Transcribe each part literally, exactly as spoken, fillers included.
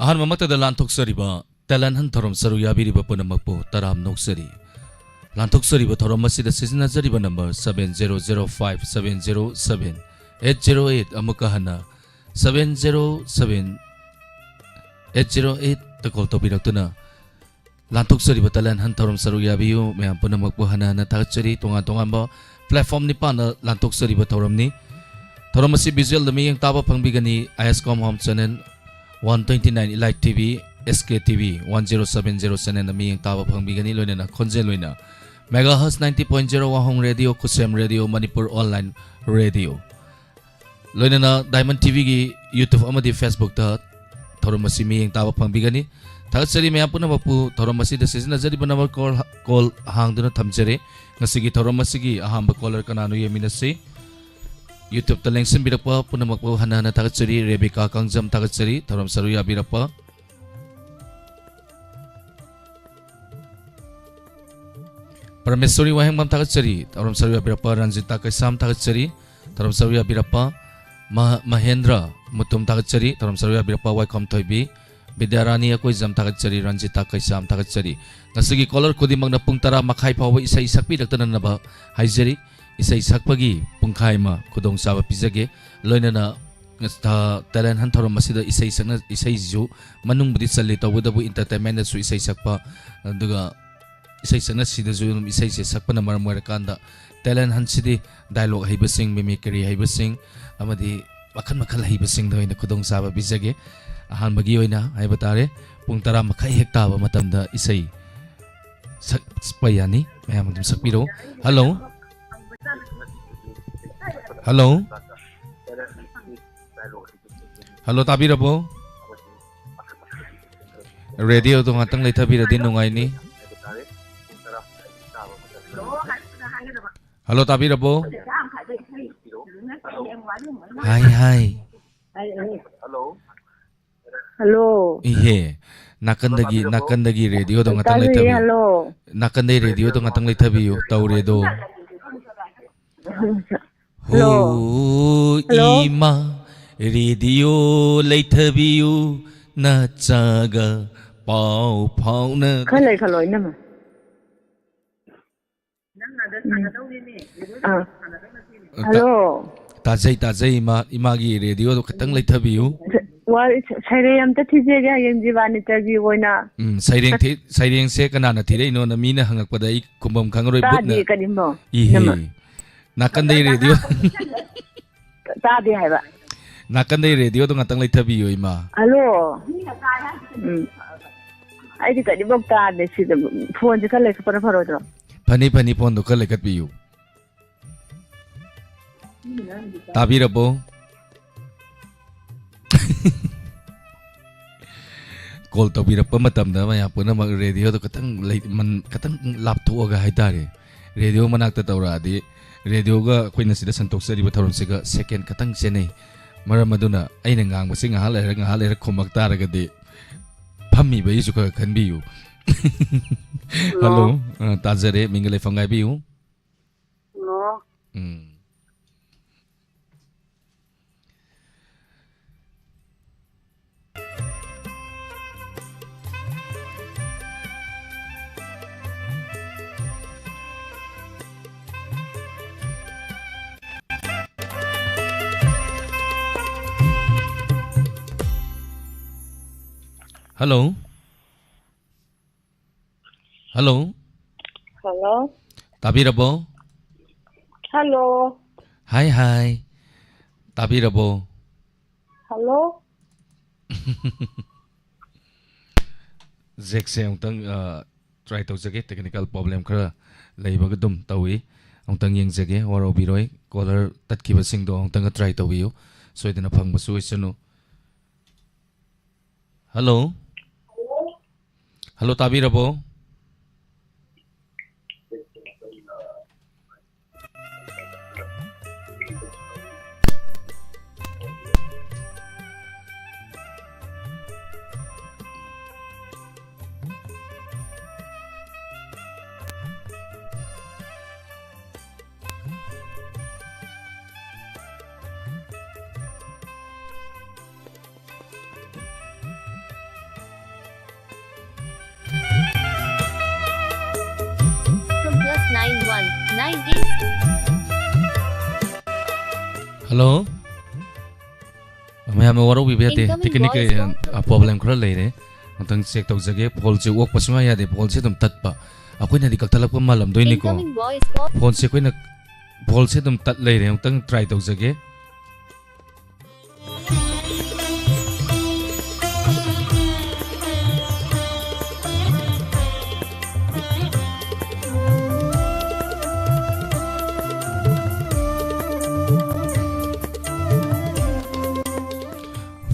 ꯑꯍꯥꯟꯕꯃꯛꯇꯗ ꯂꯥꯟꯊꯣꯛꯆꯔꯤꯕ talent ꯍꯟ ꯊꯧꯔꯝ ꯁꯔꯨꯛ ꯌꯥꯕꯤꯔꯤꯕ ꯄꯨꯝꯅꯃꯛꯄꯨ ꯇꯔꯥꯝꯅ ꯑꯣꯛꯆꯔꯤ꯫ ꯂꯥꯟꯊꯣꯛꯆꯔꯤꯕ ꯊꯧꯔꯝ ꯑꯁꯤꯗ ꯁꯤꯖꯤꯟꯅꯖꯔꯤꯕ number seven zero zero five seven zero seven eight zero eight, ꯑꯃꯨꯛꯀ ꯍꯟꯅ seven zero seven eight zero eight ꯇ call ꯇꯧꯕꯤꯔꯛꯇꯨꯅ ꯂꯥꯟꯊꯣꯛꯆꯔꯤꯕ ꯇꯦꯂꯦꯟ ꯍꯟ ꯊꯧꯔꯝ ꯁꯔꯨꯛ ꯌꯥꯕꯤꯌꯨ꯫ ꯃꯌꯥꯝ ꯄꯨꯝꯅꯃꯛꯄꯨ ꯍꯟꯅ ꯍꯟꯅ ꯊꯥꯒꯠꯆꯔꯤ꯫ ꯇꯣꯉꯥꯟ ꯇꯣꯉꯥꯟꯕ platform ꯅꯤꯄꯥꯟꯗ ꯂꯥꯟꯊꯣꯛꯆꯔꯤꯕ ꯊꯧꯔꯝꯅꯤ꯫ ꯊꯧꯔꯝ ꯑꯁꯤ visual ꯗ ꯃꯤꯠꯌꯦꯡ ꯇꯥꯕ ꯐꯪꯕꯤꯒꯅꯤ꯫ ISCOM Home Channel one twenty nine, Elite TV, SK TV one zero seven zero channel ꯗ ꯃꯤꯠꯌꯦꯡ ꯇꯥꯕ ꯐꯪꯕꯤꯒꯅꯤ꯫ ꯂꯣꯏꯅꯅ ꯈꯣꯟꯖꯦꯜ ꯑꯣꯏꯅ megahertz ninety point zero ꯋꯥꯍꯣꯡ ꯔꯦꯗꯤꯑꯣ, ꯈꯨꯁꯦꯝ ꯔꯦꯗꯤꯑꯣ, ꯃꯅꯤꯄꯨꯔ online ꯔꯦꯗꯤꯑꯣ꯫ ꯂꯣꯏꯅꯅ Diamond TV ꯒꯤ YouTube ꯑꯃꯗꯤ Facebook ꯇ ꯊꯧꯔꯝ ꯑꯁꯤ ꯃꯤꯠꯌꯦꯡ ꯇꯥꯕ ꯐꯪꯕꯤꯒꯅꯤ꯫ ꯊꯥꯒꯠꯆꯔꯤ ꯃꯌꯥꯝ ꯄꯨꯝꯅꯃꯛꯄꯨ꯫ ꯊꯧꯔꯝ ꯑꯁꯤꯗ ꯁꯤꯖꯤꯟꯅꯖꯔꯤꯕ ꯅꯝꯕꯔ call, call ꯍꯥꯡꯗꯨꯅ ꯊꯝꯖꯔꯦ꯫ ꯉꯁꯤꯒꯤ ꯊꯧꯔꯝ ꯑꯁꯤꯒꯤ ꯑꯍꯥꯟꯕ caller ꯀꯅꯥꯅꯣ ꯌꯦꯡꯃꯤꯟꯅꯁꯤ꯫ YouTube ꯇ ꯂꯦꯡꯁꯤꯟꯕꯤꯔꯛꯄ ꯄꯨꯝꯅꯃꯛꯄꯨ ꯍꯟꯅ ꯍꯟꯅ ꯊꯥꯒꯠꯆꯔꯤ꯫ ꯔꯦꯕꯤꯀꯥ ꯀꯥꯡꯖꯝ ꯊꯥꯒꯠꯆꯔꯤ ꯊꯧꯔꯝ ꯁꯔꯨꯛ ꯌꯥꯕꯤꯔꯛꯄ꯫ ꯄꯔꯃꯦꯁꯣꯔꯤ ꯋꯥꯍꯦꯡꯕꯝ ꯊꯥꯒꯠꯆꯔꯤ ꯊꯧꯔꯝ ꯁꯔꯨꯛ ꯌꯥꯕꯤꯔꯛꯄ꯫ ꯔꯟꯖꯤꯇꯥ ꯀꯩꯁꯥꯝ ꯊꯥꯒꯠꯆꯔꯤ ꯊꯧꯔꯝ ꯁꯔꯨꯛ ꯌꯥꯕꯤꯔꯛꯄ꯫ ꯃ-, ꯃꯍꯦꯟꯗ꯭ꯔ ꯃꯨꯇꯨꯝ ꯊꯥꯒꯠꯆꯔꯤ ꯊꯧꯔꯝ ꯁꯔꯨꯛ ꯌꯥꯕꯤꯔꯛꯄ꯫ ꯋꯥꯏꯈꯣꯝ ꯊꯣꯏꯕꯤ, ꯕꯤꯗ꯭ꯌꯥꯔꯥꯅꯤ ꯑꯀꯣꯏꯖꯝ ꯊꯥꯒꯠꯆꯔꯤ꯫ ꯔꯟꯖꯤꯇꯥ ꯀꯩꯁꯥꯝ ꯊꯥꯒꯠꯆꯔꯤ꯫ ꯉꯁꯤꯒꯤ caller ꯈꯨꯗꯤꯡꯃꯛꯅ ꯄꯨꯡ ꯇꯔꯥ ꯃꯈꯥꯏ ꯐꯥꯎꯕ ꯏꯁꯩ ꯁꯛꯄꯤꯔꯛꯇꯅꯅꯕ ꯍꯥꯏꯖꯔꯤ꯫ ꯏꯁꯩ ꯁꯛꯄꯒꯤ ꯄꯨꯡꯈꯥꯏ ꯑꯃ ꯈꯨꯗꯣꯡꯆꯥꯕ ꯄꯤꯖꯒꯦ꯫ ꯂꯣꯏꯅꯅ ꯇꯦꯂꯦꯟ ꯍꯟ ꯊꯧꯔꯝ ꯑꯁꯤꯗ ꯏꯁꯩ ꯁꯛꯅ-, ꯏꯁꯩꯁꯤꯁꯨ ꯃꯅꯨꯡꯕꯨꯗꯤ ꯆꯜꯂꯤ, ꯇꯧꯕꯇꯕꯨ entertainment ꯗꯁꯨ ꯏꯁꯩ ꯁꯛꯄ, ꯑꯗꯨꯒ ꯏꯁꯩ ꯁꯛꯅ ꯁꯤꯗꯁꯨ ꯑꯗꯨꯝ ꯏꯁꯩꯁꯦ ꯁꯛꯄꯅ ꯃꯔꯝ ꯑꯣꯏꯔꯀꯥꯟꯗ ꯇꯦꯂꯦꯟ ꯍꯟꯁꯤꯗꯤ dialogue ꯍꯩꯕꯁꯤꯡ, mimicry ꯍꯩꯕꯁꯤꯡ ꯑꯃꯗꯤ ꯃꯈꯜ ꯃꯈꯜ ꯍꯩꯕꯁꯤꯡꯗ ꯑꯣꯏꯅ ꯈꯨꯗꯣꯡꯆꯥꯕ ꯄꯤꯖꯒꯦ꯫ ꯑꯍꯥꯟꯕꯒꯤ ꯑꯣꯏꯅ ꯍꯥꯏꯕ ꯇꯥꯔꯦ, ꯄꯨꯡ ꯇꯔꯥ ꯃꯈꯥꯏ ꯍꯦꯛ ꯇꯥꯕ ꯃꯇꯝꯗ ꯏꯁꯩ ꯁꯛꯄ ꯌꯥꯅꯤ꯫ ꯃꯌꯥꯝ ꯑꯗꯨꯝ ꯁꯛꯄꯤꯔꯛꯎ꯫ Hello? Hello? Hello, ꯇꯥꯕꯤꯔꯕꯣ? ꯔꯦꯗꯤꯑꯣꯗꯣ ꯉꯥꯛꯇꯪ ꯂꯩꯊꯕꯤꯔꯗꯤ ꯅꯨꯡꯉꯥꯏꯅꯤ꯫ Hello, ꯇꯥꯕꯤꯔꯕꯣ? ꯍꯥꯏ, ꯍꯥꯏ꯫ Hello. ꯏꯍꯦ, ꯅꯥꯀꯟꯗꯒꯤ, ꯅꯥꯀꯟꯗꯒꯤ ꯔꯦꯗꯤꯑꯣꯗꯣ ꯉꯥꯛꯇꯪ ꯇꯥꯕꯤꯔꯦ, ꯂꯩꯊꯕꯤꯌꯨ꯫ Hello. ꯅꯥꯀꯟꯗꯩ ꯔꯦꯗꯤꯑꯣꯗꯣ ꯉꯥꯛꯇꯪ ꯂꯩꯊꯕꯤꯌꯨ꯫ ꯇꯧꯔꯦꯗꯣ꯫ Hello. ꯍꯣ, Hello. ꯏꯃꯥ, ꯔꯦꯗꯤꯑꯣ ꯂꯩꯊꯕꯤꯌꯨ꯫ ꯅꯠꯇ꯭ꯔꯒ ꯄꯥꯎ ꯐꯥꯎꯅ ꯈꯔ ꯂꯩ ꯈꯜꯂꯣ, ꯏꯅꯝꯃ꯫ ꯎꯝ꯫ ꯑꯥ꯫ ꯇꯥ-, ꯍꯜꯂꯣ꯫ ꯇꯥꯖꯩ, ꯇꯥꯖꯩ, ꯏꯃꯥ꯫ ꯏꯃꯥꯒꯤ ꯔꯦꯗꯤꯑꯣꯗꯣ ꯈꯤꯇꯪ ꯂꯩꯊꯕꯤꯌꯨ꯫ ꯁ-, ꯋꯥ-, ꯁ-, ꯁꯩꯔꯦꯡ ꯑꯝꯇ ꯊꯤꯖꯒꯦ ꯍꯌꯦꯡ ꯖꯤꯕꯥꯅꯤ ꯏꯟꯇꯔꯚꯤꯌꯨ ꯑꯣꯏꯅ꯫ ꯎꯝ, ꯁꯩꯔꯦꯡ ꯊꯤ-, ꯁꯩꯔꯦꯡꯁꯦ ꯀꯅꯥꯅ ꯊꯤꯔꯛꯏꯅꯣꯅ ꯃꯤꯅ ꯍꯪꯉꯛꯄꯗ ꯑꯩ ꯈꯨꯝꯐꯝ ꯈꯪꯉꯔꯣꯏ, ꯇꯥꯗꯦ ꯕꯨꯠꯅ꯫ ꯀꯔꯤꯝꯐꯥꯎ, ꯏꯍꯦ꯫ ꯏꯅꯝꯃ꯫ ꯅꯥꯀꯟꯗꯩ ꯔꯦꯗꯤꯑꯣ꯫ ꯇꯥꯗꯦ ꯍꯥꯏꯕ꯫ ꯅꯥꯀꯟꯗꯩ ꯔꯦꯗꯤꯑꯣꯗꯣ ꯉꯥꯛꯇꯪ ꯂꯩꯊꯕꯤꯌꯣ, ꯏꯃꯥ꯫ ꯍꯜꯂꯣ꯫ ꯎꯝ꯫ ꯑꯩꯗꯤ ꯀꯔꯤꯐꯥꯎ ꯇꯥꯗꯦ ꯁꯤꯗ꯫ ꯐꯣꯟꯁꯦ ꯈꯔ ꯂꯩꯈꯠꯄꯅ ꯐꯔꯣꯏꯗ꯭ꯔꯣ? ꯐꯅꯤ, ꯐꯅꯤ, ꯐꯣꯟꯗꯣ ꯈꯔ ꯂꯩꯈꯠꯄꯤꯌꯨ꯫ ꯇꯥꯕꯤꯔꯕꯣ? ꯀꯣꯜ ꯇꯧꯕꯤꯔꯛꯄ ꯃꯇꯝꯗ ꯃꯌꯥꯝ ꯄꯨꯝꯅꯃꯛ ꯔꯦꯗꯤꯑꯣꯗꯣ ꯈꯤꯇꯪ ꯂꯩ-, ꯃꯟ-, ꯈꯤꯇꯪ ꯂꯥꯞꯊꯣꯛꯑꯒ ꯍꯥꯏꯇꯥꯔꯦ, ꯔꯦꯗꯤꯑꯣ ꯃꯅꯥꯛꯇ ꯇꯧꯔꯛꯑꯗꯤ, ꯔꯦꯗꯤꯑꯣꯒ ꯑꯩꯈꯣꯏꯅ ꯁꯤꯗ ꯁꯟꯗꯣꯛꯆꯔꯤꯕ ꯊꯧꯔꯝꯁꯤꯒ ꯁꯦꯀꯦꯟ ꯈꯤꯇꯪ ꯆꯦꯟꯅꯩ꯫ ꯃꯔꯝ ꯑꯗꯨꯅ ꯑꯩꯅ ꯉꯥꯡꯕꯁꯤ ꯉꯥꯏꯍꯥꯛ ꯂꯩꯔ, ꯉꯥꯏꯍꯥꯛ ꯂꯩꯔ ꯈꯨꯝꯃꯛ ꯇꯥꯔꯒꯗꯤ ꯐꯝꯃꯤꯕ ꯑꯩꯁꯨ ꯈꯔ ꯈꯟꯕꯤꯌꯨ꯫ ꯍꯜꯂꯣ꯫ ꯍꯜꯂꯣ꯫ ꯑ, ꯇꯥꯖꯔꯦ꯫ ꯃꯤꯡꯒ ꯂꯩꯐꯝꯒ ꯍꯥꯏꯕꯤꯌꯨ꯫ ꯍꯜꯂꯣ꯫ ꯎꯝ꯫ ꯍꯜꯂꯣ꯫ ꯍꯜꯂꯣ꯫ ꯍꯜꯂꯣ꯫ ꯇꯥꯕꯤꯔꯕꯣ? ꯍꯜꯂꯣ꯫ ꯍꯥꯏ, ꯍꯥꯏ꯫ ꯇꯥꯕꯤꯔꯕꯣ? ꯍꯜꯂꯣ꯫ ꯖꯦꯛꯁꯦ ꯑꯃꯨꯛꯇꯪ, ꯑ, try ꯇꯧꯖꯒꯦ꯫ Technical problem ꯈꯔ ꯂꯩꯕꯒ ꯑꯗꯨꯝ ꯇꯧꯏ꯫ ꯑꯃꯨꯛꯇꯪ ꯌꯦꯡꯖꯒꯦ, ꯋꯥꯔꯧꯕꯤꯔꯣꯏ꯫ Caller ꯇꯠꯈꯤꯕꯁꯤꯡꯗꯣ ꯑꯃꯨꯛꯇꯪꯒ try ꯇꯧꯕꯤꯌꯨ꯫ ꯁꯣꯏꯗꯅ ꯐꯪꯕꯁꯨ ꯑꯣꯏꯁꯅꯨ꯫ ꯍꯜꯂꯣ꯫ ꯍꯜꯂꯣ, ꯇꯥꯕꯤꯔꯕꯣ? nine one nine eight. Hello? ꯃꯌꯥꯝꯅ ꯋꯥꯔꯧꯕꯤꯕ ꯌꯥꯗꯦ꯫ Incoming technical, voice call. ꯑ, problem ꯈꯔ ꯂꯩꯔꯦ꯫ ꯑꯃꯨꯛꯇꯪ check ꯇꯧꯖꯒꯦ꯫ Phoneꯁꯦ ꯑꯣꯛꯄ ꯁꯨꯡꯌꯥ ꯌꯥꯗꯦ꯫ Phoneꯁꯦ ꯑꯗꯨꯝ ꯇꯠꯄ꯫ ꯑꯩꯈꯣꯏꯅꯗꯤ ꯀꯛꯊꯠꯂꯛꯄ ꯃꯥꯜꯂꯝꯗꯣꯏꯅꯤꯀꯣ꯫ Incoming voice call. Phoneꯁꯦ ꯑꯩꯈꯣꯏꯅ, phoneꯁꯦ ꯑꯗꯨꯝ ꯇꯠ ꯂꯩꯔꯦ꯫ ꯑꯃꯨꯛꯇꯪ try ꯇꯧꯖꯒꯦ꯫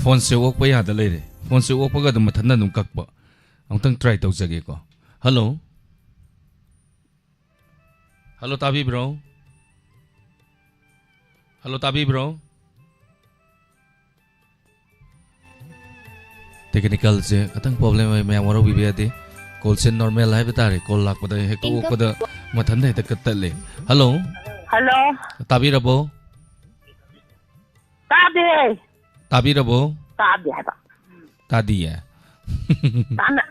Phoneꯁꯦ ꯑꯣꯛꯄ ꯌꯥꯗ ꯂꯩꯔꯦ꯫ Phoneꯁꯦ ꯑꯣꯛꯄꯒ ꯑꯗꯨꯝ ꯃꯊꯟꯇ ꯑꯗꯨꯝ ꯀꯛꯄ꯫ ꯑꯃꯨꯛꯇꯪ try ꯇꯧꯖꯒꯦꯀꯣ꯫ Hello? Hello, ꯇꯥꯕꯤꯕ꯭ꯔꯣ? Hello, ꯇꯥꯕꯤꯕ꯭ꯔꯣ? Technicalꯁꯦ ꯈꯤꯇꯪ problem ꯑꯣꯏ, ꯃꯌꯥꯝ ꯋꯥꯔꯧꯕꯤꯕ ꯌꯥꯗꯦ꯫ Callꯁꯦ normal ꯍꯥꯏꯕ ꯇꯥꯔꯦ꯫ Call ꯂꯥꯛꯄꯗ ꯍꯦꯛꯇ Income- ꯑꯣꯛꯄꯗ ꯃꯊꯟꯇ ꯍꯦꯛꯇ ꯀꯠ ꯇꯠꯂꯦ꯫ Hello? Hello? ꯇꯥꯕꯤꯔꯕꯣ? ꯇꯥꯗꯦ꯫ ꯇꯥꯕꯤꯔꯕꯣ? ꯇꯥꯗꯦ ꯍꯥꯏꯕ꯫ ꯇꯥꯗꯤꯌꯦ? ꯇꯥꯅ-,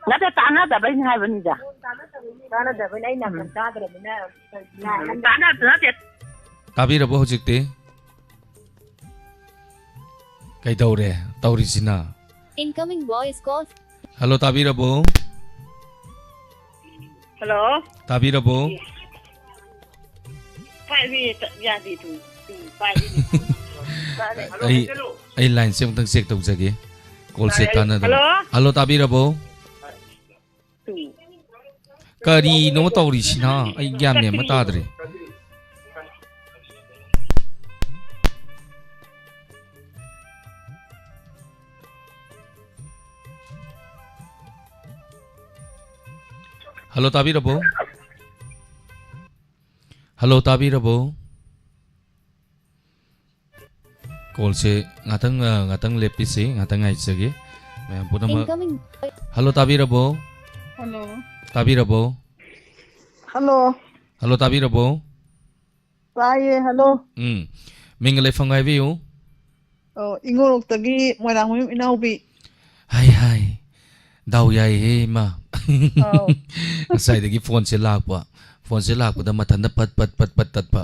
ꯅꯠꯇꯦ, ꯇꯥꯅꯗꯕꯩꯅꯦ ꯍꯥꯏꯕꯅꯤꯗ꯫ ꯇꯥꯅꯗꯕꯩꯅꯦ, ꯑꯩ ꯅꯥꯀꯣꯡ ꯎꯝ꯫ ꯇꯥꯗ꯭ꯔꯕꯅꯤꯅ꯫ ꯇꯥꯅꯗ ꯅꯠꯇꯦ꯫ ꯇꯥꯕꯤꯔꯕꯣ ꯍꯧꯖꯤꯛꯇꯤ? ꯀꯩꯗꯧꯔꯦ ꯇꯧꯔꯤꯁꯤꯅ? Incoming voice call. Hello, ꯇꯥꯕꯤꯔꯕꯣ? Hello? ꯇꯥꯕꯤꯔꯕꯣ? ꯄꯥꯏꯕꯤ ꯌꯥꯗꯦ ꯇꯨ꯫ ꯇꯨ ꯄꯥꯏꯕꯤ꯫ ꯑꯩ, ꯑꯩ lineꯁꯦ ꯑꯃꯨꯛꯇꯪ check ꯇꯧꯖꯒꯦ꯫ Callꯁꯦ ꯇꯥꯏ, ꯑꯩ, ꯇꯥꯟꯅꯗꯕ꯫ Hello? Hello, ꯇꯥꯕꯤꯔꯕꯣ? ꯇꯨ꯫ ꯀꯔꯤꯅꯣ ꯇꯧꯔꯤꯁꯤꯅ? ꯑꯩ ꯒ꯭ꯌꯥꯟ ꯃꯦꯟ ꯑꯃ ꯇꯥꯗ꯭ꯔꯦ꯫ Hello, ꯇꯥꯕꯤꯔꯕꯣ? Hello, ꯇꯥꯕꯤꯔꯕꯣ? Callꯁꯦ ꯉꯥꯛꯇꯪ, ꯑ, ꯉꯥꯛꯇꯪ ꯂꯦꯞꯄꯤꯁꯤ, ꯉꯥꯛꯇꯪ ꯉꯥꯏꯖꯒꯦ꯫ ꯃꯌꯥꯝ ꯄꯨꯝꯅꯃꯛ꯫ Incoming. Hello, ꯇꯥꯕꯤꯔꯕꯣ? Hello. ꯇꯥꯕꯤꯔꯕꯣ? Hello. Hello, ꯇꯥꯕꯤꯔꯕꯣ? ꯇꯥꯏꯌꯦ, hello. ꯎꯝ꯫ ꯃꯤꯡꯒ ꯂꯩꯐꯝꯒ ꯍꯥꯏꯕꯤꯌꯨ꯫ ꯑꯣ, ꯏꯉꯣꯔꯣꯛꯇꯒꯤ ꯃꯣꯏꯔꯥꯡꯃꯌꯨꯝ ꯏꯅꯥꯎꯕꯤ꯫ ꯍꯥꯏ, ꯍꯥꯏ꯫ ꯗꯥꯎ ꯌꯥꯏꯍꯦ, ꯏꯃꯥ꯫ ꯑꯧ꯫ ꯉꯁꯥꯏꯗꯒꯤ ꯐꯣꯟꯁꯦ ꯂꯥꯛꯄ, ꯐꯣꯟꯁꯦ ꯂꯥꯛꯄꯗ ꯃꯊꯟꯇ ꯄꯠ ꯄꯠ ꯄꯠ ꯄꯠ ꯇꯠꯄ꯫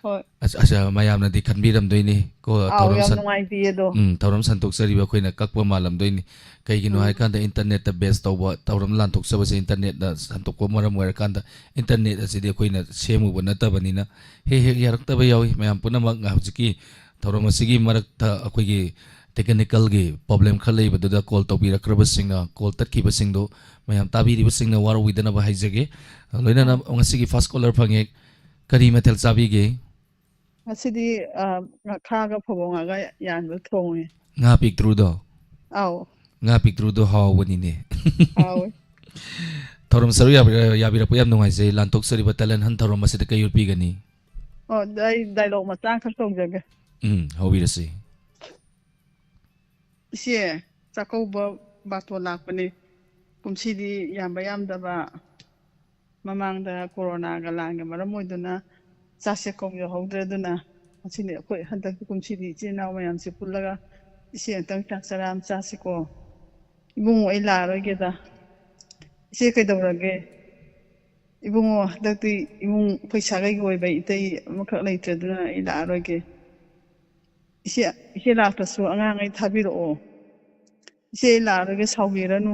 ꯍꯣꯏ꯫ ꯑꯁ, ꯑꯁ, ꯃꯌꯥꯝꯅꯗꯤ ꯈꯟꯕꯤꯔꯝꯗꯣꯏꯅꯤ ꯀꯣ, ꯑꯥꯎ, ꯊꯧꯔꯝ ꯌꯥꯝ ꯁꯟ-, ꯅꯨꯡꯉꯥꯏꯇꯦ ꯑꯗꯣ꯫ ꯎꯝ, ꯊꯧꯔꯝ ꯁꯟꯗꯣꯛꯆꯔꯤꯕ ꯑꯩꯈꯣꯏꯅ ꯀꯛꯄ ꯃꯥꯜꯂꯝꯗꯣꯏꯅꯤ꯫ ꯀꯩꯒꯤꯅꯣ ꯎꯝ꯫ ꯍꯥꯏꯀꯥꯟꯗ ꯏꯟꯇꯔꯅꯦꯠꯇ ꯕꯦꯁ ꯇꯧꯕ ꯊꯧꯔꯝ ꯂꯥꯟꯊꯣꯛꯆꯕꯁꯦ ꯏꯟꯇꯔꯅꯦꯠꯅ ꯁꯟꯗꯣꯛꯄ ꯃꯔꯝ ꯑꯣꯏꯔꯀꯥꯟꯗ, ꯏꯟꯇꯔꯅꯦꯠ ꯑꯁꯤꯗꯤ ꯑꯩꯈꯣꯏꯅ ꯁꯦꯝꯃꯨꯕ ꯅꯠꯇꯕꯅꯤꯅ ꯍꯦꯛ ꯍꯦꯛ ꯌꯥꯔꯛꯇꯕ ꯌꯥꯎꯏ꯫ ꯃꯌꯥꯝ ꯄꯨꯝꯅꯃꯛ ꯍꯧꯖꯤꯛꯀꯤ ꯊꯧꯔꯝ ꯑꯁꯤꯒꯤ ꯃꯔꯛꯇ ꯑꯩꯈꯣꯏꯒꯤ ꯇꯦꯛꯅꯤꯀꯦꯜꯒꯤ ꯄ꯭ꯔꯣꯕ꯭ꯂꯦꯝ ꯈꯔ ꯂꯩꯕꯗꯨꯗ ꯀꯣꯜ ꯇꯧꯕꯤꯔꯛꯈ꯭ꯔꯕꯁꯤꯡꯅ, ꯀꯣꯜ ꯇꯠꯈꯤꯕꯁꯤꯡꯗꯣ ꯃꯌꯥꯝ ꯇꯥꯕꯤꯔꯤꯕꯁꯤꯡꯅ ꯋꯥꯔꯧꯕꯤꯗꯅꯕ ꯍꯥꯏꯖꯒꯦ꯫ ꯂꯣꯏꯅꯅ ꯑꯥ꯫ ꯉꯁꯤꯒꯤ ꯐꯥꯔꯁ ꯀꯣꯂꯔ ꯐꯪꯉꯦ꯫ ꯀꯔꯤ ꯃꯊꯦꯜ ꯆꯥꯕꯤꯒꯦ? ꯉꯁꯤꯗꯤ, ꯑ, ꯉꯥꯈꯥꯒ ꯐꯕꯣ ꯉꯥꯒ ꯌꯥꯟꯕ ꯊꯣꯡꯉꯦ꯫ ꯉꯥ ꯄꯤꯛꯇ꯭ꯔꯨꯗꯣ? ꯑꯥꯎ꯫ ꯉꯥ ꯄꯤꯛꯇ꯭ꯔꯨꯗꯣ ꯍꯥꯎꯕꯅꯤꯅꯦ꯫ ꯍꯥꯎꯋꯦ꯫ ꯊꯧꯔꯝ ꯁꯔꯨꯛ ꯌꯥꯕꯤꯔ-, ꯌꯥꯕꯤꯔꯛꯄ ꯌꯥꯝ ꯅꯨꯡꯉꯥꯏꯖꯩ꯫ ꯂꯥꯟꯊꯣꯛꯆꯔꯤꯕ ꯇꯦꯂꯦꯟ ꯍꯟ ꯊꯧꯔꯝ ꯑꯁꯤꯗ ꯀꯩ ꯎꯠꯄꯤꯒꯅꯤ? ꯑꯣ, ꯑꯗ ꯑꯩ ꯗꯥꯏꯂꯣꯛ ꯃꯆꯥ ꯑꯃꯈꯛ ꯇꯧꯖꯒꯦ꯫ ꯎꯝ, ꯍꯧꯕꯤꯔꯁꯤ꯫ "ꯏꯆꯦ, ꯆꯥꯛꯀꯧꯕ ꯕꯥꯇꯣꯟ ꯂꯥꯛꯄꯅꯦ꯫ ꯀꯨꯝꯁꯤꯗꯤ ꯌꯥꯝꯕ ꯌꯥꯝꯗꯕ, ꯃꯃꯥꯡꯗ ꯀꯣꯔꯣꯅꯥꯒ ꯂꯥꯟꯒ ꯃꯔꯝ ꯑꯣꯏꯗꯨꯅ ꯆꯥꯛ ꯆꯥꯛꯀꯧꯕ ꯌꯧꯍꯧꯗ꯭ꯔꯦ꯫ ꯑꯗꯨꯅ ꯉꯁꯤꯗꯤ ꯑꯩꯈꯣꯏ ꯍꯟꯗꯛꯇꯤ ꯀꯨꯝꯁꯤꯗꯤ ꯏꯆꯤꯜ ꯏꯅꯥꯎ ꯃꯌꯥꯝꯁꯦ ꯄꯨꯜꯂꯒ ꯏꯆꯦ ꯑꯝꯇꯪ ꯆꯥꯛ ꯆꯔꯥ ꯑꯃ ꯆꯥꯁꯤꯀꯣ꯫ ꯏꯕꯨꯡꯉꯣ, ꯑꯩ ꯂꯥꯛꯑꯔꯣꯏꯒꯦꯗ꯫ ꯏꯆꯦ, ꯀꯩꯗꯧꯔꯒꯦ? ꯏꯕꯨꯡꯉꯣ, ꯍꯟꯗꯛꯇꯤ ꯏꯃꯨꯡ ꯑꯩꯈꯣꯏ ꯁꯥꯒꯩꯒꯤ ꯑꯣꯏꯕ ꯏꯇꯩ ꯑꯃꯈꯛ ꯂꯩꯇ꯭ꯔꯦ, ꯑꯗꯨꯅ ꯑꯩ ꯂꯥꯛꯑꯔꯣꯏꯒꯦ꯫ ꯏꯆꯦ, ꯏꯆꯦ ꯂꯥꯛꯇ꯭ꯔꯁꯨ ꯑꯉꯥꯡꯉꯩ ꯊꯥꯕꯤꯔꯛꯑꯣ꯫ ꯏꯆꯦ, ꯑꯩ ꯂꯥꯛꯑꯔꯣꯏꯒꯦ, ꯁꯥꯎꯕꯤꯔꯅꯨ꯫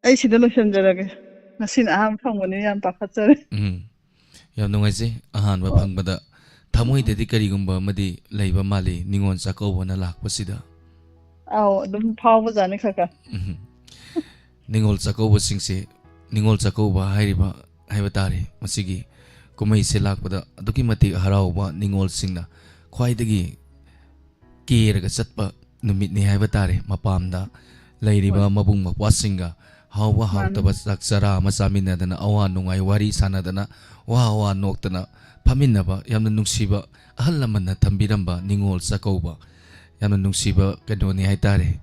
ꯑꯩ ꯁꯤꯗ ꯂꯣꯏꯁꯤꯟꯖꯔꯒꯦ꯫ ꯉꯁꯤꯅ ꯑꯍꯥꯟꯕ ꯐꯪꯕꯅꯤꯅ ꯌꯥꯝ ꯄꯥꯈꯠꯆꯔꯦ꯫" ꯎꯝ꯫ ꯌꯥꯝ ꯅꯨꯡꯉꯥꯏꯖꯩ꯫ ꯑꯍꯥꯟꯕ ꯍꯣꯏ꯫ ꯐꯪꯕꯗ ꯊꯃꯣꯏꯗꯗꯤ ꯀꯔꯤꯒꯨꯝꯕ ꯑꯃꯗꯤ ꯂꯩꯕ ꯃꯥꯜꯂꯤ, ꯅꯤꯉꯣꯜ ꯆꯥꯛꯀꯧꯕꯅ ꯂꯥꯛꯄꯁꯤꯗ꯫ ꯑꯥꯎ, ꯑꯗꯨꯝ ꯐꯥꯎꯕꯖꯥꯠꯅꯤ ꯈꯔ ꯈꯔ꯫ ꯎꯝ꯫ ꯅꯤꯉꯣꯜ ꯆꯥꯛꯀꯧꯕꯁꯤꯡꯁꯦ, ꯅꯤꯉꯣꯜ ꯆꯥꯛꯀꯧꯕ ꯍꯥꯏꯔꯤꯕ, ꯍꯥꯏꯕ ꯇꯥꯔꯦ, ꯃꯁꯤꯒꯤ ꯀꯨꯝꯍꯩꯁꯦ ꯂꯥꯛꯄꯗ ꯑꯗꯨꯛꯀꯤ ꯃꯇꯤꯛ ꯍꯔꯥꯎꯕ, ꯅꯤꯉꯣꯜꯁꯤꯡꯅ ꯈ꯭ꯋꯥꯏꯗꯒꯤ ꯀꯦꯔꯒ ꯆꯠꯄ ꯅꯨꯃꯤꯠꯅꯤ ꯍꯥꯏꯕ ꯇꯥꯔꯦ꯫ ꯃꯄꯥꯝꯗ ꯂꯩꯔꯤꯕ ꯍꯣꯏ꯫ ꯃꯕꯨꯡ ꯃꯧꯄ꯭ꯋꯥꯁꯤꯡꯒ ꯍꯥꯎꯕ ꯃꯥꯅꯤ꯫ ꯍꯥꯎꯇꯕ ꯆꯥꯛ ꯆꯔꯥ ꯑꯃ ꯆꯥꯃꯤꯟꯅꯗꯅ, ꯑꯋꯥ ꯅꯨꯡꯉꯥꯏ ꯋꯥꯔꯤ ꯁꯥꯟꯅꯗꯅ, ꯋꯥ ꯋꯥ ꯅꯣꯛꯇꯅ ꯐꯝꯃꯤꯟꯅꯕ, ꯌꯥꯝꯅ ꯅꯨꯡꯁꯤꯕ ꯑꯍꯜ ꯂꯃꯟꯅ ꯊꯝꯕꯤꯔꯝꯕ ꯅꯤꯉꯣꯜ ꯆꯥꯛꯀꯧꯕ, ꯌꯥꯝꯅ ꯅꯨꯡꯁꯤꯕ ꯀꯩꯅꯣꯅꯤ ꯍꯥꯏ ꯇꯥꯔꯦ꯫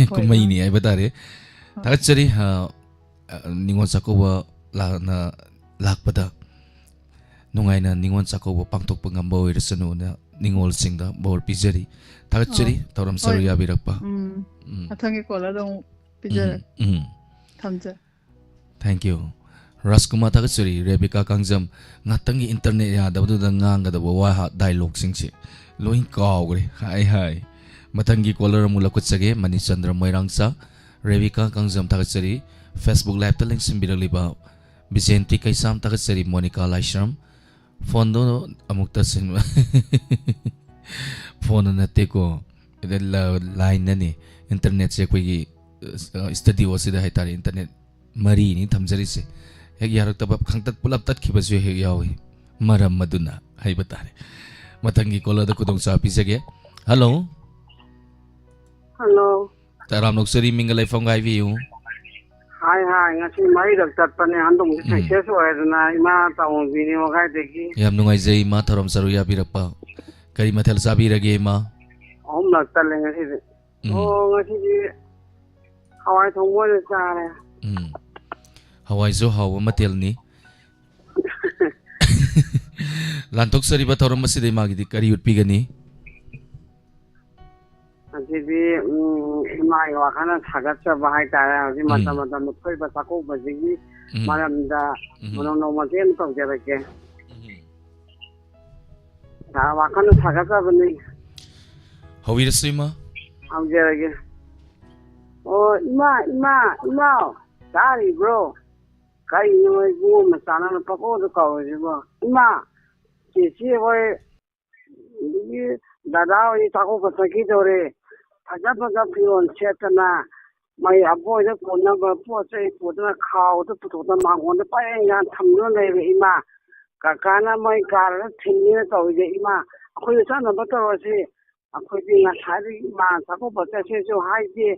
ꯍꯣꯏ, ꯀꯨꯝꯍꯩꯅꯤ ꯃꯥꯅꯤ꯫ ꯍꯥꯏꯕ ꯇꯥꯔꯦ꯫ ꯍꯣꯏ꯫ ꯊꯥꯒꯠꯆꯔꯤ꯫ ꯑ, ꯑ, ꯅꯤꯉꯣꯜ ꯆꯥꯛꯀꯧꯕ ꯂꯥꯛꯅ, ꯂꯥꯛꯄꯗ ꯅꯨꯡꯉꯥꯏꯅ ꯅꯤꯉꯣꯜ ꯆꯥꯛꯀꯧꯕ ꯄꯥꯡꯊꯣꯛꯄ ꯉꯝꯕ ꯑꯣꯏꯔꯁꯅꯨꯅ ꯅꯤꯉꯣꯜꯁꯤꯡꯗ ꯕꯣꯔ ꯄꯤꯖꯔꯤ꯫ ꯊꯥꯒꯠꯆꯔꯤ ꯑꯣ, ꯊꯧꯔꯝ ꯁꯔꯨꯛ ꯍꯣꯏ꯫ ꯌꯥꯕꯤꯔꯛꯄ꯫ ꯎꯝ꯫ ꯎꯝ꯫ ꯃꯊꯪꯒꯤ ꯀꯣꯜꯗ ꯑꯃꯨꯛ ꯎꯝ, ꯄꯤꯖꯔꯒꯦ꯫ ꯎꯝ꯫ ꯊꯝꯖꯔꯦ꯫ Thank you꯫ ꯔꯥꯖꯀꯨꯃꯥꯔ ꯊꯥꯒꯠꯆꯔꯤ꯫ ꯔꯦꯕꯤꯀꯥ ꯀꯥꯡꯖꯝ, ꯉꯥꯛꯇꯪꯒꯤ internet ꯌꯥꯗꯕꯗꯨꯗ ꯉꯥꯡꯒꯗꯕ ꯋꯥ ꯍꯥ-, dialogueꯁꯤꯡꯁꯦ ꯂꯣꯏ ꯀꯥꯎꯈ꯭ꯔꯦ꯫ ꯍꯥꯏ ꯍꯥꯏ꯫ ꯃꯊꯪꯒꯤ caller ꯑꯃꯨꯛ ꯂꯧꯈꯠꯆꯒꯦ꯫ ꯃꯅꯤꯆꯟꯗ꯭ꯔ ꯃꯣꯏꯔꯥꯡꯆꯥ, ꯔꯦꯕꯤꯀꯥ ꯀꯥꯡꯖꯝ ꯊꯥꯒꯠꯆꯔꯤ꯫ Facebook Liveꯇ ꯂꯦꯡꯁꯤꯟꯕꯤꯔꯛꯂꯤꯕ ꯕꯤꯖꯦꯟꯇꯤ ꯀꯩꯁꯥꯝ ꯊꯥꯒꯠꯆꯔꯤ꯫ ꯃꯣꯅꯤꯀꯥ ꯂꯥꯏꯁ꯭ꯔꯝ, ꯐꯣꯟꯗꯣ ꯑꯃꯨꯛꯇ ꯁꯤꯟꯕ꯫ ꯐꯣꯟꯗ ꯅꯠꯇꯦꯀꯣ, ꯑꯗ ꯂ-, lineꯅꯅꯤ꯫ Internetꯁꯦ ꯑꯩꯈꯣꯏꯒꯤ, ꯑ, studioꯁꯤꯗ ꯍꯥꯏꯇꯥꯔꯦ, internet ꯃꯔꯤꯅꯤ ꯊꯝꯖꯔꯤꯁꯦ꯫ ꯍꯦꯛ ꯌꯥꯔꯛꯇꯕ, ꯈꯪꯇꯠ ꯄꯨꯂꯞ ꯇꯠꯈꯤꯕꯁꯨ ꯍꯦꯛ ꯌꯥꯎꯏ꯫ ꯃꯔꯝ ꯑꯗꯨꯅ ꯍꯥꯏꯕ ꯇꯥꯔꯦ꯫ ꯃꯊꯪꯒꯤ caller ꯗ ꯈꯨꯗꯣꯡꯆꯥꯕ ꯄꯤꯖꯒꯦ꯫ Hello꯫ Hello꯫ ꯇꯔꯥꯝꯅ ꯑꯣꯛꯆꯔꯤ, ꯃꯤꯡꯒ ꯂꯩꯐꯝꯒ ꯍꯥꯏꯕꯤꯌꯨ꯫ ꯍꯥꯏ, ꯍꯥꯏ, ꯉꯁꯤ ꯃꯔꯤꯔꯛ ꯆꯠꯄꯅꯦ, ꯍꯟꯗꯛ ꯎꯝ꯫ Success ꯑꯣꯏꯗꯅ ꯏꯃꯥ ꯇꯥꯃꯣꯕꯤꯅꯤ ꯋꯥꯒꯥꯏꯗꯒꯤ꯫ ꯌꯥꯝ ꯅꯨꯡꯉꯥꯏꯖꯩ, ꯏꯃꯥ ꯊꯧꯔꯝ ꯁꯔꯨꯛ ꯌꯥꯕꯤꯔꯛꯄ꯫ ꯀꯔꯤ ꯃꯊꯦꯜ ꯆꯥꯕꯤꯔꯒꯦ, ꯏꯃꯥ? ꯑꯍꯨꯝꯂꯛ ꯆꯠꯂꯦ ꯉꯁꯤꯗꯤ꯫ ꯎꯝ꯫ ꯑꯣ, ꯉꯁꯤꯗꯤ ꯍꯋꯥꯏ ꯊꯣꯡꯕ ꯑꯣꯏꯅ ꯆꯥꯔꯦ꯫ ꯎꯝ꯫ ꯍꯋꯥꯏꯁꯨ ꯍꯥꯎꯕ ꯃꯊꯦꯜꯅꯤ꯫ ꯂꯥꯟꯊꯣꯛꯆꯔꯤꯕ ꯊꯧꯔꯝ ꯑꯁꯤꯗ ꯏꯃꯥꯒꯤꯗꯤ ꯀꯔꯤ ꯎꯠꯄꯤꯒꯅꯤ? ꯉꯁꯤꯗꯤ, ꯎꯝ, ꯏꯃꯥꯒꯤ ꯋꯥꯈꯜꯅ ꯁꯥꯒꯠꯆꯕ ꯍꯥꯏꯇꯥꯔꯦ꯫ ꯍꯧꯖꯤꯛ ꯃꯇꯝ ꯎꯝ꯫ ꯃꯇꯝꯗ ꯊꯣꯛꯏꯕ ꯆꯥꯛꯀꯧꯕꯁꯤꯒꯤ ꯎꯝ꯫ ꯃꯔꯝꯗ ꯎꯝ꯫ ꯃꯅꯣ-, ꯅꯣꯡꯃꯇꯦꯛ ꯑꯃ ꯇꯧꯖꯔꯛꯀꯦ꯫ ꯎꯝ꯫ ꯁꯥ-, ꯋꯥꯈꯜꯅ ꯁꯥꯒꯠꯆꯕꯅꯤ꯫ ꯍꯧꯕꯤꯔꯁꯤ, ꯏꯃꯥ꯫ ꯍꯧꯖꯔꯒꯦ꯫ ꯑꯣ, ꯏꯃꯥ, ꯏꯃꯥ, ꯏꯃꯥꯎ, ꯇꯥꯔꯤꯕ꯭ꯔꯣ? ꯀꯩꯅꯣ ꯏꯕꯨꯡꯉꯣ ꯃꯆꯥꯅ ꯄꯪꯀꯧꯗ ꯀꯧꯔꯤꯁꯤꯕꯣ? ꯏꯃꯥ, ꯆꯦꯆꯦ ꯍꯣꯏ, ꯑꯗꯒꯤ ꯗꯗꯥ ꯍꯣꯏ ꯆꯥꯛꯀꯧꯕ ꯆꯠꯈꯤꯗꯧꯔꯦ꯫ ꯐꯖ ꯐꯖ ꯐꯤꯔꯣꯜ ꯁꯦꯠꯇꯅ, ꯃꯩ ꯑꯕꯣꯏꯗ ꯀꯣꯟꯅꯕ ꯄꯣꯠ ꯆꯩ ꯄꯨꯗꯅ, ꯈꯥꯎꯗ ꯄꯨꯊꯣꯛꯇꯅ, ꯃꯥꯡꯒꯣꯟꯗ ꯄꯔꯦꯡ ꯁꯥꯅ ꯊꯝꯗꯨꯅ ꯂꯩꯔꯦ ꯏꯃꯥ꯫ ꯀꯀꯥꯅ ꯃꯩ ꯀꯥꯔꯒ ꯊꯤꯟꯅꯤꯅ ꯇꯧꯔꯤꯁꯦ ꯏꯃꯥ꯫ ꯑꯩꯈꯣꯏꯁꯨ ꯆꯠꯅꯕ ꯇꯧꯔꯁꯤ꯫ ꯑꯩꯈꯣꯏꯗꯤ ꯉꯁꯥꯏꯗꯒꯤ ꯏꯃꯥ ꯆꯥꯛꯀꯧꯕ ꯆꯠꯁꯦꯁꯨ ꯍꯥꯏꯗꯦ,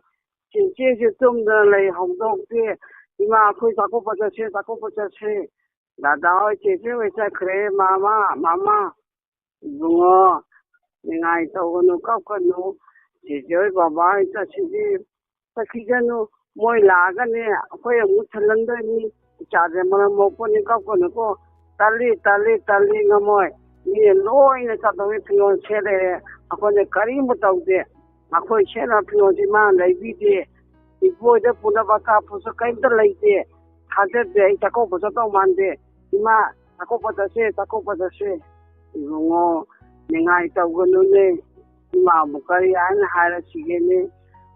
ꯆꯦꯆꯦꯁꯨ ꯇꯨꯝꯗꯅ ꯂꯩ, ꯍꯧꯗꯣꯛꯇꯦ꯫ ꯏꯃꯥ, ꯑꯩꯈꯣꯏ ꯆꯥꯛꯀꯧꯕ ꯆꯠꯁꯦ, ꯆꯥꯛꯀꯧꯕ ꯆꯠꯁꯦ꯫ ꯗꯗꯥ ꯍꯣꯏ, ꯆꯦꯆꯦ ꯍꯣꯏ ꯆꯠꯈ꯭ꯔꯦ꯫ ꯃꯃꯥ, ꯃꯃꯥ, ꯏꯕꯨꯡꯉꯣ, ꯅꯤꯡꯉꯥꯏ ꯇꯧꯒꯅꯨ, ꯀꯞꯀꯅꯨ꯫ ꯆꯦꯆꯦ ꯍꯣꯏ, ꯕꯕꯥ ꯍꯣꯏ ꯆꯠꯁꯤꯗꯤ ꯆꯠꯈꯤꯒꯅꯨ꯫ ꯃꯣꯏ ꯂꯥꯛꯑꯒꯅꯦ, ꯑꯩꯈꯣꯏ ꯑꯃꯨꯛ ꯊꯜꯍꯟꯗꯣꯏꯅꯤ꯫ ꯏꯆꯥꯁꯦ ꯃꯔꯝ ꯃꯣꯛꯄꯅꯤ, ꯀꯞꯀꯅꯨꯀꯣ꯫ ꯇꯜꯂꯤ, ꯇꯜꯂꯤ, ꯇꯜꯂꯤ, ꯉꯝꯃꯣꯏ꯫ ꯃꯤꯅ ꯂꯣꯏꯅ ꯆꯠꯇꯧꯒꯤ ꯐꯤꯔꯣꯜ ꯁꯦꯠ ꯂꯩꯔꯦ꯫ ꯑꯩꯈꯣꯏꯅ ꯀꯔꯤꯝꯕꯨ ꯇꯧꯗꯦ꯫ ꯑꯩꯈꯣꯏ ꯁꯦꯠꯅꯕ ꯐꯤꯔꯣꯜꯁꯤ ꯃꯥꯅ ꯂꯩꯕꯤꯗꯦ꯫ ꯏꯄꯨ ꯍꯣꯏꯗ ꯄꯨꯅꯕ ꯑꯆꯥꯄꯣꯠꯁꯨ ꯀꯔꯤꯝꯇ ꯂꯩꯇꯦ꯫ ꯊꯥꯖꯗꯦ, ꯑꯩ ꯆꯥꯛꯀꯧꯕ ꯆꯠꯇꯧ ꯃꯥꯟꯗꯦ꯫ ꯏꯃꯥ, ꯆꯥꯛꯀꯧꯕ ꯆꯠꯁꯦ, ꯆꯥꯛꯀꯧꯕ ꯆꯠꯁꯦ꯫ ꯏꯕꯨꯡꯉꯣ, ꯅꯤꯡꯉꯥꯏ ꯇꯧꯒꯅꯨꯅꯦ꯫ ꯏꯃꯥꯕꯨ ꯀꯔꯤ ꯍꯥꯏꯅ ꯍꯥꯏꯔꯁꯤꯒꯦꯅꯦ?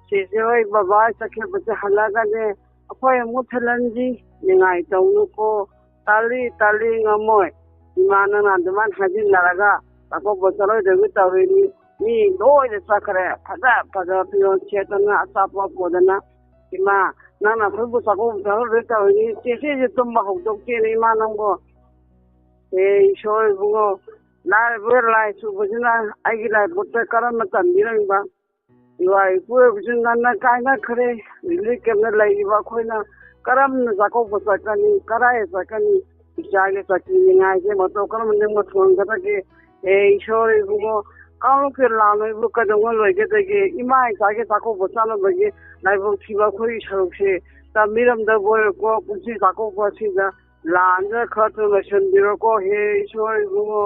ꯆꯦꯆꯦ ꯍꯣꯏ ꯕꯕꯥ ꯍꯣꯏ ꯆꯠꯈꯤꯕꯁꯦ ꯍꯜꯂꯛꯑꯒꯅꯦ, ꯑꯩꯈꯣꯏ ꯑꯃꯨꯛ ꯊꯤꯜꯍꯟꯁꯤ꯫ ꯅꯤꯡꯉꯥꯏ ꯇꯧꯅꯨꯀꯣ꯫ ꯇꯥꯜꯂꯤ, ꯇꯥꯜꯂꯤ ꯉꯝꯃꯣꯏ꯫ ꯏꯃꯥ ꯅꯪꯅ ꯑꯗꯨꯃꯥꯏꯅ ꯍꯥꯏꯖꯤꯟꯅꯔꯒ ꯆꯥꯛꯀꯧꯕ ꯆꯠꯂꯣꯏꯗꯕꯤ ꯇꯧꯔꯤꯅꯤ꯫ ꯃꯤ ꯂꯣꯏꯅ ꯆꯠꯈ꯭ꯔꯦ꯫ ꯐꯖ ꯐꯖꯕ ꯐꯤꯔꯣꯜ ꯁꯦꯠꯇꯅ, ꯑꯆꯥꯄꯣꯠ ꯄꯨꯗꯅ꯫ ꯏꯃꯥ, ꯅꯪꯅ ꯑꯩꯈꯣꯏꯕꯨ ꯆꯥꯛꯀꯧꯕ ꯆꯠꯂꯣꯏꯗꯕꯤ ꯇꯧꯔꯤꯅꯤ꯫ ꯆꯦꯆꯦꯁꯦ ꯇꯨꯝꯕ ꯍꯧꯗꯣꯛꯇꯦꯅꯦ ꯏꯃꯥ ꯅꯪꯕꯨ꯫ ꯍꯦ ꯏꯁꯣꯔ ꯏꯕꯨꯡꯉꯣ, ꯂꯥꯏꯔꯕ ꯂꯥꯏ ꯆꯨꯕꯁꯤꯅ ꯑꯩꯒꯤ ꯂꯥꯏꯕꯛꯇ ꯀꯔꯝꯅ ꯇꯝꯕꯤꯔꯝꯕ? ꯏꯋꯥ ꯏꯄꯨ ꯑꯣꯏꯕꯁꯨ ꯉꯟꯅ ꯀꯥꯏꯅꯈ꯭ꯔꯦ꯫ ꯔꯤꯂꯤꯐ ꯀꯦꯝꯞꯇ ꯂꯩꯔꯤꯕ ꯑꯩꯈꯣꯏꯅ ꯀꯔꯝꯅ ꯆꯥꯛꯀꯧꯕ ꯆꯠꯀꯅꯤ? ꯀꯗꯥꯏꯗ ꯆꯠꯀꯅꯤ? ꯏꯆꯥꯒꯤ ꯆꯠꯈꯤꯅꯤꯉꯥꯏꯁꯦ ꯃꯇꯧ ꯀꯔꯝꯅ ꯅꯤꯡꯕ ꯊꯨꯡꯍꯟꯒꯗꯒꯦ? ꯍꯦ ꯏꯁꯣꯔ ꯏꯕꯨꯡꯉꯣ, ꯀꯥꯡꯂꯨꯞꯀꯤ ꯂꯥꯟ ꯍꯥꯏꯕꯨ ꯀꯩꯗꯧꯉꯩ ꯂꯣꯏꯒꯗꯒꯦ? ꯏꯃꯥ ꯏꯆꯥꯒꯤ ꯆꯥꯛꯀꯧꯕ ꯆꯥꯅꯕꯒꯤ ꯂꯥꯏꯕꯛ ꯊꯤꯕ ꯑꯩꯈꯣꯏꯒꯤ ꯁꯔꯨꯛꯁꯦ ꯇꯝꯕꯤꯔꯝꯗꯕ ꯑꯣꯏꯔꯣꯀꯣ꯫ ꯀꯨꯝꯁꯤ ꯆꯥꯛꯀꯧꯕ ꯑꯁꯤꯗ ꯂꯥꯟꯁꯤꯅ ꯈꯔ ꯊꯨꯅ ꯂꯣꯏꯁꯤꯟꯕꯤꯔꯣꯀꯣ꯫ ꯍꯦ ꯏꯁꯣꯔ ꯏꯕꯨꯡꯉꯣ,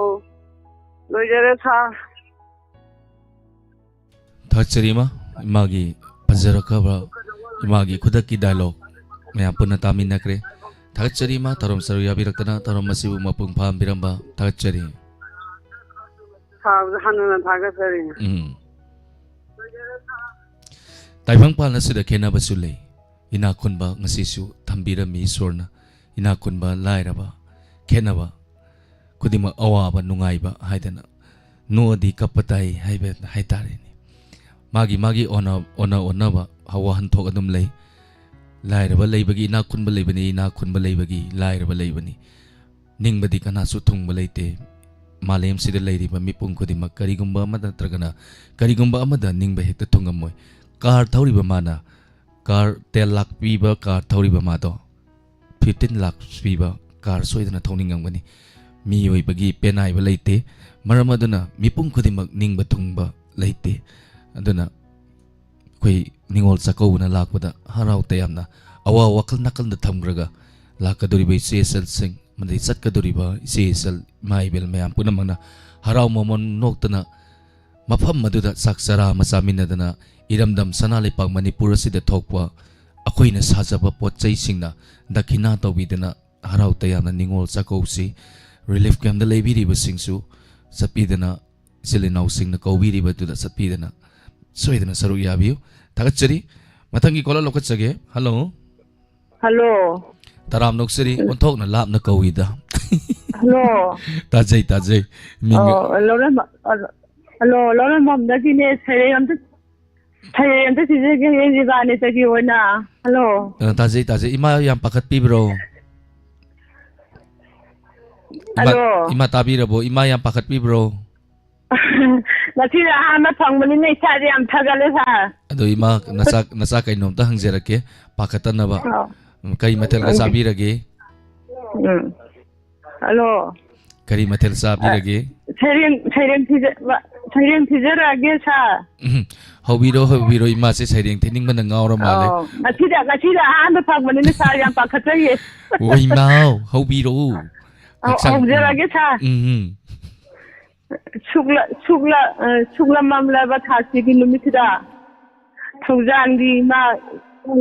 ꯂꯣꯏꯖꯔꯦ ꯁꯥꯔ꯫ ꯊꯥꯒꯠꯆꯔꯤ ꯏꯃꯥ, ꯏꯃꯥꯒꯤ ꯐꯖꯔꯛꯈ꯭ꯔꯕ ꯏꯃꯥꯒꯤ ꯈꯨꯗꯛꯀꯤ ꯗꯥꯏꯂꯣꯛ ꯃꯌꯥꯝ ꯄꯨꯟꯅ ꯇꯥꯃꯤꯟꯅꯈ꯭ꯔꯦ꯫ ꯊꯥꯒꯠꯆꯔꯤ ꯏꯃꯥ, ꯊꯧꯔꯝ ꯁꯔꯨꯛ ꯌꯥꯕꯤꯔꯛꯇꯅ ꯊꯧꯔꯝ ꯑꯁꯤꯕꯨ ꯃꯄꯨꯡ ꯐꯥꯍꯟꯕꯤꯔꯝꯕ ꯊꯥꯒꯠꯆꯔꯤ꯫ ꯁꯥꯔꯕꯨ ꯍꯟꯅ ꯍꯟꯅ ꯊꯥꯒꯠꯆꯔꯤ꯫ ꯎꯝ꯫ ꯇꯥꯏꯕꯪꯄꯥꯟ ꯑꯁꯤꯗ ꯈꯦꯠꯅꯕꯁꯨ ꯂꯩ꯫ ꯏꯅꯥꯛ ꯈꯨꯟꯕ ꯉꯁꯤꯁꯨ ꯊꯝꯕꯤꯔꯝꯃꯤ ꯏꯁꯣꯔꯅ꯫ ꯏꯅꯥꯛ ꯈꯨꯟꯕ, ꯂꯥꯏꯔꯕ, ꯈꯦꯠꯅꯕ ꯈꯨꯗꯤꯡꯃꯛ ꯑꯋꯥꯕ ꯅꯨꯡꯉꯥꯏꯕ ꯍꯥꯏꯗꯅ ꯅꯣꯛꯑꯗꯤ ꯀꯞꯄ ꯇꯥꯏ ꯍꯥꯏꯕ ꯍꯥꯏꯇꯥꯔꯦꯅꯦ꯫ ꯃꯥꯒꯤ ꯃꯥꯒꯤ ꯑꯣꯟꯅ ꯑꯣꯟꯅ ꯑꯣꯟꯅꯕ ꯋꯥꯍꯟꯊꯣꯛ ꯑꯗꯨꯝ ꯂꯩ꯫ ꯂꯥꯏꯔꯕ ꯂꯩꯕꯒꯤ ꯏꯅꯥꯛ ꯈꯨꯟꯕ ꯂꯩꯕꯅꯤ, ꯏꯅꯥꯛ ꯈꯨꯟꯕ ꯂꯩꯕꯒꯤ ꯂꯥꯏꯔꯕ ꯂꯩꯕꯅꯤ꯫ ꯅꯤꯡꯕꯗꯤ ꯀꯅꯥꯁꯨ ꯊꯨꯡꯕ ꯂꯩꯇꯦ꯫ ꯃꯥꯂꯦꯝꯁꯤꯗ ꯂꯩꯔꯤꯕ ꯃꯤꯄꯨꯝ ꯈꯨꯗꯤꯡꯃꯛ ꯀꯔꯤꯒꯨꯝꯕ ꯑꯃ ꯅꯠꯇ꯭ꯔꯒꯅ ꯀꯔꯤꯒꯨꯝꯕ ꯑꯃꯗ ꯅꯤꯡꯕ ꯍꯦꯛꯇ ꯊꯨꯡꯉꯝꯃꯣꯏ꯫ ꯀꯥꯔ ꯊꯧꯔꯤꯕ ꯃꯥꯅ ꯀꯥꯔ ꯇꯦꯟ ꯂꯥꯛ ꯄꯤꯕ ꯀꯥꯔ ꯊꯧꯔꯤꯕ ꯃꯥꯗꯣ ꯐꯤꯐꯇꯤꯟ ꯂꯥꯛ ꯄꯤꯕ ꯀꯥꯔ ꯁꯣꯏꯗꯅ ꯊꯧꯅꯤꯡꯉꯝꯒꯅꯤ꯫ ꯃꯤꯑꯣꯏꯕꯒꯤ ꯄꯦꯟꯅꯥꯏꯕ ꯂꯩꯇꯦ꯫ ꯃꯔꯝ ꯑꯗꯨꯅ ꯃꯤꯄꯨꯝ ꯈꯨꯗꯤꯡꯃꯛ ꯅꯤꯡꯕ ꯊꯨꯡꯕ ꯂꯩꯇꯦ꯫ ꯑꯗꯨꯅ ꯑꯩꯈꯣꯏ ꯅꯤꯉꯣꯜ ꯆꯥꯛꯀꯧꯕꯅ ꯂꯥꯛꯄꯗ ꯍꯔꯥꯎ ꯇꯌꯥꯝꯅ ꯑꯋꯥ ꯋꯥꯈꯜ ꯅꯥꯀꯟꯗ ꯊꯝꯈ꯭ꯔꯒ ꯂꯥꯛꯀꯗꯧꯔꯤꯕ ꯏꯆꯦ ꯏꯆꯜꯁꯤꯡ ꯑꯃꯗꯤ ꯆꯠꯀꯗꯧꯔꯤꯕ ꯏꯆꯦ ꯏꯆꯜ ꯏꯃꯥ ꯏꯕꯦꯜ ꯃꯌꯥꯝ ꯄꯨꯝꯅꯃꯛꯅ ꯍꯔꯥꯎ ꯃꯃꯣꯟ ꯅꯣꯛꯇꯅ ꯃꯐꯝ ꯑꯗꯨꯗ ꯆꯥꯛ ꯆꯔꯥ ꯑꯃ ꯆꯥꯃꯤꯟꯅꯗꯅ, ꯏꯔꯝꯗꯝ ꯁꯅꯥ ꯂꯩꯄꯥꯛ ꯃꯅꯤꯄꯨꯔ ꯑꯁꯤꯗ ꯊꯣꯛꯄ ꯑꯩꯈꯣꯏꯅ ꯁꯥꯖꯕ ꯄꯣꯠ ꯆꯩꯁꯤꯡꯅ ꯗꯈꯤꯅꯥ ꯇꯧꯕꯤꯗꯅ, ꯍꯔꯥꯎ ꯇꯌꯥꯝꯅ ꯅꯤꯉꯣꯜ ꯆꯥꯛꯀꯧꯁꯤ꯫ ꯔꯤꯂꯤꯐ ꯀꯦꯝꯞꯇ ꯂꯩꯕꯤꯔꯤꯕꯁꯤꯡꯁꯨ ꯆꯠꯄꯤꯗꯅ, ꯏꯆꯤꯜ ꯏꯅꯥꯎꯁꯤꯡꯅ ꯀꯧꯕꯤꯔꯤꯕꯗꯨꯗ ꯆꯠꯄꯤꯗꯅ ꯁꯣꯏꯗꯅ ꯁꯔꯨꯛ ꯌꯥꯕꯤꯌꯨ꯫ ꯊꯥꯒꯠꯆꯔꯤ꯫ ꯃꯊꯪꯒꯤ ꯀꯣꯂꯔ ꯂꯧꯈꯠꯆꯒꯦ꯫ ꯍꯜꯂꯣ꯫ ꯍꯜꯂꯣ꯫ ꯇꯔꯥꯝꯅ ꯑꯣꯛꯆꯔꯤ, ꯑꯣꯟꯊꯣꯛꯅ ꯂꯥꯞꯅ ꯀꯧꯏꯗ꯫ ꯍꯜꯂꯣ꯫ ꯇꯥꯖꯩ, ꯇꯥꯖꯩ꯫ ꯃꯤꯡ ꯑꯣ, ꯂꯧꯔꯦꯝꯕꯝ, ꯍꯜꯂꯣ, ꯂꯧꯔꯦꯝꯕꯝꯗꯒꯤꯅꯦ, ꯁꯩꯔꯦꯡ ꯑꯝꯇ, ꯁꯩꯔꯦꯡ ꯑꯝꯇ ꯁꯤꯖꯒꯦ, ꯍꯌꯦꯡ ꯖꯤꯕꯥꯅꯤꯇꯒꯤ ꯑꯣꯏꯅ꯫ ꯍꯜꯂꯣ꯫ ꯑ, ꯇꯥꯖꯩ, ꯇꯥꯖꯩ꯫ ꯏꯃꯥ ꯌꯥꯝ ꯄꯥꯈꯠꯄꯤꯕ꯭ꯔꯣ? ꯏꯃꯥ, ꯍꯜꯂꯣ꯫ ꯏꯃꯥ ꯇꯥꯕꯤꯔꯕꯣ? ꯏꯃꯥ ꯌꯥꯝ ꯄꯥꯈꯠꯄꯤꯕ꯭ꯔꯣ? ꯉꯁꯤꯅ ꯑꯍꯥꯟꯕ ꯐꯪꯕꯅꯤꯅ ꯏꯁꯥꯁꯦ ꯌꯥꯝ ꯊꯥꯒꯠꯂꯦ, ꯁꯥꯔ꯫ ꯑꯗꯣ ꯏꯃꯥ, ꯅꯆꯥ, ꯅꯆꯥ ꯀꯩꯅꯣꯝꯇ ꯍꯪꯖꯔꯛꯀꯦ, ꯄꯥꯈꯠꯇꯅꯕ꯫ ꯑꯥꯎ꯫ ꯎꯝ, ꯀꯔꯤ ꯃꯊꯦꯜꯒ ꯍꯪꯒꯦ꯫ ꯆꯥꯕꯤꯔꯒꯦ? ꯎꯝ꯫ ꯍꯜꯂꯣ꯫ ꯀꯔꯤ ꯃꯊꯦꯜ ꯆꯥꯕꯤꯔꯒꯦ? ꯑ, ꯁꯩꯔꯦꯡ, ꯁꯩꯔꯦꯡ ꯊꯤꯖ-, ꯋꯥ-, ꯁꯩꯔꯦꯡ ꯊꯤꯖꯔꯛꯑꯒꯦ, ꯁꯥꯔ꯫ ꯎꯝ, ꯍꯧꯕꯤꯔꯣ, ꯍꯧꯕꯤꯔꯣ, ꯏꯃꯥꯁꯦ ꯁꯩꯔꯦꯡ ꯊꯤꯅꯤꯡꯕꯅ ꯉꯥꯎꯔ ꯃꯥꯜꯂꯦ꯫ ꯑꯥꯎ, ꯉꯁꯤꯗ, ꯉꯁꯤꯗ ꯑꯍꯥꯟꯕ ꯐꯪꯕꯅꯤꯅ, ꯁꯥꯔ, ꯌꯥꯝ ꯄꯥꯈꯠꯆꯩꯌꯦ꯫ ꯑꯣ, ꯏꯃꯥ, ꯍꯧꯕꯤꯔꯛꯎ꯫ ꯑꯧ, ꯍꯛꯆꯥꯡ, ꯎꯝ꯫ ꯍꯧꯖꯔꯒꯦ, ꯁꯥꯔ꯫ ꯎꯝ, ꯎꯝ꯫ ꯁꯨꯛꯂ-, ꯁꯨꯛꯂ-, ꯑ, ꯁꯨꯛꯂ ꯃꯝꯂꯕ ꯊꯥꯁꯤꯒꯤ ꯅꯨꯃꯤꯠꯁꯤꯗ ꯊꯧꯖꯥꯟꯒꯤ ꯏꯃꯥ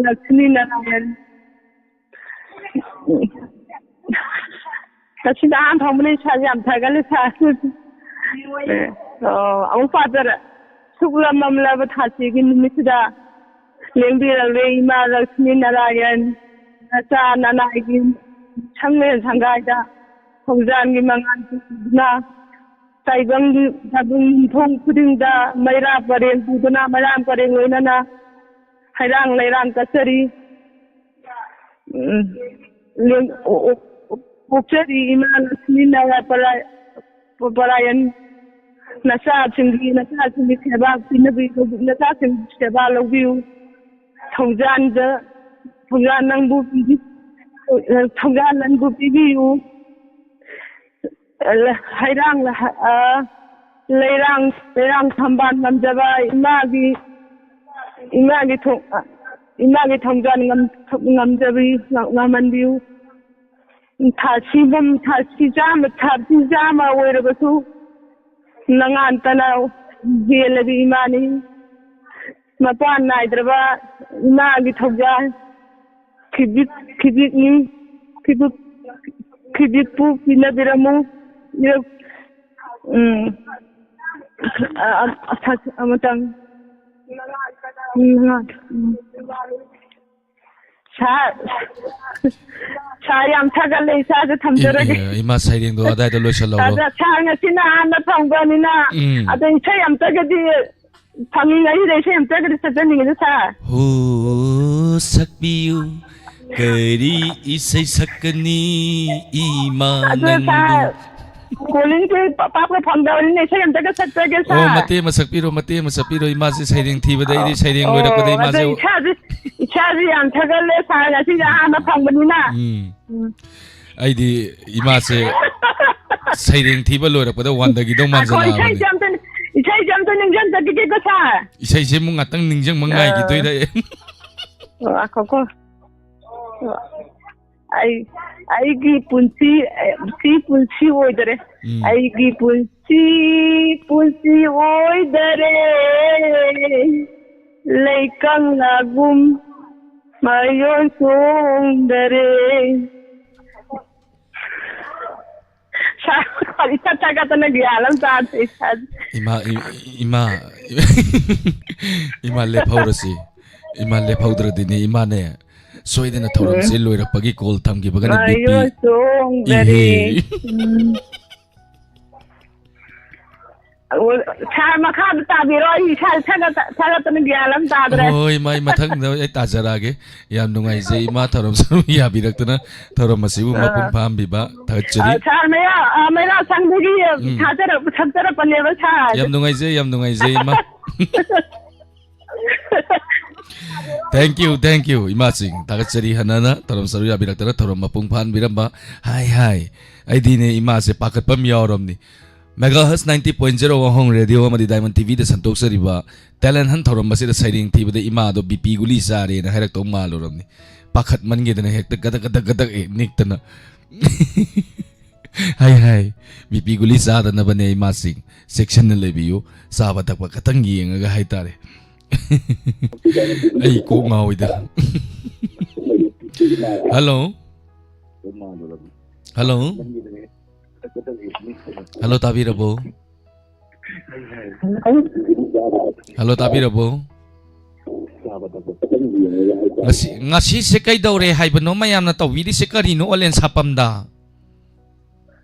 ꯂꯛꯁꯃꯤ ꯅꯥꯔꯥꯌꯟ, ꯉꯁꯤꯗ ꯑꯍꯥꯟꯕ ꯐꯪꯕꯅ ꯏꯁꯥꯁꯦ ꯌꯥꯝ ꯊꯥꯒꯠꯂꯦ, ꯁꯥꯔ꯫ ꯑꯦ, ꯑꯣ, ꯑꯃꯨꯛ ꯄꯥꯖꯔ-, ꯁꯨꯛꯂ ꯃꯝꯂꯕ ꯊꯥꯁꯤꯒꯤ ꯅꯨꯃꯤꯠꯁꯤꯗ ꯂꯦꯡꯕꯤꯔꯛꯂꯦ ꯏꯃꯥ ꯂꯛꯁꯃꯤ ꯅꯥꯔꯥꯌꯟ, ꯅꯆꯥ ꯅꯅꯥꯏꯒꯤ ꯁꯪꯂꯦꯟ ꯁꯪꯒꯥꯏꯗ ꯊꯧꯖꯥꯟꯒꯤ ꯃꯉꯥꯜ ꯄꯤꯕꯤꯗꯨꯅ, ꯇꯥꯏꯕꯪ, ꯇꯥꯏꯕꯪ ꯌꯨꯝꯊꯣꯡ ꯈꯨꯗꯤꯡꯗ ꯃꯩꯔꯥ ꯄꯔꯦꯡ ꯄꯨꯗꯨꯅ, ꯃꯩꯔꯥ ꯄꯔꯦꯡ ꯂꯣꯏꯅꯅ ꯍꯩꯔꯥꯡ ꯂꯩꯔꯥꯡ ꯀꯠꯆꯔꯤ꯫ ꯎꯝ, ꯂꯦꯡ-, ꯑꯣ-, ꯑꯣ-, ꯑꯣꯛꯆꯔꯤ ꯏꯃꯥ ꯂꯛꯁꯃꯤ ꯅꯥꯔꯥ ꯄꯔꯥ-, ꯄꯔꯥꯌꯟ꯫ ꯅꯆꯥꯁꯤꯡꯒꯤ, ꯅꯆꯥꯁꯤꯡꯒꯤ ꯁꯦꯕꯥ ꯄꯤꯅꯕꯤ-, ꯅꯆꯥꯁꯤꯡꯒꯤ ꯁꯦꯕꯥ ꯂꯧꯕꯤꯌꯨ꯫ ꯊꯧꯖꯥꯟꯗ, ꯊꯧꯖꯥꯟ ꯅꯪꯕꯨ ꯄꯤꯕꯤ-, ꯊꯧꯖꯥꯟ ꯅꯪꯕꯨ ꯄꯤꯕꯤꯌꯨ꯫ ꯍꯩꯔꯥꯡ, ꯑ, ꯂꯩꯔꯥꯡ, ꯂꯩꯔꯥꯡ ꯊꯝꯕꯥꯜ ꯉꯝꯖꯕ ꯏꯃꯥꯒꯤ, ꯏꯃꯥꯒꯤ ꯊꯣꯡ-, ꯑ, ꯏꯃꯥꯒꯤ ꯊꯧꯖꯥꯟ ꯉꯝ-, ꯉꯝꯖꯕꯤ ꯉꯝꯍꯟꯕꯤꯌꯨ꯫ ꯊꯥꯁꯤꯕꯨꯝ, ꯊꯥꯁꯤ ꯆꯥꯝꯃ, ꯊꯥꯁꯤ ꯆꯥꯝꯃ ꯑꯣꯏꯔꯕꯁꯨ ꯅꯉꯥꯟꯇꯅ ꯍꯦꯜꯂꯕꯤ ꯏꯃꯥꯅꯤ꯫ ꯃꯄꯥꯟ ꯅꯥꯏꯗ꯭ꯔꯕ ꯏꯃꯥꯒꯤ ꯊꯧꯖꯥꯜ꯫ ꯈꯤꯕꯤꯛ, ꯈꯤꯕꯤꯛꯅꯤ꯫ ꯈꯤꯕꯤꯛ, ꯈꯤꯕꯤꯛꯄꯨ ꯄꯤꯅꯕꯤꯔꯝꯃꯨ꯫ ꯎꯝ꯫ ꯑ-, ꯑ-, ꯑꯃꯇꯪ꯫ ꯎꯝ, ꯎꯝ꯫ ꯁꯥꯔ, ꯁꯥꯔ ꯌꯥꯝ ꯊꯥꯒꯠꯂꯦ, ꯏꯁꯥꯁꯦ ꯊꯝꯖꯔꯒꯦ꯫ ꯏ-, ꯏ-, ꯏꯃꯥ ꯁꯩꯔꯦꯡꯗꯣ ꯑꯗꯥꯏꯗ ꯂꯣꯏꯁꯜꯍꯧꯔꯣ꯫ ꯑꯗ ꯁꯥꯔ ꯉꯁꯤꯅ ꯑꯍꯥꯟꯕ ꯐꯪꯕꯅꯤꯅ, ꯎꯝ꯫ ꯑꯗꯣ ꯏꯁꯩ ꯑꯝꯇꯒꯗꯤ ꯐꯪꯉꯤꯉꯩꯁꯤꯗ ꯏꯁꯩ ꯑꯝꯇꯒꯗꯤ ꯁꯛꯆꯅꯤꯡꯉꯤꯗ ꯁꯥꯔ꯫ ꯍꯣ, ꯁꯛꯄꯤꯌꯨ, ꯀꯔꯤ ꯏꯁꯩ ꯁꯛꯀꯅꯤ ꯏꯃꯥ ꯑꯗꯣ ꯅꯪꯕꯨ? ꯁꯥꯔ, ꯀꯣꯂꯤꯡꯁꯦ ꯄ-, ꯄꯥꯛꯅ ꯐꯪꯗꯕꯅꯤꯅ ꯏꯁꯩ ꯑꯝꯇꯒ ꯁꯛꯆꯒꯦ, ꯑꯣ, ꯁꯥꯔ꯫ ꯃꯇꯦꯛ ꯑꯃ ꯁꯛꯄꯤꯔꯣ, ꯃꯇꯦꯛ ꯑꯃ ꯁꯛꯄꯤꯔꯣ꯫ ꯏꯃꯥꯁꯦ ꯁꯩꯔꯦꯡ ꯊꯤꯕꯗ ꯑꯩꯗꯤ, ꯑꯣ, ꯁꯩꯔꯦꯡ ꯑꯣ, ꯂꯣꯏꯔꯛꯄꯗ ꯑꯗꯣ ꯏꯃꯥꯁꯦ ꯏꯁꯥꯁꯦ, ꯏꯁꯥꯁꯦ ꯌꯥꯝ ꯊꯥꯒꯠꯂꯦ, ꯁꯥꯔ, ꯉꯁꯤꯗꯤ ꯑꯍꯥꯟꯕ ꯐꯪꯕꯅꯤꯅ꯫ ꯎꯝ꯫ ꯎꯝ꯫ ꯑꯩꯗꯤ ꯏꯃꯥꯁꯦ ꯁꯩꯔꯦꯡ ꯊꯤꯕ ꯂꯣꯏꯔꯛꯄꯗ ꯋꯥꯟꯗꯒꯤꯗꯧ ꯑꯩꯈꯣꯏ ꯃꯥꯟꯁꯤꯜꯂꯛꯑꯕꯅꯤ꯫ ꯏꯁꯩꯁꯦ ꯑꯝꯇ, ꯏꯁꯩꯁꯦ ꯑꯝꯇ ꯅꯤꯡꯁꯤꯡꯖꯈꯤꯒꯦꯀꯣ, ꯁꯥꯔ꯫ ꯏꯁꯩꯁꯦ ꯑꯃꯨꯛ ꯉꯥꯛꯇꯪ ꯅꯤꯡꯁꯤꯡꯕ ꯑꯥ꯫ ꯉꯥꯏꯈꯤꯗꯣꯏꯔ? ꯑꯣ, ꯉꯥꯏꯈꯣꯀꯣ꯫ ꯑꯩ, ꯑꯩꯒꯤ ꯄꯨꯟꯁꯤ, ꯁꯤ ꯄꯨꯟꯁꯤ ꯑꯣꯏꯗꯔꯦ꯫ ꯎꯝ꯫ ꯑꯩꯒꯤ ꯄꯨꯟꯁꯤ, ꯄꯨꯟꯁꯤ ꯑꯣꯏꯗꯔꯦ꯫ ꯂꯩꯀꯪꯂꯥꯒꯨꯝ ꯃꯌꯣꯟ ꯆꯣꯡꯗꯔꯦ꯫ ꯁꯥꯔ, ꯏꯊꯠ ꯊꯥꯒꯠꯇꯅ ꯒ꯭ꯌꯥꯟ ꯑꯃ ꯇꯥꯗꯦ ꯏꯁꯥꯁꯦ꯫ ꯏꯃꯥ, ꯏ-, ꯏꯃꯥ, ꯏꯃꯥ ꯂꯦꯞꯍꯧꯔꯁꯤ꯫ ꯏꯃꯥ ꯂꯦꯞꯍꯧꯗ꯭ꯔꯗꯤꯅꯦ, ꯏꯃꯥꯅꯦ, ꯁꯣꯏꯗꯅ ꯊꯧꯔꯝꯁꯦ ꯎꯝ꯫ ꯂꯣꯏꯔꯛꯄꯒꯤ ꯀꯣꯜ ꯊꯝꯈꯤꯕꯒꯅꯦ ꯕꯤ ꯄꯤ꯫ ꯃꯌꯣꯟ ꯆꯣꯡꯗꯔꯦ꯫ ꯏꯍꯦ꯫ ꯎꯝ꯫ ꯑꯣ, ꯁꯥꯔ, ꯃꯈꯥꯗ ꯇꯥꯕꯤꯔꯣ, ꯑꯩ ꯏꯁꯥ ꯊꯥꯒꯠ-, ꯊꯥꯒꯠꯇꯅ ꯒ꯭ꯌꯥꯟ ꯑꯃ ꯇꯥꯗ꯭ꯔꯦ꯫ ꯍꯣꯏ, ꯃꯥꯏ ꯃꯊꯪꯗ ꯑꯩ ꯇꯥꯖꯔꯛꯑꯒꯦ꯫ ꯌꯥꯝ ꯅꯨꯡꯉꯥꯏꯖꯩ, ꯏꯃꯥ ꯊꯧꯔꯝ ꯁꯔꯨꯛ ꯌꯥꯕꯤꯔꯛꯇꯅ ꯊꯧꯔꯝ ꯑꯁꯤꯕꯨ ꯑꯥ꯫ ꯃꯄꯨꯡ ꯐꯥꯍꯟꯕꯤꯕ ꯊꯥꯒꯠꯆꯔꯤ꯫ ꯑꯥ, ꯁꯥꯔ, ꯃꯩꯔꯥ-, ꯑꯥ, ꯃꯩꯔꯥ ꯁꯪꯕꯒꯤ ꯎꯝ꯫ ꯊꯥꯖꯔꯛ-, ꯁꯛꯆꯔꯛꯄꯅꯦꯕ, ꯁꯥꯔ꯫ ꯌꯥꯝ ꯅꯨꯡꯉꯥꯏꯖꯩ, ꯌꯥꯝ ꯅꯨꯡꯉꯥꯏꯖꯩ, ꯏꯃꯥ꯫ Thank you, thank you, ꯏꯃꯥꯁꯤꯡ꯫ ꯊꯥꯒꯠꯆꯔꯤ ꯍꯟꯅ ꯍꯟꯅ ꯊꯧꯔꯝ ꯁꯔꯨꯛ ꯌꯥꯕꯤꯔꯛꯇꯅ ꯊꯧꯔꯝ ꯃꯄꯨꯡ ꯐꯥꯍꯟꯕꯤꯔꯝꯕ꯫ ꯍꯥꯏ, ꯍꯥꯏ꯫ ꯑꯩꯗꯤꯅꯦ, ꯏꯃꯥꯁꯦ ꯄꯥꯈꯠꯄ ꯑꯃ ꯌꯥꯎꯔꯕꯅꯤ꯫ Megahertz ninety point zero ꯋꯥꯍꯣꯡ ꯔꯦꯗꯤꯑꯣ ꯑꯃꯗꯤ Diamond ꯇꯤ ꯚꯤꯗ ꯁꯟꯗꯣꯛꯆꯔꯤꯕ talent hunt ꯊꯧꯔꯝ ꯑꯁꯤꯗ ꯁꯩꯔꯦꯡ ꯊꯤꯕꯗ ꯏꯃꯥꯗꯣ ꯕꯤ ꯄꯤ ꯒꯨꯂꯤ ꯆꯥꯔꯦꯅ ꯍꯥꯏꯔꯛꯇꯧ ꯃꯥꯜꯂꯨꯔꯕꯅꯤ꯫ ꯄꯥꯈꯠꯃꯟꯒꯤꯗꯅ ꯍꯦꯛꯇ ꯒꯗꯛ ꯒꯗꯛ ꯒꯗꯛ ꯍꯦꯛ ꯅꯤꯛꯇꯅ꯫ ꯍꯥꯏ, ꯍꯥꯏ꯫ ꯕꯤ ꯄꯤ ꯒꯨꯂꯤ ꯆꯥꯗꯅꯕꯅꯦ ꯏꯃꯥꯁꯤꯡ꯫ ꯆꯦꯛꯁꯤꯟꯅ ꯂꯩꯕꯤꯌꯨ, ꯆꯥꯕ ꯊꯛꯄ ꯈꯇꯪ ꯌꯦꯡꯉꯒ ꯍꯥꯏꯇꯥꯔꯦ꯫ ꯑꯩ ꯀꯣꯛ ꯉꯥꯎꯏꯗ꯫ ꯍꯜꯂꯣ꯫ ꯍꯜꯂꯣ꯫ ꯍꯜꯂꯣ, ꯇꯥꯕꯤꯔꯕꯣ? ꯍꯜꯂꯣ, ꯇꯥꯕꯤꯔꯕꯣ? ꯉꯁꯤ, ꯉꯁꯤꯁꯦ ꯀꯩꯗꯧꯔꯦ ꯍꯥꯏꯕꯅꯣ ꯃꯌꯥꯝꯅ ꯇꯧꯕꯤꯔꯤꯁꯦ ꯀꯔꯤꯅꯣ ꯑꯣꯂꯦꯟ ꯁꯥꯄꯝꯗ?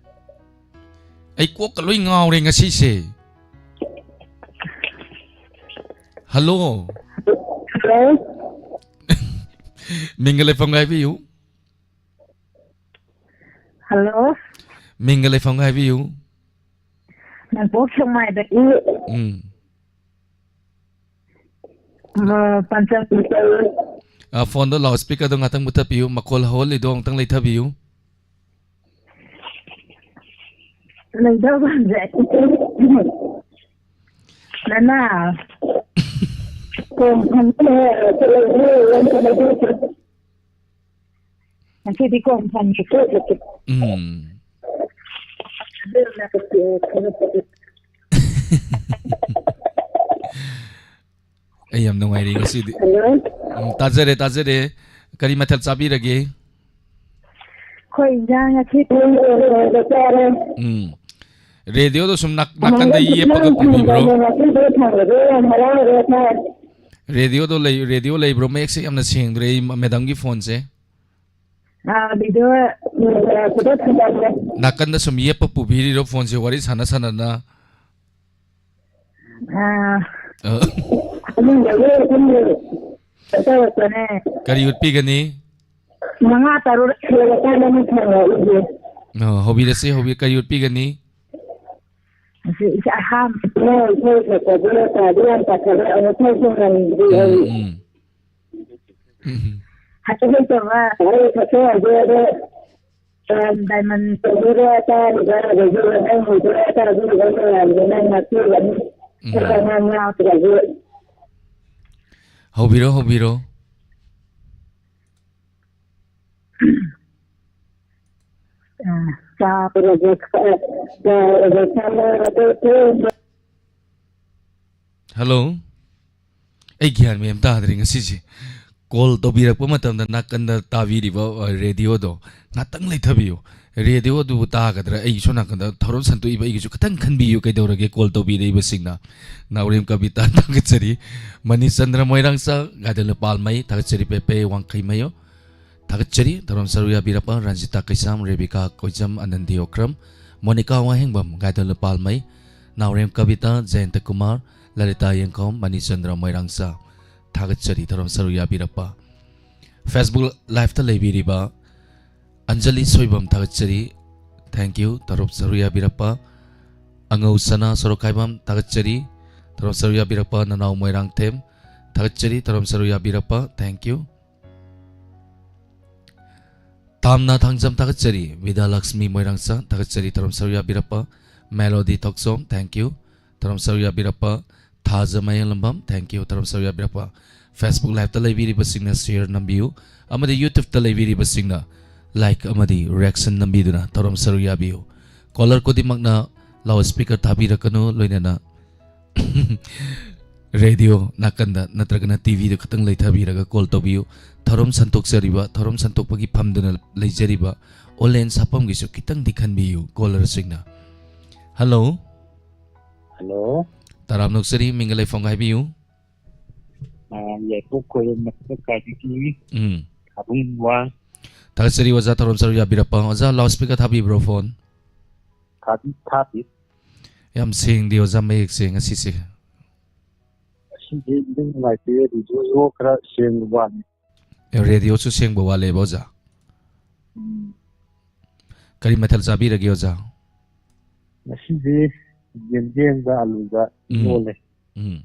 ꯑꯩ ꯀꯣꯛꯀ ꯂꯣꯏ ꯉꯥꯎꯔꯦ ꯉꯁꯤꯁꯦ꯫ ꯍꯜꯂꯣ꯫ ꯍꯜꯂꯣ꯫ ꯃꯤꯡꯒ ꯂꯩꯐꯝꯒ ꯍꯥꯏꯕꯤꯌꯨ꯫ ꯍꯜꯂꯣ꯫ ꯃꯤꯡꯒ ꯂꯩꯐꯝꯒ ꯍꯥꯏꯕꯤꯌꯨ꯫ ꯅꯣꯡꯄꯣꯛ ꯁꯦꯛꯃꯥꯏꯗꯒꯤ꯫ ꯎꯝ꯫ ꯑ, ꯄꯟꯆꯃꯤ꯫ ꯑ, ꯐꯣꯟꯗꯣ ꯂꯥꯎꯠ ꯁ꯭ꯄꯤꯀꯔꯗꯣ ꯉꯥꯛꯇꯪ ꯃꯨꯊꯠꯄꯤꯌꯨ, ꯃꯈꯣꯜ ꯍꯧꯍꯜꯂꯤꯗꯣ ꯑꯃꯨꯛꯇꯪ ꯂꯩꯊꯕꯤꯌꯨ꯫ ꯂꯩꯊꯕ ꯍꯥꯏꯁꯦ, ꯅꯅꯥ, ꯀꯣꯟ ꯐꯦꯡꯕ ꯂꯣꯏꯔꯒ ꯂꯩꯊꯣꯛꯈ꯭ꯔꯦ꯫ ꯉꯁꯤꯗꯤ ꯀꯣꯟ ꯐꯦꯡꯒꯦ꯫ ꯎꯝ꯫ ꯑꯩ ꯌꯥꯝ ꯅꯨꯡꯉꯥꯏꯔꯦ ꯉꯁꯤꯗꯤ꯫ ꯍꯜꯂꯣ꯫ ꯎꯝ, ꯇꯥꯖꯔꯦ, ꯇꯥꯖꯔꯦ꯫ ꯀꯔꯤ ꯃꯊꯦꯜ ꯆꯥꯕꯤꯔꯒꯦ? ꯑꯩꯈꯣꯏ ꯏꯟꯖꯥꯡ ꯉꯁꯤ ꯄꯣꯡ ꯏꯔꯣꯟꯕ ꯆꯥꯔꯦ꯫ ꯎꯝ꯫ ꯔꯦꯗꯤꯑꯣꯗꯣ ꯁꯨꯝ ꯅꯥꯛ-, ꯅꯥꯀꯟꯗ ꯌꯦꯞꯄꯒ ꯄꯨꯕꯤꯕ꯭ꯔꯣ? ꯉꯁꯤꯗꯤ ꯐꯪꯕꯗꯣ ꯌꯥꯝ ꯍꯔꯥꯎꯔꯦ, ꯁꯥꯔ꯫ ꯔꯦꯗꯤꯑꯣꯗꯣ ꯂꯩ-, ꯔꯦꯗꯤꯑꯣ ꯂꯩꯕ꯭ꯔꯣ? ꯃꯌꯦꯛꯁꯦ ꯌꯥꯝꯅ ꯁꯦꯡꯗ꯭ꯔꯦ, ꯑꯩ ꯃꯦꯗꯥꯝꯒꯤ ꯐꯣꯟꯁꯦ꯫ ꯑꯥ, ꯔꯦꯗꯤꯑꯣ, ꯎꯝ, ꯈꯨꯗꯛ ꯊꯝꯕꯅꯦ꯫ ꯅꯥꯀꯟꯗ ꯁꯨꯝ ꯌꯦꯞꯄ ꯄꯨꯕꯤꯔꯤꯔꯣ ꯐꯣꯟꯁꯦ ꯋꯥꯔꯤ ꯁꯥꯟꯅ ꯁꯥꯟꯅꯅ? ꯑꯥ꯫ ꯑ꯫ ꯑꯍꯨꯝꯗꯒꯤ ꯑꯍꯨꯝ ꯇꯧꯔꯛꯄꯅꯦ꯫ ꯀꯔꯤ ꯎꯠꯄꯤꯒꯅꯤ? ꯃꯉꯥ ꯇꯔꯨꯛ ꯍꯦꯜꯂꯀꯥꯟꯗ ꯑꯃꯨꯛ ꯊꯝꯃꯣ ꯏꯆꯦ꯫ ꯑ, ꯍꯧꯕꯤꯔꯁꯤ, ꯍꯧꯕꯤ-, ꯀꯔꯤ ꯎꯠꯄꯤꯒꯅꯤ? ꯑꯁꯤ ꯏꯆꯦ ꯑꯍꯥꯟꯕ꯫ ꯅꯣꯏ ꯏꯁꯩ ꯁꯛꯄꯗꯨ ꯂꯩꯁꯥꯕꯤ ꯌꯥꯝ ꯄꯥꯈꯠꯂꯦ, ꯑꯃꯨꯛ ꯐꯥꯎꯁꯨ ꯉꯝꯗ꯭ꯔꯤ ꯎꯝ, ꯑꯩ꯫ ꯎꯝ꯫ ꯎꯝ꯫ ꯍꯩ ꯍꯩꯇꯕ꯫ ꯑꯩ ꯁꯛꯄ ꯌꯥꯗꯦ ꯑꯗꯣ꯫ ꯗꯥꯏꯃꯟ ꯇꯧꯗꯣꯏꯔꯥ ꯇꯥꯔꯤꯕ, ꯑꯗꯒꯤ ꯅꯪ ꯍꯧꯗꯣꯏꯔꯥ ꯇꯥꯕꯤꯔꯤꯕ ꯃꯌꯥꯝꯗꯣ ꯅꯪ ꯉꯥꯛꯄꯤꯒꯅꯤ꯫ ꯎꯝ꯫ ꯑꯉꯥꯡ ꯌꯥꯎꯗ꯭ꯔꯁꯨ꯫ ꯍꯧꯕꯤꯔꯣ, ꯍꯧꯕꯤꯔꯣ꯫ ꯆꯥꯕꯒꯁꯦ ꯈꯔ ꯆꯥꯔꯒ ꯁꯥꯟꯅꯔꯒ ꯊꯦꯡꯕ꯫ ꯍꯜꯂꯣ꯫ ꯑꯩ ꯒ꯭ꯌꯥꯟ ꯃꯦꯟ ꯇꯥꯗ꯭ꯔꯦ ꯉꯁꯤꯁꯦ꯫ ꯀꯣꯜ ꯇꯧꯕꯤꯔꯛꯄ ꯃꯇꯝꯗ ꯅꯥꯀꯟꯗ ꯇꯥꯕꯤꯔꯤꯕ, ꯑ, ꯔꯦꯗꯤꯑꯣꯗꯣ ꯉꯥꯛꯇꯪ ꯂꯩꯊꯕꯤꯌꯨ꯫ ꯔꯦꯗꯤꯑꯣꯗꯨꯕꯨ ꯇꯥꯒꯗ꯭ꯔꯥ? ꯑꯩꯒꯤ ꯁꯣꯝ ꯅꯥꯀꯟꯗ ꯊꯧꯔꯝ ꯁꯟꯗꯣꯛꯏꯕ ꯑꯩꯒꯤꯁꯨ ꯈꯤꯇꯪ ꯈꯟꯕꯤꯌꯨ꯫ ꯀꯩꯗꯧꯔꯒꯦ ꯀꯣꯜ ꯇꯧꯕꯤꯔꯛꯏꯕꯁꯤꯡꯅ? ꯅꯥꯎꯔꯦꯝ ꯀꯕꯤꯇꯥ ꯊꯥꯒꯠꯆꯔꯤ꯫ ꯃꯅꯤꯆꯟꯗ꯭ꯔ ꯃꯣꯏꯔꯥꯡꯆꯥ, ꯒꯥꯏꯗꯜ ꯄꯥꯜꯃꯩ ꯊꯥꯒꯠꯆꯔꯤ꯫ ꯄꯦꯄꯦ ꯋꯥꯡꯈꯩꯃꯌꯨ ꯊꯥꯒꯠꯆꯔꯤ꯫ ꯊꯧꯔꯝ ꯁꯔꯨꯛ ꯌꯥꯕꯤꯔꯛꯄ ꯔꯟꯖꯤꯇꯥ ꯀꯩꯁꯥꯝ, ꯔꯦꯕꯤꯀꯥ ꯀꯣꯏꯖꯝ, ꯑꯅꯟꯗꯤ ꯑꯣꯀ꯭ꯔꯝ, ꯃꯣꯅꯤꯀꯥ ꯋꯥꯍꯦꯡꯕꯝ, ꯒꯥꯏꯗꯜ ꯄꯥꯜꯃꯩ, ꯅꯥꯎꯔꯦꯝ ꯀꯕꯤꯇꯥ, ꯖꯌꯟꯇ ꯀꯨꯃꯥꯔ, ꯂꯂꯤꯇꯥ ꯌꯦꯡꯈꯣꯝ, ꯃꯅꯤꯆꯟꯗ꯭ꯔ ꯃꯣꯏꯔꯥꯡꯆꯥ ꯊꯥꯒꯠꯆꯔꯤ꯫ ꯊꯧꯔꯝ ꯁꯔꯨꯛ ꯌꯥꯕꯤꯔꯛꯄ꯫ Facebook Liveꯇ ꯂꯩꯕꯤꯔꯤꯕ ꯑꯟꯖꯂꯤ ꯁꯣꯏꯕꯝ ꯊꯥꯒꯠꯆꯔꯤ꯫ Thank you꯫ ꯊꯧꯔꯝ ꯁꯔꯨꯛ ꯌꯥꯕꯤꯔꯛꯄ꯫ ꯑꯉꯧ ꯁꯅꯥ ꯁꯣꯔꯣꯛꯈꯥꯏꯕꯝ ꯊꯥꯒꯠꯆꯔꯤ꯫ ꯊꯧꯔꯝ ꯁꯔꯨꯛ ꯌꯥꯕꯤꯔꯛꯄ ꯅꯅꯥꯎ ꯃꯣꯏꯔꯥꯡꯊꯦꯝ ꯊꯥꯒꯠꯆꯔꯤ꯫ ꯊꯧꯔꯝ ꯁꯔꯨꯛ ꯌꯥꯕꯤꯔꯛꯄ꯫ Thank you꯫ ꯇꯥꯝꯅꯥ ꯊꯥꯡꯖꯝ ꯊꯥꯒꯠꯆꯔꯤ꯫ ꯕꯤꯗ꯭ꯌꯥꯂꯛꯁꯃꯤ ꯃꯣꯏꯔꯥꯡꯆꯥ ꯊꯥꯒꯠꯆꯔꯤ꯫ ꯊꯧꯔꯝ ꯁꯔꯨꯛ ꯌꯥꯕꯤꯔꯛꯄ꯫ ꯃꯦꯂꯣꯗꯤ ꯊꯣꯛꯆꯣꯝ, thank you꯫ ꯊꯧꯔꯝ ꯁꯔꯨꯛ ꯌꯥꯕꯤꯔꯛꯄ꯫ ꯊꯥꯖ ꯃꯌꯦꯡꯂꯝꯕꯝ, thank you꯫ ꯊꯧꯔꯝ ꯁꯔꯨꯛ ꯌꯥꯕꯤꯔꯛꯄ꯫ Facebook Liveꯇ ꯂꯩꯕꯤꯔꯤꯕꯁꯤꯡꯅ share ꯅꯝꯕꯤꯌꯨ, ꯑꯃꯗꯤ YouTubeꯇ ꯂꯩꯕꯤꯔꯤꯕꯁꯤꯡꯅ like ꯑꯃꯗꯤ reaction ꯅꯝꯕꯤꯗꯨꯅ ꯊꯧꯔꯝ ꯁꯔꯨꯛ ꯌꯥꯕꯤꯌꯨ꯫ Caller ꯈꯨꯗꯤꯡꯃꯛꯅ loudspeaker ꯊꯥꯕꯤꯔꯛꯀꯅꯨ, ꯂꯣꯏꯅꯅ ꯔꯦꯗꯤꯑꯣ ꯅꯥꯀꯟꯗ ꯅꯠꯇ꯭ꯔꯒꯅ ꯇꯤꯚꯤꯗ ꯈꯛꯇꯪ ꯂꯩꯊꯕꯤꯔꯒ ꯀꯣꯜ ꯇꯧꯕꯤꯌꯨ꯫ ꯊꯧꯔꯝ ꯁꯟꯗꯣꯛꯆꯔꯤꯕ, ꯊꯧꯔꯝ ꯁꯟꯗꯣꯛꯄꯒꯤ ꯐꯝꯗꯨꯅ ꯂꯩꯖꯔꯤꯕ ꯑꯣꯂꯦꯟ ꯁꯥꯐꯝꯒꯤꯁꯨ ꯈꯤꯇꯪꯗꯤ ꯈꯟꯕꯤꯌꯨ꯫ ꯀꯣꯂꯔꯁꯤꯡꯅ꯫ ꯍꯜꯂꯣ꯫ ꯍꯜꯂꯣ꯫ ꯇꯔꯥꯝꯅ ꯑꯣꯛꯆꯔꯤ, ꯃꯤꯡꯒ ꯂꯩꯐꯝꯒ ꯍꯥꯏꯕꯤꯌꯨ꯫ ꯑ, ꯌꯥꯏꯄꯣꯛ ꯈꯣꯏꯔꯣꯝ ꯃꯊꯛ ꯀꯥꯏꯗꯒꯤ ꯎꯝ꯫ ꯊꯥꯕꯨꯡ ꯋꯥ꯫ ꯊꯥꯒꯠꯆꯔꯤ ꯑꯣꯖꯥ, ꯊꯧꯔꯝ ꯁꯔꯨꯛ ꯌꯥꯕꯤꯔꯛꯄ꯫ ꯑꯣꯖꯥ, loudspeaker ꯊꯥꯕꯤꯕ꯭ꯔꯣ ꯐꯣꯟ? ꯊꯥꯕꯤ-, ꯊꯥꯕꯤ꯫ ꯌꯥꯝ ꯁꯦꯡꯗꯦ ꯑꯣꯖꯥ, ꯃꯌꯦꯛꯁꯦ ꯉꯁꯤꯁꯦ꯫ ꯉꯁꯤꯗꯤ ꯑꯗꯨꯝ ꯅꯨꯡꯉꯥꯏꯇꯦ, ꯔꯦꯗꯤꯑꯣꯁꯨ ꯈꯔ ꯁꯦꯡꯕ ꯋꯥꯠꯂꯤ꯫ ꯑꯦ, ꯔꯦꯗꯤꯑꯣꯁꯨ ꯁꯦꯡꯕ ꯋꯥꯠꯂꯦꯕ ꯑꯣꯖꯥ? ꯎꯝ꯫ ꯀꯔꯤ ꯃꯊꯦꯜ ꯆꯥꯕꯤꯔꯒꯦ ꯑꯣꯖꯥ? ꯉꯁꯤꯗꯤ ꯌꯦꯟꯗꯦꯝꯒ ꯑꯂꯨꯒ ꯎꯝ꯫ ꯏꯔꯣꯜꯂꯦ꯫ ꯎꯝ꯫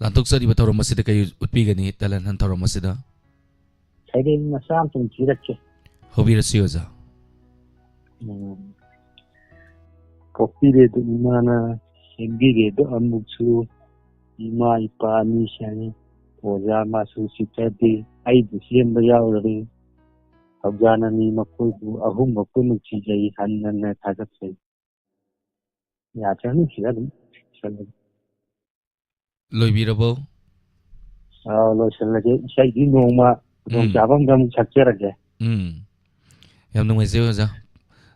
ꯂꯥꯟꯊꯣꯛꯆꯔꯤꯕ ꯊꯧꯔꯝ ꯑꯁꯤꯗ ꯀꯔꯤ ꯎꯠꯄꯤꯒꯅꯤ, talent hunt ꯊꯧꯔꯝ ꯑꯁꯤꯗ? ꯁꯩꯔꯦꯡ ꯃꯆꯥ ꯑꯃꯇꯪ ꯊꯤꯔꯛꯀꯦ꯫ ꯍꯧꯕꯤꯔꯁꯤ ꯑꯣꯖꯥ꯫ ꯎꯝ꯫ ꯄꯣꯛꯄꯤꯔꯦꯗꯣ ꯏꯃꯥꯅ, ꯁꯦꯝꯕꯤꯔꯦꯗꯣ ꯑꯃꯨꯛꯁꯨ, ꯏꯃꯥ ꯏꯄꯥ ꯑꯅꯤ ꯁꯦꯝꯃꯤ, ꯑꯣꯖꯥ ꯃꯥꯁꯨ ꯁꯤꯠꯆꯗꯦ, ꯑꯩꯕꯨ ꯁꯦꯝꯕ ꯌꯥꯎꯔꯔꯦ꯫ ꯊꯧꯖꯥꯟ ꯑꯅꯤ ꯃꯈꯣꯏꯕꯨ ꯑꯍꯨꯝꯃꯛꯄꯨ ꯅꯨꯡꯁꯤꯖꯩ, ꯍꯟꯅ ꯍꯟꯅ ꯊꯥꯒꯠꯆꯔꯤ꯫ ꯌꯥꯗ꯭ꯔꯅꯤ, ꯁꯤꯗ ꯑꯗꯨꯝ ꯂꯣꯏꯁꯜꯂꯒꯦ꯫ ꯂꯣꯏꯕꯤꯔꯕꯣ? ꯑꯥꯎ, ꯂꯣꯏꯁꯜꯂꯒꯦ꯫ ꯏꯁꯩꯗꯤ ꯅꯣꯡꯃ ꯎꯝ꯫ ꯈꯨꯗꯣꯡꯆꯥꯕ ꯑꯃꯗ ꯑꯃꯨꯛ ꯁꯛꯆꯔꯒꯦ꯫ ꯎꯝ꯫ ꯌꯥꯝ ꯅꯨꯡꯉꯥꯏꯖꯩ ꯑꯣꯖꯥ꯫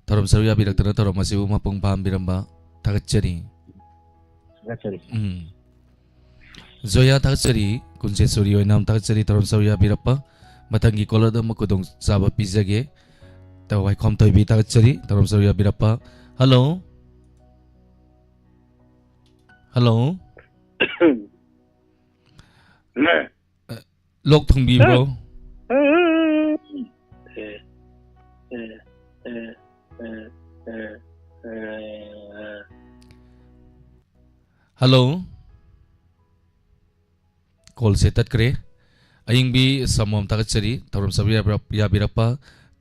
ꯊꯧꯔꯝ ꯁꯔꯨꯛ ꯌꯥꯕꯤꯔꯛꯇꯨꯅ ꯊꯧꯔꯝ ꯑꯁꯤꯕꯨ ꯃꯄꯨꯡ ꯐꯥꯍꯟꯕꯤꯔꯝꯕ ꯊꯥꯒꯠꯆꯔꯤ꯫ ꯊꯥꯒꯠꯆꯔꯤ꯫ ꯎꯝ꯫ ꯖꯣꯌꯥ ꯊꯥꯒꯠꯆꯔꯤ, ꯀꯨꯟꯖꯦꯁꯣꯔꯤ ꯑꯣꯏꯅꯥꯝ ꯊꯥꯒꯠꯆꯔꯤ, ꯊꯧꯔꯝ ꯁꯔꯨꯛ ꯌꯥꯕꯤꯔꯛꯄ꯫ ꯃꯊꯪꯒꯤ ꯀꯣꯂꯔꯗ ꯑꯃꯨꯛ ꯈꯨꯗꯣꯡꯆꯥꯕ ꯄꯤꯖꯒꯦ꯫ ꯇꯧ ꯋꯥꯏꯈꯣꯝ ꯊꯣꯏꯕꯤ ꯊꯥꯒꯠꯆꯔꯤ, ꯊꯧꯔꯝ ꯁꯔꯨꯛ ꯌꯥꯕꯤꯔꯛꯄ꯫ ꯍꯜꯂꯣ꯫ ꯍꯜꯂꯣ꯫ ꯂꯣꯛ ꯊꯨꯡꯕꯤꯕ꯭ꯔꯣ? ꯍꯜꯂꯣ꯫ ꯀꯣꯜꯁꯦ ꯇꯠꯈ꯭ꯔꯦ꯫ ꯑꯌꯤꯡꯕꯤ ꯁꯃꯣꯝ ꯊꯥꯒꯠꯆꯔꯤ, ꯊꯧꯔꯝ ꯁꯔꯨꯛ ꯌꯥꯕꯤꯔꯛ-, ꯌꯥꯕꯤꯔꯛꯄ꯫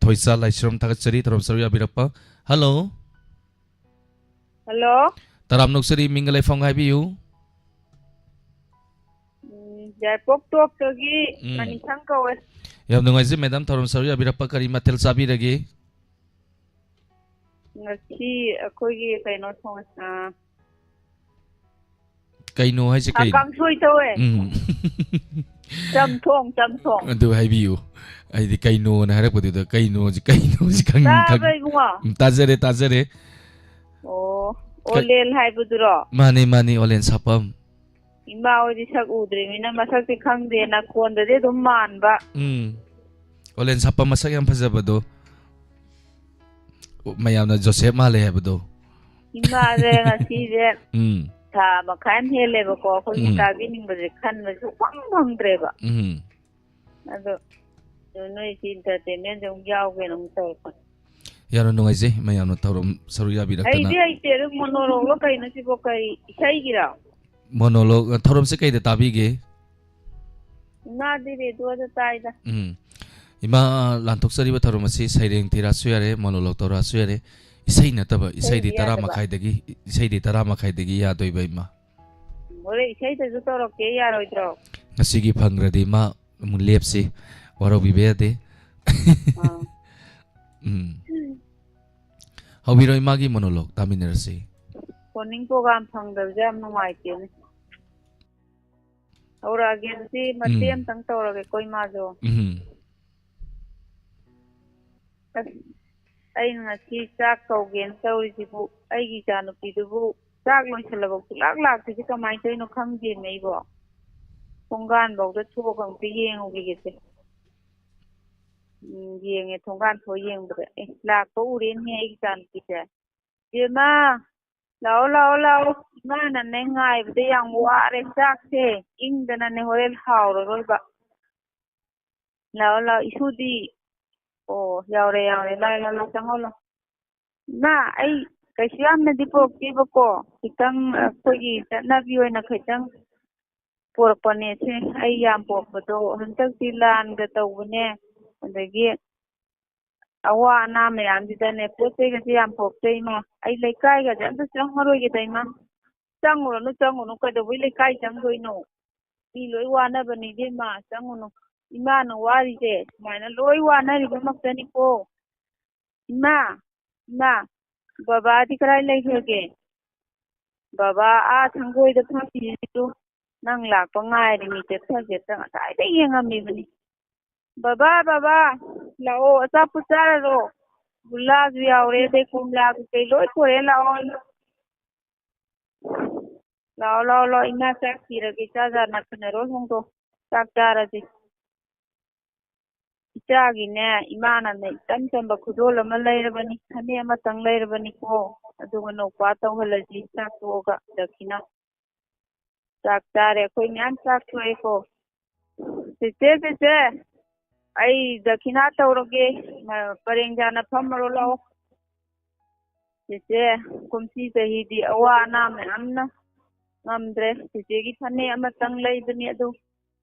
ꯊꯣꯏꯆꯥ ꯂꯥꯏꯁ꯭ꯔꯝ ꯊꯥꯒꯠꯆꯔꯤ, ꯊꯧꯔꯝ ꯁꯔꯨꯛ ꯌꯥꯕꯤꯔꯛꯄ꯫ ꯍꯜꯂꯣ꯫ ꯍꯜꯂꯣ꯫ ꯇꯔꯥꯝꯅ ꯑꯣꯛꯆꯔꯤ, ꯃꯤꯡꯒ ꯂꯩꯐꯝꯒ ꯍꯥꯏꯕꯤꯌꯨ꯫ ꯎꯝ, ꯌꯥꯏꯄꯣꯛ ꯇꯣꯞꯇꯒꯤ ꯎꯝ꯫ ꯃꯅꯤꯊꯪ ꯀꯧꯋꯦ꯫ ꯌꯥꯝ ꯅꯨꯡꯉꯥꯏꯖꯩ ꯃꯦꯗꯥꯝ, ꯊꯧꯔꯝ ꯁꯔꯨꯛ ꯌꯥꯕꯤꯔꯛꯄ꯫ ꯀꯔꯤ ꯃꯊꯦꯜ ꯆꯥꯕꯤꯔꯒꯦ? ꯉꯁꯤ ꯑꯩꯈꯣꯏꯒꯤ ꯀꯩꯅꯣ ꯊꯣꯡꯉꯦ, ꯑ, ꯀꯩꯅꯣ ꯍꯥꯏꯁꯦ ꯑ, ꯀꯩꯅꯣ? ꯀꯥꯡꯁꯣꯏ ꯇꯧꯋꯦ꯫ ꯎꯝ꯫ ꯆꯝꯊꯣꯡ, ꯆꯝꯊꯣꯡ꯫ ꯑꯗꯨ ꯍꯥꯏꯕꯤꯌꯨ꯫ ꯑꯩꯗꯤ ꯀꯩꯅꯣꯅ ꯍꯥꯏꯔꯛꯄꯗꯨꯗ ꯀꯩꯅꯣꯁꯤ, ꯀꯩꯅꯣꯁꯤ ꯈꯪ-, ꯇꯥꯔꯕ ꯈꯪ-, ꯏꯕꯨꯡꯉꯣ? ꯎꯝ, ꯇꯥꯖꯔꯦ, ꯇꯥꯖꯔꯦ꯫ ꯑꯣ, ꯀ-, ꯑꯣꯂꯦꯟ ꯍꯥꯏꯕꯗꯨꯔꯣ? ꯃꯥꯅꯦ, ꯃꯥꯅꯦ, ꯑꯣꯂꯦꯟ ꯁꯥꯄꯝ꯫ ꯏꯃꯥ ꯍꯣꯏꯗꯤ ꯁꯛ ꯎꯗ꯭ꯔꯤꯃꯤꯅ ꯃꯁꯛꯇꯤ ꯈꯪꯗꯦ, ꯅꯈꯣꯟꯗꯗꯤ ꯑꯗꯨꯝ ꯃꯥꯟꯕ꯫ ꯎꯝ꯫ ꯑꯣꯂꯦꯟ ꯁꯥꯄꯝ ꯃꯁꯛ ꯌꯥꯝ ꯐꯖꯕꯗꯣ꯫ ꯃꯌꯥꯝꯅ ꯖꯣꯁꯦꯞ ꯃꯥꯜꯂꯦ ꯍꯥꯏꯕꯗꯣ꯫ ꯏꯃꯥꯁꯦ ꯉꯁꯤꯁꯦ ꯎꯝ꯫ ꯊꯥ ꯃꯈꯥꯏ ꯑꯃ ꯍꯦꯜꯂꯦꯕꯀꯣ, ꯑꯩꯈꯣꯏꯒꯤ ꯎꯝ꯫ ꯇꯥꯕꯤꯅꯤꯡꯕꯁꯦ ꯈꯟꯕ ꯁꯨꯛꯐꯪ ꯐꯪꯗ꯭ꯔꯦꯕ꯫ ꯎꯝ꯫ ꯑꯗꯣ ꯅꯣꯏ ꯁꯤ entertainment ꯁꯦ ꯑꯃꯨꯛ ꯌꯥꯎꯒꯦꯅ ꯑꯃꯨꯛ ꯇꯧꯔꯛꯄꯅꯦ꯫ ꯌꯥꯝꯅ ꯅꯨꯡꯉꯥꯏꯖꯩ ꯃꯌꯥꯝꯅ ꯊꯧꯔꯝ ꯁꯔꯨꯛ ꯌꯥꯕꯤꯔꯛꯇꯅ꯫ ꯍꯩꯗꯤ ꯍꯩꯇꯦ, ꯑꯗꯨ monologue ꯂꯣ ꯀꯩꯅꯣ ꯁꯤꯕꯣ? ꯀꯩ ꯏꯁꯩꯒꯤꯔꯣ? Monologue, ꯑ, ꯊꯧꯔꯝꯁꯦ ꯀꯩꯗ ꯇꯥꯕꯤꯒꯦ? ꯏꯃꯥꯗꯤ ꯔꯦꯗꯤꯑꯣꯗ ꯇꯥꯏꯗ꯫ ꯎꯝ꯫ ꯏꯃꯥ, ꯂꯥꯟꯊꯣꯛꯆꯔꯤꯕ ꯊꯧꯔꯝ ꯑꯁꯤ ꯁꯩꯔꯦꯡ ꯊꯤꯔꯛꯑꯁꯨ ꯌꯥꯔꯦ, monologue ꯇꯧꯔꯛꯑꯁꯨ ꯌꯥꯔꯦ꯫ ꯏꯁꯩ ꯅꯠꯇꯕ, ꯏꯁꯩꯗꯤ ꯏꯁꯩꯗꯤ ꯇꯔꯥ ꯌꯥꯗꯕ꯫ ꯃꯈꯥꯏꯗꯒꯤ, ꯏꯁꯩꯗꯤ ꯇꯔꯥ ꯃꯈꯥꯏꯗꯒꯤ ꯌꯥꯗꯣꯏꯕ, ꯏꯃꯥ꯫ ꯍꯣꯔꯦꯟ ꯏꯁꯩꯗꯁꯨ ꯇꯧꯔꯛꯀꯦ, ꯌꯥꯔꯣꯏꯗ꯭ꯔꯣ? ꯉꯁꯤꯒꯤ ꯐꯪꯈ꯭ꯔꯗꯤ, ꯏꯃꯥ, ꯑꯃꯨꯛ ꯂꯦꯞꯁꯤ, ꯋꯥꯔꯧꯕꯤꯕ ꯌꯥꯗꯦ꯫ ꯑꯥ꯫ ꯎꯝ꯫ ꯍꯧꯕꯤꯔꯣ, ꯏꯃꯥꯒꯤ monologue ꯇꯥꯃꯤꯟꯅꯔꯁꯤ꯫ Morning program ꯐꯪꯗꯕꯁꯦ ꯌꯥꯝ ꯅꯨꯡꯉꯥꯏꯇꯦꯅꯦ꯫ ꯍꯧꯔꯛꯑꯒꯦ ꯑꯗꯨꯗꯤ, ꯃꯇꯦꯛ ꯎꯝ꯫ ꯑꯝꯇꯪ ꯇꯧꯔꯒꯦꯀꯣ, ꯏꯃꯥꯗꯣ꯫ ꯎꯝ꯫ ꯑꯁ, ꯑꯩꯅ ꯉꯁꯤ ꯆꯥꯛ ꯀꯧꯒꯦꯅ ꯇꯧꯔꯤꯁꯤꯕꯨ, ꯑꯩꯒꯤ ꯏꯆꯥꯅꯨꯄꯤꯗꯨꯕꯨ ꯆꯥꯛ ꯂꯣꯏꯁꯤꯜꯂꯐꯥꯎ ꯁꯨꯡꯂꯥꯛ ꯂꯥꯛꯇ꯭ꯔꯤꯁꯤ ꯀꯃꯥꯏꯅ ꯇꯧꯔꯤꯅꯣ ꯈꯪꯗꯦꯅꯦ ꯑꯩꯕꯣ꯫ ꯊꯣꯡꯒꯥꯟꯐꯥꯎꯗ ꯊꯣꯛꯑꯒ ꯑꯝꯇ ꯌꯦꯡꯉꯨꯈꯤꯒꯦꯁꯦ꯫ ꯎꯝ, ꯌꯦꯡꯉꯦ, ꯊꯣꯡꯒꯥꯟ ꯊꯣꯛꯑ ꯌꯦꯡꯕꯗ, ꯑꯦ, ꯂꯥꯛꯄ ꯎꯔꯦꯅꯦ ꯑꯩꯒꯤ ꯏꯆꯥꯅꯨꯄꯤꯁꯦ꯫ ꯏꯕꯦꯝꯃ, ꯂꯥꯛꯑꯣ, ꯂꯥꯛꯑꯣ, ꯂꯥꯛꯑꯣ꯫ ꯏꯃꯥꯅꯅꯦ ꯉꯥꯏꯕꯗ ꯌꯥꯝ ꯋꯥꯔꯦ ꯆꯥꯛꯁꯦ꯫ ꯏꯪꯗꯅꯅꯦ ꯍꯣꯔꯦꯟ ꯍꯥꯎꯔꯔꯣꯏꯕ꯫ ꯂꯥꯛꯑꯣ, ꯂꯥꯛꯑꯣ, ꯏꯁꯨꯗꯤ? ꯑꯣ, ꯌꯥꯎꯔꯦ, ꯌꯥꯎꯔꯦ꯫ ꯂꯥꯛꯑꯣ, ꯂꯥꯛꯑꯣ, ꯂꯥꯛꯑꯣ, ꯆꯪꯉꯛꯑꯣ, ꯂꯥꯛꯑꯣ꯫ ꯏꯃꯥ, ꯑꯩ ꯀꯩꯁꯨ ꯌꯥꯝꯅꯗꯤ ꯄꯨꯔꯛꯇꯦꯕꯀꯣ꯫ ꯈꯤꯇꯪ ꯑꯩꯈꯣꯏꯒꯤ ꯆꯠꯅꯕꯤ ꯑꯣꯏꯅ ꯈꯤꯇꯪ ꯄꯨꯔꯛꯄꯅꯦ ꯁꯦ꯫ ꯑꯩ ꯌꯥꯝ ꯄꯨꯔꯛꯄꯗꯣ ꯍꯟꯗꯛꯇꯤ ꯂꯥꯟꯒ ꯇꯧꯕꯅꯦ꯫ ꯑꯗꯒꯤ ꯑꯋꯥ ꯑꯅꯥ ꯃꯌꯥꯝꯁꯤꯗꯅꯦ, ꯄꯣꯠ ꯆꯩꯒꯁꯦ ꯌꯥꯝ ꯄꯨꯔꯛꯇꯦ ꯏꯃꯥ꯫ ꯑꯩ ꯂꯩꯀꯥꯏꯒꯁꯦ ꯑꯝꯇ ꯆꯪꯉꯔꯣꯏꯒꯦꯗ ꯏꯃꯥ꯫ ꯆꯪꯉꯨꯔꯅꯨ, ꯆꯪꯉꯨꯅꯨ, ꯀꯩꯗꯧꯕꯩ ꯂꯩꯀꯥꯏ ꯆꯪꯗꯣꯏꯅꯣ? ꯃꯤ ꯂꯣꯏ ꯋꯥꯅꯕꯅꯤ ꯏꯕꯦꯝꯃ, ꯆꯪꯉꯨꯅꯨ꯫ ꯏꯃꯥꯅ ꯋꯥꯔꯤꯁꯦ ꯁꯨꯃꯥꯏꯅ ꯂꯣꯏ ꯋꯥꯅꯔꯤꯕꯃꯛꯇꯅꯤꯀꯣ꯫ ꯏꯃꯥ, ꯏꯃꯥ, ꯕꯕꯥꯗꯤ ꯀꯗꯥꯏ ꯂꯩꯈ꯭ꯔꯒꯦ? ꯕꯕꯥ ꯑꯥ ꯁꯪꯒꯣꯏꯗ ꯐꯝꯃꯤꯁꯤꯁꯨ ꯅꯪ ꯂꯥꯛꯄ ꯉꯥꯏꯔꯤꯃꯤ, ꯆꯦꯠꯊ ꯆꯦꯠꯊ ꯉꯁꯥꯏꯗꯩ ꯌꯦꯡꯉꯝꯃꯤꯕꯅꯤ꯫ ꯕꯕꯥ, ꯕꯕꯥ, ꯂꯥꯛꯑꯣ, ꯑꯆꯥꯄꯣꯠ ꯆꯥꯔꯔꯣ꯫ ꯒꯨꯂꯥꯁꯨ ꯌꯥꯎꯔꯦ, ꯑꯗꯩ ꯀꯣꯝꯂꯥ ꯀꯩꯀꯩ ꯂꯣꯏ ꯄꯨꯔꯛꯑꯦ, ꯂꯥꯛꯑꯣ꯫ ꯂꯥꯛꯑꯣ, ꯂꯥꯛꯑꯣ, ꯂꯥꯛꯑꯣ, ꯏꯃꯥ ꯆꯥꯛ ꯊꯤꯔꯒꯦ, ꯏꯆꯥ ꯖꯥꯠ ꯅꯥꯊꯤꯅꯔꯣ, ꯍꯣꯡꯗꯣ꯫ ꯆꯥꯛ ꯆꯥꯔꯁꯤ꯫ ꯏꯆꯥꯒꯤꯅꯦ, ꯏꯃꯥꯅꯅꯦ ꯏꯆꯝ ꯆꯝꯕ ꯈꯨꯗꯣꯜ ꯑꯃ ꯂꯩꯔꯕꯅꯤ, ꯐꯅꯦꯛ ꯑꯃꯇꯪ ꯂꯩꯔꯕꯅꯤꯀꯣ꯫ ꯑꯗꯨꯒ ꯅꯧꯄꯥ ꯇꯧꯍꯜꯂꯁꯤ ꯆꯥꯛ ꯇꯣꯛꯑꯒ, ꯗꯈꯤꯅꯥ꯫ ꯆꯥꯛ ꯆꯥꯔꯦ, ꯑꯩꯈꯣꯏ ꯃꯌꯥꯝ ꯆꯥꯛ ꯇꯣꯛꯑꯦꯀꯣ꯫ ꯆꯦꯆꯦ, ꯆꯦꯆꯦ, ꯑꯩ ꯗꯈꯤꯅꯥ ꯇꯧꯔꯒꯦ, ꯃ-, ꯄꯔꯦꯡ ꯁꯥꯅ ꯐꯝꯃꯔꯣ ꯂꯥꯛꯑꯣ꯫ ꯆꯦꯆꯦ, ꯀꯨꯝꯁꯤ ꯆꯍꯤꯗꯤ ꯑꯋꯥ ꯑꯅꯥ ꯃꯌꯥꯝꯅ ꯉꯝꯗ꯭ꯔꯦ꯫ ꯆꯦꯆꯦꯒꯤ ꯐꯅꯦꯛ ꯑꯃꯇꯪ ꯂꯩꯕꯅꯤ, ꯑꯗꯨ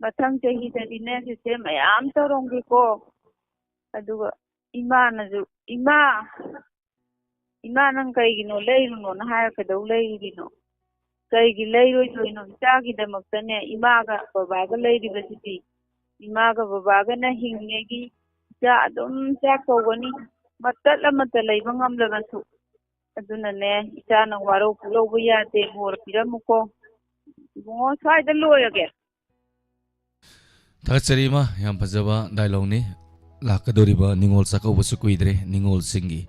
ꯃꯊꯪ ꯆꯍꯤꯗꯗꯤꯅꯦ, ꯆꯦꯆꯦ, ꯃꯌꯥꯝ ꯇꯧꯔꯝꯒꯦꯀꯣ꯫ ꯑꯗꯨꯒ ꯏꯃꯥꯅꯁꯨ, "ꯏꯃꯥ, ꯏꯃꯥ, ꯅꯪ ꯀꯩꯒꯤꯅꯣ ꯂꯩꯔꯨꯅꯣꯅ ꯍꯥꯏꯔ ꯀꯩꯗꯧ ꯂꯩꯔꯨꯔꯤꯅꯣ? ꯀꯩꯒꯤ ꯂꯩꯔꯣꯏꯗꯣꯏꯅꯣ? ꯏꯆꯥꯒꯤꯗꯃꯛꯇꯅꯦ ꯏꯃꯥꯒ ꯕꯕꯥꯒ ꯂꯩꯔꯤꯕꯁꯤꯗꯤ꯫ ꯏꯃꯥꯒ ꯕꯕꯥꯒꯅ ꯍꯤꯡꯉꯤꯉꯩꯒꯤ ꯏꯆꯥ ꯑꯗꯨꯝ ꯆꯥꯛ ꯀꯧꯒꯅꯤ, ꯃꯇꯠ ꯑꯃꯠꯇ ꯂꯩꯕ ꯉꯝꯂꯕꯁꯨ꯫ ꯑꯗꯨꯅꯅꯦ, ꯏꯆꯥꯅ ꯋꯥꯔꯧ ꯄꯨꯛꯂꯧꯕ ꯌꯥꯗꯦ, ꯕꯣꯔ ꯄꯤꯔꯝꯃꯨꯀꯣ꯫ ꯏꯕꯨꯡꯉꯣ, ꯁ꯭ꯋꯥꯏꯗ ꯂꯣꯏꯔꯒꯦ꯫ ꯊꯥꯒꯠꯆꯔꯤ ꯏꯃꯥ, ꯌꯥꯝ ꯐꯖꯕ ꯗꯥꯏꯂꯣꯒꯅꯤ꯫ ꯂꯥꯛꯀꯗꯧꯔꯤꯕ ꯅꯤꯉꯣꯜ ꯆꯥꯛꯀꯧꯕꯁꯨ ꯀꯨꯏꯗ꯭ꯔꯦ, ꯅꯤꯉꯣꯜꯁꯤꯡꯒꯤ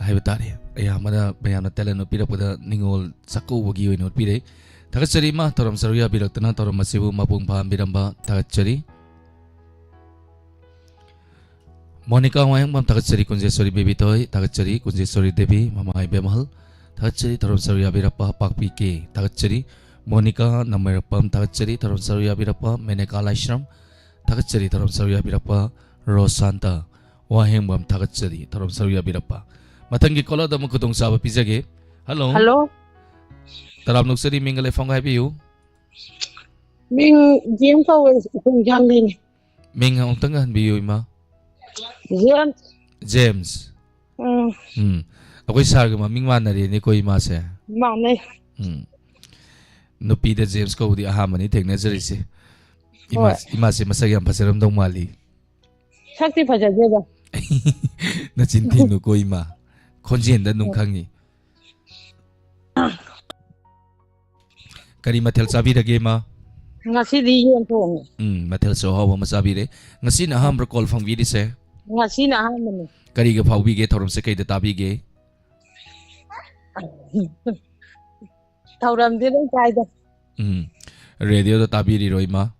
ꯍꯥꯏꯕ ꯇꯥꯔꯦ꯫ ꯑꯌꯥꯝꯕꯅ ꯃꯌꯥꯝꯅ ꯇꯦꯂꯦꯟ ꯎꯠꯄꯤꯔꯛꯄꯗ ꯅꯤꯉꯣꯜ ꯆꯥꯛꯀꯧꯕꯒꯤ ꯑꯣꯏꯅ ꯎꯠꯄꯤꯔꯦ꯫ ꯊꯥꯒꯠꯆꯔꯤ ꯏꯃꯥ, ꯊꯧꯔꯝ ꯁꯔꯨꯛ ꯌꯥꯕꯤꯔꯛꯇꯅ ꯊꯧꯔꯝ ꯑꯁꯤꯕꯨ ꯃꯄꯨꯡ ꯐꯥꯍꯟꯕꯤꯔꯝꯕ ꯊꯥꯒꯠꯆꯔꯤ꯫ ꯃꯣꯅꯤꯀꯥ ꯋꯥꯍꯦꯡꯕꯝ ꯊꯥꯒꯠꯆꯔꯤ, ꯀꯨꯟꯖꯦꯁꯣꯔꯤ ꯕꯦꯕꯤꯊꯣꯏ ꯊꯥꯒꯠꯆꯔꯤ, ꯀꯨꯟꯖꯦꯁꯣꯔꯤ ꯗꯦꯕꯤ, ꯃꯃꯥ ꯏꯕꯦꯝꯍꯜ ꯊꯥꯒꯠꯆꯔꯤ, ꯊꯧꯔꯝ ꯁꯔꯨꯛ ꯌꯥꯕꯤꯔꯛꯄ ꯄꯥꯛꯄꯤ ꯀꯦ ꯊꯥꯒꯠꯆꯔꯤ, ꯃꯣꯅꯤꯀꯥ ꯅꯃꯩꯔꯛꯄꯝ ꯊꯥꯒꯠꯆꯔꯤ, ꯊꯧꯔꯝ ꯁꯔꯨꯛ ꯌꯥꯕꯤꯔꯛꯄ ꯃꯦꯅꯦꯀꯥ ꯂꯥꯏꯁ꯭ꯔꯝ ꯊꯥꯒꯠꯆꯔꯤ, ꯊꯧꯔꯝ ꯁꯔꯨꯛ ꯌꯥꯕꯤꯔꯛꯄ ꯔꯣꯁꯥꯟꯇ ꯋꯥꯍꯦꯡꯕꯝ ꯊꯥꯒꯠꯆꯔꯤ, ꯊꯧꯔꯝ ꯁꯔꯨꯛ ꯌꯥꯕꯤꯔꯛꯄ꯫ ꯃꯊꯪꯒꯤ ꯀꯣꯂꯔꯗ ꯑꯃꯨꯛ ꯈꯨꯗꯣꯡꯆꯥꯕ ꯄꯤꯖꯒꯦ꯫ ꯍꯜꯂꯣ꯫ ꯍꯜꯂꯣ꯫ ꯇꯔꯥꯝꯅ ꯑꯣꯛꯆꯔꯤ, ꯃꯤꯡꯒ ꯂꯩꯐꯝꯒ ꯍꯥꯏꯕꯤꯌꯨ꯫ ꯃꯤꯡ ꯖꯦꯝꯁ ꯀꯧꯋꯦ, ꯈꯣꯡꯖꯥꯡꯗꯩꯅꯦ꯫ ꯃꯤꯡ ꯑꯃꯨꯛꯇꯪꯒ ꯍꯟꯕꯤꯌꯨ, ꯏꯃꯥ꯫ ꯖꯦꯝꯁ꯫ ꯖꯦꯝꯁ꯫ ꯎꯝ꯫ ꯎꯝ꯫ ꯑꯩꯈꯣꯏ ꯁꯥꯔꯒ ꯃꯃꯤꯡ ꯃꯥꯟꯅꯔꯦꯅꯦꯀꯣ, ꯏꯃꯥꯁꯦ꯫ ꯃꯥꯟꯅꯩ꯫ ꯎꯝ꯫ ꯅꯨꯄꯤꯗ ꯖꯦꯝꯁ ꯀꯧꯕꯗꯤ ꯑꯍꯥꯟꯕꯅꯤ ꯊꯦꯡꯅꯖꯔꯤꯁꯦ꯫ ꯏꯃꯥ-, ꯍꯣꯏ꯫ ꯏꯃꯥꯁꯦ ꯃꯁꯛ ꯌꯥꯝ ꯐꯖꯔꯝꯗꯧ ꯃꯥꯜꯂꯤ꯫ ꯁꯛꯇꯤ ꯐꯖꯗꯦꯗ꯫ ꯅꯆꯤꯟ ꯊꯤꯅꯨꯀꯣ, ꯏꯃꯥ꯫ ꯈꯣꯟꯖꯦꯜꯗ ꯑꯗꯨꯝ ꯍꯣꯏ꯫ ꯈꯪꯉꯤ꯫ ꯀꯔꯤ ꯃꯊꯦꯜ ꯆꯥꯕꯤꯔꯒꯦ, ꯏꯃꯥ? ꯉꯁꯤꯗꯤ ꯌꯦꯟ ꯊꯣꯡꯉꯦ꯫ ꯎꯝ, ꯃꯊꯦꯜꯁꯨ ꯑꯍꯥꯎꯕ ꯑꯃ ꯆꯥꯕꯤꯔꯦ꯫ ꯉꯁꯤꯅ ꯑꯍꯥꯟꯕ꯭ꯔꯣ ꯀꯣꯜ ꯐꯪꯕꯤꯔꯤꯁꯦ? ꯉꯁꯤꯅ ꯑꯍꯥꯟꯕꯅꯦ꯫ ꯀꯔꯤꯒ ꯐꯥꯎꯕꯤꯒꯦ? ꯊꯧꯔꯝꯁꯦ ꯀꯩꯗ ꯇꯥꯕꯤꯒꯦ? ꯊꯧꯔꯝꯗꯤ ꯑꯗꯨꯝ ꯇꯥꯏꯗ꯫ ꯎꯝ, ꯔꯦꯗꯤꯑꯣꯗ ꯇꯥꯕꯤꯔꯤꯔꯣ, ꯏꯃꯥ?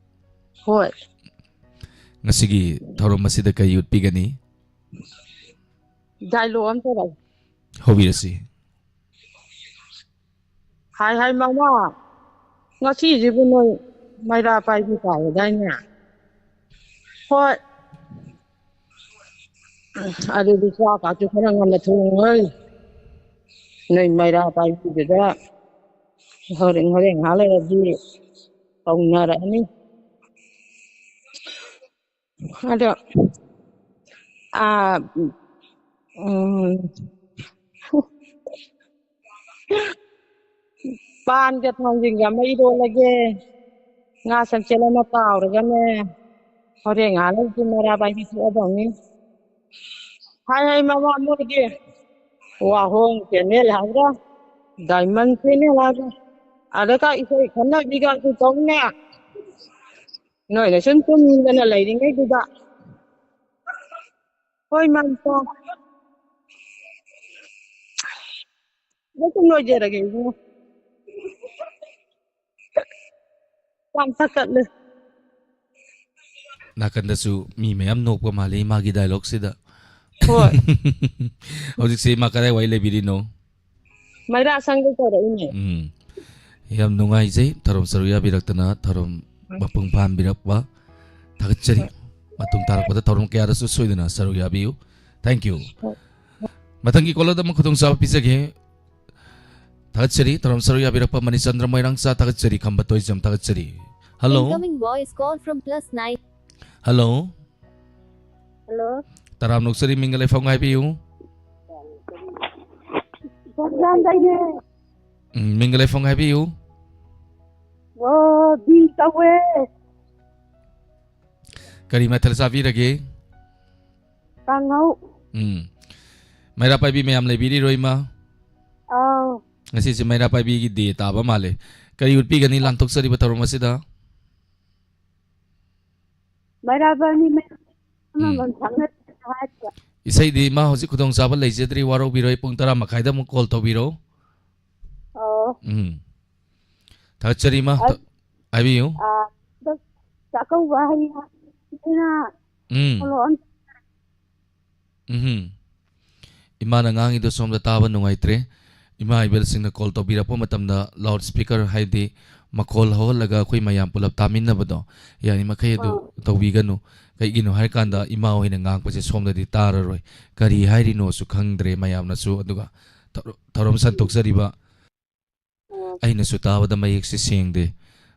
ꯍꯣꯏ꯫ ꯉꯁꯤꯒꯤ ꯊꯧꯔꯝ ꯑꯁꯤꯗ ꯀꯔꯤ ꯎꯠꯄꯤꯒꯅꯤ? ꯗꯥꯏꯂꯣꯒ ꯑꯃ ꯇꯧꯔꯛꯑꯣ꯫ ꯍꯧꯕꯤꯔꯁꯤ꯫ ꯍꯥꯏ ꯍꯥꯏ ꯃꯃꯥ, ꯉꯁꯤꯁꯤꯕꯨ ꯅꯣꯏ ꯃꯩꯔꯥ ꯄꯥꯏꯕꯤ ꯇꯥꯔꯗꯥꯏꯅꯦ? ꯍꯣꯏ꯫ ꯑꯗꯨꯗꯤ ꯆꯥꯛꯀꯥꯁꯨ ꯈꯔ ꯉꯟꯅ ꯊꯣꯡꯉꯣꯍꯦ꯫ ꯅꯣꯏ ꯃꯩꯔꯥ ꯄꯥꯏꯕꯤꯗꯨꯗ ꯍꯣꯔꯦꯟ, ꯍꯣꯔꯦꯟ ꯉꯥꯏꯍꯥꯛ ꯂꯩꯔꯗꯤ ꯀꯧꯅꯔꯛꯑꯅꯤ꯫ ꯑꯗꯣ, ꯑꯥ, ꯎꯝ, ꯄꯥꯟꯒ ꯊꯥꯡꯖꯤꯡꯒ ꯑꯃ ꯏꯔꯣꯜꯂꯒꯦ, ꯉꯥ ꯁꯦꯝꯆꯦꯠ ꯑꯃ ꯇꯥꯎꯔꯒꯅꯦ, ꯍꯣꯔꯦꯟ ꯉꯥꯏꯍꯥꯛ ꯂꯩꯔꯗꯤ ꯃꯩꯔꯥ ꯄꯥꯏꯕꯤ ꯊꯣꯛꯑꯗꯧꯅꯤ꯫ ꯍꯥꯏ ꯍꯥꯏ ꯃꯃꯥ ꯃꯣꯏꯒꯤ ꯋꯥꯍꯣꯡ ꯆꯦꯅꯦꯜ ꯍꯥꯏꯕ꯭ꯔꯥ, ꯗꯥꯏꯃꯟ ꯆꯦꯅꯦꯜ ꯍꯥꯏꯕ꯭ꯔꯥ, ꯑꯗꯨꯒ ꯏꯁꯩ ꯈꯟꯅꯕꯤꯒꯁꯨ ꯇꯧꯅꯦ꯫ ꯅꯣꯏꯅ ꯁꯨꯝ ꯇꯨꯝꯗꯅ ꯂꯩꯔꯤꯉꯩꯗꯨꯗ꯫ ꯍꯣꯏ, ꯃꯥꯝꯇꯣ꯫ ꯑꯗ ꯁꯨꯝ ꯂꯣꯏꯖꯔꯒꯦ, ꯏꯕꯨꯡꯉꯣ꯫ ꯌꯥꯝ ꯊꯛꯀꯠꯂꯦ꯫ ꯅꯥꯀꯟꯗꯁꯨ ꯃꯤ ꯃꯌꯥꯝ ꯅꯣꯛꯄ ꯃꯥꯜꯂꯤ ꯃꯥꯒꯤ ꯗꯥꯏꯂꯣꯛꯁꯤꯗ꯫ ꯍꯣꯏ꯫ ꯍꯧꯖꯤꯛꯁꯦ ꯏꯃꯥ ꯀꯗꯥꯏꯋꯥꯏ ꯂꯩꯕꯤꯔꯤꯅꯣ? ꯃꯩꯔꯥ ꯁꯪꯗ ꯇꯧꯔꯛꯏꯅꯦ꯫ ꯎꯝ꯫ ꯌꯥꯝ ꯅꯨꯡꯉꯥꯏꯖꯩ ꯊꯧꯔꯝ ꯁꯔꯨꯛ ꯌꯥꯕꯤꯔꯛꯇꯅ, ꯊꯧꯔꯝ ꯃꯄꯨꯡ ꯐꯥꯍꯟꯕꯤꯔꯛꯄ ꯊꯥꯒꯠꯆꯔꯤ꯫ ꯃꯇꯨꯡ ꯇꯥꯔꯛꯄꯗ ꯊꯧꯔꯝ ꯀꯌꯥꯗꯁꯨ ꯁꯣꯏꯗꯅ ꯁꯔꯨꯛ ꯌꯥꯕꯤꯌꯨ꯫ Thank you꯫ ꯍꯣꯏ꯫ ꯃꯊꯪꯒꯤ ꯀꯣꯂꯔꯗ ꯑꯃꯨꯛ ꯈꯨꯗꯣꯡꯆꯥꯕ ꯄꯤꯖꯒꯦ꯫ ꯊꯥꯒꯠꯆꯔꯤ ꯊꯧꯔꯝ ꯁꯔꯨꯛ ꯌꯥꯕꯤꯔꯛꯄ ꯃꯅꯤꯆꯟꯗ꯭ꯔ ꯃꯣꯏꯔꯥꯡꯆꯥ, ꯊꯥꯒꯠꯆꯔꯤ ꯈꯝꯕ ꯇꯣꯏꯖꯝ, ꯊꯥꯒꯠꯆꯔꯤ꯫ Hello. Incoming voice call from plus nine. Hello. Hello. ꯇꯔꯥꯝ ꯅꯣꯛꯆꯔꯤ, ꯃꯤꯡꯒ ꯂꯩꯐꯝꯒ ꯍꯥꯏꯕꯤꯌꯨ꯫ ꯒꯣꯟꯖꯥꯡꯗꯩꯅꯦ꯫ ꯎꯝ, ꯃꯤꯡꯒ ꯂꯩꯐꯝꯒ ꯍꯥꯏꯕꯤꯌꯨ꯫ ꯑꯣ, ꯕꯤ ꯇꯧꯋꯦ꯫ ꯀꯔꯤ ꯃꯊꯦꯜ ꯆꯥꯕꯤꯔꯒꯦ? ꯀꯥꯡꯍꯧ꯫ ꯎꯝ꯫ ꯃꯩꯔꯥ ꯄꯥꯏꯕꯤ ꯃꯌꯥꯝ ꯂꯩꯕꯤꯔꯤꯔꯣ, ꯏꯃꯥ? ꯑꯥꯎ꯫ ꯉꯁꯤꯁꯦ ꯃꯩꯔꯥ ꯄꯥꯏꯕꯤꯒꯤ ꯗꯦ ꯇꯥꯕ ꯃꯥꯜꯂꯦ꯫ ꯀꯔꯤ ꯎꯠꯄꯤꯒꯅꯤ ꯂꯥꯟꯊꯣꯛꯆꯔꯤꯕ ꯊꯧꯔꯝ ꯑꯁꯤꯗ? ꯃꯩꯔꯥ ꯄꯥꯏꯕꯤ ꯃꯌꯥꯝ ꯎꯝ꯫ ꯑꯃꯃꯝ ꯁꯛꯅ ꯍꯥꯏꯕ꯫ ꯏꯁꯩꯗꯤ ꯏꯃꯥ ꯍꯧꯖꯤꯛ ꯈꯨꯗꯣꯡꯆꯥꯕ ꯂꯩꯖꯗ꯭ꯔꯤ, ꯋꯥꯔꯧꯕꯤꯔꯣꯏ, ꯄꯨꯡ ꯇꯔꯥ ꯃꯈꯥꯏꯗ ꯑꯃꯨꯛ ꯀꯣꯜ ꯇꯧꯕꯤꯔꯣ꯫ ꯑꯣ꯫ ꯎꯝ꯫ ꯊꯥꯒꯠꯆꯔꯤ, ꯏꯃꯥ꯫ ꯑ-, ꯍꯥꯏꯕꯤꯌꯨ꯫ ꯑ, ꯍꯟꯗꯛ ꯆꯥꯛꯀꯧꯕ ꯍꯌꯦꯡ ꯍꯥꯡꯆꯤꯠꯅꯤꯅ ꯎꯝ꯫ ꯊꯣꯛꯂꯛꯑꯣ꯫ ꯎꯝ꯫ ꯏꯃꯥꯅ ꯉꯥꯡꯉꯤꯗꯣ ꯁꯣꯝꯗ ꯇꯥꯕ ꯅꯨꯡꯉꯥꯏꯇ꯭ꯔꯦ꯫ ꯏꯃꯥ ꯏꯕꯦꯜꯁꯤꯡꯅ ꯀꯣꯜ ꯇꯧꯕꯤꯔꯛꯄ ꯃꯇꯝꯗ ꯂꯥꯎꯠ ꯁ꯭ꯄꯤꯀꯔ, ꯍꯥꯏꯗꯤ ꯃꯈꯣꯜ ꯍꯧꯍꯜꯂꯒ ꯑꯩꯈꯣꯏ ꯃꯌꯥꯝ ꯄꯨꯂꯞ ꯇꯥꯃꯤꯟꯅꯕꯗꯣ, ꯌꯥꯔꯤꯃꯈꯩ ꯑꯗꯨ ꯑꯥ꯫ ꯇꯧꯕꯤꯒꯅꯨ꯫ ꯀꯩꯒꯤꯅꯣ ꯍꯥꯏꯔꯀꯥꯟꯗ ꯏꯃꯥ ꯍꯣꯏꯅ ꯉꯥꯡꯕꯁꯦ ꯁꯣꯝꯗꯗꯤ ꯇꯥꯔꯔꯣꯏ꯫ ꯀꯔꯤ ꯍꯥꯏꯔꯤꯅꯣꯁꯨ ꯈꯪꯗ꯭ꯔꯦ ꯃꯌꯥꯝꯅꯁꯨ, ꯑꯗꯨꯒ ꯊꯧ-, ꯊꯧꯔꯝ ꯁꯟꯗꯣꯛꯆꯔꯤꯕ ꯑꯣ꯫ ꯑꯩꯅꯁꯨ ꯇꯥꯕꯗ ꯃꯌꯦꯛꯁꯦ ꯁꯦꯡꯗꯦ꯫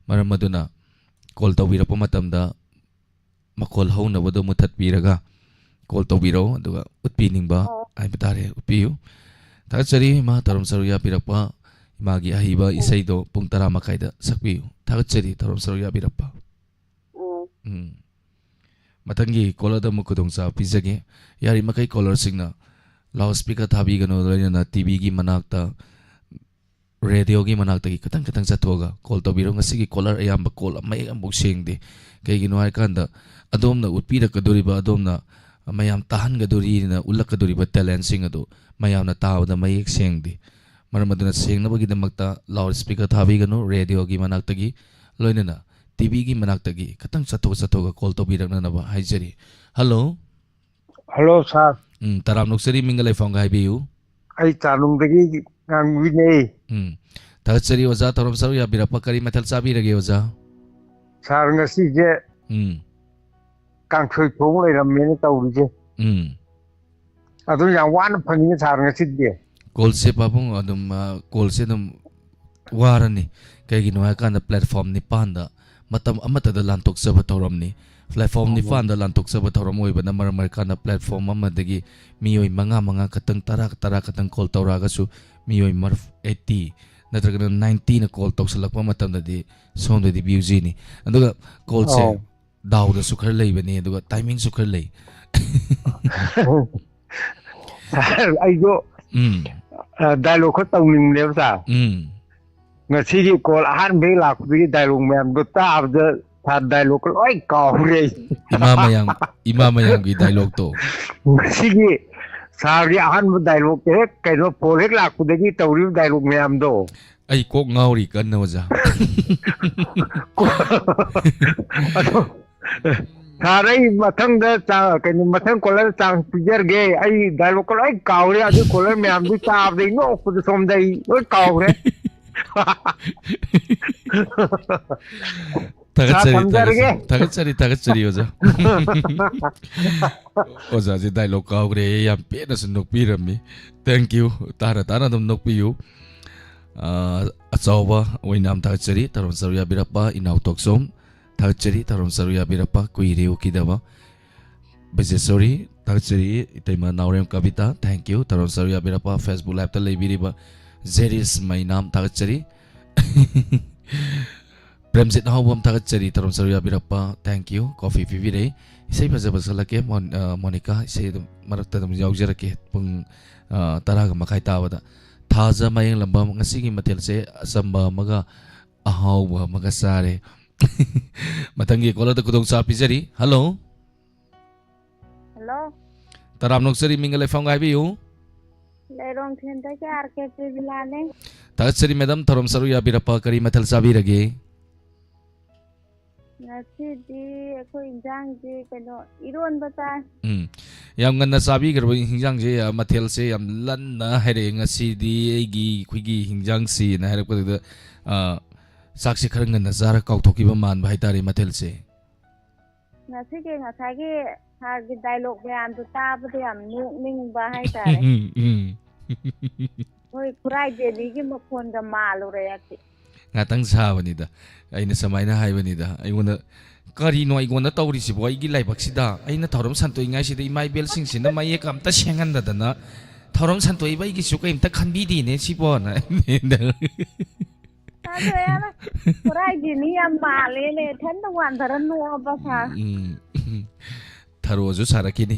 ꯃꯔꯝ ꯑꯗꯨꯅ ꯀꯣꯜ ꯇꯧꯕꯤꯔꯛꯄ ꯃꯇꯝꯗ ꯃꯈꯣꯜ ꯍꯧꯅꯕꯗꯣ ꯃꯨꯊꯠꯄꯤꯔꯒ ꯀꯣꯜ ꯇꯧꯕꯤꯔꯛꯎ, ꯑꯗꯨꯒ ꯎꯠꯄꯤꯅꯤꯡꯕ ꯑꯣ꯫ ꯍꯥꯏꯕ ꯇꯥꯔꯦ, ꯎꯠꯄꯤꯌꯨ꯫ ꯊꯥꯒꯠꯆꯔꯤ ꯏꯃꯥ ꯊꯧꯔꯝ ꯁꯔꯨꯛ ꯌꯥꯕꯤꯔꯛꯄ, ꯏꯃꯥꯒꯤ ꯑꯍꯩꯕ ꯑꯣ꯫ ꯏꯁꯩꯗꯣ ꯄꯨꯡ ꯇꯔꯥ ꯃꯈꯥꯏꯗ ꯁꯛꯄꯤꯌꯨ꯫ ꯊꯥꯒꯠꯆꯔꯤ ꯊꯧꯔꯝ ꯁꯔꯨꯛ ꯌꯥꯕꯤꯔꯛꯄ꯫ ꯑꯣ꯫ ꯎꯝ꯫ ꯃꯊꯪꯒꯤ ꯀꯣꯂꯔꯗ ꯑꯃꯨꯛ ꯈꯨꯗꯣꯡꯆꯥꯕ ꯄꯤꯖꯒꯦ꯫ ꯌꯥꯔꯤꯃꯈꯩ ꯀꯣꯂꯔꯁꯤꯡꯅ ꯂꯥꯎꯠ ꯁ꯭ꯄꯤꯀꯔ ꯊꯥꯕꯤꯒꯅꯨ, ꯂꯣꯏꯅꯅ ꯇꯤ ꯚꯤꯒꯤ ꯃꯅꯥꯛꯇ, ꯔꯦꯗꯤꯑꯣꯒꯤ ꯃꯅꯥꯛꯇꯒꯤ ꯈꯤꯇꯪ ꯈꯤꯇꯪ ꯆꯠꯊꯣꯛꯑꯒ ꯀꯣꯜ ꯇꯧꯕꯤꯔꯣ꯫ ꯉꯁꯤꯒꯤ ꯀꯣꯂꯔ ꯑꯌꯥꯝꯕ ꯀꯣꯜ ꯃꯌꯦꯛ ꯑꯃꯐꯥꯎ ꯁꯦꯡꯗꯦ꯫ ꯀꯩꯒꯤꯅꯣ ꯍꯥꯏꯔꯀꯥꯟꯗ, ꯑꯗꯣꯝꯅ ꯎꯠꯄꯤꯔꯛꯀꯗꯣꯔꯤꯕ, ꯑꯗꯣꯝꯅ ꯃꯌꯥꯝ ꯇꯥꯍꯟꯒꯗꯣꯔꯤꯅ ꯎꯠꯂꯛꯀꯗꯣꯔꯤꯕ ꯇꯦꯂꯦꯟꯁꯤꯡ ꯑꯗꯨ ꯃꯌꯥꯝꯅ ꯇꯥꯕꯗ ꯃꯌꯦꯛ ꯁꯦꯡꯗꯦ꯫ ꯃꯔꯝ ꯑꯗꯨꯅ ꯁꯦꯡꯅꯕꯒꯤꯗꯃꯛꯇ ꯂꯥꯎꯠ ꯁ꯭ꯄꯤꯀꯔ ꯊꯥꯕꯤꯒꯅꯨ, ꯔꯦꯗꯤꯑꯣꯒꯤ ꯃꯅꯥꯛꯇꯒꯤ, ꯂꯣꯏꯅꯅ ꯇꯤ ꯚꯤꯒꯤ ꯃꯅꯥꯛꯇꯒꯤ ꯈꯤꯇꯪ ꯆꯠꯊꯣꯛ ꯆꯠꯊꯣꯛꯑꯒ ꯀꯣꯜ ꯇꯧꯕꯤꯔꯛꯅꯅꯕ ꯍꯥꯏꯖꯔꯤ꯫ ꯍꯜꯂꯣ꯫ ꯍꯜꯂꯣ, ꯁꯥꯔ꯫ ꯎꯝ, ꯇꯔꯥꯝ ꯅꯣꯛꯆꯔꯤ, ꯃꯤꯡꯒ ꯂꯩꯐꯝꯒ ꯍꯥꯏꯕꯤꯌꯨ꯫ ꯑꯩ ꯆꯥꯅꯨꯡꯗꯒꯤ ꯉꯥꯡꯕꯤꯅꯦ꯫ ꯎꯝ, ꯊꯥꯒꯠꯆꯔꯤ ꯑꯣꯖꯥ, ꯊꯧꯔꯝ ꯁꯔꯨꯛ ꯌꯥꯕꯤꯔꯛꯄ꯫ ꯀꯔꯤ ꯃꯊꯦꯜ ꯆꯥꯕꯤꯔꯒꯦ ꯑꯣꯖꯥ? ꯁꯥꯔ, ꯉꯁꯤꯁꯦ ꯎꯝ꯫ ꯀꯥꯡꯁꯣꯏ ꯊꯣꯡ ꯂꯩꯔꯝꯃꯦꯅ ꯇꯧꯔꯤꯁꯦ꯫ ꯎꯝ꯫ ꯑꯗꯨ ꯌꯥꯝ ꯋꯥꯅ ꯐꯪꯉꯤꯅꯦ ꯁꯥꯔ ꯉꯁꯤꯗꯤ꯫ ꯀꯣꯜꯁꯦ ꯄꯥꯕꯨꯡ ꯑꯗꯨꯝ, ꯑ, ꯀꯣꯜꯁꯦ ꯑꯗꯨꯝ ꯋꯥꯔꯅꯤ꯫ ꯀꯩꯒꯤꯅꯣ ꯍꯥꯏꯀꯥꯟꯗ ꯄ꯭ꯂꯦꯠꯐꯣꯝ ꯅꯤꯄꯥꯟꯗ ꯃꯇꯝ ꯑꯃꯠꯇꯗ ꯂꯥꯟꯊꯣꯛꯆꯕ ꯊꯧꯔꯝꯅꯤ꯫ ꯄ꯭ꯂꯦꯠꯐꯣꯝ ꯎꯝ꯫ ꯅꯤꯄꯥꯟꯗ ꯂꯥꯟꯊꯣꯛꯆꯕ ꯊꯧꯔꯝ ꯑꯣꯏꯕꯅ ꯃꯔꯝ ꯑꯣꯏꯔꯀꯥꯟꯗ ꯄ꯭ꯂꯦꯠꯐꯣꯝ ꯑꯃꯗꯒꯤ ꯃꯤꯑꯣꯏ ꯃꯉꯥ ꯃꯉꯥ ꯈꯛꯇꯪ, ꯇꯔꯥ ꯇꯔꯥ ꯈꯛꯇꯪ ꯀꯣꯜ ꯇꯧꯔꯛꯑꯒꯁꯨ ꯃꯤꯑꯣꯏ ꯃꯔꯐꯨ, ꯑꯩꯠꯇꯤ ꯅꯠꯇ꯭ꯔꯒꯅ ꯅꯥꯏꯟꯇꯤꯅ ꯀꯣꯜ ꯇꯧꯁꯜꯂꯛꯄ ꯃꯇꯝꯗꯗꯤ ꯁꯣꯝꯗꯗꯤ ꯕ꯭ꯌꯨꯖꯤꯅꯤ꯫ ꯑꯗꯨꯒ ꯀꯣꯜꯁꯦ ꯑꯧ꯫ ꯗꯥꯎꯗꯁꯨ ꯈꯔ ꯂꯩꯕꯅꯤ, ꯑꯗꯨꯒ ꯇꯥꯏꯃꯤꯡꯁꯨ ꯈꯔ ꯂꯩ꯫ ꯁꯥꯔ, ꯑꯩꯁꯨ, ꯎꯝ꯫ ꯑ, ꯗꯥꯏꯂꯣꯛ ꯈꯔ ꯇꯧꯅꯤꯡꯕꯅꯦꯕ, ꯁꯥꯔ꯫ ꯎꯝ꯫ ꯉꯁꯤꯒꯤ ꯀꯣꯜ ꯑꯍꯥꯟꯕ ꯍꯦꯛ ꯂꯥꯛꯄꯗꯒꯤ ꯗꯥꯏꯂꯣꯛ ꯃꯌꯥꯝꯗꯣ ꯇꯥꯕꯗ, ꯁꯥꯔ, ꯗꯥꯏꯂꯣꯛꯀ ꯂꯣꯏ ꯀꯥꯎꯈ꯭ꯔꯦ ꯑꯩ꯫ ꯏꯃꯥ ꯃꯌꯥꯝ, ꯏꯃꯥ ꯃꯌꯥꯝꯒꯤ ꯗꯥꯏꯂꯣꯛꯇꯣ꯫ ꯉꯁꯤꯒꯤ ꯁꯥꯔꯒꯤ ꯑꯍꯥꯟꯕ ꯗꯥꯏꯂꯣꯛꯇ ꯍꯦꯛ, ꯀꯩꯅꯣ, ꯐꯣꯟ ꯍꯦꯛ ꯂꯥꯛꯄꯗꯒꯤ ꯇꯧꯔꯤꯕ ꯗꯥꯏꯂꯣꯛ ꯃꯌꯥꯝꯗꯣ꯫ ꯑꯩ ꯀꯣꯛ ꯉꯥꯎꯔꯤ ꯀꯟꯅ, ꯑꯣꯖꯥ꯫ ꯑꯗꯣ, ꯁꯥꯔ, ꯑꯩ ꯃꯊꯪꯗ ꯆꯥ-, ꯀꯩꯅꯣ, ꯃꯊꯪ ꯀꯣꯂꯔ ꯆꯥꯟꯁ ꯄꯤꯖꯔꯒꯦ꯫ ꯑꯩ ꯗꯥꯏꯂꯣꯛꯀ ꯂꯣꯏ ꯀꯥꯎꯔꯦ, ꯑꯗꯨ ꯀꯣꯂꯔ ꯃꯌꯥꯝꯗꯨ ꯇꯥꯕꯗ ꯑꯩ ꯅꯣꯛꯄꯗ ꯁꯣꯝꯗ ꯑꯩ ꯂꯣꯏ ꯀꯥꯎꯈ꯭ꯔꯦ꯫ ꯊꯥꯒꯠꯆꯔꯤ, ꯁꯥꯔ, ꯊꯝꯖꯔꯒꯦ꯫ ꯊꯥꯒꯠꯆꯔꯤ, ꯊꯥꯒꯠꯆꯔꯤ, ꯊꯥꯒꯠꯆꯔꯤ, ꯑꯣꯖꯥ꯫ ꯑꯣꯖꯥꯁꯦ ꯗꯥꯏꯂꯣꯛ ꯀꯥꯎꯈ꯭ꯔꯦ, ꯌꯥꯝ ꯄꯦꯟꯅꯁꯨ ꯅꯣꯛꯄꯤꯔꯝꯃꯤ꯫ Thank you꯫ ꯇꯥꯅ ꯇꯥꯅ ꯑꯗꯨꯝ ꯅꯣꯛꯄꯤꯌꯨ꯫ ꯑ, ꯑꯆꯧꯕ ꯑꯣꯏꯅꯥꯝ ꯊꯥꯒꯠꯆꯔꯤ, ꯊꯧꯔꯝ ꯁꯔꯨꯛ ꯌꯥꯕꯤꯔꯛꯄ ꯏꯅꯥꯎ ꯇꯣꯛꯆꯣꯝ ꯊꯥꯒꯠꯆꯔꯤ, ꯊꯧꯔꯝ ꯁꯔꯨꯛ ꯌꯥꯕꯤꯔꯛꯄ ꯀꯨꯏꯔꯦ ꯎꯈꯤꯗꯕ ꯕꯤꯖꯦꯁꯣꯔꯤ ꯊꯥꯒꯠꯆꯔꯤ, ꯏꯇꯩꯃ ꯅꯥꯎꯔꯦꯝ ꯀꯕꯤꯇꯥ, thank you, ꯊꯧꯔꯝ ꯁꯔꯨꯛ ꯌꯥꯕꯤꯔꯛꯄ꯫ Facebook Live-ꯇ ꯂꯩꯕꯤꯔꯤꯕ ꯖꯦꯔꯤꯁ ꯃꯩꯅꯥꯝ ꯊꯥꯒꯠꯆꯔꯤ꯫ ꯄ꯭ꯔꯦꯝꯖꯤꯠ ꯑꯍꯥꯎꯕꯝ, ꯊꯥꯒꯠꯆꯔꯤ, ꯊꯧꯔꯝ ꯁꯔꯨꯛ ꯌꯥꯕꯤꯔꯛꯄ꯫ Thank you꯫ Coffee ꯄꯤꯕꯤꯔꯛꯏ꯫ ꯏꯁꯩ ꯐꯖꯕ ꯁꯛꯂꯛꯀꯦ, ꯃꯣꯟ-, ꯑ, ꯃꯣꯅꯤꯀꯥ꯫ ꯏꯁꯩ ꯑꯗꯨꯝ ꯃꯔꯛꯇ ꯑꯗꯨꯝ ꯌꯥꯎꯖꯔꯛꯀꯦ꯫ ꯄꯨꯡ, ꯑ, ꯇꯔꯥꯒ ꯃꯈꯥꯏ ꯇꯥꯕꯗ꯫ ꯊꯥꯖ ꯃꯌꯦꯡꯂꯝꯕꯝ, ꯉꯁꯤꯒꯤ ꯃꯊꯦꯜꯁꯦ ꯑꯆꯝꯕ ꯑꯃꯒ ꯑꯍꯥꯎꯕ ꯑꯃꯒ ꯆꯥꯔꯦ꯫ ꯃꯊꯪꯒꯤ caller ꯗ ꯈꯨꯗꯣꯡꯆꯥꯕ ꯄꯤꯖꯔꯤ꯫ Hello꯫ Hello꯫ ꯇꯔꯥꯝꯅ ꯑꯣꯛꯆꯔꯤ, ꯃꯤꯡꯒ ꯂꯩꯐꯝꯒ ꯍꯥꯏꯕꯤꯌꯨ꯫ ꯂꯩꯔꯣꯡ ꯊꯦꯟꯗꯒꯤ ꯑꯥꯔ ꯀꯦ ꯄ꯭ꯔꯦꯃꯤꯂꯥꯅꯦ꯫ ꯊꯥꯒꯠꯆꯔꯤ madam, ꯊꯧꯔꯝ ꯁꯔꯨꯛ ꯌꯥꯕꯤꯔꯛꯄ꯫ ꯀꯔꯤ ꯃꯊꯦꯜ ꯆꯥꯕꯤꯔꯒꯦ? ꯉꯁꯤꯗꯤ ꯑꯩꯈꯣꯏ ꯏꯟꯖꯥꯡꯁꯤ ꯀꯩꯅꯣ, ꯏꯔꯣꯟꯕ ꯆꯥꯏ꯫ ꯎꯝ꯫ ꯌꯥꯝ ꯉꯟꯅ ꯆꯥꯕꯤꯈ꯭ꯔꯕ ꯏꯟꯖꯥꯡꯁꯦ, ꯑ, ꯃꯊꯦꯜꯁꯦ ꯌꯥꯝ ꯂꯟꯅ ꯍꯥꯏꯔꯛꯑꯦ꯫ "ꯉꯁꯤꯗꯤ ꯑꯩꯒꯤ, ꯑꯩꯈꯣꯏꯒꯤ ꯍꯤꯟꯖꯥꯡꯁꯤꯅ" ꯍꯥꯏꯔꯛꯄꯗꯨꯗ, ꯑ, ꯆꯥꯛꯁꯦ ꯈꯔ ꯉꯟꯅ ꯆꯥꯔ ꯀꯥꯎꯊꯣꯛꯈꯤꯕ ꯃꯥꯟꯕ ꯍꯥꯏꯇꯥꯔꯦ ꯃꯊꯦꯜꯁꯦ꯫ ꯉꯁꯤꯒꯤ ꯉꯁꯥꯏꯒꯤ ꯁꯥꯔꯒꯤ dialogue ꯃꯌꯥꯝꯗꯣ ꯇꯥꯕꯗ ꯌꯥꯝ ꯅꯣꯛꯅꯤꯡꯕ ꯍꯥꯏꯇꯥꯔꯦ꯫ ꯎꯝ, ꯎꯝ꯫ ꯍꯣꯏ, ꯈꯨꯔꯥꯏ ꯗꯦꯅꯤꯒꯤ ꯃꯈꯣꯟꯒ ꯃꯥꯜꯂꯨꯔꯦ ꯑꯩꯗꯤ꯫ ꯉꯥꯛꯇꯪ ꯁꯥꯕꯅꯤꯗ꯫ ꯑꯩꯅ ꯁꯨꯃꯥꯏꯅ ꯍꯥꯏꯕꯅꯤꯗ꯫ ꯑꯩꯉꯣꯟꯗ, "ꯀꯔꯤꯅꯣ ꯑꯩꯉꯣꯟꯗ ꯇꯧꯔꯤꯁꯤꯕꯣ? ꯑꯩꯒꯤ ꯂꯥꯏꯕꯛꯁꯤꯗ ꯑꯩꯅ ꯊꯧꯔꯝ ꯁꯟꯇꯣꯛꯏꯉꯥꯏꯁꯤꯗ ꯏꯃꯥ ꯏꯕꯦꯜꯁꯤꯡꯁꯤꯅ ꯃꯌꯦꯛ ꯑꯝꯇ ꯁꯦꯡꯍꯟꯗꯗꯅ ꯊꯧꯔꯝ ꯁꯟꯇꯣꯛꯏꯕ ꯑꯩꯒꯤꯁꯨ ꯀꯩꯝꯇ ꯈꯟꯕꯤꯗꯦꯅꯦ ꯁꯤꯕꯣꯅ"꯫ ꯑꯗꯨ ꯌꯥꯔꯦ꯫ ꯈꯨꯔꯥꯏ ꯗꯦꯅꯤ ꯌꯥꯝ ꯃꯥꯜꯂꯦꯅꯦ꯫ ꯏꯊꯟꯗ ꯋꯥꯟꯊꯔ ꯅꯣꯛꯑꯕ ꯁꯥꯔ꯫ ꯎꯝ꯫ ꯊꯔꯣꯁꯨ ꯁꯥꯔꯛꯈꯤꯅꯤ꯫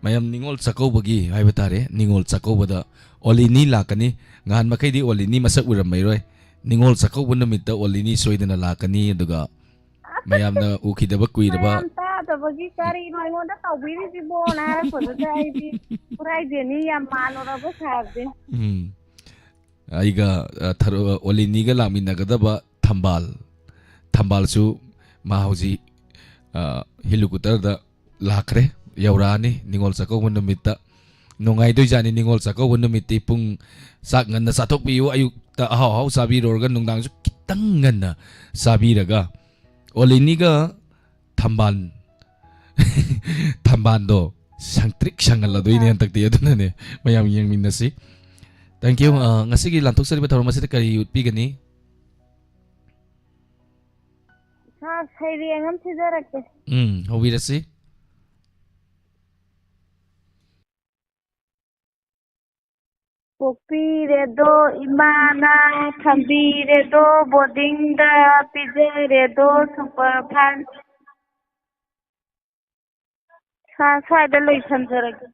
ꯃꯌꯥꯝ ꯅꯤꯉꯣꯜ ꯆꯥꯛꯀꯧꯕꯒꯤ ꯍꯥꯏꯕ ꯇꯥꯔꯦ, ꯅꯤꯉꯣꯜ ꯆꯥꯛꯀꯧꯕꯗ ꯑꯣꯂꯤꯅꯤ ꯂꯥꯛꯀꯅꯤ꯫ ꯅꯍꯥꯟ ꯃꯈꯩꯗꯤ ꯑꯣꯂꯤꯅꯤ ꯃꯁꯛ ꯎꯔꯝꯃꯔꯣꯏ꯫ ꯅꯤꯉꯣꯜ ꯆꯥꯛꯀꯧꯕ ꯅꯨꯃꯤꯠꯇ ꯑꯣꯂꯤꯅꯤ ꯁꯣꯏꯗꯅ ꯂꯥꯛꯀꯅꯤ꯫ ꯑꯗꯨꯒ ꯃꯌꯥꯝꯅ ꯎꯈꯤꯗꯕ ꯀꯨꯏꯔꯕ ꯃꯌꯥꯝ ꯇꯥꯗꯕꯒꯤ "ꯀꯔꯤꯅꯣ ꯑꯩꯉꯣꯟꯗ ꯇꯧꯕꯤꯔꯤꯁꯤꯕꯣꯅ" ꯍꯥꯏꯔꯛꯄꯗꯨꯗ ꯑꯩꯗꯤ ꯈꯨꯔꯥꯏ ꯗꯦꯅꯤ ꯌꯥꯝ ꯃꯥꯜꯂꯨꯔꯕ ꯁꯥꯔꯁꯦ꯫ ꯎꯝ꯫ ꯑꯩꯒ, ꯑ, ꯊꯔꯣ-, ꯑꯣꯂꯤꯅꯤꯒ ꯂꯥꯛꯃꯤꯟꯅꯒꯗꯕ ꯊꯝꯕꯥꯜ, ꯊꯝꯕꯥꯜꯁꯨ ꯃꯥ ꯍꯧꯖꯤꯛ, ꯑ, helicopter ꯗ ꯂꯥꯛꯈ꯭ꯔꯦ, ꯌꯧꯔꯛꯑꯅꯤ ꯅꯤꯉꯣꯜ ꯆꯥꯛꯀꯧꯕ ꯅꯨꯃꯤꯠꯇ꯫ ꯅꯨꯡꯉꯥꯏꯗꯣꯏꯖꯥꯠꯅꯤ ꯅꯤꯉꯣꯜ ꯆꯥꯛꯀꯧꯕ ꯅꯨꯃꯤꯠꯇꯤ꯫ ꯄꯨꯡ, ꯆꯥꯛ ꯉꯟꯅ ꯆꯥꯊꯣꯛꯄꯤꯌꯨ, ꯑꯌꯨꯛꯇ ꯑꯍꯥꯎ ꯑꯍꯥꯎ ꯆꯥꯕꯤꯔꯨꯔꯒ ꯅꯨꯡꯗꯥꯡꯁꯨ ꯈꯤꯇꯪ ꯉꯟꯅ ꯆꯥꯕꯤꯔꯒ꯫ ꯑꯣꯂꯤꯅꯤꯒ ꯊꯝꯕꯥꯜ, ꯊꯝꯕꯥꯜꯗꯣ ꯁꯪꯇ꯭ꯔꯤꯛ ꯁꯪꯍꯜꯂꯗꯣꯏꯅꯦ ꯍꯟꯗꯛꯇꯤ꯫ ꯑꯗꯨꯅꯅꯦ, ꯃꯌꯥꯝ ꯌꯦꯡꯃꯤꯟꯅꯁꯤ꯫ Thank you꯫ ꯑ, ꯉꯁꯤꯒꯤ ꯂꯥꯟꯊꯣꯛꯆꯔꯤꯕ ꯊꯧꯔꯝ ꯑꯁꯤꯗ ꯀꯔꯤ ꯎꯠꯄꯤꯒꯅꯤ? ꯁꯥꯔ, ꯁꯩꯔꯦꯡ ꯑꯃ ꯊꯤꯖꯔꯛꯀꯦ꯫ ꯎꯝ, ꯍꯧꯕꯤꯔꯁꯤ꯫ ꯄꯣꯛꯄꯤꯔꯦꯗꯣ ꯏꯃꯥꯅ, ꯊꯝꯕꯤꯔꯦꯗꯣ ꯕꯣꯔꯗꯤꯡꯗ, ꯄꯤꯖꯔꯦꯗꯣ ꯁꯨꯄꯔ ꯐꯥꯏꯟ꯫ ꯁꯥ-, ꯁ꯭ꯋꯥꯏꯗ ꯂꯣꯏꯁꯟꯖꯔꯒꯦ꯫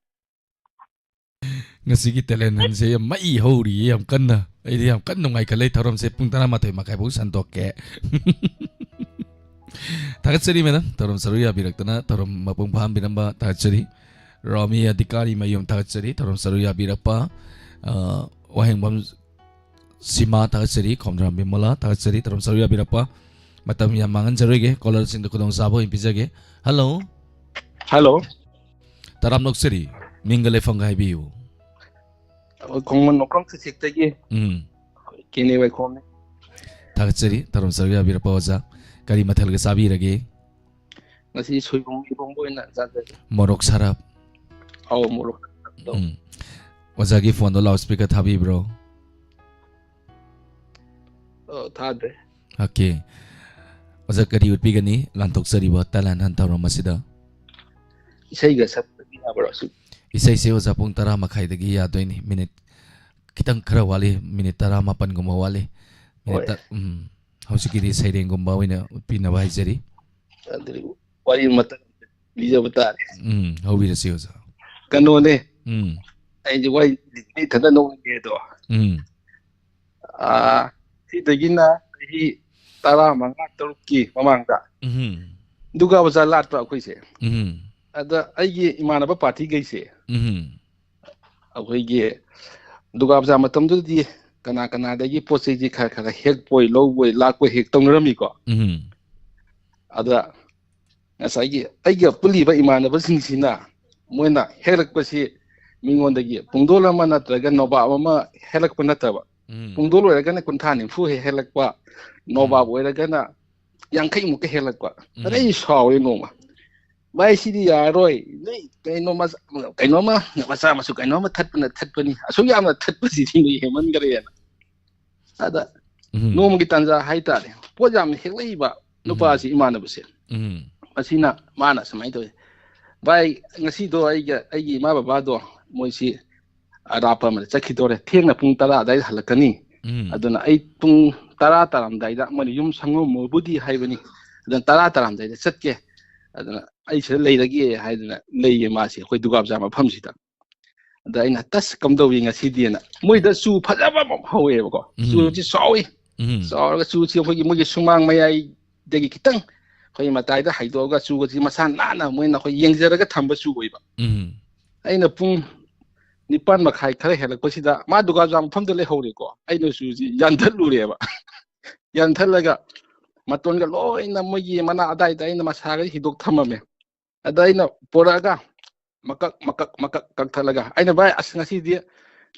ꯉꯁꯤꯒꯤ ꯇꯦꯂꯦꯟ ꯍꯟꯁꯦ ꯌꯥꯝ ꯃꯩ ꯍꯧꯔꯤꯌꯦ, ꯌꯥꯝ ꯀꯟꯅ꯫ ꯑꯩꯗꯤ ꯌꯥꯝ ꯀꯟꯅ ꯅꯨꯡꯉꯥꯏꯈꯠꯂꯦ꯫ ꯊꯧꯔꯝꯁꯦ ꯄꯨꯡ ꯇꯔꯥꯃꯥꯊꯣꯏ ꯃꯈꯥꯏ ꯐꯥꯎ ꯁꯟꯗꯣꯛꯀꯦ꯫ ꯊꯥꯒꯠꯆꯔꯤ, ꯃꯦꯗꯥꯝ꯫ ꯊꯧꯔꯝ ꯁꯔꯨꯛ ꯌꯥꯕꯤꯔꯛꯇꯅ ꯊꯧꯔꯝ ꯃꯄꯨꯡ ꯐꯥꯍꯟꯕꯤꯔꯝꯕ ꯊꯥꯒꯠꯆꯔꯤ꯫ ꯔꯣꯃꯤ ꯑꯙꯤꯀꯥꯔꯤ ꯃꯌꯨꯝ ꯊꯥꯒꯠꯆꯔꯤ꯫ ꯊꯧꯔꯝ ꯁꯔꯨꯛ ꯌꯥꯕꯤꯔꯛꯄ, ꯑ, ꯋꯥꯍꯦꯡꯕꯝ ꯁꯤꯃꯥ ꯊꯥꯒꯠꯆꯔꯤ꯫ ꯈꯣꯝꯗ꯭ꯔꯥꯝ ꯕꯤꯃꯣꯂꯥ ꯊꯥꯒꯠꯆꯔꯤ꯫ ꯊꯧꯔꯝ ꯁꯔꯨꯛ ꯌꯥꯕꯤꯔꯛꯄ꯫ ꯃꯇꯝ ꯌꯥꯝ ꯃꯥꯡꯍꯟꯖꯔꯣꯏꯒꯦ꯫ ꯀꯣꯂꯔꯁꯤꯡꯗ ꯈꯨꯗꯣꯡꯆꯥꯕ ꯑꯣꯏꯅ ꯄꯤꯖꯒꯦ꯫ ꯍꯜꯂꯣ꯫ ꯍꯜꯂꯣ꯫ ꯇꯔꯥꯝꯅ ꯑꯣꯛꯆꯔꯤ꯫ ꯃꯤꯡꯒ ꯂꯩꯐꯝꯒ ꯍꯥꯏꯕꯤꯌꯨ꯫ ꯑꯩꯈꯣꯏ ꯈꯣꯡꯃꯟ ꯑꯣꯀ꯭ꯔꯝ ꯁꯤꯛꯁꯇꯒꯤ ꯎꯝ꯫ ꯀꯦꯅꯦ ꯋꯥꯏꯈꯣꯝꯅꯤ꯫ ꯊꯥꯒꯠꯆꯔꯤ꯫ ꯊꯧꯔꯝ ꯁꯔꯨꯛ ꯌꯥꯕꯤꯔꯛꯄ ꯑꯣꯖꯥ꯫ ꯀꯔꯤ ꯃꯊꯦꯜꯒ ꯆꯥꯕꯤꯔꯒꯦ? ꯉꯁꯤ ꯁꯣꯏꯕꯨꯝ ꯏꯔꯣꯝꯕ ꯑꯣꯏꯅ ꯆꯥꯖꯔꯦ꯫ ꯃꯣꯔꯣꯛ ꯁꯥꯔꯞ꯫ ꯑꯧ, ꯃꯣꯔꯣꯛ ꯁꯥꯔꯞꯇꯣ꯫ ꯎꯝ꯫ ꯑꯣꯖꯥꯒꯤ ꯐꯣꯟꯗꯣ ꯂꯥꯎꯠ ꯁ꯭ꯄꯤꯀꯔ ꯊꯥꯕꯤꯕ꯭ꯔꯣ? ꯑ, ꯊꯥꯗ꯭ꯔꯦ꯫ ꯑꯣꯀꯦ꯫ ꯑꯣꯖꯥ, ꯀꯔꯤ ꯎꯠꯄꯤꯒꯅꯤ ꯂꯥꯟꯊꯣꯛꯆꯔꯤꯕ ꯇꯦꯂꯦꯟ ꯍꯟ ꯊꯧꯔꯝ ꯑꯁꯤꯗ? ꯏꯁꯩꯒ ꯁꯛꯄꯗꯤ ꯌꯥꯕ꯭ꯔꯣ? ꯁꯨꯝ ꯏꯁꯩꯁꯦ, ꯑꯣꯖꯥ, ꯄꯨꯡ ꯇꯔꯥ ꯃꯈꯥꯏꯗꯒꯤ ꯌꯥꯗꯣꯏꯅꯤ꯫ ꯃꯤꯅꯤꯠ ꯈꯤꯇꯪ ꯈꯔ ꯋꯥꯠꯂꯤ, ꯃꯤꯅꯤꯠ ꯇꯔꯥꯃꯥꯄꯟꯒꯨꯝꯕ ꯋꯥꯠꯂꯤ꯫ ꯃꯤꯅꯤꯠ ꯍꯣꯏ꯫ ꯇ-, ꯎꯝ, ꯍꯧꯖꯤꯛꯀꯤꯗꯤ ꯁꯩꯔꯦꯡꯒꯨꯝꯕ ꯑꯣꯏꯅ ꯎꯠꯄꯤꯅꯕ ꯍꯥꯏꯖꯔꯤ꯫ ꯑꯗꯨꯗꯤ ꯋꯥꯔꯤ ꯃꯇꯝ ꯂꯤꯖꯕ ꯇꯥꯔꯦ꯫ ꯎꯝ, ꯍꯧꯕꯤꯔꯁꯤ, ꯑꯣꯖꯥ꯫ ꯀꯩꯅꯣꯅꯦ, ꯎꯝ꯫ ꯑꯩꯁꯦ ꯋꯥꯔꯤ ꯏꯊꯟꯇ ꯅꯣꯛꯅꯤꯡꯉꯦ ꯑꯗꯣ꯫ ꯎꯝ꯫ ꯑꯥ, ꯁꯤꯗꯒꯤꯅ ꯆꯍꯤ ꯇꯔꯥꯃꯉꯥ ꯇꯔꯨꯛꯀꯤ ꯃꯃꯥꯡꯗ ꯎꯝ꯫ ꯗꯨꯔꯒꯥ ꯄꯨꯖꯥ ꯂꯥꯠꯄ ꯑꯩꯈꯣꯏꯁꯦ꯫ ꯎꯝ꯫ ꯑꯗ ꯑꯩꯒꯤ ꯏꯃꯥꯟꯅꯕ ꯄꯥꯔꯇꯤꯈꯩꯁꯦ ꯎꯝ꯫ ꯑꯩꯈꯣꯏꯒꯤ ꯗꯨꯔꯒꯥ ꯄꯨꯖꯥ ꯃꯇꯝꯗꯨꯗꯗꯤ ꯀꯅꯥ ꯀꯅꯥꯗꯒꯤ ꯄꯣꯠ ꯆꯩꯁꯤ ꯈꯔ ꯈꯔ ꯍꯦꯛꯄꯣꯏ, ꯂꯧꯕꯣꯏ, ꯂꯥꯛꯄꯣꯏ ꯍꯦꯛ ꯇꯧꯅꯔꯝꯃꯤꯀꯣ꯫ ꯎꯝ꯫ ꯑꯗ ꯉꯁꯥꯏꯒꯤ ꯑꯩꯒ ꯄꯨꯜꯂꯤꯕ ꯏꯃꯥꯟꯅꯕꯁꯤꯡꯁꯤꯅ ꯃꯣꯏꯅ ꯍꯦꯛꯂꯛꯄꯁꯤ ꯃꯤꯉꯣꯟꯗꯒꯤ ꯄꯨꯡꯗꯣꯜ ꯑꯃ ꯅꯠꯇ꯭ꯔꯒ ꯅꯣꯕꯥꯞ ꯑꯃ ꯍꯦꯛꯂꯛꯄ ꯅꯠꯇꯕ, ꯎꯝ꯫ ꯄꯨꯡꯗꯣꯜ ꯑꯣꯏꯔꯒꯅ ꯀꯨꯟꯊ꯭ꯔꯥ ꯅꯤꯐꯨ ꯍꯦꯛ ꯍꯦꯛꯂꯛꯄ, ꯅꯣꯕꯥꯞ ꯎꯝ꯫ ꯑꯣꯏꯔꯒꯅ ꯌꯥꯡꯈꯩꯃꯨꯛꯀ ꯍꯦꯛꯂꯛꯄ꯫ ꯑꯗ ꯎꯝ꯫ ꯑꯩ ꯁꯥꯎꯔꯦ ꯅꯣꯡꯃ, "ꯚꯥꯏ, ꯁꯤꯗꯤ ꯌꯥꯔꯔꯣꯏ, ꯅꯣꯏ ꯀꯩꯅꯣ ꯃꯆꯥ, ꯀꯩꯅꯣꯝꯃ ꯃꯆꯥ ꯃꯁꯨ ꯀꯩꯅꯣꯝꯃ ꯊꯠꯄꯅ ꯊꯠꯄꯅꯤ, ꯑꯁꯨꯛ ꯌꯥꯝꯅ ꯊꯠꯄꯁꯤꯗꯤ ꯅꯣꯏ ꯍꯦꯟꯃꯟꯈ꯭ꯔꯦꯅ"꯫ ꯑꯗ ꯎꯝ꯫ ꯅꯣꯡꯃꯒꯤ ꯇꯥꯟꯖꯥ ꯍꯥꯏꯇꯥꯔꯦ, ꯄꯣꯠ ꯌꯥꯝꯅ ꯍꯦꯛꯂꯛꯏꯕ ꯎꯝ꯫ ꯅꯨꯄꯥꯁꯤ, ꯏꯃꯥꯟꯅꯕꯁꯦ, ꯎꯝ꯫ ꯃꯁꯤꯅ, ꯃꯥꯅ ꯁꯨꯃꯥꯏꯅ ꯇꯧꯋꯤ, "ꯚꯥꯏ, ꯉꯁꯤꯗꯣ ꯑꯩꯒ, ꯑꯩꯒꯤ ꯏꯃꯥ ꯕꯕꯥꯗꯣ ꯃꯣꯏꯁꯤ ꯑꯔꯥꯞꯄ ꯑꯃꯗ ꯆꯠꯈꯤꯗꯣꯔꯦ, ꯊꯦꯡꯅ ꯄꯨꯡ ꯇꯔꯥ ꯑꯗꯨꯋꯥꯏꯗ ꯍꯜꯂꯛꯀꯅꯤ꯫ ꯎꯝ꯫ ꯑꯗꯨꯅ ꯑꯩ ꯄꯨꯡ ꯇꯔꯥ ꯇꯥꯔꯝꯗꯥꯏꯗ, ꯃꯣꯏꯅ ꯌꯨꯝ ꯁꯪꯉꯝꯃꯣꯕꯨꯗꯤ ꯍꯥꯏꯕꯅꯤ, ꯑꯗꯨꯅ ꯇꯔꯥ ꯇꯥꯔꯝꯗꯥꯏꯗ ꯆꯠꯀꯦ, ꯑꯗꯨꯅ ꯑꯩ ꯁꯤꯗ ꯂꯩꯔꯒꯦ ꯍꯥꯏꯗꯅ ꯂꯩꯌꯦ ꯃꯥꯁꯦ ꯑꯩꯈꯣꯏ ꯗꯨꯔꯒꯥ ꯄꯨꯖꯥ ꯃꯐꯝꯁꯤꯗ꯫ ꯑꯗ ꯑꯩꯅ, "ꯇꯁ, ꯀꯝꯗꯧꯏ ꯉꯁꯤꯗꯤꯅ?" ꯃꯣꯏꯗ ꯆꯨ ꯐꯖꯕ ꯑꯃ ꯍꯧꯋꯦꯕꯀꯣ꯫ ꯎꯝ꯫ ꯆꯨꯁꯤ ꯆꯥꯎꯏ꯫ ꯎꯝ꯫ ꯆꯥꯎꯔꯒ ꯆꯨꯁꯤ ꯑꯩꯈꯣꯏꯒꯤ, ꯃꯣꯏꯒꯤ ꯁꯨꯃꯥꯡ ꯃꯌꯥꯏꯗꯒꯤ ꯈꯤꯇꯪ ꯑꯩꯈꯣꯏꯒꯤ ꯃꯇꯥꯏꯗ ꯍꯥꯏꯗꯣꯛꯑꯒ ꯆꯨꯒꯁꯤ ꯃꯁꯥ ꯅꯥꯟꯅ ꯃꯣꯏꯅ ꯑꯩꯈꯣꯏ ꯌꯦꯡꯖꯔꯒ ꯊꯝꯕ ꯆꯨ ꯑꯣꯏꯕ꯫ ꯎꯝ꯫ ꯑꯩꯅ ꯄꯨꯡ ꯅꯤꯄꯥꯟ ꯃꯈꯥꯏ ꯈꯔ ꯍꯦꯜꯂꯛꯄꯁꯤꯗ ꯃꯥ ꯗꯨꯔꯒꯥ ꯄꯨꯖꯥ ꯃꯐꯝꯗ ꯂꯩꯍꯧꯔꯦꯀꯣ꯫ ꯑꯩꯅ ꯆꯨꯁꯤ ꯌꯥꯟꯊꯠꯂꯨꯔꯦꯕ꯫ ꯌꯥꯟꯊꯠꯂꯒ ꯃꯇꯣꯟꯒ ꯂꯣꯏꯅ ꯃꯣꯏꯒꯤ ꯃꯅꯥ ꯑꯗꯥꯏꯗ ꯑꯩꯅ ꯃꯁꯥꯒ ꯍꯤꯗꯣꯛ ꯊꯝꯃꯝꯃꯦ꯫ ꯑꯗ ꯑꯩꯅ ꯄꯣꯔꯛꯑꯒ ꯃꯀꯛ, ꯃꯀꯛ, ꯃꯀꯛ ꯀꯛꯊꯠꯂꯒ ꯑꯩꯅ, "ꯚꯥꯏ, ꯑꯁ, ꯉꯁꯤꯗꯤ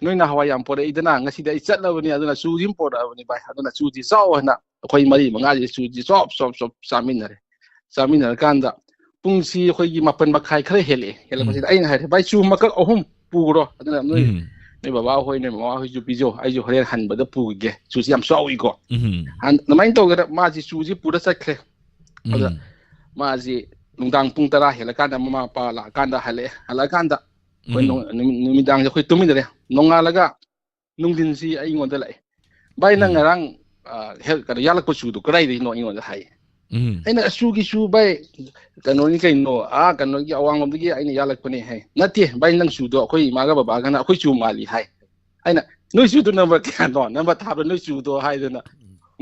ꯅꯣꯏ ꯅꯍꯥꯟꯋꯥꯏ ꯌꯥꯝ ꯄꯣꯔꯛꯏꯗꯅ, ꯉꯁꯤꯗꯤ ꯑꯩ ꯆꯠꯂꯕꯅꯤ, ꯑꯗꯨꯅ ꯆꯨꯁꯤ ꯑꯃ ꯄꯣꯔꯛꯑꯕꯅꯤ ꯚꯥꯏ, ꯑꯗꯨꯅ ꯆꯨꯁꯤ ꯆꯥꯎ" ꯍꯥꯏꯅ ꯑꯩꯈꯣꯏ ꯃꯔꯤ ꯃꯉꯥꯁꯤ ꯆꯨꯁꯤ ꯆꯣꯞ ꯆꯣꯞ ꯆꯣꯞ ꯆꯥꯃꯤꯟꯅꯔꯦ꯫ ꯆꯥꯃꯤꯟꯅꯔꯀꯥꯟꯗ ꯄꯨꯡꯁꯤ ꯑꯩꯈꯣꯏꯒꯤ ꯃꯥꯄꯟ ꯃꯈꯥꯏ ꯈꯔ ꯍꯦꯜꯂꯛꯑꯦ꯫ ꯍꯦꯜꯂꯛꯄꯁꯤꯗ ꯎꯝ꯫ ꯑꯩꯅ ꯍꯥꯏꯔꯦ, "ꯚꯥꯏ, ꯆꯨ ꯃꯀꯛ ꯑꯍꯨꯝ ꯄꯨꯈ꯭ꯔꯣ, ꯑꯗꯨꯅ ꯅꯣꯏ, ꯎꯝ꯫ ꯅꯣꯏ ꯕꯕꯥ ꯍꯣꯏ, ꯅꯣꯏ ꯃꯃꯥ ꯍꯣꯏꯁꯨ ꯄꯤꯖꯧ, ꯑꯩꯁꯨ ꯍꯣꯔꯦꯟ ꯍꯟꯕꯗ ꯄꯨꯈꯤꯒꯦ, ꯆꯨꯁꯤ ꯌꯥꯝ ꯆꯥꯎꯏꯀꯣ"꯫ ꯎꯝ꯫ ꯍꯥꯟ-, ꯑꯗꯨꯃꯥꯏꯅ ꯇꯧꯗꯅ ꯃꯥꯁꯤ ꯆꯨꯁꯤ ꯄꯨꯔ ꯆꯠꯈ꯭ꯔꯦ꯫ ꯑꯗ ꯎꯝ꯫ ꯃꯥꯁꯤ ꯅꯨꯡꯗꯥꯡ ꯄꯨꯡ ꯇꯔꯥ ꯍꯦꯜꯂꯀꯥꯟꯗ ꯃꯃꯥ ꯃꯄꯥ ꯂꯥꯛꯑꯀꯥꯟꯗ ꯍꯜꯂꯛꯑꯦ꯫ ꯍꯜꯂꯛꯑꯀꯥꯟꯗ ꯑꯩꯈꯣꯏ ꯎꯝ꯫ ꯅꯣꯡ-, ꯅꯨꯃꯤ-, ꯅꯨꯃꯤꯗꯥꯡꯁꯦ ꯑꯩꯈꯣꯏ ꯇꯨꯃꯤꯟꯅꯔꯦ꯫ ꯅꯣꯡꯉꯥꯜꯂꯒ ꯅꯨꯡꯊꯤꯟꯁꯤ ꯑꯩꯉꯣꯟꯗ ꯂꯥꯛꯑꯦ, "ꯚꯥꯏ, ꯅꯪ ꯎꯝ꯫ ꯉꯔꯥꯡ, ꯑ, ꯍꯦꯜ-, ꯀꯩꯅꯣ, ꯌꯥꯜꯂꯛꯄ ꯆꯨꯗꯣ ꯀꯗꯥꯏꯗꯒꯤꯅꯣ?" ꯑꯩꯉꯣꯟꯗ ꯍꯥꯏꯌꯦ꯫ ꯎꯝ꯫ ꯑꯩꯅ, "ꯑꯁ, ꯆꯨꯒꯤ ꯆꯨ, ꯚꯥꯏ, ꯀꯩꯅꯣꯅꯤ ꯀꯩꯅꯣ, ꯑꯥ, ꯀꯩꯅꯣꯒꯤ ꯑꯋꯥꯡꯂꯣꯝꯗꯒꯤ ꯑꯩꯅ ꯌꯥꯜꯂꯛꯄꯅꯦ" ꯍꯥꯏ꯫ "ꯅꯠꯇꯦ ꯚꯥꯏ, ꯅꯪ ꯆꯨꯗꯣ ꯑꯩꯈꯣꯏ ꯏꯃꯥꯒ ꯕꯕꯥꯒꯅ ꯑꯩꯈꯣꯏ ꯆꯨ ꯃꯥꯜꯂꯤ" ꯍꯥꯏ꯫ ꯑꯩꯅ, "ꯅꯣꯏ ꯆꯨꯗꯣ ꯅꯝꯕꯔ ꯀꯌꯥꯅꯣ? ꯅꯝꯕꯔ ꯊꯥꯕ꯭ꯔꯥ ꯅꯣꯏ ꯆꯨꯗꯣ?" ꯍꯥꯏꯗꯅ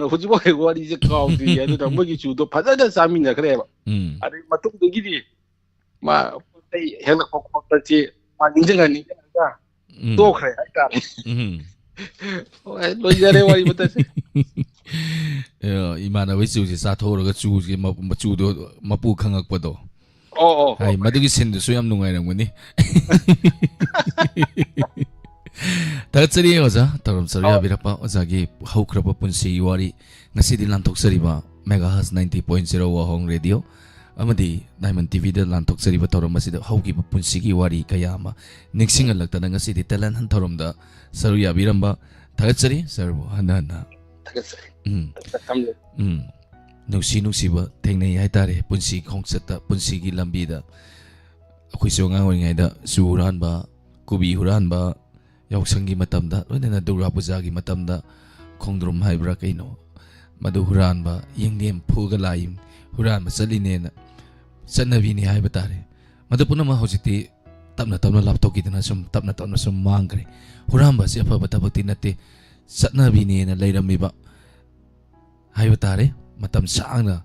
ꯍꯧꯖꯤꯛꯐꯥꯎ ꯑꯩ ꯋꯥꯔꯤꯁꯦ ꯀꯥꯎꯗ꯭ꯔꯤꯌꯦ꯫ ꯑꯗꯨꯅ ꯃꯣꯏꯒꯤ ꯆꯨꯗꯣ ꯐꯖꯅ ꯆꯥꯃꯤꯟꯅꯈ꯭ꯔꯦꯕ꯫ ꯎꯝ꯫ ꯑꯗꯩ ꯃꯇꯨꯡꯗꯒꯤꯗꯤ ꯃꯥ ꯄꯣꯠ ꯆꯩ ꯍꯦꯜꯂꯛꯄ ꯈꯣꯠꯄꯁꯤ ꯃꯥ ꯅꯤꯡꯁꯤꯡꯉ ꯅꯤꯡꯁꯤꯡꯉꯒ ꯎꯝ꯫ ꯇꯣꯛꯈ꯭ꯔꯦ ꯍꯥꯏꯇꯥꯔꯦ꯫ ꯎꯝ꯫ ꯍꯣꯏ, ꯂꯣꯏꯖꯔꯦ ꯋꯥꯔꯤ ꯃꯇꯠꯁꯦ꯫ ꯑ, ꯏꯃꯥꯟꯅꯕꯒꯤ ꯆꯨꯁꯦ ꯆꯥꯊꯣꯛꯎꯔꯒ ꯆꯨꯁꯦ ꯃ-, ꯃꯆꯨꯗꯣ ꯃꯄꯨ ꯈꯪꯉꯛꯄꯗꯣ꯫ ꯑꯣ, ꯑꯣ, ꯍꯥꯏ, ꯑꯣ꯫ ꯃꯗꯨꯒꯤ ꯁꯤꯟꯗꯨꯁꯨ ꯌꯥꯝ ꯅꯨꯡꯉꯥꯏꯔꯝꯒꯅꯤ꯫ ꯊꯥꯒꯠꯆꯔꯤ ꯑꯣꯖꯥ, ꯊꯧꯔꯝ ꯁꯔꯨꯛ ꯑꯣ꯫ ꯌꯥꯕꯤꯔꯛꯄ ꯑꯣꯖꯥꯒꯤ ꯍꯧꯈ꯭ꯔꯕ ꯄꯨꯟꯁꯤꯒꯤ ꯋꯥꯔꯤ꯫ ꯉꯁꯤꯗꯤ ꯂꯥꯟꯊꯣꯛꯆꯔꯤꯕ Megahertz ninety point zero ꯋꯥꯍꯣꯡ ꯔꯦꯗꯤꯑꯣ ꯑꯃꯗꯤ Diamond ꯇꯤꯚꯤꯗ ꯂꯥꯟꯊꯣꯛꯆꯔꯤꯕ ꯊꯧꯔꯝ ꯑꯁꯤꯗ ꯍꯧꯈꯤꯕ ꯄꯨꯟꯁꯤꯒꯤ ꯋꯥꯔꯤ ꯀꯌꯥ ꯑꯃ ꯅꯤꯡꯁꯤꯡꯍꯜꯂꯛꯇꯅ ꯉꯁꯤꯗꯤ talent hunt ꯊꯧꯔꯝꯗ ꯁꯔꯨꯛ ꯌꯥꯕꯤꯔꯝꯕ ꯊꯥꯒꯠꯆꯔꯤ ꯁꯔꯕꯨ ꯍꯟꯅ ꯍꯟꯅ꯫ ꯊꯥꯒꯠꯆꯔꯤ꯫ ꯎꯝ꯫ ꯊꯝꯖꯔꯤ꯫ ꯎꯝ꯫ ꯅꯨꯡꯁꯤ ꯅꯨꯡꯁꯤꯕ ꯊꯦꯡꯅꯩ ꯍꯥꯏꯇꯥꯔꯦ ꯄꯨꯟꯁꯤ ꯈꯣꯡꯆꯠꯇ, ꯄꯨꯟꯁꯤꯒꯤ ꯂꯝꯕꯤꯗ꯫ ꯑꯩꯈꯣꯏꯁꯨ ꯑꯉꯥꯡ ꯑꯣꯏꯔꯤꯉꯩꯗ ꯆꯨ ꯍꯨꯔꯥꯟꯕ, ꯀꯣꯕꯤ ꯍꯨꯔꯥꯟꯕ, ꯌꯥꯎꯁꯪꯒꯤ ꯃꯇꯝꯗ, ꯂꯣꯏꯅꯅ ꯗꯨꯔꯒꯥ ꯄꯨꯖꯥꯒꯤ ꯃꯇꯝꯗ ꯈꯣꯡꯗ꯭ꯔꯨꯝ ꯍꯥꯏꯕ꯭ꯔꯥ ꯀꯩꯅꯣ, ꯃꯗꯨ ꯍꯨꯔꯥꯟꯕ, ꯌꯦꯟꯗꯦꯝ ꯐꯨꯜꯒ ꯂꯥꯏ ꯍꯨꯔꯥꯟꯕ ꯆꯠꯂꯤꯅꯦꯅ ꯆꯠꯅꯕꯤꯅꯤ ꯍꯥꯏꯕ ꯇꯥꯔꯦ꯫ ꯃꯗꯨ ꯄꯨꯝꯅꯃꯛ ꯍꯧꯖꯤꯛꯇꯤ ꯇꯞꯅ ꯇꯞꯅ ꯂꯥꯞꯊꯣꯛꯈꯤꯗꯨꯅ ꯁꯨꯝ ꯇꯞꯅ ꯇꯞꯅ ꯁꯨꯝ ꯃꯥꯡꯈ꯭ꯔꯦ꯫ ꯍꯨꯔꯥꯟꯕ ꯑꯁꯤ ꯑꯐꯕ ꯊꯕꯛꯇꯤ ꯅꯠꯇꯦ, ꯆꯠꯅꯕꯤꯅꯦꯅ ꯂꯩꯔꯝꯃꯤꯕ ꯍꯥꯏꯕ ꯇꯥꯔꯦ꯫ ꯃꯇꯝ ꯁꯥꯡꯅ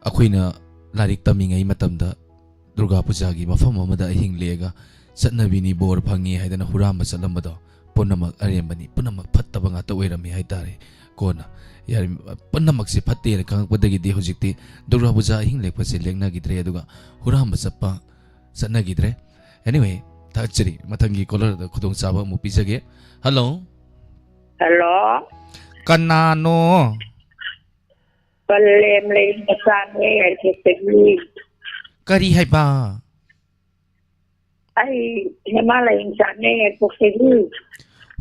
ꯑꯩꯈꯣꯏꯅ ꯂꯥꯏꯔꯤꯛ ꯇꯝꯃꯤꯉꯩ ꯃꯇꯝꯗ ꯗꯨꯔꯒꯥ ꯄꯨꯖꯥꯒꯤ ꯃꯐꯝ ꯑꯃꯗ ꯑꯍꯤꯡ ꯂꯦꯛꯑꯒ ꯆꯠꯅꯕꯤꯅꯤ, ꯕꯣꯔ ꯐꯪꯉꯤ ꯍꯥꯏꯗꯅ ꯍꯨꯔꯥꯟꯕ ꯆꯠꯂꯝꯕꯗꯣ ꯄꯨꯝꯅꯃꯛ ꯑꯔꯦꯝꯕꯅꯤ, ꯄꯨꯝꯅꯃꯛ ꯐꯠꯇꯕ ꯉꯥꯛꯇ ꯑꯣꯏꯔꯝꯃꯤ ꯍꯥꯏꯇꯥꯔꯦ꯫ ꯀꯣꯟꯅ ꯌꯥꯔꯤ-, ꯄꯨꯝꯅꯃꯛꯁꯦ ꯐꯠꯇꯦꯅ ꯈꯪꯉꯛꯄꯗꯒꯤꯗꯤ ꯍꯧꯖꯤꯛꯇꯤ ꯗꯨꯔꯒꯥ ꯄꯨꯖꯥ ꯑꯍꯤꯡ ꯂꯦꯛꯄꯁꯦ ꯂꯦꯡꯅꯈꯤꯗ꯭ꯔꯦ, ꯑꯗꯨꯒ ꯍꯨꯔꯥꯟꯕ ꯆꯠꯄ ꯆꯠꯅꯈꯤꯗ꯭ꯔꯦ꯫ Anyway, ꯊꯥꯒꯠꯆꯔꯤ꯫ ꯃꯊꯪꯒꯤ ꯀꯣꯂꯔꯗ ꯈꯨꯗꯣꯡꯆꯥꯕ ꯑꯃꯨꯛ ꯄꯤꯖꯒꯦ꯫ ꯍꯜꯂꯣ꯫ ꯍꯜꯂꯣ꯫ ꯀꯅꯥꯅꯣ? ꯄꯂꯦꯝ ꯂꯩꯔꯤꯡ ꯃꯆꯥꯅꯦ, ꯌꯥꯏꯔꯤꯄꯣꯛꯇꯒꯤ꯫ ꯀꯔꯤ ꯍꯥꯏꯕ? ꯑꯩ ꯍꯦꯃꯥ ꯂꯩꯔꯤꯡ ꯃꯆꯥꯅꯦ, ꯌꯥꯏꯔꯤꯄꯣꯛꯇꯒꯤ꯫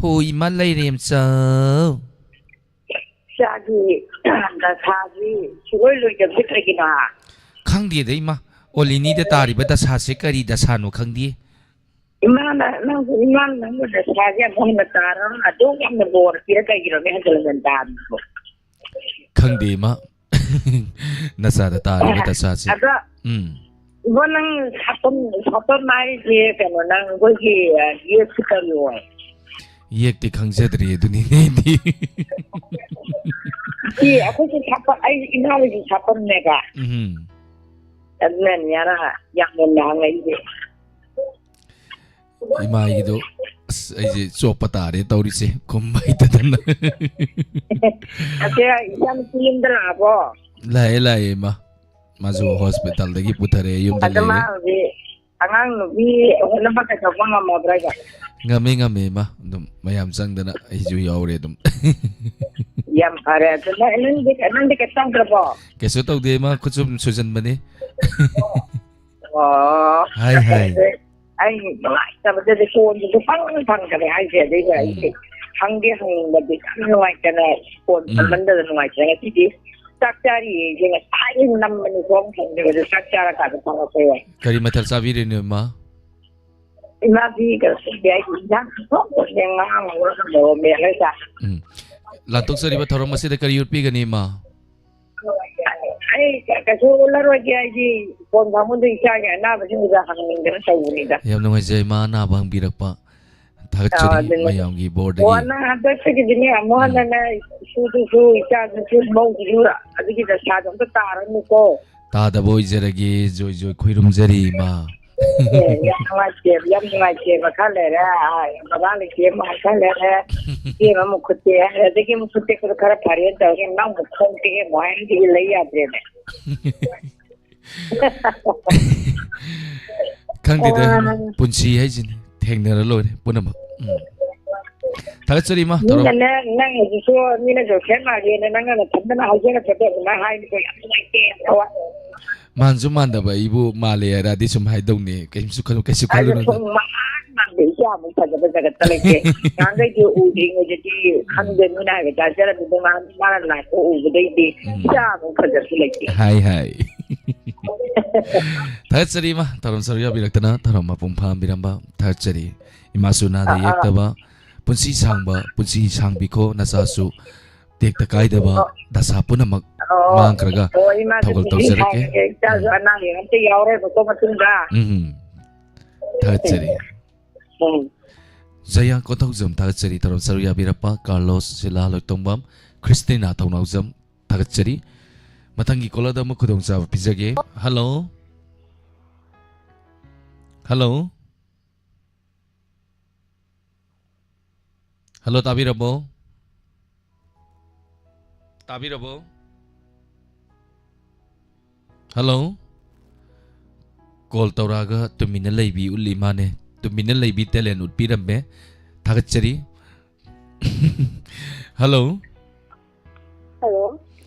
ꯍꯣ, ꯏꯃꯥ ꯂꯩꯔꯦꯝꯆꯧ꯫ ꯏꯆꯥꯒꯤ ꯗꯁꯥꯁꯤ ꯁꯨꯡꯂꯣꯏ ꯂꯣꯏꯗꯕꯁꯤ ꯀꯩꯒꯤꯅꯣ? ꯈꯪꯗꯦꯗ ꯏꯃꯥ, ꯑꯣꯂꯤꯅꯤꯗ ꯇꯥꯔꯤꯕ ꯗꯁꯥꯁꯦ ꯀꯔꯤ ꯗꯁꯥꯅꯣ ꯈꯪꯗꯦ꯫ ꯏꯃꯥꯅ ꯅꯪ, ꯏꯃꯥꯅ ꯅꯪꯕꯨ ꯗꯁꯥꯁꯦ ꯑꯃꯨꯛ ꯍꯟꯅ ꯇꯥꯔꯣ, ꯑꯗꯨꯛ ꯌꯥꯝꯅ ꯕꯣꯔ ꯄꯤꯔ ꯀꯩꯒꯤꯅꯣꯅꯦ ꯍꯟꯖꯤꯟ ꯍꯟꯖꯤꯟ ꯇꯥꯔꯤꯕꯣ? ꯈꯪꯗꯦ ꯏꯃꯥ꯫ ꯅꯆꯥꯗ ꯇꯥꯔꯤꯕ ꯗꯁꯥꯁꯦ꯫ ꯑꯗꯣ, ꯎꯝ꯫ ꯏꯕꯣ, ꯅꯪ ꯁꯥꯄꯝ, ꯁꯥꯄꯝ ꯍꯥꯏꯔꯤꯁꯦ ꯀꯩꯅꯣ, ꯅꯪ ꯑꯩꯈꯣꯏꯒꯤ, ꯑ, ꯌꯦꯛꯁꯤ ꯀꯔꯤ ꯑꯣꯏ? ꯌꯦꯛꯇꯤ ꯈꯪꯖꯗ꯭ꯔꯤ, ꯑꯗꯨꯅꯤꯅꯦ ꯑꯩꯗꯤ꯫ ꯁꯤ ꯑꯩꯈꯣꯏꯁꯨ ꯁꯥꯄꯝ, ꯑꯩ ꯏꯃꯥ ꯍꯣꯏꯁꯨ ꯁꯥꯄꯝꯅꯦꯕ꯫ ꯎꯝ꯫ ꯑꯗꯨꯅꯅꯦ ꯑꯔꯥ ꯌꯥꯝꯅ ꯂꯥꯡꯉꯛꯏꯁꯦ꯫ ꯏꯃꯥꯒꯤꯗꯣ, ꯑꯁ, ꯑꯩꯁꯦ ꯆꯣꯞꯄ ꯇꯥꯔꯦ ꯇꯧꯔꯤꯁꯦ, ꯈꯨꯝꯕ ꯍꯩꯇꯗꯅ꯫ ꯑꯁꯦ, ꯏꯆꯥꯅꯨꯄꯤ ꯌꯨꯝꯗ ꯂꯥꯛꯑꯕꯣ? ꯂꯥꯛꯑꯦ, ꯂꯥꯛꯑꯦ, ꯏꯃꯥ꯫ ꯃꯥꯁꯨ ꯍꯣꯁꯄꯤꯇꯥꯜꯗꯒꯤ ꯄꯨꯊꯔꯛꯑꯦ, ꯌꯨꯝꯗ ꯑꯗꯣ ꯃꯥ ꯂꯩꯔꯦ꯫ ꯍꯧꯖꯤꯛ ꯑꯉꯥꯡ ꯅꯨꯄꯤ ꯍꯣꯠꯅꯕ ꯀꯩꯗꯧꯕ ꯉꯝꯃꯗ꯭ꯔꯥ ꯏꯕ? ꯉꯝꯃꯦ, ꯉꯝꯃꯦ, ꯏꯃꯥ꯫ ꯑꯗꯨꯝ ꯃꯌꯥꯝ ꯆꯪꯗꯅ ꯑꯩꯁꯨ ꯌꯥꯎꯔꯦ ꯑꯗꯨꯝ꯫ ꯌꯥꯝ ꯐꯔꯦ꯫ ꯑꯗꯨ ꯅꯪ, ꯅꯪꯗꯤ, ꯅꯪꯗꯤ ꯀꯩꯁꯨ ꯇꯧꯗ꯭ꯔꯕꯣ? ꯀꯩꯁꯨ ꯇꯧꯗꯦ, ꯏꯃꯥ꯫ ꯈꯨꯠ ꯁꯨꯝ ꯁꯨꯖꯟꯕꯅꯤ꯫ ꯑꯣ꯫ ꯍꯥꯏ, ꯍꯥꯏ꯫ ꯑꯩ ꯅꯨꯡꯉꯥꯏꯇꯕꯗꯗꯤ ꯐꯣꯟꯁꯨ ꯁꯨꯐꯪ ꯐꯪꯗ꯭ꯔꯦ ꯍꯥꯏꯁꯦ꯫ ꯑꯗꯩꯗꯤ ꯎꯝ꯫ ꯑꯩꯁꯦ ꯍꯪꯗꯤ ꯍꯪꯅꯤꯡꯕꯗꯤ ꯌꯥꯝ ꯅꯨꯡꯉꯥꯏꯇꯅ ꯐꯣꯟ ꯎꯝ꯫ ꯇꯧꯃꯟꯗꯗꯅ ꯅꯨꯡꯉꯥꯏꯇ꯭ꯔꯦ꯫ ꯉꯁꯤꯗꯤ ꯆꯥꯛ ꯆꯥꯔꯤꯌꯦ꯫ ꯑꯩꯁꯦ ꯉꯁꯥꯏ ꯅꯝꯕꯅꯤ ꯐꯣꯟ ꯐꯪꯗꯕꯗ ꯆꯥꯛ ꯆꯥꯔꯀꯥꯟꯗ ꯐꯪꯉꯛꯄ ꯌꯥꯏ꯫ ꯀꯔꯤ ꯃꯊꯦꯜ ꯆꯥꯕꯤꯔꯤꯅꯣ, ꯏꯃꯥ? ꯏꯃꯥꯗꯤ ꯀꯩꯅꯣ ꯇꯧꯗꯦ, ꯑꯩꯒꯤ ꯏꯟꯖꯥꯡ ꯊꯣꯡꯕꯁꯦ ꯉꯥ ꯉꯧꯔꯒ ꯃꯣꯔꯣꯛ ꯃꯦꯠꯂꯒ ꯆꯥꯏ꯫ ꯎꯝ꯫ ꯂꯥꯟꯊꯣꯛꯆꯔꯤꯕ ꯊꯧꯔꯝ ꯑꯁꯤꯗ ꯀꯔꯤ ꯎꯠꯄꯤꯒꯅꯤ, ꯏꯃꯥ? ꯑꯩ ꯀꯩꯁꯨ ꯎꯠꯂꯔꯣꯏꯒꯦ, ꯑꯩꯗꯤ ꯐꯣꯟ ꯐꯥꯡꯕꯗ ꯏꯆꯥꯒꯤ ꯑꯅꯥꯕꯁꯤꯡꯗꯨꯗ ꯍꯪꯅꯤꯡꯗꯅ ꯇꯧꯕꯅꯤꯗ꯫ ꯌꯥꯝ ꯅꯨꯡꯉꯥꯏꯖꯩ, ꯏꯃꯥ ꯑꯅꯥꯕ ꯍꯪꯕꯤꯔꯛꯄ꯫ ꯑꯥ, ꯊꯥꯒꯠꯆꯔꯤ ꯑꯗꯨꯅꯦ꯫ ꯃꯌꯥꯝꯒꯤ ꯑꯣ, ꯕꯣꯔꯗꯒꯤ꯫ ꯅꯪ ꯍꯟꯗꯛꯇꯒꯤꯗꯤꯅꯦ, ꯑꯃꯨꯛ ꯎꯝ꯫ ꯍꯟꯅꯅꯦ ꯏꯁꯨꯗꯨꯁꯨ, ꯏꯆꯥꯗꯨꯁꯨ, ꯃꯧꯗꯨꯁꯨ ꯑꯗꯨꯒꯤ ꯗꯁꯥꯗꯣ ꯑꯝꯇ ꯇꯥꯔꯅꯨꯀꯣ꯫ ꯇꯥꯗꯕ ꯑꯣꯏꯖꯔꯒꯦ, ꯖꯣꯏ ꯖꯣꯏ ꯈꯣꯏꯔꯨꯝꯖꯔꯤ, ꯏꯃꯥ꯫ ꯑꯦ, ꯌꯥꯝ ꯅꯨꯡꯉꯥꯏꯇꯦ, ꯌꯥꯝ ꯅꯨꯡꯉꯥꯏꯇꯦ꯫ ꯃꯈꯥ ꯂꯩꯔꯦ, ꯑꯥ, ꯕꯕꯥ ꯂꯩꯇꯦ ꯑꯃꯨꯛ ꯍꯥꯏ, ꯈꯔ ꯂꯩꯔꯦ ꯏꯆꯦ ꯑꯃꯨꯛ ꯈꯨꯠ ꯇꯦꯛꯑꯦ ꯍꯥꯏꯔꯦ, ꯑꯗꯒꯤ ꯑꯃꯨꯛ ꯈꯨꯠ ꯇꯦꯛꯄꯗꯣ ꯈꯔ ꯐꯔꯦꯅ ꯇꯧꯔꯒ ꯅꯪ ꯑꯃꯨꯛ ꯈꯣꯡ ꯇꯦꯛꯑꯦ ꯑꯃꯨꯛ ꯍꯥꯏ, ꯑꯗꯨꯗꯤ ꯂꯩ ꯌꯥꯗ꯭ꯔꯦꯅꯦ꯫ ꯈꯪꯗꯦꯗ, ꯑꯥ꯫ ꯄꯨꯟꯁꯤ ꯍꯥꯏꯁꯤꯅꯤ, ꯊꯦꯡꯅꯔ ꯂꯣꯏꯔꯦ ꯄꯨꯝꯅꯃꯛ꯫ ꯎꯝ꯫ ꯊꯥꯒꯠꯆꯔꯤ, ꯏꯃꯥ, ꯇꯧꯔꯝ- ꯃꯤꯅꯅꯦ, ꯅꯪ ꯍꯧꯖꯤꯛꯁꯨ ꯃꯤꯅ ꯖꯣꯁꯦꯞ ꯃꯥꯜꯂꯦꯅ ꯅꯪꯅ ꯅꯊꯟꯗꯅ ꯍꯥꯏꯖꯔꯛꯄꯗꯣ ꯑꯗꯨꯃꯥꯏꯅ ꯍꯥꯏꯕꯗꯣ ꯌꯥꯝ ꯅꯨꯡꯉꯥꯏꯇꯦ, ꯊꯋꯥꯏ꯫ ꯃꯥꯟꯁꯨ ꯃꯥꯟꯗꯕ ꯑꯩꯕꯨ ꯃꯥꯜꯂꯦ ꯍꯥꯏꯔꯛꯑꯗꯤ ꯁꯨꯝ ꯍꯥꯏꯗꯧꯅꯦ, ꯀꯩꯁꯨ ꯈꯜꯂꯨ-, ꯀꯩꯁꯨ ꯑꯗꯨ ꯈꯜꯂꯨꯅꯨꯗ꯫ ꯁꯨꯝ ꯃꯥꯟ ꯃꯥꯟꯗꯦ, ꯏꯆꯥꯃꯨꯛ ꯐꯖꯕ ꯖꯒꯠꯇ ꯂꯩꯇꯦ꯫ ꯅꯍꯥꯟꯈꯩꯗꯤ ꯎꯗ꯭ꯔꯤꯉꯩꯗꯗꯤ ꯎꯝ꯫ ꯈꯪꯗꯦ, ꯅꯣꯏꯅ ꯍꯥꯏꯕ ꯇꯥꯖꯔꯝꯃꯤꯗꯣ, ꯃꯥꯅ ꯂꯥꯛꯄ ꯎꯕꯗꯩꯗꯤ ꯎꯝ꯫ ꯏꯆꯥꯃꯨꯛ ꯐꯖꯕꯁꯨ ꯂꯩꯇꯦ꯫ ꯍꯥꯏ, ꯍꯥꯏ꯫ ꯊꯥꯒꯠꯆꯔꯤ, ꯏꯃꯥ, ꯊꯧꯔꯝ ꯁꯔꯨꯛ ꯌꯥꯕꯤꯔꯛꯇꯅ ꯊꯧꯔꯝ ꯃꯄꯨꯡ ꯐꯥꯍꯟꯕꯤꯔꯝꯕ ꯊꯥꯒꯠꯆꯔꯤ꯫ ꯏꯃꯥꯁꯨ ꯅꯥꯗ ꯑꯥ, ꯑꯥ꯫ ꯌꯦꯛꯇꯕ, ꯄꯨꯟꯁꯤ ꯁꯥꯡꯕ, ꯄꯨꯟꯁꯤ ꯁꯥꯡꯕꯤꯈꯣ, ꯅꯆꯥꯁꯨ ꯇꯦꯛꯇ ꯀꯥꯏꯗꯕ, ꯑꯣ꯫ ꯗꯁꯥ ꯄꯨꯝꯅꯃꯛ ꯑꯣ꯫ ꯃꯥꯡꯈ꯭ꯔꯒ ꯑꯣ, ꯏꯃꯥꯁꯨ ꯊꯧꯒꯜ ꯄꯨꯟꯁꯤ ꯇꯧꯖꯔꯛꯀꯦ꯫ ꯁꯥꯡꯒꯦ, ꯏꯆꯥꯁꯨ ꯎꯝ꯫ ꯑꯅꯥ ꯑꯌꯦꯛ ꯑꯝꯇ ꯌꯥꯎꯔꯣꯏꯕꯀꯣ ꯃꯇꯨꯡꯗ꯫ ꯎꯝ꯫ ꯊꯥꯒꯠꯆꯔꯤ꯫ ꯎꯝ꯫ ꯖꯌꯥ ꯀꯣꯟꯊꯧꯖꯝ, ꯊꯥꯒꯠꯆꯔꯤ꯫ ꯊꯧꯔꯝ ꯁꯔꯨꯛ ꯌꯥꯕꯤꯔꯛꯄ ꯀꯥꯔꯂꯣꯁ ꯁꯤꯂꯥ ꯂꯣꯏꯇꯣꯡꯕꯝ, ꯈ꯭ꯔꯤꯁꯇꯤꯅꯥ ꯊꯧꯅꯥꯎꯖꯝ, ꯊꯥꯒꯠꯆꯔꯤ꯫ ꯃꯊꯪꯒꯤ ꯀꯣꯂꯔꯗ ꯑꯃꯨꯛ ꯈꯨꯗꯣꯡꯆꯥꯕ ꯄꯤꯖꯒꯦ꯫ ꯍꯜꯂꯣ? ꯍꯜꯂꯣ? ꯍꯜꯂꯣ, ꯇꯥꯕꯤꯔꯕꯣ? ꯇꯥꯕꯤꯔꯕꯣ? ꯍꯜꯂꯣ? ꯀꯣꯜ ꯇꯧꯔꯛꯑꯒ ꯇꯨꯃꯤꯟꯅ ꯂꯩꯕꯤ ꯎꯠꯂꯤ ꯃꯥꯅꯦ꯫ ꯇꯨꯃꯤꯟꯅ ꯂꯩꯕꯤ ꯇꯦꯂꯦꯟ ꯎꯠꯄꯤꯔꯝꯃꯦ꯫ ꯊꯥꯒꯠꯆꯔꯤ꯫ ꯍꯜꯂꯣ? ꯍꯜꯂꯣ?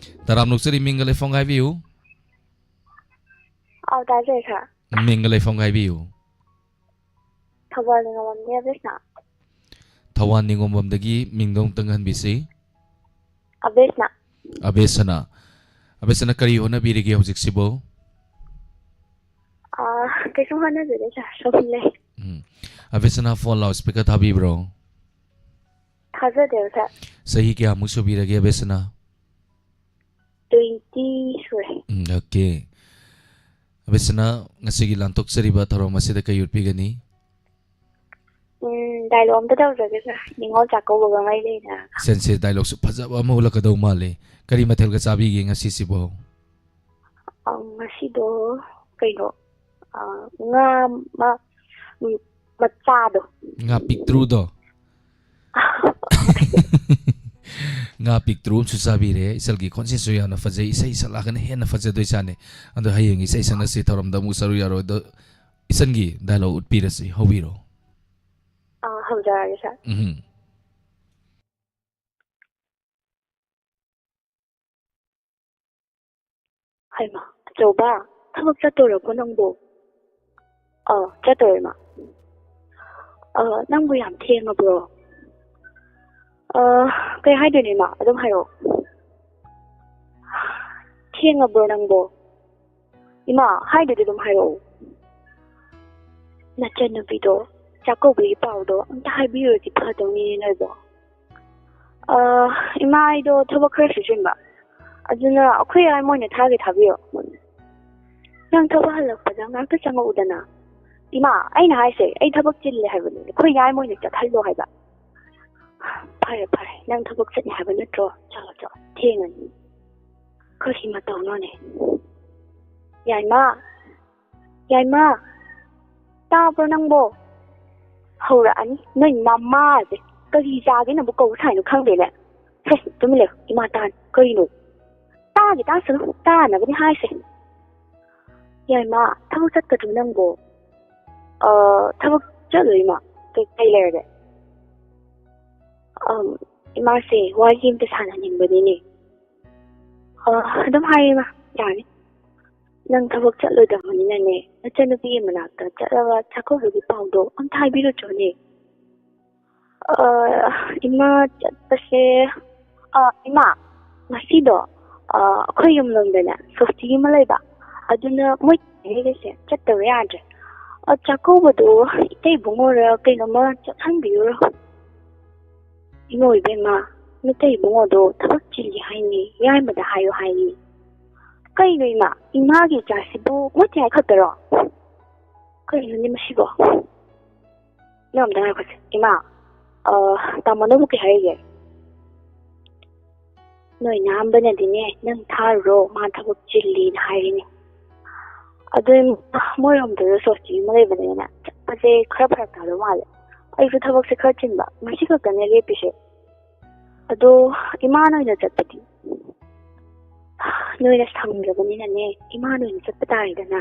ꯇꯔꯥꯝ ꯅꯣꯛꯆꯔꯤ, ꯃꯤꯡꯒ ꯂꯩꯐꯝꯒ ꯍꯥꯏꯕꯤꯌꯨ꯫ ꯑꯧ, ꯇꯥꯖꯩ, ꯁꯥꯔ꯫ ꯃꯤꯡꯒ ꯂꯩꯐꯝꯒ ꯍꯥꯏꯕꯤꯌꯨ꯫ ꯊꯧꯕꯥꯜ ꯅꯤꯉꯣꯝꯕꯝꯗꯒꯤ ꯑꯕꯦꯁꯅꯥ꯫ ꯊꯧꯕꯥꯜ ꯅꯤꯉꯣꯝꯕꯝꯗꯒꯤ ꯃꯤꯡꯗꯣ ꯑꯃꯨꯛꯇꯪ ꯍꯟꯕꯤꯁꯤ꯫ ꯑꯕꯦꯁꯅꯥ꯫ ꯑꯕꯦꯁꯅꯥ꯫ ꯑꯕꯦꯁꯅꯥ, ꯀꯔꯤ ꯍꯣꯠꯅꯕꯤꯔꯤꯒꯦ ꯍꯧꯖꯤꯛꯁꯤꯕꯣ? ꯑꯥ, ꯀꯩꯁꯨ ꯍꯣꯠꯅꯖꯗꯦ, ꯁꯥꯔ, ꯁꯨꯝ ꯂꯩ꯫ ꯎꯝ꯫ ꯑꯕꯦꯁꯅꯥ, ꯐꯣꯟ ꯂꯥꯎꯠ ꯁ꯭ꯄꯤꯀꯔ ꯊꯥꯕꯤꯕ꯭ꯔꯣ? ꯊꯥꯖꯗꯦꯕ, ꯁꯥꯔ꯫ ꯆꯍꯤ ꯀꯌꯥꯃꯨꯛ ꯁꯨꯕꯤꯔꯒꯦ, ꯑꯕꯦꯁꯅꯥ? ꯇ꯭ꯋꯦꯟꯇꯤ ꯁꯨꯔꯦ꯫ ꯎꯝ, ꯑꯣꯀꯦ꯫ ꯑꯕꯦꯁꯅꯥ, ꯉꯁꯤꯒꯤ ꯂꯥꯟꯊꯣꯛꯆꯔꯤꯕ ꯊꯧꯔꯝ ꯑꯁꯤꯗ ꯀꯩ ꯎꯠꯄꯤꯒꯅꯤ? ꯎꯝ, ꯗꯥꯏꯂꯣꯒ ꯑꯝꯇ ꯇꯧꯖꯒꯦ, ꯁꯥꯔ꯫ ꯅꯤꯉꯣꯜ ꯆꯥꯛꯀꯧꯕꯒ ꯃꯔꯤ ꯂꯩꯅ꯫ ꯁꯦꯟꯁꯦ ꯗꯥꯏꯂꯣꯒꯁꯨ ꯐꯖꯕ ꯑꯃ ꯎꯠꯂꯛꯀꯗꯧ ꯃꯥꯜꯂꯦ꯫ ꯀꯔꯤ ꯃꯊꯦꯜꯒ ꯆꯥꯕꯤꯒꯦ ꯉꯁꯤꯁꯤꯕꯣ? ꯑ, ꯉꯁꯤꯗꯣ ꯀꯩꯅꯣ, ꯑ, ꯉꯥ ꯑꯃ, ꯎꯝ, ꯃꯆꯥꯗꯣ꯫ ꯉꯥ ꯄꯤꯛꯇ꯭ꯔꯨꯗꯣ? ꯉꯥ ꯄꯤꯛꯇ꯭ꯔꯨ ꯑꯃꯁꯨ ꯆꯥꯕꯤꯔꯦ꯫ ꯏꯆꯜꯒꯤ ꯈꯣꯟꯖꯦꯜꯁꯨ ꯌꯥꯝꯅ ꯐꯖꯩ꯫ ꯏꯁꯩ ꯁꯛꯂꯛꯑꯒꯅ ꯍꯦꯟꯅ ꯐꯖꯗꯣꯏ ꯖꯥꯠꯅꯤ꯫ ꯑꯗꯣ ꯍꯌꯦꯡ ꯏꯁꯩ ꯁꯛꯅꯁꯤ ꯊꯧꯔꯝꯗ ꯑꯃꯨꯛ ꯁꯔꯨꯛ ꯌꯥꯔꯣꯏꯗꯣ, ꯏꯆꯜꯒꯤ ꯗꯥꯏꯂꯣꯒ ꯎꯠꯄꯤꯔꯁꯤ꯫ ꯍꯧꯕꯤꯔꯣ꯫ ꯑ, ꯍꯧꯖꯔꯒꯦ, ꯁꯥꯔ꯫ ꯎꯝ꯫ ꯍꯩꯃꯥ, ꯑꯆꯧꯕ, ꯊꯕꯛ ꯆꯠꯇꯣꯔꯕꯣ ꯅꯪꯕꯣ? ꯑꯥ, ꯆꯠꯇꯣꯔꯦ, ꯏꯃꯥ꯫ ꯑꯥ, ꯅꯪꯕꯨ ꯌꯥꯝ ꯊꯦꯡꯉꯕ꯭ꯔꯣ? ꯑꯥ, ꯀꯩ ꯍꯥꯏꯗꯣꯏꯅꯣ, ꯏꯃꯥ? ꯑꯗꯨꯝ ꯍꯥꯏꯔꯛꯑꯣ꯫ ꯊꯦꯡꯉꯕ꯭ꯔꯣ ꯅꯪꯕꯣ? ꯏꯃꯥ, ꯍꯥꯏꯗꯨꯗꯤ ꯑꯗꯨꯝ ꯍꯥꯏꯔꯛꯑꯣ꯫ ꯅꯆꯟꯅꯨꯄꯤꯗꯣ ꯆꯥꯛꯀꯧꯕꯒꯤ ꯄꯥꯎꯗꯣ ꯑꯝꯇ ꯍꯥꯏꯕꯤꯔꯨꯔꯗꯤ ꯐꯗꯧꯅꯤꯅꯦ ꯅꯣꯏꯕꯣ꯫ ꯑ, ꯏꯃꯥ, ꯑꯩꯗꯣ ꯊꯕꯛ ꯈꯔꯁꯨ ꯆꯤꯟꯕ, ꯑꯗꯨꯅ ꯑꯩꯈꯣꯏ ꯌꯥꯏꯃ ꯑꯣꯏꯅ ꯊꯥꯒꯦ ꯊꯥꯕꯤꯌꯣ꯫ ꯅꯪ ꯊꯕꯛ ꯍꯜꯂꯛꯄꯗ ꯉꯥꯛꯇ ꯆꯪꯉꯛꯎꯗꯅ꯫ ꯏꯃꯥ, ꯑꯩꯅ ꯍꯥꯏꯁꯦ, ꯑꯩ ꯊꯕꯛ ꯆꯤꯜꯂꯦ ꯍꯥꯏꯕꯅꯦ, ꯑꯩꯈꯣꯏ ꯌꯥꯏꯃ ꯑꯣꯏꯅ ꯆꯠꯍꯜꯂꯣ ꯍꯥꯏꯕ꯫ ꯐꯔꯦ, ꯐꯔꯦ, ꯅꯪ ꯊꯕꯛ ꯆꯠꯅꯤ ꯍꯥꯏꯕ ꯅꯠꯇ꯭ꯔꯣ? ꯆꯠꯂꯣ, ꯆꯠꯂꯣ, ꯊꯦꯡꯉꯅꯤ꯫ ꯀꯔꯤ ꯃꯇꯧꯅꯣꯅꯦ? ꯌꯥꯏꯃ, ꯌꯥꯏꯃ, ꯇꯥꯕ꯭ꯔꯣ ꯅꯪꯕꯣ? ꯍꯧꯔꯛꯑꯅꯤ ꯅꯣꯏ ꯅꯃꯥꯁꯦ꯫ ꯀꯔꯤ ꯆꯥꯒꯦꯅꯕꯨ ꯀꯧ ꯁꯥꯏꯅꯣ ꯈꯪꯗꯦꯅꯦ꯫ ꯍꯦ, ꯇꯨꯃꯤꯟ ꯂꯩꯌꯨ, ꯏꯃꯥ ꯇꯥꯅꯤ꯫ ꯀꯔꯤꯅꯣ? ꯇꯥꯒꯦ ꯇꯥꯁꯅꯨ, ꯇꯥꯅꯕꯅꯤ ꯍꯥꯏꯁꯦ꯫ ꯌꯥꯏꯃ, ꯊꯕꯛ ꯆꯠꯀꯗ꯭ꯔꯣ ꯅꯪꯕꯣ? ꯑ, ꯊꯕꯛ ꯆꯠꯂꯣꯏ, ꯏꯃꯥ꯫ ꯀꯩ, ꯀꯩ ꯂꯩꯔꯒꯦ? ꯑꯝ, ꯏꯃꯥꯁꯦ, ꯋꯥꯔꯤ ꯑꯝꯇ ꯁꯥꯟꯅꯅꯤꯡꯕꯅꯤꯅꯦ꯫ ꯑ, ꯑꯗꯨꯝ ꯍꯥꯏꯌꯦ, ꯏꯃꯥ, ꯌꯥꯅꯤ꯫ ꯅꯪ ꯊꯕꯛ ꯆꯠꯂꯣꯏꯗꯕꯅꯤꯅꯅꯦ, ꯅꯆꯟꯅꯨꯄꯤꯒꯤ ꯃꯅꯥꯛꯇ ꯆꯠꯂꯒ ꯆꯥꯛꯀꯧꯕꯒꯤ ꯄꯥꯎꯗꯣ ꯑꯝꯇ ꯍꯥꯏꯕꯤꯔꯨꯆꯣꯅꯦ꯫ ꯑ, ꯏꯃꯥ, ꯆꯠꯄꯁꯦ, ꯑ, ꯏꯃꯥ, ꯉꯁꯤꯗꯣ, ꯑ, ꯑꯩꯈꯣꯏ ꯌꯨꯝꯂꯣꯝꯗꯅꯦ ꯁꯣꯁꯇꯤ ꯑꯃ ꯂꯩꯕ, ꯑꯗꯨꯅ ꯃꯣꯏ ꯇꯧꯔꯤꯁꯦ ꯆꯠꯇꯕ ꯌꯥꯗ꯭ꯔꯦ꯫ ꯑ, ꯆꯥꯛꯀꯧꯕꯗꯣ ꯏꯇꯩ ꯏꯕꯨꯡꯉꯣꯔ ꯀꯩꯅꯣꯝꯃ ꯆꯠꯍꯟꯕꯤꯔꯨꯔꯣ꯫ ꯏꯃꯣ ꯏꯕꯦꯝꯃ, ꯅꯇꯩ ꯏꯕꯨꯡꯉꯣꯗꯣ ꯊꯕꯛ ꯆꯤꯜꯂꯤ ꯍꯥꯏꯅꯤ, ꯌꯥꯏꯃꯗ ꯍꯥꯏꯌꯨ ꯍꯥꯏꯌꯦ꯫ ꯀꯩꯅꯣ ꯏꯃꯥ, ꯏꯃꯥꯒꯤ ꯏꯆꯥꯁꯤꯕꯨ ꯃꯣꯏ ꯇꯌꯥꯏ ꯈꯛꯇꯔꯣ? ꯀꯩꯅꯣꯅꯦ ꯃꯁꯤꯕꯣ? ꯅꯪ ꯑꯝꯇ ꯉꯥꯏꯈꯣꯁꯦ꯫ ꯏꯃꯥ, ꯑ, ꯇꯥꯃꯣꯅꯕꯨ ꯀꯩ ꯍꯥꯏꯔꯤꯒꯦ? ꯅꯣꯏ ꯅꯌꯥꯝꯕꯅꯗꯤꯅꯦ, ꯅꯪ ꯊꯥꯔꯨꯔꯣ, ꯃꯥ ꯊꯕꯛ ꯆꯤꯜꯂꯤꯅ ꯍꯥꯏꯔꯤꯅꯦ꯫ ꯑꯗꯨ ꯃꯣꯏꯔꯣꯝꯗꯁꯨ ꯁꯣꯁꯇꯤ ꯑꯃ ꯂꯩꯕꯅꯤꯅ ꯆꯠꯄꯁꯦ ꯈꯔ ꯐꯔꯛ ꯇꯥꯗꯧ ꯃꯥꯜꯂꯦ꯫ ꯑꯩꯁꯨ ꯊꯕꯛꯁꯦ ꯈꯔ ꯆꯤꯟꯕ, ꯉꯁꯤ ꯈꯛꯇꯅꯦ ꯂꯦꯞꯄꯤꯁꯦ꯫ ꯑꯗꯣ ꯏꯃꯥꯅ ꯑꯣꯏꯅ ꯆꯠꯄꯗꯤ? ꯅꯣꯏꯅ ꯁꯪꯗ꯭ꯔꯕꯅꯤꯅꯅꯦ, ꯏꯃꯥꯅ ꯑꯣꯏꯅ ꯆꯠꯄ ꯇꯥꯔꯦꯗꯅ꯫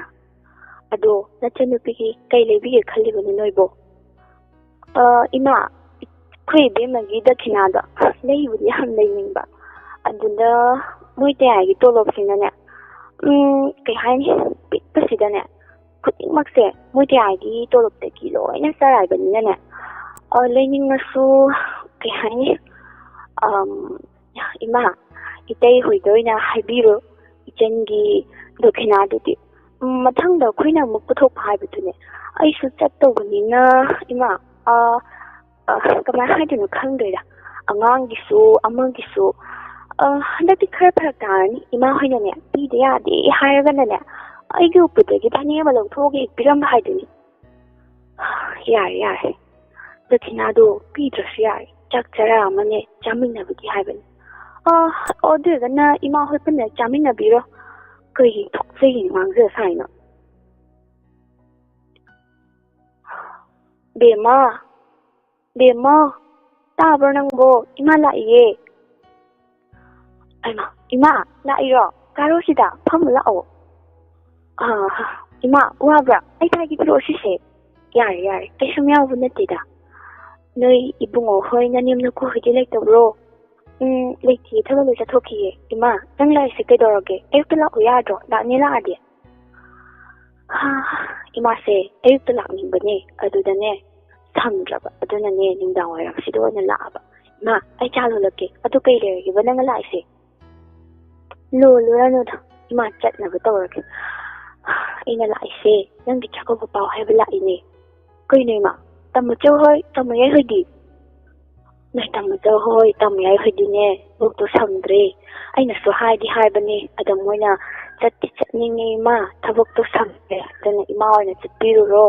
ꯑꯗꯣ ꯅꯆꯟꯅꯨꯄꯤꯒꯤ ꯀꯩ ꯂꯩꯕꯤꯒꯦ ꯈꯜꯂꯤꯕꯅꯣ ꯅꯣꯏꯕꯣ? ꯑ, ꯏꯃꯥ, ꯑꯩꯈꯣꯏ ꯏꯕꯦꯝꯃꯒꯤ ꯗꯈꯤꯅꯥꯗꯣ ꯂꯩꯕꯨꯗꯤ ꯌꯥꯝ ꯂꯩꯅꯤꯡꯕ꯫ ꯑꯗꯨꯗ ꯃꯣꯏ ꯇꯌꯥꯏꯒꯤ ꯇꯣꯂꯣꯞꯁꯤꯅꯅꯦ, ꯎꯝ, ꯀꯩ ꯍꯥꯏꯅꯤ, ꯄꯤꯛꯄꯁꯤꯗꯅꯦ, ꯈꯨꯗꯤꯡꯃꯛꯁꯦ ꯃꯣꯏ ꯇꯌꯥꯏꯒꯤ ꯇꯣꯂꯣꯞꯇꯒꯤ ꯂꯣꯏꯅ ꯆꯔꯥꯏꯕꯅꯤꯅꯅꯦ, ꯑ, ꯂꯩꯅꯤꯡꯉꯁꯨ, ꯀꯩ ꯍꯥꯏꯅꯤ, ꯑꯝ, ꯏꯃꯥ, ꯏꯇꯩ ꯍꯣꯏꯗ ꯑꯣꯏꯅ ꯍꯥꯏꯕꯤꯔꯣ, ꯏꯆꯟꯒꯤ ꯗꯈꯤꯅꯥꯗꯨꯗꯤ꯫ ꯎꯝ, ꯃꯊꯪꯗ ꯑꯩꯈꯣꯏꯅ ꯑꯃꯨꯛ ꯄꯨꯊꯣꯛꯄ ꯍꯥꯏꯕꯗꯨꯅꯦ, ꯑꯩꯁꯨ ꯆꯠꯇꯧꯕꯅꯤꯅ, ꯏꯃꯥ, ꯑ, ꯑ, ꯀꯃꯥꯏꯅ ꯍꯥꯏꯗꯣꯏꯅꯣ ꯈꯪꯗ꯭ꯔꯦꯗ꯫ ꯑꯉꯥꯡꯒꯤꯁꯨ, ꯑꯃꯒꯤꯁꯨ, ꯑ, ꯍꯟꯗꯛꯇꯤ ꯈꯔ ꯐꯔꯛ ꯇꯥꯔꯅꯤ꯫ ꯏꯃꯥ ꯍꯣꯏꯅꯅꯦ, ꯄꯤꯗ ꯌꯥꯗꯦ ꯍꯥꯏꯔꯒꯅꯅꯦ, ꯑꯩꯒꯤ ꯎꯄꯨꯗꯒꯤ ꯐꯅꯦꯛ ꯑꯃ ꯂꯧꯊꯣꯛꯑꯒ ꯍꯦꯛ ꯄꯤꯔꯝꯕ ꯍꯥꯏꯗꯨꯅꯤ꯫ ꯌꯥꯔꯦ, ꯌꯥꯔꯦ, ꯗꯈꯤꯅꯥꯗꯣ ꯄꯤꯗ꯭ꯔꯁꯨ ꯌꯥꯔꯦ, ꯆꯥꯛ ꯆꯔꯥ ꯑꯃꯅꯦ ꯆꯥꯃꯤꯟꯅꯕꯒꯤ ꯍꯥꯏꯕꯅꯤ꯫ ꯑ, ꯑꯣ, ꯑꯗꯨ ꯑꯣꯏꯔꯒꯅ ꯏꯃꯥ ꯍꯣꯏ ꯄꯨꯟꯅ ꯆꯥꯃꯤꯟꯅꯕꯤꯔꯣ꯫ ꯀꯩꯒꯤ ꯊꯣꯛꯆꯩꯒꯤ ꯉꯥꯡꯖ ꯁꯥꯏꯅꯣ? ꯕꯦꯝꯃ, ꯕꯦꯝꯃ, ꯇꯥꯕ꯭ꯔꯣ ꯅꯪꯕꯣ? ꯏꯃꯥ ꯂꯥꯛꯏꯌꯦ꯫ ꯑꯩꯃ, ꯏꯃꯥ, ꯂꯥꯛꯏꯔꯣ? ꯀꯥꯔꯣ ꯁꯤꯗ, ꯐꯝꯃꯨ ꯂꯥꯛꯑꯣ꯫ ꯑꯥ, ꯏꯃꯥ, ꯋꯥꯕ꯭ꯔꯥ? ꯑꯩ ꯄꯥꯏꯒꯦ, ꯄꯤꯔꯛꯑꯣ ꯁꯤꯁꯦ꯫ ꯌꯥꯔꯦ, ꯌꯥꯔꯦ, ꯀꯩꯁꯨꯝ ꯌꯥꯎꯕ ꯅꯠꯇꯦꯗ꯫ ꯅꯣꯏ ꯏꯕꯨꯡꯉꯣ ꯍꯣꯏ, ꯅꯅꯦꯝ ꯅꯀꯨ ꯍꯣꯏꯗꯤ ꯂꯩꯇꯕ꯭ꯔꯣ? ꯎꯝ, ꯂꯩꯇꯤꯌꯦ, ꯊꯕꯛ ꯂꯣꯏ ꯆꯠꯊꯣꯛꯈꯤꯌꯦ꯫ ꯏꯃꯥ, ꯅꯪ ꯂꯥꯛꯏꯁꯦ ꯀꯩꯗꯧꯔꯒꯦ? ꯑꯌꯨꯛꯇ ꯂꯥꯛꯎ ꯌꯥꯗ꯭ꯔꯣ? ꯂꯥꯛꯅꯤ ꯂꯥꯛꯑꯗꯤ꯫ ꯍꯥ, ꯏꯃꯥꯁꯦ ꯑꯌꯨꯛꯇ ꯂꯥꯛꯅꯤꯡꯕꯅꯦ, ꯑꯗꯨꯗꯅꯦ ꯁꯪꯗ꯭ꯔꯕ, ꯑꯗꯨꯅꯅꯦ ꯅꯨꯡꯗꯥꯡ ꯋꯥꯏꯔꯝꯁꯤꯗ ꯑꯣꯏꯅ ꯂꯥꯛꯑꯕ꯫ ꯏꯃꯥ, ꯑꯩ ꯆꯥ ꯂꯣꯜꯂꯛꯀꯦ꯫ ꯑꯗꯨ ꯀꯩ ꯂꯩꯔꯒꯦꯕ ꯅꯪꯅ ꯂꯥꯛꯏꯁꯦ? ꯂꯣꯜꯂꯨꯔꯅꯨꯗ, ꯏꯃꯥ ꯆꯠꯅꯕ ꯇꯧꯔꯒꯦ꯫ ꯑꯩꯅ ꯂꯥꯛꯏꯁꯦ ꯅꯪꯒꯤ ꯆꯥꯛꯀꯧꯕ ꯄꯥꯎ ꯍꯥꯏꯕ ꯂꯥꯛꯏꯅꯦ꯫ ꯀꯩꯅꯣ ꯏꯃꯥ? ꯇꯝꯕꯆꯧ ꯍꯣꯏ, ꯇꯝꯃꯌꯥꯏ ꯍꯣꯏꯗꯤ? ꯅꯣꯏ ꯇꯝꯕꯆꯧ ꯍꯣꯏ, ꯇꯝꯃꯌꯥꯏ ꯍꯣꯏꯗꯤꯅꯦ, ꯊꯕꯛꯇꯣ ꯁꯪꯗ꯭ꯔꯦ꯫ ꯑꯩꯅꯁꯨ ꯍꯥꯏꯗꯤ ꯍꯥꯏꯕꯅꯦ, ꯑꯗ ꯃꯣꯏꯅ "ꯆꯠꯇꯤ ꯆꯠꯅꯤꯡꯉꯦ ꯏꯃꯥ, ꯊꯕꯛꯇꯣ ꯁꯪꯗ꯭ꯔꯦ, ꯑꯗꯨꯅ ꯏꯃꯥ ꯑꯣꯏꯅ ꯆꯠꯄꯤꯔꯨꯔꯣ꯫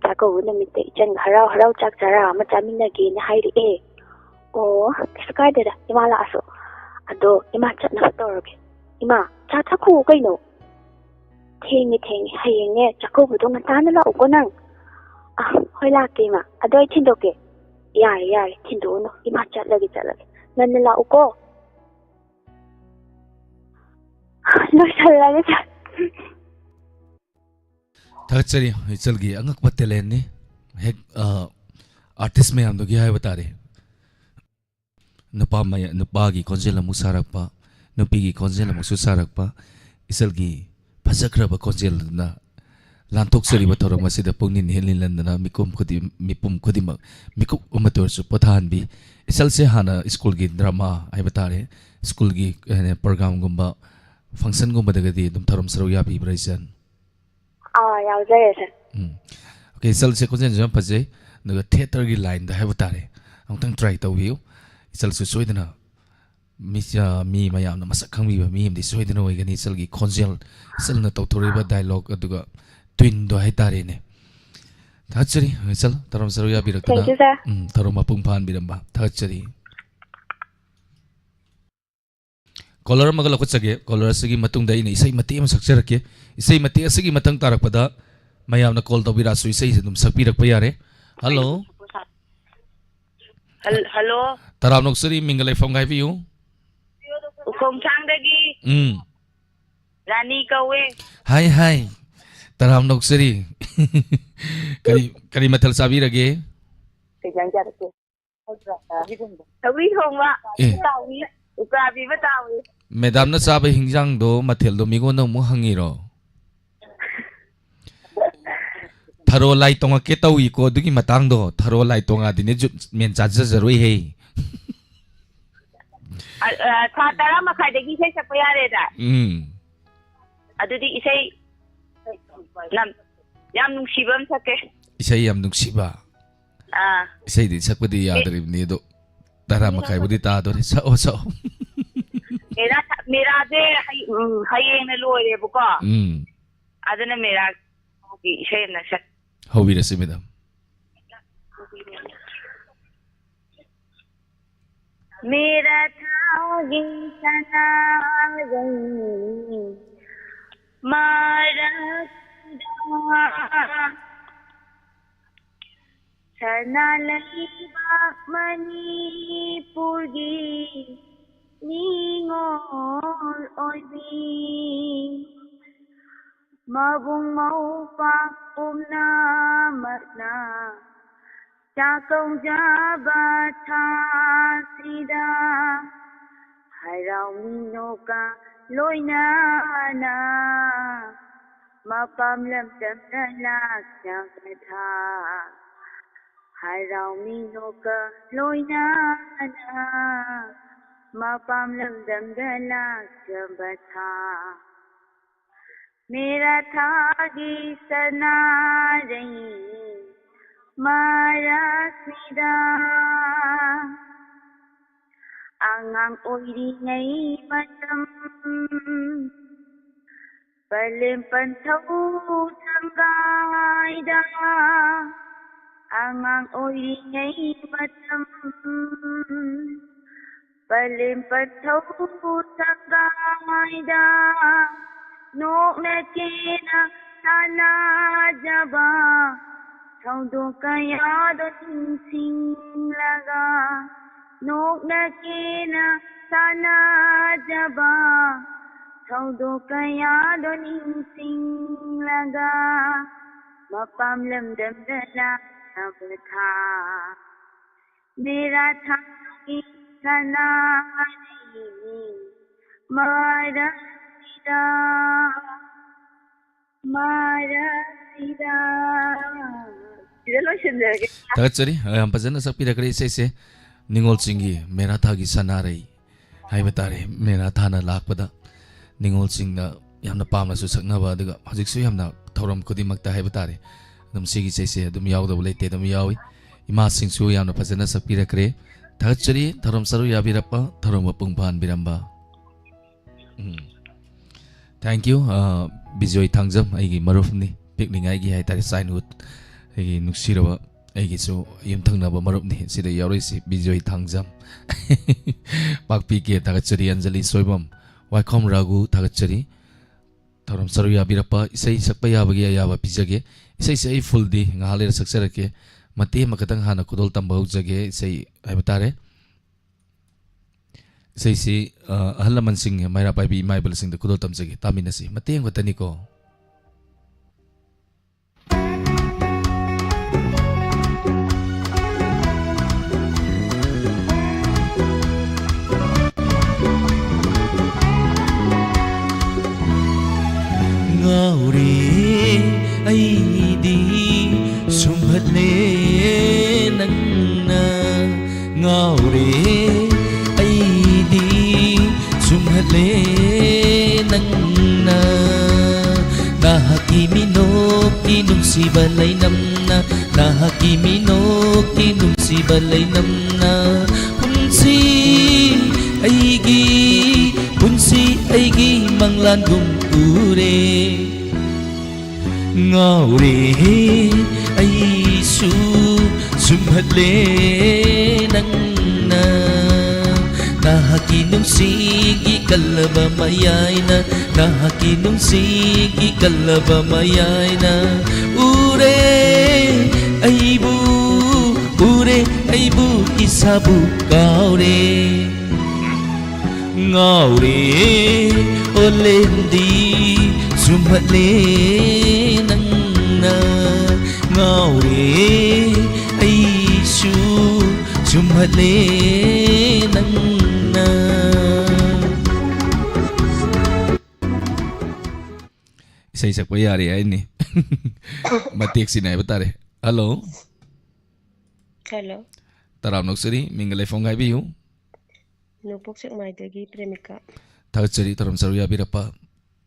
ꯆꯥꯛꯀꯧꯕ ꯅꯨꯃꯤꯠꯇ ꯏꯆꯟꯒ ꯍꯔꯥꯎ ꯍꯔꯥꯎ ꯆꯥꯛ ꯆꯔꯥ ꯑꯃ ꯆꯥꯃꯤꯟꯅꯒꯦꯅ" ꯍꯥꯏꯔꯛꯑꯦ꯫ ꯑꯣ, ꯀꯩꯁꯨ ꯀꯥꯏꯗꯦꯗ, ꯏꯃꯥ ꯂꯥꯛꯑꯁꯨ꯫ ꯑꯗꯣ ꯏꯃꯥ ꯆꯠꯅꯕ ꯇꯧꯔꯒꯦ꯫ ꯏꯃꯥ, ꯆꯥ ꯊꯛꯈꯨꯑꯣ ꯀꯩꯅꯣ꯫ ꯊꯦꯡꯉꯦ, ꯊꯦꯡꯉꯦ꯫ ꯍꯌꯦꯡꯅꯦ ꯆꯥꯛꯀꯧꯕꯗꯣ ꯉꯟꯇꯥꯅ ꯂꯥꯛꯎꯀꯣ ꯅꯪ꯫ ꯑ, ꯍꯣꯏ, ꯂꯥꯛꯀꯦ ꯏꯃꯥ꯫ ꯑꯗꯣ ꯑꯩ ꯊꯤꯟꯗꯣꯛꯀꯦ꯫ ꯌꯥꯔꯦ, ꯌꯥꯔꯦ, ꯊꯤꯟꯗꯣꯛꯎꯅꯨ꯫ ꯏꯃꯥ ꯆꯠꯂꯒꯦ, ꯆꯠꯂꯒꯦ꯫ ꯉꯟꯅ ꯂꯥꯛꯎꯀꯣ꯫ ꯂꯣꯏꯁꯜꯂꯒꯦ, ꯁꯥꯔ꯫ ꯊꯥꯒꯠꯆꯔꯤ, ꯏꯆꯜꯒꯤ ꯑꯉꯛꯄ talentꯅꯤ꯫ ꯍꯦꯛ, ꯑ, artist ꯃꯌꯥꯝꯗꯨꯒꯤ ꯍꯥꯏꯕ ꯇꯥꯔꯦ꯫ ꯅꯨꯄꯥ ꯃꯌꯥ-, ꯅꯨꯄꯥꯒꯤ ꯈꯣꯟꯖꯦꯜ ꯑꯃꯨꯛ ꯁꯥꯔꯛꯄ, ꯅꯨꯄꯤꯒꯤ ꯈꯣꯟꯖꯦꯜ ꯑꯃꯨꯛꯁꯨ ꯁꯥꯔꯛꯄ, ꯏꯆꯜꯒꯤ ꯐꯖꯈ꯭ꯔꯕ ꯈꯣꯟꯖꯦꯜ ꯑꯗꯨꯅ ꯂꯥꯟꯊꯣꯛꯆꯔꯤꯕ ꯊꯧꯔꯝ ꯑꯁꯤꯗ ꯄꯨꯛꯅꯤꯡ ꯏꯍꯟ ꯏꯍꯟꯗꯅ ꯃꯤꯀꯨꯝ ꯈꯨꯗꯤꯡ-, ꯃꯤꯄꯨꯝ ꯈꯨꯗꯤꯡꯃꯛ ꯃꯤꯀꯨꯞ ꯑꯃꯠꯇ ꯑꯣꯏꯔꯁꯨ ꯄꯣꯊꯥꯍꯟꯕꯤ꯫ ꯏꯆꯜꯁꯦ ꯍꯥꯟꯅ ꯁ꯭ꯀꯨꯜꯒꯤ drama ꯍꯥꯏꯕ ꯇꯥꯔꯦ, ꯁ꯭ꯀꯨꯜꯒꯤ, ꯑꯦ, programꯒꯨꯝꯕ, functionꯒꯨꯝꯕꯗꯒꯗꯤ ꯑꯗꯨꯝ ꯊꯧꯔꯝ ꯁꯔꯨꯛ ꯌꯥꯕꯤꯕ꯭ꯔꯥ, ꯏꯆꯟ? ꯑꯥ, ꯌꯥꯎꯖꯩꯌꯦ, ꯁꯥꯔ꯫ ꯎꯝ꯫ Okay, ꯏꯆꯜꯁꯦ ꯈꯣꯟꯖꯦꯜꯁꯨ ꯌꯥꯝ ꯐꯖꯩ, ꯑꯗꯨꯒ theatreꯒꯤ lineꯗ ꯍꯥꯏꯕ ꯇꯥꯔꯦ, ꯑꯃꯨꯛꯇꯪ try ꯇꯧꯕꯤꯌꯨ꯫ ꯏꯆꯜꯁꯨ ꯁꯣꯏꯗꯅ ꯃꯤ, ꯑ, ꯃꯤ ꯃꯌꯥꯝꯅ ꯃꯁꯛ ꯈꯪꯕꯤꯕ ꯃꯤ ꯑꯃꯗꯤ ꯁꯣꯏꯗꯅ ꯑꯣꯏꯒꯅꯤ꯫ ꯏꯆꯜꯒꯤ ꯈꯣꯟꯖꯦꯜ, ꯏꯆꯜꯅ ꯇꯧꯊꯣꯔꯛꯏꯕ dialogue ꯑꯗꯨꯒ tuneꯗꯣ ꯍꯥꯏꯇꯥꯔꯦꯅꯦ꯫ ꯊꯥꯒꯠꯆꯔꯤ, ꯏꯆꯜ, ꯊꯧꯔꯝ ꯁꯔꯨꯛ ꯌꯥꯕꯤꯔꯛꯇꯅ꯫ Thank you, sir. ꯎꯝ, ꯊꯧꯔꯝ ꯃꯄꯨꯡ ꯐꯥꯍꯟꯕꯤꯔꯝꯕ ꯊꯥꯒꯠꯆꯔꯤ꯫ Caller ꯑꯃꯒ ꯂꯧꯈꯠꯆꯒꯦ꯫ Caller ꯑꯁꯤꯒꯤ ꯃꯇꯨꯡꯗ ꯑꯩꯅ ꯏꯁꯩ ꯃꯇꯦꯛ ꯑꯃ ꯁꯛꯆꯔꯛꯀꯦ꯫ ꯏꯁꯩ ꯃꯇꯦꯛ ꯑꯁꯤꯒꯤ ꯃꯊꯪ ꯇꯥꯔꯛꯄꯗ ꯃꯌꯥꯝꯅ call ꯇꯧꯕꯤꯔꯛꯑꯁꯨ ꯏꯁꯩꯁꯦ ꯑꯗꯨꯝ ꯁꯛꯄꯤꯔꯛꯄ ꯌꯥꯔꯦ꯫ Hello꯫ ꯍꯜ-, hello꯫ ꯇꯔꯥꯝꯅ ꯑꯣꯛꯆꯔꯤ, ꯃꯤꯡꯒ ꯂꯩꯐꯝꯒ ꯍꯥꯏꯕꯤꯌꯨ꯫ ꯎꯈꯣꯡꯊꯥꯡꯗꯒꯤ ꯎꯝ꯫ ꯔꯥꯅꯤ ꯀꯧꯋꯦ꯫ ꯍꯥꯏ, ꯍꯥꯏ꯫ ꯇꯔꯥꯝꯅ ꯑꯣꯛꯆꯔꯤ꯫ ꯀꯔꯤ, ꯀꯔꯤ ꯃꯊꯦꯜ ꯆꯥꯕꯤꯔꯒꯦ? ꯀꯩ ꯏꯟꯖꯥꯡ ꯆꯥꯔꯛꯀꯦ? ꯁꯧꯒ꯭ꯔꯤ ꯊꯣꯡꯕ꯫ ꯑꯦ꯫ ꯎꯀꯥꯕꯤ ꯑꯃ ꯇꯥꯎꯏ꯫ Madamꯅ ꯆꯥꯕ ꯍꯤꯟꯖꯥꯡꯗꯣ, ꯃꯊꯦꯜꯗꯣ ꯃꯤꯉꯣꯟꯗ ꯑꯃꯨꯛ ꯍꯪꯉꯤꯔꯣ? ꯊꯔꯣ ꯂꯥꯏ ꯇꯣꯡꯉꯛꯀꯦ ꯇꯧꯏꯀꯣ, ꯑꯗꯨꯒꯤ ꯃꯇꯥꯡꯗꯣ꯫ ꯊꯔꯣ ꯂꯥꯏ ꯇꯣꯡꯉꯛꯑꯗꯤꯅꯦ, ꯖꯨꯠ ꯃꯦꯟ ꯆꯥꯖꯖꯔꯣꯏꯍꯦ꯫ ꯑ, ꯑ, ꯊꯥ ꯇꯔꯥ ꯃꯈꯥꯏꯗꯒꯤ ꯏꯁꯩ ꯁꯛꯄ ꯌꯥꯔꯦꯗ꯫ ꯎꯝ꯫ ꯑꯗꯨꯗꯤ ꯏꯁꯩ ꯌꯥꯝ, ꯌꯥꯝ ꯅꯨꯡꯁꯤꯕ ꯑꯃ ꯁꯛꯀꯦ꯫ ꯏꯁꯩ ꯌꯥꯝ ꯅꯨꯡꯁꯤꯕ꯫ ꯑꯥ ꯏꯁꯩꯗꯤ ꯁꯛꯄꯗꯤ ꯌꯥꯗ꯭ꯔꯤꯕꯅꯤ, ꯑꯗꯣ ꯇꯔꯥ ꯃꯈꯥꯏꯕꯨꯗꯤ ꯇꯥꯗꯣꯔꯦ꯫ ꯁꯛꯑꯣ, ꯁꯛꯑꯣ꯫ ꯃꯦꯔꯥ ꯃꯦꯔꯥꯁꯦ ꯍꯌ- ꯎꯝ, ꯍꯌꯦꯡꯅ ꯂꯣꯏꯔꯦꯕꯀꯣ꯫ ꯎꯝ, ꯑꯗꯨꯅ ꯃꯦꯔꯥꯒꯤ ꯏꯁꯩ ꯑꯃ ꯁꯛ ꯍꯧꯕꯤꯔꯁꯤ, ꯃꯦꯗꯥꯝ꯫ ꯃꯦꯔꯥ ꯊꯥꯒꯤ ꯁꯅꯥꯔꯩ ꯃꯔꯛꯁꯤꯗ, ꯁꯅꯥ ꯂꯩꯕꯥꯛ ꯃꯅꯤꯄꯨꯔꯒꯤ ꯅꯤꯉꯣꯜ ꯑꯣꯏꯕꯤ, ꯃꯕꯨꯡ ꯃꯧꯄ꯭ꯋꯥ ꯄꯨꯝꯅꯃꯛꯅ ꯆꯥꯛꯀꯧꯖꯕ ꯊꯥꯁꯤꯗ, ꯍꯔꯥꯎ ꯃꯤꯅꯣꯛꯀ ꯂꯣꯏꯅꯅ ꯃꯄꯥꯝ ꯂꯝꯗꯝꯗ ꯂꯥꯛꯆꯕ ꯊꯥ, ꯍꯔꯥꯎ ꯃꯤꯅꯣꯛꯀ ꯂꯣꯏꯅꯅ ꯃꯄꯥꯝ ꯂꯝꯗꯝꯗ ꯂꯥꯛꯆꯕ ꯊꯥ꯫ ꯃꯦꯔꯥ ꯊꯥꯒꯤ ꯁꯅꯥꯔꯩ ꯃꯔꯛꯁꯤꯗ, ꯑꯉꯥꯡ ꯑꯣꯏꯔꯤꯉꯩ ꯃꯇꯝ, ꯄꯂꯦꯝ ꯄꯟꯊꯧ ꯁꯪꯒꯥꯏꯗ, ꯑꯉꯥꯡ ꯑꯣꯏꯔꯤꯉꯩ ꯃꯇꯝ, ꯄꯂꯦꯝ ꯄꯟꯊꯧ ꯁꯪꯒꯥꯏꯗ, ꯅꯣꯛꯅ ꯀꯦꯅ ꯁꯥꯟꯅꯖꯕ ꯊꯧꯗꯣꯛ ꯀꯌꯥꯗꯣ ꯅꯤꯡꯁꯤꯡꯂꯒ, ꯅꯣꯛꯅ ꯀꯦꯅ ꯁꯥꯟꯅꯖꯕ ꯊꯧꯗꯣꯛ ꯀꯌꯥꯗꯣ ꯅꯤꯡꯁꯤꯡꯂꯒ, ꯃꯄꯥꯝ ꯂꯝꯗꯝꯗ ꯂꯥꯛꯆꯕ ꯊꯥ, ꯃꯦꯔꯥ ꯊꯥꯒꯤ ꯁꯅꯥꯔꯩ ꯃꯔꯛꯁꯤꯗ, ꯃꯔꯛꯁꯤꯗ꯫ ꯁꯤꯗ ꯂꯣꯏꯁꯤꯟꯖꯔꯒꯦ꯫ ꯊꯥꯒꯠꯆꯔꯤ꯫ ꯌꯥꯝ ꯐꯖꯅ ꯁꯛꯄꯤꯔꯛꯈ꯭ꯔꯦ ꯏꯁꯩꯁꯦ꯫ ꯅꯤꯉꯣꯜꯁꯤꯡꯒꯤ ꯃꯦꯔꯥ ꯊꯥꯒꯤ ꯁꯅꯥꯔꯩ ꯍꯥꯏꯕ ꯇꯥꯔꯦ꯫ ꯃꯦꯔꯥ ꯊꯥꯅ ꯂꯥꯛꯄꯗ ꯅꯤꯉꯣꯜꯁꯤꯡꯅ ꯌꯥꯝꯅ ꯄꯥꯝꯅꯁꯨ ꯁꯛꯅꯕ, ꯑꯗꯨꯒ ꯍꯧꯖꯤꯛꯁꯨ ꯌꯥꯝꯅ ꯊꯧꯔꯝ ꯈꯨꯗꯤꯡꯃꯛꯇ ꯍꯥꯏꯕ ꯇꯥꯔꯦ, ꯑꯗꯨꯝ ꯁꯤꯒꯤ ꯏꯁꯩꯁꯦ ꯑꯗꯨꯝ ꯌꯥꯎꯗꯕ ꯂꯩꯇꯦ, ꯑꯗꯨꯝ ꯌꯥꯎꯏ꯫ ꯏꯃꯥꯁꯤꯡꯁꯨ ꯌꯥꯝꯅ ꯐꯖꯅ ꯁꯛꯄꯤꯔꯛꯈ꯭ꯔꯦ꯫ ꯊꯥꯒꯠꯆꯔꯤ, ꯊꯧꯔꯝ ꯁꯔꯨꯛ ꯌꯥꯕꯤꯔꯛꯄ, ꯊꯧꯔꯝ ꯃꯄꯨꯡ ꯐꯥꯍꯟꯕꯤꯔꯝꯕ꯫ ꯎꯝ꯫ Thank you, ꯑ, ꯕꯤꯖꯣꯏ ꯊꯥꯡꯖꯝ, ꯑꯩꯒꯤ ꯃꯔꯨꯞꯅꯤ, ꯄꯤꯛꯂꯤꯉꯩꯒꯤ ꯍꯥꯏꯇꯥꯔꯦ, childhood, ꯑꯩꯒꯤ ꯅꯨꯡꯁꯤꯔꯕ, ꯑꯩꯒꯤꯁꯨ ꯌꯨꯝꯊꯪꯅꯕ ꯃꯔꯨꯞꯅꯤ ꯁꯤꯗ ꯌꯥꯎꯔꯛꯏꯁꯤ, ꯕꯤꯖꯣꯏ ꯊꯥꯡꯖꯝ꯫ ꯄꯥꯛꯄꯤ ꯀꯦ ꯊꯥꯒꯠꯆꯔꯤ, ꯑꯟꯖꯂꯤ ꯁꯣꯏꯕꯝ, ꯋꯥꯏꯈꯣꯝ ꯔꯥꯒꯨ ꯊꯥꯒꯠꯆꯔꯤ꯫ ꯊꯧꯔꯝ ꯁꯔꯨꯛ ꯌꯥꯕꯤꯔꯛꯄ, ꯏꯁꯩ ꯁꯛꯄ ꯌꯥꯕꯒꯤ ꯑꯌꯥꯕ ꯄꯤꯖꯒꯦ꯫ ꯏꯁꯩꯁꯦ ꯑꯩ full ꯗꯤ ꯉꯥꯏꯍꯥꯛ ꯂꯩꯔ ꯁꯛꯆꯔꯛꯀꯦ꯫ ꯃꯇꯦꯛ ꯑꯃꯈꯛꯇꯪ ꯍꯥꯟꯅ ꯈꯨꯗꯣꯜ ꯇꯝꯕ ꯍꯧꯖꯒꯦ, ꯏꯁꯩ ꯍꯥꯏꯕ ꯇꯥꯔꯦ꯫ ꯏꯁꯩꯁꯤ, ꯑ, ꯑꯍꯜ ꯂꯃꯟꯁꯤꯡ, ꯃꯩꯔꯥ ꯄꯥꯏꯕꯤ ꯏꯃꯥ ꯏꯕꯦꯜꯁꯤꯡꯗ ꯈꯨꯗꯣꯜ ꯇꯝꯖꯒꯦ, ꯇꯥꯃꯤꯟꯅꯁꯤ꯫ ꯃꯇꯦꯛ ꯑꯃꯈꯛꯇꯅꯤꯀꯣ꯫ ꯉꯥꯎꯔꯦ ꯑꯩꯗꯤ ꯁꯨꯝꯍꯠꯂꯦ ꯅꯪꯅ, ꯉꯥꯎꯔꯦ ꯑꯩꯗꯤ ꯁꯨꯝꯍꯠꯂꯦ ꯅꯪꯅ꯫ ꯅꯍꯥꯛꯀꯤ ꯃꯤꯅꯣꯛꯀꯤ ꯅꯨꯡꯁꯤꯕ ꯂꯩꯅꯝꯅ, ꯅꯍꯥꯛꯀꯤ ꯃꯤꯅꯣꯛꯀꯤ ꯅꯨꯡꯁꯤꯕ ꯂꯩꯅꯝꯅ ꯄꯨꯟꯁꯤ ꯑꯩꯒꯤ, ꯄꯨꯟꯁꯤ ꯑꯩꯒꯤ ꯃꯪꯂꯥꯟꯒꯨꯝ ꯎꯔꯦ꯫ ꯉꯥꯎꯔꯦ ꯑꯩꯁꯨ ꯁꯨꯝꯍꯠꯂꯦ ꯅꯪꯅ꯫ ꯅꯍꯥꯛꯀꯤ ꯅꯨꯡꯁꯤꯒꯤ ꯀꯜꯂꯕ ꯃꯌꯥꯏꯅ, ꯅꯍꯥꯛꯀꯤ ꯅꯨꯡꯁꯤꯒꯤ ꯀꯜꯂꯕ ꯃꯌꯥꯏꯅ ꯎꯔꯦ ꯑꯩꯕꯨ, ꯎꯔꯦ ꯑꯩꯕꯨ, ꯏꯁꯥꯕꯨ ꯀꯥꯎꯔꯦ꯫ ꯉꯥꯎꯔꯦ ꯑꯣꯂꯦꯟꯗꯤ ꯁꯨꯝꯍꯠꯂꯦ ꯅꯪꯅ, ꯉꯥꯎꯔꯦ ꯑꯩꯁꯨ ꯁꯨꯝꯍꯠꯂꯦ ꯅꯪꯅ꯫ ꯏꯁꯩ ꯁꯛꯄ ꯌꯥꯔꯦ ꯍꯥꯏꯅꯤ꯫ ꯃꯇꯦꯛꯁꯤꯅ ꯍꯥꯏꯕ ꯇꯥꯔꯦ꯫ ꯍꯜꯂꯣ꯫ ꯍꯜꯂꯣ꯫ ꯇꯔꯥꯝꯅ ꯑꯣꯛꯆꯔꯤ, ꯃꯤꯡꯒ ꯂꯩꯐꯝꯒ ꯍꯥꯏꯕꯤꯌꯨ꯫ ꯅꯣꯡꯄꯣꯛ ꯁꯦꯛꯃꯥꯏꯗꯒꯤ ꯄ꯭ꯔꯦꯃꯤꯀꯥ꯫ ꯊꯥꯒꯠꯆꯔꯤ, ꯊꯧꯔꯝ ꯁꯔꯨꯛ ꯌꯥꯕꯤꯔꯛꯄ꯫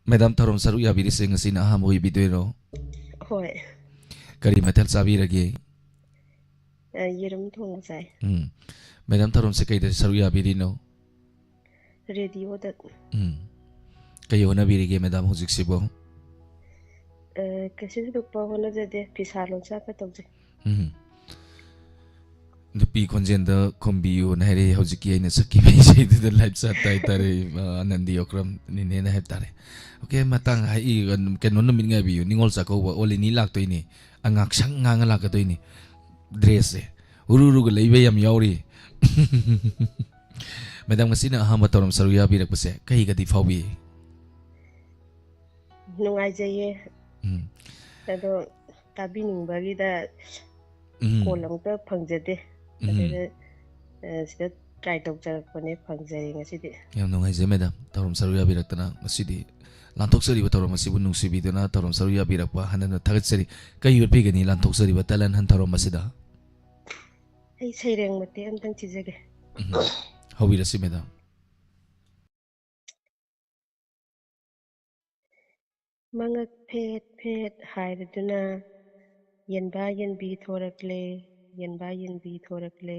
ꯃꯦꯗꯥꯝ, ꯊꯧꯔꯝ ꯁꯔꯨꯛ ꯌꯥꯕꯤꯔꯤꯁꯦ ꯉꯁꯤꯅ ꯑꯍꯥꯟꯕ ꯑꯣꯏꯕꯤꯗꯣꯏꯔꯣ? ꯍꯣꯏ꯫ ꯀꯔꯤ ꯃꯊꯦꯜ ꯆꯥꯕꯤꯔꯒꯦ? ꯑ, ꯌꯦꯔꯨꯝ ꯊꯣꯡꯕ ꯆꯥꯏ꯫ ꯎꯝ꯫ ꯃꯦꯗꯥꯝ, ꯊꯧꯔꯝꯁꯦ ꯀꯩꯗ ꯁꯔꯨꯛ ꯌꯥꯕꯤꯔꯤꯅꯣ? ꯔꯦꯗꯤꯑꯣꯗ꯫ ꯎꯝ꯫ ꯀꯩ ꯍꯣꯠꯅꯕꯤꯔꯤꯒꯦ ꯃꯦꯗꯥꯝ ꯍꯧꯖꯤꯛꯁꯤꯕꯣ? ꯑ, ꯀꯩꯁꯨ ꯊꯣꯏꯗꯣꯛꯄ ꯍꯣꯠꯅꯖꯗꯦ, ꯐꯤꯁꯥ ꯂꯣꯟꯁꯥ ꯈꯔ ꯇꯧꯖꯩ꯫ ꯎꯝ꯫ ꯅꯨꯄꯤ ꯈꯣꯟꯖꯦꯜꯗ ꯈꯨꯝꯕꯤꯌꯨꯅ ꯍꯥꯏꯔꯛꯑꯦ ꯍꯧꯖꯤꯛꯀꯤ ꯑꯩꯅ ꯁꯛꯈꯤꯕ ꯏꯁꯩꯗꯨꯗ live chat ꯍꯥꯏꯇꯥꯔꯦ, ꯑ, ꯑꯅꯟꯗꯤ ꯑꯣꯀ꯭ꯔꯝ ꯅꯤꯅꯦꯅ ꯍꯥꯏꯕ ꯇꯥꯔꯦ꯫ Okay, ꯃꯇꯥꯡ ꯍꯥꯏ-, ꯀꯩꯅꯣ ꯅꯨꯃꯤꯠ ꯉꯥꯏꯕꯤꯌꯨ, ꯅꯤꯉꯣꯜ ꯆꯥꯛꯀꯧꯕ ꯑꯣꯂꯤꯅꯤ ꯂꯥꯛꯇꯣꯏꯅꯤ, ꯑꯉꯥꯡꯁꯪ ꯉꯥꯡꯉ ꯂꯥꯛꯀꯗꯣꯏꯅꯤ꯫ Dress ꯁꯦ ꯎꯔꯨ ꯎꯔꯨꯒ ꯂꯩꯕ ꯌꯥꯝ ꯌꯥꯎꯔꯤ꯫ ꯃꯦꯗꯥꯝ, ꯉꯁꯤꯅ ꯑꯍꯥꯟꯕ ꯊꯧꯔꯝ ꯁꯔꯨꯛ ꯌꯥꯕꯤꯔꯛꯄꯁꯦ ꯀꯩꯒꯗꯤ ꯐꯥꯎꯕꯤ? ꯅꯨꯡꯉꯥꯏꯖꯩꯌꯦ꯫ ꯎꯝ꯫ ꯑꯗꯣ ꯇꯥꯕꯤꯅꯤꯡꯕꯒꯤꯗ ꯎꯝ꯫ Call ꯑꯃꯨꯛꯇ ꯐꯪꯖꯗꯦ꯫ ꯎꯝ꯫ ꯑꯗꯨꯗ, ꯑ, ꯁꯤꯗ try ꯇꯧꯖꯔꯛꯄꯅꯦ, ꯐꯪꯖꯔꯦ ꯉꯁꯤꯗꯤ꯫ ꯌꯥꯝ ꯅꯨꯡꯉꯥꯏꯖꯩ ꯃꯦꯗꯥꯝ, ꯊꯧꯔꯝ ꯁꯔꯨꯛ ꯌꯥꯕꯤꯔꯛꯇꯅ꯫ ꯉꯁꯤꯗꯤ ꯂꯥꯟꯊꯣꯛꯆꯔꯤꯕ ꯊꯧꯔꯝ ꯑꯁꯤꯕꯨ ꯅꯨꯡꯁꯤꯕꯤꯗꯨꯅ ꯊꯧꯔꯝ ꯁꯔꯨꯛ ꯌꯥꯕꯤꯔꯛꯄ ꯍꯟꯅ ꯍꯟꯅ ꯊꯥꯒꯠꯆꯔꯤ꯫ ꯀꯩ ꯎꯠꯄꯤꯒꯅꯤ ꯂꯥꯟꯊꯣꯛꯆꯔꯤꯕ talent hunt ꯊꯧꯔꯝ ꯑꯁꯤꯗ? ꯑꯩ ꯁꯩꯔꯦꯡ ꯃꯇꯦꯛ ꯑꯝꯇꯪ ꯊꯤꯖꯒꯦ꯫ ꯎꯝ꯫ ꯍꯧꯕꯤꯔꯁꯤ ꯃꯦꯗꯥꯝ꯫ ꯃꯉꯛ ꯐꯦꯠ ꯐꯦꯠ ꯍꯥꯏꯔꯗꯨꯅ ꯌꯦꯟꯕꯥ ꯌꯦꯟꯕꯤ ꯊꯣꯔꯛꯂꯦ, ꯌꯦꯟꯕꯥ ꯌꯦꯟꯕꯤ ꯊꯣꯔꯛꯂꯦ,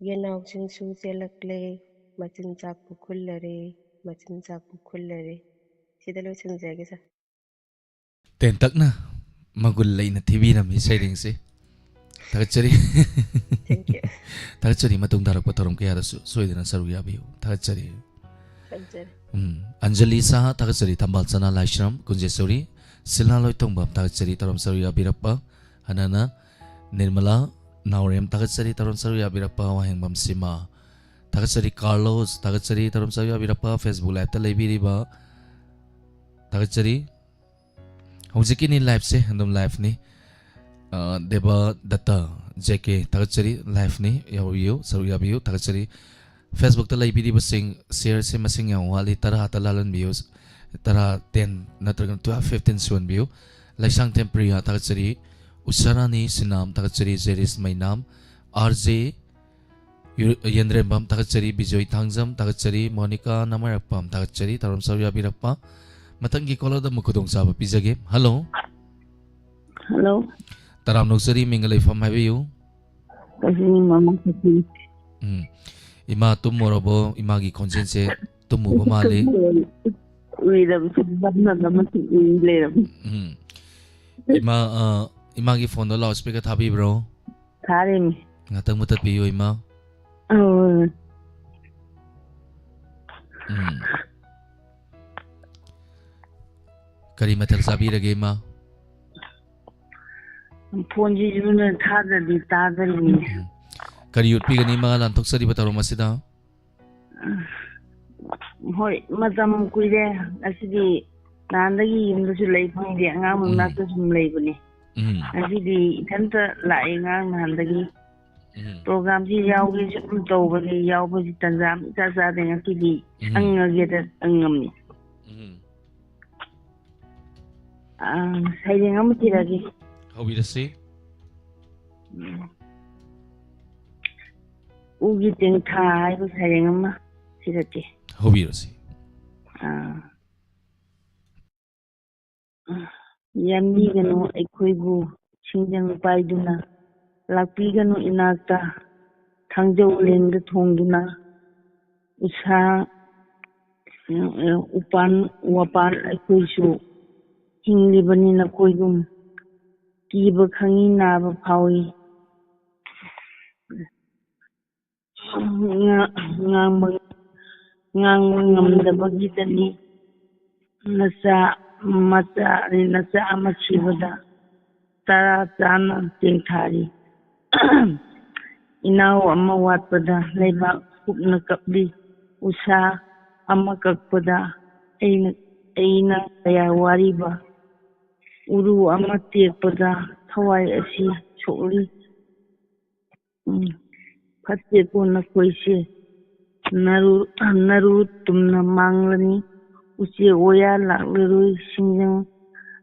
ꯌꯦꯟꯅꯥꯎꯁꯤꯡꯁꯨ ꯆꯦꯜꯂꯛꯂꯦ, ꯃꯆꯤꯟꯖꯥꯛꯄꯨ ꯈꯨꯜꯂꯔꯦ, ꯃꯆꯤꯟꯖꯥꯛꯄꯨ ꯈꯨꯜꯂꯔꯦ꯫ ꯁꯤꯗ ꯂꯣꯏꯁꯤꯟꯖꯔꯒꯦ, sir꯫ ꯇꯦꯟꯇꯛꯅ ꯃꯒꯨꯟ ꯂꯩꯅ ꯊꯤꯕꯤꯔꯝꯃꯤ ꯁꯩꯔꯦꯡꯁꯦ꯫ ꯊꯥꯒꯠꯆꯔꯤ꯫ Thank you꯫ ꯊꯥꯒꯠꯆꯔꯤ, ꯃꯇꯨꯡ ꯇꯥꯔꯛꯄ ꯊꯧꯔꯝ ꯀꯌꯥꯗꯁꯨ ꯁꯣꯏꯗꯅ ꯁꯔꯨꯛ ꯌꯥꯕꯤꯌꯨ꯫ ꯊꯥꯒꯠꯆꯔꯤ꯫ ꯊꯥꯒꯠꯆꯔꯤ꯫ ꯎꯝ, ꯑꯟꯖꯂꯤ ꯁꯥꯍ, ꯊꯥꯒꯠꯆꯔꯤ, ꯊꯝꯕꯥꯜ ꯆꯅꯥ ꯂꯥꯏꯁ꯭ꯔꯝ, ꯀꯨꯟꯖꯦꯁꯣꯔꯤ, ꯁꯤꯂꯥ ꯂꯣꯏꯇꯣꯡꯕꯝ, ꯊꯥꯒꯠꯆꯔꯤ, ꯊꯧꯔꯝ ꯁꯔꯨꯛ ꯌꯥꯕꯤꯔꯛꯄ꯫ ꯍꯟꯅꯅ ꯅꯤꯔꯃꯂꯥ ꯅꯥꯎꯔꯦꯝ, ꯊꯥꯒꯠꯆꯔꯤ, ꯊꯧꯔꯝ ꯁꯔꯨꯛ ꯌꯥꯕꯤꯔꯛꯄ꯫ ꯋꯥꯍꯦꯡꯕꯝ ꯁꯤꯃꯥ, ꯊꯥꯒꯠꯆꯔꯤ꯫ ꯀꯥꯔꯂꯣꯁ, ꯊꯥꯒꯠꯆꯔꯤ, ꯊꯧꯔꯝ ꯁꯔꯨꯛ ꯌꯥꯕꯤꯔꯛꯄ꯫ Facebook live ꯇ ꯂꯩꯕꯤꯔꯤꯕ, ꯊꯥꯒꯠꯆꯔꯤ꯫ ꯍꯧꯖꯤꯛꯀꯤꯅꯤ live ꯁꯦ, ꯑꯗꯨꯝ live ꯅꯤ꯫ ꯑ, ꯗꯦꯕ ꯗꯠꯇ, ꯖꯦ ꯀꯦ, ꯊꯥꯒꯠꯆꯔꯤ, live ꯅꯤ, ꯌꯥꯎꯕꯤꯌꯨ, ꯁꯔꯨꯛ ꯌꯥꯕꯤꯌꯨ, ꯊꯥꯒꯠꯆꯔꯤ꯫ Facebook ꯇ ꯂꯩꯕꯤꯔꯤꯕꯁꯤꯡ, share ꯁꯦ ꯃꯁꯤꯡ ꯌꯥꯝ ꯋꯥꯠꯂꯤ, ꯇꯔꯥ ꯇ ꯂꯥꯜꯍꯟꯕꯤꯌꯨ, ꯇꯔꯥ, ten ꯅꯠꯇ꯭ꯔꯒꯅ twelve, fifteen ꯁꯨꯍꯟꯕꯤꯌꯨ꯫ ꯂꯩꯁꯥꯡꯊꯦꯝ ꯄ꯭ꯔꯤꯌꯥ, ꯊꯥꯒꯠꯆꯔꯤ꯫ ꯎꯁꯥꯔꯥꯅꯤ ꯁꯤꯅꯥꯝ, ꯊꯥꯒꯠꯆꯔꯤ꯫ ꯖꯦꯔꯤꯁ ꯃꯩꯅꯥꯝ, ꯑꯥꯔ ꯖꯦ ꯌꯨ-, ꯌꯦꯟꯗ꯭ꯔꯦꯝꯕꯝ, ꯊꯥꯒꯠꯆꯔꯤ꯫ ꯕꯤꯖꯣꯏ ꯊꯥꯡꯖꯝ, ꯊꯥꯒꯠꯆꯔꯤ꯫ ꯃꯣꯅꯤꯀꯥ ꯅꯃꯔꯛꯄꯝ, ꯊꯥꯒꯠꯆꯔꯤ, ꯊꯧꯔꯝ ꯁꯔꯨꯛ ꯌꯥꯕꯤꯔꯛꯄ꯫ ꯃꯊꯪꯒꯤ ꯀꯣꯂꯔꯗ ꯑꯃꯨꯛ ꯈꯨꯗꯣꯡꯆꯥꯕ ꯄꯤꯖꯒꯦ꯫ ꯍꯜꯂꯣ꯫ ꯍꯜꯂꯣ꯫ ꯇꯔꯥꯝꯅ ꯑꯣꯛꯆꯔꯤ, ꯃꯤꯡꯒ ꯂꯩꯐꯝ ꯍꯥꯏꯕꯤꯌꯨ꯫ ꯑꯩꯁꯤꯅꯤ ꯃꯃꯥ ꯁꯛꯄꯤ꯫ ꯎꯝ꯫ ꯏꯃꯥ ꯇꯨꯝꯃꯨꯔꯕꯣ? ꯏꯃꯥꯒꯤ ꯈꯣꯟꯖꯦꯜꯁꯦ ꯇꯨꯝꯃꯨꯕ ꯃꯥꯜꯂꯤ꯫ ꯎꯏꯔꯕꯁꯨ ꯅꯝꯅ ꯅꯝꯅ ꯎꯏ ꯂꯩꯔꯕꯅꯤ꯫ ꯎꯝ꯫ ꯏꯃꯥ, ꯑ, ꯏꯃꯥꯒꯤ ꯐꯣꯟꯗꯣ ꯂꯥꯎꯠ ꯁ꯭ꯄꯤꯀꯔ ꯊꯥꯕꯤꯕ꯭ꯔꯣ? ꯊꯥꯔꯤꯃꯤ꯫ ꯉꯥꯛꯇꯪ ꯃꯨꯊꯠꯄꯤꯌꯨ, ꯏꯃꯥ꯫ ꯑꯧ꯫ ꯎꯝ꯫ ꯀꯔꯤ ꯃꯊꯦꯜ ꯆꯥꯕꯤꯔꯒꯦ, ꯏꯃꯥ? ꯐꯣꯟꯁꯤꯁꯨ ꯅꯣꯏ ꯊꯥꯗ꯭ꯔꯗꯤ ꯇꯥꯗꯔꯤꯅꯦ꯫ ꯎꯝ꯫ ꯀꯔꯤ ꯎꯠꯄꯤꯒꯅꯤ, ꯏꯃꯥ, ꯂꯥꯟꯊꯣꯛꯆꯔꯤꯕ ꯊꯧꯔꯝ ꯑꯁꯤꯗ? ꯍꯣꯏ, ꯃꯇꯝ ꯀꯨꯏꯔꯦ꯫ ꯉꯁꯤꯗꯤ ꯅꯍꯥꯟꯗꯒꯤ ꯌꯨꯝꯗꯁꯨ ꯂꯩ ꯐꯪꯗꯦ, ꯑꯉꯥꯡ ꯎꯝ꯫ ꯃꯅꯥꯛꯇ ꯁꯨꯝ ꯂꯩꯕꯅꯦ꯫ ꯎꯝ꯫ ꯉꯁꯤꯗꯤ ꯏꯊꯟꯇ ꯂꯥꯛꯑꯦ, ꯉꯔꯥꯡ ꯅꯍꯥꯟꯗꯒꯤ꯫ ꯎꯝ꯫ ꯄ꯭ꯔꯣꯒ꯭ꯔꯥꯝꯁꯤ ꯌꯥꯎꯒꯦꯁꯨ ꯑꯗꯨꯝ ꯇꯧꯕꯅꯤ, ꯌꯥꯎꯕꯁꯤ ꯇꯟꯖꯥ ꯑꯃ ꯏꯆꯥ ꯆꯥꯗꯦ꯫ ꯉꯁꯤꯗꯤ ꯎꯝ꯫ ꯁꯪꯉꯒꯦꯗ ꯁꯪꯉꯝꯃꯤ꯫ ꯎꯝ꯫ ꯑꯥ, ꯁꯩꯔꯦꯡ ꯑꯃ ꯊꯤꯔꯛꯑꯒꯦ꯫ ꯍꯧꯕꯤꯔꯁꯤ꯫ ꯎꯝ꯫ ꯎꯒꯤ ꯇꯦꯡꯊꯥ ꯍꯥꯏꯕ ꯁꯩꯔꯦꯡ ꯑꯃ ꯊꯤꯔꯛꯀꯦ꯫ ꯍꯧꯕꯤꯔꯁꯤ꯫ ꯑꯥ꯫ ꯌꯥꯟꯕꯤꯒꯅꯨ ꯑꯩꯈꯣꯏꯕꯨ ꯁꯤꯡꯖꯪ ꯄꯥꯏꯗꯨꯅ, ꯂꯥꯛꯄꯤꯒꯅꯨ ꯏꯅꯥꯛꯇ ꯊꯥꯡꯖꯧ ꯂꯦꯡꯗ ꯊꯣꯡꯗꯨꯅ, ꯎꯁꯥ, ꯎꯄꯥꯟ ꯋꯥꯄꯥꯟ ꯑꯩꯈꯣꯏꯁꯨ ꯍꯤꯡꯂꯤꯕꯅꯤ ꯅꯈꯣꯏꯒꯨꯝ, ꯀꯤꯕ ꯈꯪꯉꯤ ꯅꯥꯕ ꯐꯥꯎꯏ꯫ ꯉꯥ-, ꯉꯥꯡꯕ, ꯉꯥꯡꯕ ꯉꯝꯗꯕꯒꯤꯗꯅꯤ꯫ ꯅꯆꯥ ꯃꯆꯥ, ꯅꯆꯥ ꯑꯃ ꯁꯤꯕꯗ ꯇꯔꯥ ꯆꯥꯅ ꯇꯦꯡꯊꯥꯔꯤ꯫ ꯏꯅꯥꯎ ꯑꯃ ꯋꯥꯠꯄꯗ ꯂꯩꯕꯥꯛ ꯀꯨꯞꯅ ꯀꯞꯂꯤ꯫ ꯎꯁꯥ ꯑꯃ ꯀꯛꯄꯗ ꯑꯩꯅ, ꯑꯩꯅ ꯀꯌꯥ ꯋꯥꯔꯤꯕ꯫ ꯎꯔꯨ ꯑꯃ ꯇꯦꯛꯄꯗ ꯊꯋꯥꯏ ꯑꯁꯤ ꯁꯣꯛꯂꯤ꯫ ꯎꯝ, ꯐꯠꯇꯦꯀꯣ ꯅꯈꯣꯏꯁꯦ꯫ ꯅꯔꯨ, ꯅꯔꯨ ꯇꯨꯝꯅ ꯃꯥꯡꯂꯅꯤ꯫ ꯎꯆꯦꯛ ꯋꯥꯌꯥ ꯂꯥꯛꯂꯔꯣꯏ, ꯁꯤꯡꯖꯪ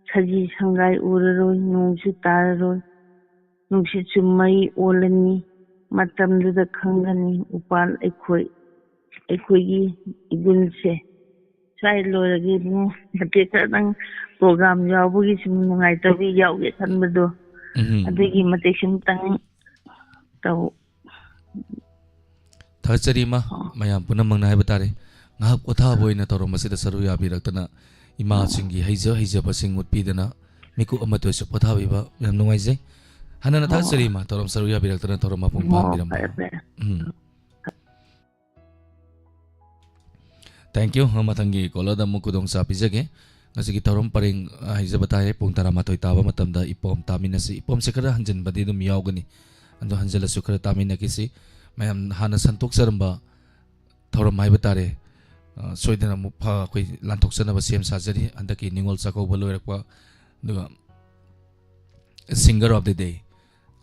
ꯁꯖꯤ ꯁꯪꯒꯥꯏ ꯎꯔꯔꯣꯏ, ꯅꯣꯡꯁꯨ ꯇꯥꯔꯔꯣꯏ, ꯅꯨꯡꯁꯤꯠꯁꯨ ꯃꯩ ꯑꯣꯜꯂꯅꯤ꯫ ꯃꯇꯝꯗꯨꯗ ꯈꯪꯒꯅꯤ ꯎꯄꯥꯜ ꯑꯩꯈꯣꯏ, ꯑꯩꯈꯣꯏꯒꯤ ꯏꯒꯨꯟꯁꯦ꯫ ꯀꯥꯏ ꯂꯣꯏꯔꯒꯦ ꯏꯕꯨꯡꯉꯣ? ꯍꯥꯏꯐꯦꯠ ꯈꯔꯗꯪ program ꯌꯥꯎꯕꯒꯤ ꯁꯨꯝ ꯅꯨꯡꯉꯥꯏꯇꯕꯒꯤ ꯌꯥꯎꯒꯦ ꯈꯟꯕꯗꯣ, ꯎꯝ꯫ ꯑꯗꯨꯒꯤ ꯃꯇꯦꯛ ꯁꯤꯝꯇꯪ ꯇꯧ꯫ ꯊꯥꯒꯠꯆꯔꯤ, ꯏꯃꯥ꯫ ꯑꯣ꯫ ꯃꯌꯥꯝ ꯄꯨꯝꯅꯃꯛꯅ ꯍꯥꯏꯕ ꯇꯥꯔꯦ, ꯉꯥꯏꯍꯥꯛ ꯄꯣꯊꯥꯕ ꯑꯣꯏꯅ ꯊꯧꯔꯝ ꯑꯁꯤꯗ ꯁꯔꯨꯛ ꯌꯥꯕꯤꯔꯛꯇꯅ, ꯏꯃꯥꯁꯤꯡꯒꯤ ꯍꯩꯖ ꯍꯩꯖꯕꯁꯤꯡ ꯎꯠꯄꯤꯗꯅ, ꯃꯤꯀꯨꯞ ꯑꯃꯠꯇ ꯑꯣꯏꯔꯁꯨ ꯄꯣꯊꯥꯕꯤꯕ ꯌꯥꯝ ꯅꯨꯡꯉꯥꯏꯖꯩ꯫ ꯍꯟꯅ ꯑꯣ꯫ ꯊꯥꯒꯠꯆꯔꯤ, ꯏꯃꯥ, ꯊꯧꯔꯝ ꯁꯔꯨꯛ ꯌꯥꯕꯤꯔꯛꯇꯅ, ꯊꯧꯔꯝ ꯃꯄꯨꯡ ꯑꯣ, ꯐꯥꯍꯟꯕꯤꯔꯝꯕ꯫ ꯐꯔꯦ, ꯐꯔꯦ꯫ ꯎꯝ꯫ Thank you꯫ ꯃꯊꯪꯒꯤ caller ꯗ ꯑꯃꯨꯛ ꯈꯨꯗꯣꯡꯆꯥꯕ ꯄꯤꯖꯒꯦ꯫ ꯉꯁꯤꯒꯤ ꯊꯧꯔꯝ ꯄꯔꯦꯡ, ꯑ, ꯍꯥꯏꯖꯕ ꯇꯥꯏ, ꯄꯨꯡ ꯇꯔꯥꯃꯥꯊꯣꯏ ꯇꯥꯕ ꯃꯇꯝꯗ ꯏꯄꯣꯝ ꯇꯥꯃꯤꯟꯅꯁꯤ꯫ ꯏꯄꯣꯝꯁꯦ ꯈꯔ ꯍꯟꯖꯤꯟꯕꯗꯤ ꯑꯗꯨꯝ ꯌꯥꯎꯒꯅꯤ, ꯑꯗꯣ ꯍꯟꯖꯤꯜꯂꯁꯨ ꯈꯔ ꯇꯥꯃꯤꯟꯅꯈꯤꯁꯤ꯫ ꯃꯌꯥꯝ ꯍꯥꯟꯅ ꯁꯟꯇꯣꯛꯆꯔꯝꯕ ꯊꯧꯔꯝ ꯍꯥꯏꯕ ꯇꯥꯔꯦ, ꯑ, ꯁꯣꯏꯗꯅ ꯑꯃꯨꯛ ꯐ-, ꯑꯩꯈꯣꯏ ꯂꯥꯟꯊꯣꯛꯆꯅꯕ ꯁꯦꯝ ꯁꯥꯖꯔꯤ꯫ ꯍꯟꯗꯛꯀꯤ ꯅꯤꯉꯣꯜ ꯆꯥꯛꯀꯧꯕ ꯂꯣꯏꯔꯛꯄ, ꯑꯗꯨꯒ Singer of the Day꯫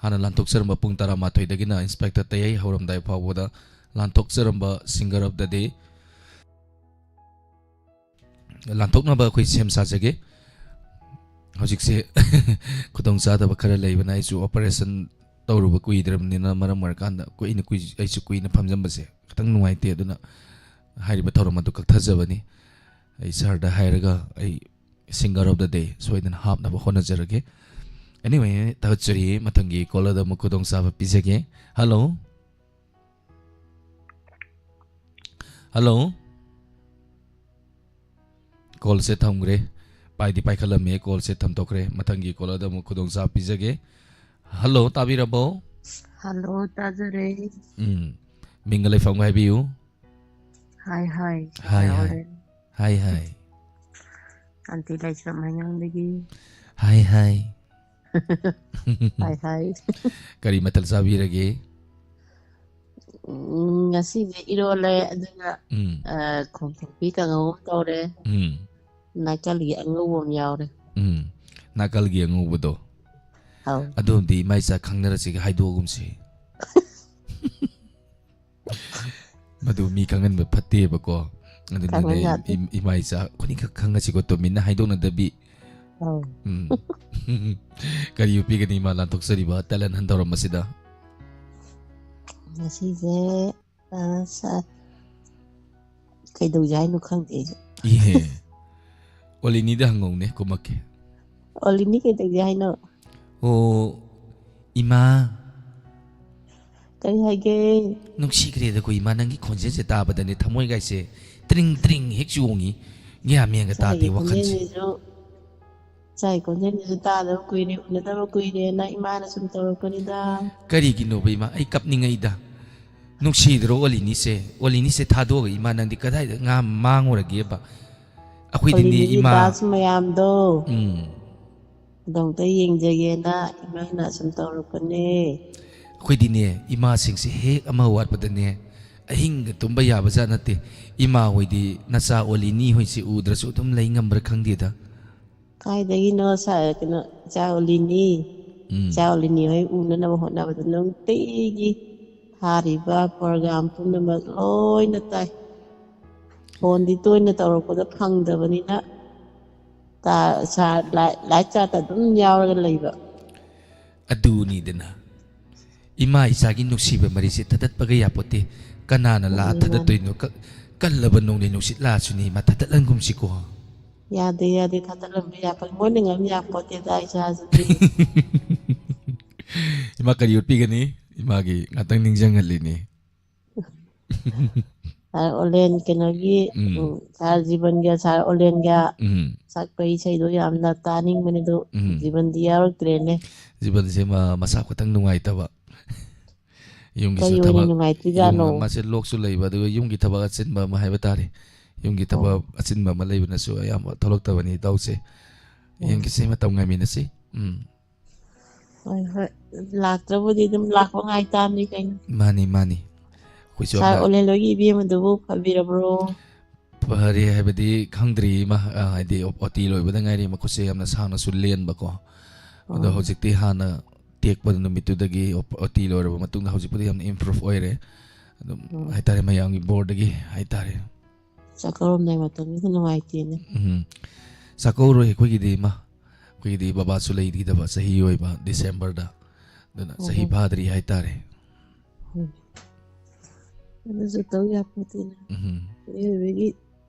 ꯍꯥꯟꯅ ꯂꯥꯟꯊꯣꯛꯆꯔꯝꯕ ꯄꯨꯡ ꯇꯔꯥꯃꯥꯊꯣꯏꯗꯒꯤꯅ Inspector ꯇꯌꯥꯏ ꯍꯧꯔꯝꯗꯥꯏ ꯐꯥꯎꯕꯗ ꯂꯥꯟꯊꯣꯛꯆꯔꯝꯕ Singer of the Day꯫ ꯂꯥꯟꯊꯣꯛꯅꯕ ꯑꯩꯈꯣꯏ ꯁꯦꯝ ꯁꯥꯖꯒꯦ꯫ ꯍꯧꯖꯤꯛꯁꯦ ꯈꯨꯗꯣꯡꯆꯥꯗꯕ ꯈꯔ ꯂꯩꯕꯅ ꯑꯩꯁꯨ operation ꯇꯧꯔꯨꯕ ꯀꯨꯏꯗ꯭ꯔꯕꯅꯤꯅ ꯃꯔꯝ ꯑꯣꯏꯔꯀꯥꯟꯗ ꯀꯨꯏꯅ ꯀꯨꯏ-, ꯑꯩꯁꯨ ꯀꯨꯏꯅ ꯐꯝꯖꯟꯕꯁꯦ ꯈꯤꯇꯪ ꯅꯨꯡꯉꯥꯏꯇꯦ꯫ ꯑꯗꯨꯅ ꯍꯥꯏꯔꯤꯕ ꯊꯧꯔꯝ ꯑꯗꯨ ꯀꯛꯊꯖꯕꯅꯤ꯫ ꯑꯩ sir ꯗ ꯍꯥꯏꯔꯒ ꯑꯩ Singer of the Day ꯁꯣꯏꯗꯅ ꯍꯥꯞꯅꯕ ꯍꯣꯠꯅꯖꯔꯒꯦ꯫ Anyway, ꯊꯥꯒꯠꯆꯔꯤ꯫ ꯃꯊꯪꯒꯤ caller ꯗ ꯑꯃꯨꯛ ꯈꯨꯗꯣꯡꯆꯥꯕ ꯄꯤꯖꯒꯦ꯫ Hello꯫ Hello꯫ Call ꯁꯦ ꯊꯝꯈ꯭ꯔꯦ꯫ ꯄꯥꯏꯗꯤ ꯄꯥꯏꯈꯠꯂꯝꯃꯦ, call ꯁꯦ ꯊꯝꯗꯣꯛꯈ꯭ꯔꯦ꯫ ꯃꯊꯪꯒꯤ caller ꯗ ꯑꯃꯨꯛ ꯈꯨꯗꯣꯡꯆꯥꯕ ꯄꯤꯖꯒꯦ꯫ Hello, ꯇꯥꯕꯤꯔꯕꯣ? Hello, ꯇꯥꯖꯔꯦ꯫ ꯎꯝ꯫ ꯃꯤꯡꯒ ꯂꯩꯐꯝꯒ ꯍꯥꯏꯕꯤꯌꯨ꯫ ꯍꯥꯏ, ꯍꯥꯏ꯫ ꯍꯥꯏ, ꯍꯥꯏ꯫ ꯍꯥꯏ, ꯍꯥꯏ꯫ ꯑꯟꯇꯤ ꯂꯥꯏꯁ꯭ꯔꯝ ꯍꯩꯉꯥꯡꯗꯒꯤ꯫ ꯍꯥꯏ, ꯍꯥꯏ꯫ ꯍꯥꯏ, ꯍꯥꯏ꯫ ꯀꯔꯤ ꯃꯊꯦꯜ ꯆꯥꯕꯤꯔꯒꯦ? ꯎꯝ, ꯉꯁꯤꯗꯤ ꯏꯔꯣꯜꯂꯦ, ꯑꯗꯨꯒ, ꯎꯝ꯫ ꯑ, ꯈꯣꯝꯊꯣꯛꯄꯤ ꯀꯥꯡꯍꯧ ꯑꯃ ꯇꯧꯔꯦ꯫ ꯎꯝ꯫ ꯅꯥꯀꯜꯒꯤ ꯑꯉꯧꯕ ꯑꯃ ꯌꯥꯎꯔꯦ꯫ ꯎꯝ꯫ ꯅꯥꯀꯜꯒꯤ ꯑꯉꯧꯕꯗꯣ꯫ ꯑꯧ꯫ ꯑꯗꯨꯝꯗꯤ ꯏꯃꯥ ꯏꯆꯥ ꯈꯪꯅꯔꯁꯤꯒ ꯍꯥꯏꯗꯣꯛꯑꯒꯨꯝꯁꯤ꯫ ꯃꯗꯨ ꯃꯤ ꯈꯪꯍꯟꯕ ꯐꯠꯇꯦꯕꯀꯣ꯫ ꯑꯗꯨꯅꯅꯦ ꯈꯪꯍꯟ ꯌꯥꯗꯦ꯫ ꯏꯝ-, ꯏꯃꯥ ꯏꯆꯥ ꯑꯩꯈꯣꯏꯅꯤꯈꯛ ꯈꯪꯉꯁꯤꯀꯣ, ꯇꯨꯃꯤꯟꯅ ꯍꯥꯏꯗꯣꯛꯅꯗꯕꯤ꯫ ꯑꯧ꯫ ꯎꯝ꯫ ꯀꯔꯤ ꯎꯠꯄꯤꯒꯅꯤ ꯏꯃꯥ ꯂꯥꯟꯊꯣꯛꯆꯔꯤꯕ talent hunt ꯊꯧꯔꯝ ꯑꯁꯤꯗ? ꯉꯁꯤꯁꯦ, ꯑ, ꯁ-, ꯀꯩꯗꯧꯁꯦ ꯍꯥꯏꯅꯣ ꯈꯪꯗꯦ ꯑꯩꯁꯨ꯫ ꯏꯍꯦ, ꯑꯣꯂꯤꯅꯤꯗ ꯍꯪꯉꯧꯅꯦ, ꯀꯨꯝꯃꯛꯀꯦ꯫ ꯑꯣꯂꯤꯅꯤ ꯀꯩꯗꯧꯒꯦ ꯍꯥꯏꯅꯣ? ꯑꯣ, ꯏꯃꯥ꯫ ꯀꯔꯤ ꯍꯥꯏꯒꯦ? ꯅꯨꯡꯁꯤꯈ꯭ꯔꯦꯗꯀꯣ ꯏꯃꯥ, ꯅꯪꯒꯤ ꯈꯣꯟꯖꯦꯜꯁꯦ ꯇꯥꯕꯗꯅꯦ ꯊꯃꯣꯏꯒꯥꯏꯁꯦ ꯇ꯭ꯔꯤꯡ ꯇ꯭ꯔꯤꯡ ꯍꯦꯛ ꯆꯣꯡꯉꯤ꯫ ꯒ꯭ꯌꯥꯟ ꯃꯦꯟꯒ ꯇꯥꯗꯦ ꯏꯆꯥꯒꯤ ꯋꯥꯈꯜꯁꯦ꯫ ꯈꯣꯟꯖꯦꯜꯁꯤꯁꯨ, ꯏꯆꯥꯒꯤ ꯈꯣꯟꯖꯦꯜꯁꯤꯁꯨ ꯇꯥꯗꯕ ꯀꯨꯏꯔꯦ, ꯎꯅꯗꯕ ꯀꯨꯏꯔꯦꯅ ꯏꯃꯥꯅ ꯁꯨꯝ ꯇꯧꯔꯛꯄꯅꯤꯗ꯫ ꯀꯔꯤꯒꯤꯅꯣꯕ ꯏꯃꯥ? ꯑꯩ ꯀꯞꯅꯤꯡꯉꯛꯏꯗ꯫ ꯅꯨꯡꯁꯤꯗ꯭ꯔꯣ ꯑꯣꯂꯤꯅꯤꯁꯦ? ꯑꯣꯂꯤꯅꯤꯁꯦ ꯊꯥꯗꯣꯛꯑꯒ ꯏꯃꯥ ꯅꯪꯗꯤ ꯀꯗꯥꯏꯗ ꯉꯥ ꯃꯥꯡꯉꯨꯔꯒꯦꯕ? ꯑꯩꯈꯣꯏꯗꯤꯅꯦ ꯑꯣꯂꯤꯅꯤꯒꯤ ꯏꯃꯥ꯫ Dance ꯃꯌꯥꯝꯗꯣ꯫ ꯎꯝ꯫ ꯑꯗꯣ ꯑꯝꯇ ꯌꯦꯡꯖꯒꯦꯅ ꯏꯃꯥꯅ ꯁꯨꯝ ꯇꯧꯔꯛꯄꯅꯦ꯫ ꯑꯩꯈꯣꯏꯗꯤꯅꯦ, ꯏꯃꯥꯁꯤꯡꯁꯦ ꯍꯦꯛ ꯑꯃ ꯋꯥꯠꯄꯗꯅꯦ, ꯑꯍꯤꯡꯒ ꯇꯨꯝꯕ ꯌꯥꯕ ꯖꯥꯠ ꯅꯠꯇꯦ꯫ ꯏꯃꯥ ꯍꯣꯏꯗꯤ ꯅꯆꯥ ꯑꯣꯂꯤꯅꯤ ꯍꯣꯏꯁꯦ ꯎꯗ꯭ꯔꯁꯨ ꯑꯗꯨꯝ ꯂꯩ ꯉꯝꯕ꯭ꯔꯥ ꯈꯪꯗꯦꯗ꯫ ꯀꯥꯏꯗꯒꯤꯅꯣ ꯁꯥ-, ꯀꯩꯅꯣ, ꯏꯆꯥ ꯑꯣꯂꯤꯅꯤ, ꯎꯝ꯫ ꯏꯆꯥ ꯑꯣꯂꯤꯅꯤ ꯍꯣꯏ ꯎꯅꯅꯕ ꯍꯣꯠꯅꯕꯗ ꯅꯨꯡꯇꯤꯒꯤ ꯊꯥꯔꯤꯕ program ꯄꯨꯝꯅꯃꯛ ꯂꯣꯏꯅ ꯇꯥꯏ꯫ ꯐꯣꯟꯗꯤ ꯇꯣꯏꯅ ꯇꯧꯔꯛꯄꯗ ꯐꯪꯗꯕꯅꯤꯅ, ꯇꯥ-, ꯁꯥ-, ꯂꯥꯏ-, live chat ꯑꯗꯨꯝ ꯌꯥꯎꯔꯒ ꯂꯩꯕ꯫ ꯑꯗꯨꯅꯤꯗꯅ, ꯏꯃꯥ ꯏꯆꯥꯒꯤ ꯅꯨꯡꯁꯤꯕ ꯃꯔꯤꯁꯦ ꯊꯗꯠꯄꯒ ꯌꯥꯄꯣꯠꯇꯦ꯫ ꯀꯅꯥꯅ ꯂꯥꯛꯑ ꯃꯥꯅꯤ, ꯃꯥꯅꯤ꯫ ꯊꯗꯠꯇꯣꯏꯅꯣ? ꯀ-, ꯀꯜꯂꯕ ꯅꯣꯡꯂꯩ ꯅꯨꯡꯁꯤꯠ ꯂꯥꯛꯑꯁꯨꯅꯦ, ꯏꯃꯥ, ꯊꯗꯠꯍꯟꯒꯨꯝꯁꯤꯀꯣ꯫ ꯌꯥꯗꯦ, ꯌꯥꯗꯦ, ꯊꯗꯠꯍꯟꯕ ꯌꯥꯄꯣꯠ-, ꯃꯣꯏꯅ ꯉꯝ ꯌꯥꯄꯣꯠꯇꯦꯗ, ꯏꯆꯥꯁꯤꯗꯤ꯫ ꯏꯃꯥ, ꯀꯔꯤ ꯎꯠꯄꯤꯒꯅꯤ? ꯏꯃꯥꯒꯤ ꯉꯥꯛꯇꯪ ꯅꯤꯡꯁꯤꯡꯍꯜꯂꯤꯅꯤ꯫ ꯁꯥꯔ ꯑꯣꯂꯦꯟ ꯀꯩꯅꯣꯒꯤ, ꯎꯝ꯫ ꯎꯝ, ꯁꯥꯔ ꯖꯤꯕꯟꯒ ꯁꯥꯔ ꯑꯣꯂꯦꯟꯒ ꯎꯝ꯫ ꯁꯛꯄ ꯏꯁꯩꯗꯣ ꯌꯥꯝꯅ ꯇꯥꯅꯤꯡꯕꯅꯦ, ꯑꯗꯣ ꯎꯝ꯫ ꯖꯤꯕꯟꯗꯤ ꯌꯥꯎꯔꯛꯇ꯭ꯔꯦꯅꯦ꯫ ꯖꯤꯕꯟꯁꯦ ꯃꯥ ꯃꯁꯥ ꯈꯤꯇꯪ ꯅꯨꯡꯉꯥꯏꯇꯕ꯫ ꯌꯨꯝꯒꯤꯁꯨ ꯀꯔꯤ ꯑꯣꯏꯅ ꯊꯕꯛ, ꯅꯨꯡꯉꯥꯏꯇ꯭ꯔꯤꯖꯥꯠꯅꯣ? ꯌꯨꯝ, ꯃꯥꯁꯦ ꯂꯣꯛꯁꯨ ꯂꯩꯕ, ꯑꯗꯨꯒ ꯌꯨꯝꯒꯤ ꯊꯕꯛ ꯑꯆꯤꯟꯕ ꯑꯃ ꯍꯥꯏꯕ ꯇꯥꯔꯦ꯫ ꯌꯨꯝꯒꯤ ꯑꯣ꯫ ꯊꯕꯛ ꯑꯆꯤꯟꯕ ꯑꯃ ꯂꯩꯕꯅꯁꯨ ꯑꯌꯥꯝꯕ ꯊꯣꯛꯂꯛꯇꯕꯅꯤ ꯏꯇꯥꯎꯁꯦ꯫ ꯑꯣ꯫ ꯌꯦꯡꯈꯤꯁꯦ, ꯃꯇꯝ ꯉꯥꯏꯃꯤꯟꯅꯁꯤ꯫ ꯎꯝ꯫ ꯍꯣꯏ, ꯍꯣꯏ꯫ ꯂꯥꯛꯇ꯭ꯔꯕꯨꯗꯤ ꯑꯗꯨꯝ ꯂꯥꯛꯄ ꯉꯥꯏ ꯇꯥꯕꯅꯤ ꯀꯩꯅꯣ꯫ ꯃꯥꯅꯤ, ꯃꯥꯅꯤ꯫ ꯑꯩꯈꯣꯏꯁꯨ ꯁꯥꯔ ꯑꯃ ꯑꯣꯂꯦꯟ ꯍꯣꯏꯒꯤ ꯏꯕꯦꯝꯃꯗꯨꯕꯨ ꯐꯕꯤꯔꯕ꯭ꯔꯣ? ꯐꯔꯦ ꯍꯥꯏꯕꯗꯤ ꯈꯪꯗ꯭ꯔꯤ, ꯏꯃꯥ, ꯑ, ꯍꯥꯏꯗꯤ ꯑꯣ-, OT ꯂꯣꯏꯕꯗ ꯉꯥꯏꯔꯤ, ꯃꯈꯨꯠꯁꯦ ꯌꯥꯝꯅ ꯁꯥꯡꯅꯁꯨ ꯂꯦꯟꯕꯀꯣ꯫ ꯑꯗꯣ ꯑꯣ꯫ ꯍꯧꯖꯤꯛꯇꯤ ꯍꯥꯟꯅ ꯇꯦꯛꯄ ꯅꯨꯃꯤꯠꯇꯨꯗꯒꯤ ꯑꯣ-, OT ꯂꯣꯏꯔꯕ ꯃꯇꯨꯡꯗ ꯍꯧꯖꯤꯛꯄꯨꯗꯤ ꯌꯥꯝꯅ improve ꯑꯣꯏꯔꯦ꯫ ꯑꯗꯨꯝ ꯑꯣ꯫ ꯍꯥꯏꯇꯥꯔꯦ, ꯃꯌꯥꯝꯒꯤ ꯕꯣꯔꯗꯒꯤ ꯍꯥꯏꯇꯥꯔꯦ꯫ ꯆꯥꯛꯀꯧꯔꯝꯗꯥꯏ ꯃꯇꯝꯗꯨꯗ ꯅꯨꯡꯉꯥꯏꯇꯦꯅꯦ꯫ ꯎꯝ꯫ ꯆꯥꯛꯀꯧꯔꯣꯏ ꯑꯩꯈꯣꯏꯒꯤꯗꯤ, ꯏꯃꯥ꯫ ꯑꯩꯈꯣꯏꯒꯤꯗꯤ ꯕꯕꯥꯁꯨ ꯂꯩꯈꯤꯗꯕ ꯆꯍꯤ ꯑꯣꯏꯕ ꯗꯤꯁꯦꯝꯕꯔꯗ꯫ ꯑꯗꯨꯅ ꯆꯍꯤ ꯑꯣ꯫ ꯐꯥꯗ꯭ꯔꯤ ꯍꯥꯏꯇꯥꯔꯦ꯫ ꯎꯝ꯫ ꯑꯗꯨꯁꯨ ꯇꯧ ꯌꯥꯄꯣꯠꯇꯦꯅꯦ꯫ ꯎꯝ꯫ ꯃꯤꯑꯣꯏꯕꯒꯤ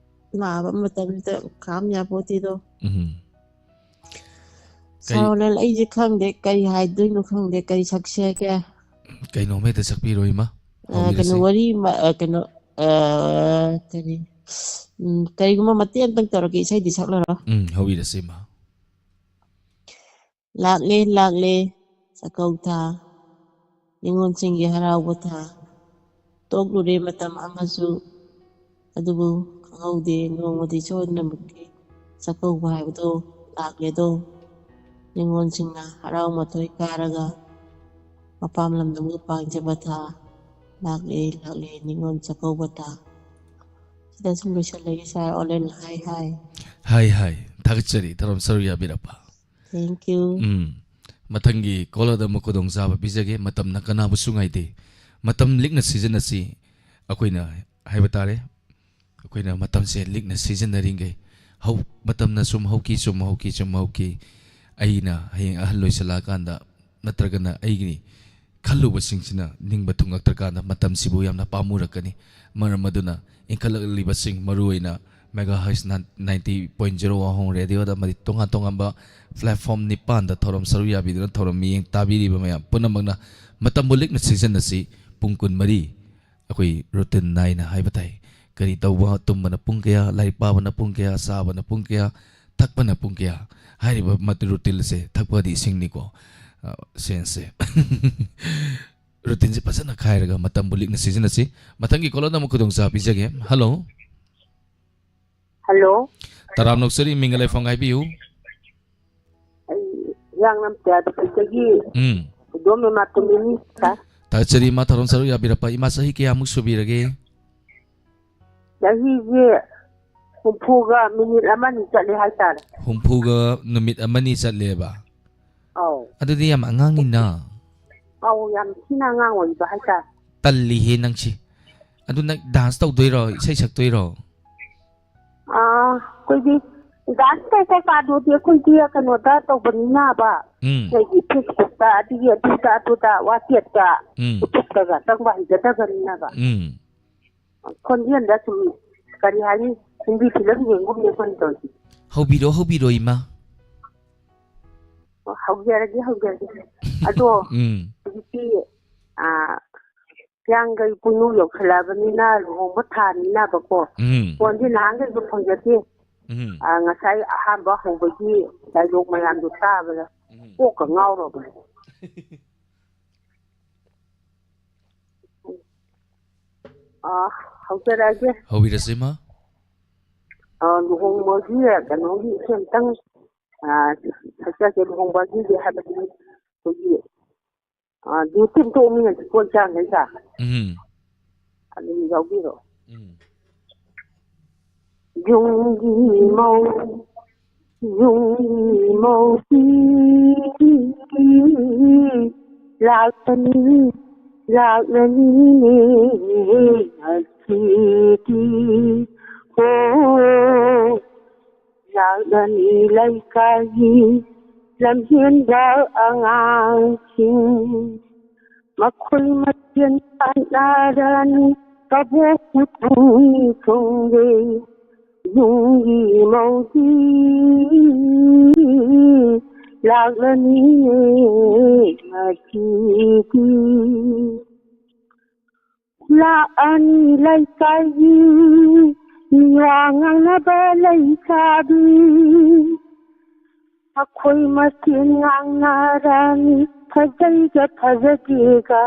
ꯂꯥꯛꯑꯕ ꯃꯇꯝꯁꯤꯗ ꯈꯥꯝ ꯌꯥꯄꯣꯠꯇꯦꯗꯣ꯫ ꯎꯝ꯫ ꯀꯩ- ꯁꯥꯔ ꯑꯣꯂꯦꯟ, ꯑꯩꯁꯦ ꯈꯪꯗꯦ, ꯀꯔꯤ ꯍꯥꯏꯗꯣꯏꯅꯣ ꯈꯪꯗꯦ, ꯀꯔꯤ ꯁꯛꯁꯦ ꯍꯥꯏꯒꯦ꯫ ꯀꯩꯅꯣꯝ ꯍꯦꯛꯇ ꯁꯛꯄꯤꯔꯣ, ꯏꯃꯥ꯫ ꯑ, ꯀꯩꯅꯣ, ꯍꯧꯕꯤꯔꯁꯤ꯫ ꯋꯥꯔꯤ ꯑꯃ, ꯑ, ꯀꯩꯅꯣ, ꯑ, ꯀꯔꯤ, ꯎꯝ, ꯀꯔꯤꯒꯨꯝꯕ ꯃꯇꯦꯛ ꯑꯃꯇꯪ ꯇꯧꯔꯒꯦ, ꯏꯁꯩꯗꯤ ꯁꯛꯂꯔꯣꯏ꯫ ꯎꯝ, ꯍꯧꯕꯤꯔꯁꯤ, ꯏꯃꯥ꯫ ꯂꯥꯛꯂꯦ, ꯂꯥꯛꯂꯦ, ꯆꯥꯛꯀꯧ ꯊꯥ, ꯅꯤꯉꯣꯜꯁꯤꯡꯒꯤ ꯍꯔꯥꯎꯕ ꯊꯥ꯫ ꯇꯣꯛꯂꯨꯔꯦ ꯃꯇꯝ ꯑꯃꯁꯨ, ꯑꯗꯨꯕꯨ ꯈꯪꯍꯧꯗꯦ, ꯅꯣꯡꯃꯗꯤ ꯁꯣꯏꯗꯅꯃꯛꯀꯤ ꯆꯥꯛꯀꯧꯕ ꯍꯥꯏꯕꯗꯣ ꯂꯥꯛꯂꯦꯗꯣ꯫ ꯅꯤꯉꯣꯜꯁꯤꯡꯅ ꯍꯔꯥꯎ ꯃꯊꯣꯏ ꯀꯥꯔꯒ ꯃꯄꯥꯝ ꯂꯝꯗꯝꯒꯤ ꯄꯥꯡꯖꯕ ꯊꯥ ꯂꯥꯛꯂꯦ, ꯂꯥꯛꯂꯦ, ꯅꯤꯉꯣꯜ ꯆꯥꯛꯀꯧꯕ ꯊꯥ꯫ ꯁꯤꯗ ꯁꯨꯝ ꯂꯣꯏꯁꯤꯜꯂꯒꯦ, ꯁꯥꯔ ꯑꯣꯂꯦꯟ꯫ ꯍꯥꯏ, ꯍꯥꯏ꯫ ꯍꯥꯏ, ꯍꯥꯏ꯫ ꯊꯥꯒꯠꯆꯔꯤ, ꯊꯧꯔꯝ ꯁꯔꯨꯛ ꯌꯥꯕꯤꯔꯛꯄ꯫ Thank you꯫ ꯎꯝ꯫ ꯃꯊꯪꯒꯤ ꯀꯣꯂꯔꯗ ꯑꯃꯨꯛ ꯈꯨꯗꯣꯡꯆꯥꯕ ꯄꯤꯖꯒꯦ꯫ ꯃꯇꯝꯅ ꯀꯅꯥꯕꯨꯁꯨ ꯉꯥꯏꯗꯦ꯫ ꯃꯇꯝ ꯂꯤꯛꯅ ꯁꯤꯖꯤꯟꯅꯁꯤ꯫ ꯑꯩꯈꯣꯏꯅ ꯍꯥꯏꯕ ꯇꯥꯔꯦ, ꯑꯩꯈꯣꯏꯅ ꯃꯇꯝꯁꯦ ꯂꯤꯛꯅ ꯁꯤꯖꯤꯟꯅꯔꯤꯉꯩ, ꯍꯧ-, ꯃꯇꯝꯅ ꯁꯨꯝ ꯍꯧꯈꯤ, ꯁꯨꯝ ꯍꯧꯈꯤ, ꯁꯨꯝ ꯍꯧꯈꯤ꯫ ꯑꯩꯅ ꯍꯌꯦꯡ ꯑꯍꯜ ꯑꯣꯏꯁꯜꯂꯛꯑꯀꯥꯟꯗ, ꯅꯠꯇ꯭ꯔꯒꯅ ꯑꯩꯒꯤ ꯈꯜꯂꯨꯕꯁꯤꯡꯁꯤꯅ ꯅꯤꯡꯕ ꯊꯨꯡꯉꯛꯇ꯭ꯔꯀꯥꯟꯗ ꯃꯇꯝꯁꯤꯕꯨ ꯌꯥꯝꯅ ꯄꯥꯝꯃꯨꯔꯛꯀꯅꯤ꯫ ꯃꯔꯝ ꯑꯗꯨꯅ ꯏꯟꯈꯠꯂꯛꯂꯤꯕꯁꯤꯡ, ꯃꯔꯨꯑꯣꯏꯅ Mega House ninety point zero Wahong Radio ꯗ ꯑꯃꯗꯤ ꯇꯣꯉꯥꯟ ꯇꯣꯉꯥꯟꯕ platform ꯅꯤꯄꯥꯟꯗ ꯊꯧꯔꯝ ꯁꯔꯨꯛ ꯌꯥꯕꯤꯗꯨꯅ ꯊꯧꯔꯝ ꯃꯤꯠꯌꯦꯡ ꯇꯥꯕꯤꯔꯤꯕ ꯃꯌꯥꯝ ꯄꯨꯝꯅꯃꯛꯅ ꯃꯇꯝꯕꯨ ꯂꯤꯛꯅ ꯁꯤꯖꯤꯟꯅꯁꯤ꯫ ꯄꯨꯡ ꯀꯨꯟꯃꯔꯤ ꯑꯩꯈꯣꯏ routine ꯅꯥꯏꯅ ꯍꯥꯏꯕ ꯇꯥꯏ꯫ ꯀꯔꯤ ꯇꯧꯕ, ꯇꯨꯝꯕꯅ ꯄꯨꯡ ꯀꯌꯥ, ꯂꯥꯏꯔꯤꯛ ꯄꯥꯕꯅ ꯄꯨꯡ ꯀꯌꯥ, ꯆꯥꯕꯅ ꯄꯨꯡ ꯀꯌꯥ, ꯊꯛꯄꯅ ꯄꯨꯡ ꯀꯌꯥ ꯍꯥꯏꯔꯤꯕ ꯃꯠ-, routine ꯁꯦ, ꯊꯛꯄꯗꯤ ꯏꯁꯤꯡꯅꯤꯀꯣ, ꯑ, sense ꯁꯦ꯫ Routine ꯁꯦ ꯐꯖꯅ ꯈꯥꯏꯔꯒ ꯃꯇꯝꯕꯨ ꯂꯤꯛꯅ ꯁꯤꯖꯤꯟꯅꯁꯤ꯫ ꯃꯊꯪꯒꯤ ꯀꯣꯂꯔꯗ ꯑꯃꯨꯛ ꯈꯨꯗꯣꯡꯆꯥꯕ ꯄꯤꯖꯒꯦ꯫ ꯍꯜꯂꯣ꯫ ꯍꯜꯂꯣ꯫ ꯇꯔꯥꯝꯅ ꯑꯣꯛꯆꯔꯤ, ꯃꯤꯡꯒ ꯂꯩꯐꯝꯒ ꯍꯥꯏꯕꯤꯌꯨ꯫ ꯑꯩ ꯍꯤꯌꯥꯡꯂꯝ ꯇꯦꯔꯥꯗꯒꯤ ꯎꯝ꯫ ꯏꯗꯣꯝ ꯏꯃꯥꯇꯣꯝꯕꯤꯅꯤ꯫ ꯊꯥꯒꯠꯆꯔꯤ, ꯏꯃꯥ ꯊꯧꯔꯝ ꯁꯔꯨꯛ ꯌꯥꯕꯤꯔꯛꯄ꯫ ꯏꯃꯥ ꯆꯍꯤ ꯀꯌꯥꯃꯨꯛ ꯁꯨꯕꯤꯔꯒꯦ? ꯆꯍꯤꯁꯦ ꯍꯨꯝꯐꯨꯒ ꯃꯤꯅꯤꯠ ꯑꯃꯅꯤ ꯆꯠꯂꯦ ꯍꯥꯏꯇꯥꯔꯦ꯫ ꯍꯨꯝꯐꯨꯒ ꯅꯨꯃꯤꯠ ꯑꯃꯅꯤ ꯆꯠꯂꯦꯕ? ꯑꯧ꯫ ꯑꯗꯨꯗꯤ ꯌꯥꯝ ꯑꯉꯥꯡꯅꯤꯅ꯫ ꯑꯧ, ꯌꯥꯝ ꯊꯤꯅ ꯑꯉꯥꯡ ꯑꯣꯏꯔꯤꯕ ꯍꯥꯏꯇꯥꯔꯦ꯫ ꯇꯜꯂꯤꯍꯦ ꯅꯪꯁꯤ꯫ ꯑꯗꯨ ꯅꯪ dance ꯇꯧꯗꯣꯏꯔꯣ? ꯏꯁꯩ ꯁꯛꯇꯣꯏꯔꯣ? ꯑꯥ, ꯑꯩꯈꯣꯏꯗꯤ dance ꯇꯧꯕ ꯀꯥꯗꯨꯗꯤ ꯑꯩꯈꯣꯏꯗꯤ ꯀꯩꯅꯣꯗ ꯇꯧꯕꯅꯤꯅꯕ꯫ ꯎꯝ꯫ ꯑꯩꯈꯣꯏꯒꯤ Facebook ꯇ, ꯑꯗꯨꯒꯤ ꯑꯗꯨꯗ, ꯑꯗꯨꯗ, WhatsApp ꯇ, ꯎꯝ꯫ YouTube ꯇꯒ ꯆꯪꯕ ꯍꯩꯖꯗꯕꯅꯤꯅꯕ꯫ ꯎꯝ꯫ ꯈꯣꯟꯖꯦꯜꯗ ꯁꯨꯝ, ꯀꯔꯤ ꯍꯥꯏꯅꯤ, ꯍꯤꯟꯗꯤ ꯐꯤꯂꯝ ꯌꯦꯡꯒꯨꯝꯅꯦ ꯑꯩꯈꯣꯏꯅ ꯇꯧꯔꯤꯁꯦ꯫ ꯍꯧꯕꯤꯔꯣ, ꯍꯧꯕꯤꯔꯣ, ꯏꯃꯥ꯫ ꯑꯣ, ꯍꯧꯖꯔꯒꯦ, ꯍꯧꯖꯔꯒꯦ꯫ ꯑꯗꯣ ꯎꯝ꯫ ꯍꯧꯖꯤꯛꯇꯤ, ꯑꯥ, ꯍꯤꯌꯥꯡꯒꯩ ꯄꯣꯏꯅꯨ ꯌꯧꯁꯜꯂꯛꯑꯕꯅꯤꯅ ꯂꯨꯍꯣꯡꯕ ꯊꯥꯅꯤꯅꯕꯀꯣ꯫ ꯎꯝ꯫ ꯐꯣꯟꯁꯦ ꯅꯍꯥꯟꯈꯩꯁꯨ ꯐꯪꯖꯗꯦ꯫ ꯎꯝ꯫ ꯑꯥ, ꯉꯁꯥꯏ ꯑꯍꯥꯟꯕ ꯍꯧꯕꯒꯤ ꯗꯥꯏꯂꯣꯛ ꯃꯌꯥꯝꯗꯣ ꯇꯥꯕꯗ ꯎꯝ꯫ ꯀꯣꯛꯀ ꯉꯥꯎꯔꯕꯅꯦ꯫ ꯑꯥ, ꯍꯧꯖꯔꯛꯑꯒꯦ꯫ ꯍꯧꯕꯤꯔꯁꯤ, ꯏꯃꯥ꯫ ꯑꯥ, ꯂꯨꯍꯣꯡꯕꯒꯤ ꯀꯩꯅꯣꯒꯤ ꯏꯁꯩ ꯑꯝꯇꯪ, ꯑꯥ, ꯁꯛꯆꯒꯦ꯫ ꯂꯨꯍꯣꯡꯕꯒꯤꯗꯤ ꯍꯥꯏꯕꯗꯤ ꯑꯩꯈꯣꯏꯒꯤ, ꯑꯥ, ꯗ꯭ꯌꯨꯇꯤ ꯑꯝꯇ ꯑꯣꯛꯅꯤꯡꯉꯗꯤ ꯀꯣꯟ ꯆꯥꯡꯈꯩꯗ ꯎꯝ꯫ ꯑꯗꯨꯝ ꯌꯥꯎꯕꯤꯔꯣ꯫ ꯎꯝ꯫ ꯌꯨꯝꯒꯤ ꯃꯧ, ꯌꯨꯝꯒꯤ ꯃꯧꯗꯤ ꯂꯥꯛꯂꯅꯤ, ꯂꯥꯛꯂꯅꯤꯅꯦ ꯉꯁꯤꯗꯤ꯫ ꯍꯣ, ꯂꯥꯛꯂꯅꯤ ꯂꯩꯀꯥꯏꯒꯤ ꯂꯝꯍꯦꯟꯕ ꯑꯉꯥꯡꯁꯤꯡ꯫ ꯃꯈꯣꯏ ꯃꯁꯦꯟ ꯇꯥꯟꯅꯔꯅꯤ ꯀꯕꯣꯛ ꯄꯨꯊꯨꯝ ꯊꯣꯡꯒꯦ꯫ ꯌꯨꯝꯒꯤ ꯃꯧꯗꯤ ꯂꯥꯛꯂꯅꯤꯌꯦ ꯉꯁꯤꯗꯤ꯫ ꯂꯥꯛꯑꯅꯤ ꯂꯩꯀꯥꯏꯒꯤ ꯃꯤꯋꯥ ꯉꯥꯡꯅꯕ ꯂꯩꯁꯥꯕꯤ꯫ ꯑꯩꯈꯣꯏ ꯃꯁꯦꯟ ꯉꯥꯡꯅꯔꯅꯤ ꯐꯖꯩꯒ ꯐꯖꯗꯦꯒ꯫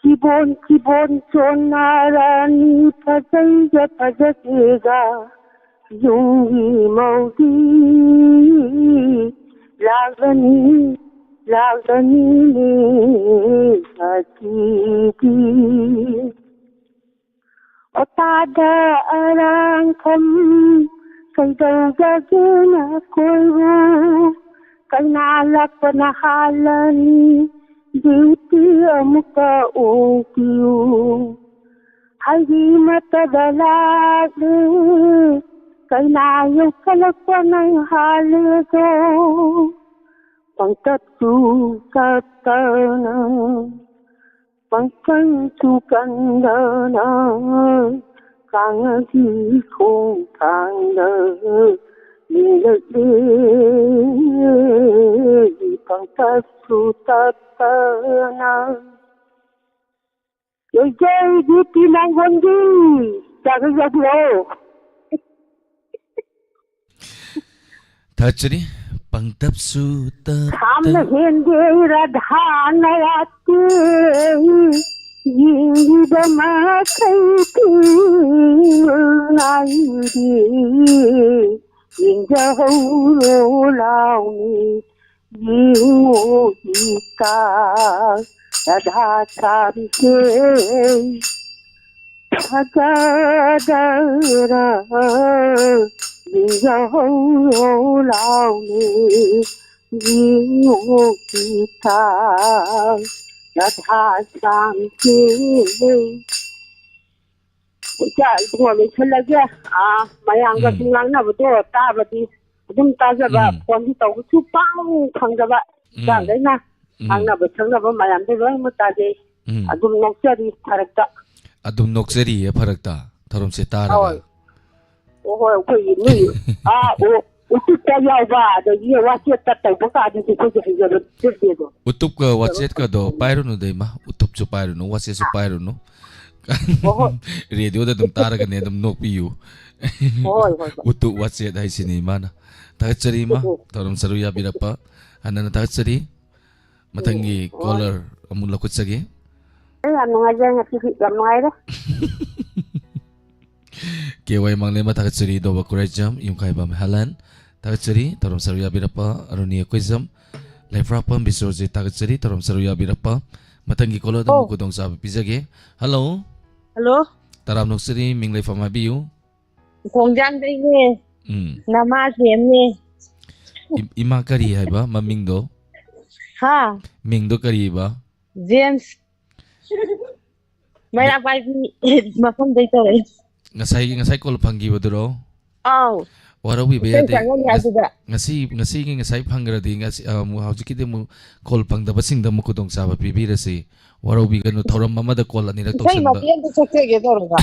ꯆꯤꯕꯣꯟ ꯆꯤꯕꯣꯟ ꯆꯣꯟꯅꯔꯅꯤ ꯐꯖꯩꯒ ꯐꯖꯗꯦꯒ꯫ ꯌꯨꯝꯒꯤ ꯃꯧꯗꯤ ꯂꯥꯛꯂꯅꯤ, ꯂꯥꯛꯂꯅꯤꯅꯦ ꯉꯁꯤꯗꯤ꯫ ꯑꯣꯇꯥꯗ ꯑꯔꯥꯡꯐꯝ ꯀꯩꯗꯧꯖꯒꯦ ꯅꯈꯣꯏꯕꯨ? ꯀꯩꯅꯥ ꯂꯥꯛꯄꯅ ꯍꯥꯜꯂꯅꯤ ꯗ꯭ꯌꯨꯇꯤ ꯑꯃꯨꯛꯀ ꯑꯣꯡꯄꯤꯌꯨ꯫ ꯍꯥꯏꯗꯤ ꯃꯇꯗ ꯂꯥꯛꯂꯦ ꯀꯩꯅꯥ ꯌꯧꯁꯜꯂꯛꯄ ꯅꯪ ꯍꯥꯜꯂꯦꯗꯣ꯫ ꯄꯪꯀꯞꯁꯨ ꯀꯞꯇꯅ ꯄꯪꯀꯟꯁꯨ ꯀꯟꯗꯅ ꯀꯥꯡꯒꯤ ꯈꯣꯡꯊꯥꯡꯗ ꯂꯦꯡꯂꯛꯂꯦ ꯄꯪꯇꯛꯁꯨ ꯇꯛꯇꯅ꯫ ꯀꯩꯖꯩꯒꯤ ꯄꯤ ꯃꯥꯡꯒꯣꯟꯒꯤ ꯆꯥꯒ ꯌꯥꯎꯕꯤꯔꯣ꯫ ꯊꯥꯒꯠꯆꯔꯤ꯫ ꯄꯪꯇꯞꯁꯨ ꯇꯞꯇ ꯈꯥꯝꯅ ꯍꯦꯟꯗꯦ ꯔꯥꯙꯥꯅ ꯋꯥꯠꯇꯦ꯫ ꯌꯦꯡꯂꯤꯕ ꯃꯈꯩ ꯊꯤꯡꯉꯨ ꯅꯥꯏꯗꯦ꯫ ꯌꯦꯡꯖꯍꯧꯔꯣ ꯂꯥꯎꯅꯤ ꯌꯦꯡꯉꯨ ꯏꯇꯥ ꯔꯥꯙꯥ ꯁꯥꯝꯁꯦ꯫ ꯐꯖꯗꯔ ꯌꯦꯡꯖꯍꯧꯔꯣ ꯂꯥꯎꯅꯦ ꯌꯦꯡꯉꯨ ꯏꯇꯥ ꯔꯥꯙꯥ ꯁꯥꯝꯁꯦ꯫ ꯏꯆꯥ ꯏꯕꯨꯡꯉꯣ ꯂꯣꯏꯁꯜꯂꯒꯦ꯫ ꯑꯥ, ꯃꯌꯥꯝꯒ ꯎꯝ꯫ ꯁꯨꯝ ꯉꯥꯡꯅꯕꯗꯣ ꯇꯥꯕꯗꯤ ꯑꯗꯨꯝ ꯇꯥꯖꯕ, ꯎꯝ꯫ ꯐꯣꯟꯗꯤ ꯇꯧꯕꯁꯨ ꯄꯥꯛ ꯐꯪꯗꯕ꯫ ꯎꯝ꯫ ꯏꯆꯥꯈꯩꯅ ꯎꯝ꯫ ꯉꯥꯡꯅꯕ ꯁꯛꯅꯕ ꯃꯌꯥꯝꯗꯣ ꯂꯣꯏꯅꯃꯛ ꯇꯥꯖꯩ꯫ ꯎꯝ꯫ ꯑꯗꯨꯝ ꯅꯣꯛꯆꯔꯤ ꯐꯔꯛꯇ꯫ ꯑꯗꯨꯝ ꯅꯣꯛꯆꯔꯤꯌꯦ ꯐꯔꯛꯇ, ꯊꯧꯔꯝꯁꯦ ꯇꯥꯔꯒ꯫ ꯍꯣꯏ꯫ ꯑꯣ, ꯍꯣꯏ, ꯑꯩꯈꯣꯏꯒꯤ ꯃꯤ, ꯑꯥ, ꯑꯣ, ꯎꯇꯨꯞꯇ ꯌꯥꯎꯕ, ꯑꯗꯒꯤ ꯋꯥꯆꯦꯠꯇ ꯇꯧꯕ ꯀꯥꯗꯨꯗꯤ ꯑꯩꯈꯣꯏꯒꯤ ꯍꯩꯖꯕ ꯆꯠꯇꯦꯗꯣ꯫ ꯎꯇꯨꯞꯀ ꯋꯥꯆꯦꯠꯀꯗꯣ ꯄꯥꯏꯔꯨꯅꯨꯗ, ꯏꯃꯥ꯫ ꯎꯇꯨꯞꯁꯨ ꯄꯥꯏꯔꯨꯅꯨ, ꯋꯥꯆꯦꯠꯁꯨ ꯄꯥꯏꯔꯨꯅꯨ꯫ ꯍꯣꯏ, ꯍꯣꯏ꯫ ꯔꯦꯗꯤꯑꯣꯗ ꯑꯗꯨꯝ ꯇꯥꯔꯒꯅꯦ ꯑꯗꯨꯝ ꯅꯣꯛꯄꯤꯌꯨ꯫ ꯍꯣꯏ, ꯍꯣꯏ, ꯍꯣꯏ꯫ ꯎꯇꯨꯞ ꯋꯥꯆꯦꯠ ꯍꯥꯏꯁꯤꯅꯤ ꯏꯃꯥꯅ꯫ ꯊꯥꯒꯠꯆꯔꯤ ꯏꯃꯥ, ꯎꯝ, ꯎꯝ꯫ ꯊꯧꯔꯝ ꯁꯔꯨꯛ ꯌꯥꯕꯤꯔꯛꯄ꯫ ꯍꯟꯅꯅ ꯊꯥꯒꯠꯆꯔꯤ꯫ ꯃꯊꯪꯒꯤ ꯎꯝ, ꯍꯣꯏ꯫ ꯀꯣꯂꯔ ꯑꯃꯨꯛ ꯂꯧꯈꯠꯆꯒꯦ꯫ ꯑꯩ ꯌꯥꯝ ꯅꯨꯡꯉꯥꯏꯖꯔꯦ ꯉꯁꯤꯗꯤ, ꯌꯥꯝ ꯅꯨꯡꯉꯥꯏꯔꯦ꯫ ꯀꯦ ꯋꯥꯏ ꯃꯥꯡꯂꯦꯝꯕ ꯊꯥꯒꯠꯆꯔꯤ, ꯗꯣꯕ ꯈꯨꯔꯥꯏꯖꯝ, ꯌꯨꯝꯈꯥꯏꯕꯝ ꯍꯦꯂꯟ ꯊꯥꯒꯠꯆꯔꯤ, ꯊꯧꯔꯝ ꯁꯔꯨꯛ ꯌꯥꯕꯤꯔꯛꯄ ꯑꯔꯨꯅꯤ ꯑꯩꯈꯣꯏꯖꯝ, ꯂꯩꯐ꯭ꯔꯥꯛꯄꯝ ꯕꯤꯁ꯭ꯋꯖꯤꯠ ꯊꯥꯒꯠꯆꯔꯤ, ꯊꯧꯔꯝ ꯁꯔꯨꯛ ꯌꯥꯕꯤꯔꯛꯄ꯫ ꯃꯊꯪꯒꯤ ꯀꯣꯂꯔꯗ ꯑꯃꯨꯛ ꯑꯣ꯫ ꯈꯨꯗꯣꯡꯆꯥꯕ ꯄꯤꯖꯒꯦ꯫ ꯍꯜꯂꯣ꯫ ꯍꯜꯂꯣ꯫ ꯇꯔꯥꯝ ꯅꯣꯛꯆꯔꯤ, ꯃꯤꯡ ꯂꯩꯐꯝ ꯍꯥꯏꯕꯤꯌꯨ꯫ ꯈꯣꯡꯖꯥꯡꯗꯩꯅꯦ꯫ ꯎꯝ꯫ ꯅꯃꯥ ꯁꯦꯝꯅꯦ꯫ ꯏ-, ꯏꯃꯥ ꯀꯔꯤ ꯍꯥꯏꯕ ꯃꯃꯤꯡꯗꯣ? ꯍꯥ? ꯃꯤꯡꯗꯣ ꯀꯔꯤꯕ? ꯖꯦꯝꯁ꯫ ꯃꯩꯔꯥꯛ ꯄꯥꯏꯕꯤ ꯃꯐꯝꯗꯩ ꯇꯧꯔꯛꯏ꯫ ꯉꯁꯥꯏꯒꯤ, ꯉꯁꯥꯏ ꯀꯣꯜ ꯐꯪꯈꯤꯕꯗꯨꯔꯣ? ꯑꯥꯎ꯫ ꯋꯥꯔꯧꯕꯤꯕ ꯏꯁꯩ ꯌꯥꯗꯦ꯫ ꯆꯪꯉꯅꯤ ꯉꯁ-, ꯍꯥꯏꯗꯨꯗ꯫ ꯉꯁꯤ, ꯉꯁꯤꯒꯤ ꯉꯁꯥꯏ ꯐꯪꯈ꯭ꯔꯗꯤ ꯉꯁꯤ, ꯑ, ꯑꯃꯨꯛ ꯍꯧꯖꯤꯛꯀꯤꯗꯤ ꯑꯃꯨꯛ call ꯐꯪꯗꯕꯁꯤꯡꯗ ꯑꯃꯨꯛ ꯈꯨꯗꯣꯡꯆꯥꯕ ꯄꯤꯕꯤꯔꯁꯤ꯫ ꯋꯥꯔꯧꯕꯤꯒꯅꯨ, ꯊꯧꯔꯝ ꯑꯃꯗ call ꯑꯅꯤꯔꯛ ꯏꯁꯩ ꯇꯧꯁꯟꯕ꯫ ꯃꯇꯦꯛ ꯑꯃꯇ ꯁꯛꯆꯒꯦ ꯇꯧꯔꯒ꯫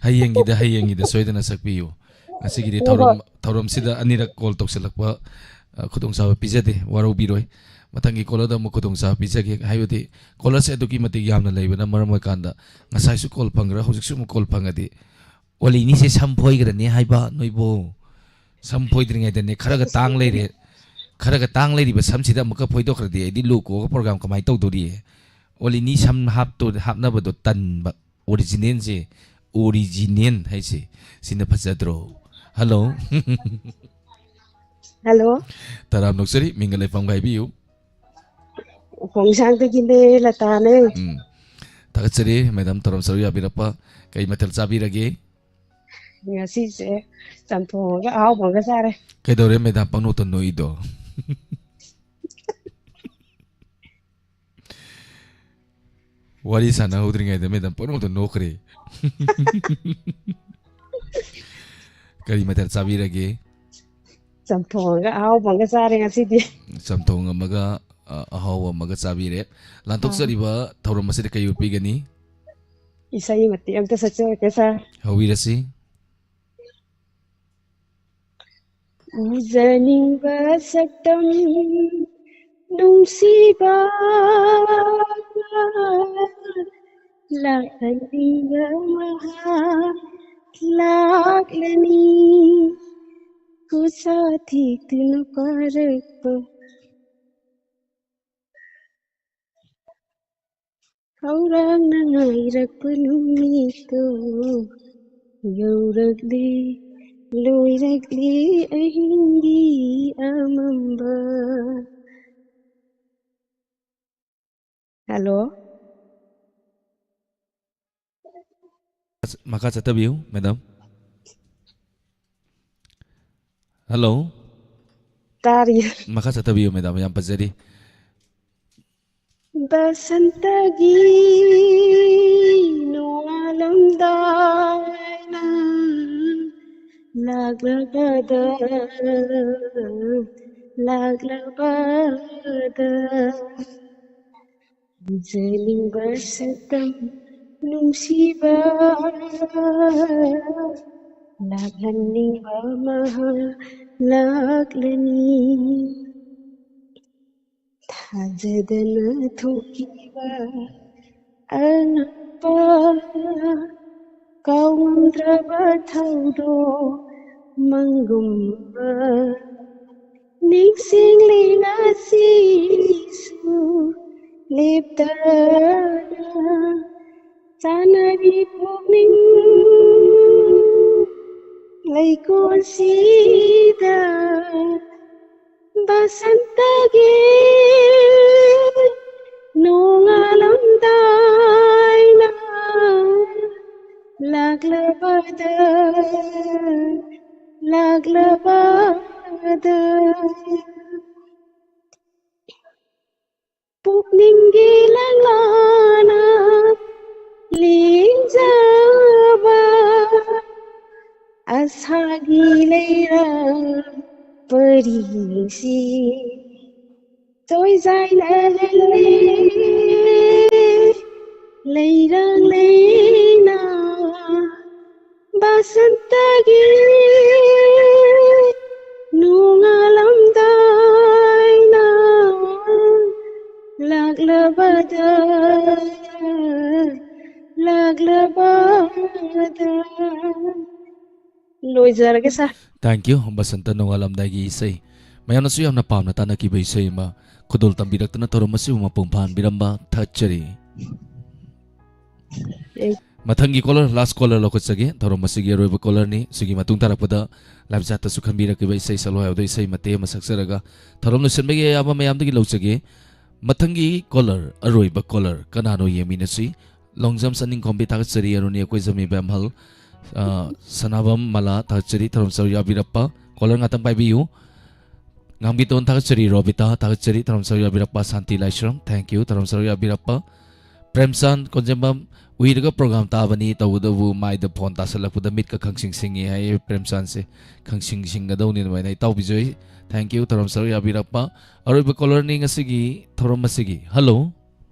ꯍꯌꯦꯡꯒꯤꯗ, ꯍꯌꯦꯡꯒꯤꯗ ꯁꯣꯏꯗꯅ ꯁꯛꯄꯤꯌꯨ꯫ ꯉꯁꯤꯒꯤꯗꯤ ꯍꯣꯏ, ꯊꯧꯔꯝ, ꯍꯣꯏ꯫ ꯊꯧꯔꯝꯁꯤꯗ ꯑꯅꯤꯔꯛ call ꯇꯧꯁꯜꯂꯛꯄ, ꯑ, ꯈꯨꯗꯣꯡꯆꯥꯕ ꯄꯤꯖꯗꯦ, ꯋꯥꯔꯧꯕꯤꯔꯣꯏ꯫ ꯃꯊꯪꯒꯤ callerꯗ ꯑꯃꯨꯛ ꯈꯨꯗꯣꯡꯆꯥꯕ ꯄꯤꯖꯒꯦ꯫ ꯍꯥꯏꯕꯗꯤ callerꯁꯦ ꯑꯗꯨꯛꯀꯤ ꯃꯇꯤꯛ ꯌꯥꯝꯅ ꯂꯩꯕꯅ ꯃꯔꯝ ꯑꯣꯏꯀꯥꯟꯗ ꯉꯁꯥꯏꯁꯨ call ꯐꯪꯈ꯭ꯔꯦ, ꯍꯧꯖꯤꯛꯁꯨ ꯑꯃꯨꯛ call ꯐꯪꯉꯗꯤ ꯑꯣꯂꯤꯅꯤꯁꯦ ꯁꯝ ꯐꯣꯏꯈ꯭ꯔꯅꯤ ꯍꯥꯏꯕ ꯅꯣꯏꯕꯨ꯫ ꯁꯝ ꯐꯣꯏꯗ꯭ꯔꯤꯉꯩꯗꯅꯦ ꯈꯔꯒ ꯇꯥꯡ ꯂꯩꯔꯦ, ꯈꯔꯒ ꯇꯥꯡ ꯂꯩꯔꯤꯕ ꯁꯝꯁꯤꯗ ꯑꯃꯨꯛꯀ ꯐꯣꯏꯗꯣꯛꯈ꯭ꯔꯗꯤ ꯑꯩꯗꯤ ꯂꯨ ꯀꯣꯛꯑꯒ program ꯀꯃꯥꯏꯅ ꯇꯧꯗꯣꯔꯤ? ꯑꯣꯂꯤꯅꯤ ꯁꯝ ꯍꯥꯞꯇꯣ-, ꯍꯥꯞꯅꯕꯗꯣ ꯇꯟꯕ꯫ Originalꯁꯦ, original ꯍꯥꯏꯁꯦ, ꯁꯤꯅ ꯐꯖꯗ꯭ꯔꯣ? Hello꯫ Hello꯫ ꯇꯔꯥꯝ ꯅꯣꯛꯆꯔꯤ, ꯃꯤꯡꯒ ꯂꯩꯐꯝꯒ ꯍꯥꯏꯕꯤꯌꯨ꯫ ꯈꯣꯡꯖꯥꯡꯗꯒꯤꯅꯦ, ꯂꯇꯥꯅꯦ꯫ ꯎꯝ꯫ ꯊꯥꯒꯠꯆꯔꯤ, madam, ꯊꯧꯔꯝ ꯁꯔꯨꯛ ꯌꯥꯕꯤꯔꯛꯄ꯫ ꯀꯩ ꯃꯊꯦꯜ ꯆꯥꯕꯤꯔꯒꯦ? ꯉꯁꯤꯁꯦ ꯆꯝꯊꯣꯡꯒ ꯑꯍꯥꯎꯕꯒ ꯆꯥꯔꯦ꯫ ꯀꯩꯗꯧꯔꯦ, madam, ꯄꯪꯅꯣꯛꯇ ꯅꯣꯛꯏꯗꯣ? ꯋꯥꯔꯤ ꯁꯥꯟꯅꯍꯧꯗ꯭ꯔꯤꯉꯩꯗ madam ꯄꯪꯅꯣꯛꯇ ꯅꯣꯛꯈ꯭ꯔꯦ꯫ ꯀꯔꯤ ꯃꯊꯦꯜ ꯆꯥꯕꯤꯔꯒꯦ? ꯆꯝꯊꯣꯡꯒ ꯑꯍꯥꯎꯕꯒ ꯆꯥꯔꯦ ꯉꯁꯤꯗꯤ꯫ ꯆꯝꯊꯣꯡ ꯑꯃꯒ, ꯑ, ꯑꯍꯥꯎꯕ ꯑꯃꯒ ꯆꯥꯕꯤꯔꯦ꯫ ꯂꯥꯟꯊꯣꯛꯆꯔꯤꯕ ꯊꯧꯔꯝ ꯑꯁꯤꯗ ꯀꯩ ꯎꯠꯄꯤꯒꯅꯤ? ꯏꯁꯩ ꯃꯇꯦꯛ ꯑꯝꯇ ꯁꯛꯆꯔꯛꯀꯦ, sir꯫ ꯍꯧꯕꯤꯔꯁꯤ꯫ ꯎꯖꯅꯤꯡꯕ ꯁꯛꯇꯝ ꯅꯨꯡꯁꯤꯕ, ꯂꯥꯛꯍꯟꯅꯤꯡꯕ ꯃꯍꯥꯛ ꯂꯥꯛꯂꯅꯤ꯫ ꯈꯨꯠꯁꯥ ꯊꯦꯛꯇꯨꯅ ꯄꯥꯔꯛꯄ ꯈꯧꯔꯥꯡꯅ ꯉꯥꯏꯔꯛꯄ ꯅꯨꯃꯤꯠꯇꯣ ꯌꯧꯔꯛꯂꯦ, ꯂꯣꯏꯔꯛꯂꯦ ꯑꯍꯤꯡꯒꯤ ꯑꯃꯝꯕ꯫ Hello꯫ ꯃꯈꯥ ꯆꯠꯊꯕꯤꯌꯨ, madam꯫ Hello꯫ ꯇꯥꯔꯤ꯫ ꯃꯈꯥ ꯆꯠꯊꯕꯤꯌꯨ, madam, ꯌꯥꯝ ꯐꯖꯔꯤ꯫ ꯕꯁꯟꯇꯒꯤ ꯅꯣꯡꯉꯥꯜꯂꯝꯗꯥꯏꯅ ꯂꯥꯛꯂꯕꯗ, ꯂꯥꯛꯂꯕꯗ, ꯎꯖꯅꯤꯡꯕ ꯁꯛꯇꯝ ꯅꯨꯡꯁꯤꯕ, ꯂꯥꯛꯍꯟꯅꯤꯡꯕ ꯃꯍꯥꯛ ꯂꯥꯛꯂꯅꯤ꯫ ꯊꯥꯖꯗꯅ ꯊꯣꯛꯈꯤꯕ ꯑꯉꯛꯄ, ꯀꯥꯎꯉꯝꯗ꯭ꯔꯕ ꯊꯧꯗꯣꯛ ꯃꯪꯒꯨꯝꯕ, ꯅꯤꯡꯁꯤꯡꯂꯤ ꯉꯁꯤꯁꯨ ꯂꯦꯞꯇꯅ꯫ ꯆꯥꯟꯅꯔꯤ ꯄꯨꯛꯅꯤꯡ ꯂꯩꯀꯣꯜꯁꯤꯗ, ꯕꯁꯟꯇꯒꯤ ꯅꯣꯡꯉꯥꯜꯂꯝꯗꯥꯏꯅ ꯂꯥꯛꯂꯕꯗ, ꯂꯥꯛꯂꯕꯗ꯫ ꯄꯨꯛꯅꯤꯡꯒꯤ ꯂꯪꯂꯥꯅ ꯂꯦꯡꯖꯕ ꯑꯁꯥꯒꯤ ꯂꯩꯔꯥꯡ ꯄꯔꯤꯡꯁꯤ ꯇꯣꯏꯖꯥꯏꯅꯍꯜꯂꯤ꯫ ꯂꯩꯔꯥꯡ ꯂꯩꯅ ꯕꯁꯟꯇꯒꯤ ꯅꯣꯡꯉꯥꯜꯂꯝꯗꯥꯏꯅ ꯂꯥꯛꯂꯕꯗ, ꯂꯥꯛꯂꯕꯗ꯫ ꯂꯣꯏꯖꯔꯒꯦ, sir꯫ Thank you, ꯕꯁꯟꯇ ꯅꯣꯡꯉꯥꯜꯂꯝꯗꯥꯏꯒꯤ ꯏꯁꯩ꯫ ꯃꯌꯥꯝꯅꯁꯨ ꯌꯥꯝꯅ ꯄꯥꯝꯅ ꯇꯥꯅꯈꯤꯕ ꯏꯁꯩ ꯑꯃ ꯈꯨꯗꯣꯜ ꯇꯝꯕꯤꯔꯛꯇꯨꯅ ꯊꯧꯔꯝ ꯑꯁꯤꯕꯨ ꯃꯄꯨꯡ ꯐꯥꯍꯟꯕꯤꯔꯝꯕ ꯊꯥꯒꯠꯆꯔꯤ꯫ ꯑꯦ꯫ ꯃꯊꯪꯒꯤ caller, last caller ꯂꯧꯈꯠꯆꯒꯦ꯫ ꯊꯧꯔꯝ ꯑꯁꯤꯒꯤ ꯑꯔꯣꯏꯕ callerꯅꯤ꯫ ꯁꯤꯒꯤ ꯃꯇꯨꯡ ꯇꯥꯔꯛꯄꯗ live chatꯇꯁꯨ ꯈꯟꯕꯤꯔꯛꯈꯤꯕ ꯏꯁꯩ ꯁꯛꯂꯣ ꯍꯥꯏꯕꯗꯣ ꯏꯁꯩ ꯃꯇꯦꯛ ꯑꯃ ꯁꯛꯆꯔꯒ ꯊꯧꯔꯝ ꯂꯣꯏꯁꯤꯟꯕꯒꯤ ꯑꯌꯥꯕ ꯃꯌꯥꯝꯗꯒꯤ ꯂꯧꯖꯒꯦ꯫ ꯃꯊꯪꯒꯤ caller, ꯑꯔꯣꯏꯕ caller ꯀꯅꯥꯅꯣ ꯌꯦꯡꯃꯤꯟꯅꯁꯤ꯫ ꯂꯣꯡꯖꯝ ꯆꯅꯤꯡꯈꯣꯝꯕꯤ ꯊꯥꯒꯠꯆꯔꯤ, ꯑꯔꯨꯅꯤ ꯑꯩꯈꯣꯏ ꯖꯃꯤ ꯕꯦꯝꯍꯜ, ꯑ, ꯁꯅꯥꯕꯝ ꯃꯂꯥ ꯊꯥꯒꯠꯆꯔꯤ, ꯊꯧꯔꯝ ꯁꯔꯨꯛ ꯌꯥꯕꯤꯔꯛꯄ꯫ Caller ꯉꯥꯛꯇꯪ ꯄꯥꯏꯕꯤꯌꯨ꯫ ꯉꯥꯡꯕꯤꯇꯣꯟ ꯊꯥꯒꯠꯆꯔꯤ, ꯔꯣꯕꯤꯇꯥ ꯊꯥꯒꯠꯆꯔꯤ, ꯊꯧꯔꯝ ꯁꯔꯨꯛ ꯌꯥꯕꯤꯔꯛꯄ꯫ ꯁꯥꯟꯇꯤ ꯂꯥꯏꯁ꯭ꯔꯝ, thank you, ꯊꯧꯔꯝ ꯁꯔꯨꯛ ꯌꯥꯕꯤꯔꯛꯄ꯫ ꯄ꯭ꯔꯦꯝꯆꯥꯟ ꯀꯣꯟꯖꯦꯝꯕꯝ, ꯎꯏꯔꯒ ꯄ꯭ꯔꯣꯒ꯭ꯔꯥꯝ ꯇꯥꯕꯅꯤ, ꯇꯧꯕꯇꯕꯨ ꯃꯥꯏꯗ ꯐꯣꯟ ꯇꯥꯁꯜꯂꯛꯄꯗ ꯃꯤꯠꯀ ꯈꯪꯁꯤꯡ ꯁꯤꯡꯉꯤ ꯍꯥꯏꯌꯦ꯫ ꯄ꯭ꯔꯦꯝꯆꯥꯟꯁꯦ ꯈꯪꯁꯤꯡ ꯁꯤꯡꯒꯗꯧꯅꯤ ꯑꯗꯨꯃꯥꯏꯅ꯫ ꯏꯇꯥꯎꯕꯤꯖꯣꯏ, ꯊꯦꯡꯀ꯭ꯌꯨ, ꯊꯧꯔꯝ ꯁꯔꯨꯛ ꯌꯥꯕꯤꯔꯛꯄ꯫ ꯑꯔꯣꯏꯕ ꯀꯣꯂꯔꯅꯤ ꯉꯁꯤꯒꯤ ꯊꯧꯔꯝ ꯑꯁꯤꯒꯤ꯫ ꯍꯜꯂꯣ꯫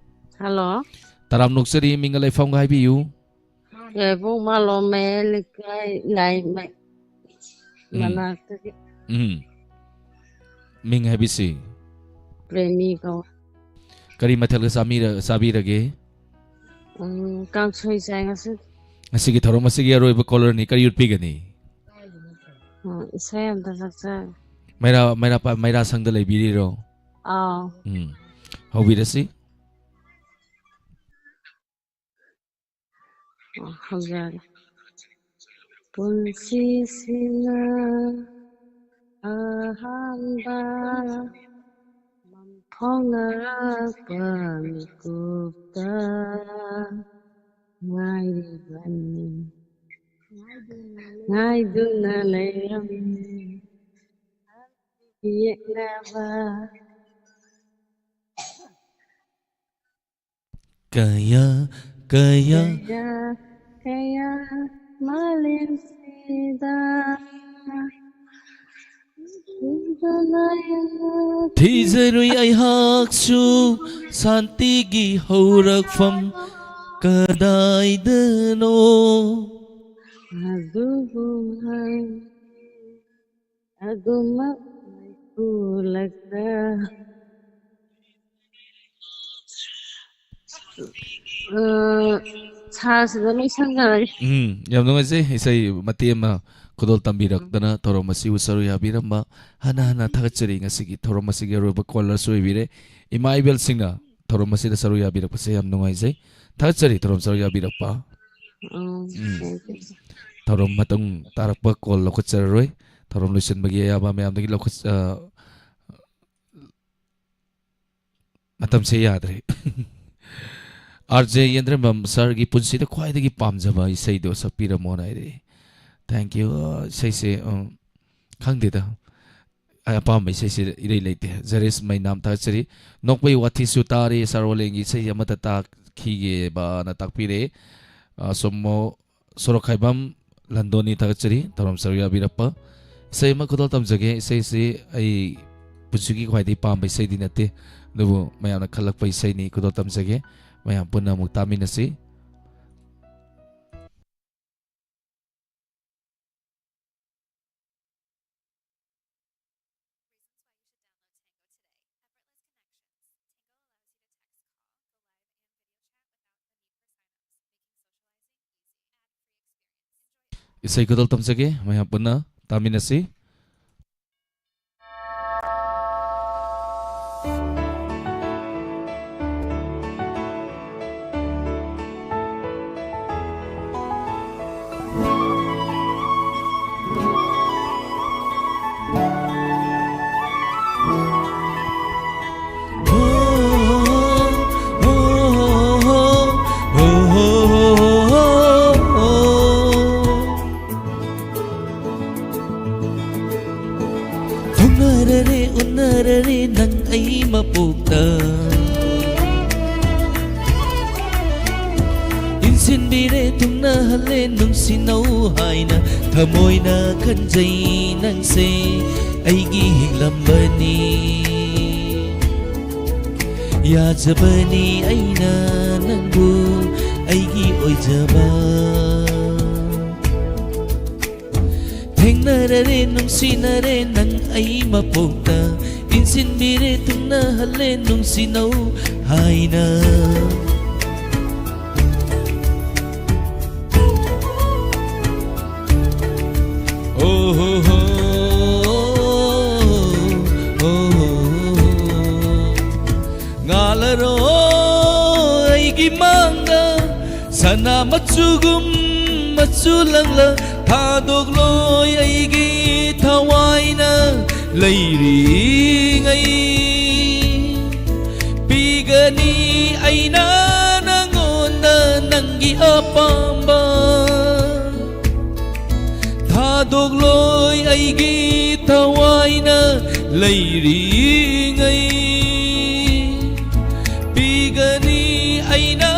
ꯍꯜꯂꯣ꯫ ꯇꯔꯥꯝ ꯅꯣꯛꯆꯔꯤ, ꯃꯤꯡꯒ ꯂꯩꯐꯝꯒ ꯍꯥꯏꯕꯤꯌꯨ꯫ ꯌꯥꯏꯕꯨꯡ ꯃꯥꯂꯣꯝ ꯃꯌꯥꯏ ꯂꯩꯀꯥꯏ ꯂꯥꯏꯃꯩ ꯎꯝ꯫ ꯃꯅꯥꯛꯇꯒꯤ꯫ ꯎꯝ꯫ ꯃꯤꯡ ꯍꯥꯏꯕꯤꯁꯤ? ꯄ꯭ꯔꯦꯃꯤ ꯀꯧ꯫ ꯀꯔꯤ ꯃꯊꯦꯜꯒ ꯆꯥꯃꯤꯔ-, ꯆꯥꯕꯤꯔꯒꯦ? ꯎꯝ, ꯀꯥꯡꯁꯣꯏ ꯆꯥꯏ ꯉꯁꯤ꯫ ꯉꯁꯤꯒꯤ ꯊꯧꯔꯝ ꯑꯁꯤꯒꯤ ꯑꯔꯣꯏꯕ ꯀꯣꯂꯔꯅꯤ, ꯀꯔꯤ ꯎꯠꯄꯤꯒꯅꯤ? ꯎꯝ, ꯏꯁꯩ ꯑꯝꯇ ꯁꯛꯆꯒꯦ꯫ ꯃꯩꯔꯥ, ꯃꯩꯔꯥ ꯄꯥ-, ꯃꯩꯔꯥ ꯁꯪꯗ ꯂꯩꯕꯤꯔꯤꯔꯣ? ꯑꯥꯎ꯫ ꯎꯝ꯫ ꯍꯧꯕꯤꯔꯁꯤ꯫ ꯑꯣ, ꯍꯧꯖꯔꯦ꯫ ꯄꯨꯟꯁꯤꯁꯤꯅ ꯑꯍꯥꯟꯕ ꯃꯪ ꯐꯥꯎꯅꯔꯛꯄ ꯃꯤꯀꯨꯞꯇ ꯉꯥꯏꯔꯤꯕꯅꯤ, ꯉꯥꯏꯗꯨꯅ ꯂꯩꯔꯝꯃꯤ ꯌꯦꯛꯅꯕ꯫ ꯀꯌꯥ, ꯀꯌꯥ꯫ ꯀꯌꯥ, ꯀꯌꯥ ꯃꯥꯂꯦꯝꯁꯤꯗ ꯊꯤꯖꯔꯨꯏ ꯑꯩꯍꯥꯛꯁꯨ ꯁꯥꯟꯇꯤꯒꯤ ꯍꯧꯔꯛꯐꯝ ꯀꯗꯥꯏꯗꯅꯣ? ꯑꯗꯨꯕꯨ ꯍꯥꯏ ꯑꯗꯨꯃꯛ ꯃꯥꯏꯄꯨꯂꯛꯇ꯫ ꯑ, ꯁꯥꯔꯁꯤꯗ ꯂꯣꯏꯁꯟꯖꯔꯒꯦ꯫ ꯎꯝ, ꯌꯥꯝ ꯅꯨꯡꯉꯥꯏꯖꯩ꯫ ꯏꯁꯩ ꯃꯇꯦꯛ ꯑꯃ ꯈꯨꯗꯣꯜ ꯇꯝꯕꯤꯔꯛꯇꯅ ꯊꯧꯔꯝ ꯑꯁꯤꯕꯨ ꯁꯔꯨꯛ ꯌꯥꯕꯤꯔꯝꯕ ꯍꯟꯅ ꯍꯟꯅ ꯊꯥꯒꯠꯆꯔꯤ꯫ ꯉꯁꯤꯒꯤ ꯊꯧꯔꯝ ꯑꯁꯤꯒꯤ ꯑꯔꯣꯏꯕ ꯀꯣꯂꯔꯁꯨ ꯑꯣꯏꯕꯤꯔꯦ꯫ ꯏꯃꯥ ꯏꯕꯦꯜꯁꯤꯡꯅ ꯊꯧꯔꯝ ꯑꯁꯤꯗ ꯁꯔꯨꯛ ꯌꯥꯕꯤꯔꯛꯄꯁꯦ ꯌꯥꯝ ꯅꯨꯡꯉꯥꯏꯖꯩ꯫ ꯊꯥꯒꯠꯆꯔꯤ ꯊꯧꯔꯝ ꯁꯔꯨꯛ ꯌꯥꯕꯤꯔꯛꯄ꯫ ꯎꯝ, ꯎꯝ꯫ Thank you, sir꯫ ꯊꯧꯔꯝ ꯃꯇꯨꯡ ꯇꯥꯔꯛꯄ ꯀꯣꯜ ꯂꯧꯈꯠꯆꯔꯔꯣꯏ꯫ ꯊꯧꯔꯝ ꯂꯣꯏꯁꯤꯟꯕꯒꯤ ꯑꯌꯥꯕ ꯃꯌꯥꯝꯗꯒꯤ ꯂꯧꯈꯠ-, ꯑ, ꯃꯇꯝꯁꯦ ꯌꯥꯗ꯭ꯔꯦ꯫ ꯑꯥꯔ ꯖꯦ ꯌꯦꯟꯗ꯭ꯔꯦꯝꯕꯝ ꯁꯥꯔꯒꯤ ꯄꯨꯟꯁꯤꯗ ꯈ꯭ꯋꯥꯏꯗꯒꯤ ꯄꯥꯝꯖꯕ ꯏꯁꯩꯗꯣ ꯁꯛꯄꯤꯔꯝꯃꯣꯅ ꯍꯥꯏꯔꯛꯑꯦ꯫ Thank you꯫ ꯑ, ꯏꯁꯩꯁꯦ, ꯎꯝ, ꯈꯪꯗꯦꯗ꯫ ꯑꯩ ꯑꯄꯥꯝꯕ ꯏꯁꯩꯁꯦ ꯏꯔꯩ ꯂꯩꯇꯦ꯫ ꯖꯔꯤꯁ ꯃꯩꯅꯥꯝ ꯊꯥꯒꯠꯆꯔꯤ꯫ ꯅꯣꯛꯄꯩ ꯋꯥꯊꯤꯁꯨ ꯇꯥꯔꯦ, ꯁꯥꯔ ꯑꯣꯂꯦꯟꯒꯤ ꯏꯁꯩ ꯑꯃꯠꯇ ꯇꯥ-, ꯈꯤꯒꯦꯕꯅ ꯇꯥꯛꯄꯤꯔꯦ꯫ ꯑ, ꯁꯣꯃꯣ ꯁꯣꯔꯣꯛꯈꯥꯏꯕꯝ ꯂꯟꯗꯣꯟꯅꯤ, ꯊꯥꯒꯠꯆꯔꯤ, ꯊꯧꯔꯝ ꯁꯔꯨꯛ ꯌꯥꯕꯤꯔꯛꯄ꯫ ꯏꯁꯩ ꯑꯃ ꯈꯨꯗꯣꯜ ꯇꯝꯖꯒꯦ꯫ ꯏꯁꯩꯁꯤ ꯑꯩ ꯄꯨꯟꯁꯤꯒꯤ ꯈ꯭ꯋꯥꯏꯗꯒꯤ ꯄꯥꯝꯕ ꯏꯁꯩꯗꯤ ꯅꯠꯇꯦ, ꯑꯗꯨꯕꯨ ꯃꯌꯥꯝꯅ ꯈꯜꯂꯛꯄ ꯏꯁꯩꯅꯤ꯫ ꯈꯨꯗꯣꯜ ꯇꯝꯖꯒꯦ꯫ ꯃꯌꯥꯝ ꯄꯨꯟꯅ ꯑꯃꯨꯛ ꯇꯥꯃꯤꯟꯅꯁꯤ꯫ ꯏꯁꯩ ꯈꯨꯗꯣꯜ ꯇꯝꯖꯒꯦ, ꯃꯌꯥꯝ ꯄꯨꯟꯅ ꯇꯥꯃꯤꯟꯅꯁꯤ꯫ ꯊꯨꯡꯅꯔꯔꯦ ꯎꯅꯔꯔꯦ ꯅꯪ ꯑꯩ ꯃꯄꯣꯛꯇ, ꯏꯟꯁꯤꯟꯕꯤꯔꯦ ꯊꯨꯡꯅꯍꯜꯂꯦ ꯅꯨꯡꯁꯤꯅꯧ ꯍꯥꯏꯅ, ꯊꯃꯣꯏꯅ ꯈꯟꯖꯩ ꯅꯪꯁꯦ ꯑꯩꯒꯤ ꯍꯤꯡꯂꯝꯕꯅꯤ꯫ ꯌꯥꯖꯕꯅꯤ ꯑꯩꯅ ꯅꯪꯕꯨ ꯑꯩꯒꯤ ꯑꯣꯏꯖꯕ꯫ ꯊꯦꯡꯅꯔꯔꯦ ꯅꯨꯡꯁꯤꯅꯔꯦ ꯅꯪ ꯑꯩ ꯃꯄꯣꯛꯇ, ꯏꯟꯁꯤꯟꯕꯤꯔꯦ ꯊꯨꯡꯅꯍꯜꯂꯦ ꯅꯨꯡꯁꯤꯅꯧ ꯍꯥꯏꯅ꯫ ꯑꯣ ꯍꯣ ꯍꯣ, ꯑꯣ ꯍꯣ ꯍꯣ꯫ ꯉꯥꯜꯂꯔꯣ ꯑꯩꯒꯤ ꯃꯥꯡꯗ, ꯁꯅꯥ ꯃꯆꯨꯒꯨꯝ ꯃꯆꯨ ꯂꯪꯂ, ꯊꯥꯗꯣꯛꯂꯣꯏ ꯑꯩꯒꯤ ꯊꯋꯥꯏꯅ ꯂꯩꯔꯤꯉꯩ꯫ ꯄꯤꯒꯅꯤ ꯑꯩꯅ ꯅꯪꯉꯣꯟꯗ ꯅꯪꯒꯤ ꯑꯄꯥꯝꯕ꯫ ꯊꯥꯗꯣꯛꯂꯣꯏ ꯑꯩꯒꯤ ꯊꯋꯥꯏꯅ ꯂꯩꯔꯤꯉꯩ꯫ ꯄꯤꯒꯅꯤ ꯑꯩꯅ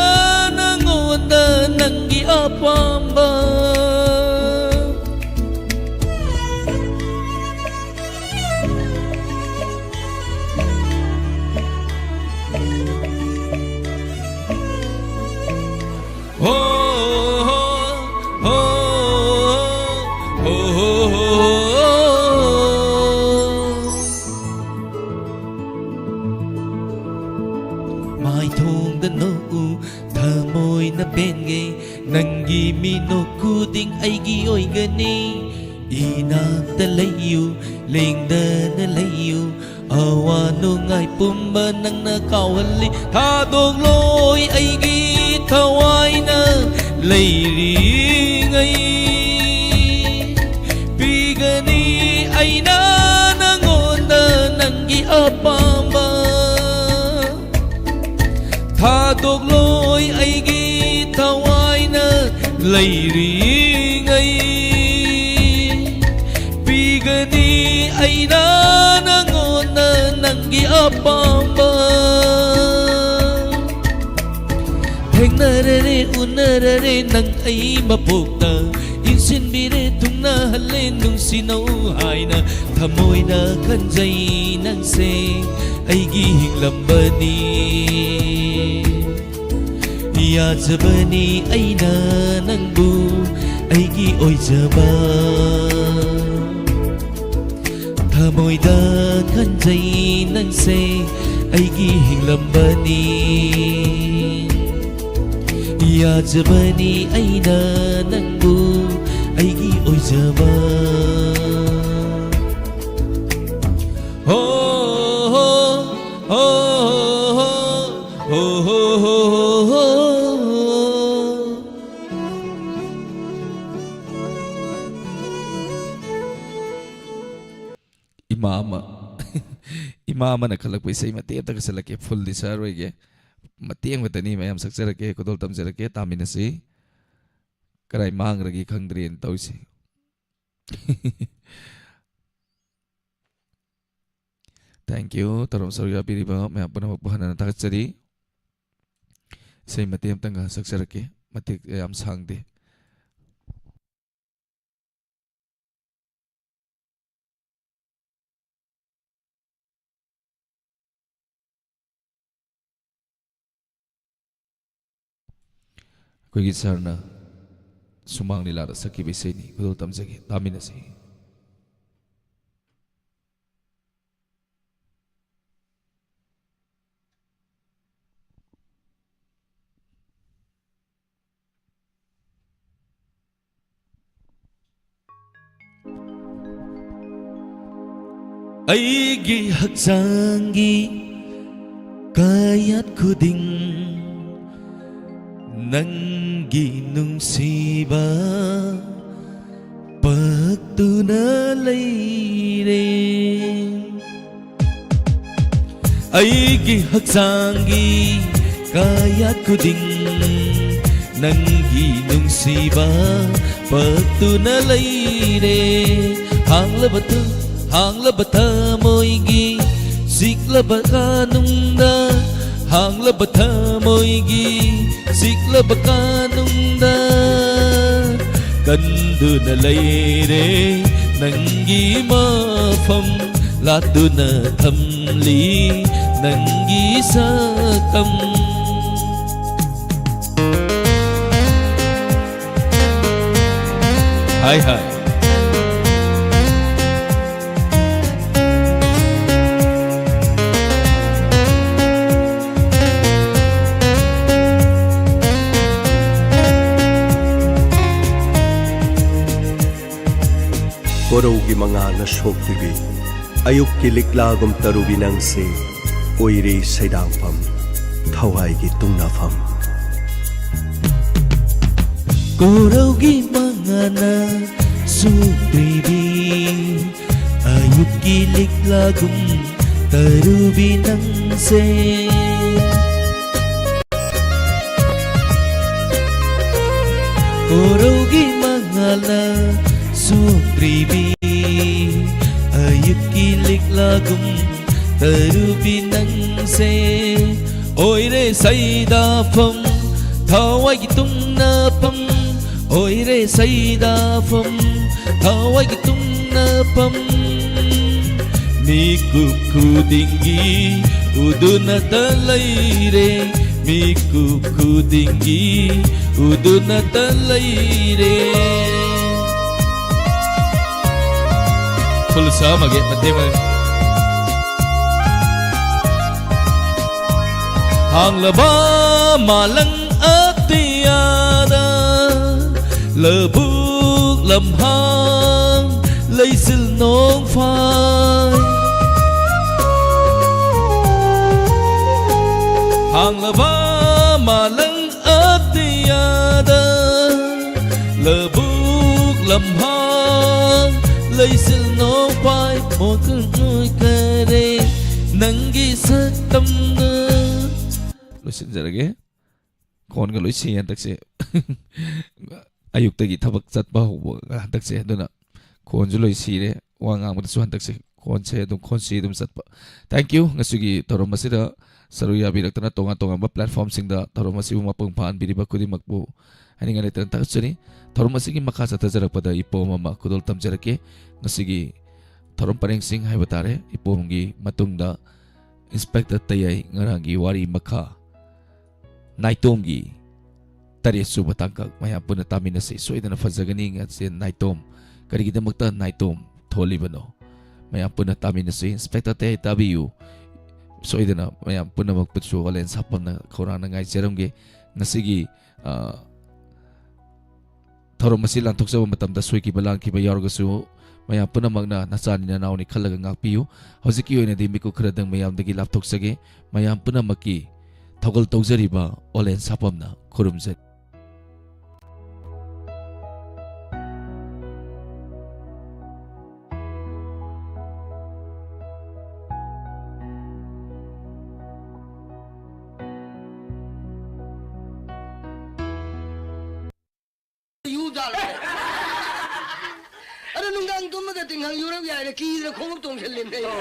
ꯃꯑꯣꯡꯗ ꯅꯣꯛꯎ, ꯊꯃꯣꯏꯅ ꯄꯦꯟꯒꯦ꯫ ꯅꯪꯒꯤ ꯃꯤꯅꯣꯛ ꯈꯨꯗꯤꯡ ꯑꯩꯒꯤ ꯑꯣꯏꯒꯅꯤ꯫ ꯏꯅꯥꯛꯇ ꯂꯩꯌꯨ, ꯂꯦꯡꯗꯅ ꯂꯩꯌꯨ꯫ ꯑꯋꯥ ꯅꯨꯡꯉꯥꯏ ꯄꯨꯝꯕ ꯅꯪꯅ ꯀꯥꯎꯍꯜꯂꯤ꯫ ꯊꯥꯗꯣꯛꯂꯣꯏ ꯑꯩꯒꯤ ꯊꯋꯥꯏꯅ ꯂꯩꯔꯤꯉꯩ꯫ ꯄꯤꯒꯅꯤ ꯑꯩꯅ ꯅꯪꯉꯣꯟꯗ ꯅꯪꯒꯤ ꯑꯄꯥꯝꯕ꯫ ꯊꯥꯗꯣꯛꯂꯣꯏ ꯑꯩꯒꯤ ꯊꯋꯥꯏꯅ ꯂꯩꯔꯤꯉꯩ꯫ ꯄꯤꯒꯅꯤ ꯑꯩꯅ ꯅꯪꯉꯣꯟꯗ ꯅꯪꯒꯤ ꯑꯄꯥꯝꯕ꯫ ꯊꯦꯡꯅꯔꯔꯦ, ꯎꯅꯔꯔꯦ ꯅꯪ ꯑꯩ ꯃꯄꯣꯛꯇ꯫ ꯏꯟꯁꯤꯟꯕꯤꯔꯦ, ꯊꯨꯡꯅꯍꯜꯂꯦ ꯅꯨꯡꯁꯤꯅꯧ ꯍꯥꯏꯅ꯫ ꯊꯃꯣꯏꯅ ꯈꯟꯖꯩ ꯅꯪꯁꯦ ꯑꯩꯒꯤ ꯍꯤꯡꯂꯝꯕꯅꯤ꯫ ꯌꯥꯖꯕꯅꯤ ꯑꯩꯅ ꯅꯪꯕꯨ ꯑꯩꯒꯤ ꯑꯣꯏꯖꯕ꯫ ꯊꯃꯣꯏꯗ ꯈꯟꯖꯩ ꯅꯪꯁꯦ ꯑꯩꯒꯤ ꯍꯤꯡꯂꯝꯕꯅꯤ꯫ ꯌꯥꯖꯕꯅꯤ ꯑꯩꯅ ꯅꯪꯕꯨ ꯑꯩꯒꯤ ꯑꯣꯏꯖꯕ꯫ ꯍꯣ, ꯍꯣ, ꯍꯣ, ꯍꯣ꯫ ꯏꯃꯥ ꯑꯃ, ꯏꯃꯥ ꯑꯃꯅ ꯈꯜꯂꯛꯄ ꯏꯁꯩ ꯃꯇꯦꯛ ꯑꯃꯇ ꯈꯛ ꯁꯛꯂꯛꯀꯦ, ꯐꯨꯜꯗꯤ ꯁꯛꯑꯔꯣꯏꯒꯦ꯫ ꯃꯇꯦꯛ ꯑꯃꯈꯛꯇꯅꯤ, ꯃꯌꯥꯝ ꯁꯛꯆꯔꯛꯀꯦ, ꯈꯨꯗꯣꯜ ꯇꯝꯖꯔꯛꯀꯦ, ꯇꯥꯃꯤꯟꯅꯁꯤ꯫ ꯀꯗꯥꯏ ꯃꯥꯡꯈ꯭ꯔꯒꯦ ꯈꯪꯗ꯭ꯔꯦꯅ ꯇꯧꯔꯤꯁꯦ꯫ Thank you꯫ ꯊꯧꯔꯝ ꯁꯔꯨꯛ ꯌꯥꯕꯤꯔꯤꯕ ꯃꯌꯥꯝ ꯄꯨꯝꯅꯃꯛꯄꯨ ꯍꯟꯅ ꯍꯟꯅ ꯊꯥꯒꯠꯆꯔꯤ꯫ ꯏꯁꯩ ꯃꯇꯦꯛ ꯑꯃꯇꯪꯒ ꯁꯛꯆꯔꯛꯀꯦ꯫ ꯃꯇꯦꯛ ꯌꯥꯝ ꯁꯥꯡꯗꯦ꯫ ꯑꯩꯈꯣꯏꯒꯤ ꯁꯥꯔꯅ ꯁꯨꯃꯥꯡ ꯂꯤꯂꯥꯗ ꯁꯛꯈꯤꯕ ꯏꯁꯩꯅꯤ꯫ ꯈꯨꯗꯣꯜ ꯇꯝꯖꯒꯦ, ꯇꯥꯃꯤꯟꯅꯁꯤ꯫ ꯑꯩꯒꯤ ꯍꯛꯆꯥꯡꯒꯤ ꯀꯌꯥꯠ ꯈꯨꯗꯤꯡ ꯅꯪꯒꯤ ꯅꯨꯡꯁꯤꯕ ꯄꯛꯇꯨꯅ ꯂꯩꯔꯦ꯫ ꯑꯩꯒꯤ ꯍꯛꯆꯥꯡꯒꯤ ꯀꯌꯥꯠ ꯈꯨꯗꯤꯡ ꯅꯪꯒꯤ ꯅꯨꯡꯁꯤꯕ ꯄꯛꯇꯨꯅ ꯂꯩꯔꯦ꯫ ꯍꯥꯡꯂꯕ ꯊ-, ꯍꯥꯡꯂꯕ ꯊꯃꯣꯏꯒꯤ ꯁꯤꯛꯂꯕ ꯀꯥꯅꯨꯡꯗ, ꯍꯥꯡꯂꯕ ꯊꯃꯣꯏꯒꯤ ꯁꯤꯛꯂꯕ ꯀꯥꯅꯨꯡꯗ ꯀꯟꯗꯨꯅ ꯂꯩꯔꯦ ꯅꯪꯒꯤ ꯃꯐꯝ, ꯂꯥꯠꯇꯨꯅ ꯊꯝꯂꯤ ꯅꯪꯒꯤ ꯁꯛꯇꯝ꯫ ꯍꯥꯏ ꯍꯥꯏ꯫ ꯀꯣꯔꯧꯒꯤ ꯃꯉꯥꯜꯅ ꯁꯣꯛꯇ꯭ꯔꯤꯕꯤ, ꯑꯌꯨꯛꯀꯤ ꯂꯤꯛꯂꯥꯒꯨꯝ ꯇꯔꯨꯕꯤ ꯅꯪꯁꯦ, ꯑꯣꯏꯔꯦ ꯁꯩꯗꯥꯡꯐꯝ, ꯊꯋꯥꯏꯒꯤ ꯇꯨꯡꯅꯐꯝ꯫ ꯀꯣꯔꯧꯒꯤ ꯃꯉꯥꯜꯅ ꯁꯣꯛꯇ꯭ꯔꯤꯕꯤ, ꯑꯌꯨꯛꯀꯤ ꯂꯤꯛꯂꯥꯒꯨꯝ ꯇꯔꯨꯕꯤ ꯅꯪꯁꯦ꯫ ꯀꯣꯔꯧꯒꯤ ꯃꯉꯥꯜꯅ ꯁꯣꯛꯇ꯭ꯔꯤꯕꯤ, ꯑꯌꯨꯛꯀꯤ ꯂꯤꯛꯂꯥꯒꯨꯝ ꯇꯔꯨꯕꯤ ꯅꯪꯁꯦ꯫ ꯑꯣꯏꯔꯦ ꯁꯩꯗꯥꯐꯝ, ꯊꯋꯥꯏꯒꯤ ꯇꯨꯡꯅꯐꯝ, ꯑꯣꯏꯔꯦ ꯁꯩꯗꯥꯐꯝ, ꯊꯋꯥꯏꯒꯤ ꯇꯨꯡꯅꯐꯝ꯫ ꯃꯤꯀꯨꯞ ꯈꯨꯗꯤꯡꯒꯤ ꯎꯗꯨꯅꯇ ꯂꯩꯔꯦ, ꯃꯤꯀꯨꯞ ꯈꯨꯗꯤꯡꯒꯤ ꯎꯗꯨꯅꯇ ꯂꯩꯔꯦ꯫ ꯐꯨꯜ ꯁꯥꯃꯒꯦ, ꯃꯇꯦꯛ ꯑꯃ꯫ ꯍꯥꯡꯂꯕ ꯃꯥꯂꯪ ꯑꯇꯤꯌꯥꯗ, ꯂꯧꯕꯨꯛ ꯂꯝꯍꯥꯡ ꯂꯩꯆꯤꯜ ꯅꯣꯡꯐꯥꯏ, ꯁꯥꯡꯂꯕ ꯃꯥꯂꯪ ꯑꯇꯤꯌꯥꯗ ꯂꯧꯕꯨꯛ ꯂꯝꯍꯥꯡ ꯂꯩꯆꯤꯜ ꯅꯣꯡꯐꯥꯏ ꯃꯣꯟꯈꯛ ꯅꯣꯏꯈꯔꯦ ꯅꯪꯒꯤ ꯁꯛꯇꯝꯅ꯫ ꯂꯣꯏꯁꯤꯟꯖꯔꯒꯦ꯫ ꯈꯣꯟꯒ ꯂꯣꯏ ꯁꯤ ꯍꯟꯗꯛꯁꯦ꯫ ꯑꯌꯨꯛꯇꯒꯤ ꯊꯕꯛ ꯆꯠꯄ ꯍꯧꯕ ꯍꯟꯗꯛꯁꯦ, ꯑꯗꯨꯅ ꯈꯣꯟꯁꯨ ꯂꯣꯏ ꯁꯤꯔꯦ꯫ ꯋꯥ ꯉꯥꯡꯕꯗꯁꯨ ꯍꯟꯗꯛꯁꯦ ꯈꯣꯟꯁꯦ ꯑꯗꯨꯝ ꯈꯣꯟꯁꯤ ꯑꯗꯨꯝ ꯆꯠꯄ꯫ Thank you꯫ ꯉꯁꯤꯒꯤ ꯊꯧꯔꯝ ꯑꯁꯤꯗ ꯁꯔꯨꯛ ꯌꯥꯕꯤꯔꯛꯇꯅ ꯇꯣꯉꯥꯟ ꯇꯣꯉꯥꯟꯕ platformꯁꯤꯡꯗ ꯊꯧꯔꯝ ꯑꯁꯤꯕꯨ ꯃꯄꯨꯡ ꯐꯥꯍꯟꯕꯤꯔꯤꯕ ꯈꯨꯗꯤꯡꯃꯛꯄꯨ ꯍꯥꯏꯅꯤꯡꯉꯥꯏ ꯂꯩꯇꯅ ꯊꯥꯒꯠꯆꯔꯤ꯫ ꯊꯧꯔꯝ ꯑꯁꯤꯒꯤ ꯃꯈꯥ ꯆꯠꯊꯖꯔꯛꯄꯗ ꯑꯩ poem ꯑꯃ ꯈꯨꯗꯣꯜ ꯇꯝꯖꯔꯛꯀꯦ꯫ ꯉꯁꯤꯒꯤ ꯊꯧꯔꯝ ꯄꯔꯦꯡꯁꯤꯡ ꯍꯥꯏꯕ ꯇꯥꯔꯦ꯫ ꯑꯩ poemꯒꯤ ꯃꯇꯨꯡꯗ Inspector ꯇꯌꯥꯏ ꯉꯔꯥꯡꯒꯤ ꯋꯥꯔꯤ ꯃꯈꯥ ꯅꯥꯏꯇꯣꯝꯒꯤ ꯇꯔꯦꯠ ꯁꯨꯕ ꯇꯥꯡꯀꯛ ꯃꯌꯥꯝ ꯄꯨꯟꯅ ꯇꯥꯃꯤꯟꯅꯁꯤ꯫ ꯁꯣꯏꯗꯅ ꯐꯖꯒꯅꯤ꯫ ꯉꯁꯤ ꯅꯥꯏꯇꯣꯝ ꯀꯔꯤꯒꯤꯗꯃꯛꯇ ꯅꯥꯏꯇꯣꯝ ꯊꯣꯜꯂꯤꯕꯅꯣ? ꯃꯌꯥꯝ ꯄꯨꯟꯅ ꯇꯥꯃꯤꯟꯅꯁꯤ꯫ Inspector ꯇꯌꯥꯏ ꯇꯥꯕꯤꯌꯨ꯫ ꯁꯣꯏꯗꯅ ꯃꯌꯥꯝ ꯄꯨꯝꯅꯃꯛꯄꯨꯁꯨ ꯑꯣꯂꯦꯟ ꯁꯥꯄꯝꯅ ꯈꯧꯔꯥꯡꯅ ꯉꯥꯏꯖꯔꯝꯒꯦ꯫ ꯉꯁꯤꯒꯤ, ꯑ, ꯊꯧꯔꯝ ꯑꯁꯤ ꯂꯥꯟꯊꯣꯛꯆꯕ ꯃꯇꯝꯗ ꯁꯣꯏꯈꯤꯕ ꯂꯥꯟꯈꯤꯕ ꯌꯥꯎꯔꯒꯁꯨ ꯃꯌꯥꯝ ꯄꯨꯝꯅꯃꯛꯅ ꯅꯆꯥꯅꯤ ꯅꯅꯥꯎꯅꯤ ꯈꯜꯂꯒ ꯉꯥꯛꯄꯤꯌꯨ꯫ ꯍꯧꯖꯤꯛꯀꯤ ꯑꯣꯏꯅꯗꯤ ꯃꯤꯀꯨꯞ ꯈꯔꯗꯪ ꯃꯌꯥꯝꯗꯒꯤ ꯂꯥꯞꯊꯣꯛꯆꯒꯦ꯫ ꯃꯌꯥꯝ ꯄꯨꯝꯅꯃꯛꯀꯤ ꯊꯧꯒꯜ ꯇꯧꯖꯔꯤꯕ ꯑꯣꯂꯦꯟ ꯁꯥꯄꯝꯅ ꯈꯨꯔꯨꯝꯖꯔꯤ꯫ ꯌꯨ ꯖꯥꯠꯂꯣ? ꯑꯗꯣ ꯅꯨꯡꯗꯥꯡ ꯇꯨꯝꯕꯗ ꯇꯤꯡꯈꯪ ꯌꯨꯔꯛ ꯌꯥꯏꯅ ꯀꯤꯗꯅ ꯈꯣꯡꯎꯞ ꯇꯣꯡꯁꯤꯜꯂꯤꯅꯦ꯫ ꯑꯣ,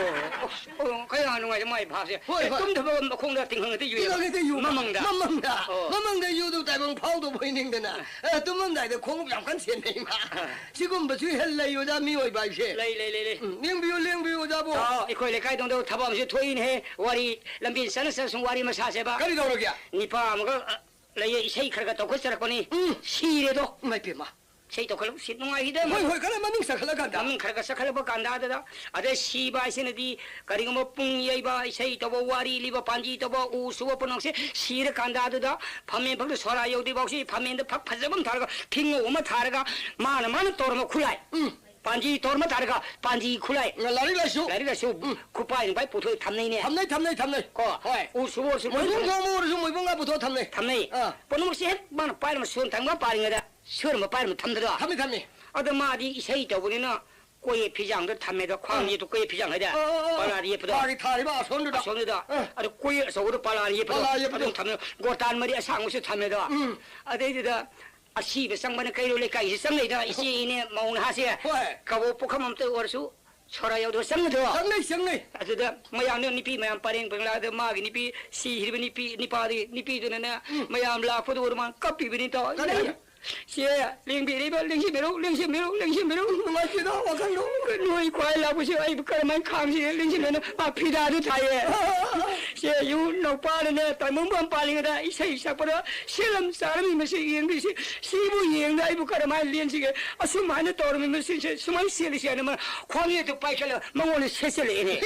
ꯑꯁ, ꯑꯣ, ꯀꯌꯥ ꯅꯨꯡꯉꯥꯏꯗ ꯃꯥꯏ ꯚꯥꯞꯁꯦ꯫ ꯍꯣꯏ, ꯍꯣꯏ꯫ ꯇꯨꯝꯊꯕ ꯃꯈꯣꯡꯗ ꯇꯤꯡꯈꯪ ꯍꯦꯛꯇ ꯌꯨꯏꯌꯦꯕ꯫ ꯇꯤꯡꯈꯪ ꯍꯦꯛꯇ ꯌꯨꯕ꯫ ꯃꯃꯪꯗ꯫ ꯃꯃꯪꯗ꯫ ꯑꯣ꯫ ꯃꯃꯪꯗ ꯌꯨꯗꯧ ꯇꯥꯏꯕꯪ ꯐꯥꯎꯗꯧꯕ ꯑꯣꯏꯅꯤꯡꯗꯅ꯫ ꯑ, ꯇꯨꯝꯃꯝꯗꯥꯏꯗ ꯈꯣꯡꯎꯞ ꯌꯥꯝ ꯀꯟꯅ ꯁꯦꯟꯅꯩ ꯃꯥ꯫ ꯑ꯫ ꯁꯤꯒꯨꯝꯕꯁꯨ ꯍꯦꯛ ꯂꯩ ꯑꯣꯖꯥ, ꯃꯤꯑꯣꯏꯕ ꯍꯥꯏꯁꯦ꯫ ꯂꯩ, ꯂꯩ, ꯂꯩ, ꯂꯩ꯫ ꯎꯝ, ꯂꯦꯡꯕꯤꯌꯨ, ꯂꯦꯡꯕꯤꯌꯨ ꯑꯣꯖꯥꯕꯨ꯫ ꯑꯣ, ꯑꯩꯈꯣꯏ ꯂꯩꯀꯥꯏꯗꯣꯡꯗ ꯊꯕꯛ ꯑꯃꯁꯨ ꯊꯣꯛꯏꯅꯦꯍꯦ꯫ ꯋꯥꯔꯤ ꯂꯝꯕꯤ ꯆꯠꯅ ꯆꯠꯅ ꯁꯨꯝ ꯋꯥꯔꯤ ꯑꯃ ꯁꯥꯁꯦꯕ꯫ ꯀꯔꯤ ꯇꯧꯔꯒꯦ? ꯅꯤꯄꯥ ꯑꯃꯒ, ꯑ, ꯂꯩꯌꯦ, ꯏꯁꯩ ꯈꯔ ꯈꯔ ꯇꯧꯈꯠꯆꯔꯛꯄꯅꯤ꯫ ꯎꯝ꯫ ꯁꯤꯔꯦꯗꯣ꯫ ꯏꯃꯥꯏ ꯄꯦꯝꯃ꯫ ꯏꯁꯩ ꯇꯧꯈꯠꯂꯛ-, ꯁꯤ ꯅꯨꯡꯉꯥꯏꯈꯤꯗꯦ ꯍꯣꯏ, ꯃꯗꯨ꯫ ꯍꯣꯏ, ꯈꯔ ꯃꯃꯤꯡ ꯆꯈꯠꯂꯀꯥꯟꯗ꯫ ꯃꯃꯤꯡ ꯈꯔ ꯈꯔ ꯆꯈꯠꯂꯛꯄ ꯀꯥꯟꯗ ꯑꯗꯨꯗ, ꯑꯗ ꯁꯤꯕ ꯍꯥꯏꯁꯤꯅꯗꯤ ꯀꯔꯤꯒꯨꯝꯕ ꯄꯨꯡ ꯌꯩꯕ, ꯏꯁꯩ ꯇꯧꯕ, ꯋꯥꯔꯤ ꯂꯤꯕ, ꯄꯥꯟꯖꯤ ꯇꯧꯕ, ꯎ ꯁꯨꯕ ꯄꯨꯝꯅꯃꯛꯁꯦ ꯁꯤꯔꯀꯥꯟꯗ ꯑꯗꯨꯗ ꯐꯝꯃꯦꯟ ꯐꯛꯇ ꯁꯣꯔꯥ ꯌꯧꯗ꯭ꯔꯤ ꯐꯥꯎꯁꯤ ꯐꯝꯃꯦꯟꯗ ꯐꯛ ꯐꯖꯕ ꯑꯃ ꯊꯥꯔꯒ, ꯐꯤꯉꯧ ꯑꯃ ꯊꯥꯔꯒ, ꯃꯥꯅ ꯃꯥꯅ ꯇꯧꯔꯝꯕ ꯈꯨꯠꯂꯥꯏ꯫ ꯎꯝ꯫ ꯄꯥꯟꯖꯤ ꯇꯧꯔꯝꯕ ꯇꯥꯔꯒ ꯄꯥꯟꯖꯤ ꯈꯨꯠꯂꯥꯏ, ꯂꯥꯏꯔꯤꯛ ꯂꯥꯏꯁꯨ꯫ ꯂꯥꯏꯔꯤꯛ ꯂꯥꯏꯁꯨ ꯎꯝ꯫ ꯈꯨꯄꯥꯏ ꯅꯨꯄꯥꯏ ꯄꯨꯊꯣꯛꯑ ꯊꯝꯅꯩꯅꯦ꯫ ꯊꯝꯅꯩ, ꯊꯝꯅꯩ, ꯊꯝꯅꯩ꯫ ꯀꯣ? ꯍꯣꯏ꯫ ꯎ ꯁꯨꯕ ꯑꯣꯏꯔꯁꯨ ꯃꯣꯏꯕꯨꯡ ꯃꯣꯏꯕꯨꯡ ꯈꯣꯡꯕ ꯑꯣꯏꯔꯁꯨ ꯃꯣꯏꯕꯨꯡꯒ ꯄꯨꯊꯣꯛꯑ ꯊꯝꯅꯩ꯫ ꯊꯝꯅꯩ꯫ ꯑꯥ꯫ ꯄꯨꯝꯅꯃꯛꯁꯦ ꯍꯦꯛ ꯃꯥꯅ ꯄꯥꯏꯔꯝꯕ ꯁꯨꯅ ꯊꯝꯒ ꯄꯥꯔꯤꯉꯩꯗ ꯁꯨꯔꯝꯕ ꯄꯥꯏꯔꯝꯕ ꯊꯝꯗꯗꯣ꯫ ꯊꯝꯃꯤ, ꯊꯝꯃꯤ꯫ ꯑꯗ ꯃꯥꯗꯤ ꯏꯁꯩ ꯇꯧꯕꯅꯤꯅ ꯀꯣꯌꯦ ꯐꯤꯖꯥꯡꯗ ꯊꯝꯃꯦꯗꯣ, ꯈ꯭ꯋꯥꯡ ꯑꯥ꯫ ꯌꯦꯠꯇꯨ ꯀꯣꯌꯦ ꯐꯤꯖꯥꯡ ꯍꯥꯏꯗ ꯑꯥ, ꯑꯥ, ꯑꯥ꯫ ꯄꯥꯂꯥꯗ ꯌꯦꯞꯄꯗꯣ꯫ ꯃꯥꯒꯤ ꯊꯥꯔꯤꯕ ꯑꯁꯣꯝꯗꯨꯗ꯫ ꯑꯁꯣꯝꯗꯨꯗ꯫ ꯑꯥ꯫ ꯑꯗꯨ ꯀꯣꯌꯦ ꯑꯆꯧꯕꯗꯣ ꯄꯥꯂꯥꯗ ꯌꯦꯞꯄꯗꯣ꯫ ꯄꯥꯂꯥꯗ ꯌꯦꯞꯄꯗꯣ꯫ ꯑꯗꯨꯝ ꯊꯝꯃꯦ꯫ ꯒꯣꯇꯥꯟ ꯃꯔꯤ ꯑꯁꯥꯡꯕꯁꯨ ꯊꯝꯃꯦꯗꯣ꯫ ꯎꯝ꯫ ꯑꯗꯩꯗꯨꯗ ꯑꯁꯤꯕ ꯆꯪꯕꯅ ꯀꯩꯔꯣꯜ ꯂꯩꯀꯥꯏꯒꯤ ꯆꯪꯅꯩꯗ ꯏꯆꯦ ꯏꯅꯦ ꯃꯧ ꯅꯍꯥꯁꯦ꯫ ꯍꯣꯏ꯫ ꯀꯕꯣꯛ ꯄꯨꯈꯝ ꯑꯝꯇ ꯑꯣꯏꯔꯁꯨ ꯁꯣꯔꯥ ꯌꯥꯎꯗꯕ ꯆꯪꯒꯗ꯭ꯔꯣ? ꯆꯪꯅꯩ, ꯆꯪꯅꯩ꯫ ꯑꯗꯨꯗ ꯃꯌꯥꯝꯅ ꯅꯨꯄꯤ ꯃꯌꯥꯝ ꯄꯔꯦꯡ ꯄꯔꯦꯡꯂꯥꯗ ꯃꯥꯒꯤ ꯅꯨꯄꯤ ꯁꯤꯈ꯭ꯔꯤꯕ ꯅꯨꯄꯤ, ꯅꯨꯄꯥꯗꯤ, ꯅꯨꯄꯤꯗꯨꯅꯅꯦ ꯎꯝ꯫ ꯃꯌꯥꯝ ꯂꯥꯛꯄꯗ ꯑꯣꯏꯔ ꯃꯥꯅ ꯀꯞꯄꯤꯕꯅꯤ ꯇꯧ꯫ ꯀꯔꯤ? ꯆꯦ, ꯂꯦꯡꯕꯤꯔꯤꯕ, ꯂꯦꯡꯁꯤꯟꯕꯤꯔꯣ, ꯂꯦꯡꯁꯤꯟꯕꯤꯔꯣ, ꯂꯦꯡꯁꯤꯟꯕꯤꯔꯣ꯫ ꯅꯨꯡꯉꯥꯏꯇꯦꯗ, ꯋꯥꯈꯜꯗꯣ꯫ ꯅꯣꯏ ꯈ꯭ꯋꯥꯏ ꯂꯥꯛꯄꯁꯦ ꯑꯩꯕꯨ ꯀꯔꯝꯍꯥꯏꯅ ꯈꯥꯡꯁꯤꯒꯦ? ꯂꯦꯡꯁꯤꯟꯕꯤꯔꯣ꯫ ꯃꯥ ꯐꯤꯗꯥꯗꯨ ꯊꯥꯏꯌꯦ꯫ ꯆꯦ, ꯌꯨ ꯅꯧꯄꯥꯅꯅꯦ, ꯇꯥꯏꯕꯪ ꯄꯥꯜꯂꯤꯉꯩꯗ ꯏꯁꯩ ꯁꯛꯄꯗ ꯁꯦꯠꯂꯝ ꯆꯥꯔꯝꯃꯤ ꯃꯁꯤ ꯌꯦꯡꯕꯤꯁꯤ꯫ ꯁꯤꯕꯨ ꯌꯦꯡꯗ ꯑꯩꯕꯨ ꯀꯔꯝꯍꯥꯏꯅ ꯂꯦꯟꯁꯤꯒꯦ? ꯑꯁꯨꯃꯥꯏꯅ ꯇꯧꯔꯝꯃꯤ ꯃꯁꯤꯁꯦ, ꯁꯨꯃꯥꯏꯅ ꯁꯦꯠꯂꯤꯁꯦ ꯍꯥꯏꯅ ꯃꯥ ꯈ꯭ꯋꯥꯡꯌꯦꯠꯇꯨ ꯄꯥꯏꯈꯠꯂꯒ ꯃꯉꯣꯟꯗ ꯁꯦꯠꯆꯜꯂꯛꯑꯦꯅꯦ꯫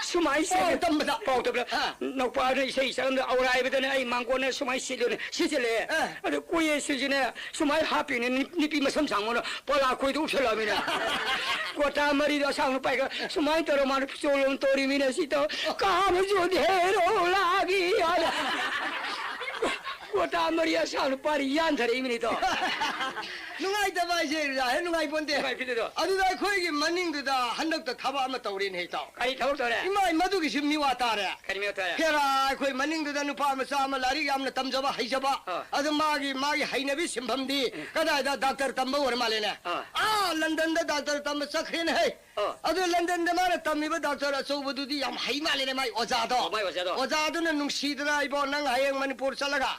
ꯁꯨꯃꯥꯏꯅ ꯁꯦꯠꯂꯦ꯫ ꯄꯥꯎ ꯇꯝꯕꯗ꯫ ꯄꯥꯎ ꯇꯝꯕꯗ꯫ ꯑꯥ꯫ ꯅꯧꯄꯥꯅ ꯏꯁꯩ ꯁꯛꯂꯝꯗ ꯑꯧꯔꯥꯏꯕꯗꯅ ꯑꯩ ꯃꯥꯡꯒꯣꯟꯅ ꯁꯨꯃꯥꯏꯅ ꯁꯤꯠꯂꯦ, ꯁꯤꯠꯆꯜꯂꯛꯑꯦ꯫ ꯑꯥ꯫ ꯑꯗ ꯀꯣꯌꯦꯠꯁꯤꯁꯨꯅꯦ ꯁꯨꯃꯥꯏꯅ ꯍꯥꯞꯄꯤꯅꯦ, ꯅꯨ-, ꯅꯨꯄꯤ ꯃꯁꯝ ꯁꯥꯡꯕꯅ ꯄꯣꯂꯥ ꯈꯣꯏꯗ ꯎꯞꯁꯜꯂꯛꯑꯃꯤꯅ꯫ ꯀꯣꯇꯥ ꯃꯔꯤꯗꯣ ꯑꯁꯥꯡꯕ ꯄꯥꯏꯈꯠ-, ꯁꯨꯃꯥꯏꯅ ꯇꯧꯔ ꯃꯥꯅ ꯆꯣꯂꯣꯝ ꯇꯧꯔꯤꯃꯤꯅ ꯁꯤ ꯇꯧ-, ꯀꯥꯕꯁꯨ ꯙꯦꯔꯣ ꯂꯥꯒꯤ ꯍꯥꯏꯅ꯫ ꯀꯣꯇꯥ ꯃꯔꯤ ꯑꯁꯥꯡꯕ ꯄꯥꯔꯤ ꯌꯥꯟꯊꯔꯛꯏꯃꯤꯅꯤꯗꯣ꯫ ꯅꯨꯡꯉꯥꯏꯇꯕ ꯍꯥꯏꯁꯦ ꯔꯥ ꯍꯦꯛ ꯅꯨꯡꯉꯥꯏꯄꯣꯟꯇꯦ꯫ ꯅꯨꯡꯉꯥꯏꯐꯤꯗꯗꯣ꯫ ꯑꯗꯨꯗ ꯑꯩꯈꯣꯏꯒꯤ ꯃꯅꯤꯡꯗꯨꯗ ꯍꯟꯗꯛꯇ ꯊꯕꯛ ꯑꯃ ꯇꯧꯔꯦꯅꯦ ꯏꯇꯥꯎ꯫ ꯀꯔꯤ ꯊꯕꯛ ꯇꯧꯔꯦ? ꯏꯃꯥꯏ, ꯃꯗꯨꯒꯤꯁꯨ ꯃꯤꯋꯥ ꯇꯥꯔꯦ꯫ ꯀꯔꯤ ꯃꯤꯋꯥ ꯇꯥꯔꯦ? ꯍꯦꯔꯥ, ꯑꯩꯈꯣꯏ ꯃꯅꯤꯡꯗꯨꯗ ꯅꯨꯄꯥ ꯃꯆꯥ ꯑꯃ ꯂꯥꯏꯔꯤꯛ ꯌꯥꯝꯅ ꯇꯝꯖꯕ, ꯍꯩꯖꯕ꯫ ꯑꯥ꯫ ꯑꯗꯨ ꯃꯥꯒꯤ, ꯃꯥꯒꯤ ꯍꯩꯅꯕꯤ ꯁꯤꯟꯐꯝꯗꯤ ꯎꯝ꯫ ꯀꯗꯥꯏꯗ ꯗꯥꯛꯇꯔ ꯇꯝꯕ ꯑꯣꯏꯔ ꯃꯥꯜꯂꯦꯅꯦ? ꯑꯥ꯫ ꯑꯥ, ꯂꯟꯗꯟꯗ ꯗꯥꯛꯇꯔ ꯇꯝꯕ ꯆꯠꯈ꯭ꯔꯦꯅꯦ ꯍꯩ꯫ ꯑꯥ꯫ ꯑꯗꯨ ꯂꯟꯗꯟꯗ ꯃꯥꯅ ꯇꯝꯃꯤꯕ ꯗꯥꯛꯇꯔ ꯑꯆꯧꯕꯗꯨꯗꯤ ꯌꯥꯝ ꯍꯩ ꯃꯥꯜꯂꯦꯅꯦ, ꯃꯥꯏ ꯑꯣꯖꯥꯗꯣ꯫ ꯑꯣ, ꯃꯥꯏ ꯑꯣꯖꯥꯗꯣ꯫ ꯑꯣꯖꯥꯗꯨꯅ ꯅꯨꯡꯁꯤꯗꯅ, "ꯏꯕꯣ, ꯅꯪ ꯍꯌꯦꯡ ꯃꯅꯤꯄꯨꯔ ꯆꯠꯂꯒ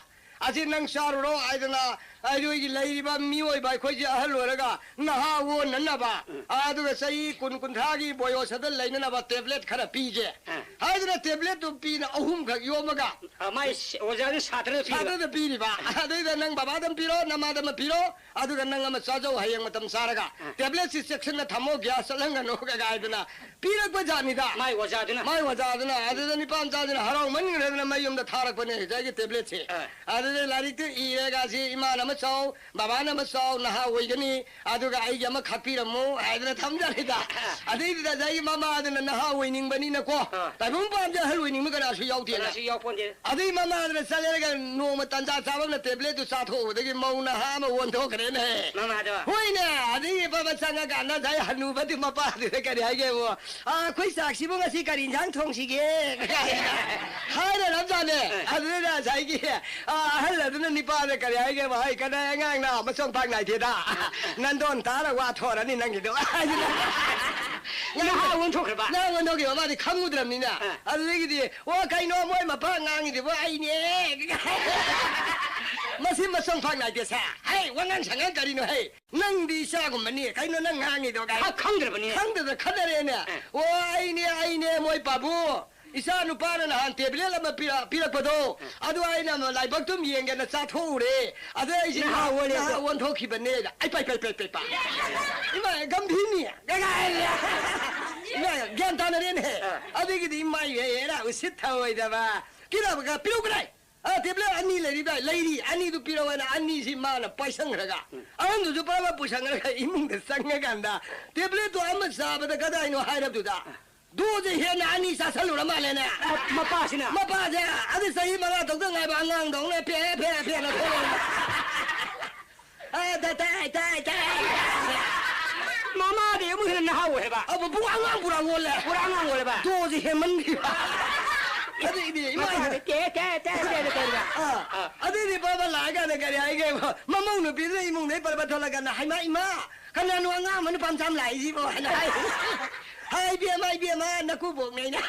ꯑꯁꯤ ꯅꯪ ꯆꯥꯔꯨꯔꯣ" ꯍꯥꯏꯗꯅ, ꯑꯩꯈꯣꯏꯒꯤ ꯂꯩꯔꯤꯕ ꯃꯤꯑꯣꯏꯕ ꯑꯩꯈꯣꯏꯁꯦ ꯑꯍꯜ ꯑꯣꯏꯔꯒ ꯅꯍꯥ ꯑꯣꯟꯅꯅꯕ, ꯎꯝ꯫ ꯑꯗꯨꯒ ꯆꯍꯤ ꯀꯨꯟ, ꯀꯨꯟꯊ꯭ꯔꯥꯒꯤ ꯕꯣꯌꯣꯁꯗ ꯂꯩꯅꯅꯕ ꯇꯦꯕ꯭ꯂꯦꯠ ꯈꯔ ꯄꯤꯒꯦ ꯑꯥ꯫ ꯍꯥꯏꯗꯅ ꯇꯦꯕ꯭ꯂꯦꯠꯇꯨ ꯄꯤꯅ ꯑꯍꯨꯝꯈꯛ ꯌꯣꯝꯃꯒ ꯑ, ꯃꯥꯏ ꯁ-, ꯑꯣꯖꯥꯅ ꯁꯥꯇ꯭ꯔꯗ ꯄꯤꯕ꯫ ꯁꯥꯇ꯭ꯔꯗ ꯄꯤꯔꯤꯕ꯫ ꯑꯗꯩꯗ ꯅꯪ ꯕꯕꯥꯗ ꯑꯃ ꯄꯤꯔꯣ, ꯅꯃꯥꯗ ꯑꯃ ꯄꯤꯔꯣ, ꯑꯗꯨꯒ ꯅꯪ ꯑꯃ ꯆꯥꯖꯧ ꯍꯌꯦꯡ ꯃꯇꯝ ꯆꯥꯔꯒ꯫ ꯑ꯫ ꯇꯦꯕ꯭ꯂꯦꯠꯁꯤ ꯆꯦꯛꯁꯤꯟꯅ ꯊꯝꯃꯣ, ꯒ꯭ꯌꯥꯁ ꯆꯠꯍꯟꯒꯅꯨ ꯀꯥꯏꯗꯅ ꯄꯤꯔꯛꯄ ꯖꯥꯠꯅꯤꯗ꯫ ꯃꯥꯏ ꯑꯣꯖꯥꯗꯨꯅ꯫ ꯃꯥꯏ ꯑꯣꯖꯥꯗꯨꯅ꯫ ꯑꯗꯨꯗ ꯅꯤꯄꯥ ꯃꯆꯥꯁꯤꯅ ꯍꯔꯥꯎꯃꯟꯈ꯭ꯔꯗꯅ ꯃꯌꯨꯝꯗ ꯊꯥꯔꯛꯄꯅꯦ ꯉꯁꯥꯏꯒꯤ ꯇꯦꯕ꯭ꯂꯦꯠꯁꯦ꯫ ꯑ꯫ ꯑꯗ ꯑꯗꯨꯅ ꯂꯥꯏꯔꯤꯛꯇꯨ ꯏꯔꯒ ꯁꯤ ꯏꯃꯥꯅ ꯑꯃ ꯆꯥꯎ, ꯕꯕꯥꯅ ꯑꯃ ꯆꯥꯎ, ꯅꯍꯥ ꯑꯣꯏꯒꯅꯤ, ꯑꯗꯨꯒ ꯑꯩꯒꯤ ꯑꯃ ꯈꯥꯛꯄꯤꯔꯝꯃꯨ ꯍꯥꯏꯗꯅ ꯊꯝꯖꯔꯤꯗ꯫ ꯑꯗꯩꯗꯨꯗ ꯉꯁꯥꯏꯒꯤ ꯃꯃꯥꯗꯨꯅ ꯅꯍꯥ ꯑꯣꯏꯅꯤꯡꯕꯅꯤꯅꯀꯣ, ꯑꯥ꯫ ꯇꯥꯏꯕꯪ ꯄꯥꯟꯕꯁꯦ ꯑꯍꯜ ꯑꯣꯏꯅꯤꯡꯕ ꯀꯅꯥꯁꯨ ꯌꯥꯎꯗꯦꯅ꯫ ꯀꯅꯥꯁꯨ ꯌꯥꯎꯄꯣꯟꯇꯦ꯫ ꯑꯗꯨꯏ ꯃꯃꯥꯗꯨꯅ ꯆꯠꯂꯦꯔꯒ ꯅꯣꯡꯃ ꯇꯟꯖꯥ ꯆꯥꯕ ꯑꯃꯅ ꯇꯦꯕ꯭ꯂꯦꯠꯇꯨ ꯆꯥꯊꯣꯛꯎꯕꯗꯒꯤ ꯃꯧ ꯅꯍꯥ ꯑꯃ ꯑꯣꯟꯊꯣꯛꯈ꯭ꯔꯦꯅꯦ꯫ ꯃꯃꯥꯗꯣ? ꯍꯣꯏꯅꯦ꯫ ꯑꯗꯒꯤ ꯄꯥꯕ ꯆꯪꯉꯀꯥꯟꯗ ꯉꯁꯥꯏ ꯍꯅꯨꯕꯗꯤ ꯃꯄꯥꯗꯨꯗ ꯀꯔꯤ ꯍꯥꯏꯒꯦꯕꯨ, "ꯑꯥ, ꯑꯩꯈꯣꯏ ꯆꯥꯛꯁꯤꯕꯨ ꯉꯁꯤ ꯀꯔꯤ ꯏꯟꯖꯥꯡ ꯊꯣꯡꯁꯤꯒꯦ?" ꯍꯥꯏꯔꯔꯝꯖꯥꯠꯅꯦ꯫ ꯑꯦ꯫ ꯑꯗꯨꯗ ꯉꯁꯥꯏꯒꯤ, ꯑꯥ, ꯑꯍꯜ ꯑꯗꯨꯅ ꯅꯤꯄꯥꯗ ꯀꯔꯤ ꯍꯥꯏꯒꯦꯕꯨ, "ꯍꯩ, ꯀꯅꯥ ꯑꯉꯥꯡꯅ ꯃꯁꯣꯡ ꯄꯥꯛ ꯅꯥꯏꯗꯦꯗ꯫ ꯅꯟꯗꯣꯟ ꯇꯥꯔ ꯋꯥ ꯊꯣꯔꯅꯤ ꯅꯪꯒꯤꯗꯣ꯫" ꯍꯥꯏꯗꯅ꯫ ꯅꯍꯥ ꯑꯣꯟꯊꯣꯛꯈ꯭ꯔꯕ? ꯅꯍꯥ ꯑꯣꯟꯊꯣꯛꯈꯤꯕ, ꯃꯥꯗꯤ ꯈꯪꯉꯨꯗ꯭ꯔꯕꯅꯤꯅ꯫ ꯑꯥ꯫ ꯑꯗꯨꯗꯒꯤꯗꯤ, "ꯑꯣ, ꯀꯩꯅꯣ ꯃꯣꯏ ꯃꯄꯥ ꯉꯥꯡꯉꯤꯗꯨꯕꯨ ꯑꯩꯅꯦ꯫" ꯃꯁꯤ ꯃꯁꯣꯡ ꯄꯥꯛ ꯅꯥꯏꯗꯦ ꯁꯥ꯫ ꯍꯩ, ꯋꯥꯉꯥꯡ ꯁꯉꯥꯡ ꯀꯔꯤꯅꯣ ꯍꯩ? ꯅꯪꯗꯤ ꯏꯆꯥꯒꯨꯝꯕꯅꯤ꯫ ꯀꯩꯅꯣ ꯅꯪ ꯉꯥꯡꯉꯤꯗꯣ ꯀꯥꯏ? ꯈ-, ꯈꯪꯗ꯭ꯔꯕꯅꯤꯅꯦ꯫ ꯈꯪꯗꯗꯅ ꯈꯠꯅꯔꯦꯅꯦ꯫ ꯑꯦ꯫ "ꯑꯣ, ꯑꯩꯅꯦ, ꯑꯩꯅꯦ, ꯃꯣꯏ ꯄꯥꯕꯨ꯫ ꯏꯆꯥ ꯅꯨꯄꯥꯅ ꯅꯍꯥꯟ ꯇꯦꯕ꯭ꯂꯦꯠ ꯑꯃ ꯄꯤꯔ-, ꯄꯤꯔꯛꯄꯗꯣ, ꯑꯦ꯫ ꯑꯗꯨ ꯑꯩꯅ ꯑꯃ ꯂꯥꯏꯕꯛꯇꯨꯝ ꯌꯦꯡꯒꯦꯅ ꯆꯥꯊꯣꯛꯎꯔꯦ꯫ ꯑꯗ ꯑꯩꯁꯦ ꯅꯍꯥ ꯅꯍꯥ, ꯑꯣꯜꯂꯦꯀꯣ꯫ ꯅꯍꯥ ꯑꯣꯟꯊꯣꯛꯈꯤꯕꯅꯦ꯫" ꯑꯩ ꯄꯥꯏ, ꯄꯥꯏ, ꯄꯥꯏ, ꯄꯥꯏ, ꯄꯥꯏ꯫ ꯏꯃꯥ, ꯒꯝꯚꯤꯔꯅꯤ꯫ ꯏꯃꯥ, ꯒ꯭ꯌꯥꯟ ꯇꯥꯅꯔꯦꯅꯦ꯫ ꯑꯦ꯫ ꯑꯗꯒꯤꯗꯤ ꯏꯃꯥ ꯏꯍꯦ ꯍꯦꯔꯥ ꯎꯁꯤꯠ ꯊꯑꯣꯏꯗꯕ꯫ ꯄꯤꯔꯛꯑꯒ, "ꯄꯤꯔꯛꯎ ꯀꯗꯥꯏ?" ꯑ, ꯇꯦꯕ꯭ꯂꯦꯠ ꯑꯅꯤ ꯂꯩꯔꯤꯕ, ꯂꯩꯔꯤ, ꯑꯅꯤꯗꯨ ꯄꯤꯔꯛꯑꯣꯅ ꯑꯅꯤꯁꯤ ꯃꯥꯅ ꯄꯥꯏꯁꯟꯈ꯭ꯔꯒ, ꯎꯝ꯫ ꯑꯍꯟꯗꯨꯁꯨ ꯄꯨꯔꯥ ꯄꯨꯁꯟꯈ꯭ꯔꯒ ꯏꯃꯨꯡꯗ ꯆꯪꯉꯀꯥꯟꯗ, ꯇꯦꯕ꯭ꯂꯦꯠꯇꯣ ꯑꯃ ꯆꯥꯕꯗ ꯀꯗꯥꯏꯅꯣ ꯍꯥꯏꯔꯕꯗꯨꯗ, ꯗꯣꯁꯦ ꯍꯦꯟꯅ ꯑꯅꯤ ꯆꯥꯁꯜꯂꯨꯔ ꯃꯥꯜꯂꯦꯅꯦ꯫ ꯃ-, ꯃꯄꯥꯁꯤꯅ? ꯃꯄꯥꯁꯦ, ꯑꯗꯨ ꯆꯍꯤ ꯃꯉꯥ ꯇꯧꯗ ꯉꯥꯏꯕ ꯑꯉꯥꯡꯗꯧꯅ ꯐꯦ, ꯐꯦ, ꯐꯦꯅ ꯊꯣꯛꯂꯛꯑꯦ꯫ ꯑ, ꯇꯥꯏ, ꯇꯥꯏ, ꯇꯥꯏ, ꯇꯥꯏ꯫ ꯃꯃꯥꯗꯤ ꯑꯃꯨꯛ ꯍꯦꯟꯅ ꯅꯍꯥ ꯑꯣꯏ ꯍꯥꯏꯕ꯫ ꯑꯕꯨ, ꯄꯨꯡ ꯑꯉꯥꯡ ꯄꯨꯔꯥ ꯑꯣꯜꯂꯦ꯫ ꯄꯨꯔꯥ ꯑꯉꯥꯡ ꯑꯣꯜꯂꯦꯕ꯫ ꯗꯣꯁꯦ ꯍꯦꯟꯃꯟꯈꯤꯕ꯫ ꯑꯗꯩꯗꯤ ꯏꯃꯥ ꯃꯆꯥꯗꯤ ꯇꯦ, ꯇꯦ, ꯇꯦ, ꯇꯦ, ꯇꯦ ꯇꯧꯔꯤꯕ꯫ ꯑꯥ꯫ ꯑꯥ꯫ ꯑꯗꯩꯗꯤ ꯕꯕꯥ ꯂꯥꯛꯑꯀꯥꯟꯗ ꯀꯔꯤ ꯍꯥꯏꯒꯦ? ꯃꯃꯧ ꯅꯨꯄꯤꯗꯨꯅ ꯏꯃꯨꯡꯗꯩ ꯄꯔꯕ ꯊꯣꯛꯂꯛꯀꯥꯟꯗ, "ꯍꯩꯃꯥ, ꯏꯃꯥ, ꯀꯅꯥꯅꯣ ꯑꯉꯥꯡ ꯑꯃ ꯅꯨꯄꯥ ꯃꯆꯥ ꯑꯃ ꯂꯥꯛꯏꯁꯤꯕꯣ?" ꯍꯥꯏꯅ ꯍꯥꯏ꯫ "ꯍꯥꯏ, ꯏꯕꯦꯝꯃ, ꯏꯕꯦꯝꯃ, ꯅꯀꯨꯕꯣꯛꯅꯦ" ꯍꯥꯏꯅ꯫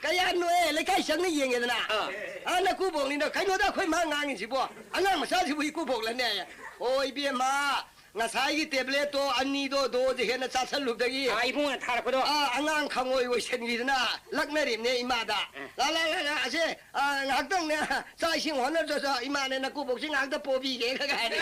"ꯀꯌꯥꯝ ꯅꯣꯛꯑꯦ?" ꯂꯩꯀꯥꯏ ꯆꯪꯅ ꯌꯦꯡꯉꯦꯗꯅ꯫ ꯑꯥ꯫ "ꯑꯥ, ꯅꯀꯨꯕꯣꯛꯅꯤꯅ, ꯀꯩꯅꯣꯗ ꯑꯩꯈꯣꯏ ꯃꯥ ꯉꯥꯡꯉꯤꯁꯤꯕꯣ? ꯑꯉꯥꯡ ꯃꯆꯥꯁꯤꯕꯨ ꯏꯀꯨꯕꯣꯛꯂꯅꯦ?" "ꯑꯣ, ꯏꯕꯦꯝꯃ, ꯉꯁꯥꯏꯒꯤ ꯇꯦꯕ꯭ꯂꯦꯠꯇꯣ ꯑꯅꯤꯗꯣ, ꯗꯣꯁꯦ ꯍꯦꯟꯅ ꯆꯥꯁꯜꯂꯨꯕꯗꯒꯤ" ꯑꯥ, ꯏꯕꯨꯡꯉꯣꯅ ꯊꯥꯔꯛꯄꯗꯣ꯫ "ꯑꯥ, ꯑꯉꯥꯡ ꯈꯪꯉꯣꯏ ꯑꯣꯏꯁꯟꯈꯤꯗꯅ ꯂꯛꯅꯔꯤꯕꯅꯦ ꯏꯃꯥꯗ꯫ ꯑꯦ꯫ ꯂꯥ, ꯂꯥ, ꯂꯥ, ꯂꯥ, ꯑꯁꯦ, ꯑꯥ, ꯉꯥꯏꯍꯥꯛꯇꯪꯅꯦ, ꯆꯥꯛ ꯏꯁꯤꯡ ꯍꯣꯠꯅꯗ꯭ꯔꯁꯨ ꯏꯃꯥꯅꯦ ꯅꯀꯨꯕꯣꯛꯁꯤ ꯉꯥꯏꯍꯥꯛꯇ ꯄꯣꯕꯤꯒꯦ" ꯀꯥꯏꯅ꯫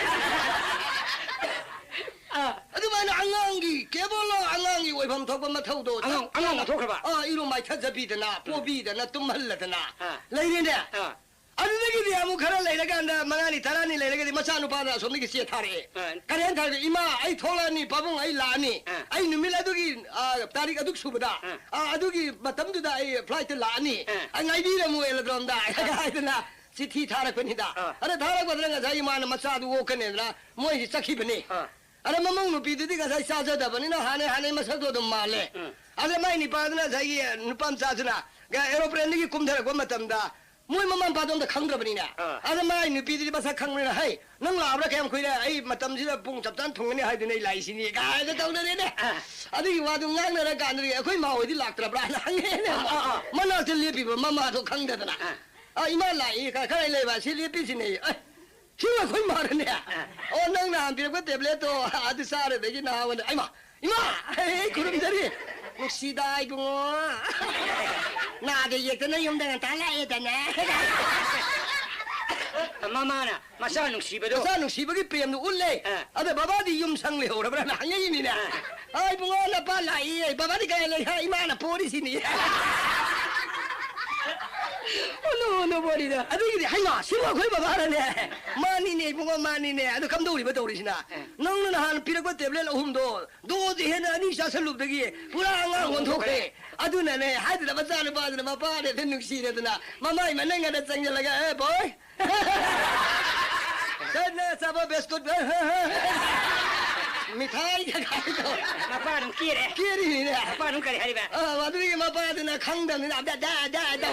ꯑꯥ꯫ ꯑꯗꯨꯃꯥꯏꯅ ꯑꯉꯥꯡꯒꯤ ꯀꯦꯕꯣꯜꯂꯣ, ꯑꯉꯥꯡꯒꯤ ꯑꯣꯏꯐꯝ ꯊꯣꯛꯄ ꯃꯊꯧꯗꯣ ꯑꯉꯥꯡ, ꯑꯉꯥꯡ ꯑꯣꯟꯊꯣꯛꯈ꯭ꯔꯕ? ꯑꯥ, ꯏꯔꯨ ꯃꯥꯏꯊꯖꯕꯤꯗꯅ, ꯎꯝ꯫ ꯄꯣꯕꯤꯗꯅ, ꯇꯨꯝꯍꯜꯂꯗꯅ ꯑꯥ꯫ ꯂꯩꯔꯦꯅꯦ꯫ ꯑꯥ꯫ ꯑꯗꯨꯗꯒꯤꯗꯤ ꯑꯃꯨꯛ ꯈꯔ ꯂꯩꯔꯀꯥꯟꯗ, ꯃꯉꯥꯅꯤ ꯇꯔꯥꯅꯤ ꯂꯩꯔꯒꯗꯤ, ꯃꯆꯥꯅꯨꯄꯥꯗ ꯑꯁꯣꯝꯗꯒꯤ ꯆꯦ ꯊꯥꯔꯛꯑꯦ꯫ ꯑꯥ꯫ ꯀꯔꯤ ꯍꯥꯏꯅ ꯊꯥꯔꯛꯑꯦ? "ꯏꯃꯥ, ꯑꯩ ꯊꯣꯛꯂꯛꯑꯅꯤ, ꯄꯥꯕꯨꯡ, ꯑꯩ ꯂꯥꯛꯑꯅꯤ꯫ ꯑꯥ꯫ ꯑꯩ ꯅꯨꯃꯤꯠ ꯑꯗꯨꯒꯤ, ꯑꯥ, ꯇꯥꯔꯤꯛ ꯑꯗꯨꯛ ꯁꯨꯕꯗ, ꯑꯥ꯫ ꯑꯥ, ꯑꯗꯨꯒꯤ ꯃꯇꯝꯗꯨꯗ ꯑꯩ flight ꯂꯥꯛꯑꯅꯤ꯫ ꯑꯥ꯫ ꯑꯩ ꯉꯥꯏꯕꯤꯔꯝꯃꯨ aerodrome ꯗ" ꯍꯥꯏꯗꯅ ꯆꯤꯊꯤ ꯊꯥꯔꯛꯄꯅꯤꯗ꯫ ꯑꯥ꯫ ꯑꯗ ꯊꯥꯔꯛꯄꯗꯨꯅ ꯉꯁꯥꯏꯒꯤ ꯃꯥꯅ ꯃꯆꯥꯗꯨ ꯑꯣꯛꯀꯅꯦꯗꯅ ꯃꯣꯏꯁꯤ ꯆꯠꯈꯤꯕꯅꯤ꯫ ꯑꯥ꯫ ꯑꯗ ꯃꯃꯧ ꯅꯨꯄꯤꯗꯨꯗꯤ ꯉꯁꯥꯏ ꯆꯥꯖꯗꯕꯅꯤꯅ ꯍꯥꯟꯅꯩ ꯍꯥꯟꯅꯩ ꯃꯁꯛꯇꯣ ꯑꯗꯨꯝ ꯃꯥꯜꯂꯦ꯫ ꯎꯝ꯫ ꯑꯗ ꯃꯥꯏ ꯅꯤꯄꯥꯗꯨꯅ ꯉꯁꯥꯏꯒꯤ ꯅꯨꯄꯥ ꯃꯆꯥꯗꯨꯅ aeroplane ꯗꯒꯤ ꯀꯨꯝꯊꯔꯛꯄ ꯃꯇꯝꯗ ꯃꯣꯏ ꯃꯃꯥ ꯃꯄꯥꯗꯣ ꯑꯝꯇ ꯈꯪꯗ꯭ꯔꯕꯅꯤꯅꯦ꯫ ꯑꯥ꯫ ꯑꯗ ꯃꯥꯏ ꯅꯨꯄꯤꯗꯨꯗꯤ ꯃꯁꯛ ꯈꯪꯕꯅꯤꯅ, "ꯍꯩ, ꯅꯪ ꯂꯥꯛꯑꯕ꯭ꯔꯥ ꯀꯌꯥꯝ ꯀꯨꯏꯔꯦ? ꯑꯩ ꯃꯇꯝꯁꯤꯗ ꯄꯨꯡ ꯆꯞ ꯆꯥꯅ ꯊꯨꯡꯒꯅꯤ ꯍꯥꯏꯗꯨꯅ ꯑꯩ ꯂꯥꯛꯏꯁꯤꯅꯤ" ꯀꯥꯏꯅ ꯇꯧꯅꯔꯦꯅꯦ꯫ ꯑꯥ꯫ ꯑꯗꯨꯒꯤ ꯋꯥꯗꯨ ꯉꯥꯡꯅꯔ ꯀꯥꯟꯗꯗꯤ ꯑꯩꯈꯣꯏ ꯃꯥ ꯍꯣꯏꯗꯤ ꯂꯥꯛꯇ꯭ꯔꯕ꯭ꯔꯥꯅ ꯍꯪꯉꯦꯅꯦ꯫ ꯑꯥ, ꯑꯥ, ꯑꯥ꯫ ꯃꯅꯥꯛꯇ ꯂꯦꯞꯄꯤꯕ ꯃꯃꯥꯗꯣ ꯈꯪꯗꯗꯅ꯫ ꯑꯥ꯫ "ꯑꯥ, ꯏꯃꯥ ꯂꯥꯛꯏ, ꯈꯔ, ꯈꯔ ꯂꯩꯕ ꯁꯤ ꯂꯦꯞꯄꯤꯁꯤꯅꯦ"꯫ "ꯑꯦ, ꯁꯤ ꯑꯩꯈꯣꯏ ꯃꯥꯔꯅꯦ? ꯑꯥ꯫ ꯑꯣ, ꯅꯪ ꯅꯍꯥꯟ ꯄꯤꯔꯛꯄ tablet ꯇꯣ ꯑꯗꯨ ꯆꯥꯔꯗꯒꯤ ꯅꯍꯥꯟ ꯑꯣꯏꯅ"꯫ "ꯏꯃꯥ, ꯏꯃꯥ, ꯑꯩ ꯈꯨꯔꯨꯝꯖꯔꯤ꯫ ꯅꯨꯡꯁꯤꯗ ꯏꯕꯨꯡꯉꯣ꯫ ꯅꯥꯗ ꯌꯦꯛꯇꯅ ꯌꯨꯝꯗ ꯉꯟꯇꯥ ꯂꯥꯛꯑꯦꯗꯅ"꯫ ꯃꯃꯥꯅ ꯃꯆꯥ ꯅꯨꯡꯁꯤꯕꯗꯣ꯫ ꯃꯆꯥ ꯅꯨꯡꯁꯤꯕꯒꯤ ꯄ꯭ꯔꯦꯝꯗꯨ ꯎꯠꯂꯦ꯫ ꯑꯥ꯫ ꯑꯗ ꯕꯕꯥꯗꯤ ꯌꯨꯝ ꯁꯪ ꯂꯩꯍꯧꯔꯕ꯭ꯔꯥꯅ ꯍꯪꯉꯛꯏꯅꯤꯅꯦ꯫ ꯑꯥ꯫ "ꯑꯩ ꯏꯕꯨꯡꯉꯣ, ꯅꯄꯥ ꯂꯥꯛꯏꯌꯦ"꯫ "ꯕꯕꯥꯗꯤ ꯀꯥꯏ ꯂꯩ?" "ꯍꯥ, ꯏꯃꯥꯅ ꯄꯣꯔꯤꯁꯤꯅꯤ"꯫ ꯎꯅꯨ, ꯎꯅꯨ ꯄꯣꯔꯤꯗꯣ꯫ ꯑꯗꯨꯒꯤꯗꯤ, "ꯍꯩꯃꯥ, ꯁꯤꯕꯨ ꯑꯩꯈꯣꯏ ꯕꯕꯥꯔꯅꯦ?" "ꯃꯥꯅꯤꯅꯦ ꯏꯕꯨꯡꯉꯣ, ꯃꯥꯅꯤꯅꯦ꯫ ꯑꯗꯨ ꯀꯝꯗꯧꯔꯤꯕ ꯇꯧꯔꯤꯁꯤꯅ? ꯑꯥ꯫ ꯅꯪꯅ ꯅꯍꯥꯟ ꯄꯤꯔꯛꯄ tablet ꯑꯍꯨꯝꯗꯣ ꯗꯣꯁꯦ ꯍꯦꯟꯅ ꯑꯅꯤ ꯆꯥꯁꯜꯂꯨꯕꯗꯒꯤ ꯄꯨꯔꯥ ꯑꯉꯥꯡ ꯑꯣꯟꯊꯣꯛꯈ꯭ꯔꯦ꯫ ꯑꯗꯨꯅꯅꯦ" ꯍꯥꯏꯗꯅ ꯃꯆꯥꯅꯨꯄꯥꯗꯨꯅ ꯃꯄꯥꯗ ꯍꯦꯛꯇ ꯅꯨꯡꯁꯤꯅꯗꯅ ꯃꯃꯥꯏ ꯃꯅꯤꯡ ꯑꯗ ꯆꯪꯁꯤꯜꯂꯒ, "ꯑꯦ ꯕꯣꯏ, ꯁꯦ ꯅꯪ ꯆꯥꯕ ꯕꯤꯁꯀꯨꯠ, ꯃꯤꯊꯥꯏ ꯀꯩꯀꯥꯗꯣ ꯃꯄꯥ ꯑꯗꯨꯝ ꯀꯦꯔꯦ꯫ ꯀꯦꯔꯤꯅꯤꯅꯦ"꯫ ꯃꯄꯥ ꯑꯗꯨꯝ ꯀꯔꯤ ꯍꯥꯏꯔꯤꯕ? ꯑ, ꯑꯗꯨꯒꯤ ꯃꯄꯥꯗꯨꯅ ꯈꯪꯗꯕꯅꯤꯅ ꯑꯗ, ꯑꯗ, ꯑꯗ, ꯑꯗ꯫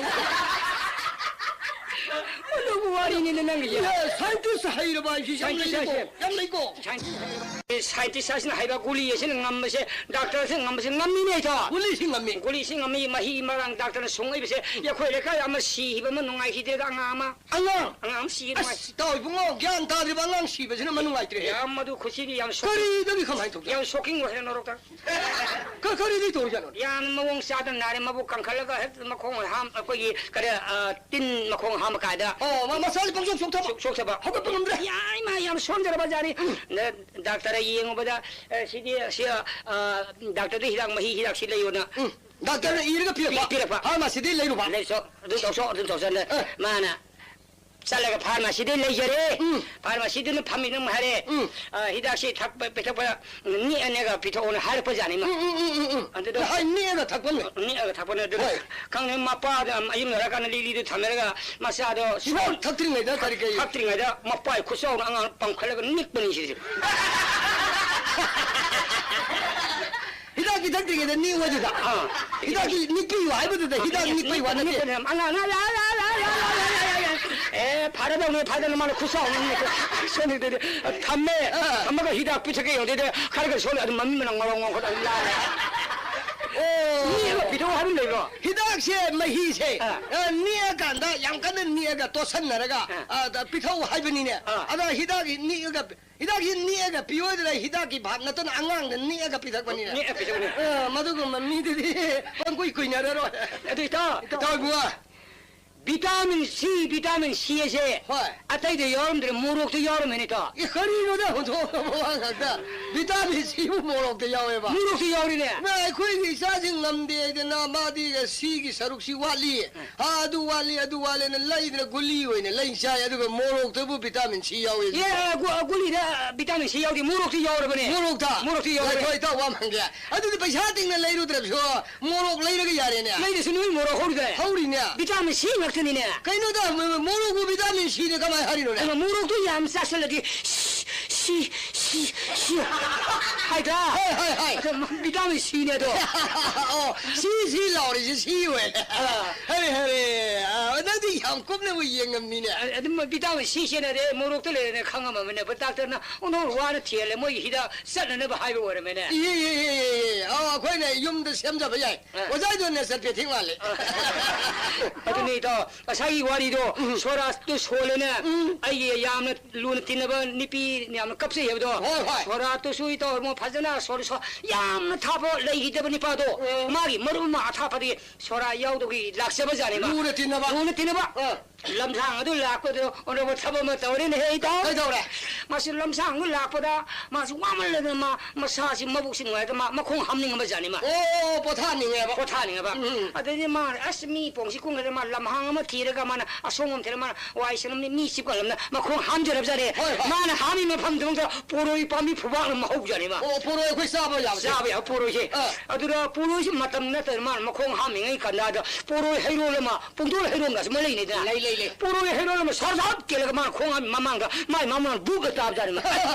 ꯑꯅꯧꯕ ꯋꯥꯔꯤꯅꯤꯅꯦ ꯅꯪꯒꯤꯁꯦ꯫ ꯑꯦ, scientist ꯍꯩꯔꯕ ꯍꯥꯏꯁꯤ ꯌꯥꯝ scientist ꯂꯩꯀꯣ, ꯍꯥꯏꯁꯦ꯫ ꯌꯥꯝ ꯂꯩꯀꯣ꯫ Scientist ꯍꯥꯏꯕ ꯒꯨꯂꯤ ꯑꯁꯤꯅ ꯉꯝꯕꯁꯦ, ꯗꯥꯛꯇꯔ ꯑꯁꯤꯅ ꯉꯝꯕꯁꯦ ꯉꯝꯃꯤꯅꯦ ꯑꯩꯗꯣ꯫ ꯒꯨꯂꯤꯁꯤ ꯉꯝꯃꯤ꯫ ꯒꯨꯂꯤꯁꯤ ꯉꯝꯃꯤ, ꯃꯍꯤ ꯃꯔꯥꯡ ꯗꯥꯛꯇꯔꯅ ꯁꯨꯡꯏꯕꯁꯦ, ꯑꯩꯈꯣꯏ ꯂꯩꯀꯥꯏ ꯑꯃ ꯁꯤꯈꯤꯕ ꯑꯃ ꯅꯨꯡꯉꯥꯏꯈꯤꯗꯦꯗ, ꯑꯉꯥꯡ ꯑꯃ꯫ ꯑꯉꯥꯡ? ꯑꯉꯥꯡ ꯑꯃ ꯁꯤ ꯅꯨꯡꯉꯥꯏ-꯫ ꯑꯁ, ꯏꯇꯥꯎ ꯏꯕꯨꯡꯉꯣ, ꯒ꯭ꯌꯥꯟ ꯇꯥꯗ꯭ꯔꯤꯕ ꯑꯉꯥꯡ ꯁꯤꯕꯁꯤꯅ ꯃꯅꯨꯡꯉꯥꯏꯇ꯭ꯔꯦ꯫ ꯌꯥꯝ ꯃꯗꯨ ꯈꯨꯁꯤꯗꯤ ꯌꯥꯝ ꯁꯣꯛ-꯫ ꯀꯔꯤꯗꯒꯤ ꯀꯃꯥꯏꯅ ꯇꯧꯖꯥꯠꯅꯣ? ꯌꯥꯝ shocking ꯑꯣꯏꯔꯦ ꯅꯣꯔꯣꯛꯇ꯫ ꯀ-, ꯀꯔꯤꯗꯒꯤ ꯇꯧꯔꯤꯖꯥꯠꯅꯣ? ꯌꯥꯝ ꯃꯑꯣꯡ ꯆꯥꯗꯅ ꯅꯥꯔꯦ, ꯃꯕꯨꯛ ꯀꯟꯈꯠꯂꯒ ꯍꯦꯛ ꯃꯈꯣꯡ ꯍꯥꯝ-, ꯑꯩꯈꯣꯏꯒꯤ ꯀꯔꯤ, ꯑ, ꯇꯤꯟ ꯃꯈꯣꯡ ꯍꯥꯝꯕ ꯀꯥꯏꯗ꯫ ꯑꯣ, ꯃ-, ꯃꯁꯥꯁꯤ ꯄꯪꯁꯣꯛ ꯁꯣꯛꯊꯕ? ꯁꯣꯛ-, ꯁꯣꯛꯊꯕ꯫ ꯍꯧꯒꯠꯄ ꯉꯝꯗ꯭ꯔꯦ? ꯌꯥꯏ, ꯃꯥ ꯌꯥꯝ ꯁꯣꯟꯖꯔꯕ ꯖꯥꯠꯅꯤ꯫ ꯎꯝ꯫ ꯅ-, ꯗꯥꯛꯇꯔ ꯌꯦꯡꯉꯨꯕꯗ, ꯑ, ꯁꯤꯗꯤ, ꯁꯤ, ꯑ, ꯗꯥꯛꯇꯔꯗ ꯍꯤꯗꯥꯛ, ꯃꯍꯤ ꯍꯤꯗꯥꯛꯁꯤ ꯂꯩꯌꯣꯅ꯫ ꯎꯝ꯫ ꯗꯥꯛꯇꯔꯅ ꯏꯔꯒ ꯄꯤꯔꯛꯄ? ꯄꯤ-, ꯄꯤꯔꯛꯄ꯫ ꯐꯥꯔꯃꯥꯁꯤꯗꯒꯤ ꯂꯩꯔꯨꯕ? ꯂꯩ-, ꯁꯣ-, ꯑꯗꯨꯝ ꯇꯧꯁꯣ-, ꯑꯗꯨꯝ ꯇꯧꯁꯣ-, ꯑꯦ꯫ ꯃꯥꯅ ꯆꯠꯂꯒ ꯐꯥꯔꯃꯥꯁꯤꯗꯩ ꯂꯩꯖꯔꯦ꯫ ꯎꯝ꯫ ꯐꯥꯔꯃꯥꯁꯤꯗꯨꯅ ꯐꯝꯃꯤꯗꯨꯅ ꯑꯃꯨꯛ ꯍꯥꯏꯔꯦ, ꯎꯝ꯫ "ꯑ, ꯍꯤꯗꯥꯛꯁꯤ ꯊꯛꯄ, ꯄꯤꯊꯛꯄꯗ ꯅꯦꯛꯑ ꯅꯦꯛꯑꯒ ꯄꯤꯊꯛꯑꯣꯅ" ꯍꯥꯏꯔꯛꯄꯖꯥꯠꯅꯤ ꯃꯥ꯫ ꯎꯝ, ꯎꯝ, ꯎꯝ, ꯎꯝ, ꯎꯝ꯫ ꯑꯗꯨꯗ ꯅꯍꯥꯟ ꯅꯦꯛꯑꯒ ꯊꯛꯄꯅꯦ꯫ ꯅꯦꯛꯑꯒ ꯊꯛꯄꯅꯦ꯫ ꯑꯗꯨꯗ ꯍꯣꯏ꯫ ꯈꯪꯗꯦ, ꯃꯄꯥꯗ ꯑꯌꯨꯛ ꯅꯔꯀꯥꯟꯗ ꯂꯤꯛꯂꯤꯗꯨ ꯊꯝꯅꯔꯒ ꯃꯆꯥꯗꯣ ꯍꯤꯗꯥꯛ ꯁꯣꯟ-, ꯊꯛꯇ꯭ꯔꯤꯉꯩꯗ ꯀꯔꯤ ꯀꯔꯤ? ꯊꯛꯇ꯭ꯔꯤꯉꯩꯗ ꯃꯄꯥꯏ ꯈꯨꯆꯥꯎꯅ ꯑꯉꯥꯡ ꯄꯪꯈꯠꯂꯒ ꯅꯤꯛꯄꯅꯤ ꯁꯤꯁꯦ꯫ ꯍꯤꯗꯥꯛ ꯄꯤꯊꯛꯇ꯭ꯔꯤꯉꯩꯗ ꯅꯤꯛꯑꯣ ꯑꯗꯨꯗ꯫ ꯑꯥ꯫ ꯍꯤꯗꯥꯛꯀꯤ ꯅꯤꯛꯄꯤꯌꯨ ꯍꯥꯏꯕꯗꯨꯗ ꯍꯤꯗꯥꯛ ꯅꯤꯛꯄꯩ ꯋꯥ ꯅꯠꯇꯦ꯫ ꯅꯤꯛꯄꯅꯦ꯫ ꯑꯉꯥꯡꯅ ꯂꯥ, ꯂꯥ, ꯂꯥ, ꯑꯦ, ꯐꯔꯗꯧꯅꯦ, ꯐꯔꯗꯧꯅꯦ, ꯃꯥꯅ ꯈꯨꯠꯁꯥꯎꯅ ꯅꯤꯛꯄ꯫ ꯁꯣꯝꯗꯗꯤ ꯊꯝꯃꯦ꯫ ꯑꯥ꯫ ꯊꯝꯃꯒ ꯍꯤꯗꯥꯛ ꯄꯤꯊꯛꯀꯦ ꯌꯦꯡꯉꯨꯗꯩꯗ ꯈꯔ ꯈꯔ ꯁꯣꯜꯂꯦ꯫ ꯑꯗꯨ ꯃꯃꯤ ꯃꯅꯝ ꯉꯧꯔꯣꯛ ꯉꯧꯈꯠꯂꯒ ꯂꯥ꯫ ꯑꯣ꯫ ꯅꯤꯛꯑꯒ ꯄꯤꯊꯛꯑꯣ ꯍꯥꯏꯕ ꯂꯩꯕ꯭ꯔꯣ? ꯍꯤꯗꯥꯛꯁꯦ ꯃꯍꯤꯁꯦ, ꯑꯥ꯫ ꯑ, ꯅꯤꯛꯑꯀꯥꯟꯗ ꯌꯥꯝ ꯀꯟꯅ ꯅꯤꯛꯑꯒ ꯇꯣꯠꯁꯟꯅꯔꯒ, ꯑꯥ꯫ ꯑ, ꯄꯤꯊꯛꯎ ꯍꯥꯏꯕꯅꯤꯅꯦ꯫ ꯑꯥ꯫ ꯑꯗ ꯍꯤꯗꯥꯛ ꯅꯤꯛꯑꯒ ꯍꯤꯗꯥꯛꯁꯤ ꯅꯤꯛꯑꯒ ꯄꯤꯌꯣꯗꯅ ꯍꯤꯗꯥꯛꯀꯤ ꯚꯥꯞ ꯅꯠꯇꯅ ꯑꯉꯥꯡꯗ ꯅꯤꯛꯑꯒ ꯄꯤꯊꯛꯄꯅꯤꯅꯦ꯫ ꯅꯤꯛꯑ ꯄꯤꯊꯛꯄꯅꯦ꯫ ꯑ, ꯃꯗꯨꯒꯨꯝꯕ ꯃꯤꯗꯨꯗꯤ ꯄꯪꯀꯨꯏ ꯀꯨꯏꯅꯔꯔꯣꯏ꯫ ꯑꯗꯨ ꯏꯇꯥꯎ, ꯏꯇꯥꯎ ꯏꯕꯨꯡꯉꯣ꯫ ꯚꯤꯇꯥꯃꯤꯟ ꯁꯤ, ꯚꯤꯇꯥꯃꯤꯟ ꯁꯤ ꯑꯁꯦ ꯍꯣꯏ꯫ ꯑꯇꯩꯗ ꯌꯥꯎꯔꯝꯗ꯭ꯔꯦ, ꯃꯣꯔꯣꯛꯇ ꯌꯥꯎꯔꯝꯃꯦꯅꯦ ꯏꯇꯥꯎ꯫ ꯑꯦ, ꯀꯔꯤꯅꯣꯗ ꯍꯨꯟꯗꯣꯛꯑꯕ ꯋꯥ ꯉꯥꯛꯇ? ꯚꯤꯇꯥꯃꯤꯟ ꯁꯤꯕꯨ ꯃꯣꯔꯣꯛꯇ ꯌꯥꯎꯋꯦꯕ? ꯃꯣꯔꯣꯛꯇ ꯌꯥꯎꯔꯤꯅꯦ꯫ ꯃꯥ ꯑꯩꯈꯣꯏꯒꯤ ꯏꯆꯥꯁꯤꯡ ꯉꯝꯗꯦ ꯍꯥꯏꯗꯅ ꯃꯥꯗꯤ ꯁꯤꯒꯤ ꯁꯔꯨꯛꯁꯤ ꯋꯥꯠꯂꯤ꯫ ꯎꯝ꯫ ꯑꯥ, ꯑꯗꯨ ꯋꯥꯠꯂꯤ, ꯑꯗꯨ ꯋꯥꯠꯂꯦꯅ ꯂꯩꯗꯅ ꯒꯨꯂꯤ ꯑꯣꯏꯅ ꯂꯩ ꯆꯥꯏ, ꯑꯗꯨꯒ ꯃꯣꯔꯣꯛꯇꯕꯨ ꯚꯤꯇꯥꯃꯤꯟ ꯁꯤ ꯌꯥꯎꯋꯦ꯫ ꯑꯦ, ꯑ, ꯒꯨ-, ꯑ, ꯒꯨꯂꯤꯗ ꯚꯤꯇꯥꯃꯤꯟ ꯁꯤ ꯌꯥꯎꯗꯦ, ꯃꯣꯔꯣꯛꯇꯤ ꯌꯥꯎꯔꯕꯅꯦ꯫ ꯃꯣꯔꯣꯛꯇ? ꯃꯣꯔꯣꯛꯇꯤ ꯌꯥꯎꯔꯦ꯫ ꯉꯥꯏꯈꯣ, ꯏꯇꯥꯎ, ꯋꯥ ꯑꯃ ꯍꯪꯒꯦ꯫ ꯑꯗꯨꯗꯤ ꯄꯩꯁꯥ ꯇꯤꯡꯅ ꯂꯩꯔꯨꯗ꯭ꯔꯕꯁꯨ ꯃꯣꯔꯣꯛ ꯂꯩꯔꯒ ꯌꯥꯔꯦꯅꯦ? ꯂꯩꯗꯁꯨ ꯅꯣꯏ ꯃꯣꯔꯣꯛ ꯍꯧꯔꯤꯗꯥꯏ? ꯍꯧꯔꯤꯅꯦ꯫ ꯚꯤꯇꯥꯃꯤꯟ ꯁꯤ ꯉꯥꯛꯇꯅꯤꯅꯦ꯫ ꯀꯩꯅꯣꯗ, ꯃ-, ꯃ-, ꯃꯣꯔꯣꯛꯄꯨ ꯚꯤꯇꯥꯃꯤꯟ ꯁꯤꯅꯦ ꯀꯃꯥꯏ ꯍꯥꯏꯔꯤꯅꯣꯅꯦ? ꯑꯗꯣ ꯃꯣꯔꯣꯛꯇꯣ ꯌꯥꯝ ꯆꯥꯁꯤꯜꯂꯗꯤ ꯁꯤ, ꯁꯤ, ꯁꯤ, ꯁꯤ ꯍꯥꯏꯗ꯫ ꯍꯣꯏ, ꯍꯣꯏ, ꯍꯣꯏ꯫ ꯑꯗꯣ ꯃ-, ꯚꯤꯇꯥꯃꯤꯟ ꯁꯤꯅꯦ ꯑꯗꯣ꯫ ꯑꯣ, ꯁꯤ, ꯁꯤ ꯂꯥꯎꯔꯤꯁꯦ ꯁꯤ ꯑꯣꯏꯔꯦ꯫ ꯑꯥ꯫ ꯍꯔꯦ, ꯍꯔꯦ꯫ ꯑꯥ, ꯅꯪꯗꯤ ꯌꯥꯝ ꯀꯨꯞꯅꯕꯨ ꯌꯦꯡꯉꯝꯃꯤꯅꯦ꯫ ꯑ-, ꯑꯗꯨꯝ ꯚꯤꯇꯥꯃꯤꯟ ꯁꯤ ꯁꯦꯟꯅꯔꯦ, ꯃꯣꯔꯣꯛꯇ ꯂꯩꯔꯦꯅ ꯈꯪꯉꯝꯃꯕꯅꯦꯕ꯫ ꯗꯥꯛꯇꯔꯅ ꯑꯣꯟꯊꯣꯛꯅ ꯋꯥꯅ ꯊꯤꯍꯜꯂꯦ꯫ ꯃꯣꯏꯒꯤ ꯍꯤꯗꯥꯛ ꯆꯠꯅꯅꯕ ꯍꯥꯏꯕ ꯑꯣꯏꯔꯝꯃꯦꯅꯦ꯫ ꯏꯍꯦ, ꯏꯍꯦ, ꯏꯍꯦ, ꯏꯍꯦ꯫ ꯑꯥ, ꯑꯩꯈꯣꯏꯅ ꯌꯨꯝꯗ ꯁꯦꯝꯖꯕ ꯌꯥꯏ꯫ ꯑ꯫ ꯑꯣꯖꯥ, ꯑꯗꯨ ꯅꯦꯆꯔ ꯄꯦꯊꯤꯛ ꯃꯥꯜꯂꯦ꯫ ꯑ꯫ ꯑꯗꯨꯅꯤ ꯏꯇꯥꯎ, ꯉꯁꯥꯏꯒꯤ ꯋꯥꯔꯤꯗꯣ ꯎꯝ꯫ ꯁꯣꯔꯥꯖꯇꯨ ꯁꯣꯜꯂꯦꯅꯦ꯫ ꯎꯝ꯫ ꯑꯩꯒꯤ ꯌꯥꯝꯅ ꯂꯨꯅ ꯇꯤꯟꯅꯕ ꯅꯨꯄꯤ ꯌꯥꯝꯅ ꯀꯞꯆꯩ ꯍꯥꯏꯕꯗꯣ꯫ ꯍꯣꯏ, ꯍꯣꯏ꯫ ꯁꯣꯔꯥꯠꯇꯨꯁꯨ ꯏꯇꯥꯎ ꯏꯕꯨꯡꯉꯣ ꯐꯖꯅ ꯁꯣꯔ-, ꯁꯣ-, ꯌꯥꯝꯅ ꯊꯥꯕ ꯂꯩꯈꯤꯗꯕ ꯅꯤꯄꯥꯗꯣ, ꯎꯝ꯫ ꯃꯥꯒꯤ ꯃꯔꯨꯞ ꯑꯃ ꯑꯊꯥꯞꯄꯗꯒꯤ ꯁꯣꯔꯥ ꯌꯥꯎꯗꯕꯒꯤ ꯂꯥꯛꯆꯕꯖꯥꯠꯅꯦꯕ꯫ ꯂꯨꯅ ꯇꯤꯟꯅꯕ꯫ ꯂꯨꯅ ꯇꯤꯟꯅꯕ꯫ ꯑ꯫ ꯂꯝꯁꯥꯡ ꯑꯗꯨ ꯂꯥꯛꯄꯗꯣ ꯑꯣꯅꯕ ꯊꯕꯛ ꯑꯃ ꯇꯧꯔꯦꯅꯦ, ꯍꯦ ꯏꯇꯥꯎ꯫ ꯀꯩꯗꯧꯔꯦ? ꯃꯥꯁꯨ ꯂꯝꯁꯥꯡꯗꯨ ꯂꯥꯛꯄꯗ ꯃꯥꯁꯨ ꯋꯥꯃꯜꯂꯗꯅ ꯃꯥ ꯃꯁꯥꯁꯤ ꯃꯕꯨꯛꯁꯤ ꯅꯨꯡꯉꯥꯏꯇ ꯃꯥ ꯃꯈꯣꯡ ꯍꯥꯝꯅꯤꯡꯉꯕ ꯖꯥꯠꯅꯤ ꯃꯥ꯫ ꯑꯣ, ꯄꯣꯊꯥꯅꯤꯡꯉꯦꯕ꯫ ꯄꯣꯊꯥꯅꯤꯡꯉꯕ꯫ ꯎꯝ, ꯎꯝ꯫ ꯑꯗꯩꯗꯤ ꯃꯥ ꯑꯁ ꯃꯤ ꯄꯣꯡꯁꯤ ꯀꯨꯡꯈ꯭ꯔꯦ ꯃꯥ ꯂꯝꯍꯥꯡ ꯑꯃ ꯊꯤꯔꯒ ꯃꯥꯅ ꯑꯁꯣꯡꯕ ꯑꯃ ꯊꯤꯔꯒ ꯃꯥꯅ ꯋꯥꯏ ꯁꯪꯅ ꯃꯤ ꯆꯤꯞ ꯀꯜꯂꯝꯅ ꯃꯈꯣꯡ ꯍꯥꯝꯖꯔꯕ ꯖꯥꯠꯅꯤ꯫ ꯍꯣꯏ, ꯍꯣꯏ꯫ ꯃꯥꯅ ꯍꯥꯝꯃꯤ ꯃꯐꯝꯗꯨꯃꯛꯇ ꯄꯣꯔꯣꯏ ꯄꯥꯝꯕꯤ ꯐꯨꯕꯥꯛꯅ ꯃꯍꯧꯖꯥꯠꯅꯤ ꯃꯥ꯫ ꯑꯣ, ꯄꯣꯔꯣꯏ ꯑꯩꯈꯣꯏ ꯆꯥꯕ ꯌꯥꯕꯁꯦ꯫ ꯆꯥꯕ ꯌꯥꯕ ꯄꯣꯔꯣꯏꯁꯦ꯫ ꯑꯥ꯫ ꯑꯗꯨꯗ ꯄꯣꯔꯣꯏꯁꯤ ꯃꯇꯝ ꯅꯠꯇꯅ ꯃꯥꯅ ꯃꯈꯣꯡ ꯍꯥꯝꯃꯤꯉꯩ ꯀꯥꯟꯗ ꯄꯣꯔꯣꯏ ꯍꯩꯔꯣꯜ ꯑꯃ ꯄꯨꯡꯗꯣꯟ ꯍꯩꯔꯣꯝꯒꯁꯨ ꯑꯃ ꯂꯩꯅꯤꯗꯅ꯫ ꯂꯩ, ꯂꯩ, ꯂꯩ꯫ ꯄꯣꯔꯣꯏ ꯍꯩꯔꯣꯜ ꯑꯃ ꯁꯣꯔ ꯁꯣꯔ ꯀꯦꯜꯂꯒ ꯃꯥꯅ ꯈꯣꯡ ꯍꯥꯝꯃꯤ ꯃꯃꯥꯡꯗ, ꯃꯥꯏ ꯃꯃꯥꯡꯗ ꯕꯨꯛ ꯇꯥꯕꯖꯥꯠꯅꯤ ꯃꯥ꯫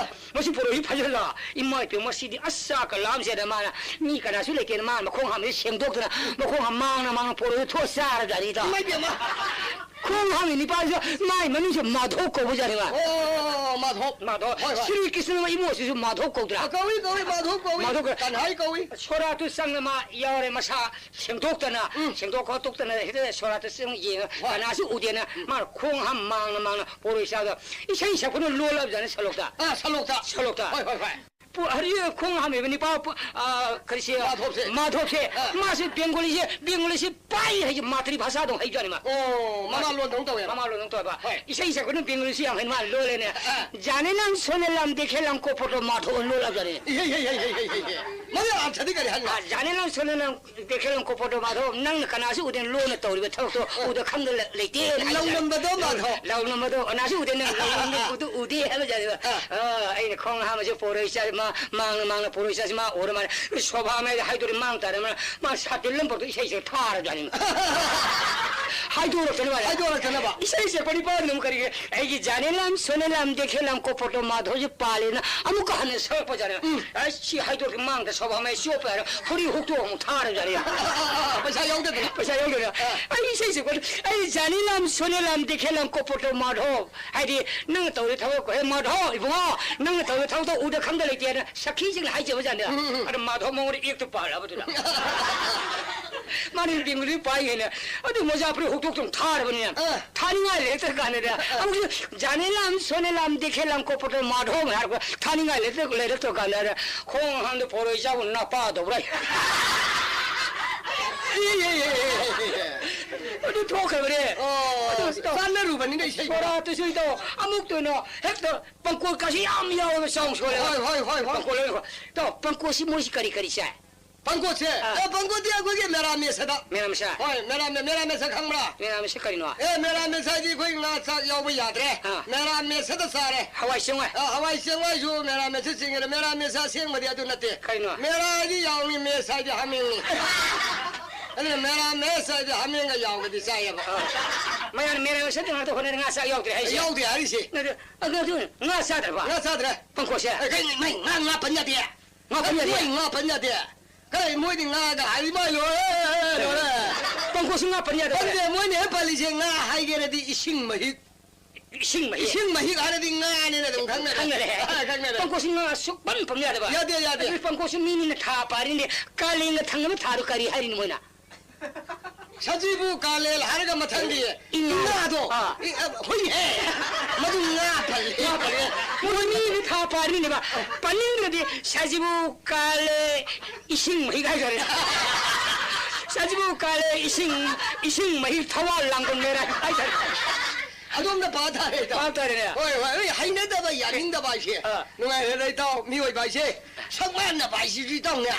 ꯃꯁꯤ ꯄꯣꯔꯣꯏꯁꯤ ꯐꯖꯔ ꯂꯥ꯫ ꯏꯃꯥ ꯏꯄꯦꯝ ꯃꯁꯤꯗꯤ ꯑꯁ ꯆꯥꯛꯀ ꯂꯥꯝꯁꯦꯅ ꯃꯥꯅ ꯃꯤ ꯀꯅꯥꯁꯨ ꯂꯩꯇꯦꯅ ꯃꯥꯅ ꯃꯈꯣꯡ ꯍꯥꯝꯕꯁꯦ ꯁꯦꯡꯗꯣꯛꯇꯅ ꯃꯈꯣꯡ ꯍꯥꯝ ꯃꯥꯡꯅ ꯃꯥꯡꯅ ꯄꯣꯔꯣꯏꯁꯤ ꯊꯣꯛꯑ ꯆꯥꯔꯖꯥꯠꯅꯤꯗ꯫ ꯏꯃꯥ ꯏꯄꯦꯝꯃ꯫ ꯈꯣꯡ ꯍꯥꯝꯃꯤ ꯅꯤꯄꯥꯁꯤꯁꯨ ꯃꯥꯏ ꯃꯃꯤꯡꯁꯦ ꯃꯥꯙꯣꯞ ꯀꯧꯕꯖꯥꯠꯅꯤ ꯃꯥ꯫ ꯑꯣ, ꯃꯥꯙꯣꯞ꯫ ꯃꯥꯙꯣꯞ꯫ ꯍꯣꯏ, ꯍꯣꯏ꯫ ꯁ꯭ꯔꯤ ꯀ꯭ꯔꯤꯁꯅ ꯏꯃꯣꯁꯤꯁꯨ ꯃꯥꯙꯣꯞ ꯀꯧꯗ꯭ꯔꯥ? ꯑ, ꯀꯧꯏ, ꯀꯧꯏ, ꯃꯥꯙꯣꯞ ꯀꯧꯏ꯫ ꯃꯥꯙꯣꯞ ꯀꯧꯏ꯫ ꯀꯟꯍꯥꯏ ꯀꯧꯏ꯫ ꯁꯣꯔꯥꯠꯇꯨ ꯆꯪꯅ ꯃꯥ ꯌꯥꯎꯔꯦ ꯃꯁꯥ ꯁꯦꯡꯗꯣꯛꯇꯅ, ꯎꯝ꯫ ꯁꯦꯡꯗꯣꯛ ꯈꯣꯠꯇꯣꯛꯇꯅ ꯍꯦꯛꯇ ꯁꯣꯔꯥꯠꯇ ꯆꯪ ꯌꯦꯡꯉ ꯍꯣꯏ꯫ ꯀꯅꯥꯁꯨ ꯎꯗꯦꯅ ꯎꯝ꯫ ꯃꯥꯅ ꯈꯣꯡ ꯍꯥꯝ ꯃꯥꯡꯅ ꯃꯥꯡꯅ ꯄꯣꯔꯣꯏ ꯆꯥꯗ ꯏꯁꯩ ꯁꯛꯄꯅ ꯂꯣꯜꯂꯕꯖꯥꯠꯅꯤ ꯁꯂꯣꯛꯇ꯫ ꯑꯥ, ꯁꯂꯣꯛꯇ꯫ ꯁꯂꯣꯛꯇ꯫ ꯍꯣꯏ, ꯍꯣꯏ, ꯍꯣꯏ꯫ ꯄꯨ-, ꯍꯧꯖꯤꯛ ꯈꯣꯡ ꯍꯥꯝꯃꯤꯕ ꯅꯤꯄꯥ ꯄꯨ-, ꯑꯥ, ꯀꯔꯤꯁꯦ? ꯃꯥꯙꯣꯞꯁꯦ꯫ ꯃꯥꯙꯣꯞꯁꯦ꯫ ꯑꯥ꯫ ꯃꯥꯁꯦ ꯕꯦꯡꯒꯣꯂꯤꯁꯦ, ꯕꯦꯡꯒꯣꯂꯤꯁꯦ ꯄꯥꯏ ꯍꯥꯏꯁꯦ ꯃꯥꯇ꯭ꯔꯤ ꯚꯥꯁꯥꯗꯧ ꯍꯩꯖꯥꯠꯅꯤ ꯃꯥ꯫ ꯑꯣ, ꯃꯃꯥ ꯂꯣꯟꯗꯧ ꯇꯧꯋꯦꯕ꯫ ꯃꯃꯥ ꯂꯣꯟꯗꯧ ꯇꯧꯋꯦꯕ꯫ ꯍꯣꯏ꯫ ꯏꯁꯩ ꯁꯛꯄꯅ ꯕꯦꯡꯒꯣꯂꯤꯁꯦ ꯌꯥꯝ ꯍꯩ ꯃꯥ ꯂꯣꯜꯂꯦꯅꯦ꯫ ꯑꯥ꯫ "ꯖꯥꯅꯦ ꯂꯝ ꯁꯣꯅꯦ ꯂꯝ ꯗꯦꯈꯦ ꯂꯝ ꯀꯣ ꯄꯣꯇꯣ ꯃꯥꯙꯣꯞ" ꯂꯣꯜꯂꯕꯖꯥꯠꯅꯤ꯫ ꯏꯍꯦ, ꯍꯦ, ꯍꯦ꯫ ꯃꯗꯨ ꯑꯥꯔꯊꯗꯤ ꯀꯔꯤ ꯍꯥꯏꯅꯣ? ꯑꯥ, "ꯖꯥꯅꯦ ꯂꯝ ꯁꯣꯅꯦ ꯂꯝ ꯗꯦꯈꯦ ꯂꯝ ꯀꯣ ꯄꯣꯇꯣ ꯃꯥꯙꯣꯞ", ꯅꯪꯅ ꯀꯅꯥꯁꯨ ꯎꯗꯦ ꯂꯣꯟꯅ ꯇꯧꯔꯤꯕ ꯊꯕꯛꯇꯣ ꯑꯥ꯫ ꯎꯗ ꯈꯪꯗ ꯂ-, ꯂꯩꯇꯦꯅ ꯍꯥꯏ꯫ ꯂꯧꯅꯝꯕꯗꯣ ꯃꯥꯙꯣꯞ꯫ ꯂꯧꯅꯝꯕꯗꯣ ꯀꯅꯥꯁꯨ ꯎꯗꯦ ꯅꯪ ꯂꯧꯅꯝꯕꯗꯣ ꯎꯗ-, ꯎꯗꯦ ꯍꯥꯏꯕꯖꯥꯠꯅꯦꯕ꯫ ꯑꯥ꯫ ꯑꯥ, ꯑꯩꯅ ꯈꯣꯡ ꯍꯥꯝꯕꯁꯦ ꯄꯣꯔꯣꯏ ꯆꯥ-, ꯃꯥ-, ꯃꯥꯡꯅ ꯃꯥꯡꯅ ꯄꯣꯔꯣꯏ ꯆꯥꯁꯤ ꯃꯥ ꯎꯔ ꯃꯥꯜꯂꯦ꯫ ꯁꯣꯚꯥ ꯃꯌꯥꯏꯗ ꯍꯥꯏꯗꯣꯔꯦ ꯃꯥꯡ ꯇꯥꯔꯦ ꯃꯥ꯫ ꯃꯥ ꯁꯥꯇꯤꯟ ꯂꯝꯕꯛꯇ ꯏꯁꯩ ꯁꯛ ꯊꯥꯔꯖꯥꯠꯅꯤ꯫ ꯍꯥꯏꯗꯣꯔꯛꯇꯅꯕ꯫ ꯍꯥꯏꯗꯣꯔꯛꯇꯅꯕ꯫ ꯏꯁꯩ ꯁꯛꯄ ꯅꯤꯄꯥ ꯑꯗꯨꯝ ꯀꯔꯤꯒꯤ ꯑꯩꯒꯤ "ꯖꯥꯅꯦ ꯂꯝ ꯁꯣꯅꯦ ꯂꯝ ꯗꯦꯈꯦ ꯂꯝ ꯀꯣ ꯄꯣꯇꯣ ꯃꯥꯙꯣꯞꯁꯦ" ꯄꯥꯜꯂꯦꯅ ꯑꯃꯨꯛꯀ ꯍꯟꯅ ꯁꯛꯂꯛꯄꯖꯥꯠꯅꯤ꯫ ꯎꯝ꯫ ꯑꯁ, ꯁꯤ ꯍꯥꯏꯗꯣꯔꯛꯇꯦ ꯃꯥꯡꯗ ꯁꯣꯚꯥ ꯃꯌꯥꯏ ꯆꯣꯞꯄꯦ ꯍꯥꯏꯔ ꯐꯨꯔꯤ ꯍꯨꯛꯇꯣꯛ ꯑꯃꯨꯛ ꯊꯥꯔꯖꯥꯠꯅꯤ꯫ ꯄꯩꯁꯥ ꯌꯥꯎꯗꯗꯅ꯫ ꯄꯩꯁꯥ ꯌꯥꯎꯗꯅ꯫ ꯑꯥ꯫ ꯑꯩ ꯏꯁꯩ ꯁꯛꯄ, "ꯑꯩ ꯖꯥꯅꯦ ꯂꯝ ꯁꯣꯅꯦ ꯂꯝ ꯗꯦꯈꯦ ꯂꯝ ꯀꯣ ꯄꯣꯇꯣ ꯃꯥꯙꯣꯞ" ꯍꯥꯏꯗꯤ ꯅꯪꯅ ꯇꯧꯔꯤ ꯊꯕꯛ, "ꯍꯦ ꯃꯥꯙꯣꯞ ꯏꯕꯨꯡꯉꯣ, ꯅꯪꯅ ꯇꯧꯔꯤ ꯊꯕꯛꯇꯣ ꯎꯗ ꯈꯪꯗ ꯂꯩꯇꯦꯅ" ꯁꯈꯤꯁꯤꯡꯅ ꯍꯥꯏꯖꯕꯖꯥꯠꯅꯤ꯫ ꯎꯝ, ꯎꯝ, ꯎꯝ꯫ ꯑꯗ ꯃꯥꯙꯣꯞ ꯃꯉꯣꯟꯗ ꯑꯦꯛꯇꯨ ꯄꯥꯜꯂꯕꯗꯨꯗ꯫ ꯃꯥꯅ ꯕꯦꯡꯒꯨꯂꯤ ꯄꯥꯏ ꯍꯥꯏꯅ ꯑꯗꯨ ꯃꯣꯖꯥ ꯐꯨꯔꯤꯠ ꯍꯨꯛꯇꯣꯛꯇꯨꯝ ꯊꯥꯔꯕꯅꯤꯅ꯫ ꯑꯥ꯫ ꯊꯥꯅꯤꯡꯉꯥꯏ ꯂꯩꯔꯛꯇ꯭ꯔ ꯀꯥꯟꯗꯗ ꯑꯥ꯫ ꯑꯃꯨꯛꯁꯨ ꯖꯥꯅꯦ ꯂꯥꯝ, ꯁꯣꯅꯦ ꯂꯥꯝ, ꯗꯦꯈꯦ ꯂꯥꯝ, ꯀꯣꯄꯇ ꯃꯥꯙꯣ ꯍꯥꯏꯔꯛꯄ ꯊꯥꯅꯤꯡꯉꯥꯏ ꯂꯩꯔꯛꯇ-, ꯂꯩꯔꯛꯇ꯭ꯔ ꯀꯥꯟꯗꯗ ꯈꯣꯡ ꯍꯥꯝꯗ ꯄꯣꯔꯣꯏ ꯆꯥꯕ ꯅꯄꯥ ꯇꯧꯕ꯭ꯔꯥ? ꯑꯗꯨ ꯊꯣꯛꯈ꯭ꯔꯕꯅꯦ꯫ ꯑꯣ, ꯑꯗꯨ ꯇꯧ-, ꯆꯥꯟꯅꯔꯨꯕꯅꯤꯅ ꯏꯁꯩ꯫ ꯁꯣꯔꯥꯠꯇꯨꯁꯨ ꯏꯇꯥꯎ ꯑꯃꯨꯛꯇꯣꯏꯅꯣ ꯍꯦꯛꯇ ꯄꯪꯀꯣꯠ ꯀꯥꯁꯤ ꯌꯥꯝ ꯌꯥꯎꯋꯦꯕ, ꯆꯥꯎ ꯁꯣꯜꯂꯦꯕ꯫ ꯍꯣꯏ, ꯍꯣꯏ, ꯍꯣꯏ, ꯍꯣꯏ꯫ ꯄꯪꯀꯣꯠ ꯂꯣꯏꯅ ꯍꯣꯏ꯫ ꯏꯇꯥꯎ, ꯄꯪꯀꯣꯠꯁꯤ ꯃꯣꯏꯁꯤ ꯀꯔꯤ ꯀꯔꯤ ꯆꯥꯏ? ꯄꯪꯀꯣꯠꯁꯦ? ꯑꯥ꯫ ꯑꯦ, ꯄꯪꯀꯣꯠꯇꯤ ꯑꯩꯈꯣꯏꯒꯤ ꯃꯦꯔꯥꯃꯦꯁꯇ꯫ ꯃꯦꯔꯥꯃꯦꯁ? ꯍꯣꯏ, ꯃꯦꯔꯥꯃꯦ-, ꯃꯦꯔꯥꯃꯦꯁ ꯈꯪꯕ꯭ꯔꯥ? ꯃꯦꯔꯥꯃꯦꯁ ꯀꯔꯤꯅꯣ? ꯑꯦ, ꯃꯦꯔꯥꯃꯦꯁ ꯍꯥꯏꯗꯤ ꯑꯩꯈꯣꯏ ꯉꯥ ꯆꯥꯛ ꯌꯥꯎꯕ ꯌꯥꯗ꯭ꯔꯦ꯫ ꯑꯥ꯫ ꯃꯦꯔꯥꯃꯦꯁꯇ ꯆꯥꯔꯦ꯫ ꯍꯋꯥꯏ ꯆꯦꯡꯋꯥꯏ? ꯑ, ꯍꯋꯥꯏ ꯆꯦꯡꯋꯥꯏꯁꯨ ꯃꯦꯔꯥꯃꯦꯁꯇ ꯆꯤꯡꯉꯦ꯫ ꯃꯦꯔꯥꯃꯦꯁ ꯑꯁꯦꯡꯕꯗꯤ ꯑꯗꯨ ꯅꯠꯇꯦ꯫ ꯀꯔꯤꯅꯣ? ꯃꯦꯔꯥ ꯍꯥꯏꯗꯤ ꯌꯥꯎꯅꯤ, ꯃꯦꯁ ꯍꯥꯏꯗꯤ ꯍꯥꯃꯦꯡꯅꯤ꯫ ꯑꯗꯨꯅ ꯃꯦꯔꯥꯃꯦꯁ ꯍꯥꯏꯗꯤ ꯍꯥꯃꯦꯡꯒ ꯌꯥꯎꯒꯗꯤ ꯆꯥꯏꯌꯦꯕ꯫ ꯑꯥ꯫ ꯃꯌꯥꯝꯅ ꯃꯦꯔꯥꯃꯦꯁꯇ ꯉꯥꯛꯇ ꯍꯣꯠꯅꯔꯦ, ꯉꯥ ꯆꯥꯛ ꯌꯥꯎꯗ꯭ꯔꯦ ꯍꯥꯏꯁꯦ? ꯌꯥꯎꯗꯦ ꯍꯥꯏꯔꯤꯁꯦ꯫ ꯑꯗꯨ, ꯑꯗꯨ, ꯑꯗꯨ ꯉꯥ ꯆꯥꯗ꯭ꯔꯕ? ꯉꯥ ꯆꯥꯗ꯭ꯔꯦ꯫ ꯄꯪꯀꯣꯠꯁꯦ? ꯑꯦ, ꯀꯩꯅꯣ, ꯅꯪ ꯉꯥ, ꯉꯥ ꯄꯟ ꯌꯥꯗꯦ꯫ ꯉꯥ ꯄꯟ ꯌꯥꯗꯦ? ꯃꯣꯏ ꯉꯥ ꯄꯟ ꯌꯥꯗꯦ꯫ ꯀꯔꯤ ꯃꯣꯏꯗꯤ ꯉꯥꯒ ꯍꯥꯏꯗꯤ ꯃꯣꯏ ꯂꯣꯏꯔꯦ, ꯂꯣꯏꯔꯦ꯫ ꯄꯪꯀꯣꯠꯁꯨ ꯉꯥ ꯄꯟ ꯌꯥꯗꯕ? ꯄꯟꯗꯦ, ꯃꯣꯏꯅ ꯍꯦꯛ ꯄꯜꯂꯤꯁꯦ ꯉꯥ ꯍꯥꯏꯒꯦꯔꯗꯤ ꯏꯁꯤꯡ ꯃꯍꯤꯛ꯫ ꯏꯁꯤꯡ ꯃꯍꯤꯛ? ꯏꯁꯤꯡ ꯃꯍꯤꯛ ꯍꯥꯏꯔꯗꯤ ꯉꯥꯅꯦꯅ ꯑꯗꯨꯝ ꯈꯪꯅꯔꯦ꯫ ꯈꯪꯅꯔꯦ꯫ ꯑꯥ, ꯈꯪꯅꯔꯦ꯫ ꯄꯪꯀꯣꯠꯁꯨ ꯉꯥ ꯁꯨꯛꯄꯟ ꯄꯟ ꯌꯥꯗꯕ? ꯌꯥꯗꯦ, ꯌꯥꯗꯦ꯫ ꯑꯗꯨꯗꯤ ꯄꯪꯀꯣꯠꯁꯨ ꯃꯤꯅꯤꯅ ꯊꯥ ꯄꯥꯔꯤꯅꯦ꯫ ꯀꯥꯂꯦꯟꯒ ꯊꯪꯅꯕ ꯊꯥꯗꯣ ꯀꯔꯤ ꯍꯥꯏꯔꯤꯅꯣ ꯃꯣꯏꯅ? ꯁꯖꯤꯕꯨ ꯀꯥꯂꯦꯜ ꯍꯥꯏꯔꯒ ꯃꯊꯪꯒꯤ ꯏꯉꯥ꯫ ꯏꯉꯥꯗꯣ꯫ ꯑꯥ꯫ ꯏ-, ꯑ, ꯍꯨꯏꯍꯦ꯫ ꯃꯗꯨ ꯉꯥ ꯄꯜꯂꯦ꯫ ꯉꯥ ꯄꯜꯂꯦ꯫ ꯃꯣꯏ ꯃꯤꯗꯤ ꯊꯥ ꯄꯥꯔꯤꯅꯦꯕ꯫ ꯄꯟꯅꯤꯡꯗ꯭ꯔꯗꯤ ꯁꯖꯤꯕꯨ ꯀꯥꯂꯦ ꯏꯁꯤꯡ ꯃꯍꯤꯛ ꯍꯥꯏꯇꯥꯔꯦ꯫ ꯁꯖꯤꯕꯨ ꯀꯥꯂꯦ ꯏꯁꯤꯡ, ꯏꯁꯤꯡ ꯃꯍꯤꯛ ꯊꯋꯥꯜ ꯂꯥꯡꯕꯟ ꯃꯦꯔꯥ ꯍꯥꯏꯇꯥꯔꯦ꯫ ꯑꯗꯣꯝꯗ ꯄꯥ ꯇꯥꯔꯦ, ꯏꯇꯥꯎ꯫ ꯄꯥ ꯇꯥꯔꯦꯅꯦ꯫ ꯍꯣꯏ, ꯍꯣꯏ꯫ ꯑꯩ ꯍꯩꯅꯗꯕ, ꯌꯥꯅꯤꯡꯗꯕ ꯍꯥꯏꯁꯦ꯫ ꯑꯥ꯫ ꯅꯨꯡꯉꯥꯏꯔꯦꯗ, ꯏꯇꯥꯎ, ꯃꯤꯑꯣꯏꯕ ꯍꯥꯏꯁꯦ꯫ ꯁꯛ ꯃꯥꯟꯅꯕ ꯍꯥꯏꯁꯤꯁꯨ, ꯏꯇꯥꯎꯅꯦ꯫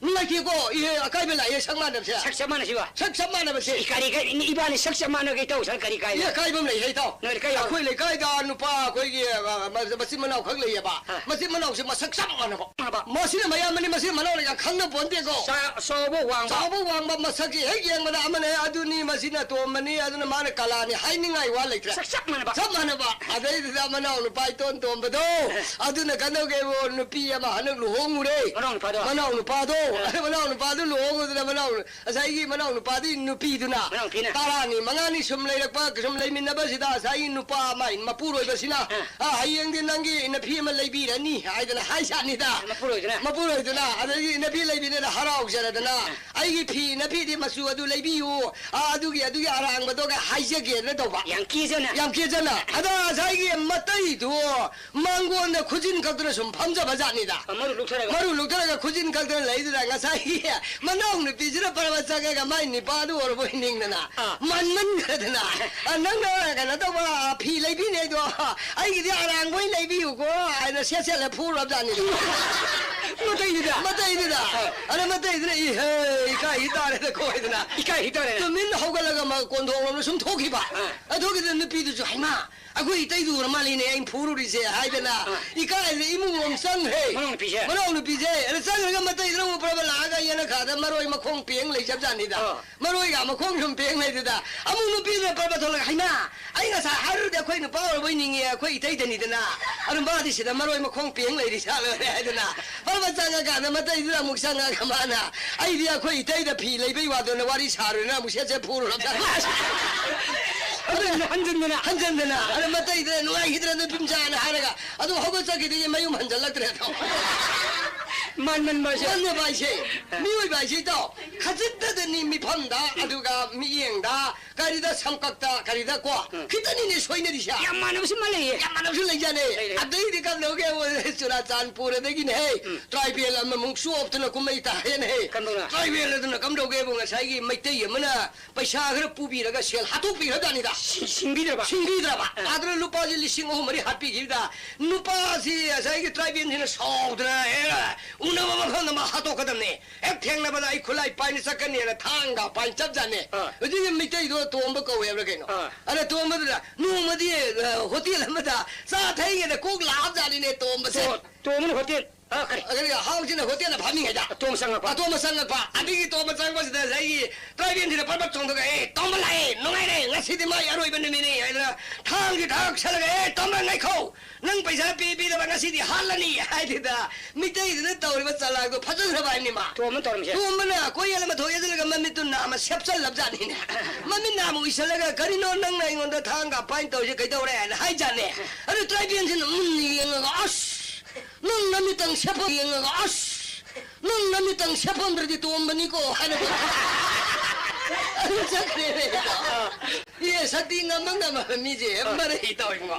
ꯅꯨꯡꯉꯥꯏꯇꯦꯀꯣ, ꯏꯍꯦ, ꯑꯀꯥꯏꯕ ꯂꯥꯛꯑꯦ, ꯁꯛ ꯃꯥꯟꯅꯕꯁꯦ꯫ ꯁꯛ ꯆꯞ ꯃꯥꯟꯅꯁꯤꯕ? ꯁꯛ ꯆꯞ ꯃꯥꯟꯅꯕꯁꯦ꯫ ꯏ, ꯀꯔꯤ, ꯀꯔꯤ, ꯏꯕꯥꯅꯤ ꯁꯛ ꯆꯞ ꯃꯥꯟꯅꯒꯦ ꯇꯧ, ꯁꯛ ꯀꯔꯤ ꯀꯥꯏ? ꯏ, ꯑꯀꯥꯏꯕ ꯑꯃ ꯂꯩꯍꯦ, ꯏꯇꯥꯎ꯫ ꯅꯣꯏ ꯂꯩꯀꯥꯏ ꯌꯥꯎ- ꯑꯩꯈꯣꯏ ꯂꯩꯀꯥꯏꯗ ꯅꯨꯄꯥ ꯑꯩꯈꯣꯏꯒꯤ, ꯑ, ꯃ-, ꯃꯆꯤꯟ ꯃꯅꯥꯎ ꯈꯛ ꯂꯩꯌꯦꯕ꯫ ꯑꯥ꯫ ꯃꯆꯤꯟ ꯃꯅꯥꯎꯁꯦ ꯃꯁꯛ ꯆꯞ ꯃꯥꯟꯅꯕ꯫ ꯃꯥꯟꯅꯕ꯫ ꯃꯁꯤꯅ ꯃꯌꯥꯝꯕꯅꯤ, ꯃꯁꯤꯅ ꯃꯅꯥꯎꯅꯤ ꯌꯥꯝ ꯈꯪꯅ ꯄꯣꯟꯇꯦꯀꯣ꯫ ꯆꯥ-, ꯆꯥꯎꯕ ꯋꯥꯡꯕ꯫ ꯆꯥꯎꯕ ꯋꯥꯡꯕ, ꯃꯁꯛꯁꯦ ꯍꯦꯛ ꯌꯦꯡꯕꯗ ꯑꯃꯅ ꯍꯦꯛ ꯑꯗꯨꯅꯤ, ꯃꯁꯤꯅ ꯇꯣꯝꯕꯅꯤ, ꯑꯗꯨꯅ ꯃꯥꯅ ꯀꯂꯥꯅꯤ ꯍꯥꯏꯅꯤꯡꯉꯥꯏ ꯋꯥ ꯂꯩꯇ꯭ꯔꯦ꯫ ꯁꯛ ꯆꯞ ꯃꯥꯟꯅꯕ꯫ ꯆꯞ ꯃꯥꯟꯅꯕ꯫ ꯑꯗꯩꯗꯨꯗ ꯃꯅꯥꯎ ꯅꯨꯄꯥ ꯏꯇꯣꯟ ꯇꯣꯝꯕꯗꯣ, ꯑꯦ꯫ ꯑꯗꯨꯅ ꯀꯩꯗꯧꯒꯦꯕꯨ, ꯅꯨꯄꯤ ꯑꯃ ꯍꯟꯗꯛ ꯂꯨꯍꯣꯡꯉꯨꯔꯦ꯫ ꯃꯅꯥꯎ ꯅꯨꯄꯥꯗꯣ? ꯃꯅꯥꯎ ꯅꯨꯄꯥꯗꯣ꯫ ꯃꯅꯥꯎ ꯅꯨꯄꯥꯗꯨ ꯂꯨꯍꯣꯡꯉꯨꯗꯅ ꯃꯅꯥꯎ, ꯉꯁꯥꯏꯒꯤ ꯃꯅꯥꯎ ꯅꯨꯄꯥꯗꯤ ꯅꯨꯄꯤꯗꯨꯅ ꯃꯅꯥꯎ ꯅꯨꯄꯤꯅ? ꯇꯔꯥꯅꯤ, ꯃꯉꯥꯅꯤ ꯁꯨꯝ ꯂꯩꯔꯛꯄ, ꯁꯨꯝ ꯂꯩꯃꯤꯟꯅꯕꯁꯤꯗ ꯉꯁꯥꯏꯒꯤ ꯅꯨꯄꯥ ꯑꯃ ꯃꯄꯨꯔꯣꯏꯕꯁꯤꯅ, ꯑꯥ꯫ "ꯑ, ꯍꯌꯦꯡꯗꯤ ꯅꯪꯒꯤ ꯏꯅꯐꯤ ꯑꯃ ꯂꯩꯕꯤꯔꯅꯤ" ꯍꯥꯏꯗꯅ ꯍꯥꯏꯁꯥꯅꯤꯗ꯫ ꯃꯄꯨꯔꯣꯏꯗꯨꯅ? ꯃꯄꯨꯔꯣꯏꯗꯨꯅ꯫ ꯑꯗꯒꯤ ꯏꯅꯐꯤ ꯂꯩꯕꯤꯅꯦꯅ ꯍꯔꯥꯎꯖꯔꯗꯅ, ꯑꯥ꯫ "ꯑꯩꯒꯤ ꯐꯤ, ꯏꯅꯐꯤꯗꯤ ꯃꯆꯨ ꯑꯗꯨ ꯂꯩꯕꯤꯌꯨ, ꯑ, ꯑꯗꯨꯒꯤ, ꯑꯗꯨꯒꯤ ꯑꯔꯥꯡꯕꯗꯣꯒ ꯍꯥꯏꯖꯒꯦꯅ ꯇꯧꯕ"꯫ ꯌꯥꯝ ꯀꯦꯖꯅ? ꯌꯥꯝ ꯀꯦꯖꯅ꯫ ꯑꯗ ꯉꯁꯥꯏꯒꯤ ꯃꯇꯩꯗꯨ ꯃꯥꯡꯒꯣꯟꯗ ꯈꯨꯖꯤꯟ ꯀꯛꯇꯅ ꯁꯨꯝ ꯐꯝꯖꯕ ꯖꯥꯠꯅꯤꯗ꯫ ꯑ, ꯃꯔꯨ ꯂꯨꯛꯊꯔꯒ? ꯃꯔꯨ ꯂꯨꯛꯊꯔꯒ ꯈꯨꯖꯤꯟ ꯀꯛꯇꯅ ꯂꯩꯗꯨꯗ ꯉꯁꯥꯏꯒꯤ ꯃꯅꯥꯎ ꯅꯨꯄꯤꯁꯤꯅ ꯄꯔꯕ ꯆꯪꯉꯒ ꯃꯥꯏ ꯅꯤꯄꯥꯗꯨ ꯑꯣꯏꯔꯕꯣꯏ ꯅꯤꯡꯗꯅ, ꯑꯥ꯫ ꯃꯟꯃꯟꯈ꯭ꯔꯗꯅ, "ꯑ, ꯅꯪꯅ ꯀꯩꯅꯣ ꯇꯧꯕ, ꯐꯤ ꯂꯩꯕꯤꯅꯦ ꯑꯩꯗꯣ, ꯑꯩꯒꯤꯗꯤ ꯑꯔꯥꯡꯕ ꯑꯣꯏꯅ ꯂꯩꯕꯤꯌꯨꯀꯣ" ꯍꯥꯏꯅ ꯁꯦꯠ ꯁꯦꯠꯂ ꯐꯨꯔꯕ ꯖꯥꯠꯅꯤꯗ꯫ ꯃꯇꯩꯗꯨꯗ? ꯃꯇꯩꯗꯨꯗ꯫ ꯑꯥ꯫ ꯑꯗ ꯃꯇꯩꯗꯨꯅ, "ꯏꯍꯦ, ꯏꯀꯥꯏ ꯍꯤ ꯇꯥꯔꯦꯗ" ꯀꯣꯏꯗꯅ꯫ ꯏꯀꯥꯏ ꯍꯤ ꯇꯥꯔꯦꯅꯦ꯫ ꯇꯨꯃꯤꯟ ꯍꯧꯒꯠꯂꯒ ꯃ-, ꯀꯣꯟꯊꯣꯡ ꯂꯣꯝꯗ ꯁꯨꯝ ꯊꯣꯛꯈꯤꯕ꯫ ꯑꯥ꯫ ꯑꯗꯨꯒꯤꯗ ꯅꯨꯄꯤꯗꯨꯁꯨ, "ꯍꯩꯃꯥ, ꯑꯩꯈꯣꯏ ꯏꯇꯩꯗꯨ ꯑꯣꯏꯔ ꯃꯥꯜꯂꯤꯅꯦ ꯑꯩꯅ ꯐꯨꯔꯨꯔꯤꯁꯦ" ꯍꯥꯏꯗꯅ ꯑꯥ꯫ ꯏꯀꯥꯏꯗꯅ ꯏꯃꯨꯡ ꯂꯣꯝ ꯆꯪꯈ꯭ꯔꯦ꯫ ꯃꯅꯥꯎ ꯅꯨꯄꯤꯁꯦ? ꯃꯅꯥꯎ ꯅꯨꯄꯤꯁꯦ꯫ ꯑꯗ ꯆꯪꯈ꯭ꯔꯒ ꯃꯇꯩꯗꯨꯅ ꯑꯃꯨꯛ ꯄꯔꯕ ꯂꯥꯛꯑꯒ ꯌꯦꯅꯈꯥꯗ ꯃꯔꯣꯏ ꯃꯈꯣꯡ ꯄꯦꯡ ꯂꯩꯖꯕ ꯖꯥꯠꯅꯤꯗ꯫ ꯑꯥ꯫ ꯃꯔꯣꯏꯒ ꯃꯈꯣꯡ ꯁꯨꯝ ꯄꯦꯡ ꯂꯩꯗꯨꯗ ꯑꯃꯨꯛ ꯅꯨꯄꯤꯗꯨꯅ ꯄꯔꯕ ꯊꯣꯛꯂꯒ, "ꯍꯩꯃꯥ, ꯑꯩ ꯉꯁꯥꯏ ꯍꯥꯏꯔꯨꯔꯗꯤ ꯑꯩꯈꯣꯏ ꯅꯨꯄꯥ ꯑꯣꯏꯔꯕꯣꯏ ꯅꯤꯡꯉꯦ, ꯑꯩꯈꯣꯏ ꯏꯇꯩꯗꯅꯤꯗꯅ꯫ ꯑꯗꯨ ꯃꯥꯗꯤ ꯁꯤꯗ ꯃꯔꯣꯏ ꯃꯈꯣꯡ ꯄꯦꯡ ꯂꯩꯔꯤ ꯁꯥ ꯂꯣꯏꯔꯦ" ꯍꯥꯏꯗꯅ꯫ ꯐꯕ ꯆꯪꯉꯀꯥꯟꯗ ꯃꯇꯩꯗꯨꯗ ꯑꯃꯨꯛ ꯆꯪꯉꯒ ꯃꯥꯅ, "ꯑꯩꯗꯤ ꯑꯩꯈꯣꯏ ꯏꯇꯩꯗ ꯐꯤ ꯂꯩꯕꯩ ꯋꯥꯗꯣ ꯅ ꯋꯥꯔꯤ ꯁꯥꯔꯨꯔꯦꯅ" ꯑꯃꯨꯛ ꯁꯦꯠ ꯁꯦꯠ ꯐꯨꯔꯨꯔꯕ꯫ ꯑꯗꯨꯅ ꯍꯟꯖꯤꯟꯗꯅ꯫ ꯍꯟꯖꯤꯟꯗꯅ꯫ ꯑꯗ ꯃꯇꯩꯗꯨꯅ ꯅꯨꯡꯉꯥꯏꯈꯤꯗ꯭ꯔꯦ ꯅꯨꯄꯤ ꯃꯆꯥꯅ ꯍꯥꯏꯔꯒ ꯑꯗꯨꯝ ꯍꯧꯒꯠꯆꯈꯤꯗꯒꯤ ꯃꯌꯨꯝ ꯍꯟꯖꯜꯂꯛꯇ꯭ꯔꯦ ꯑꯗꯣ꯫ ꯃꯥꯟ ꯃꯟꯕ ꯍꯥꯏꯁꯦ꯫ ꯃꯥꯟ ꯃꯟꯕ ꯍꯥꯏꯁꯦ꯫ ꯑ꯫ ꯃꯤꯑꯣꯏꯕ ꯍꯥꯏꯁꯦ ꯏꯇꯥꯎ, ꯈꯖꯤꯛꯇꯗꯅꯤ ꯃꯤꯐꯝꯗ, ꯎꯝ꯫ ꯑꯗꯨꯒ ꯃꯤꯠꯌꯦꯡꯗ, ꯀꯔꯤꯗ ꯁꯝꯀꯛꯇ, ꯀꯔꯤꯗ ꯀꯣ, ꯎꯝ꯫ ꯈꯤꯇꯅꯤꯅꯦ ꯁꯣꯏꯅꯔꯤꯁꯦ꯫ ꯌꯥꯝ ꯃꯥꯟꯅꯕꯁꯨ ꯑꯃ ꯂꯩꯌꯦ꯫ ꯌꯥꯝ ꯃꯥꯟꯅꯕꯁꯨ ꯂꯩꯖꯥꯠꯅꯦ꯫ ꯂꯩ, ꯂꯩ꯫ ꯑꯗꯩꯗꯤ ꯀꯝꯗꯧꯒꯦ, ꯆꯨꯔꯥꯆꯥꯟꯄꯨꯔꯗꯒꯤꯅꯦꯍꯦ, ꯎꯝ꯫ ꯇ꯭ꯔꯥꯏꯕꯦꯜ ꯑꯃꯃꯨꯛ ꯆꯣꯞꯇꯅ ꯀꯨꯝꯍꯩ ꯇꯥꯏꯌꯦꯅꯦꯍꯦ꯫ ꯀꯝꯗꯧꯅ? ꯇ꯭ꯔꯥꯏꯕꯦꯜ ꯑꯗꯨꯅ ꯀꯝꯗꯧꯒꯦꯕꯨ, ꯉꯁꯥꯏꯒꯤ ꯃꯩꯇꯩ ꯑꯃꯅ ꯄꯩꯁꯥ ꯈꯔ ꯄꯨꯕꯤꯔꯒ ꯁꯦꯜ ꯍꯥꯠꯇꯣꯛꯄꯤꯈ꯭ꯔꯖꯥꯠꯅꯤꯗ꯫ ꯁꯤ-, ꯁꯤꯡꯕꯤꯗ꯭ꯔꯕ? ꯁꯤꯡꯕꯤꯗ꯭ꯔꯕ꯫ ꯑꯥ꯫ ꯑꯗꯨꯅ ꯂꯨꯄꯥꯁꯤ ꯂꯤꯁꯤꯡ ꯑꯍꯨꯝ ꯃꯔꯤ ꯍꯥꯠꯄꯤꯈꯤꯕꯗ, ꯅꯨꯄꯥꯁꯤ ꯉꯁꯥꯏꯒꯤ ꯇ꯭ꯔꯥꯏꯕꯦꯜꯁꯤꯅ ꯁꯥꯎꯗꯅ, "ꯑꯦ, ꯎꯅꯕ ꯃꯐꯝꯗ ꯃꯥ ꯍꯥꯠꯇꯣꯛꯀꯗꯕꯅꯦ꯫ ꯍꯦꯛ ꯊꯦꯡꯅꯕꯗ ꯑꯩ ꯈꯨꯠꯂꯥꯏ ꯄꯥꯏꯅ ꯆꯠꯀꯅꯤꯅ" ꯊꯥꯡꯒ ꯄꯥꯏꯅ ꯆꯠꯖꯥꯠꯅꯦ꯫ ꯑꯥ꯫ ꯍꯧꯖꯤꯛꯀꯤ ꯃꯩꯇꯩꯗꯣ ꯇꯣꯝꯕ ꯀꯧꯋꯦ ꯍꯥꯏꯕ꯭ꯔꯥ ꯀꯩꯅꯣ? ꯑꯥ꯫ ꯑꯗ ꯇꯣꯝꯕꯗꯨꯅ ꯅꯣꯡꯃꯗꯤ, ꯑ, ꯍꯣꯇꯦꯜ ꯑꯃꯗ ꯆꯥ ꯊꯛꯏꯉꯩꯗ ꯀꯣꯛ ꯂꯥꯛꯑꯕꯖꯥꯠꯅꯤꯅꯦ ꯇꯣꯝꯕꯁꯦ꯫ ꯇꯣ-, ꯇꯣꯝꯕꯅ ꯍꯣꯇꯦꯜ? ꯑ, ꯀꯔꯤ? ꯑꯗꯨꯒ ꯍꯥꯎꯁꯤꯅ ꯍꯣꯇꯦꯜꯗ ꯐꯝꯃꯤꯉꯩꯗ ꯑꯇꯣꯝꯕ ꯆꯪꯉꯛꯄ꯫ ꯑꯇꯣꯝꯕ ꯆꯪꯉꯛꯄ꯫ ꯑꯗꯨꯒꯤ ꯑꯇꯣꯝꯕ ꯆꯪꯕꯁꯤꯗ ꯉꯁꯥꯏꯒꯤ ꯇ꯭ꯔꯥꯏꯕꯦꯜꯁꯤꯅ ꯄꯔꯕꯠ ꯆꯣꯡꯊꯣꯛꯑꯦ, "ꯑꯦ, ꯇꯣꯝꯕ ꯂꯥꯛꯑꯦ, ꯅꯨꯡꯉꯥꯏꯔꯦ, ꯉꯁꯤꯗꯤ ꯃꯥꯒꯤ ꯑꯔꯣꯏꯕ ꯅꯨꯃꯤꯠꯅꯤ" ꯍꯥꯏꯗꯅ ꯊꯥꯡꯁꯤ ꯊꯥꯛ ꯁꯜꯂꯒ, "ꯑꯦ, ꯇꯣꯝꯕ, ꯉꯥꯏꯈꯣ, ꯅꯪ ꯄꯩꯁꯥ ꯄꯤ ꯄꯤꯗꯕ ꯉꯁꯤꯗꯤ ꯍꯥꯠꯂꯅꯤ" ꯍꯥꯏꯗꯨꯗ ꯃꯤꯇꯩꯗꯨꯅ ꯇꯧꯔꯤꯕ ꯆꯂꯥꯛꯇꯣ ꯐꯖꯈ꯭ꯔꯕ ꯍꯥꯏꯅꯤꯃ꯫ ꯇꯣꯝꯕ ꯇꯧꯔꯝꯃꯤꯁꯦ꯫ ꯇꯣꯝꯕꯅ ꯀꯣꯏ ꯌꯦꯜ ꯑꯃ ꯊꯣꯛ ꯌꯦꯜꯂꯒ ꯃꯃꯤꯠꯇꯨ ꯅꯥꯝꯃ ꯁꯦꯞꯆꯜꯂꯕꯖꯥꯠꯅꯤꯅꯦ꯫ ꯃꯃꯤꯠ ꯅꯥꯝꯃ ꯎꯏꯁꯜꯂꯒ, "ꯀꯔꯤꯅꯣ ꯅꯪꯅ ꯑꯩꯉꯣꯟꯗ ꯊꯥꯡꯒ ꯄꯥꯏꯅ ꯇꯧꯔꯤꯁꯦ ꯀꯩꯗꯧꯔꯦ?" ꯍꯥꯏꯅ ꯍꯥꯏꯖꯥꯠꯅꯦ꯫ ꯑꯗꯨ ꯇ꯭ꯔꯥꯏꯕꯦꯜꯁꯤꯅ ꯃꯨꯟꯅ ꯌꯦꯡꯉꯒ, "ꯑꯁ, ꯅꯪ ꯅꯃꯤꯠꯇꯪ ꯁꯦꯞꯐꯝ ꯌꯦꯡꯉꯒ, ꯑꯁ, ꯅꯪ ꯅꯃꯤꯠꯇꯪ ꯁꯦꯞꯐꯝꯗ꯭ꯔꯗꯤ ꯇꯣꯝꯕꯅꯤꯀꯣ" ꯍꯥꯏꯅ ꯑꯗꯨꯝ ꯆꯠꯈ꯭ꯔꯦꯅꯦ꯫ ꯑꯦ, ꯁꯛꯇꯤ ꯉꯝꯃ ꯉꯝꯃꯕ ꯃꯤꯁꯦ ꯃꯔꯩ ꯇꯧꯏꯉꯣ꯫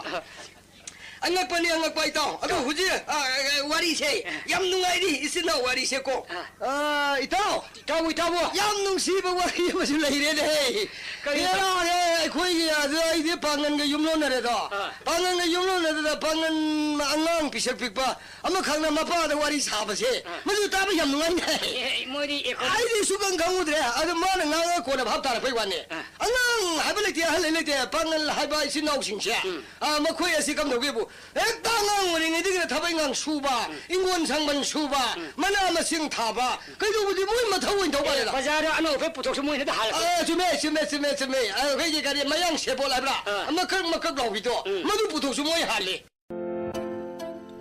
ꯑꯉꯛꯄꯅꯤ, ꯑꯉꯛꯄ ꯏꯇꯥꯎ꯫ ꯑꯗꯣ ꯍꯧꯖꯤꯛ, ꯑ, ꯑ, ꯋꯥꯔꯤꯁꯦ ꯌꯥꯝ ꯅꯨꯡꯉꯥꯏꯔꯤ, ꯏꯆꯤꯟ ꯏꯅꯥꯎ ꯋꯥꯔꯤꯁꯦꯀꯣ꯫ ꯑ, ꯏꯇꯥꯎ, ꯏꯇꯥꯎꯕꯨ, ꯏꯇꯥꯎꯕꯨ꯫ ꯌꯥꯝ ꯅꯨꯡꯁꯤꯕ ꯋꯥꯔꯤ ꯑꯃꯁꯨ ꯂꯩꯔꯦꯅꯦ꯫ ꯀꯔꯤ? ꯕꯦꯔꯥꯅꯦ, ꯑꯩꯈꯣꯏꯒꯤ ꯑꯗꯨ ꯑꯩꯗꯤ ꯄꯥꯡꯒꯟꯒ ꯌꯨꯝꯂꯣꯟꯅꯔꯦꯗꯣ꯫ ꯑ꯫ ꯄꯥꯡꯒꯟꯒ ꯌꯨꯝꯂꯣꯟꯅꯗꯨꯗ ꯄꯥꯡꯒꯟ ꯑꯉꯥꯡ ꯄꯤꯁꯛ ꯄꯤꯛꯄ ꯑꯃꯈꯛꯅ ꯃꯄꯥꯗ ꯋꯥꯔꯤ ꯁꯥꯕꯁꯦ, ꯑ꯫ ꯃꯗꯨ ꯇꯥꯕ ꯌꯥꯝ ꯅꯨꯡꯉꯥꯏꯅꯦ꯫ ꯑꯦ, ꯃꯣꯏꯗꯤ ꯑꯦꯀꯣ- ꯑꯩꯗꯤ ꯁꯨꯈꯪ ꯈꯪꯉꯨꯗ꯭ꯔꯦ꯫ ꯑꯗꯨ ꯃꯥꯅ ꯉꯥꯡꯉꯒ ꯀꯣꯟꯅ ꯚꯥꯞ ꯇꯥꯔꯛꯄꯩ ꯋꯥꯅꯤ꯫ ꯑ꯫ ꯑꯉꯥꯡ ꯍꯥꯏꯕ ꯂꯩꯇꯦ, ꯑꯍꯜ ꯂꯩꯇꯦ, ꯄꯥꯡꯒꯜ ꯍꯥꯏꯕ ꯏꯆꯤꯟ ꯏꯅꯥꯎꯁꯤꯡꯁꯦ, ꯎꯝ꯫ ꯑ, ꯃꯈꯣꯏ ꯑꯁꯤ ꯀꯝꯗꯧꯒꯦꯕꯨ, ꯍꯦꯛꯇ ꯑꯉꯥꯡ ꯑꯣꯏꯔꯤꯉꯩꯗꯒꯤꯅ ꯊꯕꯛ ꯏꯪꯈꯥꯡ ꯁꯨꯕ, ꯎꯝ꯫ ꯏꯪꯒꯣꯟ ꯁꯪꯕꯟ ꯁꯨꯕ, ꯎꯝ꯫ ꯃꯅꯥ ꯃꯁꯤꯡ ꯊꯥꯕ, ꯀꯩꯗꯧꯕꯗꯤ ꯃꯣꯏ ꯃꯊꯧ ꯑꯣꯏꯅ ꯇꯧ ꯑꯦ, ꯃꯥꯜꯂꯦꯗ꯫ ꯕꯖꯥꯔꯗ ꯑꯅꯧꯕ ꯄꯨꯊꯣꯛꯁꯨ ꯃꯣꯏꯅ ꯍꯦꯛꯇ ꯍꯥꯜꯂꯛꯄ꯫ ꯑ, ꯆꯨꯝꯃꯦ, ꯆꯨꯝꯃꯦ, ꯆꯨꯝꯃꯦ, ꯆꯨꯝꯃꯦ꯫ ꯑ, ꯑꯩꯈꯣꯏꯒꯤ ꯀꯔꯤ ꯃꯌꯥꯡ ꯁꯦꯕꯣꯠ ꯍꯥꯏꯕ꯭ꯔꯥ? ꯑ꯫ ꯃꯀꯛ ꯃꯀꯛ ꯂꯥꯎꯕꯤꯗꯣ, ꯎꯝ꯫ ꯃꯗꯨ ꯄꯨꯊꯣꯛꯁꯨ ꯃꯣꯏ ꯍꯥꯜꯂꯤ꯫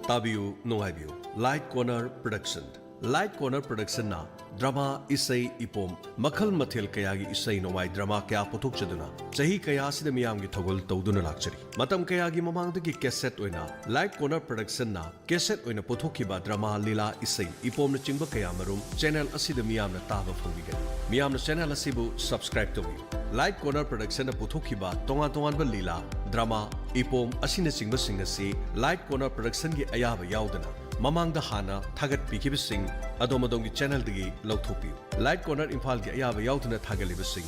ꯇꯥꯕꯤꯌꯨ, ꯅꯨꯡꯉꯥꯏꯕꯤꯌꯨ꯫ Light Corner Production꯫ Light Corner Productionꯅ ꯗ꯭ꯔꯃꯥ, ꯏꯁꯩ, ꯏꯄꯣꯝ, ꯃꯈꯜ ꯃꯊꯦꯜ ꯀꯌꯥꯒꯤ ꯏꯁꯩ ꯅꯣꯡꯃꯥꯏ ꯗ꯭ꯔꯃꯥ ꯀꯌꯥ ꯄꯨꯊꯣꯛꯆꯗꯨꯅ ꯆꯍꯤ ꯀꯌꯥ ꯑꯁꯤꯗ ꯃꯤꯌꯥꯝꯒꯤ ꯊꯧꯒꯜ ꯇꯧꯗꯨꯅ ꯂꯥꯛꯆꯔꯤ꯫ ꯃꯇꯝ ꯀꯌꯥꯒꯤ ꯃꯃꯥꯡꯗꯒꯤ ꯀꯦꯁꯦꯠ ꯑꯣꯏꯅ Light Corner Productionꯅ ꯀꯦꯁꯦꯠ ꯑꯣꯏꯅ ꯄꯨꯊꯣꯛꯈꯤꯕ ꯗ꯭ꯔꯃꯥ, ꯂꯤꯂꯥ, ꯏꯁꯩ, ꯏꯄꯣꯝꯅꯆꯤꯡꯕ ꯀꯌꯥꯃꯔꯨꯝ ꯆꯦꯅꯦꯜ ꯑꯁꯤꯗ ꯃꯤꯌꯥꯝꯅ ꯇꯥꯕ ꯐꯪꯕꯤꯒꯅꯤ꯫ ꯃꯤꯌꯥꯝꯅ ꯆꯦꯅꯦꯜ ꯑꯁꯤꯕꯨ subscribe ꯇꯧꯕꯤꯌꯨ꯫ Light Corner Productionꯅ ꯄꯨꯊꯣꯛꯈꯤꯕ ꯇꯣꯉꯥꯟ ꯇꯣꯉꯥꯟꯕ ꯂꯤꯂꯥ, ꯗ꯭ꯔꯃꯥ, ꯏꯄꯣꯝ ꯑꯁꯤꯅꯆꯤꯡꯕꯁꯤꯡ ꯑꯁꯤ Light Corner Productionꯒꯤ ꯑꯌꯥꯕ ꯌꯥꯎꯗꯅ ꯃꯃꯥꯡꯗ ꯍꯥꯟꯅ ꯊꯥꯒꯠꯄꯤꯈꯤꯕꯁꯤꯡ ꯑꯗꯣꯝ ꯑꯗꯣꯝꯒꯤ ꯆꯦꯅꯦꯜꯗꯒꯤ ꯂꯧꯊꯣꯛꯄꯤꯌꯨ꯫ Light Corner ꯏꯝꯐꯥꯜꯒꯤ ꯑꯌꯥꯕ ꯌꯥꯎꯗꯅ ꯊꯥꯒꯠꯂꯤꯕꯁꯤꯡ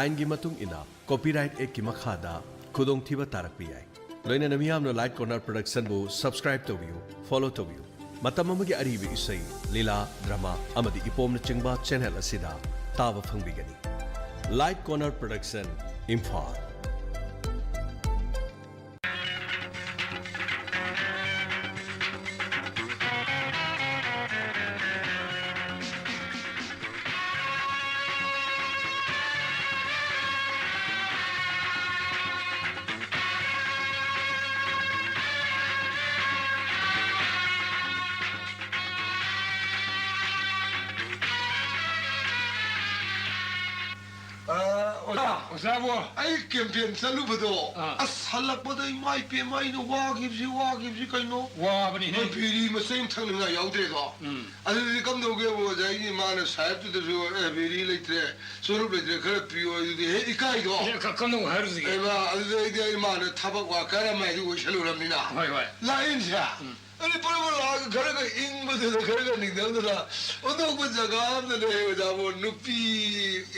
ꯑꯥꯏꯟꯒꯤ ꯃꯇꯨꯡ ꯏꯟꯅ Copyright Actꯀꯤ ꯃꯈꯥꯗ ꯈꯨꯗꯣꯡꯊꯤꯕ ꯇꯥꯔꯛꯄ ꯌꯥꯏ꯫ ꯂꯣꯏꯅꯅ ꯃꯤꯌꯥꯝꯅ Light Corner Productionꯕꯨ subscribe ꯇꯧꯕꯤꯌꯨ, follow ꯇꯧꯕꯤꯌꯨ꯫ ꯃꯇꯝ ꯑꯃꯒꯤ ꯑꯔꯤꯕ ꯏꯁꯩ, ꯂꯤꯂꯥ, ꯗ꯭ꯔꯃꯥ ꯑꯃꯗꯤ ꯏꯄꯣꯝꯅꯆꯤꯡꯕ ꯆꯦꯅꯦꯜ ꯑꯁꯤꯗ ꯇꯥꯕ ꯐꯪꯕꯤꯒꯅꯤ꯫ Light Corner Production, Imphal. ꯑꯣꯖꯥꯕꯨ꯫ ꯑꯩ ꯀꯦꯝꯄꯦꯟ ꯆꯠꯂꯨꯕꯗꯣ, ꯑꯥ꯫ ꯑꯁ, ꯍꯜꯂꯛꯄꯗ ꯏꯃꯥ ꯏꯄꯦꯝꯃ, ꯑꯩꯅ ꯋꯥꯈꯤꯕꯁꯤ, ꯋꯥꯈꯤꯕꯁꯤ ꯀꯩꯅꯣ? ꯋꯥꯕꯅꯤꯍꯦ꯫ ꯃꯣꯏ ꯕꯤꯔꯤ ꯃꯆꯩ ꯑꯃ ꯊꯛꯅꯤꯡꯉꯥꯏ ꯌꯥꯎꯗ꯭ꯔꯦꯗꯣ꯫ ꯎꯝ꯫ ꯑꯗꯨꯗꯤ ꯀꯝꯗꯧꯒꯦꯕꯨ, ꯑꯣꯖꯥꯒꯤ ꯏꯃꯥꯅ ꯁꯥꯍꯦꯕꯇꯨꯗꯁꯨ, "ꯑꯦ, ꯕꯤꯔꯤ ꯂꯩꯇ꯭ꯔꯦ, ꯆꯨꯔꯨꯞ ꯂꯩꯇ꯭ꯔꯦ, ꯈꯔ ꯄꯤꯌꯣ", ꯑꯗꯨꯗꯤ ꯍꯦꯛ ꯏꯀꯥꯏꯗꯣ꯫ ꯑꯦ, ꯀ-, ꯀꯝꯗꯧ ꯍꯥꯏꯔꯨꯁꯤꯒꯦ? ꯑꯩꯃ, ꯑꯗꯨꯗꯩꯗꯤ ꯑꯩ ꯃꯥꯅ ꯊꯕꯛ ꯋꯥꯀꯔ ꯑꯃ ꯍꯥꯏꯗꯨ ꯑꯣꯏꯁꯜꯂꯨꯔꯕꯅꯤꯅ꯫ ꯍꯣꯏ, ꯍꯣꯏ꯫ ꯂꯥꯛꯏꯟꯁꯦ꯫ ꯎꯝ꯫ ꯑꯗꯨ ꯄꯨꯔꯥ ꯄꯨꯔꯥ ꯂꯥꯛꯑꯒ ꯈꯔꯒ ꯏꯪꯕꯗꯨꯗ, ꯈꯔꯒ ꯅꯤꯡꯊꯝꯗꯨꯗ ꯑꯣꯟꯊꯣꯛꯄ ꯖꯒꯥ ꯑꯃꯗ ꯂꯩ, ꯑꯣꯖꯥꯕꯨ꯫ ꯅꯨꯄꯤ,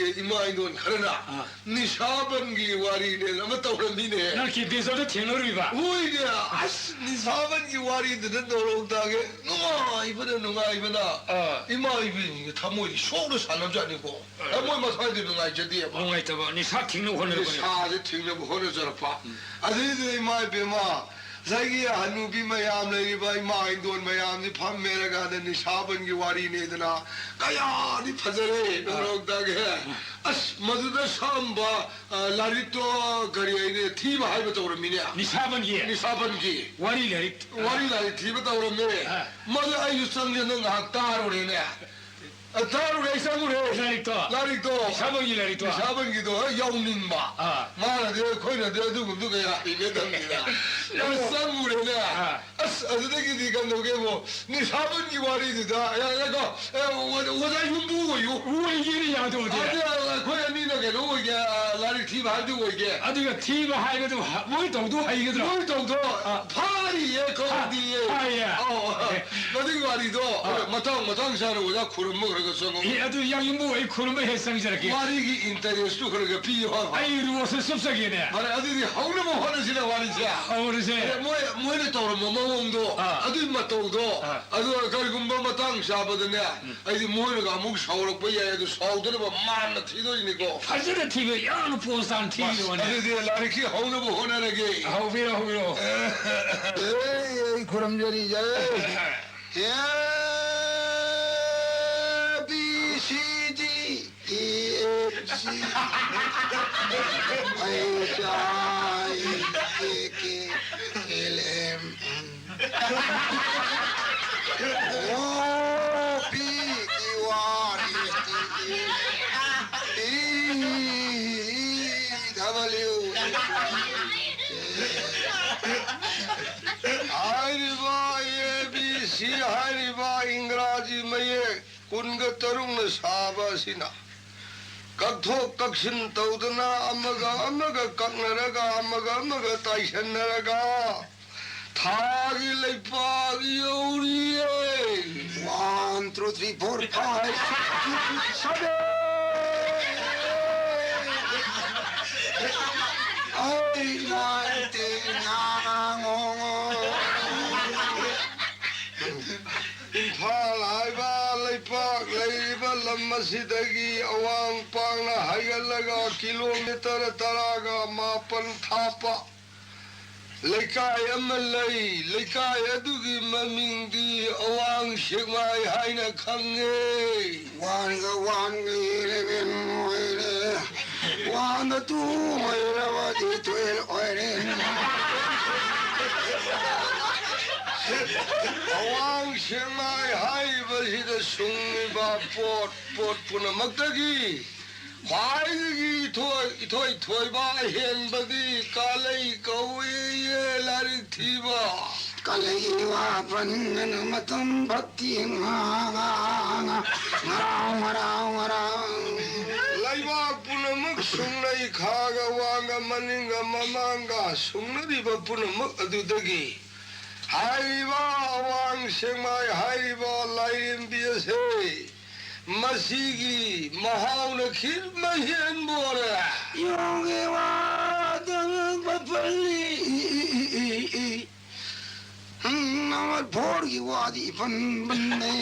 ꯑꯦ, ꯏꯃꯥ ꯏꯟꯗꯣꯟ ꯈꯔꯅ ꯑꯥ꯫ ꯅꯤꯁꯥꯕꯟꯒꯤ ꯋꯥꯔꯤꯅꯦꯅ ꯑꯃ ꯇꯧꯔꯝꯃꯤꯅꯦ꯫ ꯅꯪ ꯀꯦꯝꯄꯦꯟ ꯆꯠꯄꯗ ꯊꯦꯡꯅꯔꯨꯔꯤꯕ? ꯍꯣꯏꯅꯦ, ꯑꯁ, ꯅꯤꯁꯥꯕꯟꯒꯤ ꯋꯥꯔꯤꯗꯨꯗ ꯅꯣꯔꯣꯛꯇꯥꯒꯦ ꯅꯨꯡꯉꯥꯏꯕꯅ, ꯅꯨꯡꯉꯥꯏꯕꯅ꯫ ꯑꯥ꯫ ꯏꯃꯥ ꯏꯕꯦꯟꯁꯤꯡꯒꯤ ꯊꯃꯣꯏꯗꯤ ꯁꯣꯛꯅ ꯁꯥꯟꯅꯕꯖꯥꯠꯅꯤꯀꯣ꯫ ꯑꯥ꯫ ꯊꯃꯣꯏ ꯃꯁꯥꯗꯤ ꯅꯨꯡꯉꯥꯏꯖꯗꯦꯕ꯫ ꯅꯨꯡꯉꯥꯏꯇꯕ, ꯅꯤꯁꯥ ꯊꯤꯡꯅꯕ ꯍꯣꯠꯅꯔꯛꯄꯅꯦ꯫ ꯅꯤꯁꯥꯁꯦ ꯊꯤꯡꯅꯕ ꯍꯣꯠꯅꯖꯔꯛꯄ꯫ ꯎꯝ꯫ ꯑꯗꯨꯗꯩꯗꯨꯗ ꯏꯃꯥ ꯏꯕꯦꯝꯃ, ꯉꯁꯥꯏꯒꯤ ꯍꯅꯨꯕꯤ ꯃꯌꯥꯝ ꯂꯩꯔꯤꯕ ꯏꯃꯥ ꯏꯟꯗꯣꯟ ꯃꯌꯥꯝꯁꯤ ꯐꯝꯃꯦꯔꯀꯥꯟꯗ ꯅꯤꯁꯥꯕꯟꯒꯤ ꯋꯥꯔꯤꯅꯦꯗꯅ ꯀꯌꯥꯗꯤ ꯐꯖꯔꯦ ꯑꯥ꯫ ꯅꯣꯡꯇꯒꯦ꯫ ꯑꯁ, ꯃꯗꯨꯗ ꯁꯛꯑꯝꯕ, ꯑ, ꯂꯥꯏꯔꯤꯛꯇꯣ ꯀꯔꯤ ꯍꯥꯏꯅꯤ, ꯊꯤꯕ ꯍꯥꯏꯕ ꯇꯧꯔꯝꯃꯤꯅꯦ꯫ ꯅꯤꯁꯥꯕꯟꯒꯤ? ꯅꯤꯁꯥꯕꯟꯒꯤ꯫ ꯋꯥꯔꯤ ꯂꯥꯏꯔꯤꯛ꯫ ꯋꯥꯔꯤ ꯂꯥꯏꯔꯤꯛ ꯊꯤꯕ ꯇꯧꯔꯝꯃꯦ꯫ ꯑꯥ꯫ ꯃꯗꯨ ꯑꯩꯁꯨ ꯆꯪꯗꯅ ꯉꯥꯏꯍꯥꯛ ꯇꯥꯔꯨꯔꯦꯅꯦ꯫ ꯑ, ꯇꯥꯔꯨꯔꯦ, ꯑꯩ ꯆꯪꯉꯨꯔꯦ꯫ ꯂꯥꯏꯔꯤꯛꯇꯣ? ꯂꯥꯏꯔꯤꯛꯇꯣ꯫ ꯅꯤꯁꯥꯕꯟꯒꯤ ꯂꯥꯏꯔꯤꯛꯇꯣ? ꯅꯤꯁꯥꯕꯟꯒꯤꯗꯣ ꯍꯦꯛ ꯌꯥꯎꯅꯤꯡꯕ꯫ ꯑꯥ꯫ ꯃꯥꯅꯗꯤ ꯑꯩꯈꯣꯏꯅꯗꯤ ꯑꯗꯨꯒꯨꯝꯕꯗꯨ ꯀꯌꯥ ꯍꯩꯅꯗꯕꯅꯤꯅ꯫ ꯑꯗꯨ ꯑꯥ꯫ ꯆꯪꯉꯨꯔꯦꯅꯦ꯫ ꯑꯥ꯫ ꯑꯁ, ꯑꯗꯨꯗꯒꯤꯗꯤ ꯀꯝꯗꯧꯒꯦꯕꯨ, ꯅꯤꯁꯥꯕꯟꯒꯤ ꯋꯥꯔꯤꯗꯨꯗ, ꯑꯦ, ꯑꯦ, ꯀꯣ, ꯑꯦ, ꯑꯣꯖꯥ, ꯑꯣꯖꯥ ꯌꯨꯝꯕꯨ ꯑꯣꯏꯌꯨ꯫ ꯑꯣꯏꯒꯦꯅꯦ ꯌꯥꯗꯕꯗꯤ꯫ ꯑꯗꯨ ꯑꯩꯈꯣꯏ ꯑꯅꯤꯅ ꯀꯩꯅꯣ ꯑꯣꯏꯒꯦ, ꯑ, ꯂꯥꯏꯔꯤꯛ ꯊꯤꯕ ꯍꯥꯏꯕꯗꯨ ꯑꯣꯏꯒꯦ꯫ ꯑꯗꯨꯒ ꯊꯤꯕ ꯍꯥꯏꯕꯗꯨ ꯍ-, ꯃꯣꯏ ꯇꯧꯗꯣ ꯍꯩꯒꯗ꯭ꯔꯣ? ꯃꯣꯏ ꯇꯧꯗꯣ ꯑꯥ꯫ ꯐꯥꯔꯤꯌꯦ, ꯀꯧꯗꯤꯌꯦ꯫ ꯐꯥ-, ꯐꯥꯔꯤꯌꯦ꯫ ꯑꯧ, ꯑꯦ꯫ ꯃꯗꯨꯒꯤ ꯋꯥꯔꯤꯗꯣ ꯑꯥ꯫ ꯃꯇꯥꯡ ꯃꯇꯥꯡ ꯆꯥꯅ ꯑꯣꯖꯥ ꯈꯨꯔꯨꯝꯕ ꯈꯔ ꯈꯔ ꯆꯪꯉꯣ꯫ ꯑꯦ, ꯑꯗꯨ ꯌꯥꯝ ꯌꯨꯝꯕꯨ ꯑꯩ ꯈꯨꯔꯨꯝꯕ ꯍꯦꯛ ꯆꯪꯖꯔꯛꯀꯦ꯫ ꯋꯥꯔꯤꯒꯤ interest ꯇꯨ ꯈꯔ ꯈꯔ ꯄꯤꯌꯨ ꯍꯥꯏꯕ꯫ ꯑꯩ ꯔꯣꯁꯇ ꯆꯨꯞꯆꯒꯦꯅꯦ꯫ ꯐꯔꯦ, ꯑꯗꯨꯗꯤ ꯍꯧꯅꯕ ꯍꯣꯠꯅꯁꯤꯅꯦ ꯋꯥꯔꯤꯁꯦ꯫ ꯍꯧꯔꯁꯦ꯫ ꯑꯦ, ꯃꯣꯏ, ꯃꯣꯏꯅ ꯇꯧꯔꯝꯕ ꯃꯑꯣꯡꯗꯣ, ꯑꯥ꯫ ꯑꯗꯨꯒꯤ ꯃꯇꯧꯗꯣ, ꯑꯥ꯫ ꯑꯗꯨꯒ ꯀꯔꯤꯒꯨꯝꯕ ꯃꯇꯥꯡ ꯆꯥꯕꯗꯅꯦ, ꯎꯝ꯫ ꯑꯩꯗꯤ ꯃꯣꯏꯅꯒ ꯑꯃꯨꯛ ꯁꯥꯎꯔꯛꯄ ꯌꯥꯏ, ꯑꯗꯨ ꯁꯥꯎꯗꯅꯕ ꯃꯥꯟꯅ ꯊꯤꯗꯣꯏꯅꯤꯀꯣ꯫ ꯐꯖꯅ ꯊꯤꯕ, ꯌꯥꯝꯅ ꯄꯣꯁ ꯇꯥꯅ ꯊꯤꯕꯤꯌꯣꯅꯦ꯫ ꯑꯁ, ꯑꯗꯨꯗꯤ ꯂꯥꯏꯔꯤꯛꯀꯤ ꯍꯧꯅꯕ ꯍꯣꯠꯅꯔꯒꯦ꯫ ꯍꯧꯕꯤꯔꯣ, ꯍꯧꯕꯤꯔꯣ꯫ ꯑꯦ, ꯑꯩ ꯈꯨꯔꯨꯝꯖꯔꯤꯁꯦ꯫ ꯑꯦ, B, C, D, E, F, G, H, I, J, K, L, M, N, O, P, Q, R, S, T, U, V, ꯍꯥꯏꯔꯤꯕ ꯑꯦ ꯕꯤ ꯁꯤ ꯍꯥꯏꯔꯤꯕ ꯏꯪꯒ꯭ꯔꯥꯖꯤ ꯃꯌꯦꯛ ꯀꯨꯟꯒ ꯇꯔꯨꯛꯅ ꯁꯥꯕ ꯑꯁꯤꯅ ꯀꯛꯊꯣꯛ ꯀꯛꯁꯤꯟ ꯇꯧꯗꯅ ꯑꯃꯒ ꯑꯃꯒ ꯀꯛꯅꯔꯒ ꯑꯃꯒ ꯑꯃꯒ ꯇꯥꯏꯁꯟꯅꯔꯒ ꯊꯥꯒꯤ ꯂꯩꯄꯥꯛ ꯌꯧꯔꯤꯌꯦ꯫ One, two, three, four, five, six, seven, eight, nine, ten, ꯉꯥꯡꯉꯣ꯫ ꯏꯝꯐꯥꯜ ꯍꯥꯏꯕ ꯂꯩꯄꯥꯛ ꯂꯩꯔꯤꯕ ꯂꯝ ꯑꯁꯤꯗꯒꯤ ꯑꯋꯥꯡ ꯄꯥꯡꯅ ꯍꯥꯏꯒꯠꯂꯒ ꯀꯤꯂꯣꯃꯤꯇꯔ ꯇꯔꯥꯒ ꯃꯥꯄꯟ ꯊꯥꯞꯄ ꯂꯩꯀꯥꯏ ꯑꯃ ꯂꯩ꯫ ꯂꯩꯀꯥꯏ ꯑꯗꯨꯒꯤ ꯃꯃꯤꯡꯗꯤ ꯑꯋꯥꯡ ꯁꯦꯛꯃꯥꯏ ꯍꯥꯏꯅ ꯈꯪꯉꯦ꯫ One ꯒ one ꯒ eleven ꯑꯣꯏꯔꯦ꯫ One ꯗ two ꯑꯣꯏꯔꯕꯗꯤ twelve ꯑꯣꯏꯔꯦ꯫ ꯑꯋꯥꯡ ꯁꯦꯛꯃꯥꯏ ꯍꯥꯏꯔꯤꯕꯁꯤꯗ ꯁꯨꯡꯉꯤꯕ ꯄꯣꯠ, ꯄꯣꯠ ꯄꯨꯝꯅꯃꯛꯇꯒꯤ ꯈ꯭ꯋꯥꯏꯗꯒꯤ ꯏꯊꯣꯏ, ꯏꯊꯣꯏ ꯊꯣꯏꯕ ꯑꯍꯦꯟꯕꯗꯤ ꯀꯥꯂꯩ ꯀꯧꯏꯌꯦ ꯂꯥꯏꯔꯤꯛ ꯊꯤꯕ꯫ ꯀꯥꯂꯩꯒꯤ ꯋꯥ ꯄꯟꯒꯅꯨ, ꯃꯇꯝ ꯐꯠꯇꯦ꯫ ꯉꯥ, ꯉꯥ, ꯉꯥ, ꯉꯔꯥꯎ, ꯉꯔꯥꯎ, ꯉꯔꯥꯎ꯫ ꯂꯩꯕꯥꯛ ꯄꯨꯝꯅꯃꯛ ꯁꯨꯡꯂꯩ ꯈꯥꯒ ꯋꯥꯡꯒ ꯃꯅꯤꯡꯒ ꯃꯃꯥꯡꯒ ꯁꯨꯡꯅꯔꯤꯕ ꯄꯨꯝꯅꯃꯛ ꯑꯗꯨꯗꯒꯤ ꯍꯥꯏꯔꯤꯕ ꯑꯋꯥꯡ ꯁꯦꯛꯃꯥꯏ ꯍꯥꯏꯔꯤꯕ ꯂꯥꯏꯔꯦꯝꯕꯤ ꯑꯁꯦ ꯃꯁꯤꯒꯤ ꯃꯍꯥꯎꯅ ꯈꯤꯠꯃ ꯍꯦꯟꯕꯣꯔꯦ꯫ ꯌꯣꯡꯒꯤ ꯋꯥꯗ ꯄꯜꯂꯤ꯫ ꯎꯝ, ꯅꯝꯕꯔ ꯐꯣꯔꯒꯤ ꯋꯥꯗꯤ ꯏꯄꯟ ꯄꯟꯅꯦ꯫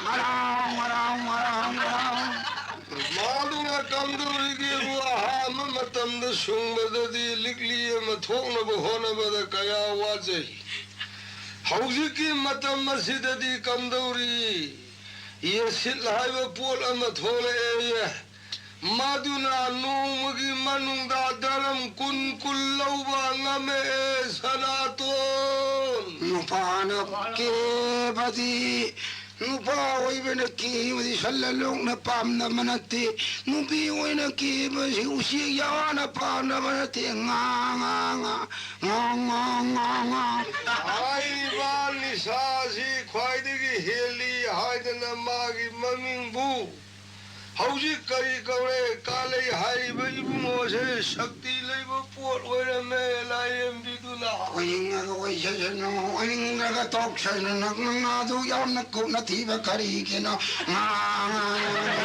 ꯉꯔꯥꯎ, ꯉꯔꯥꯎ, ꯉꯔꯥꯎ, ꯉꯔꯥꯎ꯫ ꯃꯥꯗꯨꯅ ꯀꯝꯗꯧꯔꯤꯒꯦꯕꯨ ꯑꯍꯥꯟꯕ ꯃꯇꯝꯗ ꯁꯨꯡꯕꯗꯗꯤ ꯂꯤꯛꯂꯤ ꯑꯃ ꯊꯣꯛꯅꯕ ꯍꯣꯠꯅꯕꯗ ꯀꯌꯥ ꯋꯥꯖꯩ꯫ ꯍꯧꯖꯤꯛꯀꯤ ꯃꯇꯝ ꯑꯁꯤꯗꯗꯤ ꯀꯝꯗꯧꯔꯤ? ꯑꯦꯁꯤꯠ ꯍꯥꯏꯕ ꯄꯣꯠ ꯑꯃ ꯊꯣꯛꯂꯛꯑꯦꯌꯦ꯫ ꯃꯗꯨꯅ ꯅꯣꯡꯃꯒꯤ ꯃꯅꯨꯡꯗ ꯗꯔꯝ ꯀꯨꯟ ꯀꯨꯟ ꯂꯧꯕ ꯉꯝꯃꯛꯑꯦ ꯁꯅꯥꯇꯣꯟ꯫ ꯅꯨꯄꯥꯅ ꯀꯦꯕꯗꯤ ꯅꯨꯄꯥ ꯑꯣꯏꯕꯅ ꯀꯦꯕꯗꯤ ꯁꯜꯂ ꯂꯣꯛꯅ ꯄꯥꯝꯅꯕ ꯅꯠꯇꯦ꯫ ꯅꯨꯄꯤ ꯑꯣꯏꯅ ꯀꯦꯕꯁꯤ ꯎꯆꯦꯛ ꯌꯥꯅ ꯄꯥꯝꯅꯕ ꯅꯠꯇꯦ꯫ ꯉꯥ, ꯉꯥ, ꯉꯥ, ꯉꯥ, ꯉꯥ, ꯉꯥ, ꯉꯥ꯫ ꯍꯥꯏꯔꯤꯕ ꯅꯤꯁꯥꯁꯤ ꯈ꯭ꯋꯥꯏꯗꯒꯤ ꯍꯦꯜꯂꯤ ꯍꯥꯏꯗꯅ ꯃꯥꯒꯤ ꯃꯃꯤꯡꯕꯨ ꯍꯧꯖꯤꯛ ꯀꯔꯤ ꯀꯧꯔꯦ? ꯀꯥꯂꯩ ꯍꯥꯏꯔꯤꯕ ꯏꯕꯨꯡꯉꯣꯁꯦ ꯁꯛꯇꯤ ꯂꯩꯕ ꯄꯣꯠ ꯑꯣꯏꯔꯝꯃꯦ, ꯂꯥꯏꯔꯦꯝꯕꯤꯗꯨꯅ꯫ ꯑꯣꯏꯅꯤꯡꯉꯒ ꯑꯣꯏꯖꯁꯅꯨ, ꯑꯣꯏꯅꯤꯡꯗ꯭ꯔꯒ ꯇꯣꯛꯁꯅꯨ, ꯅꯪ ꯅꯪ ꯑꯗꯨ ꯌꯥꯝꯅ ꯀꯨꯞꯅ ꯊꯤꯕ ꯀꯔꯤꯒꯤꯅꯣ? ꯉꯥ, ꯉꯥ, ꯉꯥ, ꯉꯥ꯫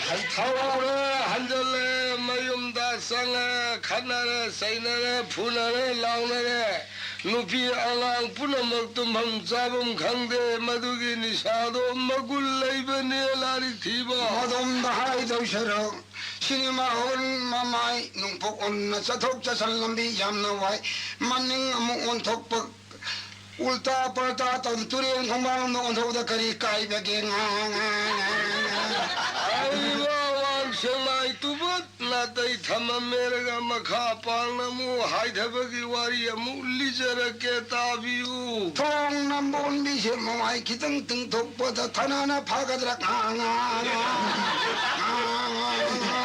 ꯍꯩꯊꯧꯔꯦ, ꯍꯟꯖꯜꯂꯦ, ꯃꯌꯨꯝꯗ ꯆꯪꯉꯦ, ꯈꯠꯅꯔꯦ, ꯆꯩꯅꯔꯦ, ꯐꯨꯅꯔꯦ, ꯂꯥꯎꯅꯔꯦ꯫ ꯅꯨꯄꯤ ꯑꯉꯥꯡ ꯄꯨꯝꯅꯃꯛ ꯇꯨꯝꯐꯝ ꯆꯥꯐꯝ ꯈꯪꯗꯦ꯫ ꯃꯗꯨꯒꯤ ꯅꯤꯁꯥꯗꯣ ꯃꯒꯨꯟ ꯂꯩꯕꯅꯦ, ꯂꯥꯏꯔꯤꯛ ꯊꯤꯕ꯫ ꯃꯗꯣꯝꯗ ꯍꯥꯏꯗꯧ ꯁꯔꯨꯛ, ꯁꯤꯅꯦꯃꯥ ꯍꯣꯜ ꯃꯃꯥꯏ ꯅꯣꯡꯄꯣꯛ ꯑꯣꯟꯅ ꯆꯠꯊꯣꯛ ꯆꯠꯁꯤꯟ ꯂꯝꯕꯤ ꯌꯥꯝꯅ ꯋꯥꯏ꯫ ꯃꯅꯤꯡ ꯑꯃꯨꯛ ꯑꯣꯟꯊꯣꯛꯄ, ꯎꯜꯇꯥ ꯄꯜꯇꯥ ꯇꯧꯗ ꯇꯨꯔꯦꯟ ꯈꯣꯡꯕꯥꯟꯂꯣꯝꯗ ꯑꯣꯟꯊꯣꯛꯄꯗ ꯀꯔꯤ ꯀꯥꯏꯕꯒꯦ? ꯉꯥ, ꯉꯥ, ꯉꯥ, ꯉꯥ꯫ ꯑꯩ ꯋꯥ ꯋꯥꯡ ꯁꯦꯡꯃꯥꯏ ꯇꯨꯕꯠ ꯅꯥꯇꯩ ꯊꯝꯃꯝꯃꯦꯔꯒ ꯃꯈꯥ ꯄꯥꯡꯅ ꯑꯃꯨꯛ ꯍꯥꯏꯊꯕꯒꯤ ꯋꯥꯔꯤ ꯑꯃꯨꯛ ꯂꯤꯖꯔꯛꯀꯦ, ꯇꯥꯕꯤꯌꯨ꯫ ꯊꯣꯡ ꯅꯝꯕꯣꯟꯕꯤꯁꯦ ꯃꯃꯥꯏ ꯈꯤꯇꯪ ꯇꯤꯡꯊꯣꯛꯄꯗ ꯊꯅꯥꯅ ꯐꯒꯗ꯭ꯔꯥ? ꯉꯥ, ꯉꯥ, ꯉꯥ, ꯉꯥ, ꯉꯥ, ꯉꯥ꯫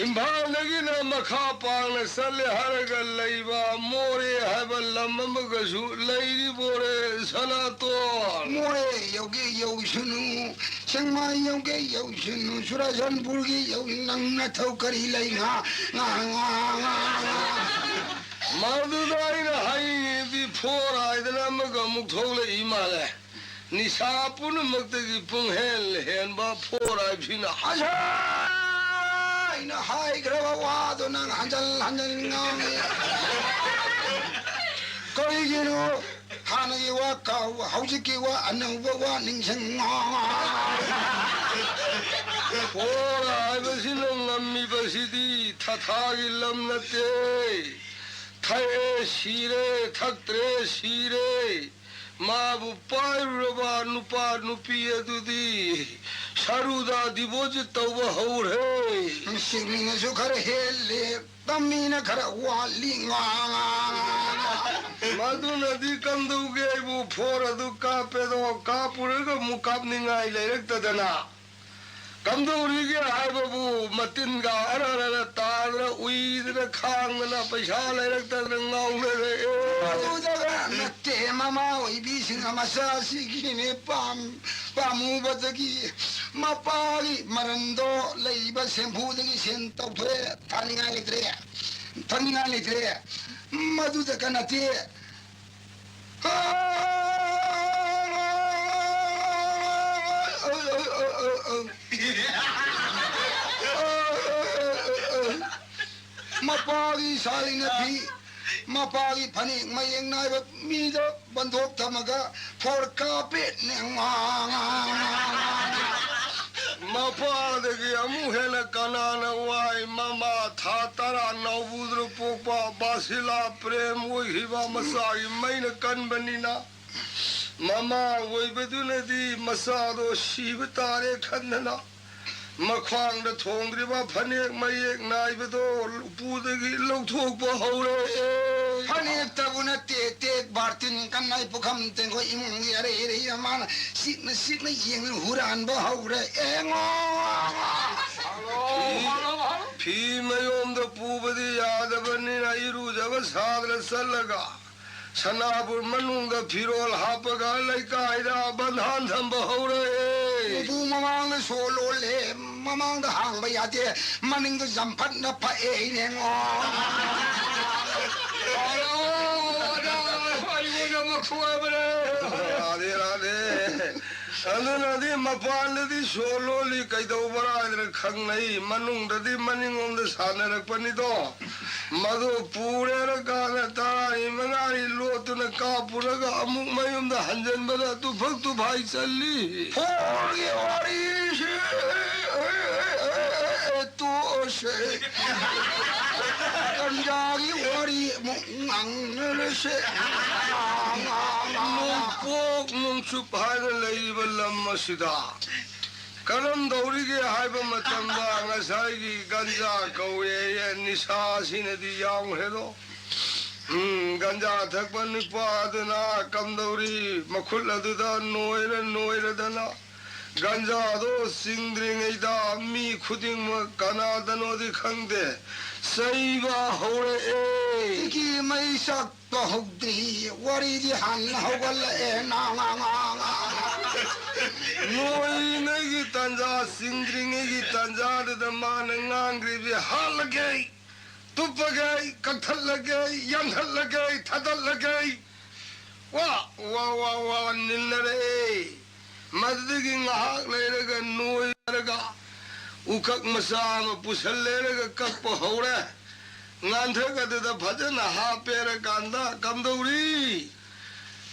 ꯏꯝꯐꯥꯜꯗꯒꯤꯅ ꯃꯈꯥ ꯄꯥꯡꯅ ꯆꯠꯂꯦ ꯍꯥꯏꯔꯒ ꯂꯩꯕ ꯃꯣꯔꯦ ꯍꯥꯏꯕ ꯂꯝ ꯑꯃꯒꯁꯨ ꯂꯩꯔꯤꯕꯣꯔꯦ, ꯁꯅꯥꯇꯣꯟ꯫ ꯃꯣꯔꯦ ꯌꯧꯒꯦ ꯌꯧꯁꯅꯨ, ꯁꯦꯡꯃꯥꯏ ꯌꯧꯒꯦ ꯌꯧꯁꯅꯨ, ꯆꯨꯔꯥꯆꯥꯟꯄꯨꯔꯒꯤ ꯌꯧ-, ꯅꯪ ꯅꯊꯧ ꯀꯔꯤ ꯂꯩ? ꯉꯥ, ꯉꯥ, ꯉꯥ, ꯉꯥ, ꯉꯥ꯫ ꯃꯗꯨꯗ ꯑꯩꯅ ꯍꯥꯏꯅꯤꯡꯉꯤꯗꯤ ꯐꯣꯔ ꯍꯥꯏꯗꯅ ꯑꯃꯒ ꯑꯃꯨꯛ ꯊꯣꯛꯂꯛꯏ ꯃꯥꯜꯂꯦ꯫ ꯅꯤꯁꯥ ꯄꯨꯝꯅꯃꯛꯇꯒꯤ ꯄꯨꯡꯍꯦꯟ ꯍꯦꯟꯕ ꯐꯣꯔ ꯍꯥꯏꯕꯁꯤꯅ꯫ ꯑꯁꯥ! ꯑꯩꯅ ꯍꯥꯏꯈ꯭ꯔꯕ ꯋꯥꯗꯣ ꯅꯪ ꯍꯟꯖꯜ ꯍꯟꯖꯜ ꯉꯥꯡꯉꯤ꯫ ꯀꯔꯤꯒꯤꯅꯣ? ꯍꯥꯟꯅꯒꯤ ꯋꯥ ꯀꯥꯎꯕ, ꯍꯧꯖꯤꯛꯀꯤ ꯋꯥ, ꯑꯅꯧꯕ ꯋꯥ ꯅꯤꯡꯁꯤꯡ꯫ ꯐꯣꯔ ꯍꯥꯏꯕꯁꯤꯅ ꯉꯝꯃꯤꯕꯁꯤꯗꯤ ꯊꯊꯥꯒꯤ ꯂꯝ ꯅꯠꯇꯦ꯫ ꯊꯛꯑꯦ ꯁꯤꯔꯦ, ꯊꯛꯇ꯭ꯔꯦ ꯁꯤꯔꯦ꯫ ꯃꯥꯕꯨ ꯄꯥꯏꯔꯨꯔꯕ ꯅꯨꯄꯥ ꯅꯨꯄꯤ ꯑꯗꯨꯗꯤ ꯁꯔꯨꯗ ꯗꯤꯄꯣꯖꯤꯠ ꯇꯧꯕ ꯍꯧꯔꯦ꯫ ꯃꯁꯤ ꯃꯤꯅꯁꯨ ꯈꯔ ꯍꯦꯜꯂꯦ, ꯇꯝꯃꯤꯅ ꯈꯔ ꯋꯥꯠꯂꯤ꯫ ꯉꯥ, ꯉꯥ, ꯉꯥ, ꯉꯥ꯫ ꯃꯗꯨꯅꯗꯤ ꯀꯝꯗꯧꯒꯦ? ꯑꯩꯕꯨ ꯐꯣꯔ ꯑꯗꯨ ꯀꯥꯞꯄꯦꯗꯣ, ꯀꯥꯞꯄꯨꯔꯒ ꯑꯃꯨꯛ ꯀꯥꯞꯅꯤꯡꯉꯥꯏ ꯂꯩꯔꯛꯇꯗꯅ꯫ ꯀꯝꯗꯧꯔꯤꯒꯦ ꯍꯥꯏꯕꯕꯨ ꯃꯇꯤꯟꯒ ꯑꯔ ꯑꯔ ꯑꯔ ꯇꯥꯗꯅ, ꯎꯏꯗꯅ, ꯈꯥꯡꯗꯅ, ꯄꯩꯁꯥ ꯂꯩꯔꯛꯇꯗꯅ ꯉꯥꯎꯅꯔꯦ꯫ ꯃꯗꯨꯗꯒ ꯅꯠꯇꯦ, ꯃꯃꯥ ꯑꯣꯏꯕꯤꯁꯤꯡꯅ ꯃꯆꯥꯁꯤꯒꯤꯅꯦ ꯄꯥꯝ-, ꯄꯥꯝꯃꯨꯕꯗꯒꯤ ꯃꯄꯥꯒꯤ ꯃꯔꯟꯗꯣ ꯂꯩꯕ ꯁꯦꯝꯐꯨꯗꯒꯤ ꯁꯦꯟ ꯇꯧꯊꯣꯛꯑꯦ, ꯊꯥꯅꯤꯡꯉꯥꯏ ꯂꯩꯇ꯭ꯔꯦ, ꯊꯛꯅꯤꯡꯉꯥꯏ ꯂꯩꯇ꯭ꯔꯦ꯫ ꯃꯗꯨꯗꯒ ꯅꯠꯇꯦ, ꯃꯄꯥꯒꯤ ꯁꯥꯔꯤꯅ ꯐꯤ, ꯃꯄꯥꯒꯤ ꯐꯅꯦꯛ ꯃꯌꯦꯛ ꯅꯥꯏꯕ ꯃꯤꯗ ꯕꯟꯗꯣꯞ ꯊꯝꯃꯒ ꯐꯣꯔ ꯀꯥꯞꯄꯦ꯫ ꯃꯄꯥꯗꯒꯤ ꯑꯃꯨꯛ ꯍꯦꯟꯅ ꯀꯅꯥꯅ ꯋꯥꯏ? ꯃꯃꯥ ꯊꯥ ꯇꯔꯥ ꯅꯧꯕꯨꯗ꯭ꯔ ꯄꯣꯛꯄ ꯕꯥꯁꯤꯂꯥ ꯄ꯭ꯔꯦꯝ ꯑꯣꯏꯈꯤꯕ ꯃꯆꯥꯒꯤ ꯃꯩꯅ ꯀꯟꯕꯅꯤꯅ, ꯃꯃꯥ ꯑꯣꯏꯕꯗꯨꯅꯗꯤ ꯃꯆꯥꯗꯣ ꯁꯤꯕ ꯇꯥꯔꯦ ꯈꯟꯗꯅ, ꯃꯈ꯭ꯋꯥꯡꯗ ꯊꯣꯡꯗ꯭ꯔꯤꯕ ꯐꯅꯦꯛ ꯃꯌꯦꯛ ꯅꯥꯏꯕꯗꯣ ꯎꯄꯨꯗꯒꯤ ꯂꯧꯊꯣꯛꯄ ꯍꯧꯔꯛꯑꯦ꯫ ꯐꯅꯦꯛꯇꯕꯨ ꯅꯠꯇꯦ, ꯇꯦꯛ ꯕꯥꯔꯇꯤꯟ ꯀꯟꯅꯥꯏ ꯄꯨꯈꯝ ꯇꯦꯡꯀꯣꯠ ꯏꯃꯨꯡꯒꯤ ꯑꯔꯩ ꯑꯔꯩꯕ ꯃꯥꯅ ꯁꯤꯛꯅ ꯁꯤꯛꯅ ꯌꯦꯡꯗꯨꯅ ꯍꯨꯔꯥꯟꯕ ꯍꯧꯔꯛꯑꯦ꯫ ꯉꯣ꯫ ꯐꯤ ꯃꯌꯣꯝꯗ ꯄꯨꯕꯗꯤ ꯌꯥꯗꯕꯅꯤꯅ ꯏꯔꯨꯖꯕ ꯁꯥꯗꯅ ꯆꯠꯂꯒ ꯁꯅꯥꯕꯨꯟ ꯃꯅꯨꯡꯗ ꯐꯤꯔꯣꯜ ꯍꯥꯞꯄꯒ ꯂꯩꯀꯥꯏꯗ ꯕꯟꯙꯥꯟ ꯊꯝꯕ ꯍꯧꯔꯛꯑꯦ꯫ ꯎꯄꯨ ꯃꯃꯥꯡꯗ ꯁꯣ ꯂꯣꯜꯂꯦ, ꯃꯃꯥꯡꯗ ꯍꯥꯡꯕ ꯌꯥꯗꯦ, ꯃꯅꯤꯡꯗ ꯆꯝꯐꯠꯅ ꯐꯛꯑꯦ ꯏꯅꯦꯉꯣ꯫ ꯑꯣꯖꯥ, ꯑꯩꯉꯣꯟꯗ ꯑꯃ ꯁꯣꯏꯕꯅꯦ꯫ ꯔꯥꯙꯦ, ꯔꯥꯙꯦ꯫ ꯑꯗꯨꯅꯗꯤ ꯃꯄꯥꯟꯗꯗꯤ ꯁꯣ ꯂꯣꯜꯂꯤ ꯀꯩꯗꯧꯕ꯭ꯔꯥ ꯍꯥꯏꯗꯅ ꯈꯪꯅꯩ, ꯃꯅꯨꯡꯗꯗꯤ ꯃꯅꯤꯡꯂꯣꯝꯗ ꯁꯥꯟꯅꯔꯛꯄꯅꯤꯗꯣ꯫ ꯃꯗꯨ ꯄꯨꯔꯦꯔꯀꯥꯟꯗ ꯇꯔꯥꯅꯤ ꯃꯉꯥꯅꯤ ꯂꯣꯠꯇꯨꯅ ꯀꯥꯞꯄꯨꯔꯒ ꯑꯃꯨꯛ ꯃꯌꯨꯝꯗ ꯍꯟꯖꯟꯕꯗ ꯇꯨꯐꯛ ꯇꯨꯐꯥꯏ ꯆꯜꯂꯤ꯫ ꯐꯣꯔꯒꯤ ꯋꯥꯔꯤꯁꯤ ꯇꯣꯛꯑꯁꯦ꯫ ꯒꯟꯖꯥꯒꯤ ꯋꯥꯔꯤ ꯑꯃꯨꯛ ꯉꯥꯡꯅꯔꯁꯦ꯫ ꯅꯣꯡꯄꯣꯛ ꯅꯣꯡꯆꯨꯞ ꯍꯥꯏꯅ ꯂꯩꯔꯤꯕ ꯂꯝ ꯑꯁꯤꯗ ꯀꯔꯝꯗꯧꯔꯤꯒꯦ ꯍꯥꯏꯕ ꯃꯇꯝꯗ ꯉꯁꯥꯏꯒꯤ ꯒꯟꯖꯥ ꯀꯧꯋꯦ, ꯅꯤꯁꯥ ꯑꯁꯤꯅꯗꯤ ꯌꯥꯎꯈ꯭ꯔꯦꯗꯣ꯫ ꯎꯝ, ꯒꯟꯖꯥ ꯊꯛꯄ ꯅꯨꯄꯥꯗꯨꯅ ꯀꯝꯗꯧꯔꯤ? ꯃꯈꯨꯠ ꯑꯗꯨꯗ ꯅꯣꯏꯔ ꯅꯣꯏꯔꯗꯅ ꯒꯟꯖꯥꯗꯣ ꯆꯤꯡꯗ꯭ꯔꯤꯉꯩꯗ ꯃꯤ ꯈꯨꯗꯤꯡꯃꯛ ꯀꯅꯥꯗꯅꯣꯗꯤ ꯈꯪꯗꯦ, ꯆꯩꯕ ꯍꯧꯔꯛꯑꯦ꯫ ꯁꯤꯒꯤ ꯃꯩ ꯆꯥꯛꯄ ꯍꯧꯗ꯭ꯔꯤ, ꯋꯥꯔꯤꯗꯤ ꯍꯥꯟꯅ ꯍꯧꯒꯠꯂꯛꯑꯦ꯫ ꯅꯥ, ꯅꯥ, ꯅꯥ, ꯅꯥ꯫ ꯅꯣꯏꯔꯤꯉꯩꯒꯤ ꯇꯥꯟꯖꯥ, ꯆꯤꯡꯗ꯭ꯔꯤꯉꯩꯒꯤ ꯇꯥꯟꯖꯥꯗꯨꯗ ꯃꯥꯅ ꯉꯥꯡꯈ꯭ꯔꯤꯕꯤ ꯍꯥꯠꯂꯒꯦ꯫ ꯇꯨꯞꯄꯒꯩ, ꯀꯛꯊꯠꯂꯒꯩ, ꯌꯥꯟꯊꯠꯂꯒꯩ, ꯊꯥꯗꯠꯂꯒꯩ, ꯋꯥ, ꯋꯥ, ꯋꯥ, ꯋꯥ ꯅꯤꯜꯅꯔꯛꯑꯦ꯫ ꯃꯗꯨꯗꯒꯤ ꯉꯥꯏꯍꯥꯛ ꯂꯩꯔꯒ ꯅꯣꯏꯔꯒ ꯎꯀꯛ ꯃꯆꯥ ꯑꯃ ꯄꯨꯁꯜꯂꯦꯔꯒ ꯀꯛꯄ ꯍꯧꯔꯦ꯫ ꯉꯥꯟꯊꯛ ꯑꯗꯨꯗ ꯐꯖꯅ ꯍꯥꯞꯄꯦꯔꯀꯥꯟꯗ ꯀꯝꯗꯧꯔꯤ?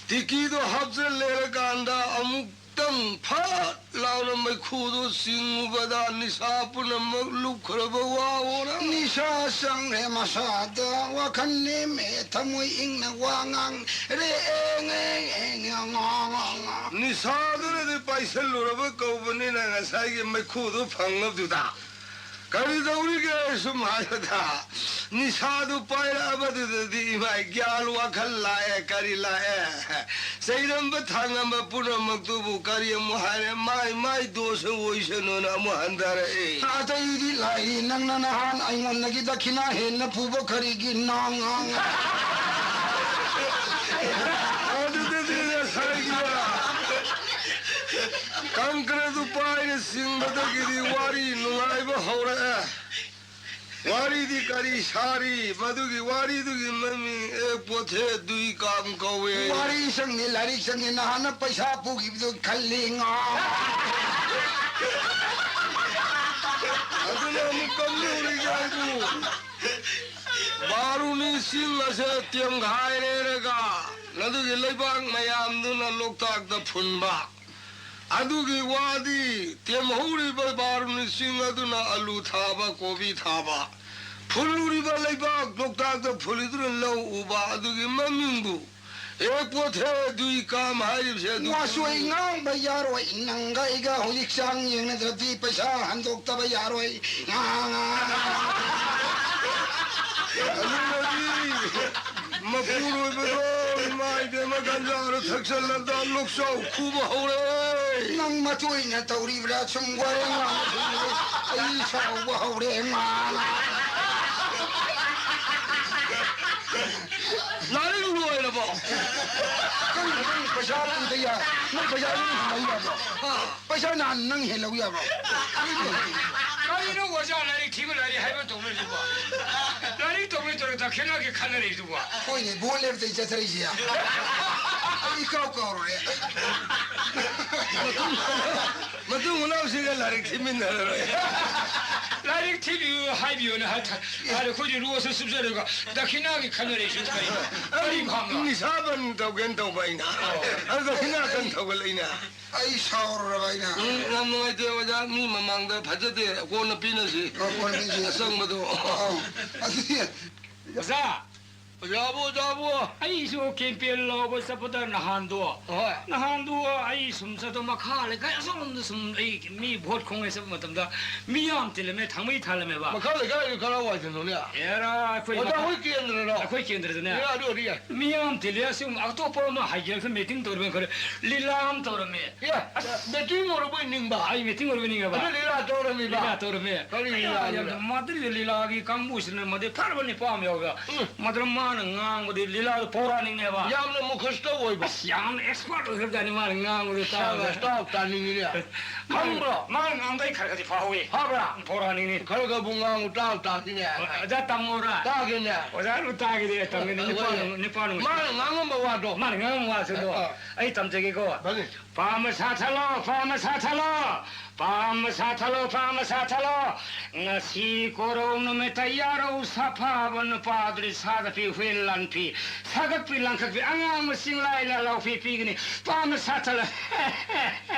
ꯇꯤꯀꯤꯗꯣ ꯍꯥꯞꯆꯜꯂꯦꯔꯀꯥꯟꯗ ꯑꯃꯨꯛ ꯇꯪ ꯐꯠ ꯂꯥꯎꯅ ꯃꯩꯈꯨꯗꯨ ꯆꯤꯡꯉꯨꯕꯗ ꯅꯤꯁꯥ ꯄꯨꯝꯅꯃꯛ ꯂꯨꯞꯈ꯭ꯔꯕ ꯋꯥ ꯑꯣꯏꯔꯦ꯫ ꯅꯤꯁꯥ ꯆꯪꯈ꯭ꯔꯦ ꯃꯁꯥꯗ, ꯋꯥꯈꯜ ꯅꯦꯝꯃꯦ, ꯊꯃꯣꯏ ꯏꯪꯅ ꯋꯥ ꯉꯥꯡ ꯔꯦ, ꯑꯦ, ꯉꯦ, ꯉꯦ, ꯉꯦ, ꯉꯥ, ꯉꯥ, ꯉꯥ꯫ ꯅꯤꯁꯥꯗꯨꯅꯗꯤ ꯄꯥꯏꯁꯜꯂꯨꯔꯕ ꯀꯧꯕꯅꯤꯅ ꯉꯁꯥꯏꯒꯤ ꯃꯩꯈꯨꯗꯨ ꯐꯪꯉꯕꯗꯨꯗ ꯀꯔꯤ ꯇꯧꯔꯤꯒꯦ ꯁꯨꯝ ꯍꯥꯏꯕꯗ, ꯅꯤꯁꯥꯗꯨ ꯄꯥꯏꯔꯛꯑꯕꯗꯨꯗꯗꯤ ꯏꯃꯥꯏ ꯒ꯭ꯌꯥꯟ ꯋꯥꯈꯜ ꯂꯥꯛꯑꯦ, ꯀꯔꯤ ꯂꯥꯛꯑꯦ? ꯆꯩꯔꯝꯕ ꯊꯥꯡꯉꯝꯕ ꯄꯨꯝꯅꯃꯛꯇꯨꯕꯨ ꯀꯔꯤ ꯑꯃꯨꯛ ꯍꯥꯏꯔꯦ? ꯃꯥꯏ ꯃꯥꯏ ꯗꯣꯁ ꯑꯣꯏꯁꯅꯨꯅ ꯑꯃꯨꯛ ꯍꯟꯊꯔꯛꯑꯦ꯫ ꯑꯇꯩꯗꯤ ꯂꯥꯛꯏ, ꯅꯪꯅ ꯅꯍꯥꯟ ꯑꯩꯉꯣꯟꯗꯒꯤ ꯗꯈꯤꯅꯥ ꯍꯦꯟꯅ ꯄꯨꯕ ꯀꯔꯤꯒꯤ ꯅꯥꯡ ꯉꯥꯡ? ꯑꯗꯨꯗꯗꯤ ꯉꯁꯥꯏꯒꯤ ꯀꯪꯀ꯭ꯔꯗꯨ ꯄꯥꯏꯅ ꯆꯤꯡꯕꯗꯒꯤꯗꯤ ꯋꯥꯔꯤ ꯅꯨꯡꯉꯥꯏꯕ ꯍꯧꯔꯛꯑꯦ꯫ ꯋꯥꯔꯤꯗꯤ ꯀꯔꯤ ꯁꯥꯔꯤ? ꯃꯗꯨꯒꯤ ꯋꯥꯔꯤꯗꯨꯒꯤ ꯃꯃꯤꯡ ꯑꯦꯛ ꯄꯣꯊꯦ ꯗꯨꯏ ꯀꯥꯝ ꯀꯧꯋꯦ꯫ ꯋꯥꯔꯤ ꯁꯪꯅꯤ, ꯂꯥꯏꯔꯤꯛ ꯁꯪꯅꯤ, ꯅꯍꯥꯟꯅ ꯄꯩꯁꯥ ꯄꯨꯈꯤꯕꯗꯨ ꯈꯜꯂꯤ ꯉꯥ꯫ ꯑꯗꯨꯅ ꯑꯃꯨꯛ ꯀꯝꯗꯧꯔꯤꯒꯦ ꯍꯥꯏꯕꯨ, ꯕꯥꯔꯨꯅꯤ ꯆꯤꯡ ꯑꯁꯦ ꯇꯦꯝꯈꯥꯏꯔꯦꯔꯒ ꯃꯗꯨꯒꯤ ꯂꯩꯕꯥꯛ ꯃꯌꯥꯝꯗꯨꯅ ꯂꯣꯛꯇꯥꯛꯇ ꯐꯨꯟꯕ꯫ ꯑꯗꯨꯒꯤ ꯋꯥꯗꯤ ꯇꯦꯝꯍꯧꯔꯤꯕ ꯕꯥꯔꯨꯅꯤ ꯆꯤꯡ ꯑꯗꯨꯅ ꯑꯂꯨ ꯊꯥꯕ, ꯀꯣꯕꯤ ꯊꯥꯕ, ꯐꯨꯜꯂꯨꯔꯤꯕ ꯂꯩꯕꯥꯛ ꯂꯣꯛꯇꯥꯛꯇ ꯐꯨꯜꯂꯤꯗꯨꯅ ꯂꯧ ꯎꯕ, ꯑꯗꯨꯒꯤ ꯃꯃꯤꯡꯕꯨ ꯑꯦ ꯄꯣꯊꯦ ꯗꯨꯏ ꯀꯥꯝ ꯍꯥꯏꯔꯤꯕꯁꯦ ꯑꯗꯨ ꯋꯥꯁꯣꯏ ꯉꯥꯡꯕ ꯌꯥꯔꯣꯏ, ꯅꯪꯒ ꯑꯩꯒ ꯍꯧꯖꯤꯛ ꯆꯥꯡ ꯌꯦꯡꯅꯗ꯭ꯔꯗꯤ ꯄꯩꯁꯥ ꯍꯟꯗꯣꯛꯇꯕ ꯌꯥꯔꯣꯏ꯫ ꯉꯥ, ꯉꯥ, ꯉꯥ, ꯉꯥ꯫ ꯑꯗꯨꯅꯗꯤ ꯃꯄꯨꯔꯣꯏꯕꯗꯣ, ꯏꯃꯥ ꯏꯕꯦꯝꯃ, ꯒꯟꯖꯥꯗꯣ ꯊꯛꯆꯜꯂꯗ ꯂꯣꯛꯆꯥꯎ ꯈꯨꯕ ꯍꯧꯔꯦ꯫ ꯅꯪ ꯃꯇꯣꯏꯅ ꯇꯧꯔꯤꯕ꯭ꯔꯥ? ꯁꯨꯝ ꯋꯥꯔꯦꯡ ꯉꯥꯡꯕ ꯁꯨꯝ ꯑꯩ ꯁꯥꯎꯕ ꯍꯧꯔꯦ, ꯉꯥ꯫ ꯂꯥꯏꯔꯤꯛ ꯂꯣꯏꯔꯕꯣ? ꯅꯪ, ꯅꯪ ꯄꯩꯁꯥ ꯑꯝꯇ ꯌꯥ-, ꯅꯪ ꯄꯩꯁꯥ ꯑꯗꯨꯝ ꯍꯜꯂꯛꯎ ꯌꯥꯕ꯭ꯔꯣ? ꯄꯩꯁꯥ ꯅꯍꯥꯟ ꯅꯪ ꯍꯦꯜꯂꯧ ꯌꯥꯕ꯭ꯔꯣ? ꯀꯔꯤꯅꯣ ꯑꯣꯖꯥ, ꯂꯥꯏꯔꯤꯛ ꯊꯤꯕ ꯂꯥꯏꯔꯤꯛ ꯍꯥꯏꯕ ꯇꯧꯅꯔꯤꯕꯣ? ꯂꯥꯏꯔꯤꯛ ꯇꯧꯕꯩ ꯇꯧꯔ ꯗꯈꯤꯅꯥꯒꯤ ꯈꯟꯅꯔꯤꯗꯨꯕꯣ? ꯍꯣꯏꯅꯦ, ꯚꯣꯠ ꯂꯦꯞꯇꯩ ꯆꯠꯊꯔꯛꯏꯁꯦ꯫ ꯑꯩ ꯏꯀꯥꯎ ꯀꯥꯎꯔꯨꯔꯦ꯫ ꯃꯇꯨꯡ, ꯃꯇꯨꯡ ꯃꯅꯥꯎꯁꯤꯒ ꯂꯥꯏꯔꯤꯛ ꯊꯤꯃꯤꯟꯅꯔꯔꯣꯏ꯫ ꯂꯥꯏꯔꯤꯛ ꯊꯤꯕꯤꯌꯨ ꯍꯥꯏꯕꯤꯌꯨꯅ ꯍꯥꯏ-, ꯍꯥꯏꯔꯦ, ꯑꯩꯈꯣꯏꯗꯤ ꯔꯣꯁꯇ ꯆꯨꯞꯆꯔꯒ ꯗꯈꯤꯅꯥꯒꯤ ꯈꯟꯅꯔꯤꯁꯨ ꯀꯔꯤꯅꯣ? ꯀꯔꯤ ꯐꯥꯝꯅꯣ? ꯅꯤꯁꯥ ꯕꯟ ꯇꯧꯒꯦꯅ ꯇꯧꯕ ꯑꯩꯅ꯫ ꯑꯗꯨ ꯗꯈꯤꯅꯥ ꯀꯟ ꯊꯧꯒꯠꯂꯛꯏꯅ꯫ ꯑꯩ ꯁꯥꯎꯔꯨꯔꯕ ꯑꯩꯅ꯫ ꯎꯝ, ꯌꯥꯝ ꯅꯨꯡꯉꯥꯏꯇꯦ ꯑꯣꯖꯥ, ꯃꯤ ꯃꯃꯥꯡꯗ ꯐꯖꯗꯦ, ꯀꯣꯟꯅ ꯄꯤꯅꯁꯤ꯫ ꯑꯣ, ꯀꯣꯟꯅ ꯄꯤꯅꯁꯤ꯫ ꯑꯆꯪꯕꯗꯣ꯫ ꯑꯧ꯫ ꯑꯗꯨꯗꯤ ꯑꯣꯖꯥ! ꯑꯣꯖꯥꯕꯨ, ꯑꯣꯖꯥꯕꯨ! ꯑꯩꯁꯨ campaign ꯂꯥꯎꯕ ꯆꯠꯄꯗ ꯅꯍꯥꯟꯗꯣ, ꯍꯣꯏ꯫ ꯅꯍꯥꯟꯗꯣ ꯑꯩ ꯁꯨꯝ ꯆꯠꯄ ꯃꯈꯥ ꯂꯩꯀꯥꯏ ꯑꯁꯣꯝꯗ ꯁꯨꯝ ꯑꯩ ꯃꯤ ꯚꯣꯠ ꯈꯣꯝꯒꯦ ꯆꯠꯄ ꯃꯇꯝꯗ ꯃꯤ ꯌꯥꯝ ꯇꯤꯜꯂꯝꯃꯦ, ꯊꯥꯡꯃꯩ ꯊꯥꯜꯂꯝꯃꯦꯕ꯫ ꯃꯈꯥ ꯂꯩꯀꯥꯏꯗꯤ ꯀꯔꯥꯏꯋꯥꯏꯗꯅꯣꯅꯦ? ꯑꯦꯔꯥ, ꯑꯩꯈꯣꯏ ꯑꯣꯖꯥ ꯃꯈꯥ-, ꯍꯣꯏ ꯀꯦꯟꯗ꯭ꯔꯔꯣ? ꯑꯩꯈꯣꯏ ꯀꯦꯟꯗ꯭ꯔꯗꯅꯦ꯫ ꯑꯦ, ꯑꯗꯨ ꯑꯣꯏꯔꯗꯤ ꯌꯥꯏ꯫ ꯃꯤ ꯌꯥꯝ ꯇꯤꯜꯂꯦ, ꯑꯁꯤꯒꯨꯝꯕ ꯑꯇꯣꯞꯄ ꯑꯃ ꯍꯥꯏꯒꯦꯔꯒ meeting ꯇꯧꯔꯝꯃꯦ ꯈꯔ ꯂꯤꯂꯥ ꯑꯃ ꯇꯧꯔꯝꯃꯦ꯫ ꯑꯦ, ꯑꯁ! Meeting ꯑꯣꯏꯔꯕꯣꯏ ꯅꯤꯡꯕ? ꯑꯩ meeting ꯑꯣꯏꯔꯕꯣꯏ ꯅꯤꯡꯉꯕ? ꯑꯗꯨ ꯂꯤꯂꯥ ꯇꯧꯔꯝꯃꯤꯕ? ꯂꯤꯂꯥ ꯇꯧꯔꯝꯃꯦ꯫ ꯀꯔꯤ ꯑꯩ ꯂꯤꯂꯥ ꯌꯥꯝ ꯑꯗꯨꯅ? ꯃꯗꯨꯒꯤ ꯂꯤꯂꯥꯒꯤ ꯀꯥꯡꯕꯨꯁꯤꯅ ꯃꯗꯨ ꯐꯔꯕ ꯅꯤꯄꯥ ꯑꯃ ꯌꯥꯎꯕ꯫ ꯎꯝ꯫ ꯃꯗꯨꯅ ꯃꯥꯅ ꯉꯥꯡꯕꯗꯤ ꯂꯤꯂꯥꯗꯣ ꯄꯧꯔꯥꯅꯤꯛꯅꯦꯕ꯫ ꯌꯥꯝꯅ ꯃꯨꯈꯁꯇ ꯑꯣꯏꯕ꯫ ꯑꯁ, ꯌꯥꯝꯅ expert ꯑꯣꯏꯈ꯭ꯔꯖꯥꯠꯅꯤ ꯃꯥꯅ ꯉꯥꯡꯕꯗꯣ ꯇꯥꯕꯗ꯫ ꯁꯥꯕ ꯇꯥꯎ ꯇꯥꯅꯤꯡꯉꯤꯅꯦ꯫ ꯃꯥꯅ, ꯈꯪꯕ꯭ꯔꯣ? ꯃꯥꯅ ꯉꯥꯡꯕꯗ ꯑꯩ ꯈꯔ ꯈꯔꯗꯤ ꯐꯥꯍꯧꯋꯤ꯫ ꯐꯕ꯭ꯔꯥ? ꯄꯧꯔꯥꯅꯤꯛꯅꯤ꯫ ꯈꯔ ꯈꯔꯕꯨ ꯉꯥꯡꯉꯨ ꯇꯥꯎ ꯇꯥꯁꯤꯅꯦ꯫ ꯑꯣꯖꯥ ꯇꯝꯃꯣꯔꯥ? ꯇꯥꯒꯦꯅꯦ꯫ ꯑꯣꯖꯥ ꯑꯗꯨꯝ ꯇꯥꯒꯦꯗꯤ ꯇꯝꯒꯦꯅꯦ꯫ ꯅꯤꯄꯥ ꯍꯣꯏ꯫ ꯅꯨꯡ-, ꯅꯤꯄꯥ ꯅꯨꯡ-, ꯃꯥꯅ ꯉꯥꯡꯉꯝꯕ ꯋꯥꯗꯣ꯫ ꯃꯥꯅ ꯉꯥꯡꯉꯝꯕ ꯋꯥꯁꯤꯡꯗꯣ ꯑ, ꯑ꯫ ꯑꯩ ꯇꯝꯖꯒꯦꯀꯣ꯫ ꯐꯅꯤ꯫ ꯄꯥꯝꯕ ꯁꯥꯊꯠꯂꯣ, ꯄꯥꯝꯕ ꯁꯥꯊꯠꯂꯣ, ꯄꯥꯝꯕ ꯁꯥꯊꯠꯂꯣ, ꯄꯥꯝꯕ ꯁꯥꯊꯠꯂꯣ꯫ ꯉꯁꯤ ꯀꯣꯔꯧ ꯅꯨꯃꯤꯠꯇ ꯌꯥꯔꯧ ꯁꯥꯐꯕ ꯅꯨꯄꯥꯗꯨꯗꯤ ꯁꯥꯗ ꯐꯤ ꯍꯨꯏ ꯂꯥꯟ ꯐꯤ, ꯁꯥꯒꯠꯄꯤ ꯂꯥꯡꯈꯠꯄꯤ ꯑꯉꯥꯡꯕ ꯆꯤꯡꯂꯥꯏ ꯂꯥꯂꯥꯎ ꯐꯤ ꯄꯤꯒꯅꯤ꯫ ꯄꯥꯝꯕ ꯁꯥꯊꯠꯂꯣ꯫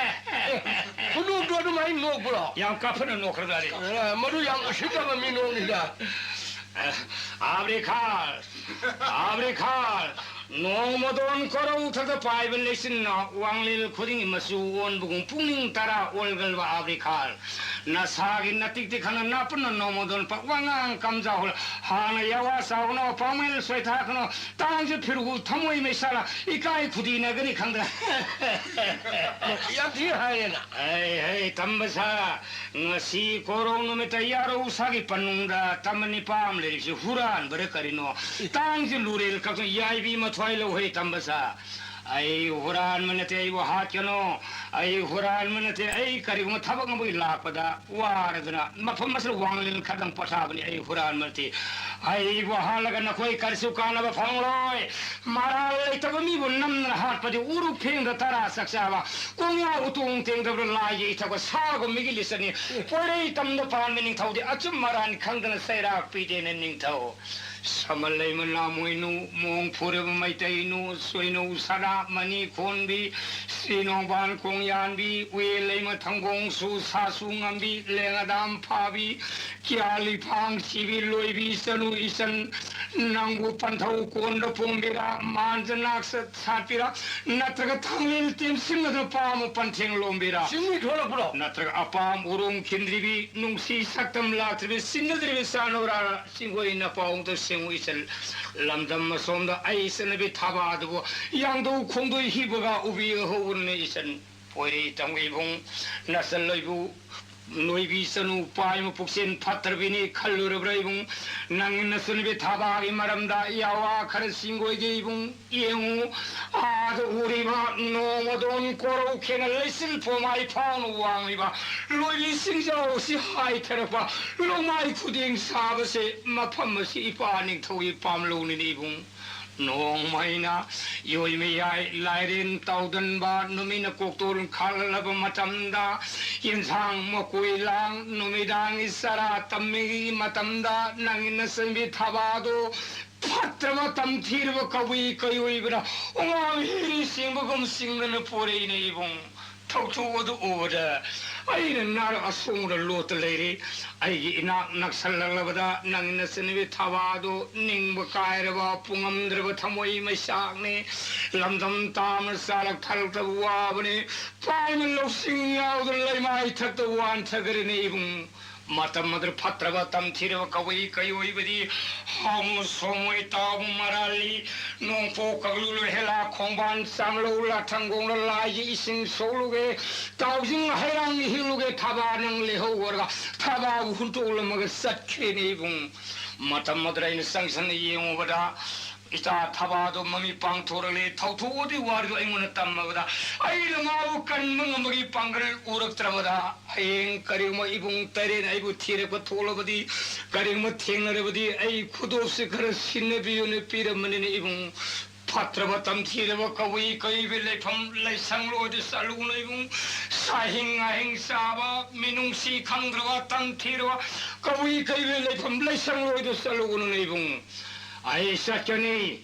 ꯈꯨꯅꯣꯛꯇꯣ ꯑꯗꯨꯃꯥꯏꯅ ꯅꯣꯛꯄ꯭ꯔꯣ? ꯌꯥꯝ ꯀꯥꯞꯊꯠꯅ ꯅꯣꯛꯈ꯭ꯔꯖꯥꯠꯅꯤ꯫ ꯑꯦ, ꯃꯗꯨ ꯌꯥꯝ ꯎꯁꯤꯠꯇꯕ ꯃꯤꯅꯣꯛꯅꯤꯗ꯫ ꯑꯕ꯭ꯔꯤꯈꯥꯜ, ꯑꯕ꯭ꯔꯤꯈꯥꯜ, ꯅꯣꯡꯃꯗꯣꯟ ꯀꯣꯔꯧ ꯊꯛꯇ ꯄꯥꯏꯕ ꯂꯩꯆꯤꯟꯅ ꯋꯥꯡꯂꯦꯟ ꯈꯨꯗꯤꯡꯒꯤ ꯃꯆꯨ ꯑꯣꯟꯕꯒꯨꯝ ꯄꯨꯛꯅꯤꯡ ꯇꯔꯥ ꯑꯣꯜꯒꯟꯕ ꯑꯕ꯭ꯔꯤꯈꯥꯜ꯫ ꯅꯁꯥꯒꯤ ꯅꯇꯤꯛꯇꯤ ꯈꯪꯅ ꯅꯥꯄꯨꯟꯅ ꯅꯣꯡꯃꯗꯣꯟ ꯄ ꯋꯥꯉꯥꯡ ꯀꯝꯖꯥ ꯍꯨꯜ ꯍꯥꯟꯅ ꯌꯥꯋꯥ ꯆꯥꯎꯅꯣ ꯄꯥꯃꯦꯜ ꯁꯣꯏꯊꯥꯛꯅꯣ ꯇꯥꯡꯁꯨ ꯐꯤꯔꯨꯒꯨ ꯊꯃꯣꯏ ꯃꯩꯁꯥꯂ ꯏꯀꯥꯏ ꯈꯨꯗꯤꯅꯒꯅꯤ ꯈꯪꯗꯅ꯫ ꯌꯥꯝ ꯊꯤ ꯍꯥꯏꯔꯦꯅ꯫ ꯍꯩ ꯍꯩ ꯇꯝꯕ ꯁꯥ ꯉꯁꯤ ꯀꯣꯔꯧ ꯅꯨꯃꯤꯠꯇ ꯌꯥꯔꯧ ꯁꯥꯒꯤ ꯄꯟꯅꯨꯡꯗ ꯇꯝꯕ ꯅꯤꯄꯥ ꯑꯃ ꯂꯩꯔꯤꯕꯁꯤ ꯍꯨꯔꯥꯟꯕꯔ ꯀꯔꯤꯅꯣ? ꯇꯥꯡꯁꯨ ꯂꯨꯔꯦꯜ ꯀꯛꯇꯨꯅ ꯌꯥꯏꯕꯤ ꯃꯊ꯭ꯋꯥꯏ ꯂꯧꯍꯩ ꯇꯝꯕ ꯁꯥ꯫ ꯑꯩ ꯍꯨꯔꯥꯟꯕ ꯅꯠꯇꯦ, ꯑꯩꯕꯨ ꯍꯥꯠꯀꯅꯨ꯫ ꯑꯩ ꯍꯨꯔꯥꯟꯕ ꯅꯠꯇꯦ, ꯑꯩ ꯀꯔꯤꯒꯨꯝꯕ ꯊꯕꯛ ꯑꯃꯒꯤ ꯂꯥꯛꯄꯗ ꯋꯥꯔꯗꯨꯅ ꯃꯐꯝ ꯑꯁꯤꯗ ꯋꯥꯡꯂꯦꯟ ꯈꯔꯗꯪ ꯄꯣꯊꯥꯕꯅꯤ꯫ ꯑꯩ ꯍꯨꯔꯥꯟꯕ ꯅꯠꯇꯦ꯫ ꯑꯩꯕꯨ ꯍꯥꯠꯂꯒ ꯅꯈꯣꯏ ꯀꯔꯤꯁꯨ ꯀꯥꯟꯅꯕ ꯐꯪꯂꯣꯏ꯫ ꯃꯔꯥꯜ ꯂꯩꯇꯕ ꯃꯤꯕꯨ ꯅꯝꯗꯅ ꯍꯥꯠꯄꯗꯤ ꯎꯔꯨ ꯐꯦꯡꯗ ꯇꯔꯥ ꯆꯥꯛꯆꯥꯕ, ꯀꯣꯡꯌꯥ ꯎꯇꯣꯡ ꯇꯦꯡꯗꯕꯗ ꯂꯥꯏꯒꯤ ꯏꯊꯛꯄ ꯁꯥꯒꯨꯝꯕꯤꯒꯤ ꯂꯤꯆꯠꯅꯤ꯫ ꯄꯣꯏꯔꯩ ꯇꯝꯗ ꯄꯥꯟꯕ ꯅꯤꯡꯊꯧꯗꯤ ꯑꯆꯨꯝ ꯑꯔꯥꯟ ꯈꯪꯗꯅ ꯆꯩꯔꯥꯛ ꯄꯤꯗꯦꯅ ꯅꯤꯡꯊꯧ꯫ ꯁꯃꯜ ꯂꯩꯃ ꯂꯥꯃꯣꯏꯅꯨ, ꯃꯣꯡ ꯐꯨꯔꯕ ꯃꯩꯇꯩꯅꯨ, ꯁꯣꯏꯅꯧ ꯁꯅꯥ, ꯃꯅꯤ ꯈꯣꯟꯕꯤ, ꯁꯤ ꯅꯣꯡꯕꯥꯟ ꯀꯣꯡꯌꯥꯟꯕꯤ, ꯎꯌꯦꯜ ꯂꯩꯃ ꯊꯪꯒꯣꯡꯁꯨ, ꯁꯥꯁꯨ ꯉꯝꯕꯤ, ꯂꯦꯡꯉꯗꯥꯝ ꯐꯥꯕꯤ, ꯀꯤꯌꯥꯂꯤ ꯐꯥꯡ ꯁꯤꯕꯤ, ꯂꯣꯏꯕꯤ ꯆꯅꯨ ꯏꯆꯟ, ꯅꯪꯕꯨ ꯄꯟꯊꯧ ꯀꯣꯟꯗ ꯄꯣꯝꯕꯤꯔꯥ, ꯃꯥꯟꯖ ꯅꯥꯛꯁ ꯁꯥꯠꯄꯤꯔꯥ, ꯅꯠꯇ꯭ꯔꯒ ꯊꯥꯡꯂꯦꯟ ꯇꯦꯝꯁꯤꯡ ꯑꯗꯨ ꯄꯥꯝꯃ ꯄꯟꯊꯦꯡ ꯂꯣꯝꯕꯤꯔꯥ? ꯆꯤꯡꯃꯤ ꯊꯣꯛꯂꯛꯄ꯭ꯔꯣ? ꯅꯠꯇ꯭ꯔꯒ ꯑꯄꯥꯝ ꯎꯔꯣꯡ ꯈꯤꯟꯗ꯭ꯔꯤꯕꯤ, ꯅꯨꯡꯁꯤ ꯁꯛꯇꯝ ꯂꯥꯛꯇ꯭ꯔꯤꯕꯤ, ꯁꯤꯡꯅꯗ꯭ꯔꯤꯕꯤ ꯆꯥꯅꯧꯔꯥ? ꯆꯤꯡꯒꯣꯏ ꯅꯄꯥꯎꯗ ꯁꯦꯡꯉꯨ ꯏꯆꯟ꯫ ꯂꯝꯗꯝ ꯑꯁꯣꯝꯗ ꯑꯩ ꯆꯠꯅꯕꯤ ꯊꯥꯕ ꯑꯗꯨꯕꯨ ꯌꯥꯡꯗꯧ ꯈꯣꯡꯗꯣꯏ ꯍꯤꯕꯒ ꯎꯕꯤ ꯍꯧꯔꯅꯤ ꯏꯆꯟ꯫ ꯄꯣꯏꯔꯩ ꯇꯝꯒꯤ ꯏꯕꯨꯡ ꯅꯆꯜ ꯂꯣꯏꯕꯨ ꯅꯣꯏꯕꯤ ꯆꯅꯨ ꯄꯥꯏꯃ ꯄꯨꯛꯆꯦꯜ ꯐꯠꯇ꯭ꯔꯕꯤꯅꯤ ꯈꯜꯂꯨꯔꯕ꯭ꯔꯥ ꯏꯕꯨꯡ? ꯅꯪ ꯅꯆꯟꯅꯨꯄꯤ ꯊꯥꯕꯒꯤ ꯃꯔꯝꯗ ꯌꯥꯋꯥ ꯈꯔ ꯆꯤꯡꯒꯣꯏꯒꯦ ꯏꯕꯨꯡ꯫ ꯌꯦꯡꯉꯨ, ꯑꯥꯗ ꯎꯔꯤꯕ ꯅꯣꯡꯃꯗꯣꯟ ꯀꯣꯔꯧ ꯈꯦꯅ ꯂꯩꯆꯤꯜ ꯄꯣꯃꯥꯏ ꯐꯥꯎꯅ ꯋꯥꯡꯂꯤꯕ ꯂꯣꯏꯕꯤ ꯆꯤꯡꯖꯥꯎ ꯑꯁꯤ ꯍꯥꯏꯊꯔꯛꯄ ꯂꯣꯡꯃꯥꯏ ꯈꯨꯗꯦꯡ ꯁꯥꯕꯁꯦ ꯃꯐꯝ ꯑꯁꯤ ꯏꯄꯥ ꯅꯤꯡꯊꯧꯒꯤ ꯄꯥꯝꯂꯧꯅꯤꯅꯦ ꯏꯕꯨꯡ꯫ ꯅꯣꯡꯃꯩꯅ ꯌꯣꯏ ꯃꯌꯥꯏ ꯂꯥꯏꯔꯦꯟ ꯇꯥꯎꯗꯟꯕ ꯅꯨꯃꯤꯠꯅ ꯀꯣꯛꯇꯣꯟ ꯈꯥꯜꯂꯕ ꯃꯇꯝꯗ, ꯌꯦꯟꯁꯥꯡ ꯃꯀꯣꯏ ꯂꯥꯡ ꯅꯨꯃꯤꯗꯥꯡꯒꯤ ꯆꯔꯥ ꯇꯝꯃꯤꯉꯩ ꯃꯇꯝꯗ, ꯅꯪꯒꯤ ꯅꯆꯟꯕꯤ ꯊꯕꯥꯗꯨ ꯐꯠꯇ꯭ꯔꯕ ꯇꯝꯊꯤꯔꯕ ꯀꯕꯨꯏ ꯀꯩꯑꯣꯏꯕꯅ ꯎꯉꯥꯡ ꯍꯤꯔꯤ ꯆꯤꯡꯕꯒꯨꯝ ꯆꯤꯡꯗꯅ ꯄꯣꯔꯛꯏꯅꯦ ꯏꯕꯨꯡ꯫ ꯊꯧꯊꯣꯛ ꯑꯗꯨ ꯎꯕꯗ ꯑꯩꯅ ꯅꯥꯔꯛ ꯑꯁꯣꯡꯕꯗ ꯂꯣꯠꯇ ꯂꯩꯔꯤ꯫ ꯑꯩꯒꯤ ꯏꯅꯥꯛ ꯅꯛꯁꯜꯂꯛꯂꯕꯗ ꯅꯪ ꯅꯆꯟꯅꯨꯄꯤ ꯊꯕꯥꯗꯨ ꯅꯤꯡꯕ ꯀꯥꯏꯔꯕ, ꯄꯨꯡꯉꯝꯗ꯭ꯔꯕ ꯊꯃꯣꯏ ꯃꯩꯆꯥꯛꯅꯤ꯫ ꯂꯝꯗꯝ ꯇꯥꯝꯅ ꯆꯥꯔꯛ ꯊꯛꯂꯛꯇꯕ ꯋꯥꯕꯅꯤ꯫ ꯄꯥꯏꯅ ꯂꯧꯁꯤꯡ ꯌꯥꯎꯗꯅ ꯂꯩꯃꯥꯏ ꯊꯛꯇ ꯋꯥꯟꯊꯈ꯭ꯔꯦꯅꯦ ꯏꯕꯨꯡ꯫ ꯃꯇꯝ ꯑꯗꯨꯗ ꯐꯠꯇ꯭ꯔꯕ ꯇꯝꯊꯤꯔꯕ ꯀꯕꯨꯏ ꯀꯩꯑꯣꯏꯕꯗꯤ ꯍꯥꯎꯅ ꯁꯣꯝꯃꯣꯏ ꯇꯥꯎꯕ ꯃꯔꯥꯜꯂꯤ꯫ ꯅꯣꯡꯄꯣꯛ ꯀꯒꯂꯨ ꯂꯣꯏꯍꯦꯂꯥ ꯈꯣꯡꯕꯥꯟ ꯆꯥꯝꯂꯧ ꯂꯥꯊꯪꯒꯣꯡꯗ ꯂꯥꯏꯒꯤ ꯏꯁꯤꯡ ꯁꯣꯛꯂꯨꯒꯦ, ꯇꯥꯎꯖꯤꯡ ꯍꯩꯔꯥꯡ ꯍꯤꯡꯂꯨꯒꯦ, ꯊꯕꯥ ꯅꯪ ꯂꯩꯍꯧꯔꯒ ꯊꯕꯥꯕꯨ ꯍꯨꯟꯇꯣꯛꯂꯝꯃꯒ ꯆꯠꯈ꯭ꯔꯦꯅꯦ ꯏꯕꯨꯡ꯫ ꯃꯇꯝ ꯑꯗꯨꯗ ꯑꯩꯅ ꯆꯪꯁꯤꯟꯅ ꯌꯦꯡꯉꯨꯕꯗ ꯏꯆꯥ ꯊꯕꯥꯗꯣ ꯃꯃꯤ ꯄꯥꯡꯊꯣꯔꯛꯂꯦ꯫ ꯊꯧꯊꯣꯛꯑꯗꯤ ꯋꯥꯔꯤꯗꯣ ꯑꯩꯉꯣꯟꯗ ꯇꯝꯃꯕꯗ ꯑꯩꯅ ꯃꯥꯕꯨ ꯀꯟꯕ ꯉꯝꯕꯒꯤ ꯄꯥꯡꯒꯜ ꯎꯔꯛꯇ꯭ꯔꯕꯗ ꯍꯌꯦꯡ ꯀꯔꯤꯒꯨꯝꯕ ꯏꯕꯨꯡ ꯇꯔꯦꯠꯅ ꯑꯩꯕꯨ ꯊꯤꯔꯛꯄ ꯊꯣꯛꯂꯕꯗꯤ, ꯀꯔꯤꯒꯨꯝꯕ ꯊꯦꯡꯅꯔꯕꯗꯤ ꯑꯩ ꯈꯨꯗꯣꯞꯁꯦ ꯈꯔ ꯁꯤꯟꯅꯕꯤꯌꯨꯅ ꯄꯤꯔꯝꯕꯅꯤꯅ ꯏꯕꯨꯡ꯫ ꯐꯠꯇ꯭ꯔꯕ ꯇꯝꯊꯤꯔꯕ ꯀꯕꯨꯏ ꯀꯩꯕꯤ ꯂꯩꯐꯝ ꯂꯩꯁꯪ ꯂꯣꯏꯗ ꯆꯠꯂꯨꯅ ꯏꯕꯨꯡ꯫ ꯁꯥꯍꯤꯡ ꯉꯥꯍꯤꯡ ꯆꯥꯕ ꯃꯤꯅꯨꯡꯁꯤ ꯈꯪꯗ꯭ꯔꯕ ꯇꯝꯊꯤꯔꯕ ꯀꯕꯨꯏ ꯀꯩꯕꯤ ꯂꯩꯐꯝ ꯂꯩꯁꯪ ꯂꯣꯏꯗ ꯆꯠꯂꯨꯒꯅꯨꯅ ꯏꯕꯨꯡ꯫ ꯑꯩ ꯆꯠꯀꯅꯤ꯫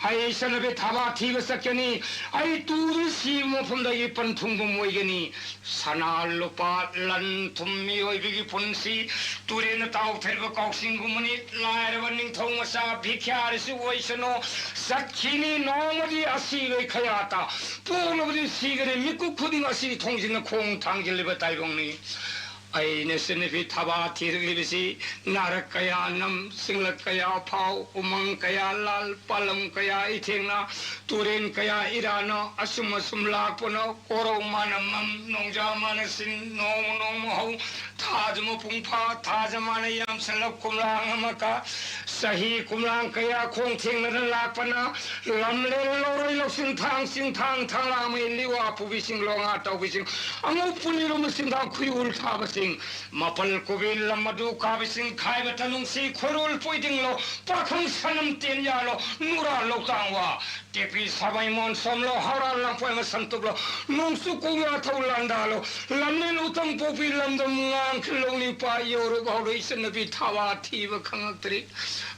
ꯑꯩ ꯏꯆꯟꯅꯨꯄꯤ ꯊꯕꯥ ꯊꯤꯕ ꯆꯠꯀꯅꯤ꯫ ꯑꯩ ꯇꯨꯗꯨꯅ ꯁꯤꯕ ꯃꯐꯝꯗꯒꯤ ꯄꯟ ꯊꯨꯡꯐꯝ ꯑꯣꯏꯒꯅꯤ꯫ ꯁꯅꯥ ꯂꯨꯄꯥ ꯂꯟ ꯊꯨꯝ ꯃꯤꯑꯣꯏꯕꯒꯤ ꯄꯨꯟꯁꯤ ꯇꯨꯔꯦꯟꯗ ꯇꯥꯎꯊꯔꯤꯕ ꯀꯥꯎꯁꯤꯡꯒꯨꯝꯕꯅꯤ꯫ ꯂꯥꯏꯔꯕ ꯅꯤꯡꯊꯧ ꯃꯆꯥ ꯚꯤꯈ꯭ꯌꯥꯔꯤꯁꯨ ꯑꯣꯏꯁꯅꯨ꯫ ꯆꯠꯈꯤꯅꯤ ꯅꯣꯡꯃꯗꯤ ꯑꯁꯤꯕꯒꯤ ꯈꯌꯥꯠꯇ꯫ ꯄꯣꯛꯂꯕꯗꯤ ꯁꯤꯒꯅꯤ꯫ ꯃꯤꯀꯨꯞ ꯈꯨꯗꯤꯡ ꯑꯁꯤ ꯊꯣꯡꯖꯤꯟꯅ ꯈꯣꯡ ꯊꯥꯡꯖꯤꯜꯂꯤꯕ ꯇꯥꯏꯕꯪꯅꯤ꯫ ꯑꯩꯅ ꯏꯆꯟꯅꯨꯄꯤ ꯊꯕꯥ ꯊꯤꯔꯛꯂꯤꯕꯁꯤ ꯅꯥꯔꯛ ꯀꯌꯥ ꯅꯝ, ꯆꯤꯡꯂꯛ ꯀꯌꯥ ꯐꯥꯎ, ꯎꯃꯪ ꯀꯌꯥ ꯂꯥꯜ, ꯄꯥꯂꯝ ꯀꯌꯥ ꯏꯊꯦꯡꯅ, ꯇꯨꯔꯦꯟ ꯀꯌꯥ ꯏꯔꯥꯅ, ꯑꯁꯨꯝ ꯑꯁꯨꯝ ꯂꯥꯛꯄꯅ, ꯀꯣꯔꯧ ꯃꯥꯅ ꯃꯝ, ꯅꯣꯡꯖꯥ ꯃꯥꯅ ꯁꯤꯟ, ꯅꯣꯡꯃ ꯅꯣꯡꯃ ꯍꯧ, ꯊꯥꯖ ꯃꯄꯨꯡ ꯐꯥ, ꯊꯥꯖ ꯃꯥꯅ ꯌꯥꯝꯁꯜꯂꯛ, ꯀꯨꯝꯂꯥꯡ ꯑꯃ ꯀꯥ, ꯆꯍꯤ ꯀꯨꯝꯂꯥꯡ ꯀꯌꯥ ꯈꯣꯡ ꯊꯦꯡꯅꯅ ꯂꯥꯛꯄꯅ, ꯂꯝꯂꯦꯟ ꯂꯧꯔꯣꯏ ꯂꯧꯁꯤꯟ ꯊꯥꯡ ꯆꯤꯡ ꯊꯥꯡ ꯊꯥꯡꯂꯥꯡꯃꯩ ꯂꯤꯋꯥ ꯄꯨꯕꯤꯁꯤꯡ ꯂꯣꯉꯥ ꯇꯧꯕꯤꯁꯤꯡ ꯑꯉꯧ ꯄꯨꯂꯤꯔꯨꯝꯕ ꯆꯤꯡꯊꯥꯡ ꯈꯨꯌꯨꯜ ꯊꯥꯕꯁꯤꯡ ꯃꯄꯜ ꯀꯣꯕꯤ ꯂꯝ ꯑꯗꯨ ꯀꯥꯕꯤꯁꯤꯡ ꯈꯥꯏꯕ ꯇꯅꯨꯡꯁꯤ ꯈꯣꯏꯔꯣꯜ ꯄꯣꯏꯗꯤꯡꯂꯣ ꯄꯥꯈꯪ ꯁꯅꯝ ꯇꯦꯟ ꯌꯥꯜꯂꯣ ꯅꯨꯔꯥ ꯂꯧꯇꯥꯡ ꯋꯥ ꯇꯦꯄꯤ ꯁꯥꯕꯩ ꯃꯣꯟ ꯁꯣꯝꯂꯣ ꯍꯧꯔꯥ ꯂꯥꯡꯄꯣꯏ ꯃꯁꯝ ꯇꯨꯞꯂꯣ ꯅꯣꯡꯆꯨ ꯀꯧꯌꯥ ꯊꯧ ꯂꯥꯟꯗꯥꯂꯣ ꯂꯝꯂꯦꯟ ꯎꯇꯪ ꯄꯣꯛꯄꯤ ꯂꯝꯗꯝ ꯉꯥꯡꯈꯤ ꯂꯧꯅꯤ ꯄꯥ ꯌꯧꯔꯒ ꯍꯧꯔꯛꯏ ꯏꯆꯟꯅꯨꯄꯤ ꯊꯥꯕ ꯊꯤꯕ ꯈꯪꯉꯛꯇ꯭ꯔꯤ꯫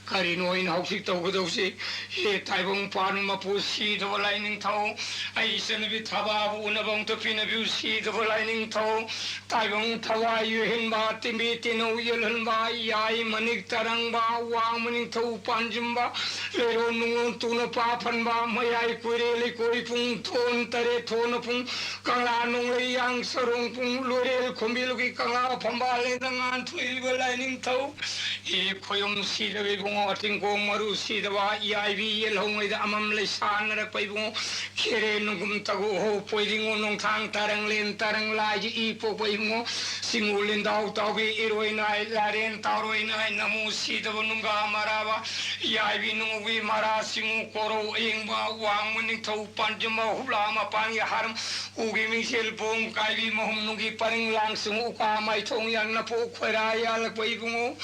ꯀꯔꯤꯅꯣ ꯑꯩꯅ ꯍꯧꯖꯤꯛ ꯇꯧꯒꯗꯧꯁꯤ? ꯍꯦ ꯇꯥꯏꯕꯪ ꯄꯥꯟꯕ ꯃꯄꯨ ꯁꯤꯗꯕ ꯂꯥꯏꯅꯤꯡꯊꯧ, ꯑꯩ ꯏꯆꯟꯅꯨꯄꯤ ꯊꯕꯥꯕꯨ ꯎꯅꯕ ꯑꯃꯨꯛꯇ ꯄꯤꯅꯕꯤꯌꯨ ꯁꯤꯗꯕ ꯂꯥꯏꯅꯤꯡꯊꯧ꯫ ꯇꯥꯏꯕꯪ ꯊꯋꯥꯏ ꯌꯨꯍꯦꯟꯕ, ꯇꯤꯝꯕꯤ ꯇꯤꯅꯧ ꯌꯦꯜꯍꯟꯕ, ꯌꯥꯏ ꯃꯅꯤꯛ ꯇꯔꯪꯕ, ꯋꯥꯡ ꯃꯅꯤꯡꯊꯧ ꯄꯥꯟꯖꯤꯟꯕ, ꯂꯩꯔꯣꯟ ꯅꯨꯡꯉꯣꯟ ꯇꯨꯅ ꯄꯥ ꯐꯟꯕ, ꯃꯌꯥꯏ ꯀꯨꯏꯔꯦ ꯂꯩꯀꯣꯏ ꯄꯨꯡ ꯊꯣꯟ ꯇꯔꯦꯠ ꯊꯣꯟꯅ ꯄꯨꯡ ꯀꯪꯂꯥ ꯅꯣꯡꯂꯩ ꯌꯥꯡ ꯁꯔꯣꯡ ꯄꯨꯡ ꯂꯣꯏꯔꯦꯜ ꯈꯣꯝꯕꯤꯂꯨꯒꯤ ꯀꯪꯂꯥ ꯐꯝꯕꯥꯜ ꯂꯦꯟꯗ ꯉꯥꯟ ꯊꯣꯏꯔꯤꯕ ꯂꯥꯏꯅꯤꯡꯊꯧ꯫ ꯏ ꯈꯣꯌꯨꯝ ꯁꯤꯗꯕ ꯏꯕꯨꯡꯉꯣ, ꯑꯇꯤꯡꯀꯣꯡ ꯃꯔꯨ ꯁꯤꯗꯕ ꯏꯌꯥꯏꯕꯤ ꯌꯦꯜꯍꯧꯉꯩꯗ ꯑꯃꯝ ꯂꯩꯁꯥꯟꯅꯔꯛꯄ ꯏꯕꯨꯡꯉꯣ, ꯈꯦꯔꯦ ꯅꯨꯡꯒꯨꯝ ꯇꯒꯨ ꯍꯧ ꯄꯣꯏꯗꯤꯡꯉꯣ, ꯅꯣꯡꯊꯥꯡ ꯇꯥꯔꯪ ꯂꯦꯟ ꯇꯥꯔꯪ ꯂꯥꯏꯒꯤ ꯏ ꯄꯣꯛꯄ ꯏꯕꯨꯡꯉꯣ, ꯁꯤꯡꯉꯨ ꯂꯤꯟꯗꯥꯎ ꯇꯥꯎꯕꯤ ꯏꯔꯣꯏ ꯅꯥꯏ, ꯂꯥꯔꯦꯟ ꯇꯥꯎꯔꯣꯏ ꯅꯥꯏ, ꯅꯃꯨ ꯁꯤꯗꯕ ꯅꯨꯡꯒꯥ ꯃꯔꯥꯕ, ꯏꯌꯥꯏꯕꯤ ꯅꯨꯡꯉꯧꯕꯤ ꯃꯔꯥ ꯁꯤꯡꯉꯨ ꯀꯣꯔꯧ ꯑꯌꯦꯡꯕ, ꯋꯥꯡꯃ ꯅꯤꯡꯊꯧ ꯄꯥꯟꯖꯃ ꯍꯨꯞꯂꯥ ꯃꯄꯥꯟꯒꯤ ꯍꯥꯔꯝ ꯎꯒꯤ ꯃꯤꯡꯁꯦꯜ ꯄꯣꯡ ꯀꯥꯏꯕꯤ ꯃꯍꯨꯝ ꯅꯨꯡꯒꯤ ꯄꯔꯤꯡ ꯂꯥꯡꯁꯤꯡ ꯎꯀꯥ ꯃꯥꯏꯊꯣꯡ ꯌꯥꯟꯅ ꯄꯣꯛ ꯈꯣꯏꯔꯥ ꯌꯥꯜꯂꯛꯄ ꯏꯕꯨꯡꯉꯣ꯫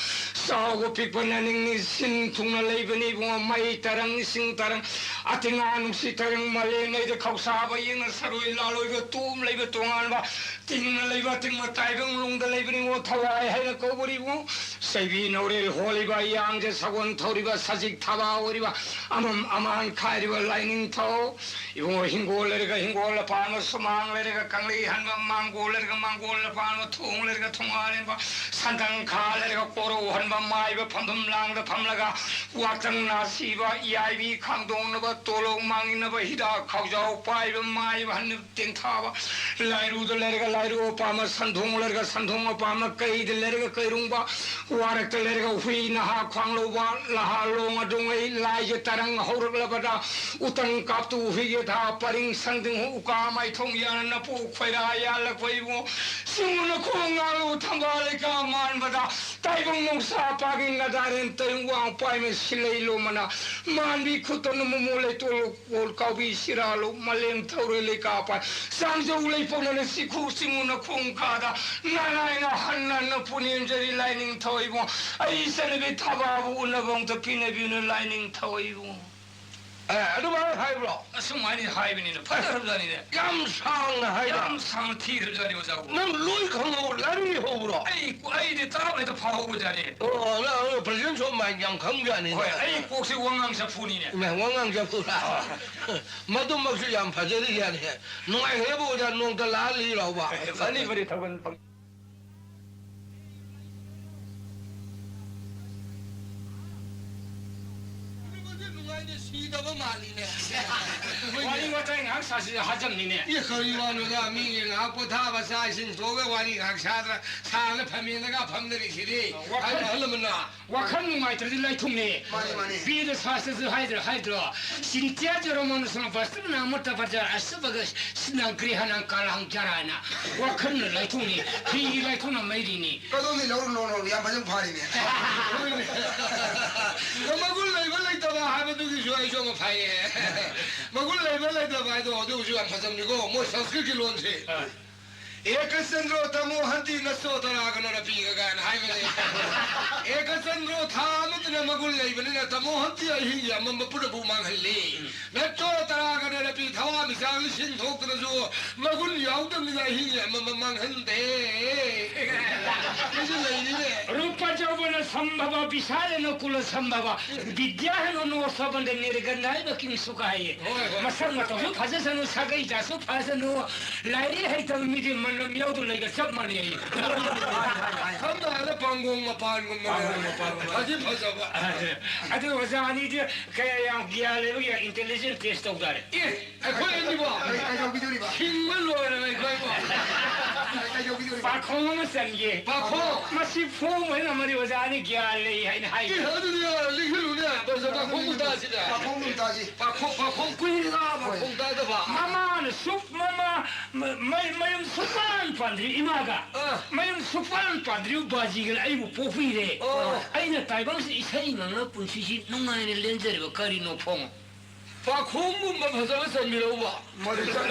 ꯆꯥꯎꯕ ꯄꯤꯛꯄ ꯅꯅꯤꯡꯅꯤ ꯁꯤꯟ ꯊꯨꯡꯅ ꯂꯩꯕꯅꯤ ꯏꯕꯨꯡꯉꯣ꯫ ꯃꯩ ꯇꯔꯪ ꯏꯁꯤꯡ ꯇꯔꯪ ꯑꯇꯤꯉꯥ ꯅꯨꯡꯁꯤ ꯇꯔꯪ ꯃꯂꯦꯟꯉꯩꯗ ꯈꯧꯁꯥꯕ ꯌꯦꯡꯅ ꯁꯔꯣꯏ ꯂꯥꯂꯣꯏꯕ ꯇꯣꯝ ꯂꯩꯕ ꯇꯣꯉꯥꯟꯕ ꯇꯤꯡꯅ ꯂꯩꯕ ꯇꯤꯡꯕ ꯇꯥꯏꯕꯪ ꯅꯨꯡꯗ ꯂꯩꯕꯅꯤ ꯏꯕꯨꯡꯉꯣ꯫ ꯊꯋꯥꯏ ꯍꯥꯏꯅ ꯀꯧꯕꯅꯤ ꯏꯕꯨꯡꯉꯣ꯫ ꯆꯩꯕꯤ ꯅꯧꯔꯦꯜ ꯍꯣꯜꯂꯤꯕ ꯌꯥꯡꯖ ꯁꯒꯣꯜ ꯊꯧꯔꯤꯕ ꯁꯖꯤꯛ ꯊꯕꯥ ꯑꯣꯏꯔꯤꯕ ꯑꯃꯝ ꯑꯃꯥꯟ ꯈꯥꯏꯔꯤꯕ ꯂꯥꯏꯅꯤꯡꯊꯧ꯫ ꯏꯕꯨꯡꯉꯣ ꯍꯤꯡꯒꯣꯜ ꯂꯩꯔꯒ ꯍꯤꯡꯒꯣꯜ ꯑꯄꯥꯟꯕ, ꯁꯨꯃꯥꯡ ꯂꯩꯔꯒ ꯀꯪꯂꯩ ꯍꯟꯕ, ꯃꯥꯡꯒꯣꯜ ꯂꯩꯔꯒ ꯃꯥꯡꯒꯣꯜ ꯑꯄꯥꯟꯕ, ꯊꯣꯡ ꯂꯩꯔꯒ ꯊꯣꯡꯒꯥꯜ ꯍꯦꯟꯕ, ꯁꯟꯗꯪ ꯈꯥ ꯂꯩꯔꯒ ꯀꯣꯔꯧ ꯍꯟꯕ, ꯃꯥꯏꯕ ꯐꯝꯐꯝ ꯂꯥꯡꯗ ꯐꯝꯂꯒ ꯋꯥꯇꯪ ꯅꯥꯁꯤꯕ, ꯌꯥꯏꯕꯤ ꯈꯥꯡꯗꯣꯡꯅꯕ, ꯇꯣꯂꯣꯛ ꯃꯥꯡꯏꯅꯕ, ꯍꯤꯗꯥꯛ ꯈꯥꯎꯖꯥꯎ ꯄꯥꯏꯕ, ꯃꯥꯏꯕ ꯍꯟꯕ ꯇꯦꯟꯊꯥꯕ, ꯂꯥꯏꯔꯨꯗ ꯂꯩꯔꯒ ꯂꯥꯏꯔꯨ ꯑꯄꯥꯝꯕ, ꯁꯟꯗꯣꯡ ꯂꯩꯔꯒ ꯁꯟꯗꯣꯡ ꯑꯄꯥꯝꯕ, ꯀꯩꯗ ꯂꯩꯔꯒ ꯀꯩꯔꯨꯡꯕ, ꯋꯥꯔꯛꯇ ꯂꯩꯔꯒ ꯍꯨꯏ ꯅꯍꯥ ꯈ꯭ꯋꯥꯡ ꯂꯧꯕ, ꯂꯍꯥ ꯂꯣꯡ ꯑꯗꯨꯉꯩ, ꯂꯥꯏꯒꯤ ꯇꯔꯪ ꯍꯧꯔꯛꯂꯕꯗ ꯎꯇꯪ ꯀꯥꯞꯇꯨ ꯍꯨꯏꯒꯤ ꯊꯥ ꯄꯔꯤꯡ ꯁꯪꯗꯤꯡ ꯎꯀꯥ ꯃꯥꯏꯊꯣꯡ ꯌꯥꯅ ꯅꯄꯨ ꯈꯣꯏꯔꯥ ꯌꯥꯜꯂꯛꯄ ꯏꯕꯨꯡꯉꯣ꯫ ꯁꯤꯡꯉꯨꯅ ꯈꯣꯡ ꯉꯥꯂꯨ ꯊꯝꯕꯥꯜ ꯂꯩꯀꯥ ꯃꯥꯟꯕꯗ ꯇꯥꯏꯕꯪ ꯅꯨꯡꯁꯥ ꯄꯥꯒꯤ ꯅꯗꯥꯔꯦꯟ ꯇꯩ ꯋꯥꯡ ꯄꯥꯏꯃ ꯁꯤꯂꯩ ꯂꯣꯃꯅ ꯃꯥꯟꯕꯤ ꯈꯨꯠꯇꯅ ꯃꯣꯃꯣ ꯂꯩꯇꯣꯜ ꯀꯣꯜ ꯀꯥꯎꯕꯤ ꯁꯤꯔꯥꯂꯨ ꯃꯂꯦꯝ ꯊꯧꯔꯣꯏ ꯂꯩꯀꯥ ꯄꯥꯏ ꯆꯥꯡꯖꯧ ꯂꯩꯄꯣꯛꯅꯅ ꯁꯤꯈꯨ ꯁꯤꯡꯉꯨꯅ ꯈꯣꯡ ꯀꯥꯗ ꯅꯅꯥꯏꯅ ꯍꯟꯅ ꯅꯄꯨ ꯅꯦꯝꯖꯔꯤ ꯂꯥꯏꯅꯤꯡꯊꯧ ꯏꯕꯨꯡꯉꯣ꯫ ꯑꯩ ꯏꯆꯟꯅꯨꯄꯤ ꯊꯕꯥꯕꯨ ꯎꯅꯕ ꯑꯃꯨꯛꯇ ꯄꯤꯅꯕꯤꯌꯨꯅ ꯂꯥꯏꯅꯤꯡꯊꯧ ꯏꯕꯨꯡꯉꯣ꯫ ꯑꯦ, ꯑꯗꯨꯃꯥꯏꯅ ꯍꯥꯏꯕ꯭ꯔꯣ? ꯑꯁꯨꯃꯥꯏꯅ ꯍꯥꯏꯕꯅꯤꯅ ꯐꯖꯈ꯭ꯔꯕꯖꯥꯠꯅꯤꯅꯦ꯫ ꯌꯥꯝ ꯁꯥꯡꯅ ꯍꯥꯏꯗ꯫ ꯌꯥꯝ ꯁꯥꯡꯅ ꯊꯤꯈ꯭ꯔꯕꯖꯥꯠꯅꯤ ꯑꯣꯖꯥꯕꯨ꯫ ꯅꯪ ꯂꯣꯏ ꯈꯪꯍꯧ-, ꯂꯥꯏꯔꯤꯛ ꯏꯍꯧꯕ꯭ꯔꯣ? ꯑꯩ, ꯑꯩꯗꯤ ꯇꯔꯥ ꯍꯦꯛꯇ ꯐꯥꯍꯧꯕꯖꯥꯠꯅꯤ꯫ ꯑꯣ, ꯑꯉꯥꯡ ꯑꯣꯏꯔꯤꯉꯩ ꯄ꯭ꯔꯖꯦꯟ ꯁꯣ ꯃꯥꯏꯟ ꯌꯥꯝ ꯈꯪꯖꯥꯠꯅꯤ꯫ ꯍꯣꯏ, ꯑꯩ ꯀꯣꯛꯁꯦ ꯋꯥꯉꯥꯡ ꯆꯐꯨꯅꯤꯅꯦ꯫ ꯏꯃꯥ, ꯋꯥꯉꯥꯡ ꯆꯐꯨꯔꯥ? ꯃꯗꯨꯃꯛꯁꯨ ꯌꯥꯝ ꯐꯖꯔꯤꯖꯥꯠꯅꯤ꯫ ꯅꯨꯡꯉꯥꯏꯈ꯭ꯔꯦꯕꯨ ꯑꯣꯖꯥ, ꯅꯣꯡꯇ ꯂꯥꯛꯍꯜꯂꯤ ꯂꯥꯎꯕ꯫ ꯐꯅꯤ, ꯐꯅꯤ, ꯊꯥꯕꯜ ꯐꯪ- ꯅꯨꯡꯉꯥꯏꯅ ꯁꯤꯗꯕ ꯃꯥꯜꯂꯤꯅꯦ꯫ ꯋꯥꯔꯤ ꯋꯥꯇꯥꯏ ꯉꯥꯏꯍꯥꯛ ꯁꯥꯁꯤ, ꯍꯥꯖꯝꯅꯤꯅꯦ꯫ ꯑꯦ, ꯀꯔꯤ ꯋꯥꯅꯣꯗ, ꯃꯤꯒꯤ ꯉꯥꯏꯍꯥꯛ ꯄꯣꯊꯥꯕ, ꯆꯥꯛ ꯏꯁꯤꯡ ꯊꯣꯡꯉꯒ ꯋꯥꯔꯤ ꯉꯥꯏꯍꯥꯛ ꯁꯥꯗꯅ, ꯁꯥꯅ ꯐꯝꯃꯦꯟꯗꯒ ꯐꯝꯅꯔꯤꯁꯤꯗꯤ꯫ ꯋꯥꯈꯜ ꯑꯍꯜ ꯂꯃꯟꯅ꯫ ꯋꯥꯈꯜ ꯅꯨꯡꯉꯥꯏꯇ꯭ꯔꯗꯤ ꯂꯥꯏꯊꯣꯛꯅꯦ꯫ ꯃꯥꯅꯤ, ꯃꯥꯅꯤ꯫ ꯕꯦꯗ ꯁꯥꯁꯇ꯭ꯔꯁꯨ ꯍꯥꯏꯗ꯭ꯔꯣ, ꯍꯥꯏꯗ꯭ꯔꯣ? ꯆꯤꯟꯇ꯭ꯌꯥ ꯆꯔꯃꯅ ꯁꯃ ꯚꯁꯇ꯭ꯔ ꯅꯥꯃ ꯇꯄꯖ ꯑꯁꯕꯒ ꯁꯤꯅꯥꯡ ꯀ꯭ꯔꯤꯍꯅꯥꯡ ꯀꯥꯂꯥꯡ ꯖꯔꯥꯅ꯫ ꯋꯥꯈꯜꯅ ꯂꯥꯏꯊꯣꯛꯅꯤ, ꯐꯤꯒꯤ ꯂꯥꯏꯊꯣꯛꯅ ꯃꯩꯔꯤꯅꯤ꯫ ꯀꯗꯣꯝꯗꯤ ꯂꯧꯔꯨꯅꯣ, ꯂꯧꯔꯨꯅꯣ, ꯌꯥꯝ ꯐꯖꯅ ꯐꯥꯔꯤꯅꯦ꯫ ꯃꯒꯨꯟ ꯂꯩꯕ ꯂꯩꯇꯕ ꯍꯥꯏꯕꯗꯨꯒꯤꯁꯨ ꯑꯩꯁꯨ ꯑꯃ ꯐꯥꯏꯌꯦ꯫ ꯃꯒꯨꯟ ꯂꯩꯕ ꯂꯩꯇꯕ ꯍꯥꯏꯗꯣ ꯑꯗꯨꯒꯤꯁꯨ ꯌꯥꯝ ꯐꯖꯕꯅꯤꯀꯣ, ꯃꯣꯏ ꯁꯪꯁꯀ꯭ꯔꯤꯠꯀꯤ ꯂꯣꯟꯁꯦ꯫ ꯑꯥ꯫ "ꯑꯦꯀꯆꯟꯗ꯭ꯔꯣ ꯇꯃꯣ ꯍꯟꯇꯤ ꯅꯁꯣ ꯇꯔꯥꯒꯅ ꯔꯄꯤꯒ" ꯀꯥꯏꯅ ꯍꯥꯏꯕꯅꯦ꯫ ꯑꯦꯀꯆꯟꯗ꯭ꯔꯣ ꯊꯥ ꯑꯃꯠꯇꯅ ꯃꯒꯨꯟ ꯂꯩꯕꯅꯤꯅ ꯇꯃꯣ ꯍꯟꯇꯤ ꯑꯍꯤꯡꯒꯤ ꯑꯃꯝꯕ ꯄꯨꯝꯅꯃꯛ ꯃꯥꯡꯍꯜꯂꯤ꯫ ꯎꯝ꯫ ꯅꯠꯇ꯭ꯔꯣ ꯇꯔꯥꯒꯅ ꯔꯄꯤ ꯊꯋꯥꯟꯃꯤꯆꯥꯛ ꯂꯤꯁꯤꯡ ꯊꯣꯛꯇꯅꯁꯨ ꯃꯒꯨꯟ ꯌꯥꯎꯗꯕꯅꯤꯅ ꯑꯍꯤꯡꯒꯤ ꯑꯃꯝꯕ ꯃꯥꯡꯍꯟꯗꯦ꯫ ꯑꯩꯁꯨ ꯂꯩꯔꯤꯅꯦ꯫ ꯔꯨꯄ ꯖꯧꯕꯅ ꯁꯝꯚꯕ, ꯕꯤꯁꯥꯂꯅ ꯀꯨꯂ ꯁꯝꯚꯕ, ꯕꯤꯗ꯭ꯌꯥ ꯍꯦꯟꯅ ꯅꯣ ꯁꯣꯕꯟꯗ ꯅꯤꯔꯒꯟ ꯍꯥꯏꯕ ꯀꯤꯡꯁꯨ ꯀꯥꯏꯌꯦ꯫ ꯍꯣꯏ, ꯍꯣꯏ꯫ ꯃꯁꯛ ꯃꯇꯧꯁꯨ ꯐꯖꯁꯅꯨ, ꯁꯥꯒꯩ ꯖꯥꯠꯁꯨ ꯐꯖꯅꯨ, ꯂꯥꯏꯔꯤꯛ ꯍꯩꯇꯕ ꯃꯤꯗꯤ ꯃꯅꯝ ꯌꯥꯎꯗ ꯂꯩꯒ ꯆꯞ ꯃꯥꯟꯅꯩ꯫ ꯁꯝꯅ ꯍꯥꯏꯔꯕꯗ ꯄꯥꯡꯒꯣꯡ ꯃꯄꯥꯟꯒꯨꯝꯕꯅꯦ꯫ ꯄꯥꯡꯒꯣꯡ ꯃꯄꯥꯟꯒꯨꯝꯕ꯫ ꯐꯗꯤ ꯐꯖꯕ꯫ ꯑꯗꯨ ꯑꯣꯖꯥ ꯑꯅꯤꯗꯤ ꯀꯌꯥ ꯌꯥꯝ ꯒ꯭ꯌꯥꯟ ꯂꯩꯕꯒꯤ intelligence test ꯇꯧ ꯇꯥꯔꯦ꯫ ꯑꯦ, ꯑꯩꯈꯣꯏ ꯑꯅꯤꯕꯣ? ꯀꯩ, ꯀꯩ ꯇꯧꯕꯤꯗꯣꯔꯤꯕ? ꯁꯤꯡꯕ ꯂꯣꯏꯔꯕ ꯑꯩꯈꯣꯏꯕꯣ꯫ ꯀꯩ, ꯀꯩ ꯇꯧꯕꯤꯗꯣꯔꯤꯕ? ꯄꯥꯈꯣꯡ ꯑꯃ ꯆꯟꯒꯦ꯫ ꯄꯥꯈꯣꯡ? ꯃꯁꯤ ꯐꯣꯡ ꯑꯣꯏꯅ ꯃꯔꯤ ꯑꯣꯖꯥ ꯑꯅꯤ ꯒ꯭ꯌꯥꯟ ꯂꯩ ꯍꯥꯏꯅ ꯍꯥꯏ꯫ ꯑꯦ, ꯑꯗꯨꯗꯤ ꯂꯤꯡꯁꯤꯜꯂꯨꯅꯦ, ꯄꯥꯈꯣꯡ, ꯄꯥꯈꯣꯡ ꯇꯥꯁꯤꯗ꯫ ꯄꯥꯈꯣꯡ ꯑꯗꯨꯝ ꯇꯥꯁꯤ꯫ ꯄꯥꯈꯣꯡ, ꯄꯥꯈꯣꯡ ꯀꯨꯏꯔꯦꯗ ꯍꯣꯏ꯫ ꯄꯥꯈꯣꯡ ꯇꯥꯗꯕ꯫ ꯃꯃꯥꯅ ꯁꯨꯛ ꯃꯃꯥ ꯃ-, ꯃ-, ꯃꯌꯨꯝ ꯁꯨꯛꯄꯥꯟ ꯄꯥꯟꯗ꯭ꯔꯤ ꯏꯃꯥꯒ꯫ ꯑꯥ꯫ ꯃꯌꯨꯝ ꯁꯨꯛꯄꯥꯟ ꯄꯥꯟꯗ꯭ꯔꯤꯕ ꯕꯥꯖꯤꯒꯅ ꯑꯩꯕꯨ ꯄꯣꯛꯄꯤꯔꯦ꯫ ꯑꯣ꯫ ꯑꯩꯅ ꯇꯥꯏꯕꯪꯁꯤ ꯏꯁꯩ ꯉꯪꯅ ꯄꯨꯟꯁꯤꯁꯤ ꯅꯨꯡꯉꯥꯏꯅ ꯂꯦꯟꯖꯔꯤꯕ ꯀꯔꯤꯅꯣ ꯐꯣꯡꯉꯣ꯫ ꯄꯥꯈꯣꯡꯒꯨꯝꯕ ꯐꯖꯕ ꯆꯟꯕꯤꯔꯧꯕ꯫ ꯃꯗꯨ ꯆꯠ-,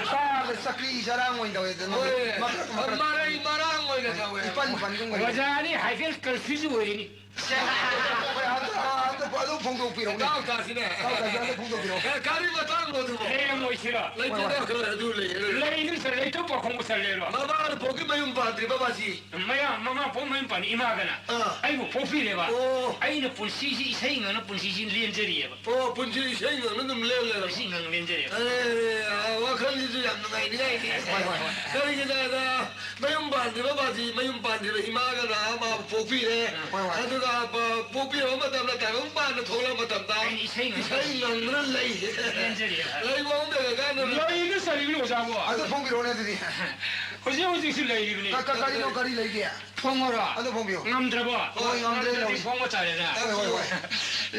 ꯇꯥꯕꯗ ꯆꯀ꯭ꯔꯤ ꯆꯔꯥꯡ ꯑꯣꯏꯅ ꯇꯧꯋꯦ ꯑꯗꯨꯅ꯫ ꯍꯣꯏ꯫ ꯃꯀꯛ, ꯃꯀꯛ꯫ ꯃꯔꯩ ꯃꯔꯥꯡ ꯑꯣꯏꯅ ꯇꯧꯋꯦ꯫ ꯏꯄꯟ ꯄꯟꯒꯨꯝ ꯑꯣꯏꯅ꯫ ꯑꯣꯖꯥ ꯑꯅꯤ ꯍꯥꯏꯐꯦꯠ confuse ꯑꯣꯏꯔꯤꯅꯤ꯫ ꯍꯣꯏ, ꯑꯝꯇ, ꯑꯝꯇ ꯑꯗꯨ ꯐꯣꯡꯗꯣꯛꯄꯤꯔꯛꯎꯅꯦ꯫ ꯇꯥꯎ ꯇꯥꯁꯤꯅꯦ꯫ ꯇꯥꯎ ꯇꯥꯁꯤ, ꯑꯝꯇ ꯐꯣꯡꯗꯣꯛꯄꯤꯔꯛꯑꯣ꯫ ꯑꯦ, ꯀꯔꯤ ꯃꯇꯥꯡꯅꯣ ꯑꯗꯨꯕꯣ? ꯂꯩꯔꯝꯃꯣꯏꯁꯤꯔꯣ? ꯂꯩꯇꯦꯗ, ꯍꯣꯏ, ꯍꯣꯏ꯫ ꯑꯗꯨ ꯂꯩꯌꯦ, ꯂꯩ꯫ ꯂꯩꯅꯤ ꯁꯥꯔ, ꯂꯩꯇꯨꯞ ꯄꯥꯈꯣꯡꯕ ꯁꯥꯔ ꯂꯩꯔꯣ? ꯃꯃꯥꯅ ꯄꯣꯛꯀꯤ ꯃꯌꯨꯝ ꯄꯥꯟꯗ꯭ꯔꯤꯕ ꯃꯥꯁꯤ꯫ ꯃꯌꯥꯝ ꯃꯃꯥ ꯄꯣꯛ ꯃꯌꯨꯝ ꯄꯥꯟ ꯏꯃꯥꯒꯅ ꯑꯥ꯫ ꯑꯩꯕꯨ ꯄꯣꯛꯄꯤꯔꯦꯕ꯫ ꯑꯣ꯫ ꯑꯩꯅ ꯄꯨꯟꯁꯤꯁꯤ ꯏꯁꯩ ꯉꯥꯡꯅ ꯄꯨꯟꯁꯤꯁꯤ ꯂꯦꯟꯖꯔꯤꯑꯕ꯫ ꯑꯣ, ꯄꯨꯟꯁꯤ ꯏꯁꯩ ꯉꯥꯡꯅ ꯑꯗꯨꯝ ꯂꯦꯟ ꯂꯩꯔꯕ? ꯏꯁꯩ ꯉꯥꯡꯅ ꯂꯦꯟꯖꯔꯦꯕ꯫ ꯑꯦ, ꯑ, ꯋꯥꯈꯜꯁꯤꯁꯨ ꯌꯥꯝ ꯅꯨꯡꯉꯥꯏꯅꯤꯡꯉꯥꯏꯅꯤ꯫ ꯍꯣꯏ, ꯍꯣꯏ, ꯍꯣꯏ꯫ ꯀꯔꯤꯒꯤꯅꯣ ꯍꯥꯏꯗ, ꯃꯌꯨꯝ ꯄꯥꯟꯗ꯭ꯔꯤꯕ ꯃꯥꯁꯤ, ꯃꯌꯨꯝ ꯄꯥꯟꯗ꯭ꯔꯤꯕ ꯏꯃꯥꯒꯅ ꯃꯥꯕꯨ ꯄꯣꯛꯄꯤꯔꯦ꯫ ꯍꯣꯏ, ꯍꯣꯏ꯫ ꯑꯗꯨꯒ ꯄ-, ꯄꯣꯛꯄꯤꯔꯕ ꯃꯇꯝꯗ, ꯇꯥꯏꯕꯪ ꯄꯥꯟꯗ ꯊꯣꯛꯂꯛꯄ ꯃꯇꯝꯗ ꯑꯩ ꯏꯁꯩ ꯉꯪ-, ꯏꯁꯩ ꯉꯪꯗꯨꯅ ꯂꯩ꯫ ꯂꯦꯟꯖꯔꯤ꯫ ꯂꯩꯕ ꯑꯃ ꯂꯩꯔꯀꯥꯟꯗ ꯂꯩꯗꯨ ꯆꯠꯂꯤꯕꯅꯤ ꯑꯣꯖꯥꯕꯨ꯫ ꯑꯗꯨ ꯐꯣꯡꯕꯤꯔꯛꯑꯣꯅꯦ ꯑꯗꯨꯗꯤ꯫ ꯍꯧꯖꯤꯛ ꯍꯧꯖꯤꯛꯁꯨ ꯂꯩꯔꯤꯕꯅꯤ꯫ ꯀ-, ꯀ-, ꯀꯔꯤꯅꯣ, ꯀꯔꯤ ꯂꯩꯒꯦ? ꯐꯣꯡꯉꯔꯣ? ꯑꯗꯨ ꯐꯣꯡꯕꯤꯌꯨ꯫ ꯉꯝꯗ꯭ꯔꯕꯣ? ꯍꯣꯏ, ꯉꯝꯗ꯭ꯔꯦ, ꯉꯝꯗ꯭ꯔꯗꯤ ꯂꯧ꯫ ꯐꯣꯡꯕ ꯇꯥꯔꯦꯗꯅ꯫ ꯍꯣꯏ, ꯍꯣꯏ, ꯍꯣꯏ꯫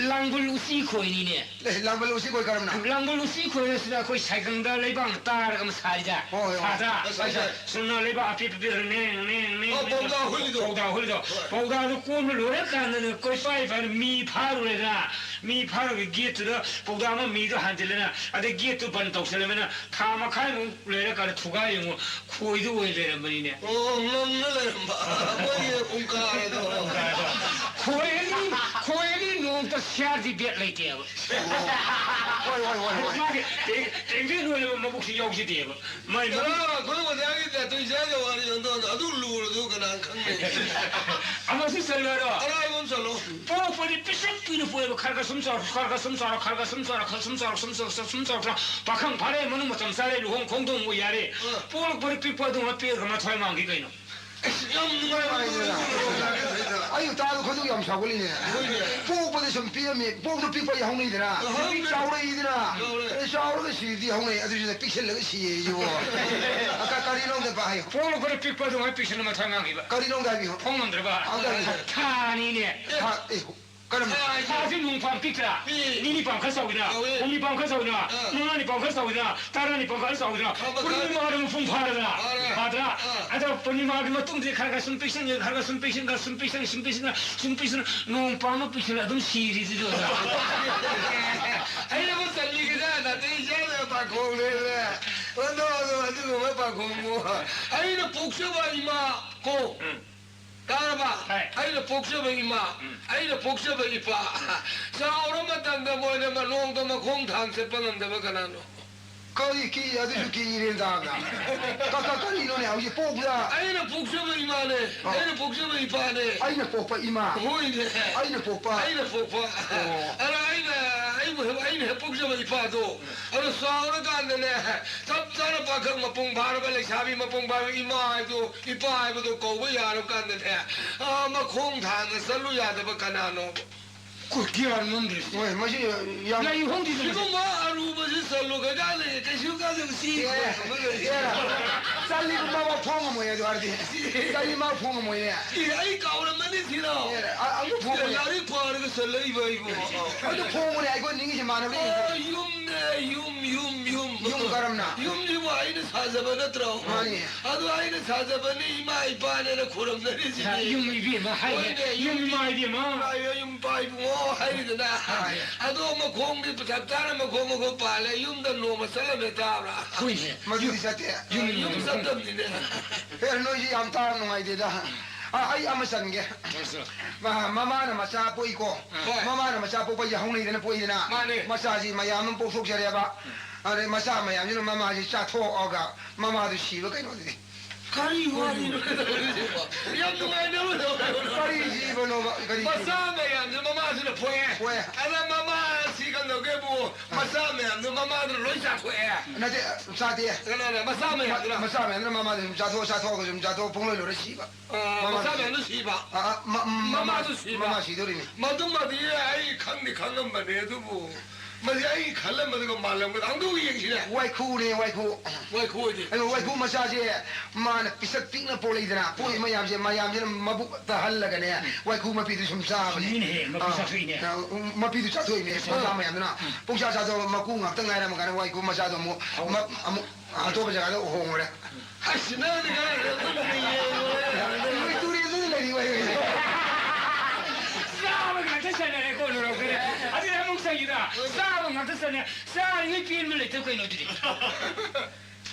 ꯂꯥꯡꯕꯜ ꯎꯆꯤ ꯈꯣꯏꯅꯤꯅꯦ꯫ ꯑꯦ, ꯂꯥꯡꯕꯜ ꯎꯆꯤ ꯈꯣꯏ ꯀꯔꯝꯅ? ꯂꯥꯡꯕꯜ ꯎꯆꯤ ꯈꯣꯏ ꯑꯁꯤꯗ ꯑꯩꯈꯣꯏ ꯁꯥꯏꯒꯪꯗ ꯂꯩꯕꯥꯛꯅ ꯇꯥꯔꯒ ꯑꯃ ꯁꯥꯔꯤꯗ꯫ ꯍꯣꯏ, ꯍꯣꯏ꯫ ꯁꯥꯗ꯭ꯔꯥ? ꯁꯥꯏ, ꯁꯥꯏ꯫ ꯁꯨꯝꯅ ꯂꯩꯕꯥꯛ ꯑꯄꯤꯛ ꯑꯄꯤꯛ ꯅꯦꯡ, ꯅꯦꯡ, ꯅꯦꯡ, ꯑꯣ, ꯅꯦꯡ꯫ ꯄꯧꯗꯥ ꯍꯨꯜꯂꯤꯗꯣ꯫ ꯄꯧꯗꯥ ꯍꯨꯜꯂꯤꯗꯣ꯫ ꯍꯣꯏ꯫ ꯄꯧꯗꯥꯗꯨ ꯀꯣꯟꯕ ꯂꯣꯏꯔꯀꯥꯟꯗꯅ ꯀꯣꯏꯄꯥꯏ ꯄꯥꯏꯅ ꯃꯤ ꯐꯥꯔꯨꯔꯦꯗꯅ꯫ ꯃꯤ ꯐꯥꯔꯒ ꯒꯦꯠꯇꯨꯗ ꯄꯧꯗꯥ ꯑꯃ ꯃꯤꯗꯣ ꯍꯥꯟꯖꯤꯜꯂꯦꯅ꯫ ꯑꯗꯩ ꯒꯦꯠꯇꯨ ꯕꯟ ꯇꯧꯁꯜꯂꯝꯃꯦꯅ꯫ ꯊꯥ ꯃꯈꯥꯏꯃꯨꯛ ꯂꯩꯔꯀꯥꯟꯗ ꯊꯨꯒꯥꯏ ꯌꯦꯡꯉꯨ꯫ ꯈꯣꯏꯗꯨ ꯑꯣꯏ ꯂꯩꯔꯝꯕꯅꯤꯅꯦ꯫ ꯑꯣ, ꯉꯪꯉ ꯂꯩꯔꯝꯕ꯫ ꯃꯣꯏꯒꯤ ꯎꯪꯀꯥꯔꯗꯣ꯫ ꯈꯣꯏ ꯑꯅꯤ, ꯈꯣꯏ ꯑꯅꯤ ꯅꯣꯡꯃꯇ ꯁꯤꯌꯥꯔꯗꯤ ꯕꯦꯠ ꯂꯩꯇꯦꯕ꯫ ꯑꯣ꯫ ꯍꯣꯏ, ꯍꯣꯏ, ꯍꯣꯏ, ꯍꯣꯏ꯫ ꯃꯥꯒꯤ ꯇꯦꯡ-, ꯇꯦꯡꯗꯦꯟ ꯑꯣꯏꯔꯕ ꯃꯕꯨꯛꯁꯤ ꯌꯥꯎꯖꯗꯦꯕ꯫ ꯃꯥꯏ ꯃꯕꯨꯛ ꯀꯅꯥ ꯑꯩꯈꯣꯏ ꯑꯣꯖꯥꯒꯤ ꯗꯥꯛꯇꯔ ꯏꯆꯥꯒꯤ ꯋꯥꯔꯤ ꯑꯗꯨ, ꯑꯗꯨ ꯂꯨꯔꯗꯨ ꯀꯅꯥ ꯈꯪꯅꯤ? ꯑꯃꯁꯨ ꯆꯠꯂꯔꯣ? ꯑꯔꯥꯏꯕ ꯑꯃ ꯆꯠꯂꯣ꯫ ꯄꯣꯛꯄꯗꯤ ꯄꯤꯁꯛ ꯄꯤꯛꯅ ꯄꯣꯛꯑꯦꯕ, ꯈꯔ ꯈꯔ ꯁꯨꯝ ꯆꯥꯎꯔꯛ, ꯈꯔ ꯈꯔ ꯁꯨꯝ ꯆꯥꯎꯔꯛ, ꯈꯔ ꯈꯔ ꯁꯨꯝ ꯆꯥꯎꯔꯛ, ꯈꯔ ꯁꯨꯝ ꯆꯥꯎꯔꯛ, ꯁꯨꯝ ꯆꯥꯎꯔꯛ, ꯁꯨꯝ ꯆꯥꯎꯔꯛ, ꯁꯨꯝ ꯆꯥꯎꯔꯛ, ꯄꯥꯈꯪ ꯐꯥꯔꯦ, ꯃꯅꯨꯡ ꯃꯇꯝ ꯆꯥꯔꯦ, ꯂꯨꯍꯣꯡ ꯈꯣꯡꯗꯣꯡꯕ ꯌꯥꯔꯦ꯫ ꯑꯥ꯫ ꯄꯣꯛꯂꯛꯄꯗ ꯄꯤꯛꯄ ꯑꯗꯨꯃꯛ ꯄꯤꯛꯑꯒ ꯃꯊ꯭ꯋꯥꯏ ꯃꯥꯡꯈꯤ ꯀꯩꯅꯣ? ꯑꯁ, ꯌꯥꯝ ꯅꯨꯡꯉꯥꯏꯕ ꯅꯨꯡꯉꯥꯏꯗꯅ꯫ ꯋꯥꯔꯤꯅꯤ꯫ ꯑꯩ ꯇꯥꯕꯗ ꯈꯣꯏꯗꯧ ꯌꯥꯝ ꯁꯥꯎꯒꯠꯂꯤꯅꯦ꯫ ꯍꯣꯏꯅꯦ꯫ ꯄꯣꯛꯄꯗ ꯁꯨꯝ ꯄꯤꯛꯑꯝꯃꯤ, ꯄꯣꯛꯄꯗ ꯄꯤꯛꯄ ꯌꯥꯍꯧꯅꯩꯗꯅ꯫ ꯌꯥꯍꯧꯅꯩ꯫ ꯆꯥꯎꯔꯛꯏꯗꯅ꯫ ꯌꯥꯍꯧꯅꯩ꯫ ꯑꯦ, ꯆꯥꯎꯔꯒ ꯁꯤꯗꯤ ꯌꯥꯍꯧꯅꯩ, ꯑꯗꯨꯁꯨ ꯄꯤꯛꯁꯜꯂꯒ ꯁꯤꯌꯦ ꯑꯩꯁꯤꯕꯣ꯫ ꯑ, ꯀ-, ꯀꯔꯤꯅꯣ ꯑꯝꯇ ꯍꯥꯏꯌꯨ꯫ ꯄꯣꯛꯂꯛꯄꯗ ꯄꯤꯛꯄ ꯑꯗꯨꯃꯥꯏꯅ ꯄꯤꯛꯁꯜꯂ ꯃꯊ꯭ꯋꯥꯏ ꯃꯥꯡꯈꯤꯕ꯫ ꯀꯔꯤꯅꯣ ꯑꯝꯇ ꯍꯥꯏꯕꯤꯌꯨ꯫ ꯐꯣꯡ ꯉꯝꯗ꯭ꯔꯕ? ꯑꯝꯇ ꯍꯥꯏꯕꯤꯌꯨ꯫ ꯊꯥꯅꯤꯅꯦ꯫ ꯑꯦ꯫ ꯊꯥ, ꯑꯦ, ꯀꯔꯝꯕ? ꯊꯥꯁꯤ ꯅꯣꯡ ꯄꯥꯝ ꯄꯤꯛꯇ꯭ꯔꯥ? ꯄꯤꯛ꯫ ꯅꯤꯅꯤ ꯄꯥꯝ ꯈꯔ ꯆꯥꯎꯏꯗꯅ? ꯆꯥꯎꯏ꯫ ꯍꯨꯝꯅꯤ ꯄꯥꯝ ꯈꯔ ꯆꯥꯎꯏꯗꯅ? ꯑꯥ꯫ ꯃꯉꯥꯅꯤ ꯄꯥꯝ ꯈꯔ ꯆꯥꯎꯏꯗꯅ? ꯇꯔꯥꯅꯤ ꯄꯥꯝ ꯈꯔ ꯆꯥꯎꯏꯗꯅ? ꯊꯥ ꯃꯈꯥ꯫ ꯄꯨꯔꯅꯤꯃꯥꯗ ꯃꯄꯨꯡ ꯐꯥꯔꯗꯅ? ꯐꯥꯔꯦ꯫ ꯐꯥꯗ꯭ꯔꯥ? ꯑꯥ꯫ ꯑꯗꯣ ꯄꯨꯔꯅꯤꯃꯥꯒꯤ ꯃꯇꯨꯡꯗꯤ ꯈꯔ ꯈꯔ ꯁꯨꯝ ꯄꯤꯛꯁꯤꯟ, ꯈꯔ ꯈꯔ ꯁꯨꯝ ꯄꯤꯛꯁꯤꯟ, ꯈꯔ ꯁꯨꯝ ꯄꯤꯛꯁꯤꯟ, ꯁꯨꯝ ꯄꯤꯛꯁꯤꯟ, ꯁꯨꯝ ꯄꯤꯛꯁꯤꯟ, ꯅꯣꯡ ꯄꯥꯝ ꯑꯃ ꯄꯤꯛꯁꯤꯜꯂ ꯑꯗꯨꯝ ꯁꯤꯔꯤꯗꯨꯗꯤ ꯑꯣꯖꯥ꯫ ꯑꯩꯅꯕꯨ ꯆꯟꯕꯤꯒꯗ꯭ꯔꯥ? ꯅꯥꯇꯩ ꯆꯥꯗꯕ ꯄꯥꯈꯣꯡꯅꯦꯕ꯫ ꯑꯗꯣ, ꯑꯗꯣ, ꯑꯗꯨꯒꯨꯝꯕ ꯄꯥꯈꯣꯡꯕꯨ꯫ ꯑꯩꯅ ꯄꯣꯛꯆꯕ ꯏꯃꯥ ꯀꯣ꯫ ꯎꯝ꯫ ꯇꯥꯔꯕ? ꯇꯥꯏ꯫ ꯑꯩꯅ ꯄꯣꯛꯆꯕ ꯏꯃꯥ, ꯎꯝ꯫ ꯑꯩꯅ ꯄꯣꯛꯆꯕ ꯏꯄꯥ, ꯆꯥꯎꯔ ꯃꯇꯝꯗ ꯃꯣꯏꯅ ꯃ-, ꯅꯣꯡꯃꯇ ꯃꯈꯣꯡ ꯊꯥꯡ ꯆꯠꯄ ꯉꯝꯗꯕ ꯀꯅꯥꯅꯣ? ꯀꯔꯤ ꯀꯤ-, ꯑꯗꯨꯁꯨ ꯀꯤꯔꯦꯅ ꯇꯥꯕꯗ꯫ ꯀ-, ꯀ-, ꯀꯔꯤꯅꯣꯅꯦ ꯍꯧꯖꯤꯛ ꯄꯣꯛꯄꯗ? ꯑꯩꯅ ꯄꯣꯛꯆꯕ ꯏꯃꯥꯅꯦ, ꯑꯣ꯫ ꯑꯩꯅ ꯄꯣꯛꯆꯕ ꯏꯄꯥꯅꯦ꯫ ꯑꯩꯅ ꯄꯣꯛꯄ ꯏꯃꯥ? ꯍꯣꯏꯅꯦ꯫ ꯑꯩꯅ ꯄꯣꯛꯄ? ꯑꯩꯅ ꯄꯣꯛꯄ꯫ ꯑꯣ꯫ ꯑꯗ ꯑꯩꯅ, ꯑꯩꯕꯨ ꯍꯦꯛ, ꯑꯩꯅ ꯍꯦꯛ ꯄꯣꯛꯆꯕ ꯏꯄꯥꯗꯣ, ꯑꯗꯣ ꯆꯥꯎꯔꯀꯥꯟꯗꯅꯦ, ꯆꯞ ꯆꯥꯅ ꯄꯥꯈꯪ ꯃꯄꯨꯡ ꯐꯥꯔꯕ, ꯂꯩꯁꯥꯕꯤ ꯃꯄꯨꯡ ꯐꯥꯔꯕ ꯏꯃꯥ ꯍꯥꯏꯕꯗꯣ, ꯏꯄꯥ ꯍꯥꯏꯕꯗꯣ ꯀꯧꯕ ꯌꯥꯔꯀꯥꯟꯗꯅꯦ, ꯑꯥ, ꯃꯈꯣꯡ ꯊꯥꯡꯅ ꯆꯠꯂꯨ ꯌꯥꯗꯕ ꯀꯅꯥꯅꯣꯕ? ꯀꯨꯀꯤꯔ ꯅꯪꯗꯤ? ꯍꯣꯏ, ꯃꯁꯤ ꯌꯥꯝ ꯂꯩ ꯍꯧꯗꯤ ꯁꯤꯒꯨꯝꯕ ꯑꯔꯨꯕꯁꯤ ꯆꯠꯂꯨ ꯀꯩꯀꯥꯟꯗ ꯀꯩꯁꯨ ꯀꯥꯟꯗꯕ ꯁꯤ ꯑꯦ, ꯑꯃ ꯂꯩ꯫ ꯑꯦ, ꯆꯠꯂꯤꯕ ꯃꯥ ꯐꯣꯡꯉꯝꯃꯣꯏ ꯑꯗꯨ ꯍꯥꯏꯔꯗꯤ꯫ ꯆꯠꯂꯤ ꯃꯥ ꯐꯣꯡꯉꯝꯃꯣꯏꯅꯦ꯫ ꯑꯦ, ꯑꯩ ꯀꯥꯎꯔꯝꯃꯅꯤ ꯁꯤꯔꯣ? ꯑꯦ, ꯑ-, ꯑꯃꯨꯛ ꯐꯣꯡꯉꯣꯏ꯫ ꯂꯥꯏꯔꯤꯛ ꯄꯥꯔꯒ ꯆꯠꯂꯛꯏꯕ ꯑꯩꯕꯨ꯫ ꯑꯗꯨ ꯐꯣꯡꯉꯨꯅꯦ, ꯑꯩꯈꯣꯏ ꯅꯤꯡꯉꯤꯁꯦ ꯃꯥꯟꯅꯕ꯭ꯔꯥ ꯌꯦꯡꯁꯦ꯫ ꯑꯣ, ꯌꯨꯝꯅꯦ, ꯌꯨꯝ, ꯌꯨꯝ, ꯌꯨꯝ꯫ ꯌꯨꯝ ꯀꯔꯝꯅ? ꯌꯨꯝꯁꯤꯕꯨ ꯑꯩꯅ ꯁꯥꯖꯕ ꯅꯠꯇ꯭ꯔꯣ? ꯃꯥꯅꯤ꯫ ꯑꯗꯨ ꯑꯩꯅ ꯁꯥꯖꯕꯅꯤ, ꯏꯃꯥ ꯏꯄꯥꯅꯦꯅ ꯈꯨꯔꯨꯝꯅꯔꯤꯁꯤꯗꯤ꯫ ꯌꯨꯝ ꯏꯕꯦꯝꯃ ꯍꯥꯏꯔꯦ꯫ ꯍꯣꯏꯅꯦ, ꯌꯨꯝ ꯏꯃꯥ ꯏꯕꯦꯝꯃ꯫ ꯏꯃꯥ ꯏꯕꯦꯝꯃ, ꯌꯨꯝ ꯏꯄꯥ ꯏꯕꯨꯡꯉꯣ ꯍꯥꯏꯔꯤꯗꯅ꯫ ꯍꯣꯏ꯫ ꯑꯗꯣ ꯃꯈꯣꯡꯗꯤ ꯆꯞ ꯆꯥꯅ ꯃꯈꯣꯡ ꯃꯈꯣꯡ ꯄꯥꯜꯂꯦ, ꯌꯨꯝꯗ ꯅꯣꯡꯃ ꯆꯠꯂꯝꯃꯦ ꯇꯥꯕ꯭ꯔꯥ? ꯍꯣꯏꯅꯦ꯫ ꯃꯗꯨꯗꯤ ꯆꯠꯇꯦ꯫ ꯌꯨꯝ ꯌꯨꯝ ꯆꯠꯇꯕꯅꯤꯅꯦ꯫ ꯍꯦ, ꯅꯣꯏꯁꯤ ꯌꯥꯝ ꯇꯥꯕ ꯅꯨꯡꯉꯥꯏꯇꯦꯗ꯫ ꯑ, ꯑꯩ ꯑꯃ ꯆꯟꯒꯦ꯫ ꯆꯠꯂꯣ꯫ ꯃ-, ꯃꯃꯥꯅ ꯃꯆꯥ ꯄꯣꯛꯏꯀꯣ꯫ ꯍꯣꯏ꯫ ꯃꯃꯥꯅ ꯃꯆꯥ ꯄꯣꯛꯄꯁꯦ ꯍꯧꯅꯩꯗꯅ ꯄꯣꯛꯏꯗꯅ꯫ ꯃꯥꯅꯦ꯫ ꯃꯆꯥꯁꯤ ꯃꯌꯥꯝ ꯑꯃ ꯄꯣꯛꯊꯣꯛꯆꯔꯦꯕ꯫ ꯑꯗꯩ ꯃꯆꯥ ꯃꯌꯥꯝꯁꯤꯅ ꯃꯃꯥꯁꯤ ꯆꯥꯊꯣꯛꯑꯒ ꯃꯃꯥꯗꯨ ꯁꯤꯕ ꯀꯩꯅꯣꯗꯨꯗꯤ꯫ ꯀꯔꯤ ꯋꯥꯔꯤꯅꯣ ꯇꯧꯔꯤꯁꯤꯕꯣ? ꯌꯥꯝ ꯅꯨꯡꯉꯥꯏꯅꯕ ꯇꯧꯔꯤꯁꯤꯕꯣ꯫ ꯀꯔꯤ ꯁꯤꯕꯅꯣꯕ? ꯀꯔꯤ ꯁꯤꯕ? ꯃꯆꯥ ꯃꯌꯥꯝꯁꯤ ꯃꯃꯥꯁꯤꯅ ꯄꯣꯛꯑꯦ꯫ ꯄꯣꯛꯑꯦ꯫ ꯑꯗ ꯃꯃꯥ ꯁꯤ ꯀꯩꯗꯧꯒꯦꯕꯨ, ꯑꯥ꯫ ꯃꯆꯥ ꯃꯌꯥꯝꯗꯣ ꯃꯃꯥꯗꯨꯅ ꯂꯣꯏ ꯆꯥꯊꯣꯛꯑꯦ꯫ ꯅꯠꯇꯦ, ꯆꯥꯗꯦ꯫ ꯀꯅꯥꯅ? ꯃꯆꯥ ꯃꯌꯥꯝꯗꯨꯅ? ꯃꯆꯥ ꯃꯌꯥꯝꯗꯨꯅ ꯃꯃꯥꯗꯨ ꯁꯨꯝ ꯆꯥꯊꯣꯛꯑ, ꯆꯥꯊꯣꯛꯑꯒ ꯁꯨꯝ ꯆꯥꯊꯣꯛꯑ ꯄꯨꯡꯂꯣꯏ ꯂꯣꯏꯔ ꯁꯤꯕ꯫ ꯑ, ꯃꯃꯥ ꯃꯆꯥ ꯁꯤ-, ꯃꯌꯥꯝꯗꯣ ꯁꯤꯕ? ꯑ, ꯑ, ꯃ-, ꯃ-, ꯃꯃꯥꯁꯨ ꯁꯤꯕ? ꯃꯃꯥ ꯁꯤꯗꯣꯔꯤꯅꯤ꯫ ꯃꯗꯨꯃꯗꯤ ꯑꯩ ꯈꯪꯗꯤ ꯈꯪꯉꯝꯕꯅꯦ, ꯑꯗꯨꯕꯨ ꯃꯁꯤ ꯑꯩ ꯈꯜꯂꯝꯕꯗꯨꯒ ꯃꯥꯜꯂꯝꯒꯗ꯭ꯔꯥ? ꯑꯃꯨꯛꯇ ꯌꯦꯡꯁꯤꯅꯦ꯫ ꯋꯥꯏꯈꯨꯅꯦ, ꯋꯥꯏꯈꯨ꯫ ꯋꯥꯏꯈꯨ ꯑꯣꯏꯗꯤ? ꯑꯗꯣ ꯋꯥꯏꯈꯨ ꯃꯆꯥꯁꯦ ꯃꯥꯅ ꯄꯤꯁꯛ ꯄꯤꯛꯅ ꯄꯣꯛꯂꯛꯏꯗꯅ, ꯄꯣꯛꯏ ꯃꯌꯥꯝꯁꯦ, ꯃꯌꯥꯝꯁꯤꯅ ꯃꯕꯨꯛ ꯇꯍꯜꯂꯒꯅꯦ, ꯎꯝ꯫ ꯋꯥꯏꯈꯨ ꯃꯄꯤꯗꯨ ꯁꯨꯝ ꯆꯥꯕꯅꯤ꯫ ꯁꯤꯅꯦꯍꯦ, ꯃꯄꯤ ꯑꯥ, ꯆꯥꯊꯣꯛꯏꯅꯦ꯫ ꯑꯥ, ꯎꯝ, ꯃꯄꯤꯗꯨ ꯆꯥꯊꯣꯛꯏꯅꯦ, ꯎꯝ꯫ ꯃꯆꯥ ꯃꯌꯥꯝꯗꯨꯅ꯫ ꯎꯝ꯫ ꯄꯨꯡꯆꯥ ꯆꯥꯊꯣꯛꯑ ꯃꯀꯨ ꯉꯥꯛꯇ ꯉꯥꯏꯔꯝꯃꯀꯥꯟꯗ ꯋꯥꯏꯈꯨ ꯃꯆꯥꯗꯣ ꯑꯃꯨꯛ, ꯑꯃꯨꯛ꯫ ꯃ-, ꯑꯃꯨꯛ ꯑꯇꯣꯞꯄ ꯖꯒꯥꯗ ꯍꯣꯡꯉꯨꯔꯦ꯫ ꯑꯁ, ꯅꯪꯗꯤ ꯀꯔꯥꯏꯗ ꯑꯗꯨꯝ ꯌꯦꯡꯉꯨꯔꯦ? ꯅꯣꯏ ꯇꯨꯔꯦꯜꯗꯨꯗ ꯂꯩꯔꯤ ꯋꯥꯏ ꯋꯥꯏ꯫ ꯆꯥꯕ ꯉꯥꯛꯇ ꯆꯠꯅꯔꯦꯀꯣ, ꯅꯨꯔꯛꯇꯨꯗꯤ꯫ ꯑꯗꯨꯗꯤ ꯑꯃꯨꯛ ꯆꯪꯈꯤꯗ, ꯆꯥꯕ ꯉꯥꯛꯇ ꯆꯠꯅꯔꯦ꯫ ꯆꯥꯔꯤꯉꯩ ꯄꯦꯟꯕ ꯂꯩꯇꯕ ꯀꯩꯅꯣ ꯑꯗꯨꯗꯤ?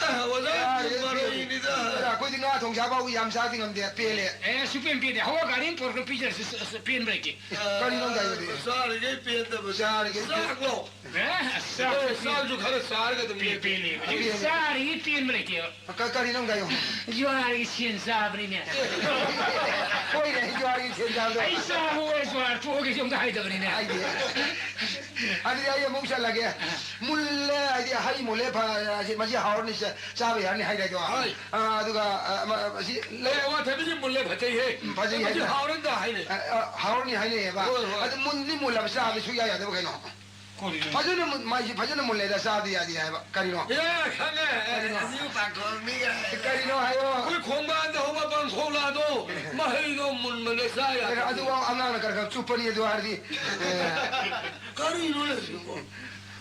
ꯑꯣꯖꯥ, ꯌꯥꯔꯦ, ꯃꯔꯣꯏꯅꯤꯗ꯫ ꯑꯩꯈꯣꯏꯗꯤ ꯉꯥ ꯊꯣꯡ ꯆꯥꯕ ꯌꯥꯝ ꯆꯥꯗꯤ ꯉꯝꯗꯦ, ꯄꯦꯜꯂꯦ꯫ ꯑꯦ, ꯁꯨꯄꯦꯟ ꯄꯦꯟꯗꯦ꯫ ꯍꯋꯥ ꯒꯥꯔꯤ ꯑꯃ ꯄꯨꯔꯛꯀ ꯄꯤꯖꯔꯁꯨ ꯁ-, ꯁ-, ꯄꯦꯟꯕ ꯂꯩꯇꯦ꯫ ꯀꯔꯤꯅꯣ ꯇꯧꯔꯤꯗꯨꯗꯤ? ꯆꯥꯔꯤꯈꯩ ꯄꯦꯟꯗꯕ꯫ ꯆꯥꯔꯤꯈꯩ ꯄꯦꯟ- ꯆꯥꯛꯂꯣ? ꯑꯦ, ꯆꯥꯛ ꯑꯦ, ꯆꯥꯛꯁꯨ ꯈꯔ ꯆꯥꯔꯒ ꯑꯗꯨꯝ ꯄꯦ-, ꯂꯦꯞꯄꯤ꯫ ꯄꯦꯜꯂꯦ꯫ ꯄꯦꯜꯂꯦ꯫ ꯆꯥꯔꯤꯈꯩ ꯄꯦꯟꯕ ꯂꯩꯇꯦꯕ꯫ ꯀ-, ꯀꯔꯤꯅꯣ ꯇꯧꯔꯤꯗꯣ? ꯖꯨꯋꯥꯔꯒꯤ ꯁꯦꯟ ꯆꯥꯕꯅꯤꯅꯦ꯫ ꯍꯣꯏꯅꯦ, ꯖꯨꯋꯥꯔꯒꯤ ꯁꯦꯟ ꯆꯥꯕꯗꯣ꯫ ꯑꯩ ꯆꯥꯕ ꯑꯣꯏꯔꯦ, ꯖꯨꯋꯥꯔ ꯇꯣꯛꯑꯒꯦ ꯁꯤ ꯑꯝꯇ ꯍꯥꯏꯗꯕꯅꯤꯅꯦ꯫ ꯍꯥꯏꯗꯦ꯫ ꯑꯗꯨꯗꯤ ꯑꯩ ꯑꯃꯨꯛ ꯆꯠꯂꯒꯦ꯫ ꯃꯨꯜꯂꯦ ꯍꯥꯏꯗꯤ ꯍꯩ ꯃꯨꯜꯂꯦ, ꯐ-, ꯁꯤ, ꯃꯁꯤ ꯍꯥꯎꯔꯅꯤ, ꯆ-, ꯆꯥꯕ ꯌꯥꯔꯅꯤ ꯍꯥꯏꯗꯥꯏꯗꯣ꯫ ꯍꯣꯏ꯫ ꯑ, ꯑꯗꯨꯒ, ꯑ, ꯃ-, ꯃꯁꯤ ꯂꯩ꯫ ꯑꯦ, ꯑꯋꯥꯊꯕꯤꯁꯤ ꯃꯨꯜꯂꯦ, ꯐꯖꯩꯍꯦ꯫ ꯎꯝ, ꯐꯖꯩ ꯃꯁꯤ ꯍꯥꯏꯗꯥꯏ꯫ ꯍꯥꯎꯔꯅꯤꯗ ꯍꯥꯏꯅꯦ꯫ ꯑ, ꯑ, ꯍꯥꯎꯔꯅꯤ ꯍꯥꯏꯅꯩꯌꯦꯕ꯫ ꯍꯣꯏ, ꯍꯣꯏ꯫ ꯑꯗꯨ ꯃꯨꯟꯗꯤ ꯃꯨꯜꯂꯕ ꯆꯥꯕ ꯁꯨꯛꯌꯥ ꯌꯥꯗꯕ ꯀꯩꯅꯣ? ꯀꯔꯤꯅꯣ? ꯐꯖꯅ ꯃꯨꯟ-, ꯃꯥꯏꯁꯤ ꯐꯖꯅ ꯃꯨꯜꯂꯦꯗ, ꯆꯥꯕꯗꯤ ꯌꯥꯗꯦ ꯍꯥꯏꯕ꯫ ꯀꯔꯤꯅꯣ? ꯑꯦ, ꯈꯪꯉꯦ꯫ ꯀꯔꯤꯅꯣ? ꯑꯁꯤꯕꯨ ꯄꯥꯈꯣꯡꯅꯤ ꯀꯥꯏꯅ꯫ ꯀꯔꯤꯅꯣ ꯍꯥꯏꯌꯣ? ꯑꯩꯈꯣꯏ ꯈꯣꯡꯕꯥꯟꯗ ꯍꯧꯕ ꯄꯥꯡꯈꯣꯛꯂꯥꯗꯣ, ꯃꯍꯩꯗꯣ ꯃꯨꯟꯕꯅꯦ, ꯆꯥ ꯌꯥꯗꯦ꯫ ꯑꯗꯨ ꯑꯉꯥꯡꯅ ꯈꯔ ꯈꯔ ꯆꯨꯞꯄꯅꯤ ꯑꯗꯨ ꯍꯥꯏꯔꯗꯤ꯫ ꯑꯦ꯫ ꯀꯔꯤꯅꯣꯅꯦ ꯁꯤꯕꯣ?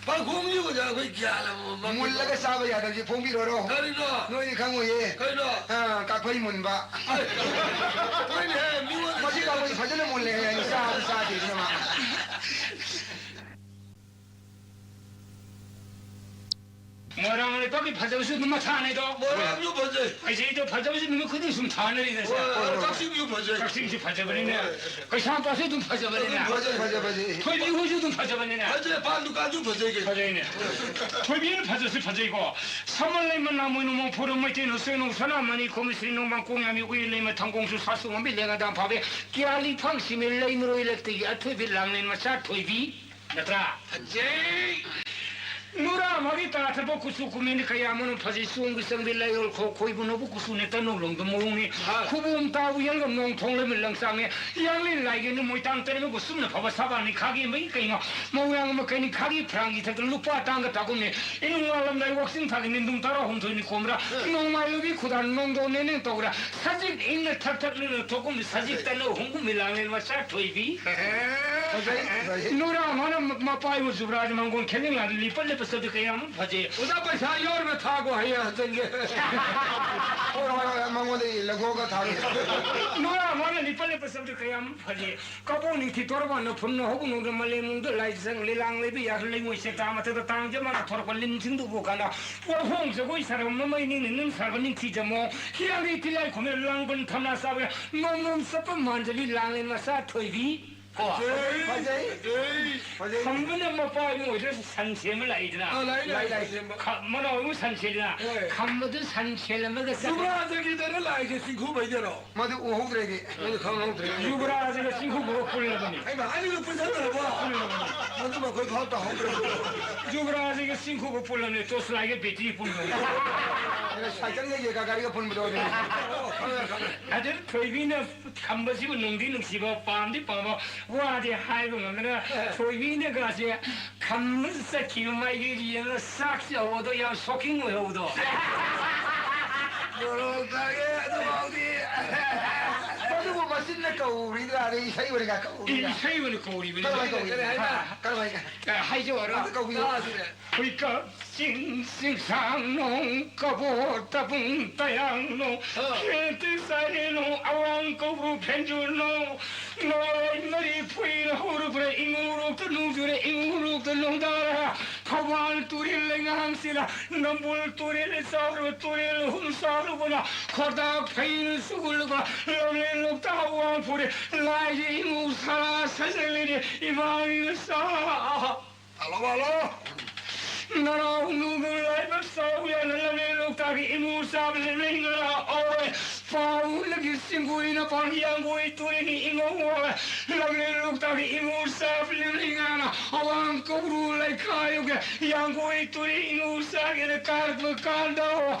ꯄꯥꯈꯣꯡꯁꯤ ꯑꯣꯖꯥ ꯑꯩꯈꯣꯏ ꯒ꯭ꯌꯥꯟ ꯑꯃ ꯃꯝꯃꯤ꯫ ꯃꯨꯜꯂꯒ ꯆꯥꯕ ꯌꯥꯗꯕꯁꯦ ꯐꯣꯡꯕꯤꯔꯣꯔꯣ? ꯀꯔꯤꯅꯣ? ꯅꯣꯏꯗꯤ ꯈꯪꯉꯣꯏꯌꯦ꯫ ꯀꯩꯅꯣ? ꯑꯥ, ꯀꯥꯛꯐꯩ ꯃꯨꯟꯕ꯫ ꯑꯩ, ꯍꯣꯏꯅꯦ, ꯃꯤꯉꯣꯟꯗ ꯃꯁꯤ ꯀꯥꯛꯐꯩ ꯐꯖꯅ ꯃꯨꯜꯂꯦ ꯍꯥꯏ, ꯆꯥꯕ ꯆꯥꯗꯦ ꯑꯗꯨꯅ ꯃꯥ꯫ ꯃꯣꯏꯔꯥꯡ ꯂꯩꯄꯥꯛꯀꯤ ꯐꯖꯕꯁꯨ ꯑꯗꯨꯝ ꯃꯊꯥꯅꯤꯗꯣ꯫ ꯃꯣꯏꯔꯥꯡꯁꯨ ꯐꯖꯩ꯫ ꯑꯩꯁꯦ ꯏꯗꯣ ꯐꯖꯕꯁꯤ ꯅꯨꯃꯤꯠ ꯈꯨꯗꯤꯡ ꯁꯨꯝ ꯊꯥꯅꯔꯤꯗ ꯁꯦ꯫ ꯍꯣꯏ, ꯍꯣꯏ, ꯀꯛꯆꯤꯡꯁꯨ ꯐꯖꯩ꯫ ꯀꯛꯆꯤꯡꯁꯨ ꯐꯖꯕꯅꯤꯅꯦ꯫ ꯍꯣꯏ꯫ ꯀꯩꯁꯥꯝꯄꯥꯠꯁꯨ ꯑꯗꯨꯝ ꯐꯖꯕꯅꯤꯅꯦ꯫ ꯑꯗꯨꯝ ꯐꯖꯩ, ꯐꯖꯩ, ꯐꯖꯩ꯫ ꯊꯣꯏꯕꯤ ꯍꯣꯏꯁꯨ ꯑꯗꯨꯝ ꯐꯖꯕꯅꯤꯅꯦ꯫ ꯐꯖꯩ, ꯄꯥꯟ ꯗꯨꯀꯥꯟꯁꯨ ꯐꯖꯩ ꯀꯩꯅꯣ꯫ ꯐꯖꯩꯅꯦ꯫ ꯊꯣꯏꯕꯤꯅ ꯐꯖꯁꯨ ꯐꯖꯩꯀꯣ꯫ ꯁꯃꯜ ꯂꯩꯃ ꯅꯥꯃꯣꯏ ꯅꯣꯡꯃꯣꯡ ꯐꯨꯔꯨ ꯃꯩꯇꯩ ꯅꯨꯡꯁꯣꯏ ꯅꯨꯡ ꯁꯅꯥꯃꯅꯤ ꯈꯣꯝ ꯁ꯭ꯔꯤ ꯅꯣꯡꯃꯥꯡ ꯀꯣꯡ ꯌꯥꯝꯃꯤ ꯎꯏ ꯂꯩꯃ ꯊꯪꯒꯣꯡꯁꯨ ꯁꯥꯁꯨ ꯉꯝꯕꯤ ꯂꯦꯡꯒ ꯗꯥꯝ ꯐꯥꯕꯤ ꯀꯤꯌꯥꯂꯤ ꯐꯪ ꯁꯤꯃꯦ ꯂꯩꯃꯔꯣꯏ ꯂꯛꯇꯒꯤ ꯑꯊꯣꯏꯕꯤ ꯂꯥꯡꯂꯦꯟ ꯃꯆꯥ ꯊꯣꯏꯕꯤ꯫ ꯅꯠꯇ꯭ꯔꯥ? ꯐꯖꯩ! ꯅꯨꯔꯥ ꯃꯔꯤ ꯇꯥꯊꯕ ꯀꯨꯆꯨ ꯀꯨꯃꯦꯟꯗꯤ ꯀꯌꯥ ꯑꯃꯅ ꯐꯖꯩ꯫ ꯆꯣꯡꯒꯤ ꯆꯪꯕꯤ ꯂꯩꯔꯣꯜ ꯈꯣ ꯈꯣꯏꯕꯨ ꯅꯧꯕ ꯀꯨꯆꯨꯅꯦ ꯇꯅꯧ ꯂꯣꯡꯗ ꯃꯑꯣꯡꯅꯤ꯫ ꯍꯥ꯫ ꯈꯨꯕꯣꯝ ꯇꯥꯎ ꯌꯦꯡꯒ ꯅꯣꯡ ꯊꯣꯡ ꯂꯩꯃ ꯂꯪꯆꯥꯡꯅꯦ꯫ ꯌꯥꯡꯂꯦꯟ ꯂꯥꯏꯒꯦꯅ ꯃꯣꯏꯇꯥꯡ ꯇꯔꯦꯠꯃ ꯒꯨꯁꯨꯝꯅ ꯐꯕ ꯁꯥꯕꯥꯅꯤ ꯈꯥꯒꯦ ꯃꯩ ꯀꯩꯅꯣ꯫ ꯃꯧꯔꯥꯡ ꯑꯃ ꯀꯩꯅꯤ ꯈꯥꯒꯤ ꯐ꯭ꯔꯥꯡꯒꯤ ꯊꯛꯇ ꯂꯨꯄꯥ ꯇꯥꯡꯒ ꯇꯥꯒꯨꯝꯅꯦ꯫ ꯏꯅꯨꯡ ꯉꯥꯂꯝꯗꯥꯏ ꯋꯥꯛꯆꯤꯡ ꯊꯥꯒꯤ ꯅꯤꯡꯗꯨꯡ ꯇꯔꯥꯍꯨꯝꯗꯣꯏꯅꯤ ꯀꯣꯝꯔꯥ꯫ ꯅꯣꯡꯃꯥꯏ ꯂꯨꯕꯤ ꯈꯨꯗꯥꯟ ꯅꯣꯡꯗꯣꯟ ꯅꯦꯅꯦ ꯇꯧꯔꯥ꯫ ꯁꯖꯤꯛ ꯏꯪꯅ ꯊꯛ ꯊꯛ ꯂꯨꯅ ꯊꯣꯛꯀꯨꯝꯅꯤ ꯁꯖꯤꯛ ꯇꯅꯧ ꯍꯨꯝꯒꯨꯝꯃꯤ ꯂꯥꯡꯂꯦꯟ ꯃꯆꯥ ꯊꯣꯏꯕꯤ꯫ ꯐꯖꯩ, ꯐꯖꯩ꯫ ꯅꯨꯔꯥ ꯃꯥꯅ ꯃꯄꯥꯏꯕꯨ ꯖꯨꯕ꯭ꯔꯥꯖ ꯃꯪꯒꯣꯜ ꯈꯦꯂꯤꯡ ꯂꯥꯟ ꯂꯤꯄꯠ ꯂꯤꯄꯠ ꯄꯁꯛꯇꯤ ꯀꯌꯥꯝ ꯐꯖꯩ꯫ ꯑꯣꯖꯥ, ꯄꯩꯁꯥ ꯌꯥꯎꯔꯒ ꯊꯥꯈꯣ, ꯍꯌꯦꯡ ꯍꯟꯖꯟꯒꯦ꯫ ꯍꯣꯏ, ꯍꯣꯏ, ꯍꯣꯏ, ꯃꯉꯣꯟꯗ ꯂꯧꯊꯣꯛꯑꯒ ꯊꯥꯒꯦ꯫ ꯅꯨꯔꯥ ꯃꯥꯅ ꯂꯤꯄꯜꯂꯦ ꯄꯁꯛꯇꯤ ꯀꯌꯥꯝ ꯐꯖꯩ꯫ ꯀꯕꯣꯛ ꯅꯤꯡꯊꯤ ꯇꯣꯔꯕꯥꯟꯅ ꯐꯨꯝꯅ ꯍꯧꯕ ꯅꯨꯡꯗ ꯃꯥꯂꯦꯝ ꯅꯨꯡꯗ ꯂꯥꯏꯖꯪ ꯂꯤꯂꯥꯡ ꯂꯩꯕ ꯌꯥꯈ꯭ꯔ ꯂꯩꯉꯣꯏ ꯆꯦꯇꯥ ꯃꯊꯛꯇ ꯇꯥꯡꯖ ꯃꯥꯅ ꯊꯣꯔꯛꯄ ꯂꯤꯟꯁꯤꯡꯗꯨ ꯎꯕ ꯀꯥꯟꯗ ꯋꯥꯐꯣꯡ ꯖꯒꯣꯏ ꯁꯥꯔꯕ ꯃꯃꯩ ꯅꯤꯡꯅ ꯅꯨꯡ ꯁꯥꯔꯕ ꯅꯤꯡꯊꯤ ꯖꯃꯣ ꯍꯤꯌꯥꯡꯒꯩ ꯊꯤꯂꯥꯏ ꯈꯨꯝꯃꯦ ꯂꯥꯡꯕꯟ ꯊꯝꯅꯥ ꯆꯥꯕ ꯅꯣꯝ ꯅꯣꯝ ꯆꯠꯄ ꯃꯥꯟꯖꯕꯤ ꯂꯥꯡꯂꯦꯟ ꯃꯆꯥ ꯊꯣꯏꯕꯤ꯫ ꯀꯣ? ꯐꯖꯩ꯫ ꯐꯖꯩ꯫ ꯐꯖꯩ꯫ ꯈꯝꯕꯅ ꯃꯄꯥ ꯏꯃꯨꯡ ꯑꯣꯏꯗ ꯁꯟ ꯁꯦꯝꯕ ꯂꯥꯛꯏꯗꯅ꯫ ꯑ, ꯂꯥꯛꯏ, ꯂꯥꯛꯏ, ꯂꯥꯛꯏ, ꯁꯟ ꯁꯦꯝꯕ꯫ ꯈ-, ꯃꯅꯥꯎ ꯏꯃꯨꯡ ꯁꯟ ꯁꯦꯝꯗꯅ꯫ ꯍꯣꯏ꯫ ꯈꯝꯕꯗꯨ ꯁꯟ ꯁꯦꯝꯂꯝꯃꯒ ꯆꯠꯈꯤ꯫ ꯌꯨꯕ꯭ꯔꯥꯖꯒꯤꯗꯅ ꯂꯥꯛꯏꯁꯦ ꯆꯤꯡꯈꯨ ꯐꯩꯗꯔꯣ? ꯃꯗꯨ ꯎꯍꯧꯗ꯭ꯔꯦꯗꯤ, ꯃꯗꯨ ꯈꯪꯍꯧꯗ꯭ꯔꯦ꯫ ꯌꯨꯕꯔꯥꯖꯒ ꯆꯤꯡꯈꯨꯕꯒ ꯄꯨꯜꯂꯕꯅꯤ꯫ ꯍꯩꯃꯥ, ꯑꯅꯤꯗꯨ ꯄꯨꯟꯁꯤꯟꯅꯔꯕꯣ? ꯄꯨꯜꯂꯕꯅꯤ꯫ ꯃꯗꯨ ꯑꯩꯈꯣꯏ ꯚꯥꯞ ꯇꯥꯍꯧꯗ꯭ꯔꯦ꯫ ꯌꯨꯕꯔꯥꯖꯒ ꯆꯤꯡꯈꯨꯕ ꯄꯨꯜꯂꯕꯅꯤ, ꯇꯣꯔꯆ ꯂꯥꯏꯠꯀ ꯕꯦꯇ꯭ꯔꯤ ꯄꯨꯟꯕꯅꯤ꯫ ꯑꯗ ꯁꯥꯏꯀꯜꯒ ꯌꯦꯛꯀ ꯒꯥꯔꯤꯒ ꯄꯨꯟꯕꯗꯣ ꯑꯗꯨꯅꯤ꯫ ꯑꯣ, ꯈꯪꯉꯦ, ꯈꯪꯉꯦ꯫ ꯑꯗꯨ ꯊꯣꯏꯕꯤꯅ ꯈꯝꯕꯁꯤꯕꯨ ꯅꯨꯡꯗꯤ ꯅꯨꯡꯁꯤꯕ, ꯄꯥꯝꯗꯤ ꯄꯥꯝꯕ, ꯋꯥꯗꯤ ꯍꯥꯏꯕ ꯉꯝꯗꯅ ꯊꯣꯏꯕꯤꯅꯒꯁꯦ ꯈꯝꯕ ꯆꯠꯈꯤꯕ ꯃꯥꯏꯀꯩꯗ ꯌꯦꯡꯉꯒ ꯆꯥꯛ ꯆꯥꯍꯧꯕꯗꯣ ꯌꯥꯝ ꯁꯣꯛꯀꯤꯡ ꯑꯣꯏꯍꯧꯕꯗꯣ꯫ ꯃꯣꯔꯣꯛ ꯆꯥꯒꯦ ꯑꯗꯨꯐꯥꯎꯗꯤ꯫ ꯃꯗꯨꯕꯨ ꯃꯆꯤꯟꯅ ꯀꯧꯔꯤꯗ꯭ꯔꯥ, ꯑꯗꯩ ꯏꯁꯩ ꯑꯣꯏꯅꯒ ꯀꯧꯔꯤꯗ꯭ꯔꯥ? ꯏꯁꯩ ꯑꯣꯏꯅ ꯀꯧꯔꯤꯕꯅꯤ꯫ ꯀꯔꯝꯍꯥꯏꯅ ꯀꯧꯔꯤ? ꯀꯔꯤ ꯍꯥꯏꯅ? ꯀꯔꯝꯍꯥꯏꯅ? ꯑꯦ, ꯍꯥꯏꯖꯧ ꯍꯥꯏꯔꯣ? ꯑꯝꯇ ꯀꯧꯕꯤꯌꯨ꯫ ꯇꯥꯁꯤꯅꯦ꯫ ꯍꯨꯏꯀꯞ ꯆꯤꯡ ꯆꯤꯡꯁꯥꯡꯅꯨꯡ ꯀꯕꯣ ꯇꯕꯨꯡ ꯇꯌꯥꯡꯅꯨꯡ ꯑ꯫ ꯈꯦꯇꯤ ꯆꯥꯏꯔꯦꯅꯨꯡ ꯑꯋꯥꯡ ꯀꯧꯕ꯭ꯔꯨ ꯐꯦꯟꯖꯨꯔꯅꯨꯡ ꯅꯣꯏ ꯃꯔꯤ ꯐꯨꯏꯅ ꯍꯧꯔꯨꯕ꯭ꯔꯥ ꯏꯉꯨꯔꯣꯛꯇ ꯅꯣꯡꯖꯨꯔꯦ ꯏꯉꯨꯔꯣꯛꯇ ꯅꯣꯡꯗꯥꯔꯦ ꯊꯧꯕꯥꯜ ꯇꯨꯔꯦꯜ ꯂꯩꯉꯥꯡꯁꯤꯅ ꯅꯝꯕꯨꯜ ꯇꯨꯔꯦꯜ ꯆꯥꯎꯔꯕ ꯇꯨꯔꯦꯜ ꯑꯍꯨꯝ ꯆꯥꯎꯔꯕꯅ ꯈꯣꯔꯗꯥꯛ ꯐꯩꯅ ꯁꯨꯒꯨꯜꯂꯕ ꯂꯝꯂꯦꯟ ꯂꯣꯛꯇꯥꯛ ꯑꯋꯥꯡ ꯐꯨꯔꯦ ꯂꯥꯏꯒꯤ ꯏꯉꯨ ꯁꯥꯔꯥ ꯁꯖꯜꯂꯤꯅꯦ ꯏꯃꯥꯒꯤ ꯃꯆꯥ꯫ Hello, hello. ꯅꯅꯥꯎ ꯅꯨꯡꯗꯨ ꯂꯥꯏꯕꯛ ꯆꯥꯎ ꯌꯥꯅ ꯂꯝꯂꯦꯟ ꯂꯣꯛꯇꯥꯛꯀꯤ ꯏꯃꯨ ꯆꯥꯕ ꯂꯦꯝꯂꯩ ꯉꯔꯥ ꯑꯣꯏ꯫ ꯄꯥꯎꯅꯒꯤ ꯆꯤꯡꯒꯨꯏꯅ ꯄꯥꯡ ꯌꯥꯡꯒꯣꯏ ꯇꯨꯔꯦꯟꯒꯤ ꯏꯉꯧ ꯑꯣꯏ꯫ ꯂꯝꯂꯦꯟ ꯂꯣꯛꯇꯥꯛꯀꯤ ꯏꯃꯨ ꯆꯥꯕ ꯂꯦꯝꯂꯩ ꯉꯔꯥꯅ ꯑꯋꯥꯡ ꯀꯧꯕ꯭ꯔꯨ ꯂꯩꯈꯥꯏꯌꯨꯒꯦ ꯌꯥꯡꯒꯣꯏ ꯇꯨꯔꯦꯟ ꯏꯉꯧ ꯆꯥꯒꯦꯅ ꯀꯥꯔꯛꯄ ꯀꯥꯟꯗ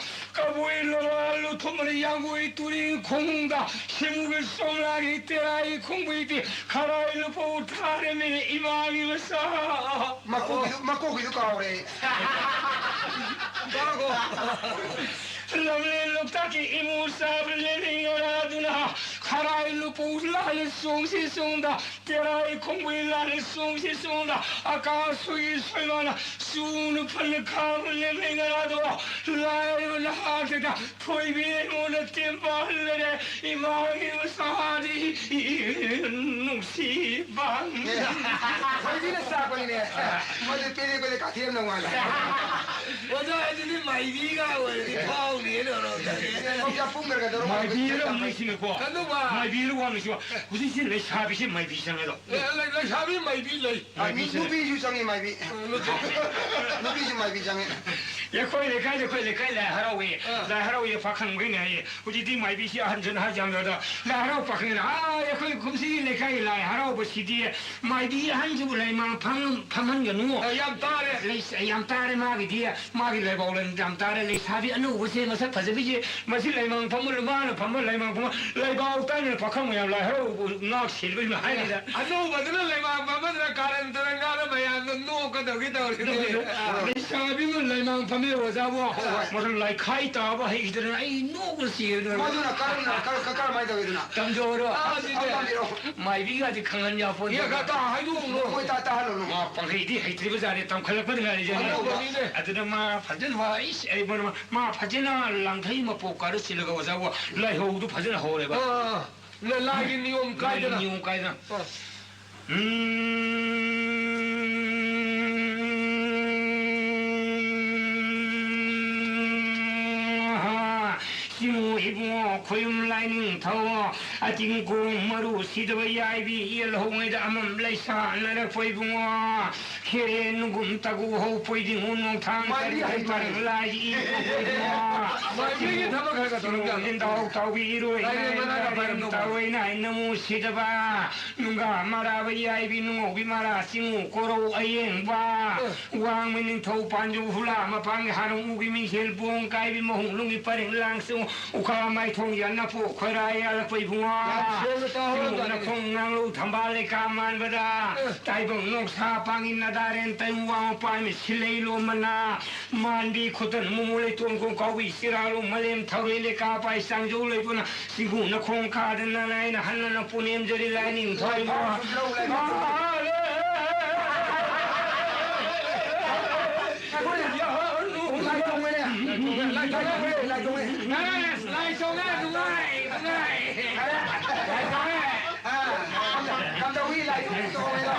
ꯀꯕꯨꯏ ꯂꯣꯂꯥ ꯂꯨꯊꯨꯝꯕꯅ ꯌꯥꯡꯒꯣꯏ ꯇꯨꯔꯦꯟ ꯈꯣꯡꯗ ꯁꯤꯡꯒꯤ ꯆꯣꯝꯂꯥꯒꯤ ꯇꯦꯔꯥꯒꯤ ꯈꯣꯡꯕꯩꯗꯤ ꯈꯔꯥꯏ ꯂꯨꯄꯧ ꯊꯥꯔꯝꯃꯤꯅ ꯏꯃꯥꯒꯤ ꯃꯆꯥ꯫ ꯃꯀꯣꯛꯀꯤꯗꯨ, ꯃꯀꯣꯛꯀꯤꯗꯨ ꯀꯥꯎꯔꯦ꯫ ꯇꯥꯔꯕꯣ? ꯂꯝꯂꯦꯟ ꯂꯣꯛꯇꯥꯛꯀꯤ ꯏꯃꯨ ꯆꯥꯕ ꯂꯦꯝꯃꯤ ꯉꯔꯥꯗꯨꯅ ꯈꯔꯥꯏ ꯄꯨ ꯂꯥꯟꯅ ꯆꯣꯡꯁꯤ ꯆꯣꯡꯗ, ꯇꯦꯔꯥꯏ ꯈꯣꯡꯕꯩ ꯂꯥꯟꯅ ꯆꯣꯡꯁꯤ ꯆꯣꯡꯗ, ꯑꯀꯥ ꯁꯣꯏꯒꯤ ꯁꯣꯏꯃꯥꯅ ꯆꯨꯅ ꯐꯅ ꯈꯥꯕ ꯂꯦꯝꯃꯦ ꯉꯔꯥꯗꯣ꯫ ꯂꯥꯏꯔꯕ ꯅꯍꯥꯗꯨꯗ ꯊꯣꯏꯕꯤ ꯑꯩꯉꯣꯟꯗ ꯇꯦꯝꯕꯥꯜꯂꯔꯦ, ꯏꯃꯥꯒꯤ ꯃꯆꯥꯗꯤ ꯅꯨꯡꯁꯤꯕ꯫ ꯊꯣꯏꯕꯤꯅ ꯆꯥꯛꯄꯅꯤꯅꯦ꯫ ꯃꯗꯨ ꯄꯦꯔꯦ ꯄꯦꯔꯦ ꯀꯥꯊꯦꯝꯅ ꯃꯥꯜꯂꯦ꯫ ꯑꯣꯖꯥ, ꯑꯗꯨꯗꯤ ꯃꯥꯏꯕꯤꯒ ꯑꯣꯏꯔꯗꯤ ꯐꯥꯎꯅꯤꯅꯦ, ꯅꯣꯔꯣꯝꯗ꯫ ꯃꯧꯖꯥ ꯄꯨꯡ ꯈꯔ ꯈꯔ ꯇꯧꯔ ꯃꯥꯏꯕꯤꯔ ꯃꯥꯜꯂꯦ꯫ ꯃꯣꯏꯁꯤꯅꯀꯣ꯫ ꯀꯩꯅꯣꯕ? ꯃꯥꯏꯕꯤꯔ ꯋꯥꯡꯅꯁꯨ꯫ ꯍꯧꯖꯤꯛꯁꯤ ꯂꯩꯁꯥꯕꯤꯁꯤ ꯃꯥꯏꯕꯤ ꯆꯪꯉꯦꯗꯣ꯫ ꯂꯩ-, ꯂꯩ-, ꯂꯩꯁꯥꯕꯤ ꯃꯥꯏꯕꯤ ꯂꯩ꯫ ꯑ, ꯃꯥꯏꯕꯤ ꯅꯨ-, ꯆꯪꯉꯦ꯫ ꯅꯨꯄꯤꯁꯨ ꯆꯪꯉꯤ ꯃꯥꯏꯕꯤ꯫ ꯑ, ꯅꯨꯄꯤ꯫ ꯅꯨꯄꯤꯁꯨ ꯃꯥꯏꯕꯤ ꯆꯪꯉꯤ꯫ ꯑꯩꯈꯣꯏ ꯂꯩꯀꯥꯏꯗ, ꯑꯩꯈꯣꯏ ꯂꯩꯀꯥꯏ ꯂꯥꯏ ꯍꯔꯥꯎꯋꯦ꯫ ꯑ꯫ ꯂꯥꯏ ꯍꯔꯥꯎꯋꯦ ꯄꯥꯈꯪꯈꯩꯅ ꯍꯥꯏꯌꯦ꯫ ꯍꯧꯖꯤꯛꯇꯤ ꯃꯥꯏꯕꯤꯁꯤ ꯑꯍꯟꯁꯨꯅ ꯍꯥꯏꯖꯕꯗ ꯂꯥꯏ ꯍꯔꯥꯎ ꯄꯥꯈꯪꯅ, "ꯑꯥ, ꯑꯩꯈꯣꯏ ꯀꯨꯝꯁꯤꯒꯤ ꯂꯩꯀꯥꯏꯒꯤ ꯂꯥꯏ ꯍꯔꯥꯎꯕꯁꯤꯗꯤ ꯃꯥꯏꯕꯤ ꯑꯍꯟꯁꯤꯕꯨ ꯂꯩꯃꯥꯡ ꯐꯝ-, ꯐꯝꯍꯟꯒꯅꯨ꯫ ꯑ, ꯌꯥꯝ ꯇꯥꯔꯦ꯫ ꯂꯩ-, ꯌꯥꯝ ꯇꯥꯔꯦ ꯃꯥꯒꯤꯗꯤ꯫ ꯃꯥꯒꯤ ꯂꯩꯕꯥꯎ ꯂꯩ ꯌꯥꯝ ꯇꯥꯔꯦ꯫ ꯂꯩꯁꯥꯕꯤ ꯑꯅꯧꯕꯁꯦ ꯃꯁꯛ ꯐꯖꯕꯤꯁꯦ, ꯃꯁꯤ ꯂꯩꯃꯥꯡ ꯐꯝꯍꯜꯂꯨ, ꯃꯥꯅ ꯐꯝꯍꯜ-, ꯂꯩꯃꯥꯡ ꯐꯝꯍꯜ-" ꯂꯩꯕꯥꯎ ꯇꯥꯏꯅ ꯄꯥꯈꯪ ꯃꯌꯥꯝ ꯂꯥꯏ ꯍꯔꯥꯎꯕꯕꯨ ꯉꯥꯛ ꯁꯦꯜꯂꯕ ꯍꯥꯏꯅꯤꯗ꯫ ꯑꯅꯧꯕꯗꯨꯅ ꯂꯩꯃꯥꯡ ꯐꯝꯍꯟꯗꯅ ꯀꯥꯔꯟ ꯇꯨꯔꯟ ꯉꯥꯡꯅ ꯃꯌꯥꯝꯗꯣ ꯅꯣꯛꯀꯗꯧꯒꯤ ꯇꯧꯔꯤꯅꯦ꯫ ꯅꯣꯛꯀꯗꯧꯒꯤ꯫ ꯑ꯫ ꯂꯩꯁꯥꯕꯤꯕꯨ ꯂꯩꯃꯥꯡ ꯐꯝꯃꯦ ꯑꯣꯖꯥꯕꯨ꯫ ꯍꯣꯏ, ꯍꯣꯏ꯫ ꯃꯗꯨ ꯂꯥꯏꯈꯥꯏ ꯇꯥꯕ ꯍꯩꯈꯤꯗꯅ ꯑꯩ ꯅꯣꯛꯄ ꯁꯤꯔꯦ꯫ ꯃꯗꯨꯅ ꯀꯔꯝꯅ, ꯀꯔ-, ꯀꯔ-, ꯀꯔꯝꯍꯥꯏꯅ ꯇꯧꯋꯤꯗꯨꯅ? ꯇꯝꯖꯧꯔꯣ꯫ ꯑꯥ, ꯑꯗꯨꯗꯤ꯫ ꯑꯝ ꯇꯝꯕꯤꯔꯛꯑꯣ꯫ ꯃꯥꯏꯕꯤꯒꯗꯤ ꯈꯪꯍꯟ ꯌꯥꯄꯣꯠ ꯌꯦ, ꯅꯠꯇꯦ꯫ ꯈꯔ ꯇꯥ ꯍꯥꯏꯗꯣꯛꯎꯅꯨ꯫ ꯃꯣꯏ ꯇꯥ-, ꯇꯥꯍꯜꯂꯨꯅꯨ꯫ ꯃꯥ ꯄꯪꯍꯩꯗꯤ ꯍꯩꯇ꯭ꯔꯤꯕ ꯖꯥꯠꯅꯤ, ꯇꯝꯈꯠꯂꯛꯄꯗ ꯉꯥꯏꯔꯤ ꯖꯥꯠꯅꯤ꯫ ꯑꯅꯧꯕꯅꯤꯅꯦ꯫ ꯑꯗꯨꯅ ꯃꯥ ꯐꯖꯅ ꯋꯥ-, ꯏꯁ, ꯑꯩ ꯃꯔꯝ-, ꯃꯥ ꯐꯖꯅ ꯂꯥꯡꯊꯩ ꯃꯄꯣꯛ ꯀꯥꯔ ꯁꯤꯜꯂꯒ ꯑꯣꯖꯥꯕꯨ ꯂꯥꯏꯍꯧꯗꯨ ꯐꯖꯅ ꯍꯧꯔꯦꯕ꯫ ꯑꯥ, ꯑꯥ꯫ ꯂ-, ꯂꯥꯏꯒꯤ ꯅꯤꯌꯣꯝ ꯂꯥꯏꯒꯤ ꯀꯥꯏꯗꯅ꯫ ꯅꯤꯌꯣꯝ ꯀꯥꯏꯗꯅ꯫ ꯑꯥ꯫ ꯎꯝ, ꯍꯥ, ꯁꯤꯃꯨ ꯏꯕꯨꯡꯉꯣ ꯈꯣꯌꯨꯝ ꯂꯥꯏꯅꯤꯡꯊꯧ, ꯑꯇꯤꯡ ꯀꯣꯡ ꯃꯔꯨ ꯁꯤꯗꯕ ꯌꯥꯏꯕꯤ, ꯌꯦꯜꯍꯧꯉꯩꯗ ꯑꯃꯝ ꯂꯩꯁꯥꯅꯔꯛꯄ ꯏꯕꯨꯡꯉꯣ, ꯈꯦꯔꯦꯟ ꯅꯨꯡꯒꯨꯝ ꯇꯒꯨ ꯍꯧ ꯄꯣꯏꯗꯤꯡ ꯎ ꯅꯣꯡꯊꯥꯡ ꯃꯥꯏꯕꯤ ꯀꯔꯤ ꯍꯩꯕ꯫ ꯄꯔꯦꯡ ꯂꯥꯏ ꯏ ꯀꯣ ꯄꯣꯏꯗꯤꯡꯉꯣ, ꯃꯥꯏꯕꯤꯒꯤ ꯊꯕꯛ ꯈꯔ ꯈꯔ ꯇꯧꯔꯝ ꯌꯥꯗ꯭ꯔꯣ? ꯂꯤꯟꯗꯥꯎ ꯇꯥꯎꯕꯤ ꯏꯔꯣꯏ ꯂꯥꯏꯔꯦꯟ ꯃꯅꯥꯒ ꯅꯥꯏ ꯄꯥꯏꯔꯝꯗꯧ ꯃꯥꯜꯂꯦ꯫ ꯇꯧꯏ ꯅꯥꯏ ꯅꯃꯨ ꯁꯤꯗꯕ, ꯅꯨꯡꯒꯥ ꯃꯔꯥꯕ ꯌꯥꯏꯕꯤ ꯅꯨꯡꯉꯧꯕꯤ ꯃꯔꯥ ꯆꯤꯡꯉꯨ ꯀꯣꯔꯧ ꯑꯌꯦꯡꯕ, ꯑ꯫ ꯋꯥꯡꯃ ꯅꯤꯡꯊꯧ ꯄꯥꯟꯖꯧ ꯍꯨꯂꯥ ꯃꯄꯥꯡꯒꯤ ꯍꯥꯔꯨꯡ ꯎꯒꯤ ꯃꯤꯡꯁꯦꯜ ꯕꯣꯡ ꯀꯥꯏꯕꯤ ꯃꯍꯨꯝ ꯂꯨꯝꯒꯤ ꯄꯔꯦꯡ ꯂꯥꯡꯁꯨ ꯎꯈꯥ ꯃꯥꯏꯊꯣꯡ ꯌꯥꯅꯄꯣ ꯈꯣꯏꯔꯥ ꯌꯥꯜꯂꯛꯄ ꯏꯕꯨꯡꯉꯣ꯫ ꯌꯥꯝ ꯁꯦꯡꯅ ꯇꯥꯍꯧꯔꯕ ꯁꯤꯡꯉꯨ ꯖꯥꯠꯅꯤꯅꯦ꯫ ꯅꯈꯣꯡ ꯉꯥꯡꯂꯧ ꯊꯝꯕꯥꯜ ꯂꯩꯀꯥ ꯃꯥꯟꯕꯗ, ꯑ꯫ ꯇꯥꯏꯕꯪ ꯅꯣꯛꯁꯥ ꯄꯥꯡꯒꯤ ꯅꯗꯥꯔꯦꯟ ꯇꯩ ꯋꯥꯡ ꯄꯥꯏꯃꯤ ꯁꯤꯂꯩ ꯂꯣꯝꯕꯅ, ꯃꯥꯟꯕꯤ ꯈꯨꯇꯟ ꯃꯨꯃꯨ ꯂꯩꯇꯣꯟ ꯀꯣꯡ ꯀꯥꯎꯕꯤ ꯆꯤꯔꯥꯂꯨ ꯃꯂꯦꯝ ꯊꯧꯔꯤ ꯂꯩꯀꯥ ꯄꯥꯏ ꯆꯥꯡꯖꯧ ꯂꯩꯕꯨꯅ, ꯁꯤꯡꯉꯨ ꯅꯈꯣꯡ ꯈꯥꯗ ꯅꯪ ꯑꯩꯅ ꯍꯟꯅ ꯅꯪ ꯄꯨꯅꯦꯝꯖꯔꯤ ꯂꯥꯏꯅꯤꯡ ꯊꯣꯏꯕ꯫ ꯂꯥꯏꯕꯛ ꯐꯔꯦ꯫ ꯂꯥꯏ ꯇꯣꯡꯉꯦꯅꯦ꯫ ꯂꯥꯏ ꯇꯣꯡꯉꯦ, ꯂꯥꯏ ꯇꯣꯡꯉꯦ꯫ ꯑꯁ, ꯂꯥꯏ ꯇꯣꯡꯉꯦ, ꯅꯨꯡꯉꯥꯏ, ꯅꯨꯡꯉꯥꯏ꯫ ꯂꯥꯏ ꯇꯣꯡꯉꯦ꯫ ꯑꯥ, ꯀꯝꯗꯧꯏ ꯂꯥꯏ ꯇꯣꯡꯉꯦ ꯇꯣꯡꯉꯦꯗꯣ?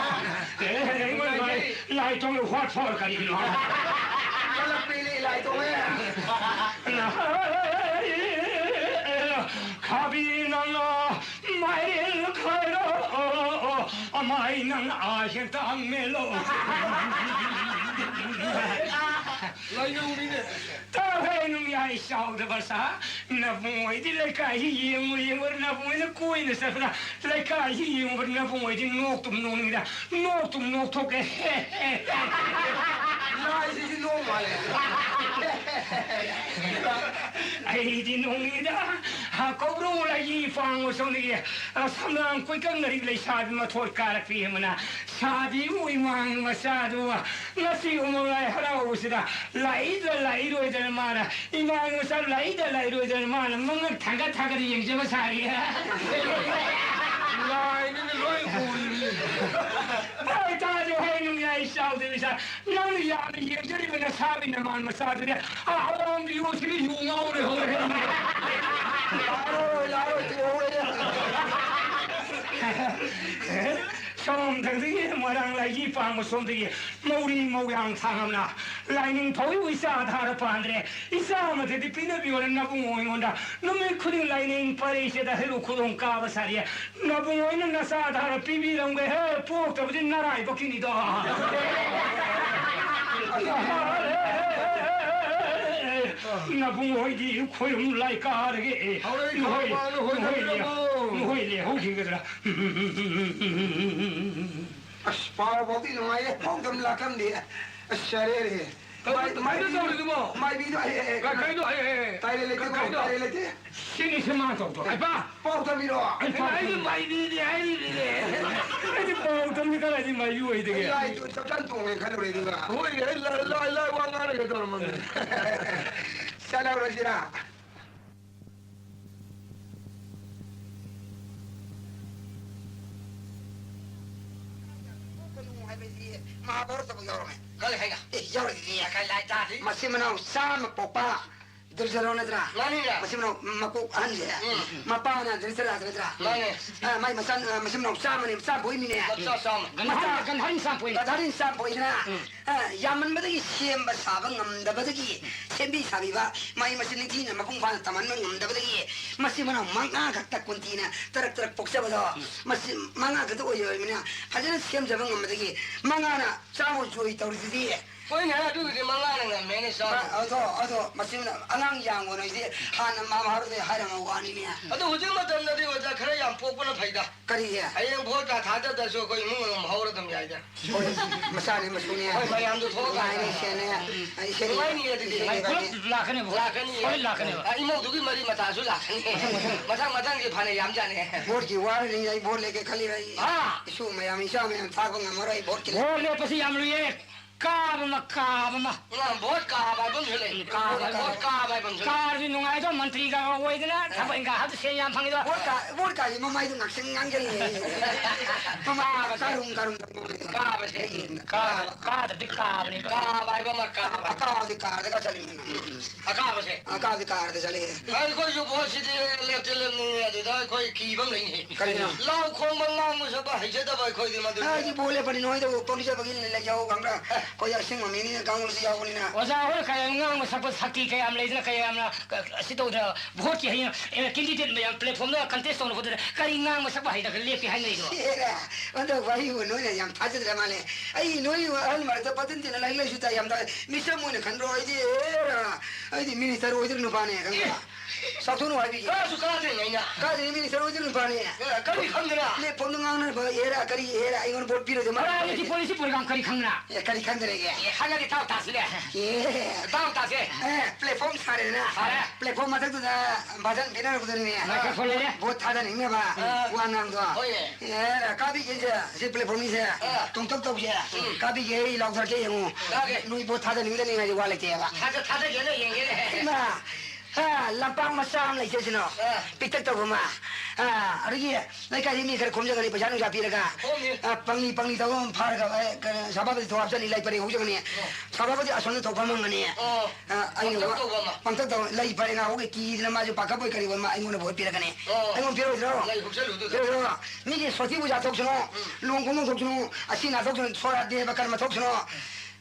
ꯑꯦ, ꯑꯩꯉꯣꯟꯗ ꯂꯥꯏ, ꯂꯥꯏ ꯇꯣꯡꯉꯦ, what for ꯀꯔꯤꯅꯣ? ꯀꯜꯂꯛꯄꯤꯅꯤ ꯂꯥꯏ ꯇꯣꯡꯉꯦ꯫ ꯈꯥꯕꯤ ꯅꯪꯅ ꯃꯥꯏꯔꯦꯟ ꯈꯥꯏꯔꯣ, ꯑꯃꯥꯏ ꯅꯪ ꯑꯥ ꯍꯦꯟꯇ ꯃꯦꯜꯂꯣ꯫ ꯂꯥꯏꯅꯧꯅꯤꯅꯦ꯫ ꯇꯥꯎꯍꯦ ꯅꯨꯡꯌꯥꯏ ꯆꯥꯎꯗꯕ ꯁꯥ, ꯅꯕꯨꯡ ꯍꯣꯏꯗꯤ ꯂꯩꯀꯥꯏꯁꯤ ꯌꯦꯡꯉꯨ ꯌꯦꯡꯉꯨ, ꯅꯕꯨꯡ ꯍꯣꯏꯅ ꯀꯣꯏꯅ ꯆꯠꯄꯗ ꯂꯩꯀꯥꯏꯁꯤ ꯌꯦꯡꯉꯨꯕ ꯅꯕꯨꯡ ꯍꯣꯏꯗꯤ ꯅꯣꯛꯇꯨꯝ ꯅꯣꯛꯅꯤꯡꯉꯤꯗ, ꯅꯣꯛꯇꯨꯝ ꯅꯣꯛꯊꯣꯛꯀꯦ꯫ ꯂꯥꯏꯁꯤꯁꯨ ꯅꯣꯛ ꯃꯥꯜꯂꯦ꯫ ꯑꯩꯗꯤ ꯅꯣꯡꯃꯤꯗ ꯀꯧꯕ꯭ꯔꯨ ꯂꯩꯒꯤ ꯄꯥꯡꯕ ꯁꯣꯝꯗꯒꯤ ꯁꯝꯂꯥꯡ ꯀꯣꯏꯀꯪꯅꯔꯤ ꯂꯩꯁꯥꯕꯤ ꯃꯊꯣꯏ ꯀꯥꯔꯛꯄꯤ ꯑꯃꯅ ꯁꯥꯕꯤꯕꯨ ꯏꯃꯥꯡ ꯃꯆꯥꯗꯨ ꯉꯁꯤ ꯎꯃꯪ ꯂꯥꯏ ꯍꯔꯥꯎꯕꯁꯤꯗ ꯂꯥꯛꯏꯗ ꯂꯥꯛꯏꯔꯣꯏꯗꯅ ꯃꯥꯅ ꯏꯃꯥꯡ ꯃꯆꯥ ꯂꯥꯛꯏꯗ ꯂꯥꯛꯏꯔꯣꯏꯗꯅ ꯃꯥꯅ ꯃꯉꯛ ꯊꯥꯡꯒꯠ ꯊꯥꯡꯒꯠ ꯌꯦꯡꯖꯕ ꯁꯥꯔꯤ꯫ ꯂꯥꯏꯅꯤꯅ ꯂꯣꯏ ꯎꯔꯤꯅꯤ꯫ ꯍꯣꯏ, ꯇꯥꯗ꯭ꯔꯣ? ꯍꯣꯏ, ꯅꯨꯡꯌꯥꯏ ꯆꯥꯎꯗꯕꯤ ꯁꯥ-, ꯅꯪꯅ ꯌꯥꯝꯅ ꯌꯦꯡꯖꯔꯤꯕ ꯅꯁꯥꯒꯤ ꯅꯃꯥꯟ ꯃꯆꯥꯗꯨꯗꯤ ꯑꯥ ꯑꯋꯥꯡꯕꯤ ꯌꯣꯠꯁꯤꯗ ꯌꯨ ꯉꯥꯎ ꯂꯩꯍꯧꯔꯦ꯫ ꯂꯥꯛꯑꯔꯣꯏ, ꯂꯥꯛꯑꯔꯣꯏ, ꯇꯣꯛꯍꯧꯔꯦ꯫ ꯁꯣꯝꯗꯒꯤ ꯃꯣꯏꯔꯥꯡ ꯂꯥꯏꯒꯤ ꯄꯥꯡꯕ ꯁꯣꯝꯗꯒꯤ ꯃꯧꯔꯤ ꯃꯧꯌꯥꯡ ꯊꯥꯡꯉꯝꯅ ꯂꯥꯏꯅꯤꯡꯊꯧ ꯏꯆꯥ ꯊꯥꯔ ꯄꯥꯟꯗ꯭ꯔꯦ꯫ ꯏꯆꯥ ꯑꯃꯗꯗꯤ ꯄꯤꯅꯕꯤꯌꯣꯅ ꯅꯕꯨꯡꯉꯣ ꯑꯩꯉꯣꯟꯗ ꯅꯨꯃꯤꯠ ꯈꯨꯗꯤꯡ ꯂꯥꯏꯅꯤꯡ ꯄꯔꯩꯁꯤꯗ ꯍꯩꯔꯨꯛ ꯈꯨꯗꯣꯡ ꯀꯥꯕ ꯁꯥꯔꯤ꯫ ꯅꯕꯨꯡꯉꯣ ꯑꯩꯅ ꯅꯆꯥ ꯊꯥꯔ ꯄꯤꯕꯤꯔꯝꯒꯦ ꯍꯦ, ꯄꯣꯛꯇꯕꯗꯤ ꯅꯔꯥꯏꯕꯛꯀꯤꯅꯤꯗꯣ꯫ ꯅꯕꯨꯡꯉꯣ ꯍꯣꯏꯗꯤ ꯈꯣꯏꯔꯨꯝ ꯂꯥꯏ ꯀꯥꯔꯒꯦ꯫ ꯍꯧꯔꯛꯏ ꯅꯈꯣꯏ, ꯈꯥꯎꯕ ꯅꯈꯣꯏ ꯅꯈꯣꯏ ꯂꯩꯍꯧ-, ꯅꯈꯣꯏ ꯂꯩꯍꯧꯈꯤꯒꯗ꯭ꯔꯥ? ꯑꯁ, ꯄꯥꯎ ꯐꯥꯎꯗꯤ ꯅꯨꯡꯉꯥꯏꯌꯦ, ꯄꯥꯎꯗꯝ ꯂꯥꯛꯀꯝꯗꯤ꯫ ꯑꯁ, ꯁꯔꯦꯔꯦ꯫ ꯀꯩꯅꯣ, ꯃꯥꯏ-, ꯀꯩꯅꯣ ꯃꯥꯏꯕꯤ-, ꯇꯧꯔꯤꯗꯨꯕꯣ? ꯃꯥꯏꯕꯤꯗꯣ, ꯑꯦ, ꯑꯦ, ꯀꯩ-, ꯀꯩꯅꯣ, ꯑꯦ, ꯑꯦ, ꯑꯦ꯫ ꯇꯥꯏꯔꯦ ꯂꯩꯇꯦꯀꯣ, ꯀꯩꯅꯣ? ꯇꯥꯏꯔꯦ ꯂꯩꯇꯦ꯫ ꯁꯤꯒꯤꯁꯦ ꯃꯥ ꯇꯧꯗꯣ꯫ ꯍꯩꯄꯥ! ꯄꯥꯎ ꯇꯝꯕꯤꯔꯣ꯫ ꯑꯩ ꯄꯥꯎ ꯑꯩꯗꯤ ꯇꯝꯕꯤꯔꯣ꯫ ꯃꯥꯏꯕꯤꯅꯦ ꯍꯥꯏꯔꯤꯕꯅꯦ꯫ ꯑꯩꯗꯤ ꯄꯥꯎ ꯇꯝꯕꯤ ꯀꯗꯥꯏꯗꯤ ꯃꯥꯏꯕꯤ ꯑꯣꯏꯗꯒꯦ? ꯂꯥꯏꯗꯨ ꯆꯞꯆꯥꯟ ꯇꯣꯡꯉꯦ ꯈꯜꯂꯨꯔꯦ ꯑꯗꯨꯒ꯫ ꯍꯣꯏꯅꯦ, ꯑꯩ ꯂꯥꯏ, ꯂꯥꯏ, ꯂꯥꯏ ꯋꯥ ꯉꯥꯡꯅꯒꯦ ꯇꯧꯔꯝꯃꯕꯅꯦ꯫ ꯆꯠꯍꯧꯔꯁꯤꯔꯥ? ꯃꯍꯥꯚꯥꯔꯠꯇꯕꯨ ꯌꯥꯎꯔꯝꯃꯦ꯫ ꯀꯔꯤ ꯍꯥꯏꯅ? ꯑꯦ, ꯌꯥꯎꯔꯤꯗꯨꯗꯤ꯫ ꯀꯔꯤ ꯂꯥꯏ ꯇꯥꯗꯤ? ꯃꯆꯤꯟ ꯃꯅꯥꯎ ꯆꯥꯝꯃ ꯄꯣꯛꯄ ꯗ꯭ꯔꯤꯁꯇ ꯅꯠꯇ꯭ꯔꯥ? ꯃꯥꯅꯤꯅꯦ꯫ ꯃꯆꯤꯟ ꯃꯅꯥꯎ ꯃꯀꯣꯛ ꯑꯍꯟꯁꯦ꯫ ꯎꯝ꯫ ꯃꯄꯥꯅ ꯗ꯭ꯔꯤꯁꯇ ꯅꯠꯇ꯭ꯔꯥ? ꯃꯥꯅꯦ꯫ ꯑ, ꯃꯥꯏ ꯃꯆꯥ, ꯑ, ꯃꯆꯤꯟ ꯃꯅꯥꯎ ꯆꯥꯝꯃꯅꯦ, ꯆꯥꯝꯃ ꯄꯣꯛꯏꯃꯤꯅꯦ꯫ ꯃꯆꯥ ꯆꯥꯝꯃ꯫ ꯒꯟꯙꯥꯔꯤ, ꯃꯆꯥ ꯒꯟꯙꯥꯔꯤ ꯆꯥꯝꯃ ꯄꯣꯛꯏꯅꯦ꯫ ꯒꯟꯙꯥꯔꯤ ꯆꯥꯝꯃ ꯄꯣꯛꯏꯗꯅ꯫ ꯎꯝ꯫ ꯑ, ꯌꯥꯝꯃꯟꯕꯗꯒꯤ ꯁꯦꯝꯕ ꯁꯥꯕ ꯉꯝꯗꯕꯗꯒꯤ, ꯁꯦꯝꯕꯤ ꯁꯥꯕꯤꯕ ꯃꯍꯩ ꯃꯁꯤꯡ ꯅꯤꯡꯊꯤꯅ ꯃꯄꯨꯡ ꯐꯥꯅ ꯇꯝꯍꯟꯕ ꯉꯝꯗꯕꯗꯒꯤ, ꯃꯆꯤꯟ ꯃꯅꯥꯎ ꯃꯉꯥ ꯈꯛꯇ ꯀꯨꯟꯇꯤꯅ ꯇꯔꯛ ꯇꯔꯛ ꯄꯣꯛꯆꯕꯗꯣ, ꯎꯝ꯫ ꯃꯆꯤꯟ ꯃꯉꯥ ꯈꯛꯇ ꯑꯣꯏꯖꯕꯅꯤꯅ ꯐꯖꯅ ꯁꯦꯝꯖꯕ ꯉꯝꯕꯗꯒꯤ ꯃꯉꯥꯅ ꯆꯥꯕ ꯆꯣꯏ ꯇꯧꯔꯤꯁꯤꯗꯤ꯫ ꯍꯣꯏꯅꯦ, ꯑꯗꯨꯒꯤꯗꯤ ꯃꯉꯥꯅ ꯉꯝꯃꯦꯅꯦ, ꯆꯥꯕ꯫ ꯑ, ꯑꯗꯣ, ꯑꯗꯣ ꯃꯆꯤꯟ ꯑꯉꯥꯡ ꯌꯥꯝ ꯑꯣꯏꯔꯤꯁꯦ ꯍꯥꯟꯅ ꯃꯍꯥꯚꯥꯔꯠꯇ ꯍꯥꯏꯔꯝꯕ ꯋꯥꯅꯤꯅꯦ꯫ ꯑꯗꯣ ꯍꯧꯖꯤꯛ ꯃꯇꯝꯗꯗꯤ ꯑꯣꯖꯥ ꯈꯔ ꯌꯥꯝ ꯄꯣꯛꯄꯅ ꯐꯩꯗ꯫ ꯀꯔꯤꯒꯤ? ꯍꯌꯦꯡ ꯚꯣꯠ ꯀꯥ ꯊꯥꯗꯗ꯭ꯔꯁꯨ ꯑꯩꯈꯣꯏ ꯏꯃꯨꯡ ꯑꯗꯨꯝ ꯍꯧꯔ ꯑꯗꯨꯝ ꯌꯥꯏꯗ꯫ ꯍꯣꯏ, ꯃꯆꯥꯅꯦ, ꯃꯁꯨꯅꯦ꯫ ꯍꯣꯏ, ꯃꯌꯥꯝꯗꯣ ꯊꯣꯛꯑꯀꯥꯟꯗ꯫ ꯏꯅꯦ, ꯏꯆꯦꯅꯦ, ꯏꯆꯦꯅꯦ꯫ ꯅꯨꯡꯉꯥꯏꯅꯤꯌꯦ ꯑꯗꯨꯗꯤ꯫ ꯏꯆꯦꯅꯦ, ꯏꯕꯥꯅꯤ꯫ ꯄꯨꯂꯞ ꯂꯥꯛꯀꯅꯦꯕ꯫ ꯂꯥꯛꯀꯅꯤꯌꯦ꯫ ꯍꯣꯏ, ꯂꯥꯛꯀꯅꯦꯕ꯫ ꯑ, ꯏꯃꯧꯗꯨꯒꯤ ꯃꯔꯤ ꯃꯇꯥꯁꯨ ꯂꯥꯛꯀꯅꯤ꯫ ꯃꯊꯪ, ꯃꯊꯪ꯫ ꯃꯊꯪ ꯃꯊꯪꯒꯤ ꯐꯅ ꯌꯥꯝꯖꯥꯠꯅꯦ꯫ ꯚꯣꯠꯀꯤ ꯋꯥꯔꯅꯤ, ꯑꯩ ꯚꯣꯠ ꯂꯦꯞꯀꯦ ꯈꯜꯂꯤꯕ ꯑꯩ꯫ ꯍꯥ? ꯏꯁꯨ ꯃꯌꯥꯝ, ꯏꯆꯥ ꯃꯌꯥꯝ ꯊꯥꯛꯄ ꯉꯝꯃꯔꯣꯏ ꯑꯩ ꯚꯣꯠꯀꯤ꯫ ꯚꯣꯠ ꯂꯦꯞꯄꯁꯤ ꯌꯥꯝ ꯂꯨꯏꯌꯦ꯫ ꯀꯥꯕ ꯑꯃ, ꯀꯥꯕ ꯑꯃ꯫ ꯉꯥ ꯚꯣꯠ ꯀꯥꯕ ꯍꯥꯏꯕ ꯑꯃꯁꯨ ꯂꯩ꯫ ꯀꯥꯕ, ꯚꯣꯠ ꯀꯥꯕ ꯍꯥꯏꯕ ꯑꯃꯁꯨ ꯂꯩ꯫ ꯀꯥꯔꯗꯤ ꯅꯨꯡꯉꯥꯏꯗꯣ, ꯃꯟꯇ꯭ꯔꯤꯒ ꯑꯣꯏꯗꯅ ꯑ꯫ ꯊꯕꯛ ꯏꯪꯈꯥꯡ ꯍꯥꯞꯇ ꯁꯦꯟ ꯌꯥꯝ ꯐꯪꯉꯤꯗꯣ꯫ ꯚꯣꯠ ꯀꯥ-, ꯚꯣꯠ ꯀꯥꯁꯤ ꯃꯃꯥꯏꯗꯣ ꯉꯥꯛꯁꯪ ꯉꯥꯡꯁꯤꯜꯂꯦ꯫ ꯃꯃꯥꯏ ꯀꯥꯔꯨꯝ ꯀꯥꯔꯨꯝ ꯇꯧꯕ꯫ ꯀꯥꯕꯁꯦ꯫ ꯀꯥꯕ, ꯀꯥꯗꯕꯗꯤ ꯀꯥꯕꯅꯤ꯫ ꯀꯥꯕ ꯍꯥꯏꯕ ꯑꯃ ꯀꯥꯕ꯫ ꯑꯀꯥꯕꯗꯤ ꯀꯥꯔꯗꯒ ꯆꯠꯂꯤꯃꯤ꯫ ꯑꯀꯥꯕꯁꯦ꯫ ꯑꯀꯥꯕꯗꯤ ꯀꯥꯔꯗ ꯆꯠꯂꯦ꯫ ꯑꯩꯈꯣꯏꯁꯨ ꯚꯣꯠꯁꯤꯗꯤ ꯂꯦꯞꯇꯤ ꯂꯦꯞꯅꯤꯡꯉꯦ, ꯑꯗꯨꯗ ꯑꯩꯈꯣꯏ ꯀꯤꯕ ꯑꯃ ꯂꯩꯅꯦ꯫ ꯀꯔꯤꯅꯣ? ꯂꯥꯎ ꯈꯣꯡꯕ ꯉꯥꯡꯕ ꯁꯛꯄ ꯍꯩꯖꯗꯕ ꯑꯩꯈꯣꯏꯗꯤ ꯃꯗꯨ꯫ ꯑꯩꯗꯤ ꯚꯣꯠ ꯂꯦꯞꯄꯅꯤ, ꯅꯣꯏꯗꯕꯨ ꯄꯪꯖꯕꯒꯤ ꯂꯩꯖꯍꯧ ꯈꯪꯕ꯭ꯔꯥ? ꯑꯩꯈꯣꯏ ꯑꯁꯦꯡꯕ ꯃꯤꯅꯤꯅ ꯀꯥꯡꯂꯨꯞꯁꯤ ꯌꯥꯎꯕꯅꯤꯅ꯫ ꯑꯣꯖꯥ ꯍꯣꯏ ꯀꯌꯥ ꯉꯥꯡꯕ ꯁꯛꯄ ꯁꯛꯇꯤ ꯀꯌꯥꯝ ꯂꯩꯗꯅ, ꯀꯌꯥꯝꯅ, ꯑ, ꯑꯁꯤ ꯇꯧꯗꯅ ꯚꯣꯠꯀꯤ ꯍꯌꯦꯡ, ꯑꯦ, candidate ꯃꯌꯥꯝ platform ꯗ contest ꯇꯧꯅ ꯈꯣꯠꯇꯅ ꯀꯔꯤ ꯉꯥꯡꯕ ꯁꯛꯄ ꯍꯩꯇꯅ ꯂꯦꯞꯀꯦ ꯍꯥꯏꯅꯔꯤꯅꯣ? ꯁꯤꯔꯦ, ꯑꯗꯣ ꯋꯥꯔꯤꯕꯨ ꯅꯣꯏꯅ ꯌꯥꯝ ꯊꯥꯖꯗ꯭ꯔ ꯃꯥꯜꯂꯦ꯫ ꯑꯩ ꯅꯣꯏ ꯑꯍꯜ ꯃꯔꯛꯇ ꯄꯇꯟ ꯇꯤꯟꯅ ꯂꯥꯏꯔꯤꯛ ꯂꯥꯏꯁꯨ ꯇꯥꯏ ꯌꯥꯝ ꯇꯥꯏ꯫ ꯃꯤꯆꯝ ꯑꯣꯏꯅ ꯈꯟꯕ꯭ꯔꯣ? ꯑꯩꯗꯤ ꯍꯦꯔꯥ, ꯑꯩꯗꯤ minister ꯑꯣꯏꯗꯣꯏ ꯅꯨꯄꯥꯅꯦ, ꯈꯪꯕ꯭ꯔꯥ? ꯆꯥꯎꯊꯣꯛꯅ ꯍꯥꯏꯕꯤꯒꯦ꯫ ꯀꯥꯁꯨ ꯀꯥꯗ꯭ꯔꯤꯉꯩꯗ꯫ ꯀꯥꯗ꯭ꯔꯤꯉꯩ minister ꯑꯣꯏꯗꯣꯏ ꯅꯨꯄꯥꯅꯦ꯫ ꯑꯦ, ꯀꯔꯤ ꯈꯪꯗꯅ? Platform ꯗ ꯉꯥꯡꯅꯕ ꯍꯦꯔꯥ ꯀꯔꯤ ꯍꯦꯔꯥ ꯑꯩꯉꯣꯟꯗ ꯚꯣꯠ ꯄꯤꯔꯣꯏꯗꯣꯏ ꯃꯥꯜꯂꯦ꯫ ꯍꯧꯖꯤꯛꯇꯤ policy program ꯀꯔꯤ ꯈꯪꯗꯅ? ꯑꯦ, ꯀꯔꯤ ꯈꯪꯗꯅ? ꯑꯦ, ꯈꯪꯉꯗꯤ ꯇꯥꯎ ꯇꯥꯁꯤꯅꯦ꯫ ꯑꯦ꯫ ꯇꯥꯎ ꯇꯥꯁꯦ꯫ ꯑꯦ, platform ꯁꯥꯔꯦꯗꯅ꯫ ꯁꯥꯔꯦ꯫ Platform ꯃꯊꯛꯇꯨꯗ ꯚꯥꯖꯟ ꯄꯤꯅꯔꯛꯄꯗꯨꯅꯤꯅꯦ꯫ Microphone ꯂꯩꯔꯦ꯫ ꯚꯣꯠ ꯊꯥꯗꯅꯤꯡꯅꯕ ꯑꯥ꯫ ꯋꯥ ꯉꯥꯡꯗꯣ꯫ ꯍꯣꯏꯅꯦ꯫ ꯑꯦ, ꯀꯥꯕꯤꯒꯦꯁꯦ, ꯁꯤ platform ꯒꯤꯁꯦ ꯑꯥ꯫ ꯇꯣꯡꯇꯛ ꯇꯧꯁꯦ꯫ ꯎꯝ꯫ ꯀꯥꯕꯤꯒꯦ, ꯑꯩ ꯂꯥꯎꯊꯔꯛꯀꯦ ꯌꯦꯡꯉꯨ꯫ ꯇꯥꯒꯦ꯫ ꯅꯣꯏ ꯚꯣꯠ ꯊꯥꯗꯅꯤꯡꯗꯅꯤꯡꯉꯥꯏꯗꯤ ꯋꯥ ꯂꯩꯇꯦꯕ꯫ ꯊꯥꯗ-, ꯊꯥꯗꯒꯦꯅ ꯌꯦꯡꯒꯦꯅꯦ꯫ ꯏꯃꯥ, ꯑ, ꯂꯝꯄꯥꯛ ꯃꯆꯥ ꯑꯃ ꯂꯩꯖꯁꯅꯣ꯫ ꯑ꯫ ꯄꯤꯛꯇꯛ ꯇꯧꯕ ꯑꯃ꯫ ꯑ, ꯑꯗꯒꯤ ꯂꯩꯀꯥꯏꯗꯤ ꯃꯤ ꯈꯔ ꯈꯣꯝꯖꯒꯅꯤ, ꯄꯩꯁꯥ ꯅꯨꯡꯁꯥ ꯄꯤꯔꯒ꯫ ꯈꯣꯝꯅꯤ꯫ ꯑ, ꯄꯪꯂꯤ, ꯄꯪꯂꯤ ꯇꯧꯕ ꯑꯃ ꯐꯥꯔꯒ, ꯑ, ꯀꯩꯅꯣ, ꯁꯚꯥꯄꯇꯤ ꯊꯣꯛ ꯍꯥꯞꯆꯅꯤ, ꯂꯩ ꯄꯔꯦꯡ ꯍꯧꯖꯒꯅꯤ꯫ ꯑꯣ꯫ ꯁꯚꯥꯄꯇꯤ ꯑꯁꯣꯝꯗ ꯊꯣꯛꯐꯝ ꯍꯪꯒꯅꯤ꯫ ꯑꯣ꯫ ꯑ, ꯑꯩꯅ ꯄꯪꯇꯛ ꯋꯥ-, ꯇꯧꯕ ꯑꯃ꯫ ꯄꯪꯇꯛ ꯇꯧꯕ, ꯂꯩ ꯄꯔꯦꯡ ꯉꯥꯍꯧꯒꯤ ꯀꯤꯗꯅ ꯃꯥꯁꯨ ꯄꯥꯈꯠꯄꯣꯏ ꯀꯔꯤꯕꯣꯏ ꯃꯥ ꯑꯩꯉꯣꯟꯗ ꯚꯣꯠ ꯄꯤꯔꯛꯀꯅꯤ꯫ ꯑꯣ꯫ ꯑꯩꯉꯣꯟꯗ ꯄꯤꯔꯛꯑꯣꯏꯗ꯭ꯔꯣ? ꯂꯩ ꯍꯨꯛꯆꯜꯂꯨ ꯑꯗꯨꯗ꯫ ꯄꯤꯔꯛꯑꯣꯏꯗ꯭ꯔꯣ? ꯃꯤꯒꯤ ꯁꯣꯊꯤ ꯄꯨꯖꯥ ꯊꯣꯛꯁꯅꯨ, ꯎꯝ꯫ ꯂꯨꯍꯣꯡ ꯈꯣꯡꯗꯣꯡ ꯊꯣꯛꯁꯅꯨ, ꯑꯁꯤ ꯅꯥ ꯊꯣꯛꯁꯅꯨ, ꯁꯣꯔꯥ ꯗꯦꯕ ꯀꯔꯃ ꯊꯣꯛꯁꯅꯨ꯫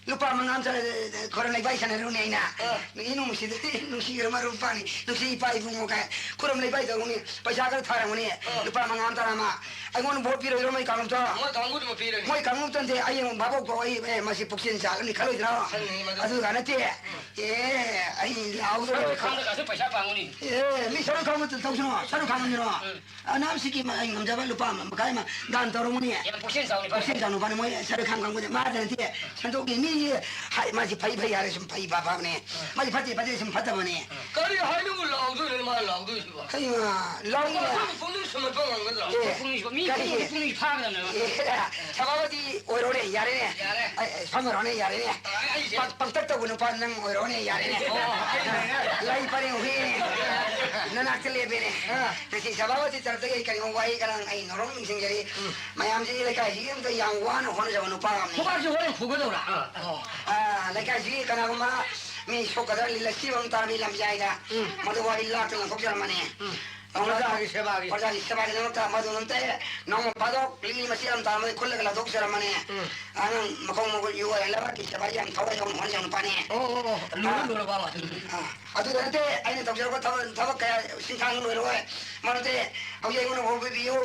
ꯂꯨꯄꯥ ꯃꯉꯥ ꯑꯃ ꯆꯠꯂꯦ, ꯈꯔ ꯂꯩꯕꯥꯏ ꯁꯥꯟꯅꯔꯨꯅꯦ ꯑꯩꯅ꯫ ꯑ꯫ ꯅꯨꯡꯁꯤꯗꯨꯗꯤ ꯅꯨꯡꯁꯤꯈ꯭ꯔ ꯃꯔꯨꯞ ꯃꯄꯥꯡꯅꯤ, ꯅꯨꯡꯁꯤ ꯏꯄꯥ ꯏꯕꯨꯡꯉꯣ ꯀꯥꯏ꯫ ꯈꯨꯔꯨꯝ ꯂꯩꯕꯥꯏ ꯇꯧꯅꯤ, ꯄꯩꯁꯥ ꯈꯔ ꯊꯥꯔꯝꯒꯅꯤ꯫ ꯑ꯫ ꯂꯨꯄꯥ ꯃꯉꯥ ꯑꯃ, ꯇꯔꯥ ꯑꯃ꯫ ꯑꯩꯉꯣꯟꯗ ꯚꯣꯠ ꯄꯤꯔꯣꯏꯗ꯭ꯔꯣ ꯃꯣꯏ ꯀꯥꯡꯂꯨꯞꯇꯣ? ꯃꯣꯏ ꯀꯥꯡꯕꯨꯗꯨꯃ ꯄꯤꯔꯅꯤ꯫ ꯃꯣꯏ ꯀꯥꯡꯂꯨꯞꯇꯣ ꯅꯠꯇꯦ, ꯑꯩ ꯚꯥꯕꯣꯛ ꯐꯥꯎ ꯑꯩ, ꯑꯦ, ꯃꯁꯤ ꯄꯨꯛꯆꯦꯜ ꯆꯥꯒꯅꯤ ꯈꯜꯂꯣꯏꯗ꯭ꯔꯣ? ꯈꯟꯒꯅꯤ ꯃꯗꯨ꯫ ꯑꯗꯨꯒ ꯅꯠꯇꯦ꯫ ꯎꯝ꯫ ꯑꯦ, ꯑꯩ ꯂꯥꯎꯗ꯭ꯔꯣ? ꯁꯔꯨ ꯈꯥꯡꯗ ꯀꯥꯁꯨ ꯄꯩꯁꯥ ꯐꯪꯒꯅꯤ꯫ ꯑꯦ, ꯃꯤ ꯁꯔꯨ ꯈꯥꯡꯕ ꯇꯧꯁꯅꯨ, ꯁꯔꯨ ꯈꯥꯡꯉꯝꯁꯤꯅꯣ꯫ ꯎꯝ꯫ ꯑꯅꯥꯝꯁꯤꯒꯤ ꯃ-, ꯑꯩ ꯉꯝꯖꯕ ꯂꯨꯄꯥ ꯑꯃ ꯃꯈꯥꯏ ꯑꯃ ꯗꯥꯟ ꯇꯧꯔꯝꯒꯅꯤ꯫ ꯌꯥꯝ ꯄꯨꯛꯆꯦꯜ ꯆꯥꯎꯅ ꯐꯪꯒꯅꯤ꯫ ꯄꯨꯛꯆꯦꯜ ꯆꯥꯎꯅ ꯐꯪꯒꯅꯤ꯫ ꯃꯣꯏ ꯁꯔꯨ ꯈꯥꯡ ꯀꯥꯡꯕꯨꯗꯤ ꯃꯥꯗ ꯅꯠꯇꯦ, ꯁꯟꯗꯣꯛꯅꯤ꯫ ꯃꯤꯁꯦ ꯍꯥꯏ, ꯃꯥꯁꯤ ꯐꯩ ꯐꯩ ꯍꯥꯏꯔꯦ ꯁꯨꯝ ꯐꯩ ꯐ-, ꯐꯕꯅꯦ꯫ ꯎꯝ꯫ ꯃꯥꯁꯤ ꯐꯠꯇꯦ ꯐꯠꯇꯦ ꯁꯨꯝ ꯐꯠꯇꯕꯅꯦ꯫ ꯎꯝ꯫ ꯀꯔꯤ ꯍꯥꯏꯅꯕꯨ ꯂꯥꯎꯗꯣꯏꯅꯣ ꯃꯥ ꯂꯥꯎꯗꯣꯏꯁꯤꯕꯣ? ꯀꯩꯅꯣ, ꯂꯥꯎꯅꯤꯡꯉꯦ꯫ ꯑꯩꯈꯣꯏꯕꯨ ꯄꯨꯛꯅꯤꯡ ꯁꯨꯝꯍꯠꯄ ꯉꯝꯒꯗ꯭ꯔꯣ? ꯑꯦ, ꯄꯨꯛꯅꯤꯡ ꯁꯨꯝ-, ꯃꯤ ꯀꯔꯤ? ꯄꯨꯛꯅꯤꯡ, ꯄꯨꯛꯅꯤꯡ ꯐꯥꯒꯗꯕꯅꯦꯕ꯫ ꯑꯦ, ꯁꯚꯥꯄꯇꯤ ꯑꯣꯏꯔꯣꯅꯦ, ꯌꯥꯔꯦꯅꯦ꯫ ꯌꯥꯔꯦ꯫ ꯑꯩ, ꯑꯩ, ꯐꯝꯃꯔꯣꯅꯦ, ꯌꯥꯔꯦꯅꯦ꯫ ꯑꯩ, ꯑꯩꯁꯦ ꯄꯪ-, ꯄꯪꯇꯛ ꯇꯧꯕ ꯅꯨꯄꯥ ꯅꯪ ꯑꯣꯏꯔꯣꯅꯦ, ꯌꯥꯔꯦꯅꯦ꯫ ꯑꯣ, ꯑꯩ ꯂꯩꯔꯦ꯫ ꯂꯩ ꯄꯔꯦꯡ ꯍꯨꯏꯅꯦ꯫ ꯅꯅꯥꯛꯇ ꯂꯦꯞꯄꯦꯅꯦ꯫ ꯑꯥ꯫ ꯉꯁꯤ ꯁꯚꯥꯄꯇꯤ ꯇꯔꯞꯇꯒꯤ ꯑꯩ ꯀꯔꯤꯒꯨꯝꯕ ꯋꯥꯍꯩ ꯈꯔ ꯑꯩ ꯅꯣꯔꯝ ꯅꯤꯡꯁꯤꯡꯖꯔꯤ꯫ ꯎꯝ꯫ ꯃꯌꯥꯝꯁꯤꯒꯤ ꯂꯩꯀꯥꯏꯁꯤꯒꯤ ꯑꯝꯇ ꯌꯥꯝ ꯋꯥꯅ ꯍꯣꯠꯅꯖꯕ ꯅꯨꯄꯥ ꯑꯃꯅꯤ꯫ ꯈꯨꯕꯥꯛꯁꯤ ꯍꯣꯔꯦꯟ ꯈꯨꯒꯗꯧꯔꯥ? ꯑꯥ꯫ ꯑꯥ, ꯂꯩꯀꯥꯏꯁꯤꯒꯤ ꯀꯅꯥꯒꯨꯝꯕ ꯃꯤ ꯁꯣꯛꯀꯗ꯭ꯔꯥ, ꯂꯤꯜꯂꯛꯁꯤꯕ ꯑꯃ ꯇꯥꯔꯕꯤ ꯂꯝꯖꯥꯏꯗ꯫ ꯎꯝ꯫ ꯃꯗꯨ ꯋꯥꯔꯤ ꯂꯥꯛꯇꯅ ꯊꯣꯛꯆꯔꯝꯕꯅꯤ꯫ ꯎꯝ꯫ ꯄ꯭ꯔꯖꯥꯒꯤ ꯁꯦꯕꯥꯒꯤ꯫ ꯄ꯭ꯔꯖꯥꯒꯤ ꯁꯦꯕꯥꯒꯤꯗꯃꯛꯇ ꯃꯗꯨ ꯅꯠꯇꯦ, ꯅꯣꯡꯃ ꯐꯥꯗꯣꯛ ꯂꯤꯛꯂꯤ ꯃꯆꯦꯠ ꯑꯃ ꯇꯥꯔꯝꯕꯗ ꯈꯨꯜꯂꯒ ꯂꯧꯊꯣꯛꯆꯔꯝꯕꯅꯤ꯫ ꯎꯝ꯫ ꯑꯉꯥꯡ ꯃꯈꯣꯡ ꯃꯈꯨꯠ ꯌꯨ ꯑꯣꯏꯍꯜꯂꯕ ꯀꯤ ꯁꯦꯕꯥ ꯌꯥꯝ ꯊꯋꯥꯏ ꯌꯥꯎꯅ ꯍꯣꯠꯅꯖꯕ ꯅꯨꯄꯥꯅꯤ꯫ ꯑꯣ, ꯑꯣ, ꯑꯣ꯫ ꯂꯨꯔ ꯑꯥ꯫ ꯂꯨꯔꯕ ꯋꯥ꯫ ꯑꯥ꯫ ꯑꯗꯨꯗ ꯅꯠꯇꯦ, ꯑꯩꯅ ꯇꯧꯖꯔꯛꯄ ꯊꯕꯛ, ꯊꯕꯛ ꯀꯌꯥ ꯁꯤꯟꯊꯥꯡ ꯂꯣꯏꯔꯣꯏ꯫ ꯃꯔꯝꯗꯤ ꯍꯧꯖꯤꯛ ꯑꯩꯉꯣꯟꯗ ꯍꯣꯡꯕꯤꯕꯤꯌꯨ꯫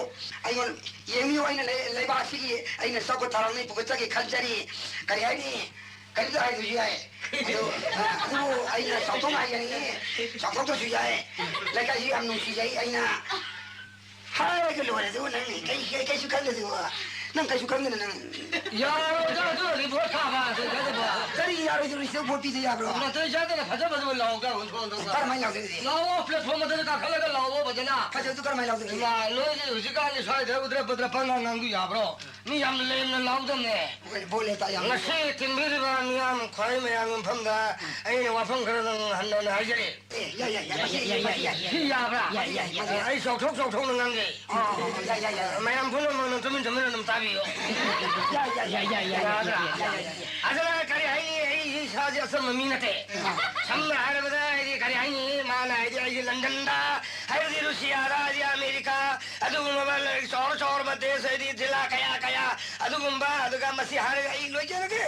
ꯑꯩꯉꯣꯟꯗ ꯌꯦꯡꯕꯤꯌꯨ, ꯑꯩꯅ ꯂꯩ-, ꯂꯩꯕꯥꯛ ꯑꯁꯤꯒꯤ ꯑꯩꯅ ꯆꯥꯎꯈꯠ ꯊꯧꯔꯥꯡꯅꯤ ꯄꯨꯈꯠꯆꯒꯦ ꯈꯟꯖꯔꯤ꯫ ꯀꯔꯤ ꯍꯥꯏꯅꯤ? ꯀꯔꯤꯝꯇ ꯍꯥꯏꯗ꯭ꯔꯁꯨ ꯌꯥꯏ꯫ ꯑꯗꯨ, ꯑ, ꯑꯗꯨꯕꯨ ꯑꯩꯅ ꯆꯥꯎꯊꯣꯛꯅ ꯍꯥꯏꯖꯅꯤꯡꯉꯤ, ꯆꯥꯎꯊꯣꯛꯇ꯭ꯔꯁꯨ ꯌꯥꯏ꯫ ꯂꯩꯀꯥꯏꯁꯤ ꯌꯥꯝ ꯅꯨꯡꯁꯤꯖꯩ ꯑꯩꯅ꯫ ꯍꯥꯏꯔꯒ ꯂꯣꯏꯔꯦ꯫ ꯑꯗꯨꯕꯨ ꯅꯪ ꯀꯩ, ꯀꯩ, ꯀꯩꯁꯨ ꯈꯟꯗꯦ ꯑꯗꯨꯕꯨ꯫ ꯅꯪ ꯀꯩꯁꯨ ꯈꯟꯗꯅ ꯅꯪ꯫ ꯌꯥꯔꯣꯏꯗ, ꯑꯗꯨ ꯔꯤꯄꯣꯔꯠ ꯊꯥꯕ, ꯑꯗꯨ ꯀꯩꯗꯧꯕ? ꯀꯔꯤ ꯌꯥꯔꯣꯏꯗꯣꯏꯅꯣ? ꯁꯤꯗ ꯚꯣꯠ ꯄꯤꯗ ꯌꯥꯕ꯭ꯔꯣ? ꯅꯥꯇꯩ ꯆꯥꯗꯅ ꯐꯖ ꯐꯖꯕ ꯂꯥꯎꯗ, ꯑꯣꯟꯊꯣꯛ ꯑꯣꯟꯊꯣꯛꯄ꯫ ꯀꯔꯝꯍꯥꯏꯅ ꯂꯥꯎꯗꯣꯏꯅꯣ? ꯂꯥꯎꯑꯣ, ꯄ꯭ꯂꯦꯠꯐꯣꯝ ꯃꯊꯛꯇ ꯀꯥꯈꯠꯂꯒ ꯂꯥꯎꯑꯣ ꯐꯖꯅ꯫ ꯐꯖꯕꯗꯨ ꯀꯔꯝꯍꯥꯏꯅ ꯂꯥꯎꯗꯣꯏꯅꯣ? ꯏꯃꯥ, ꯅꯣꯏꯗꯤ ꯍꯧꯖꯤꯛꯀꯥꯟꯗꯤ ꯁ꯭ꯋꯥꯏꯗ ꯎꯗ꯭ꯔ ꯄꯨꯗ꯭ꯔ ꯄꯪꯉꯥꯡ ꯉꯥꯡꯕꯤ ꯌꯥꯕ꯭ꯔꯣ? ꯃꯤ ꯌꯥꯝꯅ ꯂꯦꯝꯅ ꯂꯥꯎꯗꯕꯅꯦ꯫ ꯍꯣꯏ, ꯕꯣꯜ ꯂꯦꯞꯇ ꯌꯥꯝ ꯉꯁꯤ ꯇꯤꯟꯕꯤꯔꯤꯕ ꯃꯤꯌꯥꯝ ꯈ꯭ꯋꯥꯏ ꯃꯌꯥꯝꯒꯤ ꯃꯐꯝꯗ ꯑꯩꯅ ꯋꯥꯐꯝ ꯈꯔꯗꯪ ꯍꯟꯅ ꯍꯟꯅ ꯍꯥꯏꯖꯔꯤ꯫ ꯑꯦ, ꯌꯥꯏ, ꯌꯥꯏ, ꯌꯥꯏ, ꯃꯁꯤ, ꯌꯥꯏ, ꯌꯥꯏ, ꯃꯁꯤ ꯌꯥꯏ, ꯌꯥꯏ꯫ ꯌꯥꯏ꯫ ꯁꯤ ꯌꯥꯕ꯭ꯔꯥ? ꯌꯥꯏ, ꯌꯥꯏ, ꯌꯥꯏ, ꯌꯥꯏ꯫ ꯑꯩ ꯆꯥꯎꯊꯣꯛ ꯆꯥꯎꯊꯣꯛꯅ ꯉꯥꯡꯒꯦ꯫ ꯑꯣ, ꯑꯣ, ꯌꯥꯏ, ꯌꯥꯏ, ꯌꯥꯏ, ꯌꯥꯏ꯫ ꯃꯌꯥꯝ ꯄꯨꯝꯅꯃꯛꯅ ꯇꯨꯃꯤꯟ ꯇꯨꯃꯤꯟꯅ ꯑꯗꯨꯝ ꯇꯥꯕꯤꯌꯨ꯫ ꯌꯥꯏ, ꯌꯥꯏ, ꯌꯥꯏ, ꯌꯥꯏ, ꯌꯥꯏ, ꯌꯥꯗ꯭ꯔꯥ? ꯌꯥꯏ, ꯌꯥꯏ, ꯌꯥꯏ, ꯌꯥꯏ꯫ ꯑꯗꯨꯅ ꯀꯔꯤ ꯍꯥꯏꯅꯤ? ꯑꯩ ꯏꯁꯥꯁꯦ ꯑꯆꯝꯕ ꯃꯤ ꯅꯠꯇꯦ꯫ ꯑꯥ꯫ ꯁꯝꯅ ꯍꯥꯏꯔꯕꯗ, ꯑꯩꯗꯤ ꯀꯔꯤ ꯍꯥꯏꯅꯤ? ꯃꯥꯅ ꯍꯥꯏꯗꯤ ꯑꯩꯗꯤ ꯂꯟꯗꯟꯗ, ꯍꯥꯏꯕꯗꯤ ꯔꯨꯁꯤꯌꯥꯗ, ꯍꯥꯏꯗꯤ ꯑꯃꯦꯔꯤꯀꯥ, ꯑꯗꯨꯒꯨꯝꯂꯕ ꯂꯥꯏꯔꯤꯛ ꯆꯥꯎꯔ ꯆꯥꯎꯔꯕ ꯗꯦꯁ ꯍꯥꯏꯗꯤ ꯖꯤꯂꯥ ꯀꯌꯥ ꯀꯌꯥ ꯑꯗꯨꯒꯨꯝꯕ, ꯑꯗꯨꯒ ꯃꯁꯤ ꯍꯥꯏꯔꯒ ꯑꯩ ꯂꯣꯏꯖꯔꯒꯦ꯫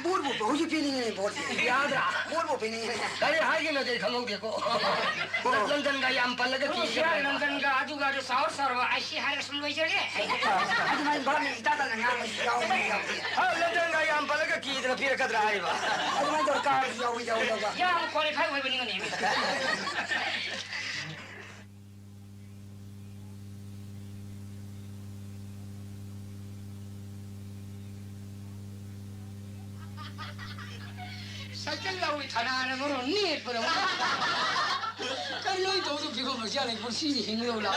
ꯚꯣꯠꯄꯨ ꯍꯧꯖꯤꯛ ꯄꯤꯅꯤꯡꯉꯦ, ꯚꯣꯠꯁꯦ꯫ ꯌꯥꯗ꯭ꯔꯥ? ꯚꯣꯠꯄꯨ ꯄꯤꯅꯤꯡꯉꯦ꯫ ꯀꯔꯤ ꯍꯥꯏꯒꯤꯅꯣꯗꯤ ꯑꯩ ꯈꯪꯍꯧꯗꯦꯀꯣ꯫ ꯑꯣ꯫ ꯂꯟꯗꯟꯒ ꯌꯥꯝ ꯄꯜꯂꯒ ꯔꯨꯁꯤꯌꯥ, ꯀꯤꯒꯗ꯭ꯔꯥ? ꯂꯟꯗꯟꯒ ꯑꯗꯨꯒ ꯑꯗꯨ ꯆꯥꯎꯔ ꯆꯥꯎꯔꯕ ꯑꯩ ꯁꯤ ꯍꯥꯏꯔꯒ ꯁꯨꯝ ꯂꯣꯏꯖꯔꯒꯦ꯫ ꯑꯗꯨꯃꯥꯏꯅ ꯚꯥꯞ ꯏꯇꯥ ꯇꯥꯅ ꯉꯥꯡꯕꯁꯨ ꯌꯥꯎꯕꯅꯤ, ꯌꯥꯎꯕꯅꯤ꯫ ꯍꯥ, ꯂꯟꯗꯟꯒ ꯌꯥꯝ ꯄꯜꯂꯒ ꯀꯤꯗꯅ ꯄꯤꯔꯛꯀꯗ꯭ꯔꯥ ꯍꯥꯏꯔꯤꯕ? ꯑꯗꯨꯃꯥꯏꯅ ꯇꯧꯔ ꯀꯥꯕꯁꯨ ꯌꯥꯎꯕ, ꯌꯥꯎꯗꯕ꯫ ꯌꯥꯝ ꯀ꯭ꯋꯥꯂꯤꯐꯥꯏ ꯑꯣꯏꯕꯅꯤꯉꯣꯅꯦ꯫ ꯁꯥꯏꯀꯜ ꯂꯧꯏ ꯊꯅꯥꯅ ꯃꯔꯣꯟ ꯅꯦꯠꯄꯗ꯫ ꯀꯔꯤ ꯅꯣꯏ ꯇꯧꯗꯧ ꯐꯤꯕꯝ ꯑꯁꯤ ꯌꯥꯅꯤ ꯄꯨꯟꯁꯤꯁꯤ ꯍꯤꯡꯒꯗꯧ ꯂꯥꯛ꯫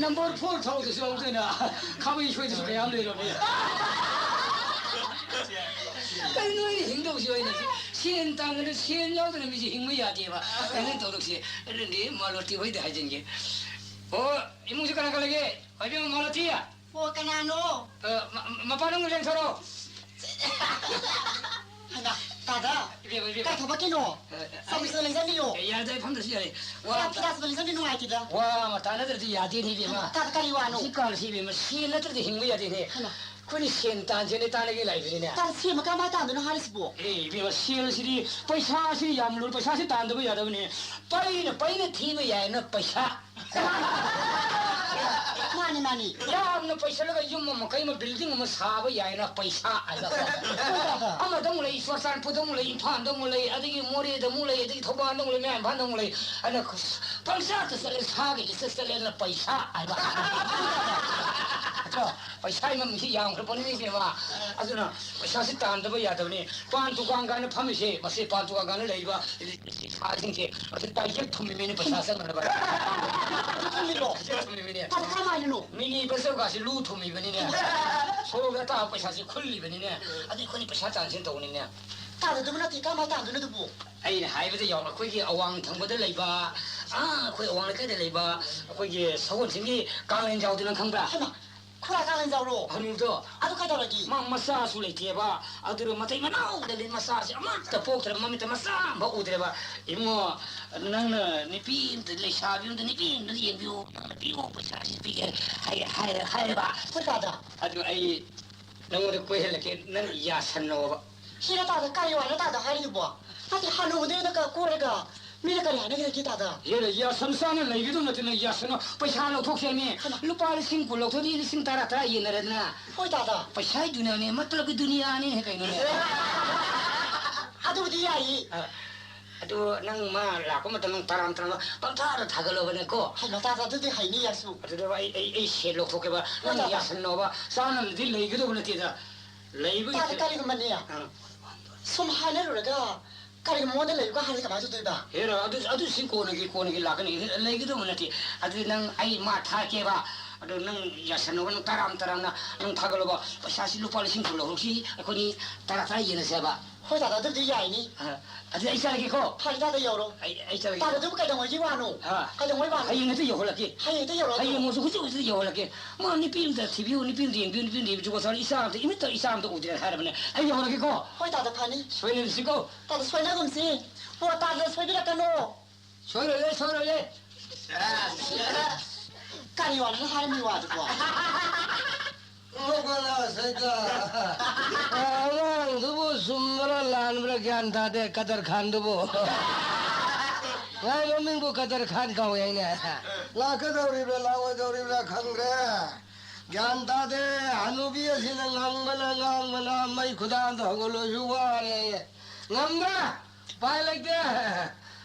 ꯅꯝꯕꯔ ꯐꯣꯔ ꯊꯧꯗꯁꯨ ꯌꯥꯎꯗꯅ ꯈꯥꯕꯩ ꯁꯣꯏꯗꯁꯨ ꯀꯌꯥꯝ ꯂꯩꯔꯝꯃꯤ꯫ ꯀꯔꯤꯅꯣ ꯑꯩꯅ ꯍꯤꯡꯗꯧꯁꯤ ꯑꯣꯏꯅ ꯁꯦꯟ ꯇꯥꯟꯗꯅ ꯁꯦꯟ ꯌꯥꯎꯗꯅ ꯃꯤꯁꯦ ꯍꯤꯡꯕ ꯌꯥꯗꯦꯕ꯫ ꯀꯩꯅꯣ ꯇꯧꯔꯛꯁꯤ꯫ ꯑꯗꯨꯗꯤ ꯃꯥꯂꯣꯇꯤ ꯍꯣꯏꯗ ꯍꯥꯏꯖꯤꯟꯒꯦ꯫ ꯑꯣ, ꯏꯃꯨꯡꯁꯤ ꯀꯅꯥ ꯀꯅꯥ ꯂꯩꯒꯦ? ꯏꯕꯦꯝꯃ ꯃꯥꯂꯣꯇꯤ꯫ ꯑꯣ, ꯀꯅꯥꯅꯣ? ꯑ, ꯃ-, ꯃꯄꯥꯟ ꯂꯣꯝꯗ ꯂꯦꯡꯊꯣꯔꯛꯑꯣ꯫ ꯍꯩꯃꯥ, ꯇꯥꯗ꯫ ꯏꯕꯦꯝꯃ, ꯏꯕꯦꯝꯃ꯫ ꯀꯥꯏ ꯊꯣꯛꯄ ꯀꯩꯅꯣ? ꯑ, ꯑ, ꯆꯥꯎꯕꯤꯁꯤꯗ ꯂꯦꯡꯁꯤꯟꯕꯤꯌꯣ꯫ ꯑꯦ, ꯌꯥꯔꯦꯗ, ꯑꯩ ꯐꯝꯗ꯭ꯔꯁꯨ ꯌꯥꯔꯦ꯫ ꯋꯥ ꯌꯥꯝ ꯑꯃ ꯇꯥ-, ꯐꯤꯗꯥꯁꯤꯗ ꯂꯦꯡꯁꯤꯟꯕꯤ ꯅꯨꯡꯉꯥꯏꯇꯦꯗ꯫ ꯋꯥ ꯑꯃ ꯇꯥꯟꯅꯗ꯭ꯔꯗꯤ ꯌꯥꯗꯦꯅꯦ, ꯏꯕꯦꯝꯃ꯫ ꯇꯥꯗ, ꯀꯔꯤ ꯋꯥꯅꯣ? ꯍꯧꯖꯤꯛꯀꯥꯟꯁꯤ, ꯏꯕꯦꯝꯃ, ꯁꯦꯟ ꯅꯠꯇ꯭ꯔꯗꯤ ꯍꯤꯡꯕ ꯌꯥꯗꯦꯅꯦ꯫ ꯍꯩꯃꯥ꯫ ꯑꯩꯈꯣꯏꯅ ꯁꯦꯟ ꯇꯥꯟꯁꯦꯅ ꯇꯥꯟꯅꯒꯦ ꯂꯥꯛꯏꯕꯅꯤꯅꯦ꯫ ꯇꯥꯗ, ꯁꯦꯟ ꯀꯃꯥꯏꯅ ꯇꯥꯟꯗꯣꯏꯅꯣ ꯍꯥꯏꯔꯤꯁꯤꯕꯣ? ꯑꯦ, ꯏꯕꯦꯝꯃ, ꯁꯦꯜꯁꯤꯗꯤ, ꯄꯩꯁꯥꯁꯤ ꯌꯥꯝ ꯂꯨꯔꯦ, ꯄꯩꯁꯥꯁꯤ ꯇꯥꯟꯗꯕ ꯌꯥꯗꯕꯅꯦ꯫ ꯄꯩꯅ ꯄꯩꯅ ꯊꯤꯕ ꯌꯥꯏꯅ ꯄꯩꯁꯥ꯫ ꯃꯥꯅꯤ, ꯃꯥꯅꯤ꯫ ꯌꯥꯝꯅ ꯄꯩꯁꯜꯂꯒ ꯌꯨꯝ ꯑꯃ ꯀꯩ ꯑꯃ building ꯑꯃ ꯁꯥꯕ ꯌꯥꯏꯅ ꯄꯩꯁꯥ ꯍꯥꯏꯕ꯫ ꯑꯃꯗ ꯑꯃꯨꯛ ꯂꯩ, ꯆꯨꯔꯆꯥꯟꯄꯨꯔꯗ ꯑꯃꯨꯛ ꯂꯩ, ꯏꯝꯐꯥꯜꯗ ꯑꯃꯨꯛ ꯂꯩ, ꯑꯗꯒꯤ ꯃꯣꯔꯦꯗ ꯑꯃꯨꯛ ꯂꯩ, ꯑꯗꯒꯤ ꯊꯧꯕꯥꯜꯗ ꯑꯃꯨꯛ ꯂꯩ, ꯃꯌꯥꯝ ꯏꯝꯐꯥꯜꯗ ꯑꯃꯨꯛ ꯂꯩ꯫ ꯑꯗꯨꯅ ꯄꯪꯆꯠꯇ ꯆꯠꯂꯦ, ꯁꯥꯒ ꯏꯆꯠ ꯆꯠꯂꯦ, ꯑꯗꯨꯅ ꯄꯩꯁꯥ ꯍꯥꯏꯕ꯫ ꯅꯠꯇ꯭ꯔꯣ? ꯄꯩꯁꯥꯒꯤ ꯃꯃꯤꯡꯁꯤ ꯌꯥꯝꯈ꯭ꯔ ꯄꯣꯠꯅꯤ, ꯏꯕꯦꯝꯃ꯫ ꯑꯗꯨꯅ ꯄꯩꯁꯥꯁꯤ ꯇꯥꯟꯗꯕ ꯌꯥꯗꯕꯅꯤ꯫ ꯄꯥꯟ ꯗꯨꯀꯥꯟ ꯀꯥꯏꯅ ꯐꯝꯃꯤꯁꯦ, ꯃꯁꯤ ꯄꯥꯟ ꯗꯨꯀꯥꯟ ꯀꯥꯏꯅ ꯂꯩꯔꯤꯕ ꯁꯥꯁꯤꯡꯁꯦ, ꯃꯁꯤ ꯇꯥꯏꯆꯦꯛ ꯊꯨꯝꯃꯤꯃꯦꯅ ꯄꯩꯁꯥ ꯆꯪꯅꯅꯕ꯫ ꯊꯨꯝꯃꯤꯔꯣ? ꯊꯨꯝꯃꯤꯕꯅꯦ꯫ ꯇꯥꯗ ꯀꯔꯝꯍꯥꯏꯅꯅꯣ? ꯃꯤꯅꯤ ꯕꯁ ꯀꯥꯁꯤ ꯂꯨ ꯊꯨꯝꯃꯤꯕꯅꯤꯅꯦ꯫ ꯁꯣꯔꯣꯛꯇ ꯇꯥꯕ ꯄꯩꯁꯥꯁꯤ ꯈꯨꯜꯂꯤꯕꯅꯤꯅꯦ꯫ ꯑꯗꯩ ꯑꯩꯈꯣꯏꯅ ꯄꯩꯁꯥ ꯇꯥꯟꯁꯤꯅ ꯇꯧꯕꯅꯤꯅꯦ꯫ ꯇꯥꯗꯗꯨꯕ ꯅꯠꯇꯦ, ꯀꯔꯝꯍꯥꯏꯅ ꯇꯥꯟꯗꯣꯏꯅꯣ ꯑꯗꯨꯕꯨ? ꯑꯩꯅ ꯍꯥꯏꯕꯗ ꯌꯥꯎ, ꯑꯩꯈꯣꯏꯒꯤ ꯑꯋꯥꯡ ꯊꯪꯕꯗ ꯂꯩꯕ, ꯑꯥ, ꯑꯩꯈꯣꯏ ꯑꯋꯥꯡ ꯂꯩꯀꯥꯏꯗ ꯂꯩꯕ, ꯑꯩꯈꯣꯏꯒꯤ ꯁꯒꯣꯜꯁꯤꯡꯒꯤ ꯀꯥꯡꯂꯦꯟꯖꯥꯎꯗꯨ ꯅꯪ ꯈꯪꯕ꯭ꯔꯥ? ꯍꯩꯃꯥ, ꯈꯨꯔꯥ ꯀꯥꯡꯂꯦꯟꯖꯥꯎꯔꯣ? ꯍꯅꯨꯕꯗꯣ꯫ ꯑꯗꯨ ꯀꯩꯗꯧꯔꯒꯦ? ꯃꯥ ꯃꯆꯥꯁꯨ ꯂꯩꯇꯦꯕ꯫ ꯑꯗꯨꯅ ꯃꯇꯩ ꯃꯅꯥꯎꯗꯗꯤ ꯃꯆꯥꯁꯦ ꯑꯃꯠꯇ ꯄꯣꯛꯇ꯭ꯔꯦ, ꯃꯃꯤꯠꯇ ꯃꯆꯥ ꯑꯃꯐꯥꯎ ꯎꯗ꯭ꯔꯦꯕ꯫ ꯏꯕꯨꯡꯉꯣ, ꯅꯪꯅ ꯅꯨꯄꯤ ꯑꯝꯇ, ꯂꯩꯁꯥꯕꯤ ꯑꯝꯇ, ꯅꯨꯄꯤ ꯑꯝꯇ ꯌꯦꯡꯕꯤꯌꯨ, ꯄꯤꯌꯨ, ꯄꯩꯁꯥꯁꯤ ꯄꯤꯒꯦ ꯍꯥꯏ-, ꯍꯥꯏ-, ꯍꯥꯏꯔꯦꯕ꯫ ꯍꯣꯏ ꯇꯥꯗ꯫ ꯑꯗꯨ ꯑꯩ ꯅꯪꯉꯣꯟꯗ ꯀꯣꯏꯍꯜꯂꯛꯀꯦ, ꯅꯪ ꯌꯥꯁꯟꯅꯧꯕ꯫ ꯁꯤꯔ ꯇꯥꯗ, ꯀꯔꯤ ꯋꯥꯅꯣ ꯇꯥꯗ ꯍꯥꯏꯔꯤꯗꯨꯕꯣ? ꯅꯠꯇꯦ, ꯍꯅꯨꯕꯗꯩꯗ ꯀ-, ꯀꯣꯏꯔꯒ ꯃꯤꯅ ꯀꯔꯤ ꯍꯥꯏꯅꯈꯤꯗꯒꯦ ꯇꯥꯗ? ꯍꯦꯔ, ꯌꯥꯁꯟ ꯆꯥꯅ ꯂꯩꯒꯗꯧ ꯅꯠꯇꯦ, ꯅꯪ ꯌꯥꯁꯟꯅꯧ꯫ ꯄꯩꯁꯥ ꯂꯧꯊꯣꯛꯁꯦ ꯍꯥꯏꯅꯤ꯫ ꯍꯩꯃꯥ꯫ ꯂꯨꯄꯥ ꯂꯤꯁꯤꯡ ꯀꯨꯟ ꯂꯧꯊꯣꯛꯑꯗꯤ ꯂꯤꯁꯤꯡ ꯇꯔꯥ ꯇꯔꯥ ꯌꯦꯟꯅꯔꯦꯗꯅ꯫ ꯍꯣꯏ ꯇꯥꯗ꯫ ꯄꯩꯁꯥꯒꯤ ꯗꯨꯅꯤꯌꯥꯅꯦ, ꯃꯇꯂꯕꯀꯤ ꯗꯨꯅꯤꯌꯥꯅꯦ ꯀꯩꯅꯣꯅꯦ꯫ ꯑꯗꯨꯕꯨꯗꯤ ꯌꯥꯏꯌꯦ꯫ ꯑ, ꯑꯗꯨ ꯅꯪ ꯃꯥ ꯂꯥꯛꯄ ꯃꯇꯝꯗ ꯅꯪ ꯇꯔꯥꯝ ꯇꯔꯥꯝ ꯄꯪꯊꯥꯗ ꯊꯥꯒꯠꯂꯣꯕꯅꯦꯀꯣ꯫ ꯍꯩꯃꯥ ꯇꯥꯗ, ꯑꯗꯨꯗꯤ ꯍꯩꯅꯤ ꯌꯥꯁꯨ꯫ ꯑꯗꯨꯗ ꯑꯩ, ꯑꯩ, ꯑꯩ ꯁꯦꯠ ꯂꯧꯊꯣꯛꯀꯦꯕ꯫ ꯍꯣꯏ ꯅꯪ ꯇꯥꯗ꯫ ꯌꯥꯁꯟꯅꯧꯕ꯫ ꯆꯥꯅꯕꯗꯤ ꯂꯩꯒꯗꯧꯕ ꯅꯠꯇꯦꯗ꯫ ꯂꯩꯕꯒꯤ ꯇꯥꯗ, ꯀꯔꯤꯒꯨꯝꯕꯅꯦ? ꯑꯥ꯫ ꯁꯨꯝ ꯍꯥꯏꯅꯔꯨꯔꯒ ꯀꯔꯤꯒꯨꯝꯕ ꯃꯉꯣꯟꯗ ꯂꯩꯌꯨꯒ ꯍꯥꯏꯔꯗꯤ ꯀꯃꯥꯏꯅ ꯇꯧꯗꯣꯏꯕ? ꯍꯦꯔꯥ, ꯑꯗꯨ, ꯑꯗꯨꯁꯤ ꯀꯣꯟꯅꯒꯤ, ꯀꯣꯟꯅꯒꯤ ꯂꯥꯛꯀꯅꯤ꯫ ꯂꯩꯒꯗꯧꯕ ꯅꯠꯇꯦ꯫ ꯑꯗꯨꯗꯤ ꯅꯪ ꯑꯩ ꯃꯥ ꯊꯥꯔꯛꯀꯦꯕ꯫ ꯑꯗꯨ ꯅꯪ ꯌꯥꯁꯟꯅꯧꯕ, ꯅꯪ ꯇꯔꯥꯝ ꯇꯔꯥꯝꯅ ꯅꯪ ꯊꯥꯒꯠꯂꯣꯕ꯫ ꯄꯩꯁꯥꯁꯤ ꯂꯨꯄꯥ ꯂꯤꯁꯤꯡ ꯀꯨꯟ ꯂꯧꯍꯧꯁꯤ, ꯑꯩꯈꯣꯏꯅꯤ ꯇꯔꯥ ꯇꯔꯥ ꯌꯦꯟꯅꯁꯦꯕ꯫ ꯍꯣꯏ ꯇꯥꯗ, ꯑꯗꯨꯗꯤ ꯌꯥꯏꯅꯤ꯫ ꯑ, ꯑꯗꯨꯗꯤ ꯑꯩ ꯆꯠꯂꯒꯦꯀꯣ꯫ ꯐꯔꯦ ꯇꯥꯗ, ꯌꯧꯔꯣ꯫ ꯑꯩ, ꯑꯩ ꯆꯠꯂꯒꯦ꯫ ꯇꯥꯗ, ꯑꯗꯨꯕꯨ ꯀꯩꯗꯧꯉꯩꯒꯤ ꯋꯥꯅꯣ? ꯍꯥ? ꯀꯩꯗꯧꯉꯩ ꯋꯥꯅꯣ? ꯍꯌꯦꯡ ꯍꯦꯛꯇ ꯌꯧꯍꯜꯂꯛꯀꯦ꯫ ꯍꯌꯦꯡ ꯍꯦꯛꯇ ꯌꯧꯔꯛꯑꯣ꯫ ꯍꯌꯦꯡꯃꯛꯁꯨ ꯍꯧꯖꯤꯛ ꯍꯧꯖꯤꯛ ꯌꯧꯍꯜꯂꯛꯀꯦ꯫ ꯃꯥ ꯅꯨꯄꯤ ꯑꯝꯇ ꯊꯤꯕꯤꯌꯨ, ꯅꯨꯄꯤ ꯑꯝꯇ ꯌꯦꯡꯕꯤꯌꯨ, ꯅꯨꯄꯤ ꯑꯝꯇ ꯌꯦꯡꯕꯤꯌꯨ꯫ ꯖꯨꯒꯣꯠ ꯆꯥꯔꯦ, ꯏꯆꯥ ꯑꯝꯇ, ꯏꯃꯤꯠꯇ ꯏꯆꯥ ꯑꯝꯇ ꯎꯗ꯭ꯔꯦꯅ ꯍꯥꯏꯔꯕꯅꯦ꯫ ꯑꯩ ꯌꯧꯍꯜꯂꯒꯦꯀꯣ꯫ ꯍꯣꯏ ꯇꯥꯗ, ꯐꯅꯤ꯫ ꯁꯣꯏꯅꯔꯁꯤꯀꯣ꯫ ꯇꯥꯗ, ꯁꯣꯏꯅꯒꯨꯝꯁꯤ꯫ ꯄꯣ ꯇꯥꯗ, ꯁꯣꯏꯕꯤꯔꯛꯀꯅꯣ꯫ ꯁꯣꯏꯔꯣꯏꯌꯦ, ꯁꯣꯏꯔꯣꯏꯌꯦ꯫ ꯀꯔꯤ ꯋꯥꯅꯣ ꯅꯪ ꯍꯥꯏꯔꯝꯃꯤ ꯋꯥꯗꯨꯕꯣ? ꯃꯒꯣꯟꯅ ꯁꯩꯇ꯫ ꯑꯉꯥꯡꯗꯨꯕꯨ ꯆꯨꯝꯕ꯭ꯔꯥ ꯂꯥꯟꯕ꯭ꯔꯥ ꯒ꯭ꯌꯥꯟ ꯇꯥꯗꯦ, ꯀꯗꯔ ꯈꯥꯟꯗꯨꯕꯨ꯫ ꯃꯥꯏ ꯃꯃꯤꯡꯕꯨ ꯀꯗꯔ ꯈꯥꯟ ꯀꯧꯋꯦ ꯍꯥꯏꯅꯦ꯫ ꯂꯥꯛꯀꯗꯧꯔꯤꯕ꯭ꯔꯥ ꯂꯥꯛꯑꯣꯏꯗꯧꯔꯤꯕ꯭ꯔꯥ ꯈꯪꯗ꯭ꯔꯦ꯫ ꯒ꯭ꯌꯥꯟ ꯇꯥꯗꯦ꯫ ꯍꯅꯨꯕꯤ ꯑꯁꯤꯅ ꯉꯥꯡꯕꯅ ꯉꯥꯡꯕꯅ ꯃꯩ ꯈꯨꯗꯥꯡꯗ ꯍꯧꯒꯠꯂꯣꯏꯁꯨ ꯋꯥꯔꯦ꯫ ꯉꯝꯕ꯭ꯔꯥ? ꯎꯄꯥꯏ ꯂꯩꯇꯦ꯫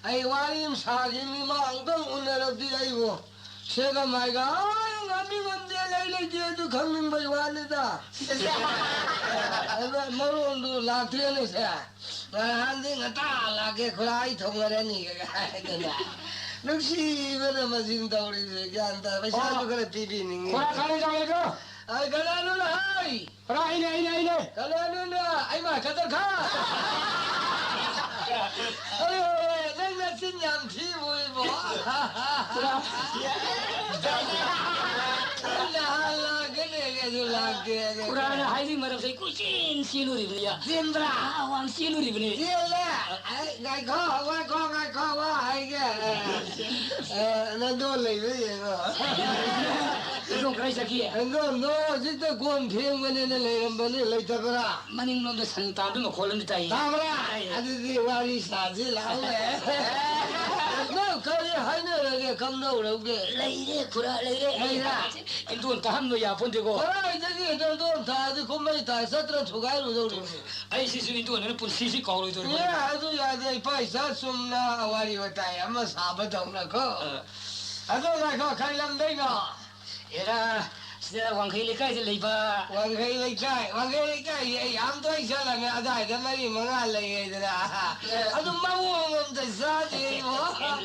ꯑꯩ ꯋꯥꯔꯤ ꯑꯃ ꯁꯥꯈꯤꯕꯅꯤ, ꯃꯥ ꯑꯃꯨꯛꯇꯪ ꯎꯅꯔꯕꯗꯤ ꯑꯩꯕꯨ ꯁꯦꯒ ꯃꯥꯏꯒ, ꯑꯥ, ꯉꯝꯃꯤ ꯉꯝꯗꯦ, ꯂꯩ ꯂꯩꯇꯦ ꯑꯗꯨ ꯈꯪꯅꯤꯡꯕꯒꯤ ꯋꯥꯅꯤꯗ꯫ ꯑꯗ ꯃꯔꯣꯟꯗꯨ ꯂꯥꯛꯇ꯭ꯔꯦꯅꯦ ꯁꯦ꯫ ꯉꯔꯥꯡꯗꯤ ꯉꯟꯇꯥ ꯂꯥꯛꯀꯦ, ꯈꯨꯔꯥ ꯑꯩ ꯊꯣꯡꯅꯔꯅꯤ ꯍꯥꯏꯗꯅ꯫ ꯅꯨꯡꯁꯤꯕꯅ ꯃꯁꯤꯡ ꯇꯧꯔꯤꯁꯦ ꯒ꯭ꯌꯥꯟ ꯇꯥ꯫ ꯄꯩꯁꯥꯁꯨ ꯑꯣ꯫ ꯈꯔ ꯄꯤꯕꯤꯅꯤꯡꯉꯤ꯫ ꯈꯣꯔꯥ ꯈꯥꯡꯂꯩ ꯆꯥꯎꯂꯩꯗꯣ꯫ ꯑ, ꯀꯅꯥꯅꯣꯅ ꯍꯥꯏ? ꯈꯣꯔꯥ ꯑꯩꯅꯦ, ꯑꯩꯅꯦ, ꯑꯩꯅꯦ꯫ ꯀꯅꯥꯅꯣꯅ? ꯑꯩ ꯃꯥ ꯈꯛꯇ ꯈꯥ꯫ ꯑꯌꯣ, ꯅꯪ ꯅꯆꯤꯟ ꯌꯥꯝ ꯊꯤꯕ ꯏꯕꯣ꯫ ꯈꯣꯔꯥ꯫ ꯅꯪ ꯅꯍꯥꯟ ꯂꯥꯛꯀꯅꯤ, ꯑꯗꯨ ꯂꯥꯛꯇꯦ, ꯑꯗꯨ ꯈꯣꯔꯥꯅ ꯍꯥꯏꯔꯤ ꯃꯔꯝꯁꯦ ꯑꯩ ꯀꯣꯏꯆꯦꯟ ꯆꯦꯜꯂꯨꯔꯤꯕꯅꯤ꯫ ꯆꯦꯟꯕ꯭ꯔꯥ? ꯑꯥ, ꯋꯥꯡ ꯆꯦꯜꯂꯨꯔꯤꯕꯅꯤ꯫ ꯆꯦꯜꯂꯦ꯫ ꯑꯩ, ꯉꯥꯏꯈꯣ, ꯉꯥꯏꯈꯣ, ꯉꯥꯏꯈꯣ, ꯋꯥ ꯍꯥꯏꯒꯦ꯫ ꯑ, ꯅꯪꯗꯣ ꯂꯩꯕ꯭ꯔꯥ ꯌꯦꯡꯉꯣ꯫ ꯍꯧꯗꯣꯡ ꯀꯗꯥꯏ ꯆꯠꯈꯤ? ꯍꯧꯗꯣꯡꯗꯣ ꯍꯧꯖꯤꯛꯇ ꯀꯣꯟ ꯐꯦꯡꯕꯅꯦꯅ ꯂꯩꯔꯝꯕꯅꯤ, ꯂꯩꯇꯕ꯭ꯔꯥ? ꯃꯅꯤꯡꯂꯣꯝꯗ ꯁꯟ ꯇꯥꯟꯕ ꯃꯈꯣꯜ ꯑꯃꯗꯤ ꯇꯥꯏ꯫ ꯇꯥꯕ꯭ꯔꯥ? ꯇꯥꯏ꯫ ꯑꯗꯨꯗꯤ ꯋꯥꯔꯤ ꯁꯥꯁꯤ ꯂꯥꯛꯑꯣꯅꯦ꯫ ꯅꯪ ꯀꯔꯤ ꯍꯥꯏꯅꯔꯒꯦ, ꯀꯝꯗꯧꯔꯒꯦ? ꯂꯩꯔꯦ, ꯈꯨꯔꯥ, ꯂꯩꯔꯦ꯫ ꯂꯩꯔꯦ? ꯏꯟꯗꯣꯟ ꯇꯥꯍꯟꯕ ꯌꯥꯄꯣꯟꯇꯦꯀꯣ꯫ ꯀꯗꯥꯏꯗꯒꯤ ꯏꯟꯗꯣꯟ ꯇꯥꯔꯗꯤ ꯀꯨꯝꯍꯩ ꯇꯥ ꯆꯠꯇ꯭ꯔ ꯊꯨꯒꯥꯏꯔꯨꯗꯧꯔꯤꯅꯤ꯫ ꯑꯩꯁꯤꯁꯨ ꯏꯟꯗꯣꯟꯅ ꯄꯨꯟꯁꯤꯁꯤ ꯀꯥꯎꯔꯣꯏꯗꯧꯔꯤꯕ꯫ ꯑꯦ, ꯑꯗꯨ ꯌꯥꯗꯦ, ꯏꯄꯥ ꯏꯆꯥ ꯆꯨꯝꯅ ꯋꯥꯔꯤ ꯋꯥꯇꯥꯏ ꯑꯃ ꯁꯥꯕꯗꯧꯅꯀꯣ꯫ ꯑ꯫ ꯑꯗꯣ ꯉꯥꯏꯈꯣ, ꯀꯔꯤ ꯂꯝꯗꯩꯅꯣ? ꯑꯦꯔꯥ, ꯁꯤꯗ ꯋꯥꯡꯈꯩ ꯂꯩꯀꯥꯏꯗ ꯂꯩꯕ꯫ ꯋꯥꯡꯈꯩ ꯂꯩꯀꯥꯏ, ꯋꯥꯡꯈꯩ ꯂꯩꯀꯥꯏꯁꯦ ꯑꯩ ꯌꯥꯝ ꯇꯣꯏ ꯆꯠꯂꯝꯃꯦ, ꯑꯗꯥꯏꯗ ꯃꯔꯤ ꯃꯉꯥ ꯂꯩꯌꯦꯗꯅ꯫ ꯑꯦ꯫ ꯑꯗꯨ ꯃꯑꯣꯡ ꯑꯝꯗ ꯆꯥꯗꯦ ꯏꯕꯣ꯫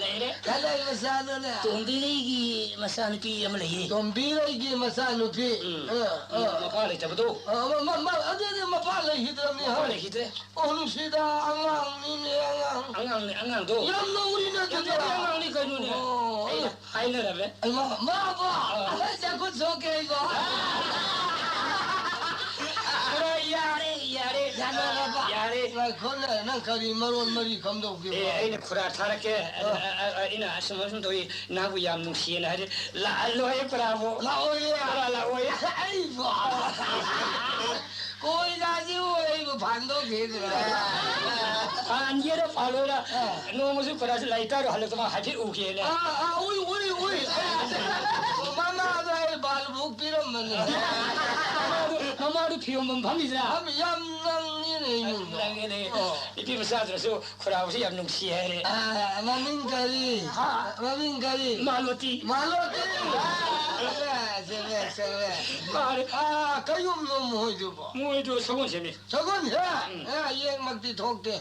ꯂꯩꯔꯦ꯫ ꯀꯗꯥꯏ ꯃꯆꯥꯅꯣꯅꯦ? ꯇꯣꯝꯕꯤꯔꯩꯒꯤ ꯃꯆꯥꯅꯨꯄꯤ ꯑꯃ ꯂꯩꯌꯦ꯫ ꯇꯣꯝꯕꯤꯔꯩꯒꯤ ꯃꯆꯥꯅꯨꯄꯤ? ꯎꯝ꯫ ꯑ, ꯑ꯫ ꯃꯄꯥ ꯂꯩꯇꯕꯗꯣ? ꯑ, ꯃ-, ꯃ-, ꯃ-, ꯑꯗꯨꯗꯤ ꯃꯄꯥ ꯂꯩꯈꯤꯗ꯭ꯔꯕꯅꯤ, ꯃꯄꯥ ꯍꯣꯏ꯫ ꯂꯩꯈꯤꯗ꯭ꯔꯦ꯫ ꯑꯣ, ꯅꯨꯡꯁꯤꯗ, ꯑꯉꯥꯡꯅꯤꯅꯦ, ꯑꯉꯥꯡ꯫ ꯑꯉꯥꯡꯅꯦ, ꯑꯉꯥꯡꯗꯣ꯫ ꯌꯥꯝ ꯅꯧꯔꯤꯅꯦ ꯌꯥꯝ ꯑꯗꯨꯗꯤ꯫ ꯅꯧꯔꯤ ꯑꯉꯥꯡꯅꯤ ꯀꯩꯅꯣꯅꯦ꯫ ꯑꯣ꯫ ꯑꯩꯅ ꯍꯥꯏꯅꯔꯝꯃꯦ꯫ ꯑꯩ ꯃꯥ-, ꯃꯥꯕꯣ? ꯑ꯫ ꯑꯩ ꯈꯨꯠ ꯁꯣꯛꯀꯦ ꯑꯩꯕꯣ꯫ ꯈꯔ ꯌꯥꯔꯦ, ꯌꯥꯔꯦ꯫ ꯌꯥꯅꯔꯕ? ꯌꯥꯔꯦ꯫ ꯉꯥꯏꯈꯣꯅꯦ, ꯅꯪ ꯀꯔꯤ ꯃꯔꯣꯟ ꯃꯔꯤ ꯀꯝꯗꯧꯒꯦꯕ? ꯑꯦ, ꯑꯩꯅ ꯈꯨꯔꯥ ꯊꯥꯔꯛꯀꯦ꯫ ꯑ꯫ ꯑ, ꯑ, ꯑ, ꯑꯩꯅ ꯑꯁꯨꯝ ꯑꯁꯨꯝ ꯇꯧꯏ, ꯅꯍꯥꯛꯄꯨ ꯌꯥꯝ ꯅꯨꯡꯁꯤꯌꯦꯅ ꯍꯥꯏꯔꯦ꯫ ꯂꯥꯛꯍꯜꯂꯣꯍꯦ ꯈꯨꯔꯥꯕꯨ꯫ ꯂꯥꯛꯑꯣꯏꯌꯦ꯫ ꯈꯨꯔꯥ ꯂꯥꯛꯑꯣꯏꯌꯦ꯫ ꯑꯩꯕꯣ꯫ ꯀꯣꯏꯖꯥꯁꯤꯕꯨ ꯑꯩꯕꯨ ꯐꯥꯟꯗꯣꯛꯈꯤꯗ꯭ꯔꯣ? ꯐꯥꯟꯒꯦꯔꯥ ꯐꯥꯜꯂꯣꯏꯔꯥ, ꯑ꯫ ꯅꯣꯡꯃꯁꯨ ꯈꯨꯔꯥꯁꯤ ꯂꯥꯏꯔꯤꯛ ꯇꯥꯔꯨ ꯍꯜꯂꯛꯇ ꯃꯥ ꯍꯥꯏꯐꯦꯠ ꯎꯈꯤꯅꯦ꯫ ꯑ, ꯑ, ꯎꯏ, ꯎꯏ, ꯎꯏ꯫ ꯃꯃꯥꯗ ꯑꯩ ꯕꯥꯜ ꯕꯨꯛ ꯄꯤꯔꯝꯕꯅꯦ꯫ ꯃꯃꯥꯗꯨ, ꯃꯃꯥꯗꯨ ꯐꯤ ꯌꯣꯟꯐꯝ ꯐꯝꯃꯤꯗ꯭ꯔꯥ? ꯐꯝꯃꯤ, ꯌꯥꯝ ꯅꯪꯉꯤ꯫ ꯅꯪꯒꯤꯅꯦ꯫ ꯑꯣ꯫ ꯅꯨꯄꯤ ꯃꯆꯥꯗꯨꯅꯁꯨ ꯈꯨꯔꯥꯎꯁꯤ ꯌꯥꯝ ꯅꯨꯡꯁꯤ ꯍꯥꯏꯔꯦ꯫ ꯑꯥ, ꯃꯃꯤꯡ ꯀꯔꯤ? ꯍꯥ? ꯃꯃꯤꯡ ꯀꯔꯤ? ꯃꯥꯂꯣꯇꯤ꯫ ꯃꯥꯂꯣꯇꯤ! ꯑꯥ, ꯆꯨꯝꯃꯦ, ꯆꯨꯝꯃꯦ꯫ ꯃꯥꯅꯦ꯫ ꯑꯥ, ꯀꯩꯌꯨꯝꯅꯣ ꯃꯣꯏꯗꯨꯕꯣ? ꯃꯣꯏꯗꯣ ꯁꯒꯣꯜꯁꯦꯝꯅꯤ꯫ ꯁꯒꯣꯜꯁꯦꯝ? ꯎꯝ꯫ ꯑꯥ, ꯌꯦꯡꯃꯛꯇꯤ ꯊꯣꯛꯇꯦ꯫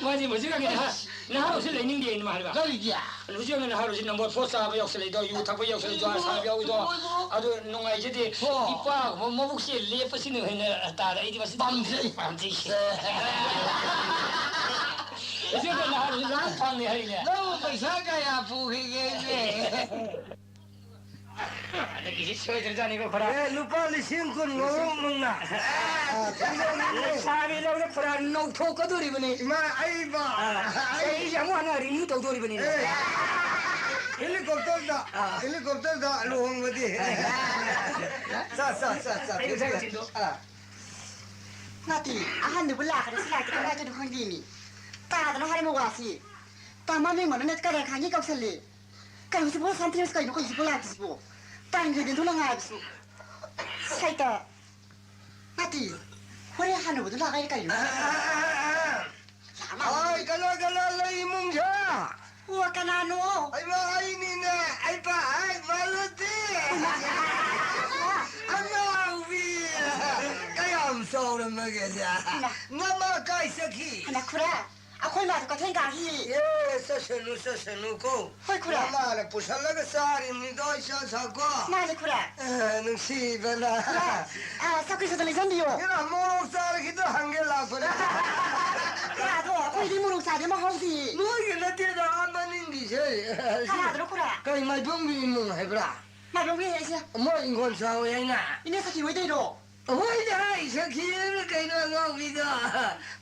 ꯃꯥꯗꯤ ꯍꯧꯖꯤꯛꯀꯥꯟꯒꯤ ꯅꯍꯥ-, ꯅꯍꯥꯔꯣꯜꯁꯤ ꯂꯩꯅꯤꯡꯗꯦ ꯍꯥꯏꯅ ꯃꯥ ꯍꯥꯏꯕ꯫ ꯀꯔꯤꯒꯤ? ꯍꯧꯖꯤꯛ ꯑꯣꯏꯅ ꯅꯍꯥꯔꯣꯜꯁꯤ number four ꯆꯥꯕ ꯌꯥꯎꯁꯜꯂꯛꯏꯗꯣ, ꯌꯨ ꯊꯛꯄ ꯌꯥꯎꯁꯜꯂꯛꯏꯗꯣ, ꯖꯨꯋꯥꯔ ꯁꯥꯟꯅꯕ ꯌꯥꯎꯏꯗꯣ, ꯃꯣꯏꯗꯣ ꯑꯗꯨ ꯅꯨꯡꯉꯥꯏꯖꯗꯦ꯫ ꯍꯣ꯫ ꯏꯄꯥꯒꯨꯝꯕ ꯃꯕꯨꯛꯁꯦ ꯂꯦꯞꯄꯁꯤꯅ ꯍꯦꯟꯅ ꯇꯥꯔꯦ꯫ ꯑꯩꯗꯤ ꯃꯁꯤ ꯄꯥꯝꯖꯩ꯫ ꯄꯥꯝꯖꯩ꯫ ꯍꯧꯖꯤꯛ ꯑꯣꯏꯅ ꯅꯍꯥꯔꯣꯜꯁꯤ ꯂꯥꯡ ꯐꯪꯉꯦ ꯍꯥꯏꯔꯤꯅꯦ꯫ ꯅꯪꯕꯨ ꯄꯩꯁꯥ ꯀꯌꯥ ꯄꯨꯈꯤꯒꯦꯅꯦ? ꯍꯟꯗꯛꯀꯤꯁꯤ ꯁꯣꯏꯗ꯭ꯔꯖꯥꯠꯅꯤꯀꯣ, ꯈꯔ꯫ ꯑꯦ, ꯂꯨꯄꯥ ꯂꯤꯁꯤꯡ ꯀꯨꯟ ꯃꯉꯥ꯫ ꯑꯥ, ꯊꯤꯖꯧꯅꯦ꯫ ꯂꯩꯁꯥꯕꯤ ꯂꯧꯗ ꯈꯔ ꯅꯧꯊꯣꯛꯀꯗꯣꯔꯤꯕꯅꯤ꯫ ꯏꯃꯥ, ꯑꯩꯕ꯫ ꯑꯥ, ꯑꯩ ꯆꯍꯤꯁꯦ ꯑꯃꯨꯛ ꯍꯟꯅ renew ꯇꯧꯗꯣꯔꯤꯕꯅꯤ꯫ ꯑꯦ, helicopterꯗ, ꯑꯥ꯫ Helicopterꯗ ꯂꯨꯍꯣꯡꯕꯗꯤ꯫ ꯑꯥ꯫ ꯁꯥ, ꯁꯥ, ꯁꯥ, ꯁꯥ꯫ ꯑꯩ ꯉꯁꯥꯏ ꯆꯤꯟꯗꯣ꯫ ꯑꯥ꯫ ꯅꯠꯇꯦ, ꯑꯍꯟꯗꯨꯕꯨ ꯂꯥꯛꯈ꯭ꯔꯦ, ꯁꯤ ꯂꯥꯛꯇꯦ, ꯀꯃꯥꯏꯅ ꯇꯧꯔꯤꯅꯣ ꯈꯪꯗꯦꯃꯤ꯫ ꯇꯥꯗꯅ ꯍꯥꯏꯔꯝꯕ ꯋꯥꯁꯤ꯫ ꯇꯥ ꯃꯃꯤꯡ ꯃꯅꯨꯡꯗ ꯀꯔꯦꯟ ꯈꯥꯡꯒꯤ ꯀꯧꯁꯜꯂꯤ꯫ ꯀꯩꯅꯣ ꯁꯤꯕꯨ ꯁꯟꯇ꯭ꯔꯦꯁ ꯀꯩꯅꯣ, ꯀꯩꯅꯣ ꯁꯤꯕꯨ ꯂꯥꯛꯇ꯭ꯔꯤꯁꯤꯕꯨ? ꯇꯥꯏꯝ ꯌꯦꯡꯗꯨꯅ ꯉꯥꯏꯕꯁꯨ꯫ ꯁꯩꯇ꯫ ꯅꯠꯇꯦ꯫ ꯍꯣꯔꯦꯟ ꯍꯅꯨꯕꯗꯨ ꯂꯥꯛꯑꯒ ꯀꯩꯅꯣ? ꯂꯥꯛꯑ ꯃꯥꯜꯂꯦ꯫ ꯑꯣꯏ, ꯀꯅꯥ, ꯀꯅꯥ ꯂꯩ ꯏꯃꯨꯡꯁꯦ? ꯑꯣ, ꯀꯅꯥꯅꯣ? ꯑꯩꯃ, ꯑꯩꯅꯤꯅꯦ꯫ ꯑꯩ ꯄꯥ-, ꯑꯩ ꯃꯥꯂꯣꯇꯤ꯫ ꯑꯉꯥꯎꯕꯤ꯫ ꯀꯌꯥꯝ ꯆꯥꯎꯔꯝꯃꯒꯦ? ꯍꯩꯃꯥ꯫ ꯅꯃꯥ ꯀꯥꯏ ꯆꯠꯈꯤ? ꯍꯩꯃꯥ, ꯈꯨꯔꯥ꯫ ꯑꯩꯈꯣꯏ ꯃꯥꯗꯣ ꯀꯩꯊꯦꯜ ꯀꯥꯈꯤ꯫ ꯑꯦ, ꯆꯠꯁꯅꯨ, ꯆꯠꯁꯅꯨ ꯀꯣ꯫ ꯍꯣꯏ, ꯈꯨꯔꯥ꯫ ꯅꯃꯥꯅ ꯄꯨꯁꯜꯂꯒ ꯆꯥꯔꯤꯕꯅꯤꯗꯣ, ꯏꯆꯥ ꯁꯥꯀꯣ꯫ ꯃꯥꯅꯦ, ꯈꯨꯔꯥ꯫ ꯑꯦ, ꯅꯨꯡꯁꯤꯕꯅ꯫ ꯈꯨꯔꯥ, ꯑ, ꯆꯧꯀ꯭ꯔꯤꯁꯨꯗ ꯂꯩꯁꯟꯕꯤꯌꯣ꯫ ꯏꯔꯥ, ꯃꯣꯔꯣꯛ ꯆꯥꯔꯈꯤꯗꯣ ꯍꯪꯒꯦ ꯂꯥꯛꯄꯅꯦ꯫ ꯈꯨꯔꯥꯗꯣ, ꯑꯩꯈꯣꯏꯗꯤ ꯃꯣꯔꯣꯛ ꯆꯥꯗꯦ, ꯃꯍꯥꯎꯗꯤ꯫ ꯅꯣꯏꯒꯤ ꯅꯠꯇꯦꯗ, ꯑꯥ ꯃꯅꯤꯡꯒꯤꯁꯦ꯫ ꯀꯅꯥꯗꯅꯣ, ꯈꯨꯔꯥ? ꯀꯩ, ꯃꯥꯏꯕꯝꯒꯤ ꯏꯃꯨꯡ ꯍꯥꯏꯕ꯭ꯔꯥ? ꯃꯥꯏꯕꯝꯒꯤ ꯍꯥꯏꯁꯦ? ꯃꯣꯏ ꯏꯪꯈꯣꯜ ꯆꯥꯎꯋꯦ ꯍꯥꯏꯅ꯫ ꯏꯅꯦ ꯁꯈꯤ ꯍꯣꯏꯗꯩꯔꯣ? ꯍꯣꯏꯅꯦ, ꯍꯥꯏ, ꯁꯈꯤ ꯍꯥꯏꯕ꯭ꯔꯥ ꯀꯩꯅꯣ ꯑꯉꯥꯎꯕꯤꯗꯣ?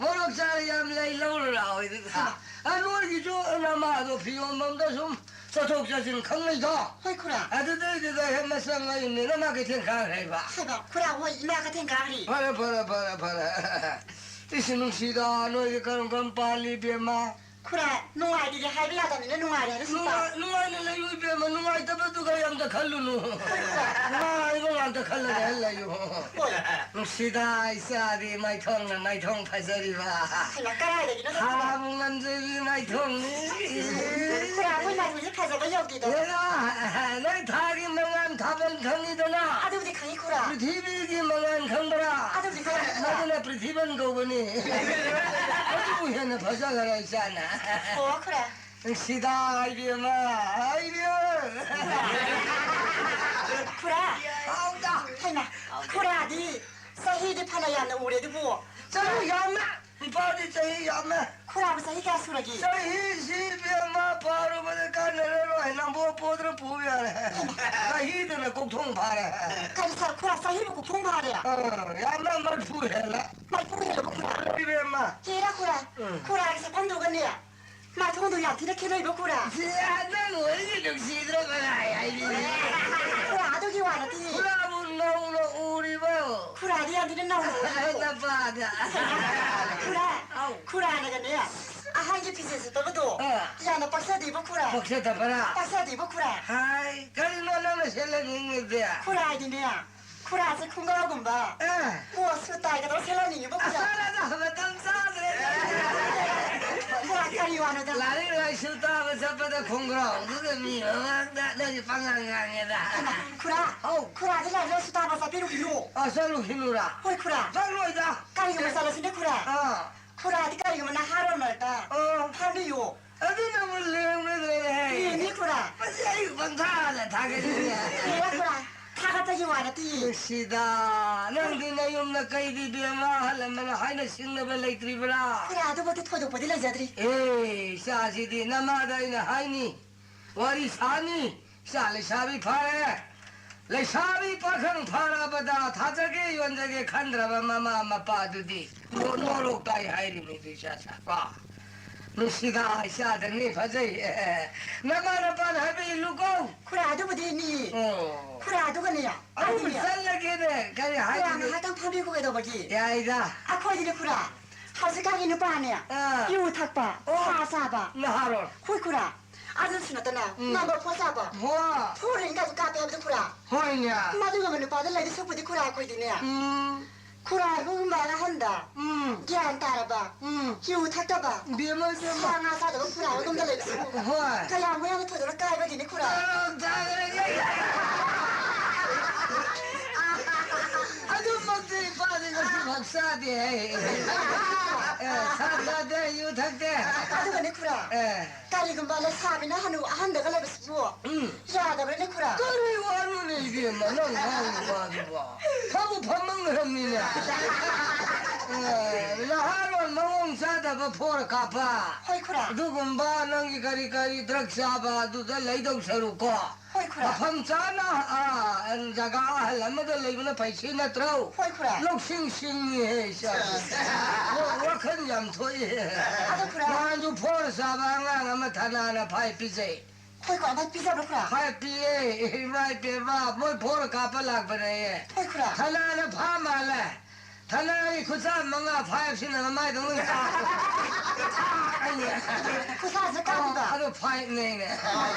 ꯃꯣꯔꯣꯛ ꯆꯥꯔ ꯌꯥꯝ ꯂꯩ, ꯂꯧꯔ ꯂꯥꯛꯑꯣ ꯑꯗꯨꯗ꯫ ꯍꯩꯃꯥ꯫ ꯑ, ꯅꯣꯏꯒꯤꯁꯨ ꯅꯃꯥꯗꯣ ꯐꯤꯌꯣꯟꯕꯝꯗ ꯁꯨꯝ ꯆꯠꯊꯣꯛ ꯆꯠꯁꯤꯟ ꯈꯪꯅꯩꯗꯣ꯫ ꯍꯣꯏ, ꯈꯨꯔꯥ꯫ ꯑꯗꯨꯗꯩꯗꯨꯗ ꯍꯦꯛ ꯃꯆꯪ ꯑꯩꯅꯦ, ꯅꯃꯥ ꯀꯩꯊꯦꯜ ꯀꯥꯈ꯭ꯔꯦ ꯍꯥꯏꯕ꯫ ꯍꯩꯃꯥ, ꯈꯨꯔꯥ, ꯍꯣꯏ, ꯏꯃꯥ ꯀꯩꯊꯦꯜ ꯀꯥꯈ꯭ꯔꯦ꯫ ꯐꯔꯦ, ꯐꯔꯦ, ꯐꯔꯦ, ꯐꯔꯦ꯫ ꯏꯁ, ꯅꯨꯡꯁꯤꯗ, ꯅꯣꯏꯗꯤ ꯀꯔꯝ ꯀꯔꯝ ꯄꯥꯜꯂꯤ, ꯏꯕꯦꯝꯃ? ꯈꯨꯔꯥ, ꯅꯨꯡꯉꯥꯏꯔꯤꯌꯦ ꯍꯥꯏꯕ ꯌꯥꯗꯕꯅꯤꯅ ꯅꯨꯡꯉꯥꯏꯔꯦ ꯍꯥꯏꯅ ꯁꯨꯝ ꯄꯥꯜꯂꯤ꯫ ꯅꯨꯡꯉꯥꯏ-, ꯅꯨꯡꯉꯥꯏꯅ ꯂꯩꯌꯨ, ꯏꯕꯦꯝꯃ꯫ ꯅꯨꯡꯉꯥꯏꯇꯕꯗꯨꯒ ꯑꯝꯇ ꯈꯜꯂꯨꯅꯨ꯫ ꯅꯨꯡꯉꯥꯏꯕ ꯉꯥꯛꯇ ꯈꯜꯂꯒ ꯂꯩꯌꯨ꯫ ꯍꯣꯏ꯫ ꯅꯨꯡꯁꯤꯗ ꯏꯆꯥꯗꯤ ꯃꯥꯏꯊꯣꯡꯅ ꯃꯥꯏꯊꯣꯡ ꯐꯖꯔꯤꯕ꯫ ꯍꯩꯃꯥ, ꯀꯗꯥꯏꯗꯒꯤꯅꯣꯗ ꯈꯨꯔꯥ? ꯊꯥꯕꯨ ꯉꯝꯖꯕꯤ ꯃꯥꯏꯊꯣꯡꯅꯤ꯫ ꯈꯨꯔꯥ, ꯑꯩꯈꯣꯏ ꯃꯥꯏꯊꯣꯡꯁꯦ ꯐꯖꯕ ꯌꯧꯗꯦꯗ꯫ ꯍꯦꯔꯥ, ꯅꯣꯏ ꯊꯥꯒꯤ ꯃꯉꯥꯜ ꯊꯥꯐꯝ ꯈꯪꯉꯤꯗꯅ? ꯑꯗꯨꯕꯨꯗꯤ ꯈꯪꯉꯤ ꯈꯨꯔꯥ꯫ ꯄ꯭ꯔꯤꯊꯤꯕꯤꯒꯤ ꯃꯉꯥꯜ ꯈꯪꯕ꯭ꯔꯥ? ꯑꯗꯨꯕꯨꯗꯤ ꯈꯪꯉꯤ ꯈꯨꯔꯥ꯫ ꯃꯗꯨꯅ ꯄ꯭ꯔꯤꯊꯤꯕꯟ ꯀꯧꯕꯅꯤ꯫ ꯑꯗꯨꯕꯨ ꯍꯦꯟꯅ ꯐꯖꯈ꯭ꯔꯦ ꯏꯆꯥꯅ꯫ ꯑꯣ ꯈꯨꯔꯥ꯫ ꯅꯨꯡꯁꯤꯗ ꯏꯕꯦꯝꯃ, ꯏꯕꯦꯝꯃ꯫ ꯈꯨꯔꯥ꯫ ꯍꯥꯎꯗ꯫ ꯍꯩꯃꯥ, ꯈꯨꯔꯥꯗꯤ ꯆꯍꯤꯗꯤ ꯐꯅ ꯌꯥꯝꯅ ꯎꯔꯦ ꯑꯗꯨꯕꯨ꯫ ꯆꯍꯤ ꯌꯥꯝꯃꯦ꯫ ꯅꯨꯄꯥꯗꯤ ꯆꯍꯤ ꯌꯥꯝꯃꯦ꯫ ꯈꯨꯔꯥꯕꯨ ꯆꯍꯤ ꯀꯌꯥ ꯁꯨꯔꯒꯦ? ꯆꯍꯤꯁꯤ ꯏꯕꯦꯝꯃ ꯄꯥꯔꯨꯕꯗ ꯀꯥꯟꯅꯔꯔꯣꯏ꯫ ꯅꯝꯕꯣ ꯄꯣꯗ꯭ꯔ ꯄꯨ ꯌꯥꯔꯦ꯫ ꯆꯍꯤꯗꯨꯅ ꯀꯣꯛꯊꯣꯡ ꯐꯥꯔꯦ꯫ ꯀꯔꯤ ꯁꯥꯔ, ꯈꯨꯔꯥ ꯆꯍꯤꯕꯨ ꯀꯣꯛꯊꯣꯡ ꯐꯥꯔꯦ? ꯑꯥ, ꯌꯥꯝꯅ ꯃꯔꯐꯨ ꯍꯦꯜꯂꯦ꯫ ꯃꯔꯐꯨ ꯍꯦꯜꯂꯕ ꯈꯨꯔꯥ? ꯏꯕꯦꯝꯃ꯫ ꯍꯦꯔꯥ ꯈꯨꯔꯥ, ꯎꯝ꯫ ꯈꯨꯔꯥꯒꯤ ꯁꯛꯐꯝꯗꯨꯒꯅꯦ, ꯃꯥꯏꯊꯣꯡꯗꯣ ꯌꯥꯝ ꯊꯤꯅ ꯈꯦꯠꯅꯩꯕ ꯈꯨꯔꯥ꯫ ꯁꯤ ꯅꯪ ꯋꯥꯔꯤꯁꯤ ꯅꯨꯡꯁꯤꯗ꯭ꯔꯣ ꯀꯅꯥ ꯍꯥꯏꯕꯤꯔꯤ? ꯈꯨꯔꯥ, ꯑꯗꯨꯒꯤ ꯋꯥ ꯅꯠꯇꯤꯌꯦ꯫ ꯈꯨꯔꯥꯕꯨ ꯅꯧꯅ ꯎꯔꯤꯕꯣ? ꯈꯨꯔꯥꯗꯤ ꯌꯥꯝ ꯊꯤꯅ ꯅꯧꯅ ꯎꯔꯤꯕꯣ? ꯅꯄꯥꯗ꯫ ꯈꯨꯔꯥ, ꯑꯧ꯫ ꯈꯨꯔꯥꯅꯒꯅꯦ, ꯑꯍꯟꯒꯤ ꯐꯤꯖꯦꯠ ꯁꯦꯠꯄꯒꯗꯣ ꯑ꯫ ꯌꯥꯝꯅ ꯄꯛꯆꯗꯦꯕ ꯈꯨꯔꯥ꯫ ꯄꯛꯆꯗꯕꯔꯥ? ꯄꯛꯆꯗꯦꯕ ꯈꯨꯔꯥ꯫ ꯍꯥꯏ, ꯀꯔꯤꯅꯣ ꯅꯪꯅ ꯁꯦꯠꯍꯟꯅꯤꯡꯉꯤꯗꯤ? ꯈꯨꯔꯥ ꯍꯥꯏꯗꯤꯅꯦ, ꯈꯨꯔꯥꯁꯦ ꯈꯣꯡꯒ꯭ꯔꯥꯎꯒꯨꯝꯕ, ꯑꯦ꯫ ꯄꯣꯠ ꯁꯨꯠ ꯇꯥꯏꯒꯗꯧ ꯁꯦꯠꯍꯟꯅꯤꯡꯉꯤꯕ ꯈꯨꯔꯥ꯫ ꯑꯁ, ꯃꯇꯝ ꯆꯥꯗ꯭ꯔꯦ꯫ ꯈꯨꯔꯥ, ꯀꯔꯤ ꯋꯥꯅꯣꯗ? ꯂꯥꯏꯔꯤꯛ ꯂꯥꯏꯁꯨ ꯇꯥꯕ ꯆꯠꯄꯗ ꯈꯣꯡꯒ꯭ꯔꯥꯎꯗꯨꯗ ꯃꯤ ꯃꯃꯥꯡꯗ ꯅꯪꯗꯤ ꯄꯉꯥꯡ ꯉꯥꯡꯉꯦꯗ꯫ ꯈꯨꯔꯥ, ꯑꯧ꯫ ꯈꯨꯔꯥꯗꯤ ꯂꯥꯏꯔꯤꯛ ꯂꯥꯏꯁꯨ ꯇꯥꯕ ꯆꯠꯄꯤꯔꯨꯈꯤꯅꯣ꯫ ꯑ, ꯆꯠꯂꯨꯈꯤꯅꯨꯔꯥ? ꯍꯣꯏ, ꯈꯨꯔꯥ꯫ ꯆꯠꯂꯣꯏꯗ꯫ ꯀꯔꯤꯒꯨꯝꯕ ꯆꯠꯂꯁꯤꯅꯦ, ꯈꯨꯔꯥ? ꯑꯥ꯫ ꯈꯨꯔꯥꯗꯤ ꯀꯔꯤꯒꯨꯝꯕ ꯅꯍꯥꯔꯣꯜ ꯃꯔꯛꯇ ꯑꯥ꯫ ꯐꯝꯕꯤꯌꯨ꯫ ꯑꯗꯨꯅꯕꯨ ꯂꯦꯝꯒꯗ꯭ꯔꯅꯦ? ꯂꯦꯝꯅꯤ, ꯈꯨꯔꯥ꯫ ꯃꯁꯤ ꯑꯩ ꯄꯪꯊꯥꯗ ꯊꯥꯒꯠꯂꯤꯅꯦ꯫ ꯂꯦꯝꯃꯦ, ꯈꯨꯔꯥ꯫ ꯊꯥꯒꯠꯄꯒꯤ ꯋꯥ ꯅꯠꯇꯤꯌꯦ꯫ ꯅꯨꯡꯁꯤꯗ, ꯅꯪꯗꯤ ꯅꯌꯨꯝꯗ ꯀꯩꯗꯤ ꯏꯕꯦꯝꯃ ꯑꯍꯜ ꯂꯃꯟ ꯍꯥꯏꯅ ꯁꯤꯡꯅꯕ ꯂꯩꯇ꯭ꯔꯤꯕ꯭ꯔꯥ? ꯈꯨꯔꯥ, ꯑꯗꯨꯃꯛꯇꯤ ꯊꯣꯏꯗꯣꯛꯄꯗꯤ ꯂꯩꯖꯗ꯭ꯔꯤ꯫ ꯑꯦ, ꯏꯆꯥꯁꯤꯗꯤ ꯅꯃꯥꯗ ꯑꯩꯅ ꯍꯥꯏꯅꯤ, ꯋꯥꯔꯤ ꯁꯥꯅꯤ, ꯏꯆꯥ ꯂꯩꯁꯥꯕꯤ ꯐꯥꯔꯦ꯫ ꯂꯩꯁꯥꯕꯤ ꯄꯥꯈꯪ ꯐꯥꯔꯕꯗ ꯊꯥꯖꯒꯦ ꯌꯣꯟꯖꯒꯦ ꯈꯟꯗ꯭ꯔꯕ ꯃꯃꯥ ꯃꯄꯥꯗꯨꯗꯤ ꯅꯣ-, ꯅꯣꯔꯣꯛ ꯇꯥꯏ ꯍꯥꯏꯔꯤꯕꯅꯤꯗꯣ ꯏꯆꯥ ꯁꯥ-, ꯀꯣ꯫ ꯅꯨꯡꯁꯤꯗ ꯏꯆꯥꯗꯅꯤ ꯐꯖꯩ꯫ ꯅꯃꯥ ꯅꯄꯥꯅ ꯍꯥꯏꯕ ꯏꯜꯂꯨꯀꯣ꯫ ꯈꯨꯔꯥ, ꯑꯗꯨꯕꯨꯗꯤ ꯏꯅꯤ꯫ ꯑꯣ꯫ ꯈꯨꯔꯥ, ꯑꯗꯨꯒꯅꯦ, ꯑꯗꯨꯕꯨ ꯑꯩꯗꯤꯅꯦ, ꯆꯠꯂꯒꯦꯅꯦ, ꯀꯔꯤ ꯈꯨꯔꯥ, ꯍꯥꯏꯔꯤꯒꯦ? ꯉꯥꯏꯍꯥꯛꯇꯪ ꯐꯝꯕꯤꯈꯣ ꯀꯩꯗꯧꯕꯒꯤ? ꯌꯥꯏꯗ꯫ ꯑꯩꯈꯣꯏꯗꯤꯅꯦ ꯈꯨꯔꯥ, ꯍꯧꯖꯤꯛꯀꯥꯟꯒꯤ ꯅꯨꯄꯥꯅꯦ, ꯑꯥ꯫ ꯌꯨ ꯊꯛꯄ, ꯑꯣ꯫ ꯁꯥ ꯆꯥꯕ꯫ ꯅꯍꯥꯔꯣꯜ꯫ ꯍꯣꯏ ꯈꯨꯔꯥ, ꯑꯗꯨꯁꯨ ꯅꯠꯇꯅ, ꯎꯝ꯫ ꯅꯝꯕꯔ ꯐꯣꯔ ꯆꯥꯕ꯫ ꯍꯣ꯫ ꯐꯣꯔ ꯔꯤꯡꯒꯥꯁꯨ ꯀꯥꯞꯄꯦ ꯍꯥꯏꯕꯗꯨ ꯈꯨꯔꯥ꯫ ꯍꯣꯏꯅꯦ꯫ ꯃꯗꯨꯒꯨꯝꯕ ꯅꯨꯄꯥꯗ ꯂꯩꯗꯣꯏ ꯁꯔꯨꯛꯄꯨꯗꯤ ꯈꯨꯔꯥ ꯑꯩꯈꯣꯏꯗꯤꯅꯦ꯫ ꯎꯝ꯫ ꯈꯨꯔꯥ ꯑꯩꯈꯣꯏꯒꯨꯝꯕ ꯑꯍꯟꯗ ꯎꯝ꯫ ꯒ꯭ꯌꯥꯟ ꯇꯥꯔꯕ, ꯎꯝ꯫ ꯌꯨ ꯊꯛꯇꯕ, ꯕꯦꯝꯃ, ꯕꯦꯝꯃ꯫ ꯁꯥ ꯉꯥ ꯆꯥꯗꯕ ꯈꯨꯔꯥ ꯑꯩꯈꯣꯏꯒꯨꯝꯕ ꯂꯩꯕꯁꯤꯕꯨ ꯍꯣꯏ꯫ ꯀꯌꯥꯝ ꯋꯥꯅ ꯊꯣꯏꯗꯣꯛꯅ ꯀꯥꯏꯕꯒꯤꯅꯤ ꯈꯨꯔꯥ꯫ ꯇꯥꯔꯝ ꯇꯥꯔꯦ꯫ ꯑꯗꯨꯃꯛꯇꯤ ꯏꯄꯥꯗꯤ ꯉꯁꯤ ꯐꯥꯎ ꯆꯥꯗꯦ ꯍꯥꯏ꯫ ꯑꯦ, ꯁꯥ ꯆꯥꯗꯦ, ꯌꯨ ꯊꯛꯇꯦ꯫ ꯑꯗꯨꯒꯅꯦ ꯈꯨꯔꯥ꯫ ꯑꯦ꯫ ꯀꯔꯤꯒꯨꯝꯕ ꯂꯩꯁꯥꯕꯤꯅ ꯍꯅꯨ ꯑꯍꯟꯗꯒ ꯂꯩꯕꯁꯤꯕꯨ ꯎꯝ꯫ ꯌꯥꯗꯕ꯭ꯔꯅꯦ ꯈꯨꯔꯥ? ꯀꯔꯤ ꯋꯥꯅꯣꯅꯦ ꯏꯕꯦꯝꯃ, ꯅꯪ ꯉꯥꯡꯉꯤ ꯋꯥꯗꯨꯕꯣ? ꯐꯕꯨ ꯐꯝꯃꯝꯈ꯭ꯔꯕꯅꯤꯅꯦ꯫ ꯑꯦ, ꯅꯍꯥꯔꯣꯟ ꯃꯑꯣꯡ ꯆꯥꯗꯕ ꯐꯣꯔ ꯀꯥꯞꯄ꯫ ꯍꯣꯏ ꯈꯨꯔꯥ꯫ ꯑꯗꯨꯒꯨꯝꯕ ꯅꯪꯒꯤ ꯀꯔꯤ ꯀꯔꯤ ꯗ꯭ꯔꯒ ꯆꯥꯕ ꯑꯗꯨꯗ ꯂꯩꯗꯧ ꯁꯔꯨꯛꯀꯣ꯫ ꯍꯣꯏ ꯈꯨꯔꯥ꯫ ꯃꯐꯝ ꯆꯥꯅ, ꯑ, ꯖꯒꯥ ꯑꯍꯜ ꯑꯃꯗ ꯂꯩꯕꯅ ꯐꯩ ꯁꯤ ꯅꯠꯇ꯭ꯔꯣ? ꯍꯣꯏ ꯈꯨꯔꯥ꯫ ꯂꯧꯁꯤꯡ ꯁꯤꯡꯉꯤꯍꯦ ꯏꯆꯥ꯫ ꯋꯥ-, ꯋꯥꯈꯜ ꯌꯥꯝ ꯊꯣꯛꯏꯍꯦ꯫ ꯑꯗꯣ ꯈꯨꯔꯥ꯫ ꯅꯍꯥꯟꯁꯨ ꯐꯣꯔ ꯆꯥꯕ ꯑꯉꯥꯡ ꯑꯃ ꯊꯅꯥꯅ ꯐꯥꯏ ꯄꯤꯖꯩ꯫ ꯍꯣꯏ ꯈꯨꯔꯥ, ꯐꯥꯏ ꯄꯤꯖꯕ꯭ꯔꯣ ꯈꯨꯔꯥ? ꯐꯥꯏ ꯄꯤꯌꯦ, ꯏꯃꯥ ꯏꯄꯦꯝꯃ, ꯃꯣꯏ ꯐꯣꯔ ꯀꯥꯞꯄ ꯂꯥꯛꯄꯅꯦꯌꯦ꯫ ꯍꯣꯏ ꯈꯨꯔꯥ꯫ ꯊꯅꯥꯅ ꯐꯥ ꯃꯥꯜꯂꯦ꯫ ꯊꯅꯥꯒꯤ ꯈꯨꯠꯁꯥ ꯃꯉꯥ ꯐꯥꯏꯚꯁꯤꯅ ꯃꯃꯥꯏꯗ ꯂꯣꯏ ꯀꯥꯞꯄ꯫ ꯈꯨꯠꯁꯥꯁꯦ ꯀꯥꯞꯄꯤꯕ? ꯑꯗꯣ ꯐꯥꯏꯚꯅꯦꯅꯦ꯫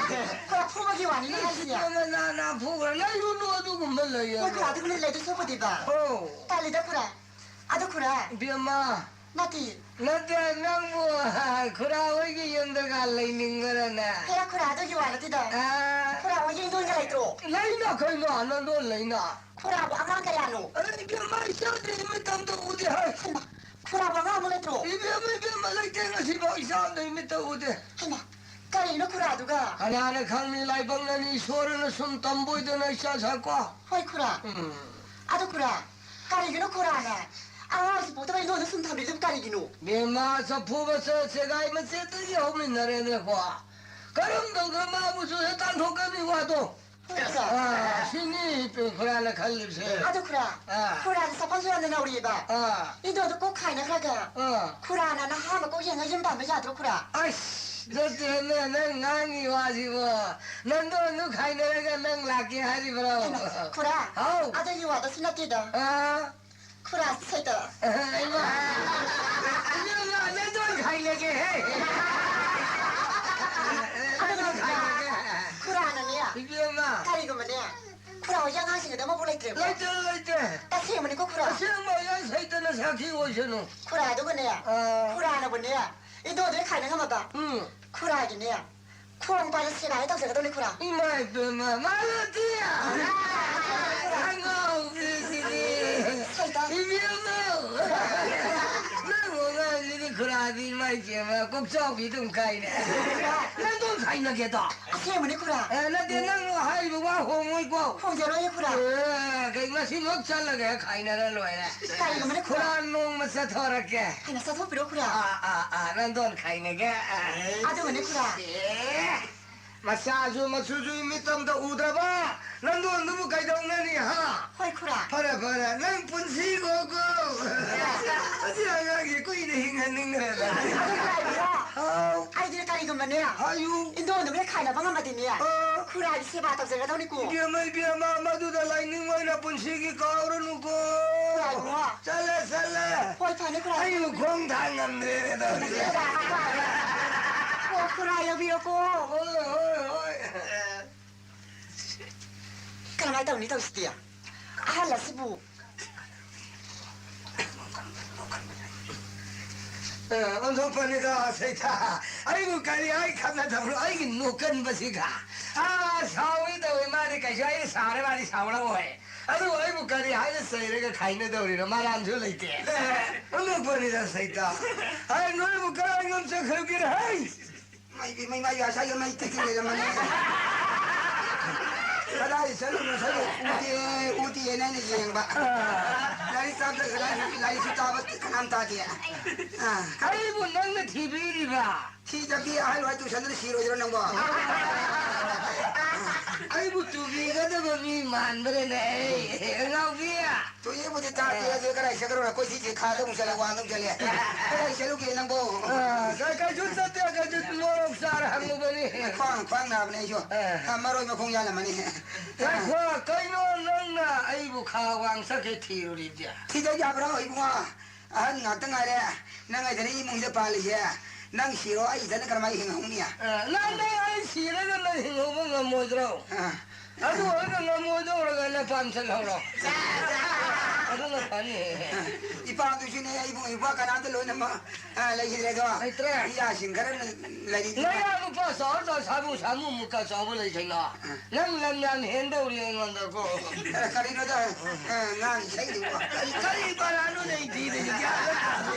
ꯈꯨꯔꯥ, ꯐꯨꯕꯒꯤ ꯋꯥꯅꯤꯅꯦ ꯍꯥꯏꯁꯦ꯫ ꯏꯁ, ꯅꯥ, ꯅꯥ, ꯐꯨꯈ꯭ꯔꯦ꯫ ꯂꯩꯔꯨꯅꯨ ꯑꯗꯨꯒꯨꯝꯕ ꯂꯩ ꯍꯣꯏ ꯈꯨꯔꯥ, ꯑꯗꯨꯒꯨꯝꯕ ꯂꯩꯗꯣꯏ ꯁꯔꯨꯛꯄꯨꯗꯤꯕ꯫ ꯑꯣ꯫ ꯇꯜꯂꯤꯗ ꯈꯨꯔꯥ꯫ ꯑꯗꯣ ꯈꯨꯔꯥ꯫ ꯏꯕꯦꯝꯃ꯫ ꯅꯠꯇꯦ꯫ ꯅꯠꯇꯦ, ꯅꯪꯕꯨ ꯈꯨꯔꯥ ꯍꯣꯏꯒꯤ ꯌꯨꯝꯗꯒ ꯂꯩꯅꯤꯡꯕ꯭ꯔꯅꯦ? ꯍꯦꯔꯥ ꯈꯨꯔꯥ, ꯑꯗꯨꯒꯤ ꯋꯥ ꯅꯠꯇꯦꯗ꯫ ꯑꯥ꯫ ꯈꯨꯔꯥ ꯍꯣꯏꯒꯤ ꯏꯪꯈꯣꯜꯒ ꯂꯩꯇ꯭ꯔꯣ? ꯂꯩꯅ ꯀꯩꯅꯣ, ꯅꯪꯗꯣ ꯂꯩꯅ꯫ ꯈꯨꯔꯥꯕꯨ ꯑꯉꯥꯡ ꯀꯌꯥꯅꯣ? ꯑꯩ ꯏꯕꯦꯝꯃ, ꯏꯆꯥꯗꯤ ꯃꯇꯝꯗ ꯎꯗꯦ ꯍꯥꯏ꯫ ꯍꯩꯃꯥ, ꯈꯨꯔꯥꯕꯨ ꯑꯉꯥꯡꯕꯨ ꯂꯩꯇ꯭ꯔꯣ? ꯏꯕꯦꯝꯃ, ꯏꯕꯦꯝꯃ, ꯂꯩꯇꯦ, ꯉꯁꯤꯐꯥꯎ ꯏꯆꯥ ꯑꯃꯗ ꯃꯤꯠꯇ ꯎꯗꯦ꯫ ꯍꯩꯃꯥ, ꯀꯔꯤꯅꯣ ꯈꯨꯔꯥꯗꯨꯒ? ꯀꯅꯥꯅ ꯈꯪꯅꯤ, ꯂꯥꯏꯕꯛꯅꯅꯤ, ꯏꯁꯣꯔꯅ ꯁꯨꯝ ꯇꯝꯕꯣꯏꯗꯅ ꯏꯆꯥ ꯁꯥꯀꯣ꯫ ꯍꯣꯏ ꯈꯨꯔꯥ꯫ ꯎꯝ꯫ ꯑꯗꯣ ꯈꯨꯔꯥ, ꯀꯔꯤꯒꯤꯅꯣ ꯈꯨꯔꯥꯅ ꯑꯉꯥꯡꯁꯤ ꯄꯣꯛꯇꯕ ꯏꯟꯗꯣꯟꯗ ꯁꯨꯝ ꯊꯝꯕꯤꯗꯨꯕꯨ ꯀꯔꯤꯒꯤꯅꯣ? ꯕꯦꯝꯃ, ꯆꯐꯨ ꯃꯆꯥ ꯆꯦꯒꯥꯏ ꯃꯆꯦꯠꯇꯒꯤ ꯍꯧꯃꯤꯟꯅꯔꯦꯅꯦꯀꯣ꯫ ꯀꯔꯝ ꯇꯧꯗꯅ ꯃꯥꯕꯨꯁꯨ ꯍꯦꯛ ꯇꯥꯟꯊꯣꯛꯀꯅꯤ ꯋꯥꯗꯣ? ꯍꯣꯏ ꯈꯨꯔꯥ꯫ ꯑꯥ, ꯁꯤꯅꯤ ꯈꯨꯔꯥꯅ ꯈꯜꯂꯤꯕꯁꯦ꯫ ꯑꯗꯣ ꯈꯨꯔꯥ, ꯑꯥ꯫ ꯈꯨꯔꯥꯁꯦ ꯆꯐꯝꯁꯨ ꯌꯥꯝꯅ ꯅꯧꯔꯤꯑꯕ꯫ ꯑꯥ꯫ ꯏꯟꯗꯣꯟꯗꯣ ꯀꯣꯛ ꯈꯥꯏꯅꯈ꯭ꯔꯒ ꯑꯥ꯫ ꯈꯨꯔꯥꯅ ꯅꯍꯥ ꯑꯃ ꯀꯣꯛ ꯌꯦꯡꯉ ꯌꯨꯝ ꯄꯥꯟꯕ ꯌꯥꯗ꯭ꯔꯣ ꯈꯨꯔꯥ? ꯑꯁ, ꯅꯠꯇꯦꯅꯦ, ꯅꯪ ꯉꯥꯡꯉꯤ ꯋꯥꯁꯤꯕꯣ꯫ ꯅꯟꯗꯣꯟꯗꯨ ꯈꯥꯏꯅꯔꯒ ꯅꯪ ꯂꯥꯛꯀꯦ ꯍꯥꯏꯔꯤꯕ꯭ꯔꯣ? ꯍꯩꯃꯥ, ꯈꯨꯔꯥ, ꯍꯥꯎ꯫ ꯑꯗꯨꯒꯤ ꯋꯥꯗꯁꯨ ꯅꯠꯇꯦꯗ꯫ ꯑꯥ꯫ ꯈꯨꯔꯥ ꯁꯩꯇ꯫ ꯏꯃꯥ! ꯏꯃꯥ, ꯅꯟꯗꯣꯟ ꯈꯥꯏꯅꯒꯦꯍꯦ! ꯑꯗꯣ ꯈꯨꯔꯥ ꯍꯣꯏꯒꯤ ꯑꯉꯥꯡꯁꯤꯡꯒꯗꯤ ꯑꯃꯐꯥꯎ ꯂꯩꯇ꯭ꯔꯦꯕ? ꯂꯩꯇ꯭ꯔꯦ, ꯂꯩꯇ꯭ꯔꯦ꯫ ꯑꯁꯦꯡꯕꯅꯤꯀꯣ, ꯈꯨꯔꯥ? ꯑꯁꯦꯡꯕ ꯑꯌꯥ ꯁꯩꯇꯅ ꯁꯥꯈꯤ ꯑꯣꯏꯁꯅꯨ꯫ ꯈꯨꯔꯥ, ꯑꯗꯨꯒꯅꯦ, ꯑꯥ꯫ ꯈꯨꯔꯥꯅꯕꯨꯅꯦ, ꯏꯟꯗꯣꯗꯨꯅ ꯈꯥꯏꯅ ꯉꯝꯃꯕ? ꯎꯝ꯫ ꯈꯨꯔꯥꯒꯤꯅꯦ, ꯈꯣꯡ ꯄꯥꯜꯂ ꯁꯦꯕꯥ ꯍꯦꯛ ꯇꯧꯖꯒꯗꯧꯅꯤ, ꯈꯨꯔꯥ꯫ ꯏꯃꯥ ꯏꯕꯦꯝꯃ, ꯃꯥꯂꯣꯇꯤ! ꯑꯉꯥꯎꯕꯤꯁꯤꯗꯤ! ꯁꯩꯇ꯫ ꯏꯕꯦꯝꯃ! ꯅꯪ ꯑꯉꯥꯡꯁꯤꯗꯤ ꯈꯨꯔꯥꯗꯤ ꯏꯃꯥ ꯏꯕꯦꯝꯃ, ꯀꯣꯛꯆꯥꯎꯕꯤ ꯑꯗꯨꯝ ꯀꯥꯏꯅꯦ꯫ ꯅꯪ ꯑꯗꯨꯝ ꯈꯥꯏꯅꯒꯦꯗꯣ? ꯑꯁꯦꯡꯕꯅꯤ, ꯈꯨꯔꯥ꯫ ꯑꯦ, ꯅꯠꯇꯦ, ꯅꯪ ꯍꯥꯏꯔꯤꯕ ꯋꯥ ꯍꯣꯡꯉꯣꯏꯀꯣ? ꯍꯣꯡꯖꯔꯣꯏꯌꯦ, ꯈꯨꯔꯥ꯫ ꯑꯦ, ꯀꯩ ꯉꯁꯤꯃꯛ ꯆꯠꯂꯒ ꯈꯥꯏꯅꯔ ꯂꯣꯏꯔꯦ꯫ ꯀꯔꯤꯒꯨꯝꯕꯅꯦ, ꯈꯨꯔꯥ? ꯈꯨꯔꯥ ꯅꯣꯡꯃ ꯆꯠꯊꯣꯔꯛꯀꯦ꯫ ꯍꯥꯏꯅ ꯆꯠꯊꯣꯛꯄꯤꯔꯣ, ꯈꯨꯔꯥ꯫ ꯑꯥ, ꯑꯥ, ꯑꯥ, ꯅꯪꯗꯣꯟ ꯈꯥꯏꯅꯒꯦ꯫ ꯑꯥ꯫ ꯑꯗꯨꯒꯅꯦ, ꯈꯨꯔꯥ꯫ ꯑꯦ, ꯃꯆꯥꯁꯨ ꯃꯁꯨꯁꯨ ꯏꯃꯤꯠꯇꯝꯗ ꯎꯗ꯭ꯔꯕ ꯅꯪꯗꯣꯟꯗꯨꯕꯨ ꯀꯩꯗꯧꯅꯅꯤ, ꯍꯥ? ꯍꯣꯏ, ꯈꯨꯔꯥ꯫ ꯐꯔꯦ, ꯐꯔꯦ, ꯅꯪ ꯄꯨꯟꯁꯤ ꯈꯣꯀꯣ꯫ ꯑꯁꯤ ꯑꯉꯥꯡꯁꯤ ꯀꯨꯏꯅ ꯍꯤꯡꯍꯟꯅꯤꯡꯗ꯭ꯔꯦꯗ꯫ ꯑꯗꯨ ꯈꯨꯔꯥ ꯏꯕꯨꯡꯉꯣ, ꯍꯥꯎ꯫ ꯑꯩꯗꯤ ꯀꯔꯤꯒꯨꯝꯕꯅꯦ, ꯍꯥꯏꯌꯨ꯫ ꯏꯟꯗꯣꯟꯗꯨꯕꯨ ꯍꯦꯛ ꯈꯥꯏꯅꯕ ꯉꯝꯃꯗꯤꯅꯦ, ꯑꯥ꯫ ꯈꯨꯔꯥꯒꯤ ꯁꯦꯕꯥ ꯇꯧꯖꯒꯗꯧꯅꯤꯀꯣ꯫ ꯏꯕꯦꯝꯃ, ꯏꯕꯦꯝꯃ, ꯃꯗꯨꯗ ꯂꯥꯏꯅꯤꯡ ꯑꯣꯏꯅ ꯄꯨꯟꯁꯤꯒꯤ ꯀꯥꯎꯔꯅꯨꯀꯣ꯫ ꯈꯨꯔꯥ ꯏꯕꯨꯡꯉꯣ꯫ ꯆꯠꯂꯦ, ꯆꯠꯂꯦ꯫ ꯍꯣꯏ, ꯐꯅꯤ, ꯈꯨꯔꯥ꯫ ꯑꯩꯕꯨ ꯈꯣꯡ ꯊꯥꯡ ꯉꯝꯗ꯭ꯔꯦꯅꯦ ꯇꯧꯔꯤꯁꯦ꯫ ꯑꯣ, ꯈꯨꯔꯥ ꯌꯧꯕꯤꯔꯣꯀꯣ꯫ ꯍꯣꯏ, ꯍꯣꯏ, ꯍꯣꯏ꯫ ꯀꯔꯝꯍꯥꯏꯅ ꯇꯧꯅꯤ ꯇꯧꯁꯤꯗꯤ? ꯑꯍꯜ ꯑꯁꯤꯕꯨ꯫ ꯑ, ꯑꯣꯟꯊꯣꯛꯄꯅꯤꯗ, ꯁꯩꯇꯥ꯫ ꯑꯩꯕꯨ ꯀꯔꯤ ꯍꯥꯏ ꯈꯠꯅꯗꯕꯅꯣ? ꯑꯩꯒꯤ ꯅꯣꯛꯀꯟꯕꯁꯤꯒ꯫ ꯑꯥ, ꯁꯥꯎꯏ ꯇꯧꯏ, ꯃꯥꯗꯤ ꯀꯩꯁꯨ ꯑꯩꯅ ꯁꯥꯎꯔꯦ, ꯃꯥꯗꯤ ꯁꯥꯎꯔꯛꯑꯣꯏ꯫ ꯑꯗꯨꯕꯨ ꯑꯩꯕꯨ ꯀꯔꯤ ꯍꯥꯏꯅ ꯆꯩꯔꯒ ꯈꯥꯏꯅꯗꯧꯔꯤꯅꯣ? ꯃꯔꯥꯟꯁꯨ ꯂꯩꯇꯦ꯫ ꯑꯣꯟꯊꯣꯛꯄꯅꯤꯗ, ꯁꯩꯇꯥ꯫ ꯑꯩ ꯅꯣꯏꯕꯨ ꯀꯔꯥꯏ ꯉꯝ ꯆꯠꯈ꯭ꯔꯒꯦ, ꯍꯩ? ꯃꯩ, ꯃꯩ, ꯃꯩ, ꯉꯁꯥꯏꯒꯤ ꯃꯩ ꯇꯤꯛ ꯇꯤꯛ ꯂꯩꯔꯝꯕꯅꯦ꯫ ꯀꯗꯥꯏ ꯆꯠꯂꯨꯅꯣ ꯉꯁꯥꯏꯗꯣ ꯎꯗꯦ, ꯎꯗꯦꯅ ꯑꯩꯅ ꯌꯦꯡꯕ꯫ ꯂꯥꯏꯔꯤꯛ ꯇꯥꯕꯗ ꯀꯗꯥꯏ, ꯂꯥꯏꯔꯤꯛꯁꯨ ꯇꯥꯕ ꯀꯅꯥꯝ ꯇꯥꯗꯦ꯫ ꯑꯥ꯫ ꯑꯩꯕꯨ ꯅꯪꯅ ꯊꯤꯕꯤꯔꯤꯕ? ꯊꯤꯗꯕꯤ ꯑꯍꯜ ꯍꯣꯏ ꯇꯨꯁꯟꯗꯅ ꯁꯤꯔꯣꯏꯗ꯭ꯔꯣ ꯅꯪꯕꯣ? ꯑꯩꯕꯨ ꯇꯨꯕꯤꯒꯗꯕ ꯃꯤ ꯃꯥꯟꯕ꯭ꯔꯅꯦ, ꯑꯩ? ꯑꯉꯥꯎꯕꯤ! ꯇꯨꯌꯦꯕꯨꯗꯤ ꯇꯥꯗꯦ, ꯑꯗꯨ ꯀꯗꯥꯏ ꯆꯠꯈ꯭ꯔꯣ? ꯑꯩꯈꯣꯏ ꯁꯤꯁꯦ ꯈꯥꯗ ꯑꯃꯨꯛ ꯆꯠꯂꯦ, ꯋꯥꯡꯗ ꯑꯃꯨꯛ ꯆꯠꯂꯦ꯫ ꯀꯗꯥꯏ ꯆꯠꯂꯨꯒꯦ ꯅꯪꯕꯣ? ꯑ, ꯀ-, ꯀꯩꯁꯨ ꯆꯠꯇꯦ, ꯀꯩꯁꯨ ꯃꯣꯔꯣꯛ ꯆꯥꯔ ꯍꯪꯉꯨꯕꯅꯤ꯫ ꯈ꯭ꯋꯥꯡ, ꯈ꯭ꯋꯥꯡ ꯅꯥꯕꯅꯦ ꯑꯩꯁꯨ꯫ ꯑ꯫ ꯑ, ꯃꯔꯣꯏ ꯃꯈꯣꯡ ꯌꯥꯜꯂꯝꯃꯅꯤ꯫ ꯉꯥꯏꯈꯣ, ꯀꯩꯅꯣ ꯅꯪꯅ ꯑꯩꯕꯨ ꯈꯥ ꯋꯥꯡ ꯆꯠꯈꯩ ꯊꯤꯔꯨꯔꯤꯕꯗꯤ? ꯊꯤꯗ ꯌꯥꯕ꯭ꯔꯣ ꯏꯕꯨꯡꯉꯣ? ꯑꯍꯟ ꯉꯥꯛꯇ ꯉꯥꯏꯔꯦ꯫ ꯅꯪ ꯑꯩꯗꯅ ꯏꯃꯨꯡꯁꯤꯗ ꯄꯥꯜꯂꯤꯁꯦ꯫ ꯅꯪ ꯁꯤꯔꯣ, ꯑꯩ ꯏꯊꯟꯗ ꯀꯔꯝꯍꯥꯏꯅ ꯍꯤꯡꯍꯧꯅꯤ? ꯑ, ꯅꯪ, ꯅꯪ ꯑꯩ ꯁꯤꯔꯒ ꯅꯪ ꯍꯤꯡꯍꯧꯕ ꯉꯝꯃꯣꯏꯗ꯭ꯔꯣ? ꯑ꯫ ꯑꯗꯨ ꯑꯣꯏꯔꯒ ꯉꯝꯃꯣꯏꯗꯧꯔꯒꯅ ꯄꯥꯝꯁꯤꯜꯍꯧꯔꯣ꯫ ꯑꯗꯨꯅ ꯐꯅꯤ꯫ ꯏꯄꯥꯗꯨꯁꯨꯅꯦ, ꯏꯕꯨꯡ ꯏꯄ꯭ꯋꯥ ꯀꯅꯥꯝꯇ ꯂꯣꯏꯅꯃꯛ, ꯑ, ꯂꯩꯈꯤꯗ꯭ꯔꯦꯗꯣ꯫ ꯂꯩꯇ꯭ꯔꯦ꯫ ꯏꯌꯥꯁꯤꯡ ꯈꯔ ꯂꯩꯔꯤ꯫ ꯅꯌꯥ ꯅꯨꯄꯥ ꯆꯥꯎꯔ ꯆꯥꯎꯔ ꯁꯥꯃꯨ, ꯁꯥꯃꯨ ꯃꯨꯛꯀ ꯆꯥꯎꯕ ꯂꯩ ꯀꯩꯅꯣ꯫ ꯅꯪ ꯂꯝ ꯌꯥꯝ ꯍꯦꯟꯗꯧꯔꯤ ꯑꯩꯉꯣꯟꯗꯀꯣ꯫ ꯑ, ꯀꯔꯤꯅꯣꯗ, ꯑ, ꯉꯥꯡ ꯏꯁꯩꯗꯨꯕꯣ꯫ ꯀꯔꯤ, ꯀꯔꯤ ꯄꯔꯥꯅꯣ ꯅꯪ ꯊꯤꯔꯤꯁꯦ? ꯒ꯭ꯌꯥꯟ ꯑꯃ ꯇꯥꯗꯦ꯫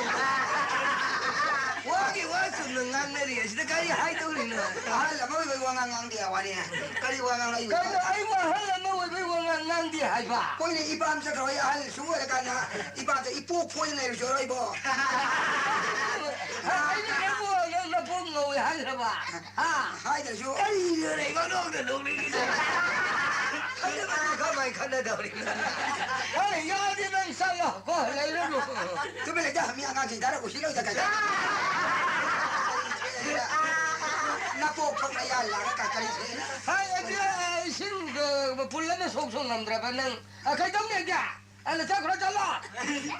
ꯋꯥꯒꯤ ꯋꯥ ꯆꯨꯝꯅ ꯉꯥꯡꯅꯔꯤ ꯑꯁꯤꯗ ꯀꯔꯤ ꯍꯥꯏꯗꯧꯔꯤꯅꯣ? ꯑꯍꯜ ꯑꯃ ꯑꯣꯏꯕꯒꯤ ꯋꯥꯉꯥꯡ ꯉꯥꯡꯗꯦ ꯍꯥꯏ ꯋꯥꯅꯤ꯫ ꯀꯔꯤ ꯋꯥꯉꯥꯡ ꯂꯩꯕ? ꯀꯩꯅꯣ ꯑꯩꯕꯨ ꯑꯍꯜ ꯑꯃ ꯑꯣꯏꯕꯒꯤ ꯋꯥꯉꯥꯡ ꯉꯥꯡꯗꯦ ꯍꯥꯏꯕ? ꯍꯣꯏꯅꯦ, ꯏꯄꯥꯝ ꯆꯠꯈ꯭ꯔꯣ, ꯑꯩ ꯑꯍꯜ ꯁꯨꯝ ꯑꯣꯏꯔꯀꯥꯟꯗ ꯏꯄꯥꯝ ꯆꯠ-, ꯏꯄꯣꯛ ꯄꯣꯏꯅ ꯂꯩꯔꯨꯁꯤꯔꯣ ꯑꯩꯕꯣ? ꯑꯩꯅ ꯅꯪꯕꯨ ꯅꯪ ꯅꯄꯣꯛ ꯉꯧꯋꯦ ꯍꯥꯏꯈ꯭ꯔꯕ? ꯍꯥ? ꯍꯥꯏꯗ꯭ꯔꯁꯨ꯫ ꯀꯔꯤꯅꯣꯅꯦ ꯄꯪꯅꯣꯛꯇ ꯅꯣꯛꯅꯤꯡꯉꯤꯁꯦ? ꯈꯟꯅꯕꯗꯤ ꯀꯃꯥꯏ ꯈꯟꯅꯗꯧꯔꯤꯅꯣ? ꯍꯣꯏ, ꯌꯥꯔꯗꯤ ꯅꯪ ꯆꯠꯂꯣ꯫ ꯀꯣ, ꯂꯩꯔꯅꯨ꯫ ꯇꯨꯃꯤꯟ ꯂꯩꯇ, ꯃꯤ ꯑꯉꯥꯡꯁꯤꯡ ꯇꯥꯔ ꯎꯁꯤꯠꯂꯣꯏꯗ ꯀꯩꯅꯣ? ꯅꯄꯣꯛ ꯊꯣꯛꯅ ꯌꯥꯜꯂꯒ ꯀ-, ꯀꯔꯤ ꯊꯣꯛꯏꯅꯣ? ꯍꯥꯏ, ꯑꯗꯨ, ꯑ, ꯏꯁꯤꯡ, ꯑ, ꯄꯨꯜꯂꯒ ꯁꯣꯛ ꯁꯣꯛ ꯉꯝꯗ꯭ꯔꯕ ꯅꯪ? ꯑ, ꯀꯩꯗꯧꯅꯦꯒꯦ? ꯑꯗ ꯆꯠꯈ꯭ꯔꯣ, ꯆꯠꯂꯣ꯫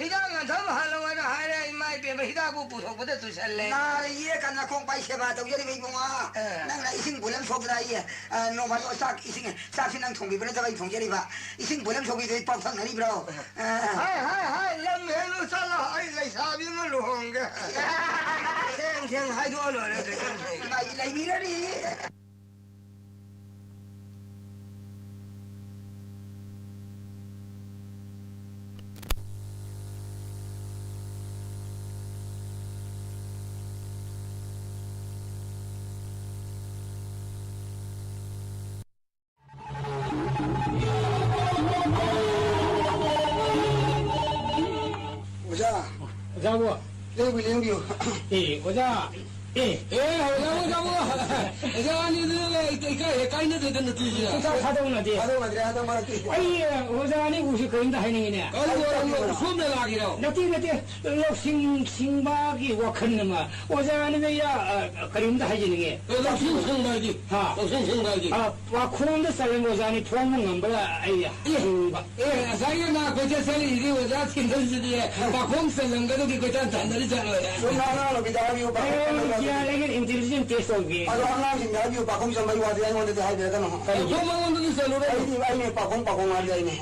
ꯍꯤꯗꯥꯛ ꯂꯥꯡꯊꯛ ꯍꯥꯜꯂꯣ ꯍꯥꯏꯅ ꯍꯥꯏꯔꯦ, ꯏꯃꯥ ꯏꯕꯦꯝꯃ, ꯍꯤꯗꯥꯛꯄꯨ ꯄꯨꯊꯣꯛꯄꯗ ꯇꯨꯁꯜꯂꯦ꯫ ꯅꯥꯔ ꯌꯦꯛꯀ ꯅꯈꯣꯡ ꯄꯥꯏ ꯁꯦꯕꯥ ꯇꯧꯖꯔꯤꯕ ꯏꯕꯨꯡꯉꯣ꯫ ꯑ꯫ ꯅꯪꯅ ꯏꯁꯤꯡ ꯄꯨꯜꯂꯝ ꯁꯣꯛꯄꯗ ꯑꯩ, ꯑ, ꯅꯣꯡ ꯐꯥꯗꯣꯛ ꯆꯥꯛ ꯏꯁꯤꯡ, ꯆꯥꯛꯁꯤ ꯅꯪ ꯊꯣꯡꯕꯤꯕ ꯅꯠꯇꯕ ꯑꯩ ꯊꯣꯡꯖꯔꯤꯕ꯫ ꯏꯁꯤꯡ ꯄꯨꯜꯂꯝ ꯁꯣꯛꯄꯤꯗꯨ ꯑꯩ ꯄꯥꯎꯊꯛꯅꯔꯤꯕ꯭ꯔꯣ? ꯑ꯫ ꯍꯥꯏ, ꯍꯥꯏ, ꯍꯥꯏ, ꯂꯝ ꯍꯦꯜꯂꯨ ꯆꯠꯂꯣ, ꯑꯩ ꯂꯩꯁꯥꯕꯤ ꯑꯃ ꯂꯨꯍꯣꯡꯒꯦ꯫ ꯊꯦꯡ ꯊꯦꯡ ꯍꯥꯏꯗꯣꯛꯑ ꯂꯣꯏꯔꯦ ꯀꯩꯗꯧꯔꯒꯦ? ꯂꯩ-, ꯂꯩꯕꯤꯔꯅꯤ꯫ ꯑꯣꯖꯥ꯫ ꯑꯣꯖꯥꯕꯨ꯫ ꯂꯦꯡꯕꯤꯌꯨ, ꯂꯦꯡꯕꯤꯌꯨ꯫ ꯑꯦ, ꯑꯣꯖꯥ꯫ ꯑꯦ꯫ ꯑꯦ, ꯑꯣꯖꯥ, ꯑꯣꯖꯥꯕꯨ꯫ ꯑꯣꯖꯥ ꯑꯅꯤꯗꯨ ꯂꯩ, ꯏꯀꯥꯏ ꯍꯦꯛ ꯀꯥꯏꯅꯗꯦꯗ ꯅꯨꯄꯤꯁꯦ꯫ ꯁꯨꯡꯊꯥ ꯊꯥꯗꯣꯛꯅꯗꯦ꯫ ꯊꯥꯗꯣꯛꯅꯗ꯭ꯔꯦ ꯍꯟꯗꯛ ꯃꯔꯛꯇꯤ꯫ ꯑꯩ, ꯑꯣꯖꯥ ꯑꯅꯤꯕꯨꯁꯨ ꯀꯔꯤꯝꯇ ꯍꯥꯏꯅꯤꯡꯉꯤꯅꯦ꯫ ꯀꯔꯤ ꯋꯥꯔꯤꯅꯣ? ꯁꯣꯝꯗ ꯂꯥꯛꯏꯔꯣ? ꯅꯠꯇꯦ, ꯅꯠꯇꯦ꯫ ꯂꯧꯁꯤꯡ ꯁꯤꯡꯕꯒꯤ ꯋꯥꯈꯜ ꯑꯃ꯫ ꯑꯣꯖꯥ ꯑꯅꯤꯗ ꯌꯥ-, ꯑ, ꯀꯔꯤꯝꯇ ꯍꯥꯏꯖꯅꯤꯡꯉꯦ꯫ ꯑꯦ, ꯂꯧꯁꯤꯡ ꯁꯤꯡꯕ ꯍꯥꯏꯗꯤ? ꯍꯥ꯫ ꯂꯧꯁꯤꯡ ꯁꯤꯡꯕ ꯍꯥꯏꯗꯤ? ꯑ, ꯄꯥꯈꯣꯡꯗ ꯆꯜꯂꯝꯕ ꯑꯣꯖꯥ ꯑꯅꯤ ꯐꯣꯡꯕ ꯉꯝꯕ꯭ꯔꯥ ꯑꯩ ꯑꯦ, ꯍꯪꯅꯤꯡꯕ꯫ ꯑꯦ, ꯉꯁꯥꯏꯒꯤ ꯅꯥ ꯀꯣꯏꯆꯠ ꯆꯠꯂꯤꯁꯤꯗꯤ ꯑꯣꯖꯥ ꯁꯤꯟꯗꯜꯁꯤꯗꯤ ꯄꯥꯈꯣꯡ ꯆꯜꯂꯝꯒꯗꯧꯒꯤ ꯀꯣꯏꯇꯥꯟ ꯇꯥꯟꯅꯔꯤ ꯖꯥꯠꯂꯣꯏꯔꯦ꯫ ꯁꯨꯝ ꯉꯥꯡꯉꯛꯑꯅꯨ, ꯕꯤꯗꯥ ꯍꯥꯏꯕꯤꯌꯨ, ꯄꯥꯈꯣꯡ ꯑꯩ ꯆꯜꯂꯝꯒꯗꯧꯒꯤ꯫ ꯒ꯭ꯌꯥꯟ ꯂꯩꯒꯦ intelligent test ꯇꯧꯒꯦ꯫ ꯑꯗꯣ ꯑꯉꯥꯡꯁꯤꯡꯗ ꯍꯥꯏꯕꯤꯌꯨ, ꯄꯥꯈꯣꯡ ꯆꯟꯕꯒꯤ ꯋꯥꯗꯤ ꯑꯩꯉꯣꯟꯗ ꯑꯗꯨꯗꯤ ꯍꯥꯏꯕꯤꯔꯛꯀꯅꯨ꯫ ꯀꯔꯤꯒꯤ? ꯑꯩꯈꯣꯏ ꯃꯉꯣꯟꯗꯗꯤ ꯆꯠꯂꯨꯔꯣꯏ꯫ ꯑꯩꯗꯤ, ꯑꯩꯅꯦ ꯄꯥꯈꯣꯡ, ꯄꯥꯈꯣꯡ ꯍꯥꯏꯕꯗꯤ ꯑꯩꯅꯦ꯫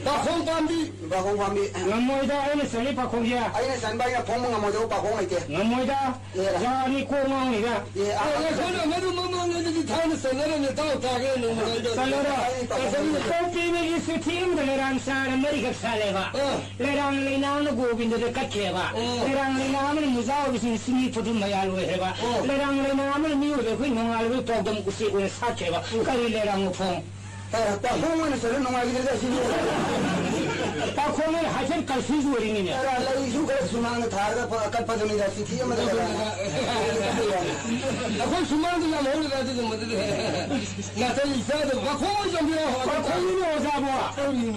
ꯄꯥꯈꯣꯡ ꯄꯥꯝꯕꯤ꯫ ꯄꯥꯈꯣꯡ ꯄꯥꯝꯕꯤ꯫ ꯉꯝꯃꯣꯏꯗ, ꯑꯩꯅ ꯆꯠꯂꯤ ꯄꯥꯈꯣꯡꯁꯦ꯫ ꯑꯩꯅ ꯆꯟꯕ, ꯑꯩꯅ ꯐꯣꯡꯕ ꯉꯝꯃꯣꯏꯗꯕ ꯄꯥꯈꯣꯡ ꯂꯩꯇꯦ꯫ ꯉꯝꯃꯣꯏꯗ꯫ ꯑꯦ꯫ ꯌꯥꯅꯤ, ꯀꯣꯛ ꯉꯥꯎꯅꯤꯗ꯫ ꯑꯦ, ꯑ, ꯑꯦ, ꯑꯩꯈꯣꯏꯅ ꯃꯗꯨ ꯃꯃꯥꯡꯉꯩꯗꯗꯤ ꯊꯥꯏꯅ ꯆꯠꯅꯔꯝꯃꯦ, ꯇꯥꯎ ꯇꯥꯒꯦ ꯅꯣꯡꯃ ꯂꯩꯗꯧ꯫ ꯆꯠꯂꯔꯣꯏ꯫ ꯑꯩ ꯄꯥꯈꯣꯡ ꯂꯩꯇꯦ꯫ ꯀꯣꯛꯄꯤꯅꯤꯒꯤ ꯆꯤꯊꯤ ꯑꯃꯗ ꯂꯩꯔꯥꯡ ꯆꯥꯔ ꯃꯔꯤꯈꯛ ꯁꯥꯜꯂꯦꯕ꯫ ꯑ꯫ ꯂꯩꯔꯥꯡ ꯂꯩꯅꯥꯡꯅ ꯒꯣꯕꯤꯟꯗꯗ ꯀꯠꯈ꯭ꯔꯦꯕ꯫ ꯑꯣ꯫ ꯂꯩꯔꯥꯡ ꯂꯩꯅꯥꯡꯅ ꯃꯨꯖꯥ ꯑꯣꯏꯕꯁꯤꯡ ꯆꯤꯅꯤ ꯐꯨꯠꯄ ꯃꯌꯥꯜ ꯑꯣꯏꯈ꯭ꯔꯦꯕ꯫ ꯑꯣ꯫ ꯂꯩꯔꯥꯡ ꯂꯩꯅꯥꯡꯅ ꯃꯤꯑꯣꯏꯕ ꯑꯩꯈꯣꯏ ꯅꯣꯡꯉꯥꯜꯂꯕꯒꯤ ꯄꯥꯎꯗꯝ ꯎꯆꯦꯛ ꯑꯣꯏꯅ ꯁꯥꯠꯈ꯭ꯔꯦꯕ꯫ ꯑꯣ꯫ ꯀꯔꯤ ꯂꯩꯔꯥꯡ ꯃꯈꯣꯡ? ꯑꯦ, ꯄꯥꯈꯣꯡ ꯑꯣꯏꯅ ꯆꯠꯂ ꯅꯨꯡꯉꯥꯏꯈꯤꯗ꯭ꯔꯦꯗ ꯁꯤꯗꯤ꯫ ꯄꯥꯈꯣꯡ ꯑꯣꯏꯅ ꯍꯥꯏꯐꯦꯠ confuse ꯑꯣꯏꯔꯤꯅꯤꯅꯦ꯫ ꯑꯦ, ꯂꯩꯁꯨ ꯈꯔ ꯁꯨꯃꯥꯡꯗ ꯊꯥꯔꯒ ꯄ-, ꯀꯠꯄꯗꯨꯅꯤꯗ, ꯆꯤꯊꯤ ꯑꯃꯗ ꯀꯩꯗꯧꯔꯒꯦ? ꯑꯩꯈꯣꯏ ꯁꯨꯃꯥꯡꯗ ꯌꯥꯝ ꯍꯧꯔꯤꯗ ꯑꯗꯨꯒꯨꯝꯕꯗꯨꯗꯤ꯫ ꯅꯥꯇꯩ ꯏꯆꯥꯗ ꯄꯥꯈꯣꯡ ꯑꯣꯏꯅ ꯆꯪꯕꯤꯔꯣ꯫ ꯄꯥꯈꯣꯡꯅꯤꯅꯦ ꯑꯣꯖꯥꯕꯣ꯫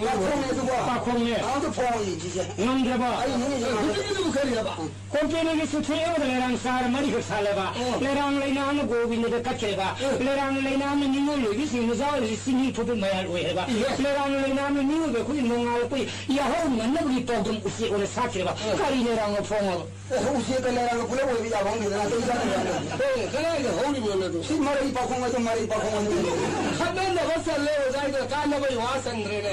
ꯄꯥꯈꯣꯡꯅꯦ ꯑꯗꯨꯕꯣ꯫ ꯄꯥꯈꯣꯡꯅꯦ꯫ ꯑꯝꯇ ꯐꯣꯡꯉꯣ ꯌꯦꯡꯁꯤꯁꯦ꯫ ꯉꯝꯗ꯭ꯔꯕꯣ? ꯑꯩ ꯅꯤꯡꯉꯤꯁꯦ ꯉꯝꯗ꯭ꯔꯦ꯫ ꯍꯧꯖꯤꯛꯀꯤꯗꯨꯕꯨ ꯀꯔꯤꯑꯕ? ꯀꯣꯝꯄꯦꯅꯤꯒꯤ ꯆꯤꯊꯤ ꯑꯃꯗ ꯂꯩꯔꯥꯡ ꯆꯥꯔ ꯃꯔꯤꯈꯛ ꯁꯥꯜꯂꯦꯕ꯫ ꯑꯣ꯫ ꯂꯩꯔꯥꯡ ꯂꯩꯅꯥꯡꯅ ꯒꯣꯕꯤꯟꯗꯗ ꯀꯠꯈ꯭ꯔꯦꯕ꯫ ꯑꯣ꯫ ꯂꯩꯔꯥꯡ ꯂꯩꯅꯥꯡꯅ ꯅꯤꯉꯣꯜ ꯑꯣꯏꯕꯤꯁꯤꯡ ꯃꯆꯥ ꯑꯣꯏꯔꯤꯁꯤ ꯆꯤꯅꯤ ꯐꯨꯠꯄ ꯃꯌꯥꯜ ꯑꯣꯏ ꯍꯥꯏꯕ꯫ ꯏꯍꯦ꯫ ꯂꯩꯔꯥꯡ ꯂꯩꯅꯥꯡꯅ ꯃꯤꯑꯣꯏꯕ ꯑꯩꯈꯣꯏ ꯅꯣꯡꯉꯥꯜꯂꯛꯄꯒꯤ ꯌꯥꯍꯧ ꯉꯟꯅꯕꯒꯤ ꯄꯥꯎꯗꯝ ꯎꯆꯦꯛ ꯑꯣꯏꯅ ꯁꯥꯠꯈ꯭ꯔꯦꯕ꯫ ꯑꯣ꯫ ꯀꯔꯤ ꯂꯩꯔꯥꯡꯅꯣ ꯐꯣꯡꯉꯕ? ꯑꯦ, ꯎꯆꯦꯛꯀ ꯂꯩꯔꯥꯡꯒ ꯄꯨꯂꯞ ꯑꯣꯏꯕ ꯌꯥꯕ ꯈꯪꯗꯦꯗꯅ, ꯑꯇꯩ ꯆꯥꯗꯕ ꯌꯥꯗꯦ꯫ ꯍꯣꯏ, ꯀꯗꯥꯏꯗ ꯍꯧꯔꯤꯕꯅꯣ ꯑꯗꯨ? ꯁꯤ ꯃꯔꯩ ꯄꯥꯈꯣꯡ ꯑꯗꯨ, ꯃꯔꯩ ꯄꯥꯈꯣꯡ ꯑꯗꯨ꯫ ꯈꯠꯅꯅꯕ ꯆꯠꯂꯦ ꯑꯣꯖꯥ, ꯑꯩꯗꯣ ꯀꯥꯟꯅꯕꯒꯤ ꯋꯥ ꯆꯪꯗ꯭ꯔꯦꯅꯦ꯫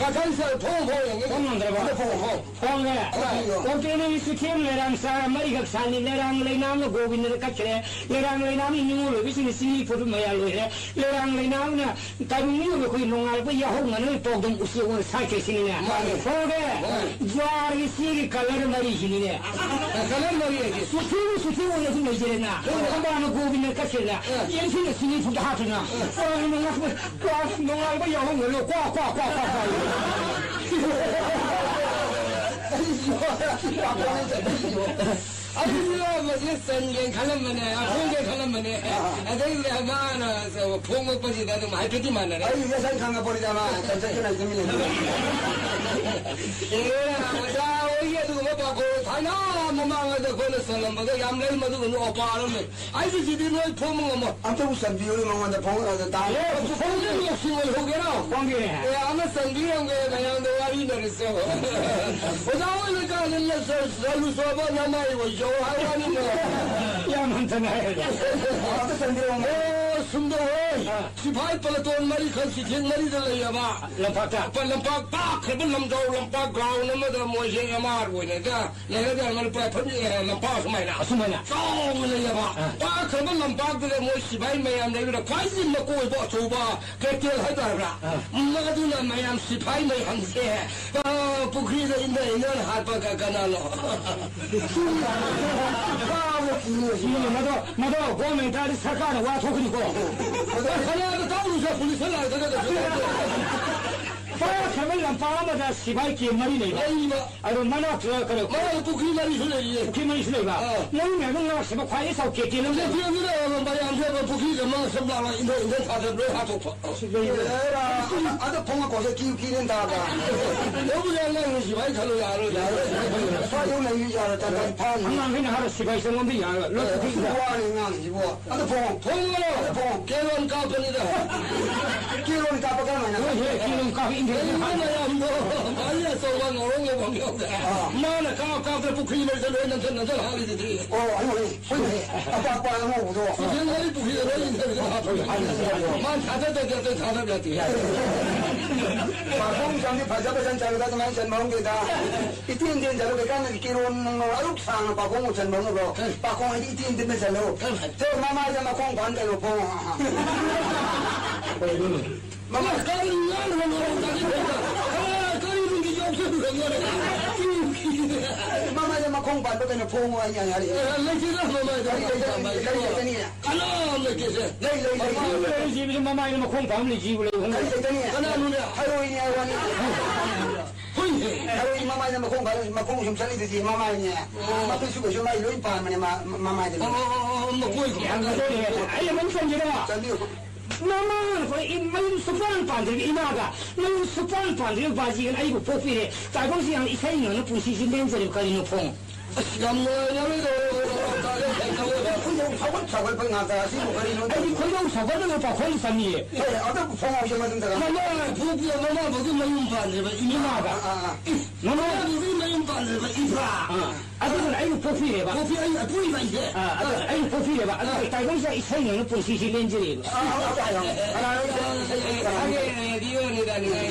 ꯀꯥꯈꯟ ꯆꯠ-, ꯐꯣꯡ, ꯐꯣꯡ ꯌꯦꯡꯒꯦ꯫ ꯐꯣꯡ ꯉꯝꯗ꯭ꯔꯕ? ꯑꯗ ꯐꯣꯡ, ꯐꯣꯡ꯫ ꯐꯣꯡꯉꯦ꯫ ꯐꯣꯡꯉꯦ꯫ ꯀꯣꯝꯄꯦꯅꯤꯒꯤ ꯆꯤꯊꯤ ꯑꯃ ꯂꯩꯔꯥꯡ ꯆꯥꯔ ꯃꯔꯤꯈꯛ ꯁꯥꯜꯂꯤ, ꯂꯩꯔꯥꯡ ꯂꯩꯅꯥꯡꯅ ꯒꯣꯕꯤꯟꯗꯗ ꯀꯠꯈ꯭ꯔꯦ, ꯂꯩꯔꯥꯡ ꯂꯩꯅꯥꯡꯅ ꯅꯤꯉꯣꯜ ꯑꯣꯏꯕꯁꯤꯡꯅ ꯆꯤꯅꯤ ꯐꯨꯠꯄ ꯃꯌꯥꯜ ꯑꯣꯏꯔꯦ, ꯂꯩꯔꯥꯡ ꯂꯩꯅꯥꯡꯅ ꯇꯥꯏꯕꯪ ꯃꯤꯑꯣꯏꯕ ꯑꯩꯈꯣꯏ ꯅꯣꯡꯉꯥꯜꯂꯛꯄ ꯌꯥꯍꯧ ꯉꯟꯅꯕꯒꯤ ꯄꯥꯎꯗꯝ ꯎꯆꯦꯛ ꯑꯣꯏꯅ ꯁꯥꯠꯈ꯭ꯔꯦ ꯁꯤꯅꯤꯅꯦ꯫ ꯃꯥꯅꯦ꯫ ꯐꯣꯡꯉꯦ꯫ ꯍꯣꯏ꯫ ꯖ꯭ꯋꯥꯔꯒꯤ ꯆꯦꯒꯤ colour ꯃꯔꯤꯁꯤꯅꯤꯅꯦ꯫ Colour ꯃꯔꯤ ꯍꯥꯏꯗꯤ? ꯆꯨꯊꯤꯡ ꯆꯨꯊꯤꯡ ꯑꯣꯏꯅ ꯑꯗꯨꯝ ꯂꯩꯖꯔꯦꯅ꯫ ꯍꯣꯏ꯫ ꯊꯝꯕꯥꯜꯅ ꯒꯣꯕꯤꯟꯗ ꯀꯠꯈ꯭ꯔꯦꯅ꯫ ꯑ꯫ ꯌꯦꯟꯁꯤꯅ ꯆꯤꯅꯤ ꯐꯨꯠꯇ ꯍꯥꯞꯇꯅ꯫ ꯑ꯫ ꯀ꯭ꯋꯥ ꯅꯣꯡꯉꯥꯜ-, ꯀ꯭ꯋꯥ ꯅꯣꯡꯉꯥꯜꯕ ꯌꯥꯍꯧ ꯉꯜꯂꯣ꯫ ꯀ꯭ꯋꯥ, ꯀ꯭ꯋꯥ, ꯀ꯭ꯋꯥ, ꯀ꯭ꯋꯥ, ꯀ꯭ꯋꯥ꯫ ꯑꯩꯁꯨ ꯆꯠꯂꯤꯁꯤꯕꯣ꯫ ꯑꯩꯁꯨ ꯃꯁꯤ ꯆꯟꯒꯦ ꯈꯜꯂꯝꯕꯅꯦ, ꯐꯣꯡꯒꯦ ꯈꯜꯂꯝꯕꯅꯦ꯫ ꯑꯥ꯫ ꯑꯗꯩꯗꯤ ꯃꯥꯅ ꯐꯣꯡꯉꯛꯄꯁꯤꯗ ꯑꯗꯨꯝ ꯍꯥꯏꯐꯦꯠꯇꯤ ꯃꯥꯟꯅꯔꯦ꯫ ꯑꯩ ꯉꯁꯥꯏ ꯈꯪꯉꯛꯄꯅꯤꯗ, ꯃꯥ ꯆꯠ-, ꯆꯠꯀꯦꯅ ꯇꯨꯃꯤꯟ ꯂꯩꯕꯅꯦ꯫ ꯑꯦ, ꯑꯣꯖꯥ ꯍꯣꯏꯒꯤ ꯑꯗꯨꯒꯨꯝꯕ ꯄꯥꯈꯣꯡ ꯊꯥꯏꯅ ꯃꯃꯥꯡꯉꯩꯗ ꯑꯩꯈꯣꯏꯅ ꯆꯜꯂꯝꯕꯗꯣ ꯌꯥꯝ ꯂꯩ, ꯃꯗꯨꯒꯨꯝꯕ ꯑꯣꯄꯥꯔ ꯑꯃ ꯂꯩ꯫ ꯑꯩꯁꯨ ꯁꯤꯗꯤ ꯂꯣꯏ ꯐꯣꯡꯕ ꯉꯝꯃꯣꯏ꯫ ꯑꯝꯇꯕꯨ ꯆꯟꯕꯤꯌꯨꯅꯦ ꯃꯉꯣꯟꯗ, ꯐꯣꯡ-, ꯑ, ꯇꯥ-, ꯑꯦ, ꯐꯣꯡꯁꯤꯟꯕꯤꯌꯨ, ꯁꯤ ꯑꯣꯏꯍꯧꯒꯦꯔꯣ? ꯐꯣꯡꯒꯦ꯫ ꯑꯦ, ꯑꯃ ꯆꯟꯕꯤꯔꯝꯒꯦ, ꯃꯌꯥꯝꯗ ꯋꯥꯔꯤꯅꯔꯁꯦ꯫ ꯑꯣꯖꯥ ꯍꯣꯏ ꯂꯩꯀꯥꯏꯗ ꯂ-, ꯆ-, ꯆꯠꯂꯨ ꯆꯣꯕ ꯅꯃꯥꯏ ꯑꯣꯏꯖꯧ ꯍꯥꯏ ꯋꯥꯅꯤꯅꯦ꯫ ꯌꯥꯝ ꯍꯟꯊꯅ ꯍꯥꯏꯔꯦ꯫ ꯑꯝꯇ ꯆꯟꯕꯤꯔꯝꯃꯣ꯫ ꯑꯣ, ꯁꯨꯝꯗꯧ ꯍꯣꯏ꯫ ꯑꯥ꯫ ꯁꯤꯐꯥꯏ ꯄꯂꯇꯣꯟ ꯃꯔꯤꯈꯛ ꯆꯤꯊꯦꯛ ꯃꯔꯤꯗ ꯂꯩꯌꯦꯕ꯫ ꯂꯝꯄꯥꯛꯇ? ꯄ-, ꯂꯝꯄꯥꯛ ꯄꯥꯛꯈ꯭ꯔꯕ ꯂꯝꯖꯥꯎ ꯂꯝꯄꯥꯛ ground ꯑꯃꯗ ꯃꯣꯏꯁꯦ ꯑꯦꯝ ꯑꯥꯔ ꯑꯣꯏꯅꯒ ꯂꯩꯔꯒ ꯂꯝꯄꯥꯛ ꯐꯝ-, ꯑꯦ, ꯂꯝꯄꯥꯛ ꯑꯁꯨꯃꯥꯏꯅ ꯑꯁꯨꯃꯥꯏꯅ? ꯆꯥꯎꯅ ꯂꯩꯌꯦꯕ꯫ ꯑꯥ꯫ ꯄꯥꯛꯈ꯭ꯔꯕ ꯂꯝꯄꯥꯛꯇꯨꯗ ꯃꯣꯏ ꯁꯤꯐꯥꯏ ꯃꯌꯥꯝ ꯂꯩꯕꯗ ꯈ꯭ꯋꯥꯏꯗꯒꯤ ꯃꯀꯣꯏꯕ ꯑꯆꯧꯕ ꯀꯦꯇꯦꯜ ꯍꯥꯏꯇꯥꯔꯕ꯭ꯔꯥ? ꯑꯥ꯫ ꯃꯗꯨꯅ ꯃꯌꯥꯝ ꯁꯤꯐꯥꯏ ꯃꯌꯥꯝꯁꯦ, ꯑꯥ, ꯄꯨꯈ꯭ꯔꯤꯗ ꯏꯟꯗ ꯏꯟꯗꯅ ꯍꯥꯠꯄ ꯀ-, ꯀꯅꯥꯅꯣ? ꯃꯗꯣ, ꯃꯗꯣ ꯒꯣꯔꯃꯦꯟ ꯇꯥꯔꯗꯤ ꯁꯔꯀꯥꯔꯅ ꯋꯥ ꯊꯣꯛꯀꯅꯤꯀꯣ꯫ ꯐꯅꯌꯥꯝꯅ ꯇꯥꯛꯎꯔꯁꯨ ꯄꯨꯂꯤꯁꯅ ꯂꯥꯛꯑꯒ ꯀꯩꯁꯨ ꯇꯧꯗꯦ꯫ ꯄꯥꯛꯈ꯭ꯔꯕ ꯂꯝꯄꯥꯛ ꯑꯃꯗ ꯁꯤꯐꯥꯏ ꯀꯦꯝ ꯃꯔꯤ ꯂꯩꯕ꯫ ꯂꯩꯕ꯫ ꯑꯗꯣ ꯃꯅꯥꯛꯇ ꯀꯩꯅꯣ ꯃꯅꯥꯛꯇ ꯄꯨꯈ꯭ꯔꯤ ꯃꯔꯤꯁꯨ ꯂꯩꯔꯤꯌꯦ꯫ ꯄꯨꯈ꯭ꯔꯤ ꯃꯔꯤꯁꯨ ꯂꯩꯕ꯫ ꯑꯥ꯫ ꯃꯣꯏ ꯃꯌꯥꯝꯗꯣ ꯉꯥꯛ ꯁꯦꯟꯕ ꯈ꯭ꯋꯥꯏꯗꯒꯤ ꯆꯥꯎ ꯀꯦꯇꯦꯜ ꯑꯃ ꯂꯩ꯫ ꯀꯦꯇꯦꯜꯗꯨꯗ ꯃꯌꯥꯝꯁꯦ ꯄꯨꯈ꯭ꯔꯤꯗ ꯃꯥ ꯁꯨꯝ ꯂꯥꯛꯂ ꯏꯟꯗ ꯏꯟꯗ ꯊꯥꯗꯕ ꯂꯣꯏ ꯍꯥꯠꯇꯣꯛꯄ꯫ ꯑꯁ, ꯂꯩ꯫ ꯑꯦꯔꯥ, ꯑꯗ ꯐꯣꯡꯉ ꯀꯣꯁꯦ ꯀꯤꯌꯨ ꯀꯤꯅꯦ ꯇꯥꯕ꯫ ꯂꯧꯕꯗ ꯑꯉꯥꯡꯁꯤꯡ ꯁꯤꯐꯥꯏ ꯈꯜꯂꯣ ꯌꯥꯔꯣꯏ, ꯌꯥꯔꯣꯏ, ꯁꯤꯐꯥꯏ ꯈꯜꯂꯣ ꯌꯥꯔꯣꯏ꯫ ꯁ꯭ꯋꯥꯏꯗ ꯂꯩ ꯌꯥꯔꯣꯏ, ꯇꯥ-, ꯇꯥ-, ꯐꯥꯅꯤ꯫ ꯑꯉꯥꯡꯈꯩꯅ ꯍꯥꯏꯔ ꯁꯤꯐꯥꯏ ꯆꯪꯉꯣꯝꯗ ꯌꯥꯔꯣꯏ꯫ ꯂꯣꯏ ꯑꯦ, ꯄꯨꯈ꯭ꯔꯤꯗ꯫ ꯋꯥꯅꯤ ꯑꯉꯥꯡꯁꯤꯕꯣ꯫ ꯑꯗ ꯐꯣꯡꯉꯣ꯫ ꯐꯣꯡꯉꯣ꯫ ꯑꯗ ꯐꯣꯡꯉꯣ꯫ ꯀꯦꯔꯣꯟ ꯀꯥꯞꯄꯅꯤꯗ꯫ ꯀꯦꯔꯣꯟ ꯀꯥꯞꯄ ꯀꯔꯝꯍꯥꯏꯅ? ꯍꯣꯏ, ꯍꯦ, ꯀꯦꯔꯣꯟ ꯀꯥꯞꯄ ꯏꯟꯗꯤꯌꯥ ꯂꯩꯔꯤꯕ ꯃꯌꯥꯝꯗꯣ, ꯃꯥꯒꯤ ꯑꯆꯧꯕ ꯉꯧꯔꯣꯛ ꯉꯧꯕ ꯑꯃ ꯌꯥꯎꯗꯦ꯫ ꯑꯥ꯫ ꯃꯥꯅ ꯀꯥꯞ ꯀꯥꯞꯇꯅ ꯄꯨꯈ꯭ꯔꯤ ꯃꯔꯛꯇ ꯂꯣꯏ ꯅꯝꯁꯤꯟ ꯅꯝꯁꯤꯟ ꯍꯥꯠꯂꯤꯗꯨꯗꯤ꯫ ꯑꯣ, ꯑꯩ ꯍꯣꯏ꯫ ꯍꯣꯏꯅꯦ, ꯑꯄꯥꯛꯄ ꯑꯉꯧꯕꯗꯣ꯫ ꯏꯆꯦꯜ ꯃꯔꯤ ꯄꯨꯈ꯭ꯔꯤꯗ ꯂꯣꯏ ꯏꯟꯊꯔꯒ ꯍꯥꯞꯄ꯫ ꯃꯥ ꯊꯥꯗꯗꯦ, ꯑꯇꯩ ꯊꯥꯗꯕ ꯌꯥꯗꯦ꯫ ꯄꯥꯈꯣꯡ ꯆꯟꯗꯤ ꯐꯖ ꯐꯖꯅ ꯆꯜꯂꯒ ꯑꯗꯨꯃꯥꯏꯅ ꯆꯟꯕ ꯍꯧꯅꯗꯦꯗ꯫ ꯏꯇꯦꯟ ꯇꯦꯟ ꯆꯠꯂꯨ, ꯀꯩꯀꯥꯟꯗꯗꯤ ꯀꯤꯔꯣꯟ ꯅꯨꯡ ꯑꯔꯨꯛ ꯁꯥꯡꯅ ꯄꯥꯈꯣꯡ ꯆꯟꯕ ꯍꯧꯅꯕ꯭ꯔꯣ? ꯄꯥꯈꯣꯡ ꯍꯥꯏꯗꯤ ꯏꯇꯦꯟ ꯇꯦꯟꯅ ꯆꯠꯂꯨ꯫ ꯆꯦ, ꯃꯃꯥꯏꯗ ꯃꯈꯣꯡ ꯐꯥꯟ ꯀꯩꯅꯣ ꯐꯣꯡ꯫ ꯃꯃꯥ ꯀꯔꯤ ꯉꯥꯡꯉꯤꯅꯣ? ꯀꯔꯤ ꯅꯨꯡꯒꯤ ꯌꯥꯎꯁꯜꯂꯨꯔꯕꯅꯣ? ꯃꯃꯥꯏꯗ ꯃꯈꯣꯡ ꯄꯥꯟꯕ ꯀꯩꯅꯣ ꯐꯣꯡꯉꯣ ꯍꯥꯏ ꯌꯥꯏ ꯍꯥꯏꯔꯛꯑꯦ꯫ ꯑꯦ, ꯂꯩꯇꯦꯗ ꯃꯃꯥꯏꯗ ꯀꯔꯤ ꯃꯈꯣꯡ ꯂꯩꯇꯅꯤ? ꯄꯥꯟꯕ ꯀꯔꯤ ꯂꯩꯇꯅꯤ? ꯀꯅꯥꯝ ꯂꯩꯇꯦꯁꯦ꯫ ꯂꯩ, ꯂꯩ, ꯂꯩ, ꯂꯩ꯫ ꯂꯩꯔꯤꯁꯤꯕꯨ ꯃꯃꯥꯏꯗ ꯃꯈꯣꯡ ꯄꯥꯟꯕ ꯂꯩꯁꯤꯕꯨ ꯂꯩ ꯍꯣꯡꯉꯦ꯫ ꯀꯔꯤ ꯂꯩꯇꯅꯤ? ꯀꯅꯥꯅꯣꯅꯦ? ꯍꯥꯏꯔꯛꯑꯣꯅꯦ ꯍꯥꯏ ꯋꯥꯅꯤ꯫ ꯍꯣꯏꯅꯦ꯫ ꯍꯥꯏꯔꯛꯑꯣꯅꯦ, ꯃꯃꯥꯏꯗ ꯃꯈꯣꯡ ꯄꯥꯟꯕ, ꯃꯈꯣꯡ ꯁꯨꯝ ꯆꯠꯂꯤꯗꯨꯗꯤ ꯃꯃꯥꯏꯅꯦ꯫ ꯑꯣ꯫ ꯃꯈꯨꯠꯁꯨ ꯀꯩꯁꯨ ꯃꯥꯏ ꯂꯣꯏ ꯄꯥꯟꯕꯅꯦ ꯃꯥ-, ꯃꯃꯥꯏꯗ꯫ ꯑꯣ, ꯑꯣ, ꯑꯣ, ꯑꯣ, ꯃꯈꯣꯏ ꯌꯥꯝ ꯐꯖꯩꯅꯦ꯫ ꯑꯩ ꯑꯃꯨꯛ ꯆꯪꯒꯦꯗ꯫ ꯆꯪꯕꯤꯌꯨ꯫ ꯃꯃꯥꯅ ꯀꯣ, ꯏ-, ꯃꯌꯨꯝ ꯁꯨꯄꯥꯟ ꯄꯥꯟꯗ꯭ꯔꯤꯕ ꯏꯃꯥꯒ ꯃꯌꯨꯝ ꯁꯨꯄꯥꯟ ꯄꯥꯟꯗ꯭ꯔꯤꯕ ꯕꯥꯖꯤꯒꯅ ꯑꯩꯕꯨ ꯄꯣꯛꯄꯤꯔꯦ꯫ ꯇꯥꯏꯕꯪꯁꯤ ꯌꯥꯝ ꯏꯁꯩ ꯉꯪꯅ ꯄꯨꯟꯁꯤꯁꯤ ꯂꯦꯟꯖꯔꯤꯕ ꯀꯔꯤꯅꯣ ꯐꯣꯡ? ꯑꯁ, ꯌꯥꯝ ꯅꯨꯡꯉꯥꯏꯅ ꯂꯩꯔꯦ꯫ ꯁꯧꯒꯠ-, ꯁꯧꯒꯠꯄ ꯉꯥꯛꯇ꯫ ꯑꯁꯤꯕꯨ ꯀꯔꯤꯅꯣ? ꯑꯩꯗꯤ ꯈꯣꯏꯗꯧ ꯁꯧꯒꯠꯂꯒ ꯄꯥꯈꯣꯟ ꯆꯪꯉꯤꯌꯦ꯫ ꯑꯦ, ꯑꯝꯇ ꯐꯣꯡꯍꯧꯁꯦ ꯃꯇꯨꯡꯗꯒ꯫ ꯃꯃꯥ ꯐꯨꯕꯗ ꯃꯃꯥ ꯐꯥꯎꯗꯤ ꯃꯌꯨꯝ ꯄꯥꯟꯗ꯭ꯔꯤꯕ ꯏꯃꯥꯒ꯫ ꯑꯥ, ꯑꯥ, ꯑꯥ꯫ ꯃꯃꯥ ꯐꯥꯎꯗꯤ ꯃꯌꯨꯝ ꯄꯥꯟꯗ꯭ꯔꯤꯕ ꯏꯄꯥ꯫ ꯑꯥ꯫ ꯑꯗꯨꯒ ꯑꯩꯕꯨ ꯄꯣꯛꯄꯤꯔꯦꯕ꯫ ꯄꯣꯛꯄꯤ-, ꯑꯩ ꯑꯄꯣꯛꯏꯕ ꯑꯩꯁꯦ꯫ ꯑꯥ, ꯑꯗꯨ ꯑꯩꯕꯨ ꯄꯣꯛꯄꯤꯔꯦꯕ꯫ ꯑꯗꯨꯒ ꯑꯥ꯫ ꯇꯥꯏꯕꯪꯁꯤꯗ ꯏꯁꯩ ꯉꯪꯅ ꯄꯨꯟꯁꯤꯁꯤ ꯂꯦꯟꯖꯔꯤꯕ꯫ ꯑꯥ, ꯑꯥ, ꯑꯥ, ꯑꯥ, ꯑꯥ꯫ ꯀꯅꯥꯅꯣ ꯏꯁꯩ, ꯏꯁꯩ, ꯏꯁꯩ ꯀꯅꯥꯅꯣ? ꯑꯩꯒꯤ ꯔꯦꯗꯤꯑꯣꯅꯤꯗ ꯅꯤꯡꯉꯥꯏ꯫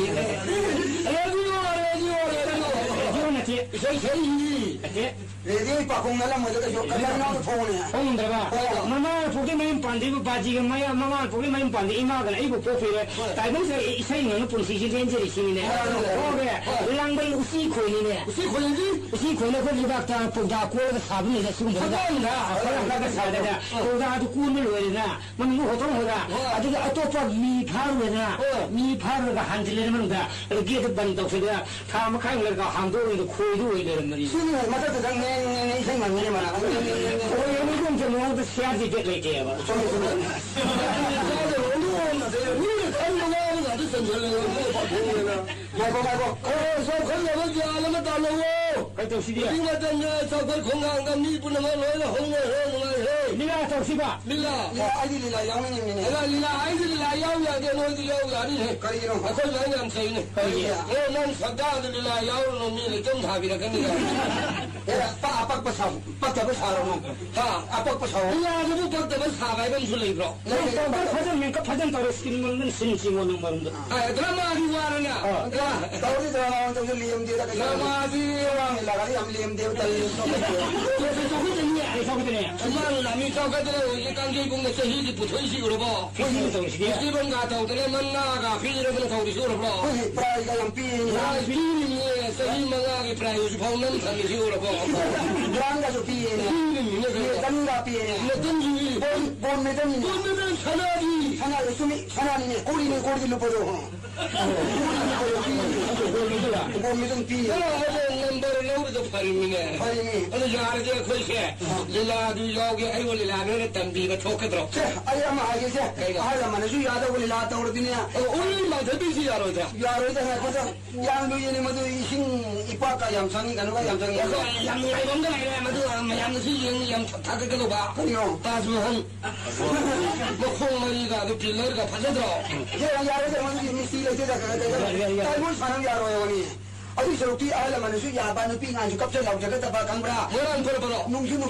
Radio, radio, radio. ꯔꯦꯗꯤꯑꯣ ꯅꯠꯇꯦ꯫ ꯏꯁꯩ ꯁꯛꯏ꯫ ꯅꯠꯇꯦ꯫ ꯔꯦꯗꯤꯑꯣ ꯄꯥꯈꯣꯡ ꯅꯠꯂꯝꯃꯣꯏꯗ ꯀꯩꯁꯨ꯫ ꯀꯗꯥꯏ ꯅꯪ ꯐꯣꯡꯉꯨꯅꯦ? ꯐꯣꯡꯗ꯭ꯔꯕ? ꯍꯣꯏ꯫ ꯃꯃꯥ ꯄꯣꯛꯇꯩ ꯃꯌꯨꯝ ꯄꯥꯟꯗ꯭ꯔꯤꯕ ꯕꯥꯖꯤꯒ ꯃꯌꯥ-, ꯃꯃꯥ ꯄꯣꯛꯇꯩ ꯃꯌꯨꯝ ꯄꯥꯟꯗ꯭ꯔꯤ ꯏꯃꯥꯒꯅ ꯑꯩꯕꯨ ꯄꯣꯛꯄꯤꯔꯦ꯫ ꯍꯣꯏ꯫ ꯇꯥꯏꯕꯪꯁꯤꯗ ꯏꯁꯩ ꯉꯪꯅ ꯄꯨꯟꯁꯤꯁꯤ ꯂꯦꯟꯖꯔꯤꯁꯤꯅꯤꯅꯦ꯫ ꯍꯣꯏ, ꯍꯣꯏ, ꯍꯣꯏ꯫ ꯍꯣꯏ꯫ ꯂꯥꯡꯕꯩ ꯎꯆꯤ ꯈꯣꯏꯅꯤꯅꯦ꯫ ꯎꯆꯤ ꯈꯣꯏꯅꯗꯤ? ꯎꯆꯤ ꯈꯣꯏꯅ ꯑꯩꯈꯣꯏ ꯂꯩꯕꯥꯛꯇ ꯀꯧꯗꯥ ꯀꯣꯜꯂꯒ ꯁꯥꯕꯅꯤꯅ ꯁꯤꯒꯨꯝꯕꯗ꯫ ꯁꯒꯣꯜꯗ꯫ ꯁꯒꯣꯜꯗ ꯁꯥꯗꯅ ꯍꯣꯏ꯫ ꯀꯧꯗꯥꯗꯨ ꯀꯣꯟꯕ ꯂꯣꯏꯔꯦꯅ꯫ ꯃꯃꯤꯡ ꯍꯣꯇꯣꯟ ꯍꯣꯏꯗ꯫ ꯍꯣꯏ꯫ ꯑꯗꯨꯒ ꯑꯇꯣꯞꯄ ꯃꯤ ꯐꯥꯔꯨꯔꯦꯗꯅ꯫ ꯍꯣꯏ꯫ ꯃꯤ ꯐꯥꯔꯨꯔꯒ ꯍꯟꯖꯤꯜꯂꯦ ꯃꯅꯨꯡꯗ꯫ ꯑꯗꯨ ꯒꯦꯠꯇꯨ ꯕꯟ ꯇꯧꯁꯤꯜꯂꯒ ꯊꯥ ꯃꯈꯥꯏ ꯂꯩꯔꯒ ꯍꯥꯡꯗꯣꯛꯑꯒ ꯈꯣꯏꯗꯨ ꯑꯣꯏ ꯂꯩꯔꯝꯕꯅꯤ꯫ ꯁꯤꯅꯤ ꯃꯊꯛꯇꯨꯗ ꯉꯦꯡ ꯉꯦꯡ ꯉꯦꯡ ꯏꯁꯩ ꯉꯪꯉꯤꯅꯦ ꯃꯥꯅ꯫ ꯉꯦꯡ ꯉꯦꯡ ꯉꯦꯡ ꯉꯦꯡ꯫ ꯍꯣꯏ, ꯑꯗꯨꯒꯨꯝꯕ ꯃꯑꯣꯡꯗ ꯁꯤꯌꯥꯔꯗꯤ ꯕꯦꯠ ꯂꯩꯇꯦꯕ꯫ ꯆꯨꯝꯃꯦ, ꯆꯨꯝꯃꯦ꯫ ꯏꯁꯥꯗ ꯂꯣꯏꯅ ꯑꯣꯟꯅ ꯇꯩꯔꯦ꯫ ꯃꯤꯅ ꯈꯟꯕ ꯉꯥꯎꯕ ꯉꯥꯛꯇ ꯆꯟꯁꯤꯜꯂꯦ꯫ ꯃꯣꯏ ꯄꯥꯈꯣꯡꯅꯦꯅ꯫ ꯉꯥꯏꯈꯣ, ꯉꯥꯏꯈꯣ꯫ ꯑꯣ, ꯆꯥꯎꯈꯠꯅꯕ ꯒ꯭ꯌꯥꯟ ꯑꯃ ꯇꯥꯜꯂꯛꯑꯣ꯫ ꯀꯩ ꯇꯧꯁꯤꯒꯦ? ꯍꯧꯖꯤꯛ ꯃꯇꯝꯗ ꯆꯥꯎꯈꯠ ꯈꯣꯡꯊꯥꯡꯗ ꯃꯤ ꯄꯨꯝꯅꯃꯛ ꯂꯣꯏꯅ ꯍꯧꯅꯔꯦ, ꯅꯨꯡꯉꯥꯏꯔꯦ꯫ ꯂꯤꯂꯥ ꯇꯧꯁꯤꯕ? ꯂꯤꯂꯥ꯫ ꯑꯦ, ꯑꯩꯗꯤ ꯂꯤꯂꯥ ꯌꯥꯎꯅꯤꯡꯉꯤꯅꯦ꯫ ꯂꯤꯂꯥ, ꯂꯤꯂꯥ, ꯑꯩꯗꯤ ꯂꯤꯂꯥ ꯌꯥꯎ ꯌꯥꯗꯦ, ꯅꯣꯏꯗꯤ ꯌꯥꯎ ꯌꯥꯅꯤꯍꯦ꯫ ꯀꯔꯤꯒꯤꯅꯣ? ꯑꯩꯈꯣꯏ ꯂꯣꯏ ꯌꯥꯝ ꯐꯩꯅꯦ꯫ ꯀꯔꯤꯒꯤ? ꯑꯦ, ꯅꯪ ꯁꯛꯇꯥꯗ ꯂꯤꯂꯥ ꯌꯥꯎꯔꯨꯅꯨ, ꯃꯤ ꯂꯩꯇꯝ ꯊꯥꯕꯤꯔꯛꯀꯅꯤ꯫ ꯑꯦ, ꯑꯄꯥ-, ꯑꯄꯛꯄ ꯁꯥꯎ, ꯄꯛꯇꯕ ꯁꯥꯔꯨꯅꯨ꯫ ꯍꯥ? ꯑꯄꯛꯄ ꯁꯥꯎ꯫ ꯂꯤꯂꯥꯗꯕꯨ ꯄꯛꯇꯕ ꯁꯥꯕ ꯍꯥꯏꯕ ꯑꯃꯁꯨ ꯂꯩꯕ꯭ꯔꯣ? ꯂꯩ, ꯂꯩ, ꯄꯛꯇꯕ꯫ ꯐꯖꯅ ꯃꯦꯀꯞ ꯐꯖꯅ ꯇꯧꯔꯦ, ꯁ꯭ꯀꯤꯟ ꯃꯅꯨꯡꯗ ꯁꯤꯟ ꯆꯤꯡꯉꯣ ꯅꯪ ꯃꯔꯝꯗ꯫ ꯑ, ꯗ꯭ꯔꯃꯥꯒꯤ ꯋꯥꯔꯅꯦ? ꯑ, ꯗ꯭ꯔꯃꯥ꯫ ꯇꯧꯔꯤ ꯗ꯭ꯔꯃꯥ ꯑꯣꯏꯅ ꯇꯧꯁꯤ, ꯂꯦꯝꯗꯦꯗ ꯀꯩꯁꯨ꯫ ꯗ꯭ꯔꯃꯥꯗꯤ ꯗ꯭ꯔꯃꯥꯒꯤ ꯂꯥꯛꯑꯗꯤ ꯌꯥꯝ ꯂꯦꯝꯗꯦꯕ, ꯇꯜꯂꯤ꯫ ꯆꯥꯎꯈꯠꯇꯅꯤ, ꯑꯩ ꯆꯥꯎꯈꯠꯇꯅꯤ꯫ ꯁꯨꯃꯥꯡ ꯂꯝꯕꯤ ꯆꯥꯎꯈꯠꯇꯅ ꯍꯧꯖꯤꯛꯀꯥꯟꯒꯤ ꯏꯕꯨꯡꯅ ꯆꯍꯤꯒꯤ ꯄꯨꯊꯣꯛꯏꯁꯤ ꯎꯔꯕꯣ? ꯍꯣꯏ, ꯌꯦꯡ ꯇꯧꯔꯤꯁꯤꯗꯤ꯫ ꯐꯦꯁꯇꯤꯚꯦꯜꯒ ꯇꯧꯗꯅ, ꯃꯅꯥꯒ ꯄꯤꯔꯗꯅ ꯇꯧꯔꯤꯁꯤ ꯎꯔꯕ꯭ꯔꯣ? ꯍꯣꯏ, ꯄ꯭ꯔꯥꯏꯖꯒ ꯌꯥꯝ ꯄꯤꯔꯤꯅꯦ꯫ ꯄ꯭ꯔꯥꯏꯖ ꯄꯤꯔꯤꯅꯦ, ꯆꯍꯤ ꯃꯉꯥꯒꯤ ꯄ꯭ꯔꯥꯏꯖ ꯍꯧꯖꯤꯛ ꯐꯥꯎ ꯅꯝ ꯊꯝꯃꯤꯁꯤ ꯎꯔꯕꯣ? ꯒ꯭ꯔꯥꯟꯒꯁꯨ ꯄꯤꯔꯤꯅꯦ꯫ ꯄꯤꯔꯤꯅꯦ ꯀꯩꯅꯣ꯫ ꯃꯦꯗꯜꯒ ꯄꯤꯔꯤꯅꯦ꯫ ꯃꯦꯗꯜꯁꯨ ꯄꯤꯔꯤ꯫ ꯒꯣꯜ, ꯒꯣꯜ ꯃꯦꯗꯜꯅꯤꯅꯦ꯫ ꯒꯣꯜ ꯃꯦꯗꯜ ꯁꯅꯥꯒꯤ꯫ ꯁꯅꯥꯒꯤ ꯆꯨꯝꯃꯤ, ꯁꯅꯥꯅꯤꯅꯦ, ꯀꯣꯔꯤꯅꯦ, ꯀꯣꯔꯤꯒꯤ ꯂꯨꯄꯥꯗꯣ꯫ ꯀꯣꯔꯤꯒꯤ ꯂꯨꯄꯥꯗꯣ ꯄꯤꯔꯤꯅꯦ꯫ Gold medal ꯄꯤꯔꯤꯅꯦ꯫ ꯁꯅꯥ ꯍꯥꯏꯕ ꯅꯝꯕꯔ ꯂꯧꯔꯤꯗꯣ ꯐꯔꯤꯃꯤꯅꯦ꯫ ꯐꯔꯤꯃꯤ꯫ ꯑꯗꯨ ꯌꯥꯔꯗꯤ ꯑꯩꯈꯣꯏꯁꯦ ꯂꯤꯂꯥꯗꯨ ꯌꯥꯎꯒꯦ, ꯑꯩꯕꯨ ꯂꯤꯂꯥ ꯅꯣꯏꯅ ꯇꯝꯕꯤꯕ ꯊꯣꯛꯀꯗ꯭ꯔꯣ? ꯁꯦ, ꯑꯩ ꯑꯃ ꯍꯥꯏꯒꯦꯁꯦ꯫ ꯀꯩꯅꯣ? ꯑꯍꯜ ꯂꯃꯟꯅꯁꯨ ꯌꯥꯗꯧꯕ ꯂꯤꯂꯥ ꯇꯧꯔꯗꯤꯅꯦ꯫ ꯑꯣ, ꯎꯔꯤ ꯃꯥꯟꯊꯕꯤꯁꯤ ꯌꯥꯔꯣꯏꯗ꯭ꯔꯥ? ꯌꯥꯔꯣꯏꯗ, ꯉꯥꯏꯈꯣꯗ꯫ ꯌꯥꯝ ꯂꯨꯏꯌꯦꯅꯦ ꯃꯗꯨ ꯏꯁꯤꯡ ꯄꯥꯛꯀ ꯌꯥꯝ ꯆꯪꯉꯤ, ꯀꯩꯅꯣꯒ ꯌꯥꯝ ꯆꯪꯉꯤ꯫ ꯑꯗꯣ ꯌꯥꯝ ꯅꯨꯡꯉꯥꯏꯕ ꯑꯃꯒ ꯂꯩꯔꯦ, ꯃꯗꯨ ꯃꯌꯥꯝꯅꯁꯨ ꯌꯦꯡ-, ꯌꯥꯝ ꯊꯥꯒꯠꯀꯗꯧꯕ꯫ ꯀꯔꯤꯅꯣ? ꯇꯥꯖ ꯃꯍꯜ꯫ ꯃꯈꯣꯡ ꯃꯔꯤꯒ ꯑꯗꯨ ꯄꯤꯂꯔꯒ ꯐꯖꯗ꯭ꯔꯣ? ꯌꯥꯔꯣꯏ, ꯌꯥꯔꯣꯏ, ꯌꯥꯔꯣꯏ, ꯃꯗꯨꯗꯤ ꯃꯤꯁꯇ꯭ꯔꯤ ꯂꯩꯇꯦ, ꯗꯥꯏꯃꯣꯟ ꯁꯥꯟꯅꯕ ꯌꯥꯔꯣꯏ, ꯌꯥꯔꯣꯏ꯫ ꯑꯗꯨꯏ ꯁꯔꯨꯛꯇꯤ ꯑꯍꯜ ꯂꯃꯟꯅꯁꯨ ꯌꯥꯕ, ꯅꯨꯄꯤ ꯑꯉꯥꯡꯁꯨ ꯀꯞꯆ ꯂꯥꯎꯖꯒꯗꯕ, ꯈꯪꯕ꯭ꯔꯥ? ꯃꯣꯏꯔꯥꯡ ꯊꯣꯛꯂꯛꯄꯔꯣ? ꯅꯨꯡꯁꯨ ꯅꯨꯡꯁꯤ